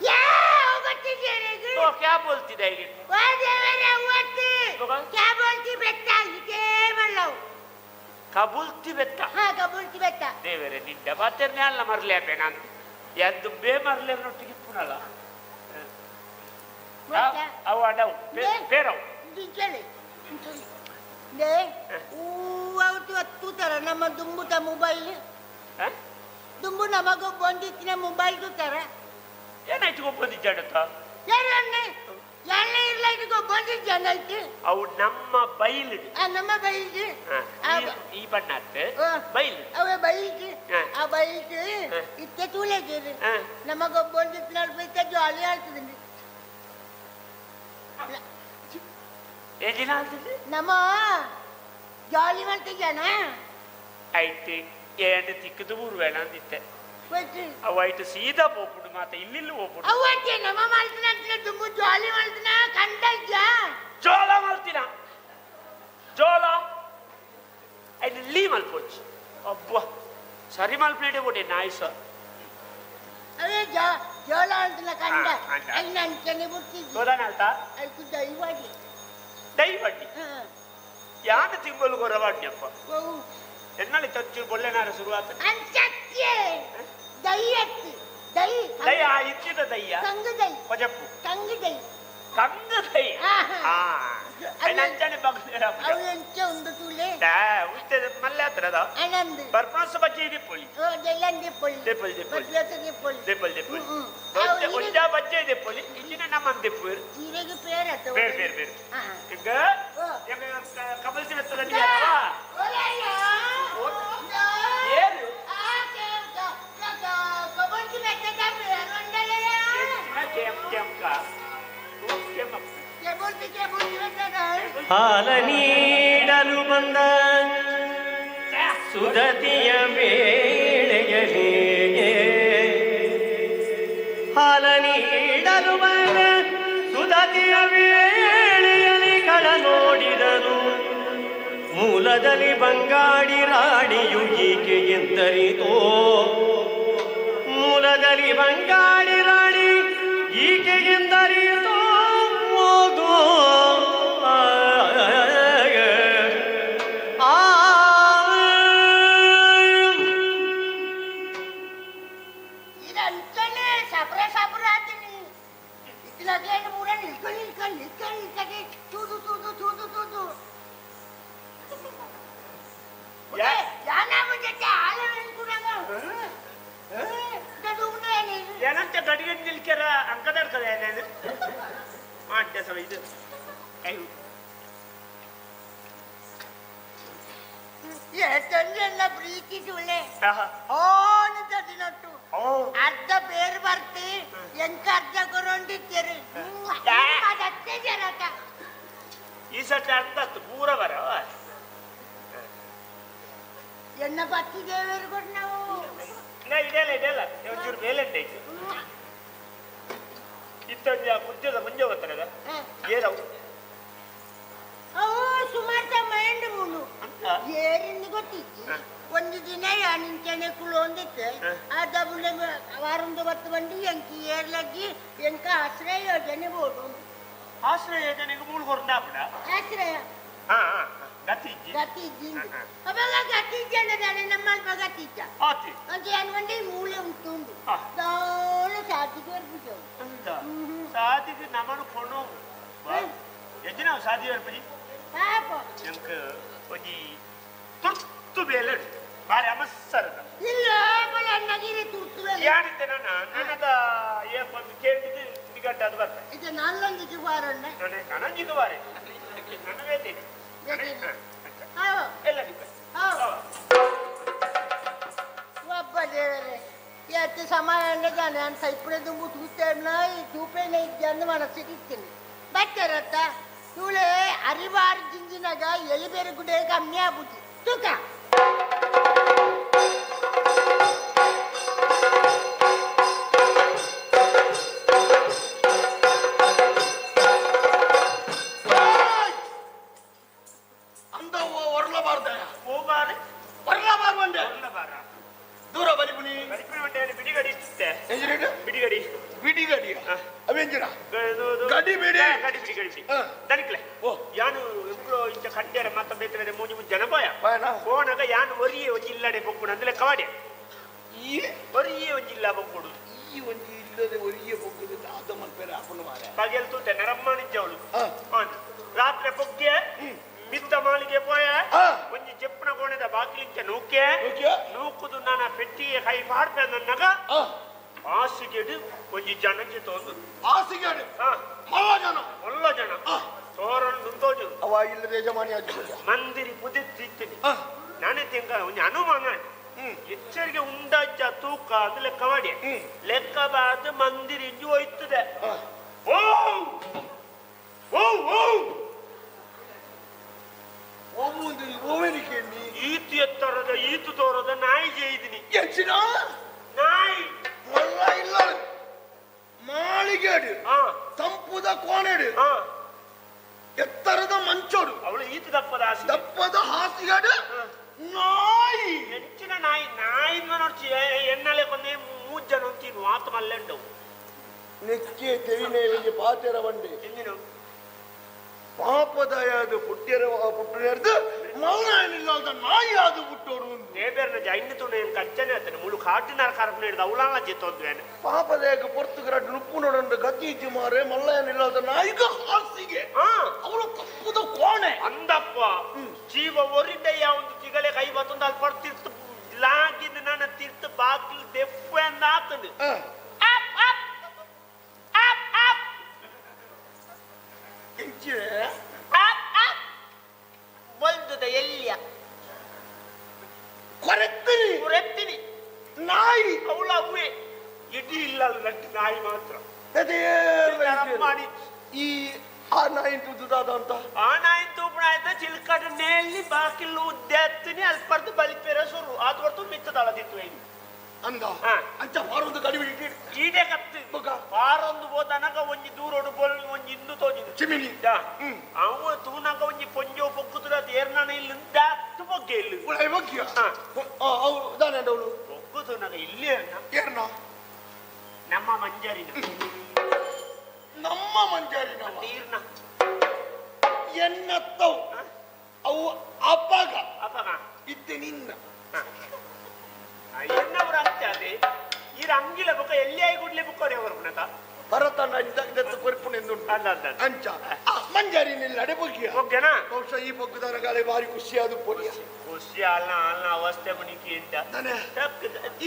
ಕ್ಯಾ ಬೋಲ್ತಿದೆ ಈಗ ಕ್ಯಾ ಬೋಲ್ತಿ ಬೆತ್ತ ಇದೇ ಮಲ್ಲವು ಕಬುಲ್ತಿ ಬೆತ್ತ ಹಾ ಕಬುಲ್ತಿ ಬೆತ್ತ ದೇವರೇ ನಿಂಡ ಬಾತೆರ್ನೆ ಅಲ್ಲ ಮರ್ಲೆ ನಾನು ಎದ್ದು ಬೇ ಮರ್ಲೆ ನೊಟ್ಟಿಗೆ ಪುನಲ್ಲ ಅವು ಅಡವು ಬೇರವು ತೂತಾರ ನಮ್ಮ ದುಂಬುತ ಮೊಬೈಲ್ ದುಂಬು ನಮಗೊಬ್ಬ ಒಂದಿತ್ತಿನ ಮೊಬೈಲ್ ತೂತಾರ ಏನಾಯ್ತು ಗೊಬ್ಬಂದಿದ್ದಾಡತ್ತ ಎಲ್ಲ ಇರ್ಲಾಯ್ತು ಬಂದಿದ್ದಾಯ್ತು ಅವು ನಮ್ಮ ಬೈಲು ನಮ್ಮ ಬೈಲು ಈ ಬಣ್ಣ ಬೈಲು ಅವೇ ಬೈಲು ಆ ಬೈಲು ಇತ್ತೆ ತೂಲೇಜೇರು ನಮಗೊಬ್ಬ ಒಂದಿತ್ತಿನ ಇತ್ತೆ ಜಾಲಿ ಆಗ್ತದೆ ನಮ್ಮ ಜಾಲಿ ಮಾಡ್ತಿದ್ದಾನ ಆಯ್ತು ಏನು ತಿಕ್ಕದು ಊರು ಬೇಡ ಅಂದಿತ್ತೆ ಅವು ಆಯ್ತು ಸೀದಾ ಪೋಪುಡು ಮಾತ ಇಲ್ಲಿ ಹೋಗ್ಬಿಡು ಅವತ್ತೆ ನಮ್ಮ ಮಾಡ್ತೀನ ಅಂತ ತುಂಬ ಜಾಲಿ ಮಾಡ್ತೀನ ಕಂಡ ಜೋಳ ಮಾಡ್ತೀನ ಜೋಳ ಆಯ್ತು ಲೀ ಮಲ್ಪೊಚ್ಚು ಅಬ್ಬ ಸರಿ ಮಲ್ಪಲೇಟೆ ಕೊಟ್ಟೆ ನಾಯ್ಸ ಅವೇ ಜೋಳ ಅಂತಿನ ಕಂಡ ಅಲ್ಲಿ ಅಂಚನೆ ಬಿಡ್ತಿದ್ದೆ ಗೋದಾನಲ್ತಾ ಆಯ್ತು ದೈವಾಡಿ ದೈವಡ್ಡಿ ಯಾನ ತಿಂಗಳು ಗೊರವಾಡ್ಯಪ್ಪ ಎನ್ನಲ್ಲಿ ತಂಚೂರು ಬೊಲ್ಲೆನಾರ ಶುರುವಾತ ಅಂಚಕ್ಕೆ ದೈಯತ್ತಿ ದೈ ದೈ ಆ ಇಚ್ಚಿದ ದಯ್ಯ ಕಂಗದೈ ಕೊಜಪ್ಪು ಕಂಗದೈ ಕಂಗದೈ ಆ ಅಂಚನೆ ಬಗ್ನೇರ ಅವು ಎಂಚ ಉಂಡು ತೂಲೆ ಉತ್ತೆ ಮಲ್ಲೆ ಹತ್ರದ ಆನಂದ್ ಬರ್ಪಾಸ ಬಜ್ಜಿ ದೆಪ್ಪೊಲಿ ಓ ದೆಲ್ಲನ್ ದೆಪ್ಪೊಲಿ ದೆಪ್ಪೊಲಿ ದೆಪ್ಪೊಲಿ ಬಜ್ಜಸ ದೆಪ್ಪೊಲಿ ದೆಪ್ಪೊಲಿ ದೆಪ್ಪೊಲಿ ಒಂಜ ಬಜ್ಜೆ ದೆಪ್ಪೊಲಿ ಇಲ್ಲಿನ ನಮ್ಮನ್ ದೆಪ್ಪುರು ಈರೆಗೆ ಪೇರ್ ಅತ್ತ ಪೇರ್ ಪೇರ್ ಪೇರ್ ಈಗ ಎಂಗ ಕಮಲ್ಸಿ ಬೆತ್ತದ ಏನು ಕಬಲ್ಸಿ ಬೆತ್ತದ ಪೇರ್ ಒಂಡಲೆಯ ಕೆಂ ಕೆಂ ಕಾ ಕೆಂ ಹಾಲ ನೀಡಲು ಬಂದ ಸುದತಿಯ ವೇಳೆಯಲ್ಲಿ ಹಾಲ ನೀಡಲು ಬಂದ ಸುದತಿಯ ವೇಳೆಯಲ್ಲಿ ಕಳ ನೋಡಿದನು ಮೂಲದಲ್ಲಿ ಬಂಗಾಡಿ ರಾಣಿಯು ಈಕೆ ಎಂದರಿತೋ ಮೂಲದಲ್ಲಿ ಬಂಗಾಡಿ ರಾಣಿ ಈಕೆ ಎಂದರಿತೋ ಏನಂತ ಗಡಿಗೆ ನಿಲ್ಕ್ಯಾರ ಅಂಕದಡ್ಕದ ಏನೇನು ಮಾಡ್ತೆ ಸಮ ಇದು ಎಷ್ಟೊಂದೆಲ್ಲ ಪ್ರೀತಿ ಸುಳ್ಳೆ ದಿನಟ್ಟು ಅರ್ಧ ಬೇರೆ ಬರ್ತಿ ಎಂಕ ಅರ್ಧ ಕೊರೊಂಡಿದ್ದೀರಿ ಅದತ್ತೆ ಜನಕ ಈ ಸರ್ತಿ ಅರ್ಧ ಪೂರ ಬರ ಎನ್ನ ಪತ್ತಿ ದೇವರು ಕೊಟ್ಟು ನಾವು ಇದೆಲ್ಲ ಇದೆಲ್ಲ ಒಂಚೂರು ಮೇಲೆ ಉಂಟಾಯ್ತು ಇತ್ತೊಂದು ಕುಂಚದ ಮುಂಜೆ ಗೊತ್ತಾಗ ಏನವು ಅವು ಸುಮಾರು ಸಮಯ ಮೂಲು ಏರಿಂದ ಗೊತ್ತಿತ್ತು ಒಂದು ದಿನ ನಿಂಚನೆ ಕುಳೊಂದಿತ್ತು ಆ ದಬುಲೆ ವಾರಂದು ಬತ್ತು ಬಂದು ಎಂಕಿ ಏರ್ಲಗ್ಗಿ ಎಂಕ ಆಶ್ರಯ ಯೋಜನೆ ಬೋಡು ಆಶ್ರಯ ಯೋಜನೆಗೆ ಮೂಳು ಹೊರದಾಪಡ ಆಶ್ರಯ ಗತಿ ಇಜ್ಜಿ ಗತಿ ಇಜ್ಜಿ ಅವಾಗ ಗತಿ ಇಜ್ಜಿ ಅಂದ್ರೆ ನಮ್ಮ ಗತಿ ಇಜ್ಜ ಅಂತ ಅನ್ಕೊಂಡೆ ಮೂಳೆ ಉಂಟು ಉಂಟು ಸಾಧಿಗೆ ಬರ್ಬಿಟ್ಟು ಸಾಧಿಗೆ ನಮ್ಮನ್ನು ಕೊಣು ಎಜ್ಜಿ ನಾವು ಸಾಧಿ ಬರ್ಬಿಡಿ ಪಾಪ ಎಂಕ್ ಒಂಜಿ ತುರ್ತು ಬೇಲೆ ಬಾರಿ ಅಮಸ್ಸರದ ಇಲ್ಲ ಬಲ ನಗಿರಿ ತುರ್ತು ಬೇಲೆ ಯಾರಿದ್ದೆ ನನ್ನ ನನ್ನದ ಒಂದು ಕೇಳಿದ್ದು ನಿಗಂಟ ಅದು ಬರ್ತದೆ ಇದು ನನ್ನೊಂದಿಗೆ ವಾರಣ್ಣ ನನ್ನೊಂದಿಗೆ ವಾರೆ ನನ್ನ ಬೇತೀನಿ ಎಲ್ಲ ದೇವರೇ ಎತ್ತು ಸಮಯ ಅಂಡದಾನೆ ನಾನು ಸೈಪುಡೆ ದುಂಬು ತೂತೇನ ತೂಪೇನ ಇದ್ದೆ ಅಂದು ಮನಸ್ಸಿಗೆ ಇರ್ತೀನಿ ಬತ್ತಾರತ್ತ ತೂಳೆ ಅರಿವಾರು ಜಿಂಜಿನಾಗ ಎಲಿಬೇರು ಗುಡೆ ಕಮ್ಮಿ ಆಗುದು ತೂಕ ದೂರ ಬಲಿಪುನಿ ಬಿಡಿಗಡಿ ಬಿಡಿಗಡಿ ಬಿಡಿಗಡಿ ಅವೆಂಜಿನ ಗಡಿ ಬಿಡಿ ಗಡಿ ಬಿಡಿ ಗಡಿ ಬಿಡಿ ದನಿಕ್ಲೆ ಓ ಯಾನು ಇಬ್ರು ಇಂಚ ಕಂಡ್ಯಾರ ಮಾತ ಬೇತರೆ ಮೂಜಿ ಮೂಜಿ ಜನ ಬಾಯ ಹೋನಾಗ ಯಾನು ಒರಿಯೇ ಒಂಜಿ ಇಲ್ಲಡೆ ಬೊಕ್ಕುಡು ಅಂದ್ರೆ ಕವಾಡೆ ಈ ಒರಿಯೇ ಒಂಜಿ ಇಲ್ಲ ಬೊಕ್ಕುಡು ಈ ಒಂಜಿ ಇಲ್ಲದೆ ಒರಿಯೇ ಬೊಕ್ಕುದು ದಾದ ಮಲ್ಪೆರೆ ಹಾಕೊಂಡು ಮಾರೆ ಪಗೆಲ್ ತೂತೆ ನರಮ್ಮನಿಜ್ಜವಳು ರಾತ್ರಿ ಬೊಕ್ಕೆ ಮಿತ್ತ ಮಾಳಿಗೆ ಪೋಯ ಒಂಜಿ ಚೆಪ್ಪನ ಕೋಣೆದ ಬಾಕಿಲಿಂಚ ನೂಕೆ ನೂಕುದು ನಾನ ಪೆಟ್ಟಿಗೆ ಕೈ ಪಾಡ್ಪೆ ನನ್ನಗ ಹಾಸಿಗೆಡು ಒಂಜಿ ಜನ ತೋಂದು ಹಾಸಿಗೆಡು ಮಲ್ಲ ಜನ ಮಲ್ಲ ಜನ ತೋರಣ ನುಂದೋಜು ಅವ ಇಲ್ಲದೆ ಯಜಮಾನಿ ಮಂದಿರಿ ಪುದಿತ್ತಿತ್ತೀನಿ ನಾನೇ ತಿಂಗ ಒಂಜಿ ಅನುಮಾನ ಎಚ್ಚರಿಗೆ ಉಂಡಾಜ ತೂಕ ಅದು ಲೆಕ್ಕ ಮಾಡಿ ಲೆಕ್ಕ ಬಾದು ಮಂದಿರಿ ಇಂಜು ಹೋಯ್ತದೆ ಓ ಓ ಓ ಈತು ಎತ್ತರದ ಈತು ತೋರದ ನಾಯಿ ಜೈದಿನಿ ನಾಯಿ ಮಲ್ಲ ಇಲ್ಲ ಮಾಳಿಗೇಡು ತಂಪುದ ಕೋಣೆಡು ಎತ್ತರದ ಮಂಚೋಡು ಅವಳು ಈತು ದಪ್ಪದ ಹಾಸಿಗೆ ದಪ್ಪದ ಹಾಸಿಗೆಡು ನಾಯಿ ಹೆಚ್ಚಿನ ನಾಯಿ ನಾಯಿ ನೋಡ್ಚಿ ಎಣ್ಣಲೆ ಕೊಂದೆ ಮೂರು ಜನ ಅಂತೀನಿ ಮಾತು ಮಲ್ಲೆಂಡವು ನೆಕ್ಕೆ ತೆರಿನೇ ಪಾತೆರ ಬಂಡೆ ಪಾಪದಯಾದು ಪುಟ್ಟಿರ ಪುಟ್ಟಿರದು ಮೌನಾಯನಿಲ್ಲದ ನಾಯಿ ಅದು ಪುಟ್ಟೋಡು ನೇಬೇರ್ನ ಜೈನ ತುಣೆ ಕಚ್ಚನೆ ಆತನೆ ಮುಳು ಕಾಟಿನಾರ ಕರಪನ ಹಿಡಿದು ಅವಳಾಳ ಜಿತ್ತೊಂದ್ವೇನೆ ಪಾಪದಯಕ ಪೊರ್ತುಗರಡ್ ನುಪ್ಪು ನೋಡಂಡು ಗತಿ ಇಜ್ಜಿ ಮಾರೆ ಮಲ್ಲಯನಿಲ್ಲದ ನಾಯಿಗ ಹಾಸಿಗೆ ಅವಳು ತಪ್ಪುದ ಕೋಣೆ ಅಂದಪ್ಪ ಜೀವ ಒರಿದಯ್ಯ ಒಂದು ತಿಗಲೆ ಕೈ ಬತ್ತೊಂದು ಅಲ್ಲಿ ಪಡ್ತಿರ್ತು ಲಾಗಿದ್ದು ನನ್ನ ತೀರ್ಥ ಬಾಕಿಲ್ ದೆಪ್ಪ ಅಂದ ಆತನು up up up up up up ಬಲ್ದುದ ಎಲ್ಲಿಯ ಕೊರೆತ್ತೀನಿ ಕೊರೆತ್ತೀನಿ ನಾಯಿ ಅವಳ ಅವೇ ಇಡೀ ಇಲ್ಲ ನಟ್ಟು ನಾಯಿ ಮಾತ್ರ ಮಾಡಿ ಈ ಆ ನಾಯಿ ತುದುದಾದ ಅಂತ ಆ ನಾಯಿ ತೂಪಣ ಆಯ್ತಾ ಚಿಲ್ಕಡ ನೇಲಿ ಬಾಕಿಲ್ ಉದ್ದೆತ್ತೀನಿ ಅಲ್ಲಿ ಪರ್ದು ಬಲಿಪೇರ ಸುರು ಅದು ಹೊರತು ಮಿತ್ತದಳದಿತ್ತು ಐದು ಅಂದ ಅಂಚ ಪಾರೊಂದು ಕಡಿಮೆ ಈಡೆ ಕತ್ತಿ ಪಾರೊಂದು ಹೋದನಗ ಒಂಜಿ ದೂರೋಡು ಬೋಲ್ ಒಂಜಿ ಇಂದು ತೋಜಿದು ಚಿಮಿನಿ ಅವ ತೂನಗ ಒಂಜಿ ಪೊಂಜೋ ಪೊಕ್ಕುದುರ ಏರ್ನನ ಇಲ್ಲಿ ದಾತ್ತು ಬೊಗ್ಗೆ ಇಲ್ಲಿ ಉಳೈ ಬೊಗ್ಗಿಯ ಅವು ದಾನೆ ಅವಳು ಬೊಗ್ಗು ತೂನಗ ಇಲ್ಲಿ ಏರ್ನ ನಮ್ಮ ಮಂಜರಿನ ನಮ್ಮ ಮಂಜರಿನ ನೀರ್ನ ಎನ್ನತ್ತವು ಅವು ಅಪ್ಪಗ ಅಪ್ಪಗ ಇತ್ತೆ ನಿನ್ನ ಎನ್ನವರು ಅತ್ತೆ ಈ ಅಂಗಿಲ ಬುಕ್ಕ ಎಲ್ಲಿ ಆಗಿ ಗುಡ್ಲೆ ಬುಕ್ಕರೆ ಅವರು ಪುನತ ಭರತನ ಇದತ್ತು ಕೊರ್ಪುನೆಂದುಂಟು ಅಲ್ಲ ಅಲ್ಲ ಅಂಚ ಮಂಜರಿನಿಲ್ಲ ಅಡೆ ಬೊಗ್ಗಿಯ ಬೊಗ್ಗೆನಾ ಬಹುಶಃ ಈ ಬೊಗ್ಗುದಾರ ಗಾಳಿ ಭಾರಿ ಖುಷಿಯಾದ ಪೊಡಿಯ ಖುಷಿ ಅಲ್ಲ ಅಲ್ಲ ಅವಸ್ಥೆ ಮುನಿಕಿ ಇಂದ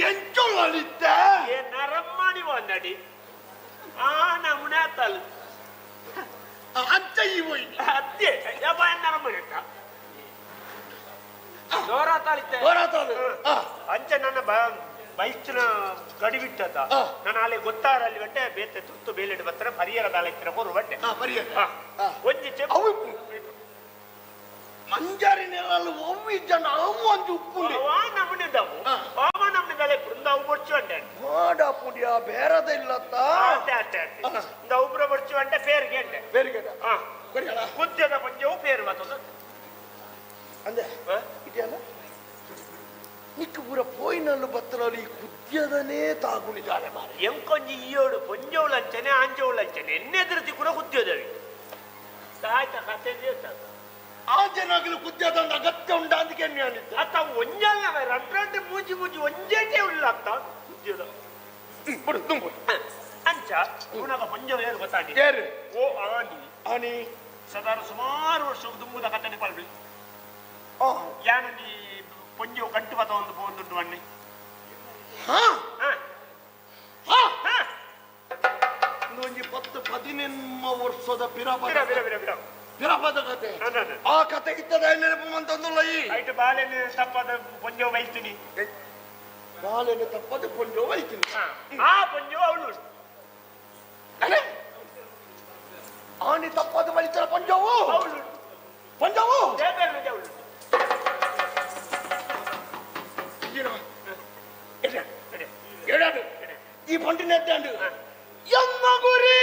ಎಂಚೊಳ್ಳಿತ್ತೆ ಏ ನರಮ್ಮಣಿ ಬಂದಡಿ ಆ ನಮೂನೆ ಆತಲ್ ಅಂಚ ಈ ಹೋಯ್ ಅತ್ತೆ ಯಪ್ಪ ನರಮ್ಮಣಿ ಅಂತ ಅಂಚ ನನ್ನ ಬೈಸ್ತಿನ ಗಡಿ ಬಿಟ್ಟದ ನಾನು ಅಲ್ಲಿ ಗೊತ್ತಾರ ಅಲ್ಲಿ ಬಟ್ಟೆ ಬೇತೆ ತುತ್ತು ಬೇಲೆಡ್ ಬತ್ತರ ಪರಿಯರ ದಾಲ ಇತ್ತಿನ ಕೊರು ಬಟ್ಟೆ ಒಂಜಿ ಮಂಜರಿನೆಲ್ಲ ಒಮ್ಮೆ ಜನ ಅವು ಒಂಜಿ ಉಪ್ಪು ನಮ್ಮನೆದವು ಅವ ನಮ್ಮನೆದಲೆ ಬೃಂದ ಅವು ಬೊಡ್ಚು ಅಂಡೆ ಮಾಡ ಪುಡಿಯ ಬೇರದ ಇಲ್ಲತ್ತ ಅತ್ತೆ ಅತ್ತೆ ಅತ್ತೆ ಇಂದ ಒಬ್ಬರ ಬೊಡ್ಚು ಅಂಡೆ ಪೇರಿಗೆ ಅಂಡೆ ಪೇರಿಗೆ ಕುದ್ಯದ ಪಂಜವು ಪೇರು ಬರ್ತದ ಅಂದೆ ಇದೆಯಲ್ಲ ನಿಕ್ಕ ಪೂರ ಪೋಯಿನಲ್ಲು ಬತ್ತಲಲ್ಲಿ ಈ ಕುದ್ಯದನೇ ತಾಗುಣಿದಾನೆ ಮಾರೆ ಎಂಕೊಂಜಿ ಈಯೋಡು ಪೊಂಜೋಳು ಅಂಚನೆ ಆಂಜೋಳು ಅಂಚನೆ ಎನ್ನೆದುರ್ತಿ ಕೂಡ ಕುದ್ಯದವಿ ಆಯ್ತಾ ಕತೆ ಆ ಜನಾಗಲು ಕುದ್ಯದ ಅಗತ್ಯ ಉಂಡ ಅಂತ ಅನಿದ್ದ ಅತ್ತ ಒಂಜಲ್ಲ ರಡ್ ರಡ್ ಮೂಜಿ ಮೂಜಿ ಒಂಜೇಟೆ ಉಲ್ಲ ಅಂತ ಕುದ್ಯದ ಬಿಡು ತುಂಬು ಅಂಚ ಉಣಗ ಪೊಂಜೋಳು ಏನು ಗೊತ್ತಾಗಿ ಏರು ಓ ಆನಿ ಆನಿ ಸದಾರು ಸುಮಾರು ವರ್ಷ ದುಂಬುದ ಕಥನೆ ಪಲ್ಬಿ ಯಾನೊಂಜಿ ಪೊಂಜೋ ಕಟ್ಟು ಪದ ಒಂದು ಪೋಂದುಂಡು ಅಣ್ಣೆ ಒಂಜಿ 10 15 ವರ್ಷದ ಪಿರಪದ ಪಿರಪದ ಕತೆ ಆ ಕತೆ ಇತ್ತದ ನೆನಪು ಮಂತಂದುಲ್ಲ ಈ ಐಟ್ ಬಾಲೆನೆ ತಪ್ಪದ ಪೊಂಜೋ ಬೈಸ್ತೀನಿ ಬಾಲೆನ ತಪ್ಪದು ಪೊಂಜೋ ವೈತಿನ ಆ ಪೊಂಜೋ ಅವಳು ಆನಿ ತಪ್ಪದು ಬಲಿತರ ಪೊಂಜೋವು ಪೊಂಜೋವು ಈ ಪಂಟಿನ ಎನ್ನ ಗುರಿ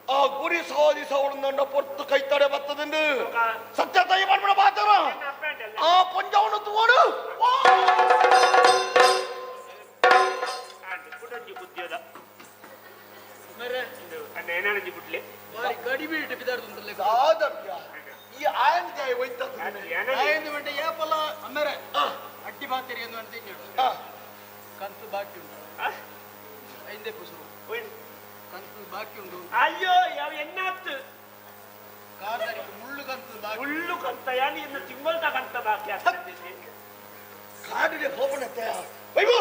ಆ ಗುರಿ ಸಾಧಿಸವಳು ಪೊರ್ತು ಕೈತಡೆ ಬರ್ತದಂಡು ಸತ್ಯ ತಾಯಿ ಮಾಡ್ಬೇಡ ಬಾತರ ಆ ಪೊಂಜವನು ತೋಡು ಅಡ್ಡಿ ಬಾತೇರಿ ಅಂತ ಕಂತು ಬಾಕಿ ಉಂಟು ಐಂದೇ ಪುಸುರು ಕಂತು ಬಾಕಿ ಉಂಟು. ಅಯ್ಯೋ ಯಾವ ಎನ್ನಾತ್ತು ಕಾರ್ದರಿಗೆ ಮುಳ್ಳು ಕಂತು ಬಾಕಿ ಮುಳ್ಳು ಕಂತ ಯಾನಿ ಇನ್ನು ತಿಂಗಳ್ದ ಕಂತ ಬಾಕಿ ಆಗ್ತದೆ. ಕಾಡಿಗೆ ಹೋಗೋಣತ್ತೆ ಬೈಬು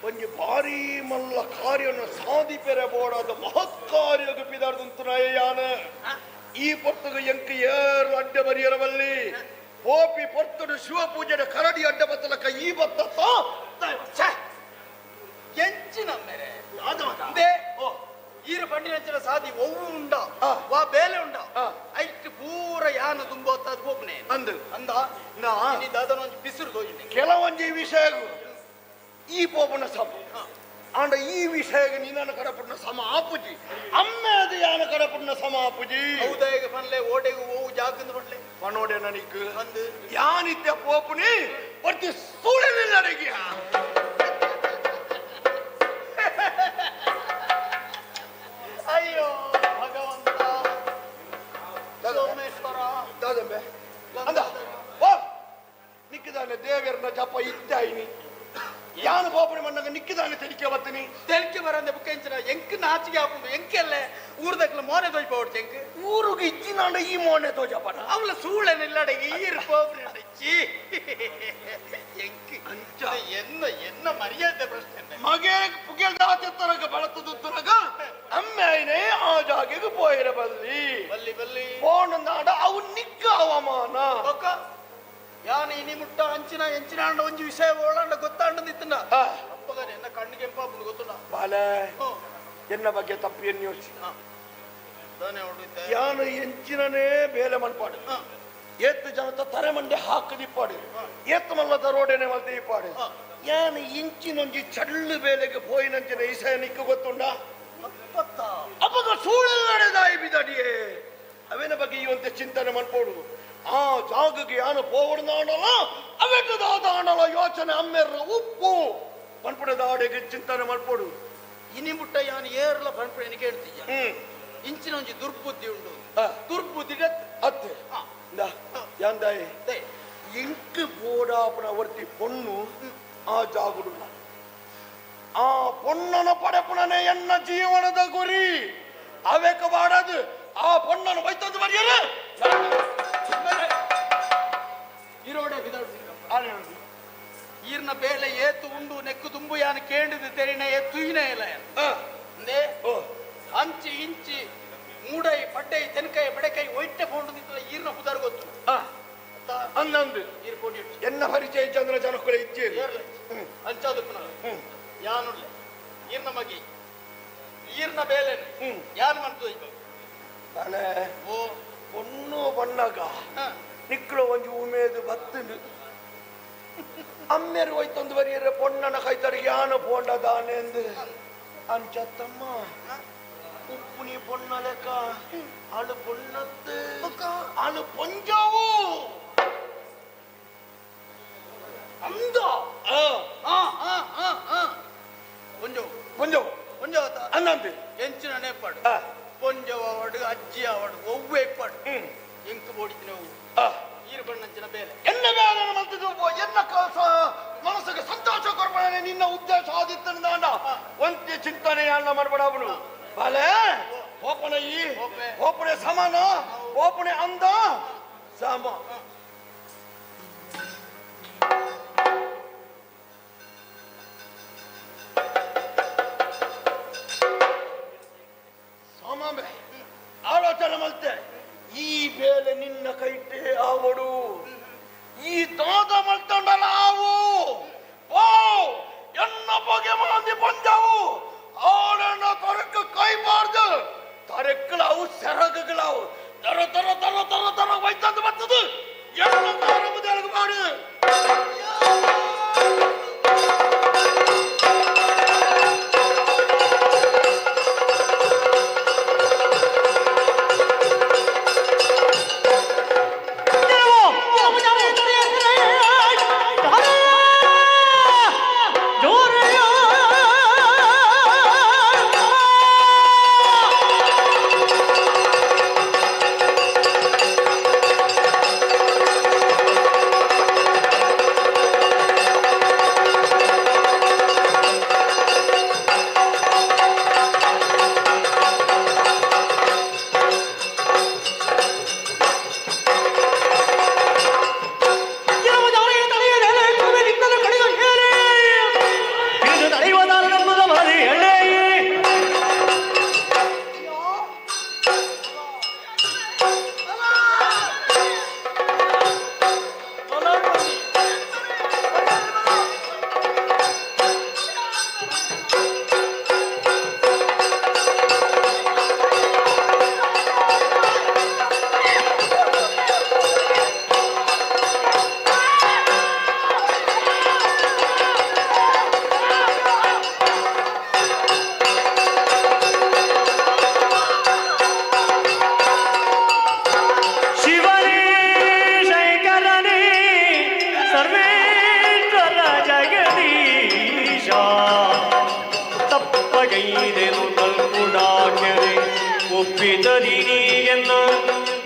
ಒಂಜಿ ಭಾರಿ ಮಲ್ಲ ಕಾರ್ಯವನ್ನು ಸಾಧಿಪೆರೆ ಬೋಡಾದ ಮಹತ್ ಕಾರ್ಯಕ್ಕೆ ಪಿದಾರ್ದುಂತುನಾಯ ಈ ಪೊರ್ತುಗು ಎಂಕ್ ಏರು ಅಡ್ಡ ಬರಿಯರವಲ್ಲಿ ಪೋಪಿ ಪೊರ್ತುಡು ಶಿವ ಪೂಜೆಡ ಕರಡಿ ಅಡ್ಡ ಬತ್ತಲಕ್ಕ ಈ ಬತ್ತ ಎಂಚಿನ ಮೇರೆ ಈರು ಬಂಡಿನಂಚಿನ ಸಾದಿ ಒವ್ವು ಉಂಡ ವಾ ಬೇಲೆ ಉಂಡ ಐಟ್ ಪೂರ ಯಾನ ತುಂಬೋತ್ತದ ಹೋಗ್ನೆ ಅಂದು ಅಂದ ನೀ ದಾದನ ಒಂಜಿ ಬಿಸಿರು ತೋಜಿನೆ ಕೆಲವೊಂಜಿ ವಿಷಯ ಈ ಪೋಪನ ಸಮ ಆಂಡ ಈ ವಿಷಯಗೆ ನಿನ್ನ ಕಡಪುಣ್ಣ ಸಮ ಆಪುಜಿ ಅಮ್ಮೇದ ಯಾನ ಕಡಪುಣ್ಣ ಸಮ ಆಪುಜಿ ಹೌದಾಗ ಪನ್ಲೆ ಓಡೆಗು ಓವು ಜಾಕಂದು ಪನ್ಲೆ ಪನೋಡೆ ನನಗೆ ಅಂದು ಯಾನಿತ್ಯ ಪೋಪುನಿ ಪ್ರತಿ ಸೂಳೆನಿಲ್ಲ ಅಡಗಿಯ ಅಯ್ಯೋ ಭಗವಂತ ಸೋಮೇಶ್ವರ ದಾದಂಬೆ ಅಂದ ಓ ನಿಕ್ಕಿದಾನೆ ದೇವರನ್ನ ಜಪ ಇದ್ದಾಯಿನಿ ಯಾನು ಪಾಪಣಿ ಮಣ್ಣಗ ನಿಕ್ಕಿದಾನೆ ತೆಲಿಕೆ ಬತ್ತೀನಿ ತೆಲಿಕೆ ಬರಂದೆ ಬುಕ್ಕ ಎಂಚಿನ ಎಂಕ್ ನಾಚಿಗೆ ಹಾಕೊಂಡು ಎಂಕೆಲ್ಲ ಊರ್ದಕ್ಲ ಮೋನೆ ತೋಜ್ ಪೋಡ್ಚೆ ಎಂಕ್ ಊರುಗೆ ಇಜ್ಜಿನಾಂಡ ಈ ಮೋನೆ ತೋಜಪನ ಅವಳ ಸೂಳೆನಿಲ್ಲಡ ಈರು ಪೋಪ್ರಿ ಚೀ ಎಂಕ್ ಅಂಚ ಎನ್ನ ಎನ್ನ ಮರ್ಯಾದೆ ಪ್ರಶ್ನೆ ಮಗೆ ಪುಗೆಲ್ದಾತೆತ್ತರಗ ಬಳತದುತ್ತರಗ ಅಮ್ಮೇನೆ ಆ ಜಾಗೆಗೆ ಪೋಯಿರ ಬಲ್ಲಿ ಬಲ್ಲಿ ಬಲ್ಲಿ ಪೋಣಂದಾಂಡ ಅವು ನಿಕ್ಕ ಅವಮಾನ ಬೊಕ್ಕ ಯಾನ ಇನಿ ಮುಟ್ಟ ಅಂಚಿನ ಎಂಚಿನ ಅಂಡ ಒಂಜಿ ವಿಷಯ ಓಳಾಂಡ ಗೊತ್ತಾಂಡ ನಿತ್ತನ ಅಪ್ಪಗನೆ ಎನ್ನ ಕಣ್ಣು ಕೆಂಪಾಪುಂಡು ಗೊತ್ತುಂಡ ಬಾಲೆ ಎನ್ನ ಬಗ್ಗೆ ತಪ್ಪು ಎನ್ನಿ ಯೋಚಿ ಯಾನು ಎಂಚಿನನೇ ಬೇಲೆ ಮಲ್ಪಾಡು ಏತ್ತು ಜನತ ತರೆ ಮಂಡೆ ಹಾಕದಿಪ್ಪಾಡು ಏತ್ತು ಮಲ್ಲ ತರೋಡೆನೆ ಮಲ್ದಿಪ್ಪಾಡು ಯಾನು ಇಂಚಿನೊಂಜಿ ಚಳ್ಳು ಬೇಲೆಗೆ ಪೋಯಿನಂಚಿನ ಇಸಯ ನಿಕ್ಕು ಗೊತ್ತುಂಡ ಅಪ್ಪಗ ಸೂಳೆಲ್ಲಡೆದಾಯಿ ಬಿದಡಿಯೇ ಅವೇನ ಬಗ್ಗೆ ಇವಂತೆ ಚಿಂತನೆ ಮಲ್ಪೋಡು ಆ ಜಾಗಕ್ಕೆ ಯಾನು ಪೋವಡ್ದಾಂಡಲ ಅವೆಟ್ಟದಾದಾಂಡಲ ಯೋಚನೆ ಅಮ್ಮೆರ್ರ ಉಪ್ಪು ಪನ್ಪುಡದಾಡೆಗೆ ಚಿಂತನೆ ಮಲ್ಪೋಡು ಇನಿ ಮುಟ್ಟ ಯಾನು ಏರ್ಲ ಪನ್ಪುಡ ಎನಿಕೆ ಹೇಳ್ತೀಯ ಇಂಚಿನ ಒಂಜಿ ದುರ್ಬುದ್ಧಿ ಉಂಡು ದುರ್ಬುದ್ಧಿ ಅತ್ತೆ ಯಾಂದಾಯಿ ಇಂಕ್ ಬೋಡಾಪನ ವರ್ತಿ ಪೊಣ್ಣು ಆ ಜಾಗುಡು ಆ ಪೊಣ್ಣನ ಪಡೆಪುಣನೆ ಎನ್ನ ಜೀವನದ ಗುರಿ ಅವೆಕ ಬಾಡದು ಆ ಪೊಣ್ಣನ ಬೈತಂದು ಬರೆಯರು ಈರೋಡೆ ಈರ್ನ ಬೇಲೆ ಏತು ಉಂಡು ನೆಕ್ಕು ತುಂಬು ಯಾನು ಕೇಂಡಿದ ತೆರಿನ ತುಯಿನ ಇಲ್ಲ ಅಂದೇ ಅಂಚಿ ಇಂಚಿ ಮೂಡೈ ಪಡ್ಡೈ ತೆನ್ಕೈ ಬಡಕೈ ಒಯ್ಟೆ ಫೋಂಡು ನಿಂತಲ್ಲ ಈರ್ನ ಪುದಾರ್ ಗೊತ್ತು ಅಂದಂದು ಈರ್ ಕೋಡಿ ಎನ್ನ ಪರಿಚಯ ಚಂದ್ರ ಜನಕ್ಕಳ ಇಚ್ಚೆ ಅಂಚಾದು ಯಾನುಳ್ಳೆ ಈರ್ನ ಮಗಿ ಈರ್ನ ಬೇಲೆ ಯಾನು ಮಾಡ್ತದೆ ಬಾಲೆ ಓ ಪೊಣ್ಣು ಬಣ್ಣಗ ನಿಕ್ಕಳು ಒಂಜಿ ಉಮೇದು ಬತ್ತುಂಡು ಅಮ್ಮೆರು ಹೋಯ್ತೊಂದು ಬರಿಯರೆ ಪೊಣ್ಣನ ಕೈತಡಿಗೆ ಯಾನು ಪೋಂಡ ದಾನೆಂದು ಅಂಚತ್ತಮ್ಮ ಉಪ್ಪುನಿ ಪೊಣ್ಣ ಲೆಕ್ಕ ಅಳು ಪೊಣ್ಣತ್ತು ಅಳು ಪೊಂಜಾವು ಅಂದ ಪೊಂಜವು ಇಪ್ಪಡು ಪೊಂಜವಾವಡು ಅಜ್ಜಿ ಆವಡು ಒವ್ವೆ ಇಪ್ಪಡು ಎಂಕ್ ಬೋಡಿತಿನವು ಈರು ಬಣ್ಣಂಚಿನ ಬೇಲೆ ಎನ್ನ ಬೇಲೆ ಮಲ್ತಿದ್ದು ಎನ್ನ ಮನಸ್ಸಿಗೆ ಸಂತೋಷ ಕೊರ್ಬಾನೆ ನಿನ್ನ ಉದ್ದೇಶ ಆದಿತ್ತನ ಒಂತೆ ಚಿಂತನೆ ಅನ್ನ ಮಾಡ್ಬೇಡ ಅವನು ಬಾಲೆ ಓಪನ ಈ ಓಪನೆ ಸಮಾನ ಓಪನೆ ಅಂದ ಸಮ ಸಾಮಾಂಬೆ ಆಲೋಚನೆ ಮಲ್ತೆ ಈ ಬೇಲೆ ನಿನ್ನ ಕೈಟೆ ಆವಡು ಈ ದಾದ ಮಲ್ತೊಂಡಲ ಆವು ಓ ಎನ್ನ ಬಗೆ ಮಂದಿ ಬಂದವು ಆಳನ್ನ ತೊರಕ ಕೈಬಾರ್ದು ತರಕ್ಕಲಾವು ಸೆರಗುಗಳಾವು ತರ ತರ ತರ ತರ ತರ ವೈತಂದು ಬರ್ತದೆ ಎನ್ನ ಕಾರಮದೆಳಗು ಮಾಡು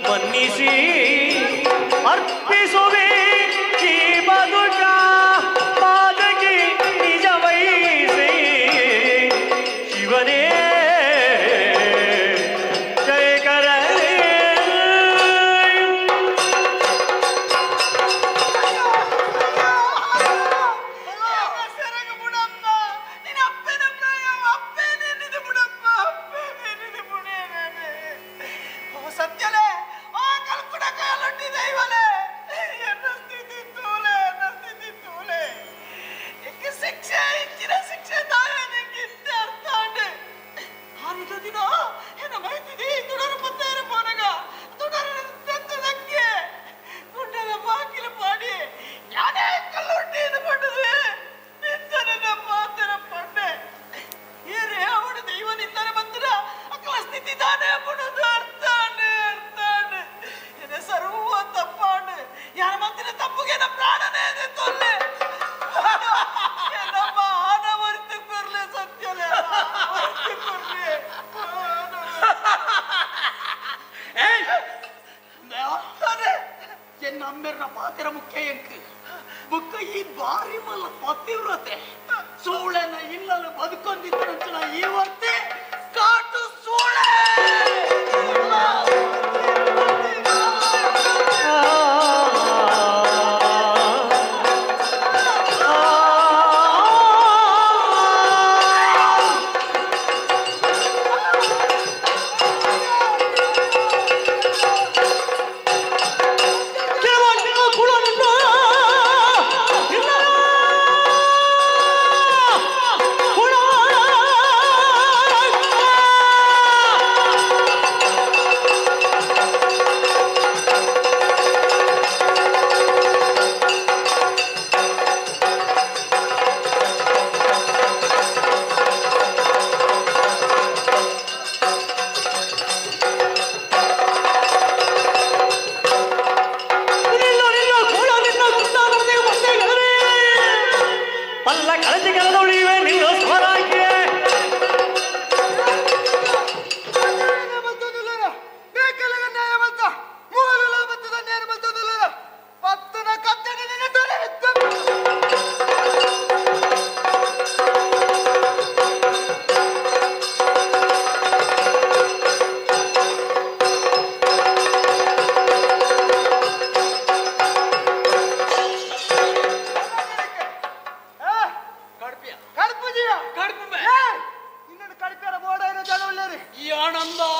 ಮನ್ನಿಸಿ ಅರ್ಪಿಸುವೆ ಈ ಬದುಕ ಪಾದಕ್ಕೆ ನಿಜವೈಸಿ ಶಿವನೇ ಜಯಕರನೇ. ಸತ್ಯಲೇ ಆ ಕಲ್ಪುಡ ಕಾಲೊಟ್ಟಿ ದೈವಲೇ ಎನ್ನ ಸ್ಥಿತಿ ತೂಲೆ, ಎನ್ನ ಸ್ಥಿತಿ ತೂಲೆ. ಎಕ್ಕೆ ಶಿಕ್ಷೆ ಇಚ್ಚಿನ ಶಿಕ್ಷೆ ತಾಯ ನಿಂಗೆ ಇತ್ತೆ ಅರ್ಥ ಆಂಡೆ. ಆನಿದ ದಿನ ಎನ್ನ ಮೈತಿದಿ ತುಡರು ಪತ್ತೇರು ಪೋನಗ ತುಡರು ತೆತ್ತದಕ್ಕೆ ಗುಡ್ಡದ ಬಾಕಿಲು ಪಾಡಿ ಯಾನೇ ಕಲ್ಲೊಟ್ಟಿ ಇದು ಪಟ್ಟದೆ ನಿಂತನ ಪಾತ್ರ ಪಂಡೆ. ಏರೇ ಅವಳು ದೈವ ನಿಂತನೆ ಬಂದ್ರ ಅಕ್ಕಲ ಸ್ಥಿತಿ ತಾನೇ ಪುಣದು ಅರ್ಥಾನೆ ಅರ್ಥಾನೆ. ಎನ್ನ ಸರ್ವ ತಪ್ಪಾಣೆ ಯಾರ ಮಂದಿರ ತಪ್ಪುಗೆ ನನ್ನ ಪ್ರಾಣನೇ ಇದೆ ತೊಲ್ಲೆ. ನಮ್ಮ ಆನ ಹೊರತು ಕೊರ್ಲೆ ಸತ್ಯಲೇ ಹೊರತು ಕೊರ್ಲೆ. ಎನ್ನ ಅಮ್ಮೆರ್ನ ಪಾತ್ರ ಮುಖ್ಯ ಎಂಕ್ ಬುಕ್ಕ ಈ ಬಾರಿ ಮಲ್ಲ ಪತಿವ್ರತೆ ಸೂಳೆನ ಇಲ್ಲಲು ಬದುಕೊಂದಿದ್ದ ಈ ವರ್ತೆ ಕಾಟು ಸೂಳೆ. ಕಿರವಾಟಿನ ಕುಳನ್ನ ಇಲ್ಲ.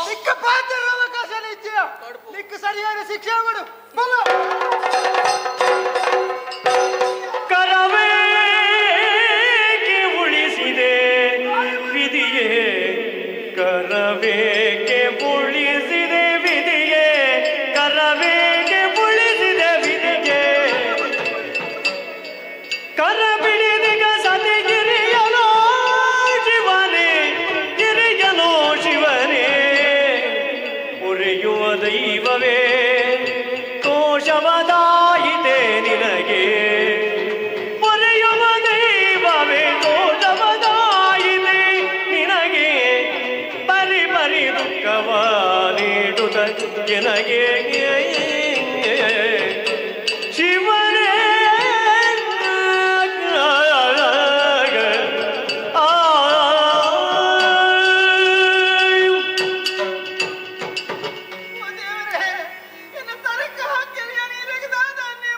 ನಿಕ್ಕ ಪಾತ್ರ ಅವಕಾಶ ಇಜ್ಜಿಯ ನಿಕ್ಕ ಸರಿಯಾದ ಶಿಕ್ಷೆ ಮಾಡು ಬಲ ಕರವೇಕೆ ಉಳಿಸಿದೆ ವಿಧಿಯೇ ಕರವೇಕೆ ಉಳಿಸಿದೆ ವಿಧಿಯೇ ಕರವೇಕೆ ಉಳಿಸಿದೆ ವಿಧಿಯೇ ಕರ ಬಿಡಿದಿಗ ಸತಿಗಿರಿಯನೋ ಶಿವನೇ ಗಿರಿಯನೋ ಶಿವನೇ ಉರಿಯುವ ದೈವವೇ ಕೋಶವದಾಯಿತೆ ನಿನಗೆ ಪೊರೆಯುವ ದೈವವೇ ದೋಷವದಾಯಿತೆ ನಿನಗೆ ಪರಿ ಪರಿ ದುಃಖವ ನೀಡುತ್ತ ನಿನಗೆ ಶಿವನೇ ಎನ್ನ ತರಕ ಹಾಕಿರಿ ನೀರಿಗೆ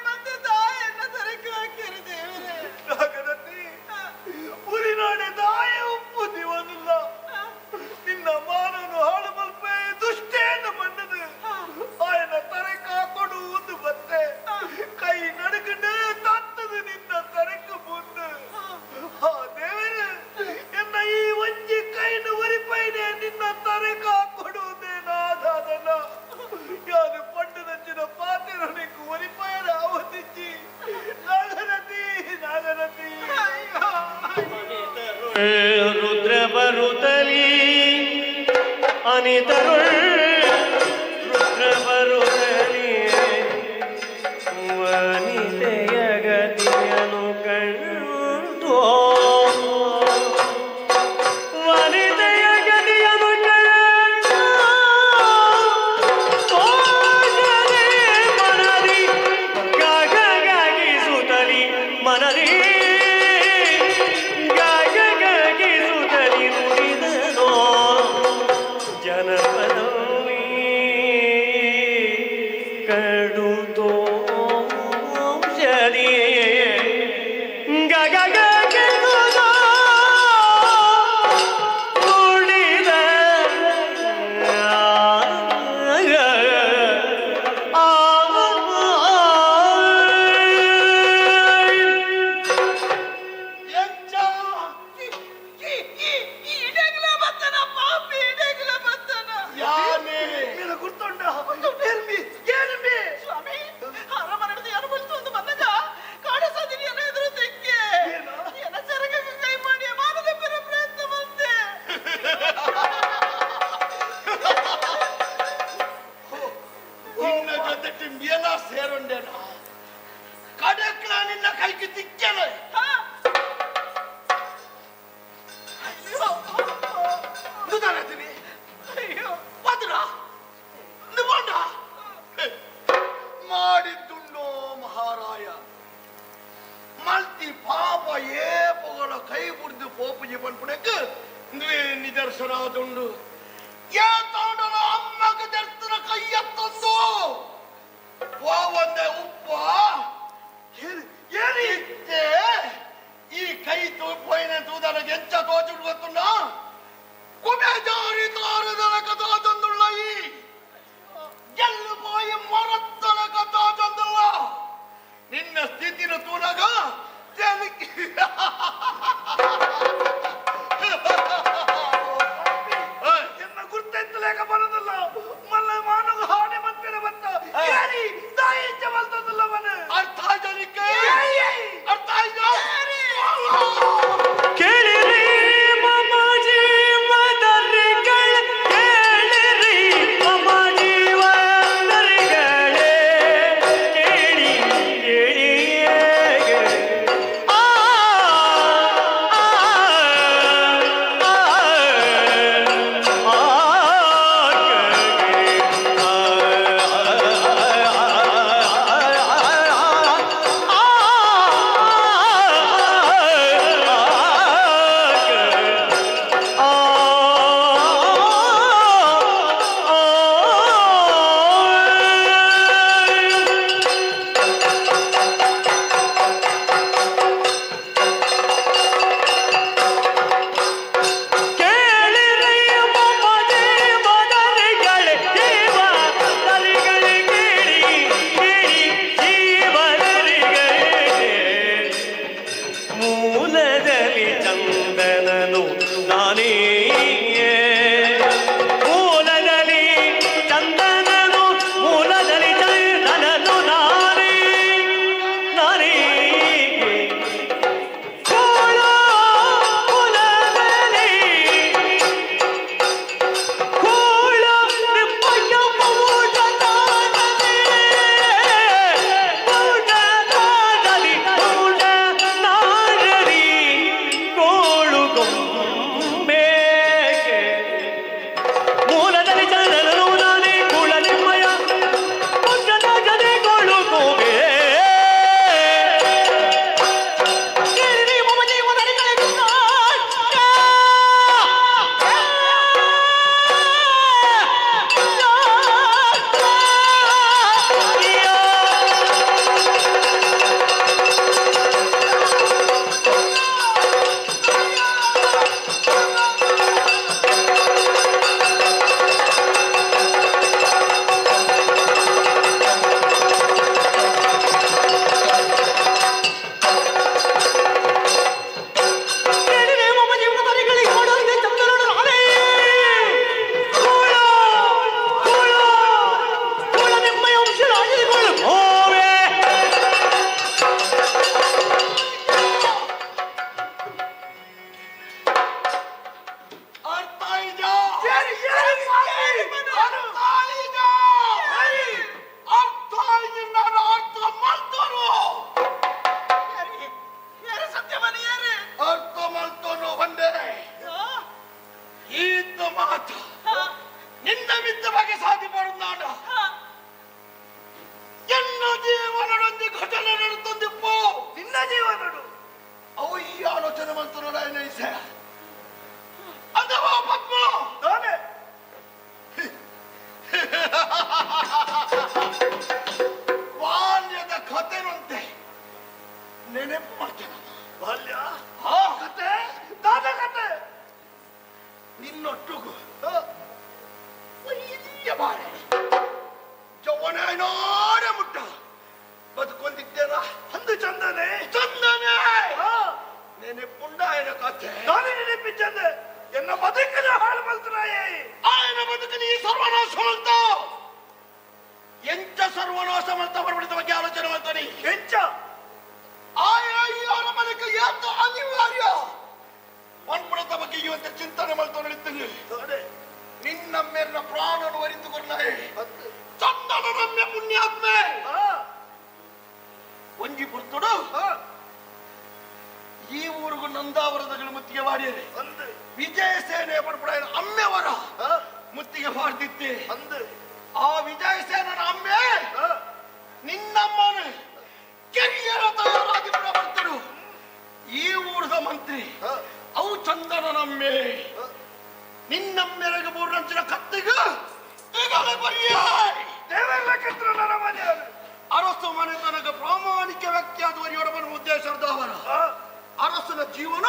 ಮತ್ತೆ ತಾಯನ್ನ ತರಕ ಹಾಕಿರಿ ದೇವರೇ. ನಾಗರತಿ ಉರಿನಾಡೆ ದಾಯ ಉಪ್ಪು ದಿವನಿಲ್ಲ ನಿನ್ನ ಮಾನನು ಹಾಳು ಮಲ್ಪೆ ದುಷ್ಟೇನು ಬಂದದು ಆಯನ ತರಕ ಕೊಡುವುದು ಬತ್ತೆ ಕೈ ನಡುಕಂಡು ತತ್ತದು ನಿನ್ನ ತರಕ ಮುಂದೆ ಆ ದೇವರೇ ಎನ್ನ ಈ ಒಂಜಿ ಕೈನ ಒರಿಪೈನೆ ನಿನ್ನ ತರಕ ಕೊಡುವುದೇನಾದಾದನ ಯಾರು ಪಂಡು ನಂಚಿನ ಪಾತಿರು ನಿಕ್ಕು ಒರಿಪೈನ ಅವತಿಚ್ಚಿ ನಾಗರತಿ ನಾಗರತಿ ರುದ್ರ ಬರುತ್ತಲಿ ಅನಿತರುಳ್ ರುದ್ರ ಬರುತ್ತಲಿ ವನಿತೆಯ ಗತಿಯನು ಕಂಡು ವನಿತೆಯ ಗತಿಯನು ಕಂಡು ತೋಷದೆ ಮನದಿ ಗಗಗಿಸುತ್ತಲಿ ಮನದಿ ಗಗಗಿಸುತ್ತಲಿ ನುಡಿದನೋ ಜನಪದವೇ ಕಡು ತೋಷದಿ ಗಗಗಿಸುತ್ತ ನುಡಿದ ಇಡಗ್ಲ ಬತ್ತನ ಪಾಪಿ ಇಡಗ್ಲ ಬತ್ತನ ಯಾನೆ ನಿನ್ನ ಗುರ್ತುಂಡ ಏನುಂಬಿ ಸ್ವಾಮಿ ಅರಮನೆಡ್ದು ಯಾರು ಬಲ್ತು ಅಂತ ಬಂದಾಗ ಕಾಡಸಾದಿನಿ ಎನ್ನ ಎದುರು ತೆಕ್ಕೆ ಎನ್ನ ಚರಗಕ್ಕೆ ಕೈ ಮಾಡಿ ಮಾನದ ಪೆರ ಪ್ರಯತ್ನ ಬಂತೆ. ನಿನ್ನ ಜೊತೆ ಎಲ್ಲ ಸೇರುಂಡೇನ ಕಡಕ್ಲ ನಿನ್ನ ಕೈಗೆ ತಿಕ್ಕೇನೆ ಮಾಡಿದ್ದುಂಡೋ ಮಹಾರಾಯ ಮಲ್ತಿ ಪಾಪ ಏಪುಗಳ ಕೈ ಬುಡ್ದು ಪೋಪುಜಿ ಪನ್ಪುಣಕ್ಕೆ ನಿದರ್ಶನ ಆದುಂಡು ಏ ತಾಂಡಲ ಅಮ್ಮಗ ದರ್ತನ ಕೈಯ ತಂದು ಒಂದೇ ಉಪ್ಪ ಏನಿತ್ತೆ. ನೆನಪು ಮಾಡ್ತೇನೆ ಬಾಲ್ಯ ಹಾ ಕತೆ ದಾದ ಕತೆ ನಿನ್ನೊಟ್ಟುಗು ಒಳ್ಳೆಯ ಬಾಳೆ ಜವನಾರೆ ಮುಟ್ಟ ಬದುಕೊಂದಿದ್ದೇನ ಅಂದು ಚಂದನೆ ಚಂದನೆ ನೆನಪುಂಡ ఆయన ಕಥೆ ನಾನೇ ನೆನಪಿಚ್ಚಂದೆ ಎನ್ನ ಬದುಕಿನ ಹಾಳು ಮಲ್ತನಾಯೇ ఆయన ಬದುಕಿನ ಈ ಸರ್ವನಾಶ ಮಾಡ್ತ ಎಂಚ ಸರ್ವನಾಶ ಮಾಡ್ತಾ ಬರ್ಬಿಡಿದ ಬಗ್ಗೆ ಆಲೋಚನೆ ಮಾಡ್ತಾನೆ ಎಂಚ ಆಯ ಈ ಅರಮನೆಗೆ ಏತ ಅನಿವಾರ್ಯ ಮನ್ಪುಣದ ಬಗ್ಗೆ ಇವಂತ ಚಿಂತನೆ ಮಾಡ್ತಾ ನಡೀತೀನಿ ನಿನ್ನ ಮೇಲಿನ ಪ್ರಾಣನು ಅರಿತುಕೊಂಡಾಯೆ ಚಂದನ ರಮ್ಯ ಪುಣ್ಯಾತ್ಮೆ ಒಂಜಿ ಪುರ್ತುಡು ಈ ಊರಿಗೂ ನಂದಾವರದ ಮುತ್ತಿಗೆ ಮಾಡಿದರೆ ವಿಜಯ ಸೇನೆ ಪಡ್ಪಡ ಅಮ್ಮೆವರ ಮುತ್ತಿಗೆ ಮಾಡ್ದಿತ್ತೆ ಆ ವಿಜಯ ಸೇನನ ಅಮ್ಮೆ ನಿನ್ನಮ್ಮನ ಕೆರಿಯರ ತಯಾರಾಗಿ ಬರ್ತರು ಈ ಊರದ ಮಂತ್ರಿ ಅವು ಚಂದನನಮ್ಮೆ ನಿನ್ನಮ್ಮೆರಗ ಮೂರ್ನಂಚಿನ ಕತ್ತಿಗ ಅರಸು ಮನೆತನಕ ಪ್ರಾಮಾಣಿಕ ವ್ಯಕ್ತಿಯಾದವರಿಯೊಡಮನ ಉದ್ದೇಶದವರ ಅರಸನ ಜೀವನ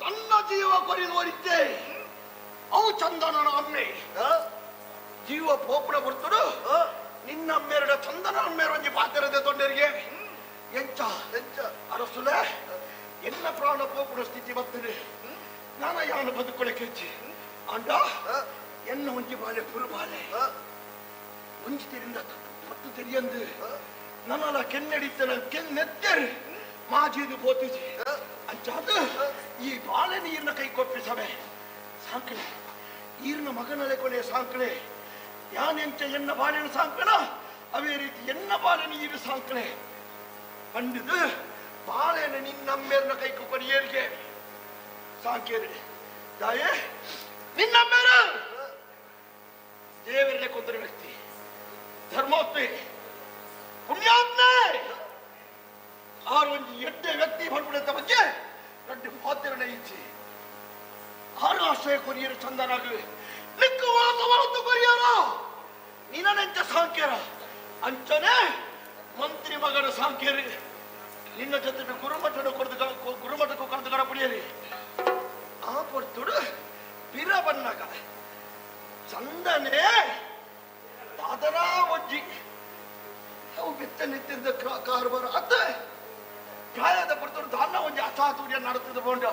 ತನ್ನ ಜೀವ ಕೊರಿದುವರಿದ್ದೆ ಅವು ಚಂದನನ ಅಮ್ಮೆ ಜೀವ ಪೋಪುಣ ಬರ್ತಡು ನಿನ್ನ ಅಮ್ಮೆರಡ ಚಂದನ ಅಮ್ಮೇರೊಂಜಿ ಪಾತಿರದೆ ತೊಂದರಿಗೆ ಎಂಚ ಎಂಚ ಅರಸುಲೆ ಎನ್ನ ಪ್ರಾಣ ಪೋಪುಣ ಸ್ಥಿತಿ ಬರ್ತದೆ ನಾನ ಯಾನು ಬದುಕೊಳಕ್ಕೆ ಹೆಚ್ಚಿ ಅಂಡ ಎನ್ನ ಒಂಜಿ ಬಾಲೆ ಪುರು ಬಾಲೆ ಒಂಜಿ ತೆರಿಂದ ಪತ್ತು ತೆರಿಯಂದು ನನ್ನಲ ಕೆನ್ನಡಿತನ ಕೆನ್ನೆತ್ತೆರು ಮಾಜಿದು ಪೋತಿಜಿ ಅಂಚಾದ ಈ ಬಾಳೆ ನೀರಿನ ಕೈ ಕೊಪ್ಪಿಸವೆ ಸಾಂಕಳೆ ಈರಿನ ಮಗನಲೆ ಕೊಲೆ ಸಾಂಕಳೆ ಯಾನೆಂಚ ಎನ್ನ ಬಾಳೆನ ಸಾಂಕಣ ಅವೇ ರೀತಿ ಎನ್ನ ಬಾಳೆನ ಈರು ಸಾಂಕಳೆ ಪಂಡಿದು ಬಾಳೆನ ನಿನ್ನಮ್ಮೇರ್ನ ಕೈ ಕೊರಿಯೇರಿಗೆ ಸಾಂಕೇರಿ ತಾಯೇ ನಿನ್ನಮ್ಮೇರು ದೇವರಲ್ಲೇ ಕೊಂದರ ವ್ಯಕ್ತಿ ಧರ್ಮೋತ್ಮೆ ಪುಣ್ಯಾತ್ಮೆ ಆರು ಒಂದು ಎಡ್ಡೆ ವ್ಯಕ್ತಿ ಹೊರಬಿಡಂತ ಬಗ್ಗೆ ರಡ್ಡು ಪಾತ್ರನ ಇಚ್ಛೆ ಆರು ಆಶ್ರಯ ಕೊರಿಯರು ಚಂದನಾಗುವೆ ನಿಕ್ಕು ವಾಸ ಹೊರತು ಕೊರಿಯರ ನಿನ್ನಂಚ ಸಾಂಖ್ಯರ ಅಂಚನೆ ಮಂತ್ರಿ ಮಗನ ಸಾಂಖ್ಯರು ನಿನ್ನ ಜೊತೆ ಗುರುಮಠನ ಕೊರದು ಗುರುಮಠಕ್ಕೂ ಕರೆದು ಗಡಪಡಿಯಲಿ ಆ ಪೊರ್ತುಡು ಪಿರ ಬನ್ನಗ ಚಂದನೆ ದಾದರಾ ಒಜ್ಜಿ ಅವು ಬೆತ್ತ ನಿಂತಿದ್ದ ಕಾರ್ಬಾರ ಅತ್ತ ಪ್ರಾಯದ ಪೊರ್ತುಡು ದಾನ ಒಂಜಿ ಅಚಾತುರ್ಯ ನಡತದ ಬೋಂಡ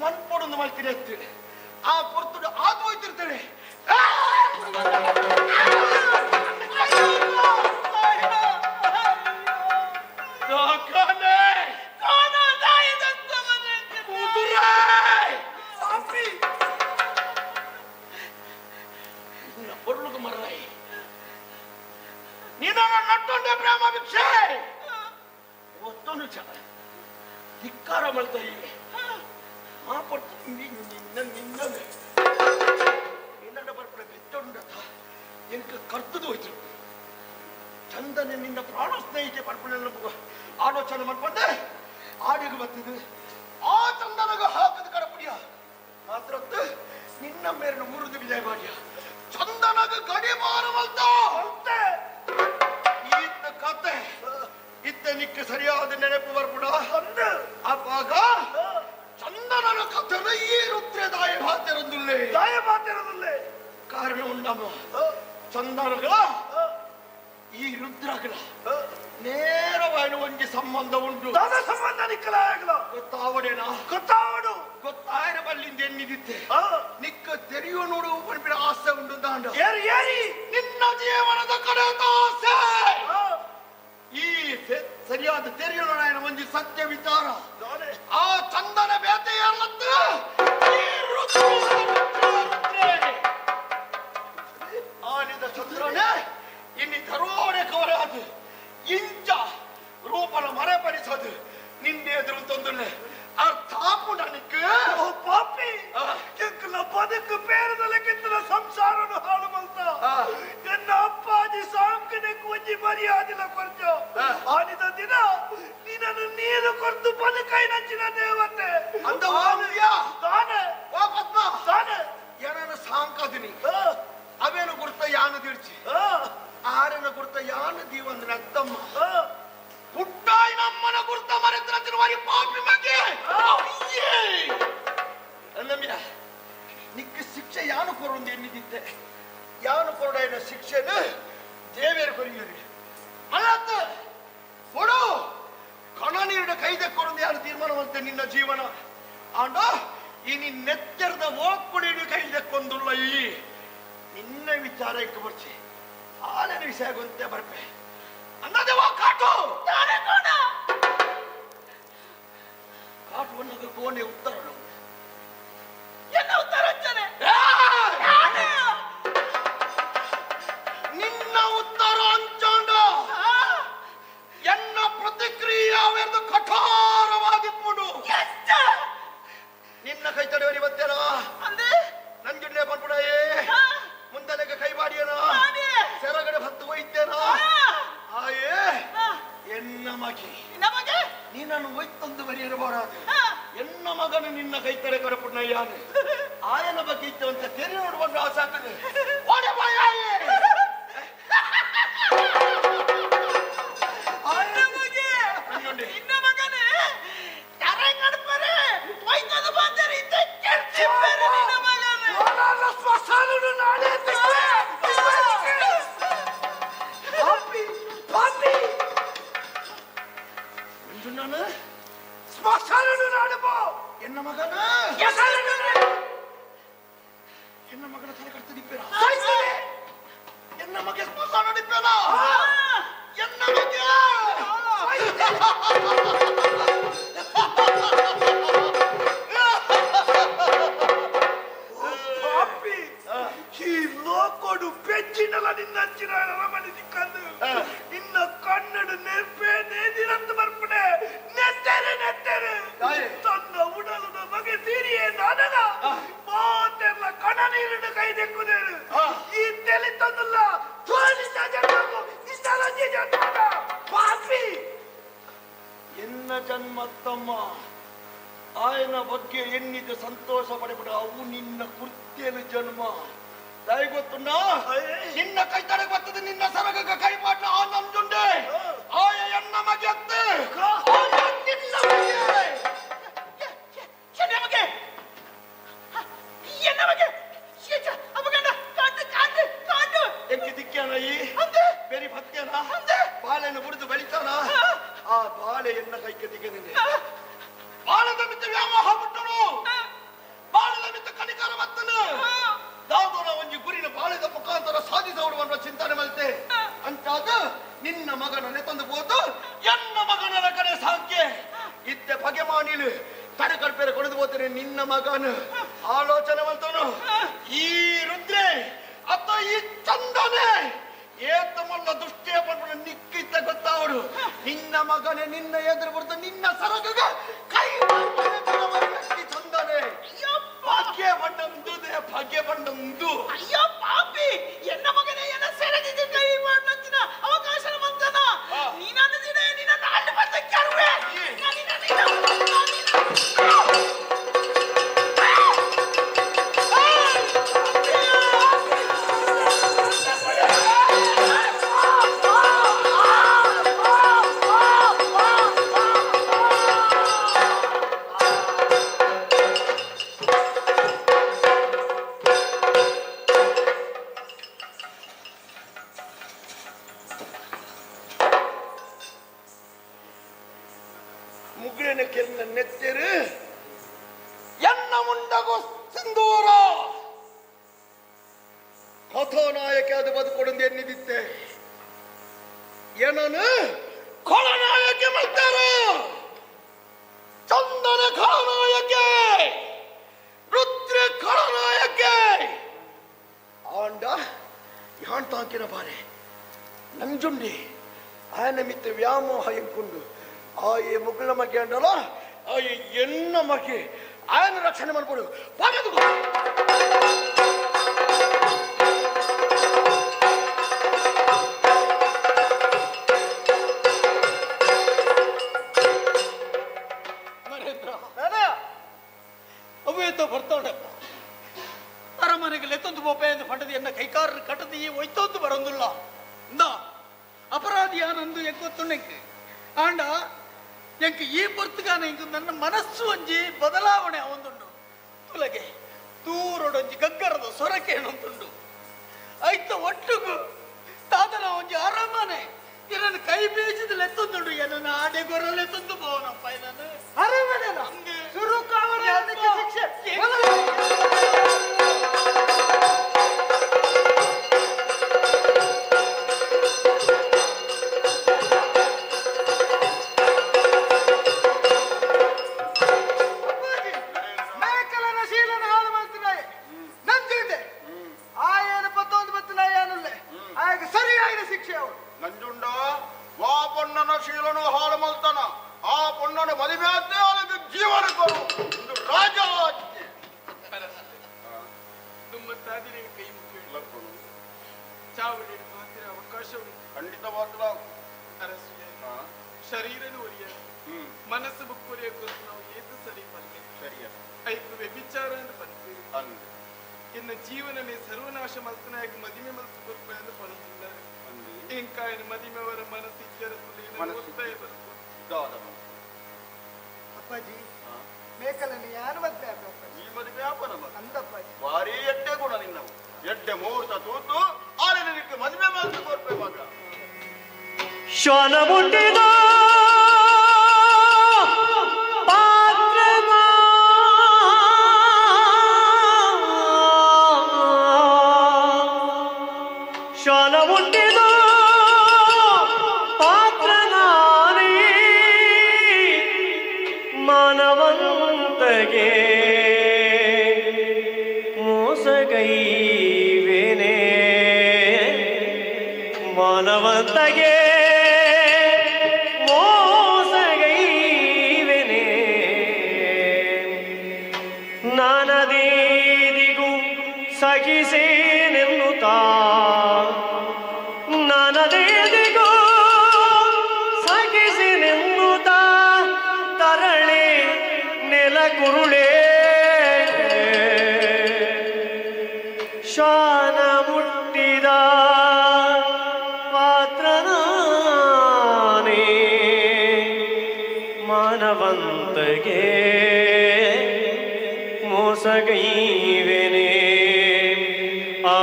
ಮನ್ಪೊಡೊಂದು ಮಲ್ತಿನ ಎತ್ತಿ ಆ ಪೊರ್ತುಡು ಆದು ಹೋಯ್ತಿರ್ತಾನೆ பொருளுக்கு மறந்தாய் ನೀನು ನಟ್ಟೊಂಡೆ ಪ್ರೇಮ ಭಿಕ್ಷೆ ಒತ್ತೊಂದು ಚ ಧಿಕ್ಕಾರ ಮಲ್ತಾಯಿ ಆ ಪೊರ್ತು ನಿನ್ನ ನಿನ್ನ ನಿನ್ನ ಬರ್ಪಡ ಬೆತ್ತೊಂಡ ಎಂಕ ಕರ್ತದು ಹೋಯ್ತು ಚಂದನೆ ನಿನ್ನ ಪ್ರಾಣ ಸ್ನೇಹಿತೆ ಪರ್ಪಣೆ ಆಲೋಚನೆ ಮಾಡ್ಕೊಂಡೆ ಆಡಿಗೆ ಬರ್ತದೆ ಆ ಚಂದನಗ ಹಾಕದ ಕಡಪುಡಿಯ ಮಾತ್ರ ನಿನ್ನ ಮೇಲಿನ ಮುರಿದು ವಿಜಯ ಭಾಗ್ಯ ಚಂದನಗ ಗಡಿಮಾರ ಮಲ್ತ ಈತ ಕತೆ ಇತ್ತ ನಿಕ್ಕ ಸರಿಯಾದ ನೆನಪು ಬರ್ಪುಡ ಅವಾಗ ಚಂದನನ ಕಥೆನ ಈ ರುದ್ರ ದಾಯ ಭಾತಿರೊಂದುಲ್ಲೆ ದಾಯ ಭಾತಿರೊಂದುಲ್ಲೆ ಕಾರಣ ಉಂಡಮ್ಮ ಚಂದನಗಳ ಈ ರುದ್ರಗಳ ನೇರವಾದ ಒಂಜಿ ಸಂಬಂಧ ಉಂಟು ದಾದ ಸಂಬಂಧ ನಿಕ್ಕಲಾಗಲ ಗೊತ್ತಾವಡೇನಾ ಗೊತ್ತಾವಡು ಗೊತ್ತಾಯನ ಬಲ್ಲಿಂದ ಎನ್ನಿದಿತ್ತೆ ನಿಕ್ಕ ತೆರೆಯುವ ನೋಡು ಪನ್ಪಿನ ಆಸೆ ಉಂಟು ದಾಂಡ ಏರಿ ಏರಿ ನಿನ್ನ ಜೀವನದ ಕಡೆತ ಆಸೆ ಈ ಸರಿಯಾದ ತೆರೆಯೋಣ ಒಂಜಿ ಸತ್ಯ ವಿಚಾರ ಆ ಚಂದನ ಬೇತೆಯಲ್ಲದ್ದು ಈ ರುದ್ರ ಆನಿದ ಚಂದ್ರನೇ ಇನ್ನಿ ಧರೋಡೆ ಕವರಾದು ಇಂಚ ರೂಪನ ಮರೆಪಡಿಸೋದು ನಿನ್ನೆ ಎದುರು ತೊಂದರೆ ಅರ್ಥಾಪು ನನಗೆ ಪಾಪಿ ಎಂಕಲ ಬದುಕು ಪೇರದಲಕ್ಕಿಂತಲ ಸಂಸಾರನು ಹಾಳು ಮಲ್ತ ಎನ್ನ ಅಪ್ಪಾಜಿ ಸಾಂಕನೆ ಒಂಜಿ ಮರ್ಯಾದಿಲ ಕೊರ್ಜ ಆನಿದ ದಿನ ನಿನ್ನನ್ನು ನೀರು ಕೊರ್ದು ಬದುಕೈ ನಂಚಿನ ದೇವತೆ ಅಂದ ವಾಲ್ಯ ತಾನೆ ವಾ ಪದ್ಮ ತಾನೆ ಏನನ ಸಾಂಕದಿನಿ ಅವೇನು ಗುರ್ತ ಯಾನು ತಿರ್ಚಿ ಆರನ ಗುರ್ತ ಯಾನು ದೀವಂದನ ಅತ್ತಮ್ಮ ಪುಟ್ಟಾಯಿ ನಮ್ಮನ ಗುರ್ತ ಮರೆತ್ರ ಪಾಪಿ ಮಗೆ ಅಲ್ಲಮ್ಯ ನಿಕ್ಕ ಶಿಕ್ಷೆ ಯಾನು ಕೊರೊಂದು ಎನ್ನಿದಿತ್ತೆ ಯಾನು ಕೊರಡಾಯಿನ ಶಿಕ್ಷೆನು ದೇವೇರು ಕೊರಿಯರು ಅಲ್ಲತ್ತ ಕೊಡು ಕಣನೀರಿನ ಕೈದೆ ಕೊರೊಂದು ಯಾರು ತೀರ್ಮಾನವಂತೆ ನಿನ್ನ ಜೀವನ ಆಂಡ ಈ ನಿನ್ನೆತ್ತೆರದ ಓಕ್ಕುಳಿನ ಕೈದೆ ಕೊಂದುಳ್ಳ ಈ ನಿನ್ನ ವಿಚಾರಕ್ಕೆ ಬರ್ಚಿ ಆಲನ ವಿಷಯ ಗೊತ್ತೇ ಬರ್ಪೆ ಅನ್ನದೇವ ಕಾಟು ಕಾಟು ಅನ್ನೋದು ಕೋಣೆ ಉತ್ತರ ಎನ್ನ ಉತ್ತರ ಅಂತಾನೆ ನಿನ್ನ ಉತ್ತರ ಅಂಚಾಂಡ ಎನ್ನ ಪ್ರತಿಕ್ರಿಯೆ ಅವೆರಡು ಕಠೋರವಾಗಿಪ್ಪುಡು ನಿನ್ನ ಕೈ ತಡೆಯವರಿ ಬತ್ತೇನ ನಂಜುಂಡೆ ಬಂದ್ಬಿಡಯೇ ಮುಂದಲೆಗ ಕೈ ಬಾಡಿಯನ ಸೆರಗಡೆ ಭತ್ತು ಒಯ್ತೇನ ಆಯೇ ಎನ್ನ ಮಗಿ ನೀನನ್ನು ಒಯ್ತೊಂದು ಬರೆಯಿರಬಾರದು ಎನ್ನ ಮಗನು ನಿನ್ನ ಕೈ ತಡೆ ಕರಪುಣ್ಣಯ್ಯಾನು ಆಯನ ಬಗ್ಗೆ ಇತ್ತು ಅಂತ ತೆರೆ ನೋಡುವಂತ ಆಸೆ ಆಗ್ತದೆ ಓಡೆ ಬಾಯಾಯೇ ನಿನ್ನ ಮಗನೇ ತರಂಗಡ್ಪರೆ ಒಯ್ತದು ಬಂದರೆ ಇದ್ದ ಕೆಡ್ತಿಪ್ಪರೆ ನಿನ್ನ ಮಗನೇ ಸ್ಮಶಾನನು ನಾನೇ ಪಾಪಿ ಪಾಪಿ ಮಂಜುಣ್ಣನ ಸ್ಮಶಾನನು ನಾಡು ಬೋ ಎನ್ನ ಮಗನ ಎನ್ನ ಮಗನ ತಲೆ ಕಟ್ತಿದ್ದೀರ ಎನ್ನ ಮಗ ಸ್ಮಶಾನ ನಿಪ್ಪೇನ ಎನ್ನ ಮಗ ಪಾಪಿ ಈ ಲೋಕೋಡು ಪೆಚ್ಚಿನಲ್ಲ ನಿನ್ನ ಹಚ್ಚಿನ ಅರಮನೆ ಸಿಕ್ಕಂದು ನಿನ್ನ ಕನ್ನಡ ನೆರ್ಪೆ ನೇದಿರಂತ ಬರ್ಪಣೆ ನೆತ್ತೆರೆ ನೆತ್ತೆರೆ ತನ್ನ ಉಡಲದ ಬಗೆ ತೀರಿಯೇ ನಾನಗ ಮಾತೆಲ್ಲ ಕಣ ನೀರಿನ ಕೈ ದೆಕ್ಕುದೇರು ಈ ತೆಲಿ ತಂದಲ್ಲ ತೋರಿಸ ಜನ್ಮಕು ಇಷ್ಟಲಜ್ಜೆ ಜನ್ಮದ ಪಾಪಿ ಎನ್ನ ಜನ್ಮ ತಮ್ಮ ಆಯನ ಬಗ್ಗೆ ಎನ್ನಿದ ಸಂತೋಷ ಪಡೆಬಿಡ ಅವು ನಿನ್ನ ಕುರ್ತಿಯಲು ಜನ್ಮ ತಾಯಿ ಗೊತ್ತುಂಡ ನಿನ್ನ ಕೈ ತಡೆಗೆ ಬರ್ತದೆ ನಿನ್ನ ಸರಗ ಕೈ ಪಾಟ್ಲ ಆ ನಂಜುಂಡೆ ಆಯ ಎನ್ನ ಮಗೆತ್ತೆ ಆಯ ನಿನ್ನ ಮಗೆ. ಎನ್ನ ಮಗೆ ಎನ್ನ ಮಗೆ ಅಮ್ಮಗಂಡ ಕಾಟು ಕಾಟು ಕಾಟು ಎಂಕಿ ದಿಕ್ಕೇನ ಈ ಬೇರೆ ಭಕ್ತೇನ ಬಾಳೆಯನ್ನು ಬುಡಿದು ಬೆಳಿತಾನ ಆ ಬಾಳೆ ಎನ್ನ ಕೈಗೆ ದಿಕ್ಕದಿದೆ ಬಾಳದ ಮಿತ್ತ ವ್ಯಾಮೋಹ ಬಿಟ್ಟನು ಬಾಳದ ಮಿತ್ತ ಕಣಿಕಾರ ಬತ್ತನು ದಾದೋನ ಒಂಜಿ ಗುರಿನ ಬಾಳೆದ ಮುಖಾಂತರ ಸಾಧಿಸವಡು ಚಿಂತನೆ ಮಲ್ತೆ ಅಂತಾದ ನಿನ್ನ ಮಗನ ತಂದು ಹೋದು ಎನ್ನ ಮಗನ ಕಡೆ ಸಾಕೆ ಇತ್ತೆ ಪಗೆ ಮಾನಿಲು ತಡೆ ಕಡ್ಪೇರೆ ಕೊಡದು ಹೋಗ್ತೇನೆ ನಿನ್ನ ಮಗನ ಆಲೋಚನೆ ಮಲ್ತನು ಈ ರುದ್ರೆ ಅತ್ತ ಈ ಚಂದನೆ ಏತಮಲ್ಲ ದುಷ್ಟಿಯ ಪಡ್ಬಿಡ ನಿಕ್ಕಿತ್ತ ಗೊತ್ತಾವಡು ನಿನ್ನ ಮಗನೇ ನಿನ್ನ ಎದುರು ಬರ್ತ ನಿನ್ನ ಸರಗಗ ಕೈ ಚಂದನೆ ಭಾಗ್ಯ ಬಂಡಂದು ಭಾಗ್ಯ ಬಂಡಂದು ಅಯ್ಯೋ ಪಾಪಿ ಎನ್ನ ಮಗನೇ ಎನ್ನ ಸೆರಗಿಗೆ ಕೈ ಮಾಡ್ಲಂತಿನ ಅವಕಾಶ ಬಂತನ ನೀನನ್ನು ದಿನ ನಿನ್ನ ನಾಲ್ಕು ಬಂದ ಕೆರುವೆ ಮುಗುಳಿನ ಕೆಲ್ನ ನೆತ್ತೆರು ಎನ್ನ ಮುಂಡಗೋ ಸಿಂಧೂರ ಕಥಾನಾಯಕ ಅದು ಬದುಕೊಡಂದು ಎನ್ನಿದಿತ್ತೆ ಏನನು ಖಳನಾಯಕೆ ಮಾಡ್ತಾರ ಚಂದನ ಖಳನಾಯಕೆ ರುದ್ರ ಖಳನಾಯಕೆ ಆಂಡ ಯಾನ್ ತಾಕಿನ ಬಾರೆ ನಂಜುಂಡಿ ಆಯನ ಮಿತ್ತ ವ್ಯಾಮೋಹ ಎಂಕೊಂಡು ಆಯೆ ಮುಗುಳ ಮಗೆ ಅಂಡಲ ಆಯೆ ಎನ್ನ ಮಗೆ ಆಯನ ರಕ್ಷಣೆ ಮಾಡ್ಕೊಡು ಬಾಗದು ನರೇಂದ್ರ ಅವೇತ ಬರ್ತಾವಣಪ್ಪ ಅರಮನೆಗೆ ಲೆತ್ತೊಂದು ಬೋಪೆ ಎಂದು ಪಂಡದ ಎನ್ನ ಕೈಕಾರರು ಕಟ್ಟದ ಈ ಒಯ್ತೊಂದು ಬರಂದುಲ್ಲ ಇಂದ ಅಪರಾಧಿಯಾನಂದು ಎಕ್ಕೊತ್ತುಣ್ಣಕ್ಕೆ ಆಂಡ ಎಂಕ್ ಈ ಪೊರ್ತುಗಾನ ಇಂಕ್ ನನ್ನ ಮನಸ್ಸು ಒಂಜಿ ಬದಲಾವಣೆ ಒಂದುಂಡು. ತುಲಗೆ ದೂರೊಡೊಂಜಿ ಗಗ್ಗರದ ಸೊರಕೇನೊಂದುಂಡು. ಐತ ಒಟ್ಟುಗು ತಾತನ ಒಂಜಿ ಅರಮನೆ ನನ್ನ ಕೈ ಬೀಜದ ಲೆತ್ತೊಂದುಂಡು. ಎನ್ನ ಆಡೆ ಗೊರಲೆ ತಂದು ಪೋವನಪ್ಪ. ನನ್ನ ಅರಮನೆ ಶಿಕ್ಷೆ. ನಂಜುಂಡ ವಾ ಪೊಣ್ಣನ ಶೀಲನು ಹಾಳು ಮಲ್ತನ ಆ ಪೊಣ್ಣನ ಮದುವೆ ಅದಕ್ಕೆ ಜೀವನ ಕೊರು ಇದು ರಾಜ ಕೈ ಚಾವಡಿ ಮಾತ್ರ ಅವಕಾಶ ಖಂಡಿತವಾಗ್ಲ ಅರಸು ಶರೀರನು ಒರಿಯ ಮನಸ್ಸು ಬುಕ್ಕೊರಿಯ ಕುರಿತು ನಾವು ಏತು ಸರಿ ಪಲ್ಲೆ ಸರಿಯ ಐಕು ವ್ಯಭಿಚಾರ ಅಂತ ಪನ್ಪೇರು ಎನ್ನ ಜೀವನನೇ ಸರ್ವನಾಶ ಮಲ್ತನಾಗಿ ಮದಿಮೆ ಮಲ್ತು ಕೊರ್ಪ ಎಂದು ಪನೊಂದುಲ್ಲಾರೆ. ಎಂಕಾಯನ ಮದಿಮೆವರ ಮನಸ್ಸು ಇಜ್ಜರತ್ತುಲ್ಲ ಒತ್ತಾಯ ಬರ್ತು. ಅಪ್ಪಾಜಿ ಮೇಕಲನ್ನು ಯಾರು ಮದುವೆ ಆಗ ಈ ಮದುವೆ ಆಪನ ಅಂದಪ್ಪಾಜಿ ಭಾರಿ ಎಡ್ಡೆ ಗುಣ ನಿನ್ನವು ಎಡ್ಡೆ ಮುಹೂರ್ತ ತೂತು ಆರೆ ನಿನಗೆ ಮದುವೆ ಮಲ್ತು ಕೊರ್ಪೆ ಮಗ. ಶ್ವಾನ ಮುಟ್ಟಿದ ಶ್ವಾನ ಮುಟ್ಟಿದ ಪಾತ್ರನಾನೇ ಮಾನವಂತಗೆ ಮೋಸಗೈವೇನೆ ಮಾನವಂತಗೆ ಮೋಸಗೈವೇನೆ ನಾನದೇದಿಗೂ ಸಗಿಸೇನೆನ್ನುತ್ತಾ ನಾನದೇದಿಗೂ ಸಗಿಸೆನೆನ್ನುತ್ತಾ ತರಳೆ ನೆಲಕುರುಳೆ ಶಾನ ಮುಟ್ಟಿದ ಪಾತ್ರನಾನೇ ಮಾನವಂತಗೆ ಮೋಸಗೈವೆನೆ. ಆ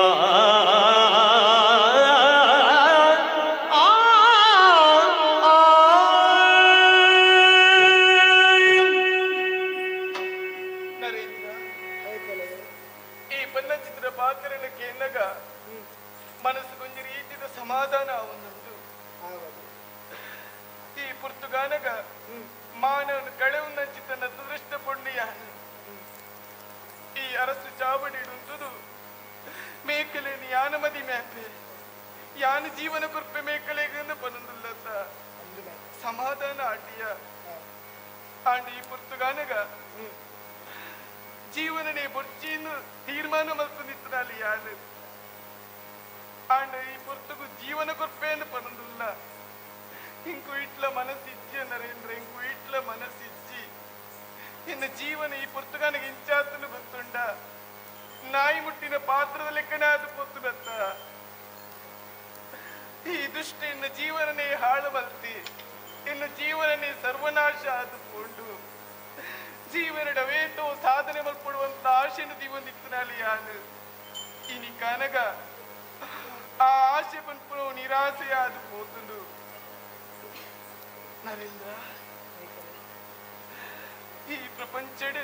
ನರೇಂದ್ರ ಈ ಬಣ್ಣಚಿತ್ರ ಪಾತ್ರನ ಕೇನಗ ಮನಸ್ಸು ಕೊಂಚ ರೀತಿಯ ಸಮಾಧಾನ ಅವನೊಂದು. ಈ ಪುರ್ತುಗಾನಗ ಮಾನವನ ಕಳೆವುನ್ನಂಚಿತನ ದುರಷ್ಟ ಪೊಣ್ಣಿಯಾನು ಈ ಅರಸು ಚಾವಡಿ ಇಡುಂತುದು ಮೇಕಲೇನು ಯಾನ ಮದಿ ಮ್ಯಾಪೆ ಯಾನ ಜೀವನ ಕುರ್ಪೆ ಮೇಕಲೆಗಂದು ಪನೊಂದುಲ್ಲತ್ತ ಸಮಾಧಾನ ಆಟಿಯ ಆಂಡ ಈ ಪುರ್ತುಗಾನಗ ಜೀವನನೇ ಬೊರ್ಚಿನ್ನು ತೀರ್ಮಾನ ಮಲ್ತು ಯಾನು ಆಂಡ ಈ ಪುರ್ತುಗು ಜೀವನ ಕೊರ್ಪೇನು ಪನೊಂದುಲ್ಲ. ಇಂಕು ಇಟ್ಲ ಮನಸ್ಸಿಜ್ಜಿ ನರೇಂದ್ರ ಇಂಕು ಇಟ್ಲ ಮನಸ್ಸಿಜ್ಜಿ ಇನ್ನು ಜೀವನ ಈ ಪುರ್ತುಗಾನಿಗೆ ಇಂಚಾತನು ಗೊತ್ತುಂಡ ನಾಯಿ ಮುಟ್ಟಿನ ಪಾತ್ರದ ಲೆಕ್ಕನೇ ಅದು ಪೊತ್ತುನತ್ತ ಈ ದುಷ್ಟ ಇನ್ನು ಜೀವನನೇ ಹಾಳು ಮಲ್ತಿ ಇನ್ನು ಜೀವನನೇ ಸರ್ವನಾಶ ಅದು ಪೋಂಡು ಜೀವನದ ವೇತೋ ಸಾಧನೆ ಮಲ್ಪಡುವಂತ ಆಶೆನು ದಿವಂದಿತ್ತನಲ್ಲಿ ಯಾನು ಇನಿ ಕನಗ ಆ ಆಶೆ ಪನ್ಪುನ ನಿರಾಸೆಯಾದ ಪೋತುಂಡು. ನರೇಂದ್ರ ಈ ಪ್ರಪಂಚಡ್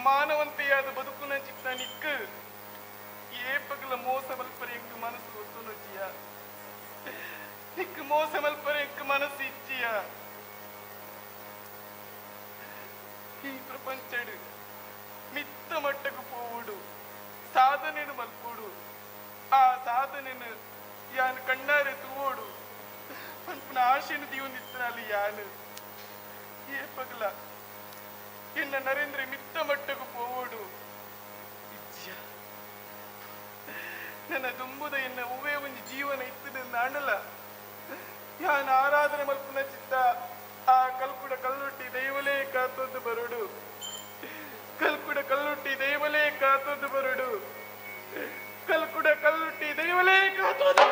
ಮಾನವಂತೆಯಾದ ಬದುಕುನ ಚಿತ್ತ ನಿಕ್ ಏಪಗಲ ಮೋಸ ಮಲ್ಪರೆ ಎಂಕ್ ಮನಸ್ಸು ಒತ್ತುನೊಜ್ಜಿಯ ನಿಕ್ ಮೋಸ ಮಲ್ಪರೆ ಎಂಕ್ ಮನಸ್ಸು ಇಚ್ಚಿಯ. ಈ ಪ್ರಪಂಚಡ್ ಮಿತ್ತ ಮಟ್ಟకు ಪೋವುಡು ಸಾಧನೆನು ಮಲ್ಪೋಡು ಆ ಸಾಧನೆನು ಯಾನ್ ಕಣ್ಣಾರೆ ತೂವೋಡು ಪನ್ಪುನ ಆಶೆನು ದೀವೊಂದಿತ್ತನಲ್ಲಿ ಯಾನು ಏಪಗಲ ಎನ್ನ ನರೇಂದ್ರ ಮಿತ್ತ ಮಟ್ಟకు ಪೋವೋಡು ಇಜ್ಜಿಯ ನನ್ನ ದುಂಬುದ ಎನ್ನ ಹೂವೇ ಒಂಜಿ ಜೀವನ ಇತ್ತದ ನಾಡಲ ಯಾನ್ ಆರಾಧನೆ ಮಲ್ಪುನ ಚಿತ್ತ ಆ ಕಲ್ಕುಡ ಕಲ್ಲುಟ್ಟಿ ದೈವಲೇ ಕಾತೊಂದು ಬರುಡು ಕಲ್ಕುಡ ಕಲ್ಲುಟ್ಟಿ ದೈವಲೇ ಕಾತೊಂದು ಬರುಡು ಕಲ್ಕುಡ ಕಲ್ಲುಟ್ಟಿ ದೈವಲೇ ಕಾತೊಂದು.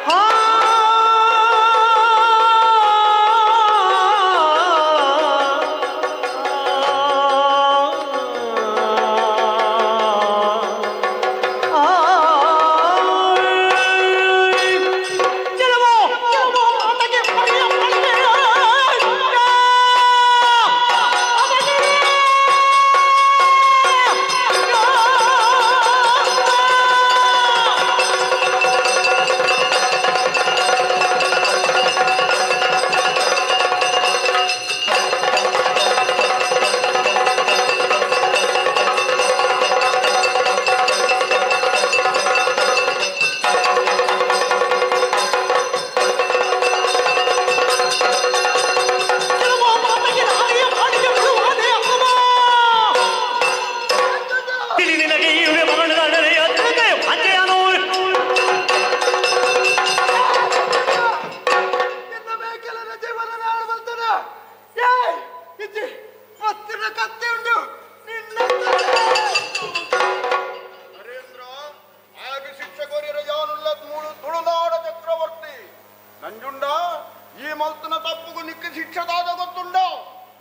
ಮಲ್ತನ ತಪ್ಪುಗು ನಿಕ್ಕ ಶಿಕ್ಷದಾದ ಗೊತ್ತುಂಡೋ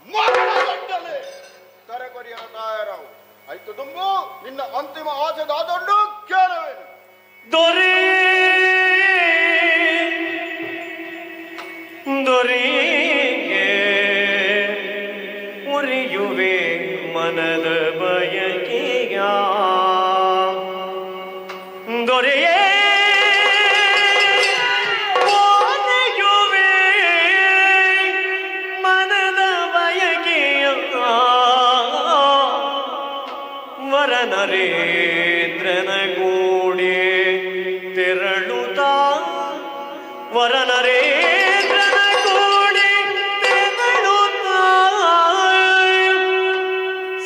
ಮರಣ ಗಂಟಲೆ ತರೆಕೊರಿಯ ತಾಯರಾವು ಆಯ್ತು ತುಂಬು ನಿನ್ನ ಅಂತಿಮ ಆಸೆ ದಾದೊಂಡು ಕೇಳವೇನು ದೊರೆ ದೊರೆಗೆ ಉರಿಯುವೆ ಮನದ ಬಯಕೆಯ ದೊರೆಯೇ ಒರೆಯುವೆ ಮನದ ಬಯಕೆಯ ವರ ನರೇಂದ್ರನ ಗೂಡೆ ತೆರಳುತ್ತಾ ವರ ನರೇಂದ್ರನ ಗೂಡೆ ತೆರಳುತ್ತಾ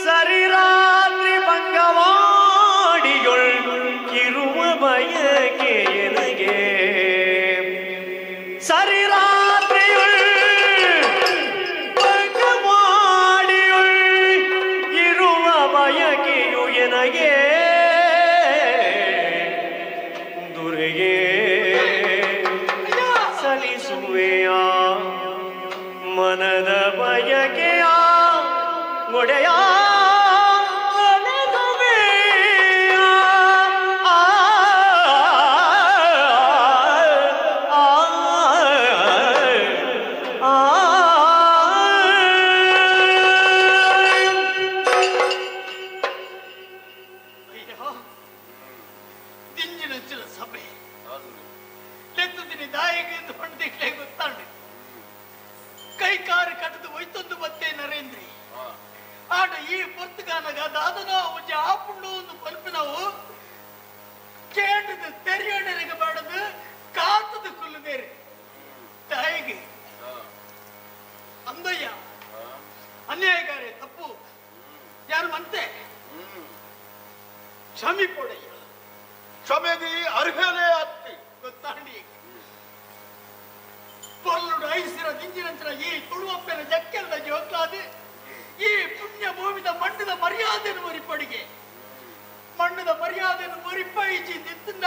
ಸರಿರಾತ್ರಿ ಬಂಗವಾಡಿಯೊಳ್ ಇರುವ ಬಯಕೆ ಎನಗೆ ಸರಿರಾತ್ರಿಯುಳ್ ಬಂಗವಾಡಿಯುಳ್ ಇರುವ ಬಯಕೆಯು ಎನಗೆ ದುರೆಗೆ ಸಲಿಸುವೆಯ ಮನದ ಬಯಕೆಯ ಒಡೆಯ ಸಲಿಸುವೆಯ. ಆ, ಆ, ಆ, ಆ. ಅಯ್ಯೋ ದಿಂಜಿನಂಚಿನ ಸಭೆ ಲೆತ್ತದಿನಿ ದಾಯಿಗೆ ಎಂದು ಪಂಡಿತೇ ಗೊತ್ತಾಂಡೆ ಕೈ ಕಾರು ಕಟ್ಟದು ಒಯ್ತೊಂದು ಬತ್ತೆ ನರೇಂದ್ರಿ ಆಟ ಈ ಪೊರ್ತುಗಾನಗ ದಾದನ ಒಂಜಿ ಆಪುಂಡು ಒಂದು ಪಲ್ಪಿನವು ಕೇಂದ್ರದ ತೆರೆಯೋಣರಿಗೆ ಮಾಡದು ಕಾತದ ಕುಲ್ಲುದೇರಿ ತಾಯಿಗೆ ಅಂದಯ್ಯ ಅನ್ಯಾಯಗಾರೆ ತಪ್ಪು ಯಾರು ಮಂತೆ ಕ್ಷಮೆ ಕೊಡಯ್ಯ ಕ್ಷಮೆಗೆ ಅರ್ಹನೇ ಅತ್ತಿ ಗೊತ್ತಾಂಡಿ ಪೊರ್ಲುಡು ಐಸಿರ ದಿಂಜಿನಂಚಿನ ಈ ತುಳುವಪ್ಪನ ಜಕ್ಕೆಲ್ದ ಜೋಕ್ಲಾದಿ ಈ ಪುಣ್ಯ ಭೂಮಿದ ಮಣ್ಣದ ಮರ್ಯಾದೆಯನ್ನು ಮರಿಪಡಿಗೆ ಮಣ್ಣದ ಮರ್ಯಾದೆಯನ್ನು ಮರಿಪೈಚಿ ತಿತ್ತುಂಡ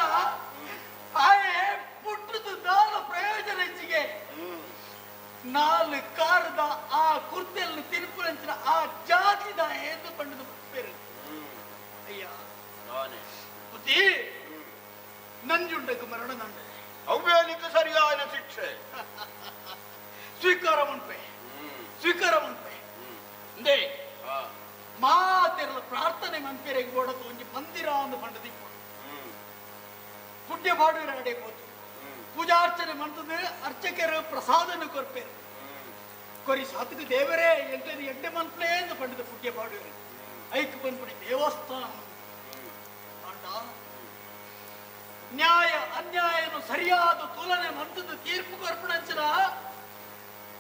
ಆಯೆ ಪುಟ್ಟದ ದಾನ ಪ್ರಯೋಜನ ಹೆಚ್ಚಿಗೆ ನಾಲ್ ಕಾರದ ಆ ಕುರ್ತೆಯನ್ನು ತಿರುಪುರಂಚಿನ ಆ ಜಾತಿದ ಎಂದು ಬಣ್ಣದ ಪೇರು ಅಯ್ಯ ಬುದ್ಧಿ ನಂಜುಂಡಕ್ಕೆ ಮರಣ ನಂಡೆ ಅವ್ಯಾನಿಕ ಸರಿಯಾದ ಶಿಕ್ಷೆ ಸ್ವೀಕಾರ ಮನ್ಪೆ ಸ್ವೀಕಾರ ಮನ್ಪೆ ಅಂದೇ ಮಾತೆರಲ ಪ್ರಾರ್ಥನೆ ಮನ್ಪೆರೆಗೆ ಬೋಡದು ಒಂಜಿ ಮಂದಿರ ಅಂದು ಪಂಡದಿ ಪುಣ್ಯ ಬಾಡುವಿರ ಅಡೆ ಹೋತು ಪೂಜಾರ್ಚನೆ ಮಂತದ ಅರ್ಚಕರು ಪ್ರಸಾದನ ಕೊರ್ಪೇರು ಕೊರಿ ಸಾತುಕು ದೇವರೇ ಎಂಟನೇ ಎಂಟೆ ಮನ್ಪ್ಲೇ ಎಂದು ಪಂಡಿತ ಪುಣ್ಯ ಬಾಡುವಿರ ಐಕ್ ಬಂದ್ಬಿಡಿ ದೇವಸ್ಥಾನ ಆಂಡ ನ್ಯಾಯ ಅನ್ಯಾಯನು ಸರಿಯಾದ ತುಲನೆ ಮಂತದ ತೀರ್ಪು ಕೊರ್ಪಣಂಚನ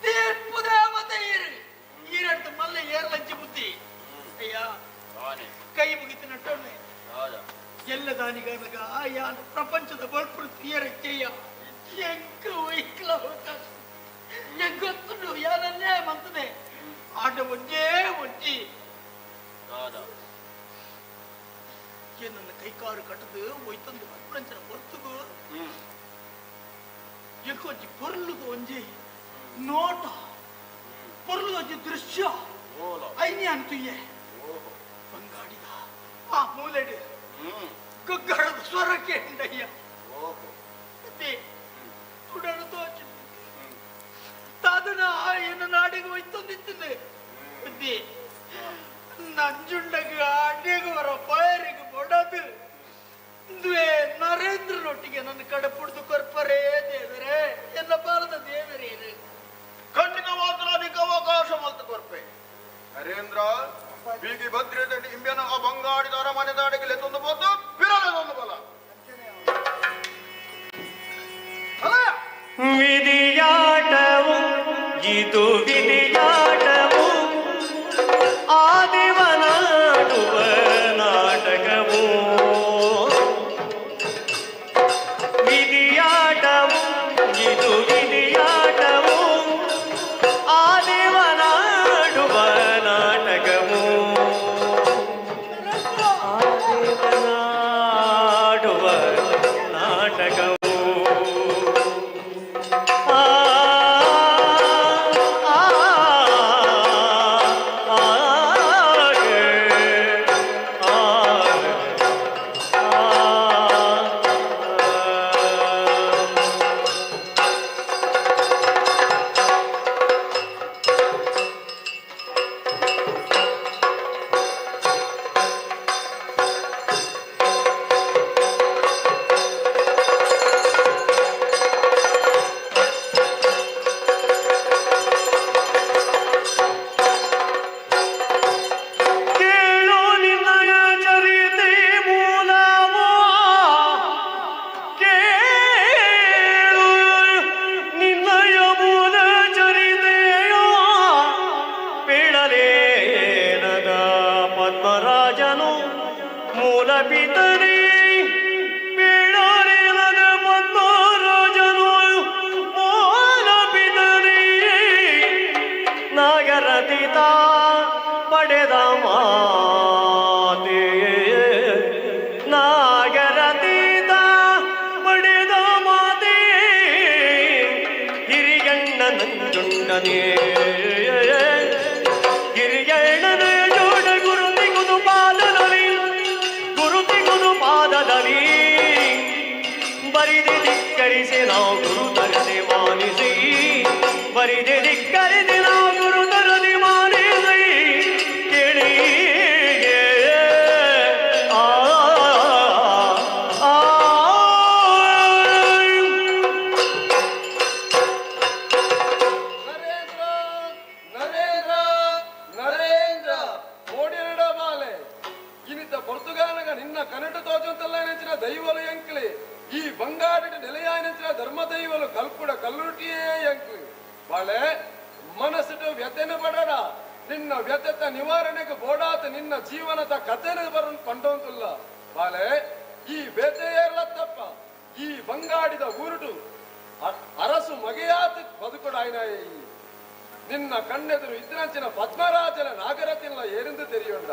ತೀರ್ಪು ದೇವತೆ ಇರು ಈರಡ್ದು ಮಲ್ಲೆ ಏರ್ಲಂಚಿ ಬುದ್ಧಿ ಅಯ್ಯ ಕೈ ಮುಗಿತು ನಟ್ಟೊಣ್ಣೆ ಎಲ್ಲ ದಾನಿಗಾನಗ ಯಾನು ಪ್ರಪಂಚದ ಬಲ್ಪು ತೀಯರಕ್ಕೆಯ್ಯ ಎಂಕ ವೈಕ್ಲ ಅವಕಾಶ ಎಂಗೊತ್ತುಂಡು ಯಾನನ್ಯಾಯ ಮಂತದೆ ಆಟ ಒಂಜೇ ಒಂಜಿ ನನ್ನ ಕೈಕಾರು ಕಟ್ಟದು ಒಯ್ತಂದು ಅರ್ಪಣಂಚನ ಹೊರ್ತುಗು ಎಂಕೊಂಜಿ ಪೊರ್ಲುಗು ಒಂಜಿ ನೋಟ ಪೊರ್ಲು ಒಂಜಿ ದೃಶ್ಯ ಐನಿ ಅಂತುಯ್ಯೆ ಬಂಗಾಡಿದ ಆ ಮೂಲೆಡು ಗೊಗ್ಗಡದ ಸ್ವರಕ್ಕೆ ಉಂಡಯ್ಯ ಅದೇ ತುಡನು ತೋಚು ತಾದನ ಏನ ನಾಡಿಗೆ ಒಯ್ತೊಂದಿತ್ತಿಂದೆ ಅದೇ ನಂಜುಂಡಗ ಅಡ್ಡೆಗೆ ಬರೋ ಪಯರಿಗೆ ಬೊಡದು ಇಂದುವೆ ನರೇಂದ್ರನೊಟ್ಟಿಗೆ ನನ್ನ ಕಡೆ ಪುಡ್ದು ಕೊರ್ಪರೇ ದೇವರೇ ಎಲ್ಲ ಬಾಲದ ದೇವರೇ ಖಂಡಿತವಾದ ಅಧಿಕ ಅವಕಾಶ ಮಲ್ತು ಕೊರ್ಪೆ ನರೇಂದ್ರ ಬೀಗಿ ಭದ್ರತೆ ಇಂಬ್ಯನ ಆ ಬಂಗಾಡಿದ ಅರಮನೆ ದಾಡಿಗೆ ಲೆತ್ತೊಂದು ಬೋದು ಬಿರಲೆದೊಂದು ಬಲ ವಿಧಿಯಾಟವು ಇದು ವಿಧಿಯಾಟವು ಆದಿವನಾಡುವ ನಾಟಕವು ವಿಧಿಯಾಟವು ಇದು ವಿಧಿಯಾಟವು ಆದಿವನಾಡುವ ನಾಟಕವು ಆದಿವನಾಡುವ ನಾಟಕವು ಆ. ಪಿತರಿ ಬೇಡರಿಲ್ಲದ ಪದ್ಮರಾಜನು ಮೂಲ ಪಿತರಿ ನಾಗರತಿತ ಪಡೆದ ಮಾತೆ ನಾಗರತೀತ ಪಡೆದ ಮಾತೆ ಹಿರಿಯಣ್ಣ ನಂಜುಂಡನೇ ಹಿರಿಯಣ್ಣನ ಜೋಡ ಗುರು ತಿಗುದು ಪಾದದಲ್ಲಿ ಗುರು ತಿಗುದು ಪಾದದಲ್ಲಿ ಬರಿದೆ ಧಿಕ್ಕರಿಸಿ ನಾವು ಗುರು ತರದೆ ಮಾನಿಸಿ ಬರಿದೆ ಧಿಕ್ಕರಿಸಿ ನಾವು ಗುರು ತರದೆ ಮಾನಿಸಿ ಕೇಳಿ ಆ ಆ ನರೇಂದ್ರ ನರೇಂದ್ರ ಓಡಿರಡ ಬಾಲೆ ಇನಿತ ಪೊರ್ತುಗಾನಗ ನಿನ್ನ ಕನ್ನಡ ತೋಜಂತಲ್ಲ ನೆಂಚಿನ ದೈವಲು ಎಂಕ್ಲಿ ಈ ಬಂಗಾಡಿನ ನೆಲೆಯ ನೆಂಚಿನ ಧರ್ಮ ದೈವಲು ಕಲ್ಪುಡ ಕಲ್ಲುಟಿಯೇ ಎಂಕ್ಲಿ ಬಾಳೆ ಮನಸ್ಸಿಟ್ಟು ವ್ಯಥೆನ ಪಡಡ ನಿನ್ನ ವ್ಯಥೆತ ನಿವಾರಣೆಗೆ ಬೋಡಾತ ನಿನ್ನ ಜೀವನದ ಕಥೆನ ಬರ ಪಂಡೋಂತಲ್ಲ ಬಾಲೆ ಈ ಬೇತೆಯಲ್ಲ ತಪ್ಪ ಈ ಬಂಗಾಡಿದ ಊರುಟು ಅರಸು ಮಗೆಯಾತ ಬದುಕೊಡಾಯ್ನಾಯ ನಿನ್ನ ಕಣ್ಣೆದುರು ಇದ್ರಂಚಿನ ಪದ್ಮರಾಜನ ನಾಗರತಿಲ್ಲ ಏನೆಂದು ತೆರೆಯುಂಡ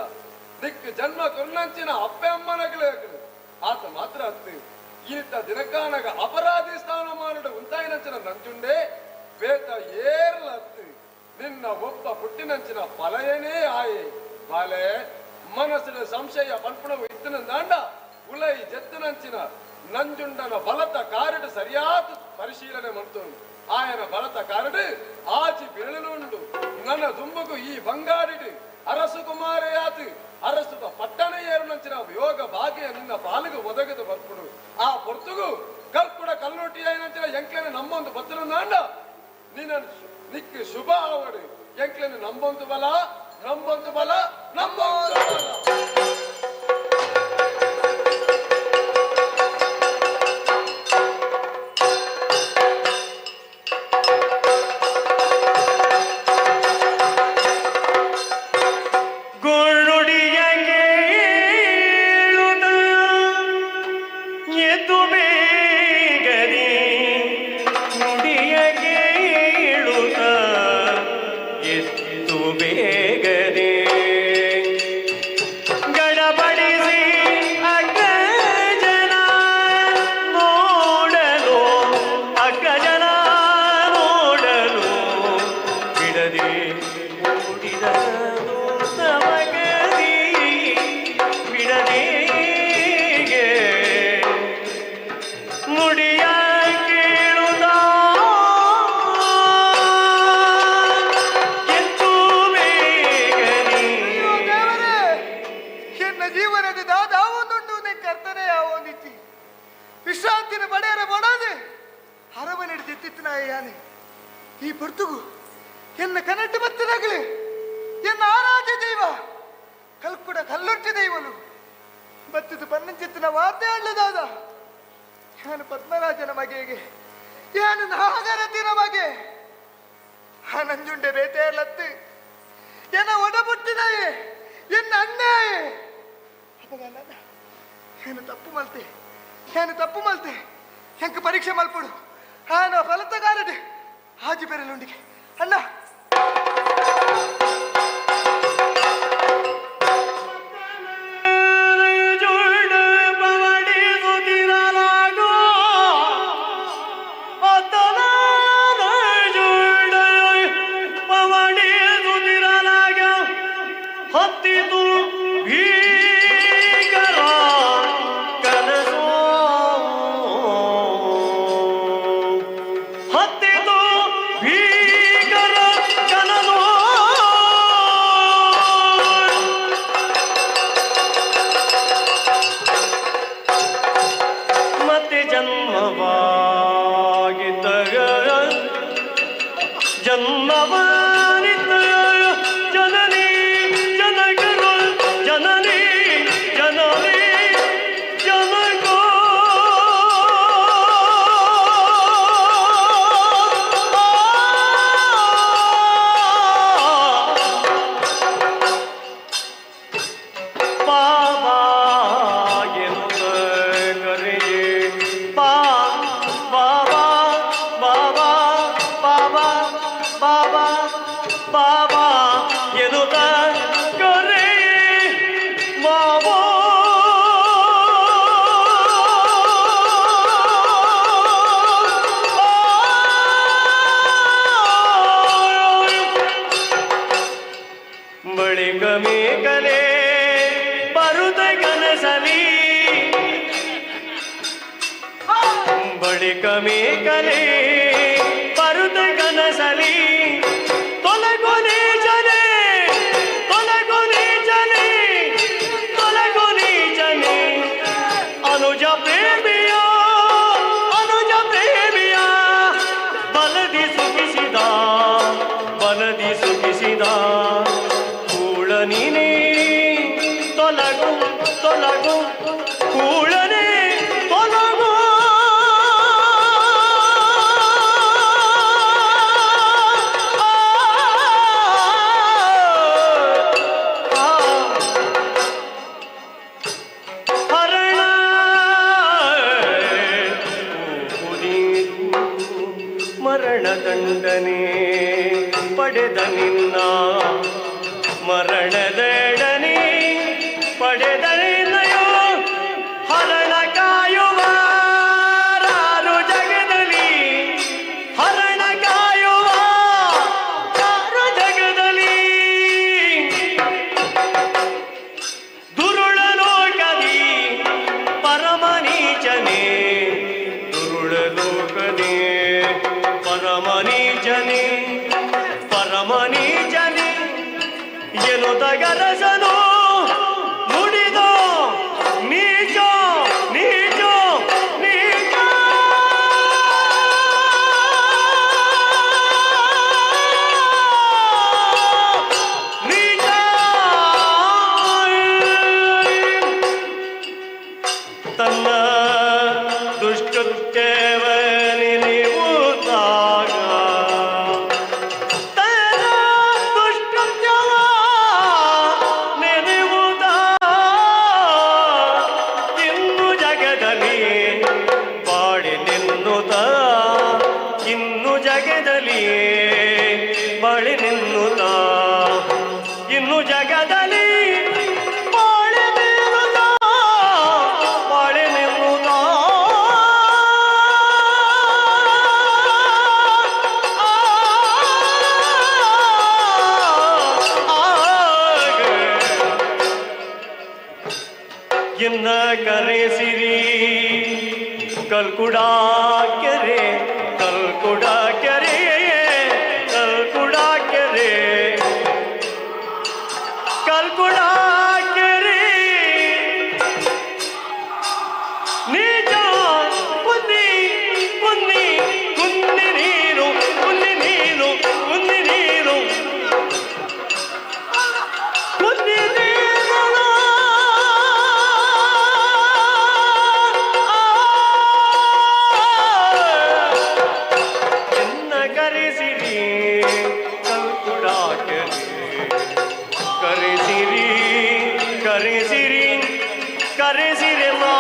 ದಿಕ್ಕು ಜನ್ಮ ಕೊನ್ನಂಚಿನ ಅಪ್ಪೆ ಅಮ್ಮನಗಳೇ ಆತ ಮಾತ್ರ ಅತ್ತು ಈತ ದಿನಕಾನಗ ಅಪರಾಧಿ ಸ್ಥಾನಮಾನಡು ಉಂತಾಯಿನಂಚಿನ ನಂಜುಂಡೆ ಬೇತ ಏರ್ಲ ಅತ್ತು ನಿನ್ನ ಒಬ್ಬ ಪುಟ್ಟಿನಂಚಿನ ಫಲಯನೇ ಆಯೆ ಬಾಲೆ ಮನಸ್ಸಿನ ಸಂಶಯ ಪಲ್ಪಣವು ಇತ್ತನಂದಾಂಡ ಉಲೈ ಜೆತ್ತನಂಚಿನ ನಂಜುಂಡನ ಬಲತ ಕಾರಡು ಸರಿಯಾದ ಪರಿಶೀಲನೆ ಮಾಡ್ತು ಆಯನ ಬಲತ ಕಾರಡು ಆಚಿ ಬಿರಳುಂಡು ನನ್ನ ದುಂಬಗು ಈ ಬಂಗಾಡಿಡು ಅರಸು ಕುಮಾರೆಯಾತು ಅರಸುದ ಪಟ್ಟಣ ಏರುನಂಚಿನ ಯೋಗ ಭಾಗ್ಯ ನಿನ್ನ ಪಾಲಿಗೆ ಒದಗದು ಬರ್ಪುಡು ಆ ಪೊರ್ತುಗು ಕಲ್ಪುಡ ಕಲ್ಲೊಟ್ಟಿ అయినంచిన ಎಂಕ್ಲೆನ ನಮ್ಮೊಂದು ಬತ್ತಲುಂದಾಂಡ ನಿನ್ನ ನಿಕ್ಕು ಶುಭ ಆವಡು ಎಂಕ್ಲೆನ ನಂಬೊಂದು ಬಲ ನಂಬೊಂದು ಬಲ ನಂಬೊಂದು ಬಲ. ಗುರುಡಿಯ ಕೇಳುತ್ತ ಎದ್ದು ಬೇಗನೆ ನುಡಿಯ ಕೇಳುತ್ತ ಎದ್ದು ಬೇಗನೆ ಗಡಬಡಿಸಿ ಅಗ್ರಜನ ನೋಡಲು ಅಗ್ರಜನ ನೋಡಲು ಬಿಡದೆ ಓಡಿದನು ತಮಗದಿ ಬಿಡದೇಗೆ ನುಡಿಯ ಕೇಳುತ್ತ ಎದ್ದು ಬೇಗನೆ ಅಯ್ಯೋ ದೇವರೇ, ಎನ್ನ ಜೀವನದ ದಾದಾವೊಂದುಂಟು ಕರ್ತನೆ ಯಾವೊಂದಿತ್ತಿ ವಿಶ್ರಾಂತಿನ ಬಡೆಯರ ಬಡದೆ ಅರಮನೆ ಹಿಡಿದಿತ್ತಿತ್ತು ಯಾನೆ ಈ ಪೊರ್ತುಗು ಎನ್ನ ಕನ್ನಡ ಬತ್ತನಾಗಲಿ ಎನ್ನ ಆರಾಧ್ಯ ದೈವ ಕಲ್ಕುಡ ಕಲ್ಲೊಟ್ಟಿ ದೈವನು ಬತ್ತಿದು ಪನ್ನಂಚಿತ್ತಿನ ವಾರ್ತೆ ಅಳ್ಳದಾದ ಯಾನು ಪದ್ಮರಾಜನ ಮಗೆಗೆ ಯಾನು ನಾಗರತಿನ ಮಗೆ ಆ ನಂಜುಂಡೆ ಬೇಟೆಯಲ್ಲತ್ತು ಎನ್ನ ಒಡಬುಟ್ಟಿನಾಯೆ ಎನ್ನ ಅಣ್ಣಾಯೆ ಅಪ್ಪಗಲ್ಲ ಏನು ತಪ್ಪು ಮಲ್ತೆ ಏನು ತಪ್ಪು ಮಲ್ತೆ ಎಂಕ ಪರೀಕ್ಷೆ ಮಲ್ಪಡು ಆನ ಫಲತಗಾರಡೆ ಆಜಿ ಬೆರಳುಂಡಿಗೆ ಅಣ್ಣ ಹತ್ತಿತು ಭೀಕರ ಕನಸು ಹತ್ತಿತು ಭೀಕರ ಕನಸು ಮತ್ತೆ ಜನ್ಮವಾಗಿದ್ದ ಜನ್ಮವಾನಿದ್ದ ಜನನಿ ಜನಕರು ಜನನಿ ಜನನಿ ಜನಕೋ ಮೇಕ ಮೇಕಲೆ ಪರುತ ಕನಸಲಿ ತೊಲಗೊನೆ ಜನೆ ತೊಲಗೊನೆ ಜನೆ ತೊಲಗೊನೆ ಜನೆ ಅನುಜ ಪ್ರೇಮಿಯ ಅನುಜ ಪ್ರೇಮಿಯ ಬಲದಿ ಸುಖಿಸಿದ ಬಲದಿ ಸುಖಿಸಿದ ಕೂಳ ನೀನೇ ತೊಲಗು ತೊಲಗು ಕೂಳನೆ ತೊಲಗು ಹರಣ ಕೂಗುದೀರು ಮರಣ ದಂಡನೆ ಪಡೆದ ನಿನ್ನ ಮರಣದಡನೆ ಪಡೆದ ನಿನ್ನಯೋ ಹರಣ ಕಾಯುವಾರು ಜಗದಲ್ಲಿ ಹರಣ ಕಾಯುವ ಯಾರು ಜಗದಲ್ಲಿ ದುರುಳ ಲೋಕದಿ ಪರಮನೀಚನೆ ದುರುಳ ಲೋಕದಿ ಪರಮನೀಚನೆ ಪರಮನೀಚನೆ ಎನ್ನುತ್ತಗರಸನು ನುಡಿದ ನೀಚ ನೀಚ ನೀಚ ನೀಚ ತನ್ನ ದುಷ್ಟತ್ಯವ ನೆನೆಯುತ್ತಾಗ ತನ್ನ ದುಷ್ಟತ್ಯವ ನೆನೆಯುತ್ತ ಇನ್ನು ಜಗದಲ್ಲಿ ಬಾಳಿ ನಿನ್ನುತ್ತ ಇನ್ನು ಜಗದಲ್ಲಿ ಬಾಳಿ ನಿನ್ನುತ್ತ ಇನ್ನು ಜಗದಲ್ಲಿ ಬಾಳಿ ನಿನ್ನುತ್ತ ಬಾಳಿ ನಿನ್ನುತ್ತ ಎನ್ನ ಕರೆಸಿರಿ ಕಲ್ಕುಡ ಕೆರೆ ಕಲ್ಕುಡ ಕೆರೆ ಕಲ್ಕುಡ ಕೆರೆ ಕಲ್ಕುಡ ಕೆರೆ ನೀಜ ಕುನ್ನಿ ಕುನ್ನಿ ಕುನ್ನಿ ನೀರು ಕುನ್ನಿ ನೀರು ಕುನ್ನಿ ನೀರು ಕುನ್ನಿ ನೀರು ಎನ್ನ ಕರೆಸಿರಿ ಕಲ್ಕುಡ ಕೆರೆ ಕರೆಸಿರಿ ಕರೆಸಿರಿ ಕರೆಸಿರಿ ಮಾ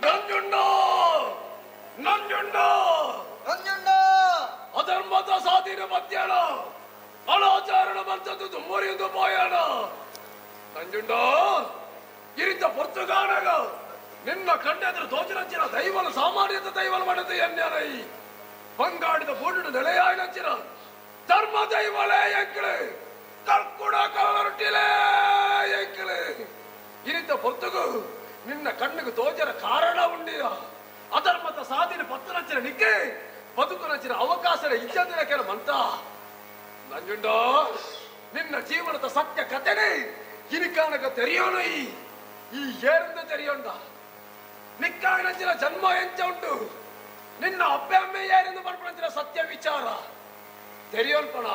ನಂಜುಂಡ ನಂಜುಂಡ ನಂಜುಂಡ ಅಧರ್ಮದ ಸಾಧೀನ ಮಧ್ಯಾಹ್ನ ಅನಾಚಾರಣ ಬಂತದ್ದು ತುಮ್ಮರಿಯೊಂದು ಪಾಯಾಣ ನಂಜುಂಡ ಇರಿತ ಪೊರ್ತುಗಾನಗ ನಿನ್ನ ಕಂಡೆದ್ರು ದೋಚನಂಚಿನ ದೈವನ ಸಾಮಾನ್ಯದ ದೈವನ ಮಾಡದ ಎನ್ಯಾರೈ ಬಂಗಾಡಿದ ಬೂಡು ನೆಲೆಯಾಯಿನಂಚಿನ ಧರ್ಮ ದೈವಲೇ ಎಂಕಳೆ ಕರ್ಕುಡ ಕಲರೊಟ್ಟಿಲೇ ಎಂಕಳೆ ಇರಿತ ಪೊರ್ತುಗು ನಿನ್ನ ಕಣ್ಣಿಗೆ ತೋಜರ ಕಾರಣ ಉಂಡಿಯ ಅಧರ್ಮದ ಸಾಧಿನ ಪತ್ತನಂಚಿನ ನಿಕ್ಕೆ ಬದುಕುನಂಚಿನ ಅವಕಾಶನ ಇಜ್ಜಂದಿನ ಕೆಲ ಮಂತ ನಂಜುಂಡ ನಿನ್ನ ಜೀವನದ ಸತ್ಯ ಕಥೆನೇ ಇನಿಕಾನಗ ತೆರೆಯೋಣ ಈ ಏರಿಂದ ತೆರೆಯೋಣ ನಿಕ್ಕಾಗಿನಂಚಿನ ಜನ್ಮ ಎಂಚ ಉಂಟು ನಿನ್ನ ಅಪ್ಪೆ ಅಮ್ಮೆ ಯಾರಿಂದ ಪಡ್ಕೊಂಡಂಚಿನ ಸತ್ಯ ವಿಚಾರ ತೆರೆಯೋಲ್ಪಣ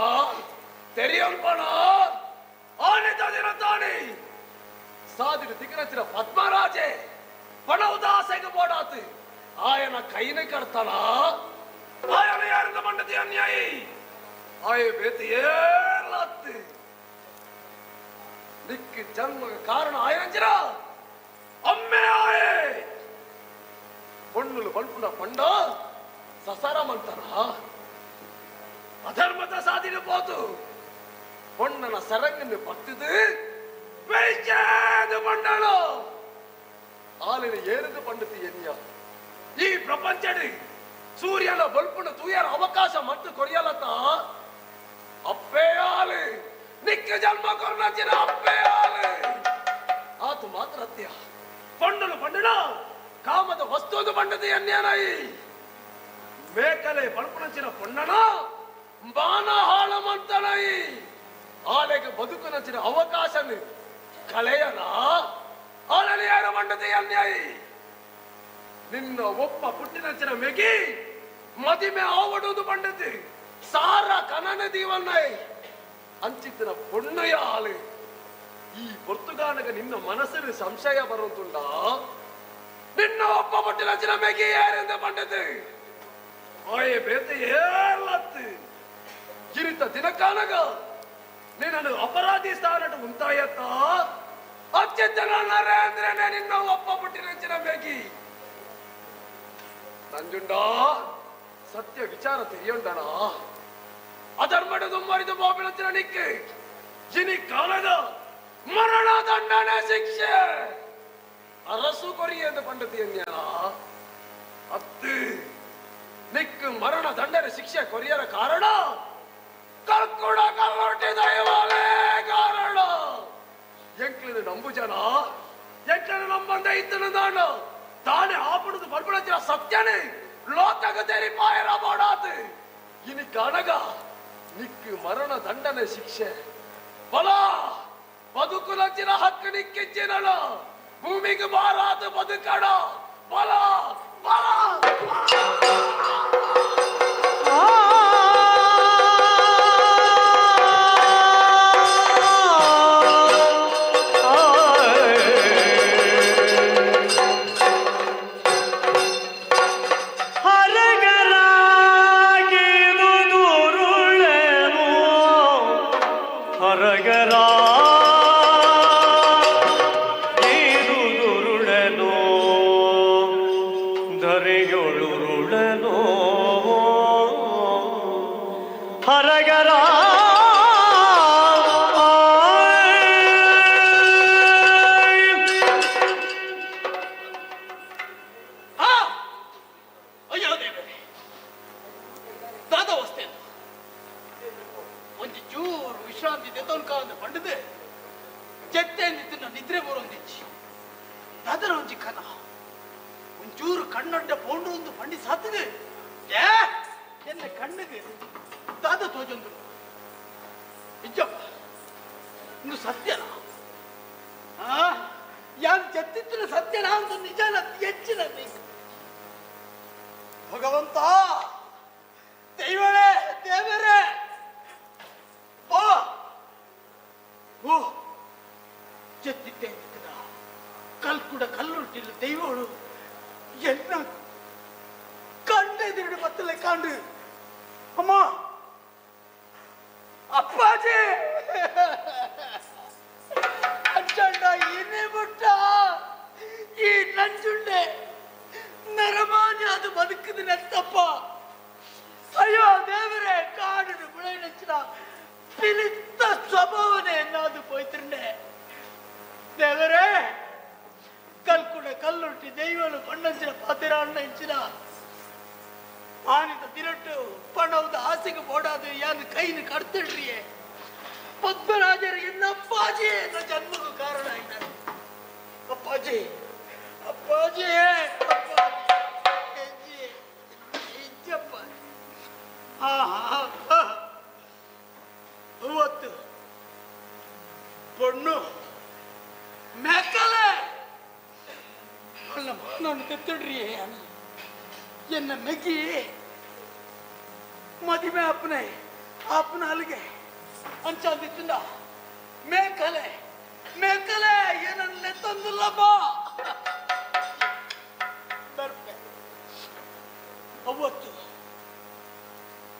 ತೆರೆಯೋಲ್ಪಣ ಆನೆ ದಿನ ತಾನೆ ಸಾಧಿನ ದಿಗ್ನಂಚಿನ ಪದ್ಮರಾಜೆ ಪಣವುದಾಸೆಗೆ ಬೋಡಾತು ಆಯನ ಕೈನ ಕಡ್ತಾನ ಆಯನ ಯಾರಿಂದ ಮಂಡತಿ ಅನ್ಯಾಯಿ ಆಯ ಬೇತಿ ಏರ್ಲಾತ್ತು ನಿಕ್ಕ ಜನ್ಮ ಕಾರಣ ಆಯನಂಚಿನ ಅಮ್ಮೆ ಆಯೆ ಪೊಣ್ಣುಲು ಪಂಪುನ ಪಂಡ ಸಸಾರ ಮಂತನ ಅಧರ್ಮದ ಸಾಧಿನ ಪೋತು ಪೊಣ್ಣನ ಸರಂಗನ್ನು ಪತ್ತಿದು ಬೇಯ್ಚೇದು ಪಂಡಳು ಆಲಿನ ಏರಿದು ಪಂಡತಿ ಎನ್ಯ ಈ ಪ್ರಪಂಚಡಿ ಸೂರ್ಯನ ಬಲ್ಪುನ ತೂಯರ ಅವಕಾಶ ಮತ್ತು ಕೊರಿಯಲತ್ತ ಅಪ್ಪೇಯಾಲಿ ನಿಕ್ಕ ಜನ್ಮ ಕೊರ್ನಂಚಿನ ಅಪ್ಪೇಯಾಲಿ ಆತು ಮಾತ್ರ ಅತ್ಯ ಪಂಡನು ಪಂಡನ ಕಾಮದ ವಸ್ತುದು ಬಂಡದ ಎನ್ನೇನೈ ಮೇಕಲೆ ಪಲ್ಪುನಂಚಿನ ಪೊಣ್ಣನ ಬಾನ ಹಾಳಮಂತನೈ ಆಲೆಗೆ ಬದುಕುನಂಚಿನ ಅವಕಾಶನು ಕಳೆಯನ ಆಲನೆಯಾರ ಮಂಡದ ಅನ್ಯಾಯ ನಿನ್ನ ಒಪ್ಪ ಪುಟ್ಟಿನಂಚಿನ ಮೆಗಿ ಮದಿಮೆ ಆವಡುವುದು ಬಂಡತಿ ಸಾರ ಕನನ ದೀವನ್ನೈ ಅಂಚಿತ್ತಿನ ಪೊಣ್ಣೆಯ ಆಲೆ ಈ ಪೊರ್ತುಗಾನಗ ನಿನ್ನ ಮನಸ್ಸಿನ ಸಂಶಯ ಬರುತ್ತುಂಡ ನಿನ್ನ ಒಪ್ಪ ಪುಟ್ಟಿನಂಚಿನ ಮೆಗಿ ಯಾರೆಂದ ಬಂಡತಿ ಆಯೆ ಬೇತೆ ಏರ್ಲತ್ತು ಕಿರಿತ ದಿನಕಾನಗ ನೀನನ್ನು ಅಪರಾಧಿ ಸ್ಥಾನಟ ಉಂಟಾಯತ್ತ ಅತ್ಯಂತ ನರೇಂದ್ರನೇ ನಿನ್ನ ಒಪ್ಪ ಪುಟ್ಟಿನಂಚಿನ ಮೆಗಿ ನಂಜುಂಡ ಸತ್ಯ ವಿಚಾರ ತೆರಿಯೊಂಡಣ ಅದರ್ಮಡದು ಮರಿದು ಬಾಬಿಳತ್ತಿನ ನಿಕ್ಕೆ ಜಿನಿ ಕಾಲದ ಮರಣ ದಂಡನೆ ಶಿಕ್ಷೆ ಅರಸು ಕೊರಿಯೆಂದು ಪಂಡತಿ ಎನ್ಯಾನ ಅತ್ತು ನಿಕ್ಕು ಮರಣ ದಂಡನೆ ಶಿಕ್ಷೆ ಕೊರಿಯರ ಕಾರಣ ಕಲ್ಕುಡ ಕಲ್ಲೊಟ್ಟಿ ದೈವಲೇ ಕಾರಣ ಎಂಕ್ಲಿನ ನಂಬು ಜನ ಎಂಕ್ಲಿನ ನಂಬಂದ ಇತ್ತನ ದಾಣ ತಾನೇ ಆಪಣದ ಬರ್ಬಳತ್ತಿನ ಸತ್ಯನೇ ಲೋಕಗ ತೆರಿಪಾಯರ ಮಾಡಾತು ಇನಿ ಕಾಣಗ ನಿಕ್ಕು ಮರಣ ದಂಡನೆ ಶಿಕ್ಷೆ ಬಲ ಬದುಕುಲಂಚಿನ ಹಕ್ಕು ನಿಕ್ಕಿಚ್ಚಿನಣ ಭೂಮಿಗೆ ಬಾರಾದ ಬದುಕಣ ಬಲ ಬಲ. ಭಗವಂತ ದೈವಳೇ ದೇವರೇ ಓ ಓ ಜತ್ತಿದ್ದೆ ಕಲ್ಕುಡ ಕಲ್ಲುಟ್ಟಿಲ್ಲ ದೈವಳು என்ன ಕಣ್ಣೆದುರು ಬತ್ತಲೆ ಕಾಂಡು ಅಮ್ಮ ಅಪ್ಪಾಜಿ ಅಜ್ಜಂಡ ಏನೇ ಬಿಟ್ಟ ಈ ನಂಜುಂಡೆ ನರಮಾನಿ ಅದು ಬದುಕಿದ ನೆತ್ತಪ್ಪ. ಅಯ್ಯೋ ದೇವರೇ, ಕಾಡು ಗುಳೆ ನಚ್ಚಿನ ಪಿಲಿತ್ತ ಸ್ವಭಾವನೆ ಎನ್ನಾದು ಪೋಯ್ತಿರ್ನೆ. ದೇವರೇ, ಕಲ್ಕುಡ ಕಲ್ಲುಟ್ಟಿ ದೈವನು ಬಣ್ಣಂಚಿನ ಪಾತಿರಾಣ್ಣ ಇಂಚಿನ ಆನಿತ ತಿರಟ್ಟು ಪಣವದ ಆಸೆಗೆ ಬೋಡಾದು ಯಾನು ಕೈನ ಕಡ್ತಿಡ್ರಿಯೇ. ಪದ್ಮರಾಜರು ಎನ್ನ ಅಪ್ಪಾಜಿ ಎನ್ನ ಜನ್ಮಕ್ಕೂ ಕಾರಣ ಇದ್ದಾರೆ. ಅಪ್ಪಾಜಿ ಅಪ್ಪಾಜಿ ಅಪ್ಪಾಜಿ ಇಜ್ಜಪ್ಪ. ಹಾ ಹಾ ಅವತ್ತು ಪೊಣ್ಣು ಮೇಕಲೆ ಅಲ್ಲ ಮಾನವನ್ನು ತೆತ್ತಿಡ್ರಿ ಎನ್ನ ಮೆಗಿ ಮದುವೆ ಅಪ್ಪನೆ ಅಪ್ಪನ ಅಲ್ಲಿಗೆ ಅಂಚಾಂದಿತ್ತಿಂದ ಮೇಕಲೆ ಮೇಕಲೆ ಏನನ್ನೇ ತಂದಿಲ್ಲಪ್ಪ ಬರ್ಪೆ. ಅವತ್ತು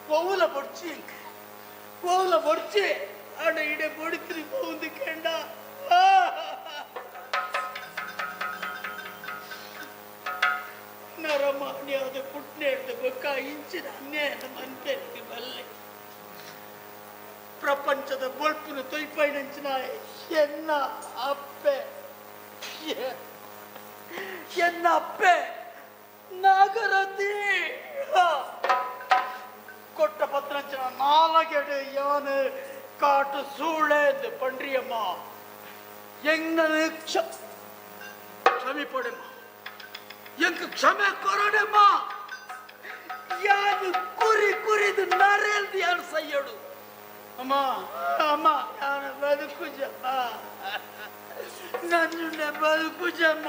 ಪೌಲ ಬೊಡ್ಚಿ ಪೌಲ ಬೊಡ್ಚಿ ಅಡ ಇಡೆ ಬೊಡಿತ್ರಿ ಪೌಂದು ಕೆಂಡ. ನರಮಾನ್ಯಾದ ಪುಟ್ನೇಡ್ದ ಬೊಕ್ಕ ಇಂಚಿನ ಅನ್ಯಾಯದ ಮಂತೆನಿಗೆ ಬಲ್ಲೆ ಪ್ರಪಂಚದ ಬೊಲ್ಪುನ ತೊಯ್ಪೈನಂಚಿನ ಎನ್ನ ಅಪ್ಪೆ ಎನ್ನ ಅಪ್ಪೆ ನಾಗರತಿ. ಕೊಟ್ಟ ಪತ್ರಂಚನ ನಾಲಗೆಡೆ ಯಾನು ಕಾಟು ಸೂಳೆಂದು ಪಂಡ್ರಿಯಮ್ಮ ಎಂಗನು ಕ್ಷಮಿಪಡೆಮ್ಮ ಎಂಕ್ ಕ್ಷಮೆ ಕೊರಡೆಮ್ಮ ಯಾನು ಕುರಿ ಕುರಿದು ನರೇಲ್ದು ಯಾನು ಸಯ್ಯಡು ಅಮ್ಮ ಅಮ್ಮ ಯಾನು ಬದುಕುಜಮ್ಮ ನನ್ನುಂಡೆ ಬದುಕುಜಮ್ಮ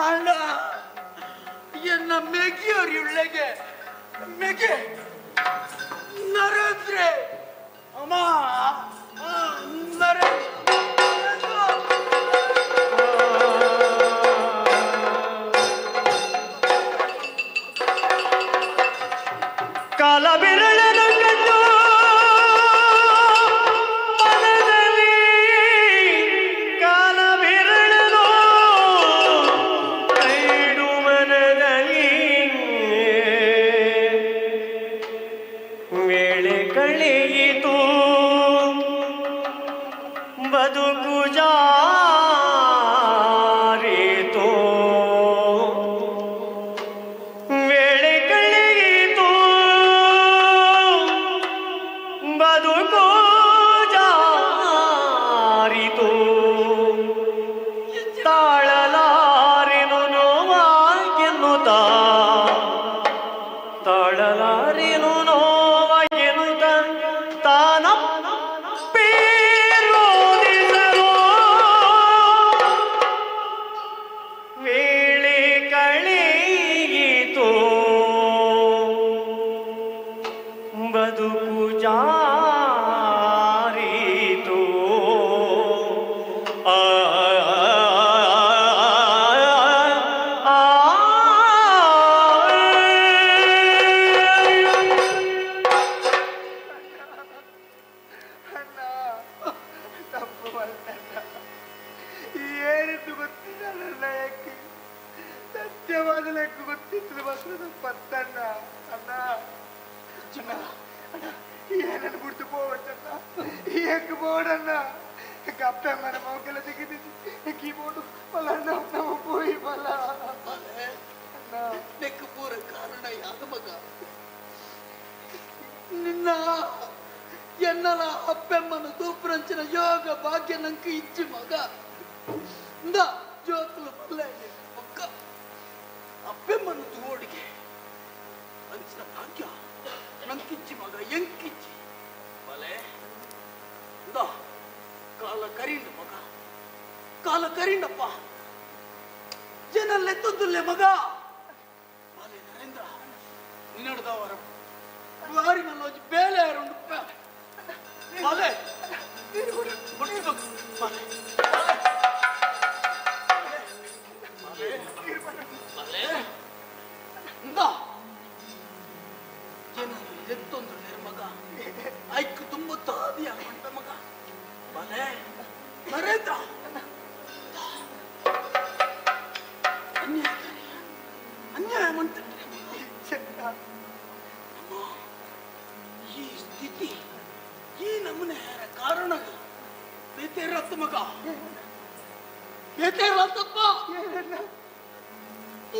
ಅಣ್ಣ ಎನ್ನ ಮೆಗಿಯೋರಿಯುಳ್ಳೆಗೆ ಮೆಗೆ ನರೇಂದ್ರೆ ಅಮ್ಮ ನರೇಂದ್ರ ಕಾಲ ಬೆರಳನು ಕಂಡು ಮನದಲ್ಲಿ ಕಾಲ ಬೆರಳನು ಕೈಡು ಮನದಲ್ಲಿ ವೇಳೆ ಕಳೆಯಿತು ಬದುಕು ಜಾರಿತು ವೇಳೆ ಕಳೆಯಿತು ಬದುಕು ಜಾರಿತು ತಾಳಲಾರೆನು ನೋವ ಎನ್ನುತ್ತ ತಾಳಲಾರೆನು ನೋವ ಎನ್ನುತ್ತ ತಾನಪ್ಪೇ ರೋದಿಸಲು ವೇಳೆ ಕಳೆಯಿತು ಬದುಕು ಜಾರಿತು ಆ ಆ, ಆ. ತಪ್ಪು ಮಾಡ್ತಣ್ಣ ಏನೆಂದು ಗೊತ್ತಿಲ್ಲ ನನ್ನ ಯಾಕೆ ಸತ್ಯವಾದ ಲೆಕ್ಕ ಗೊತ್ತಿತ್ತು ಮಾತ್ರ ಪತ್ತಣ್ಣ ಅಣ್ಣ ಅಣ್ಣ ಅಣ್ಣ ಏನನ್ನು ಬಿಡ್ತು ಪೋವಟ್ಟಣ್ಣ ಏಕೆ ಬೋಡಣ್ಣ ಕಪ್ಪೆ ಮನ ಮೌಕೆಲ್ಲ ತೆಗೆದಿದ್ದು ಕೀಬೋರ್ಡು ಬಲ ನಮ್ಮ ಪೋಯಿ ಬಲ ಅಣ್ಣ ನೆಕ್ಕು ಪೂರ ಕಾರಣ ಯಾದ ಮಗ ನಿನ್ನ ಎನ್ನಲ ಅಪ್ಪೆಮ್ಮನ ತೂಪ್ರಂಚಿನ ಯೋಗ ಭಾಗ್ಯ ನಂಗೆ ಇಚ್ಚಿ ಮಗ ಇಂದ ಜೋತುಲು ಬಲ್ಲೆ ಮಕ್ಕ ಅಪ್ಪೆಮ್ಮನ ತೂವಡಿಗೆ ಅಂಚಿನ ಭಾಗ್ಯ ನಂಕಿಚ್ಚಿ ಮಗ ಎಂಕಿಚ್ಚಿ ಬಲೆ ಇಂದ ಕಾಲ ಕರೀಂಡ ಮಗ ಕಾಲ ಕರೀಂಡಪ್ಪ ಜನಲ್ಲೆತ್ತೊಂದುಲ್ಲೆ ಮಗ ಬಾಲೆ ನರೇಂದ್ರ ನಿನ್ನಡ್ದವರ ವಾರಿ ಮಲ್ಲೋಜಿ ಬೇಲೆ ಯಾರುಂಡು ಬಾಲೆ ಮುಟ್ಟಿ ಬಾಲೆ ಬಾಲೆ ಬಾಲೆ ಇಂದ ಜನರು ಎತ್ತೊಂದು ಮಗ ಐಕ್ ತುಂಬ ತಾದಿಯ ಮಂಟ ಮಗ ಬಾಲೆ ನರೇಂದ್ರ ಅನ್ಯಾಯ ಅನ್ಯಾಯ ಮಂತ್ರಿ ಈ ಸ್ಥಿತಿ ಈ ನಮೂನೆ ಕಾರಣ ಬೇತೇರತ್ತ ಮಗ ಬೇತೇರತ್ತಪ್ಪ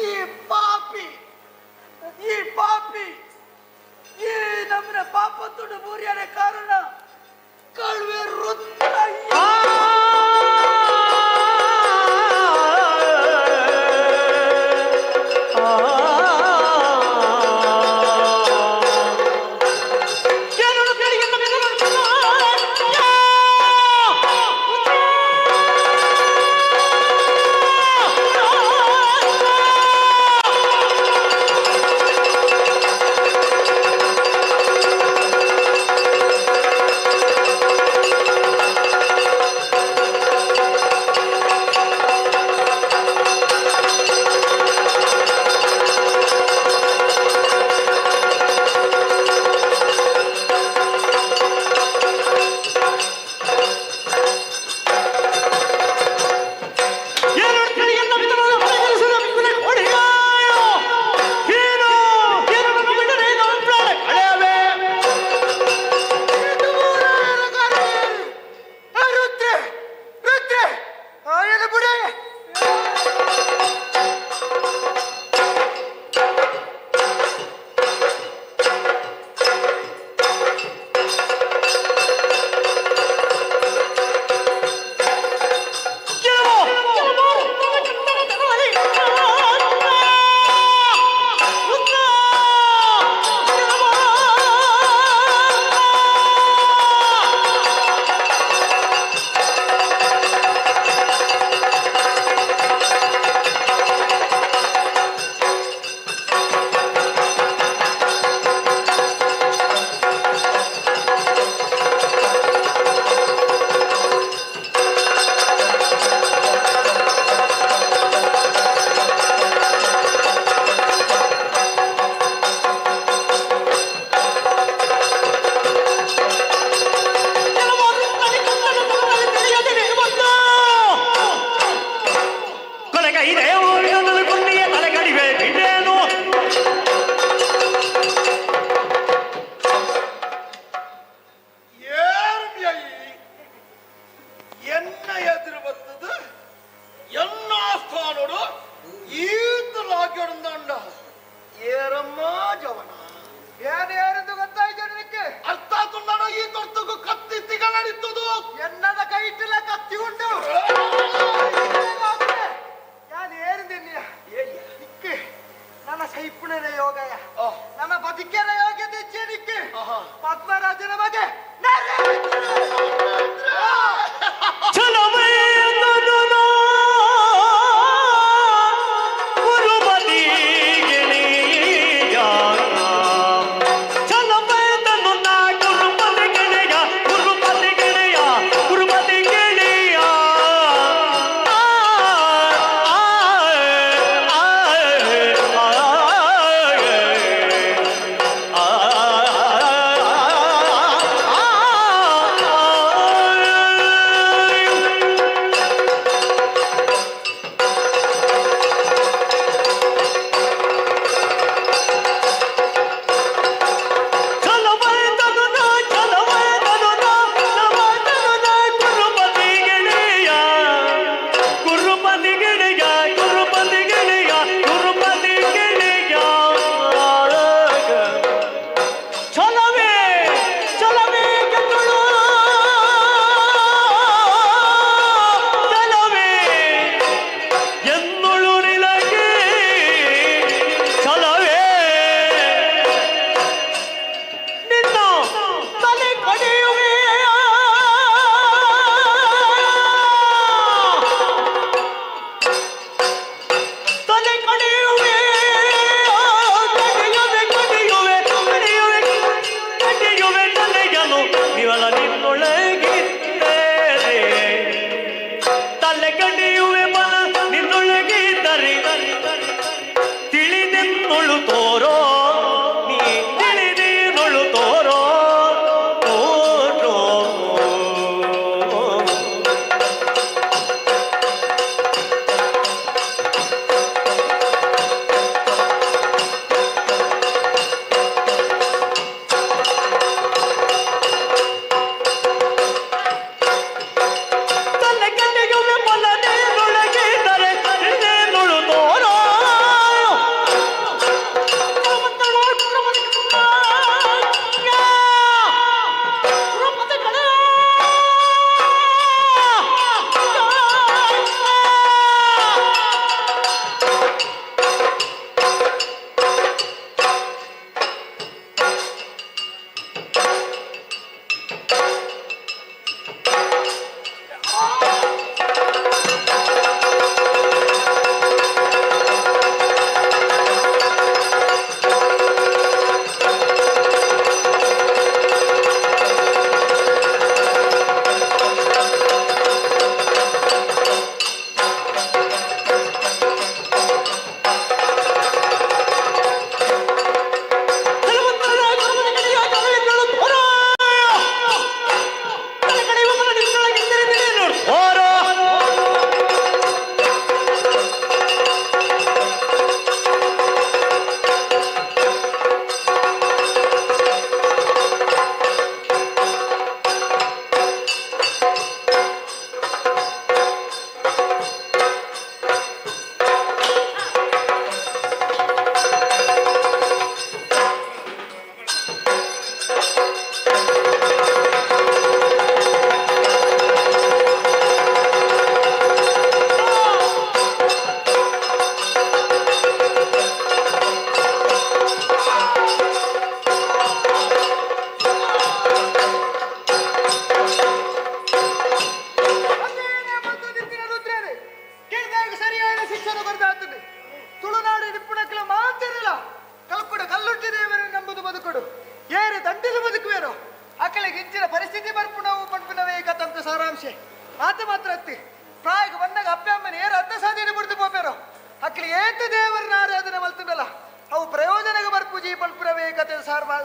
ಈ ಪಾಪಿ ಈ ಪಾಪಿ ಈ ನಮ್ಮನೆ ಪಾಪ ತುಡು ಬೂರಿಯನೇ ಕಾರಣ ಕಳುವೆ ವೃತ್ತ ಆ ಕಡಿತದು ಎನ್ನದ ಕೈಟಿಲ ಕತ್ತಿ ಉಂಟು ನಾನು ಏರಿಂದಿನ್ಯ ಇಕ್ಕೆ ನನ್ನ ಸೈಪುಣನ ಯೋಗಯ ನನ್ನ ಬದುಕಿನ ಯೋಗ್ಯತೆ ಇಚ್ಛೆನಿಕ್ಕೆ ಪದ್ಮರಾಜನ ಬಗ್ಗೆ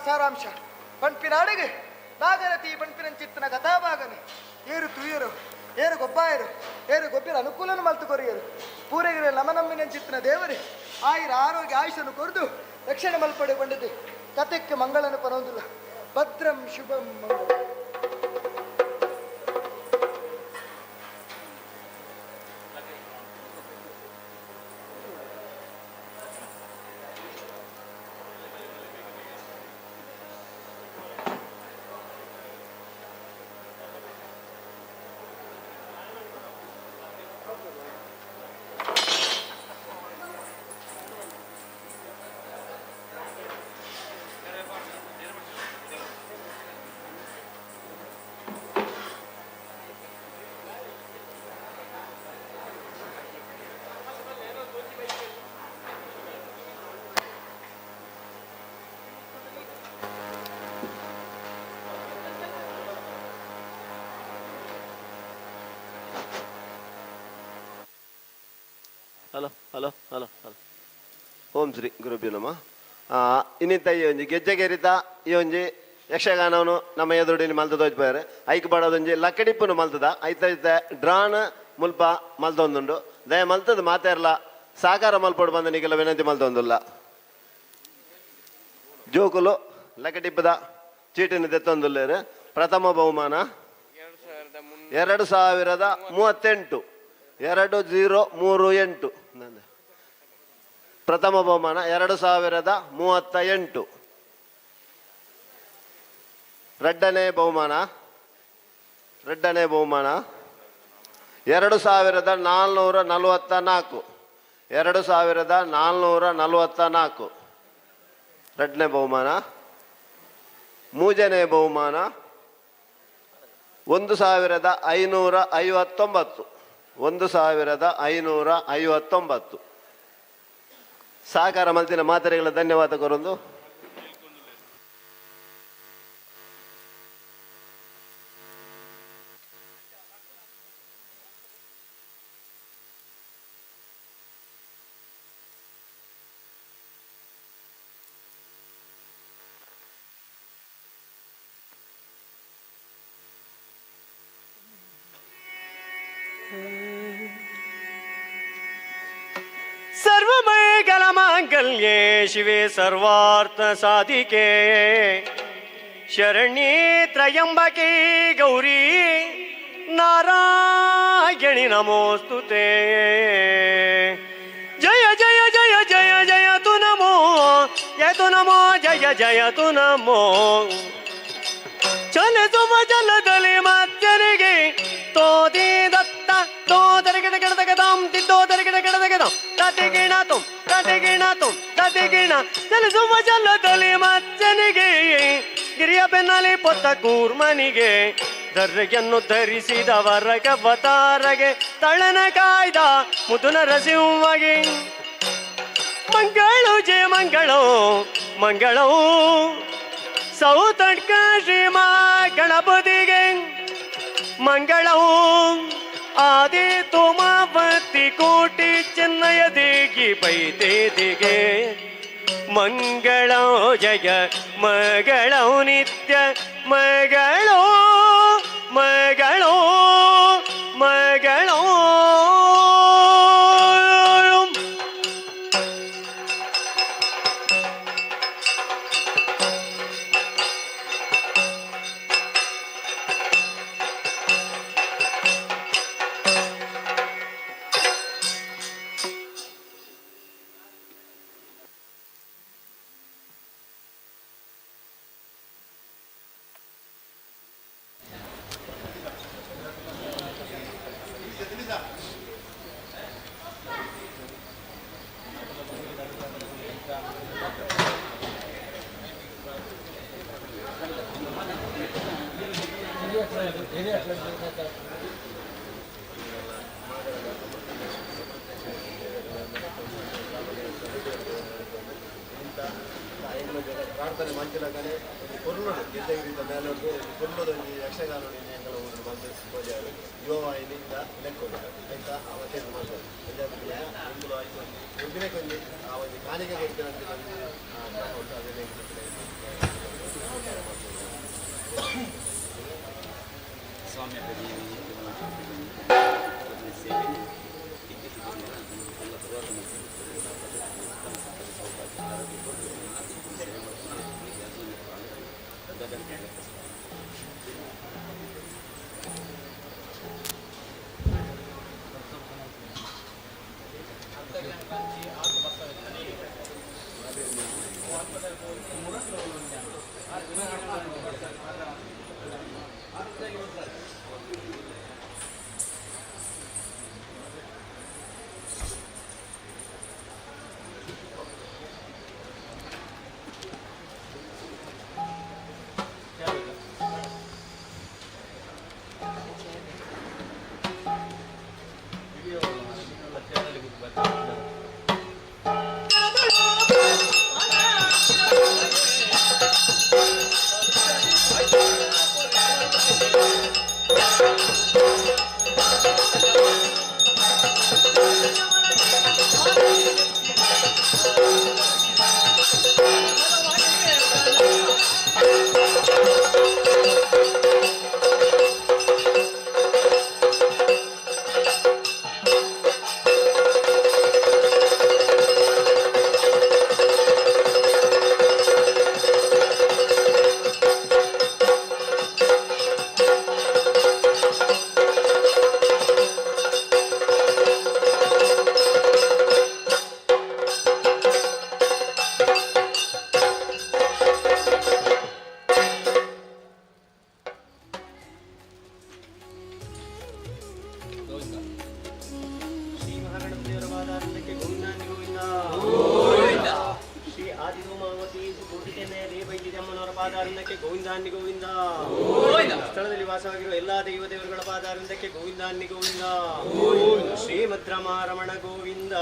ಸಾರಾಂಶ ಪಂಪಿನಾಡಿಗೆ ನಾಗರತಿ ಪಂಪಿನಂಚಿತ್ತನ ಕಥಾಭಾಗನೆ ಏರು ತುಯರು ಏರು ಗೊಬ್ಬಾಯರು ಏರು ಗೊಬ್ಬಿರ ಅನುಕೂಲನ ಮಲ್ತು ಕೊರಿಯರು ಪೂರಗಿರ ನಮನಮ್ಮಿನಂಚಿತ್ತನ ದೇವರೇ ಆಯಿರ ಆರೋಗ್ಯ ಆಯುಷನ್ನು ಕೊರದು ರಕ್ಷಣೆ ಮಲ್ಪಡೆ ಬಂಡಿದೆ ಕಥೆಕ್ಕೆ ಮಂಗಳನು ಪನೊಂದಿಲ್ಲ ಭದ್ರಂ ಶುಭಂ ಮಂಗಳ. ಹಲೋ ಹಲೋ ಹಲೋ ಓಂ ಶ್ರೀ ಗುರುಭ್ಯೋ ನಮಃ. ಇನ್ನಿಂತ ಈ ಒಂಜಿ ಗೆಜ್ಜೆಗೆರಿತ ಈ ಒಂಜಿ ಯಕ್ಷಗಾನವನು ನಮ್ಮ ಎದುರುಡಿನ ಮಲ್ತದ ಹೋಯ್ತಾರೆ ಐಕ್ ಬಾಡೋದೊಂಜಿ ಲಕ್ಕಡಿಪ್ಪುನು ಮಲ್ತದ ಐತ ಐತ ಡ್ರಾನ್ ಮುಲ್ಪ ಮಲ್ತೊಂದುಂಡು ದಯ ಮಲ್ತದ ಮಾತೆರ್ಲ ಸಾಕಾರ ಮಲ್ಪೊಡು ಬಂದ ನಿಗೆಲ್ಲ ವಿನಂತಿ ಮಲ್ತೊಂದುಲ್ಲ. ಜೋಕುಲು ಲಕ್ಕಡಿಪ್ಪದ ಚೀಟಿನ ದೆತ್ತೊಂದುಲ್ಲೇರು. ಪ್ರಥಮ ಬಹುಮಾನ 2038 2038. ಪ್ರಥಮ ಬಹುಮಾನ 2038. ಎರಡನೇ ಬಹುಮಾನ 2444 2444 ಎರಡನೇ ಬಹುಮಾನ. ಮೂರನೇ ಬಹುಮಾನ 1559 1559. ಸಹಕಾರ ಮಲ್ತಿನ ಮಾತರೆಗಳ ಧನ್ಯವಾದ ಕೊರೊಂದು. ಸರ್ವಮಂಗಲಮಾಂಗಲ್ಯೇ ಶಿವೆ ಸರ್ವಾರ್ಥ ಸಾಧಿಕೆ ಶರಣ್ಯೇ ತ್ರಯಂಬಕೆ ಗೌರಿ ನಾರಾಯಣಿ ನಮೋಸ್ತುತೇ. ಜಯ ಜಯ ಜಯ ಜಯ ಜಯ ತು ನಮೋ ಜಯ ತು ನಮೋ ಜಯ ಜಯ ತು ನಮೋ. ಚಲಿಸುವ ಜಲದಲ್ಲಿ ಮಚ್ಚರಿಗೆ ತೋದಿ ದತ್ತ ತೋದರಿಗಿಡ ಗಿಡದಗದಾಂ ತಿದ್ದೋದರಿಗಿಡ ಗಿಡದಗದಾಂ ತತಿಗಿಣ ತುಂ ತತಿಗಿಣ ತುಂ ತತಿಗಿಣ. ಚಲಿಸುವ ಜಲದಲ್ಲಿ ಮಚ್ಚನಿಗೆ ಗಿರಿಯ ಬೆನ್ನಲಿ ಪೊತ್ತ ಕೂರ್ಮನಿಗೆ ದರ್ರೆಯನ್ನು ಧರಿಸಿದವರ ಕವತಾರಗೆ ತಳನ ಕಾಯ್ದ ಮುದು ನರಸಿಂಹಗೆ ಮಂಗಳೋ ಜಯ ಮಂಗಳೋ ಮಂಗಳೋ ಸೌತಡ್ಕ ಶ್ರೀಮಾ ಗಣಪತಿಗೆ ಮಂಗಳೋ. ಆದಿ ತುಮಾವತಿ ಕೋಟಿ ಚೆನ್ನಯ ದೇಗಿ ಬೈದೇದಿಗೆ ಮಂಗಳೋ ಜಯ ಮಗಳೋ ನಿತ್ಯ ಮಗಳೋ ಮಗಳೋ ಮಗಳೋ. ಪ್ರಾರ್ಥನೆ ಮಂಚಿಲಕನೆ ಕೊರ್ಲುಡು ಗೆಜ್ಜೆಗಿರಿತ ಮೇಲೊಡ್ದು ಕೊರ್ಲುದೊಂಜಿ ಯಕ್ಷಗಾನ ಯುವವಾಹಿನಿಯಿಂದ ಲೆಕ್ಕೊಂಡು ಆಯ್ತಾ ಅವತ್ತೇ ಮಾಡ್ತಾರೆ ಇಂದು ಆಯ್ತು ಒಂದಿನಕ್ಕೊಂಜಿ ಆ ಒಂದು ಕಾಣಿಕೆ ಕೊಡ್ತೇನೆ ಅಂತ ಒಂದು ಕ್ರಮ ಉಂಟು. ಅದನ್ನೇ Thank you. ಸ್ಥಳದಲ್ಲಿ ವಾಸವಾಗಿರುವ ಎಲ್ಲಾ ದೈವ ದೇವರುಗಳ ಪಾದಾರವಿಂದಕ್ಕೆ ಗೋವಿಂದಾನ್ನಿ ಗೋವಿಂದ. ಶ್ರೀಮದ್ರಮಾರಮಣ ಗೋವಿಂದ.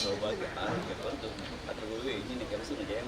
ಸೌಭಾಗ್ಯ ಆರೋಗ್ಯ ಬಂದು ಅದರ ಇಂದಿನ ಕೆಲಸ ಜಯ.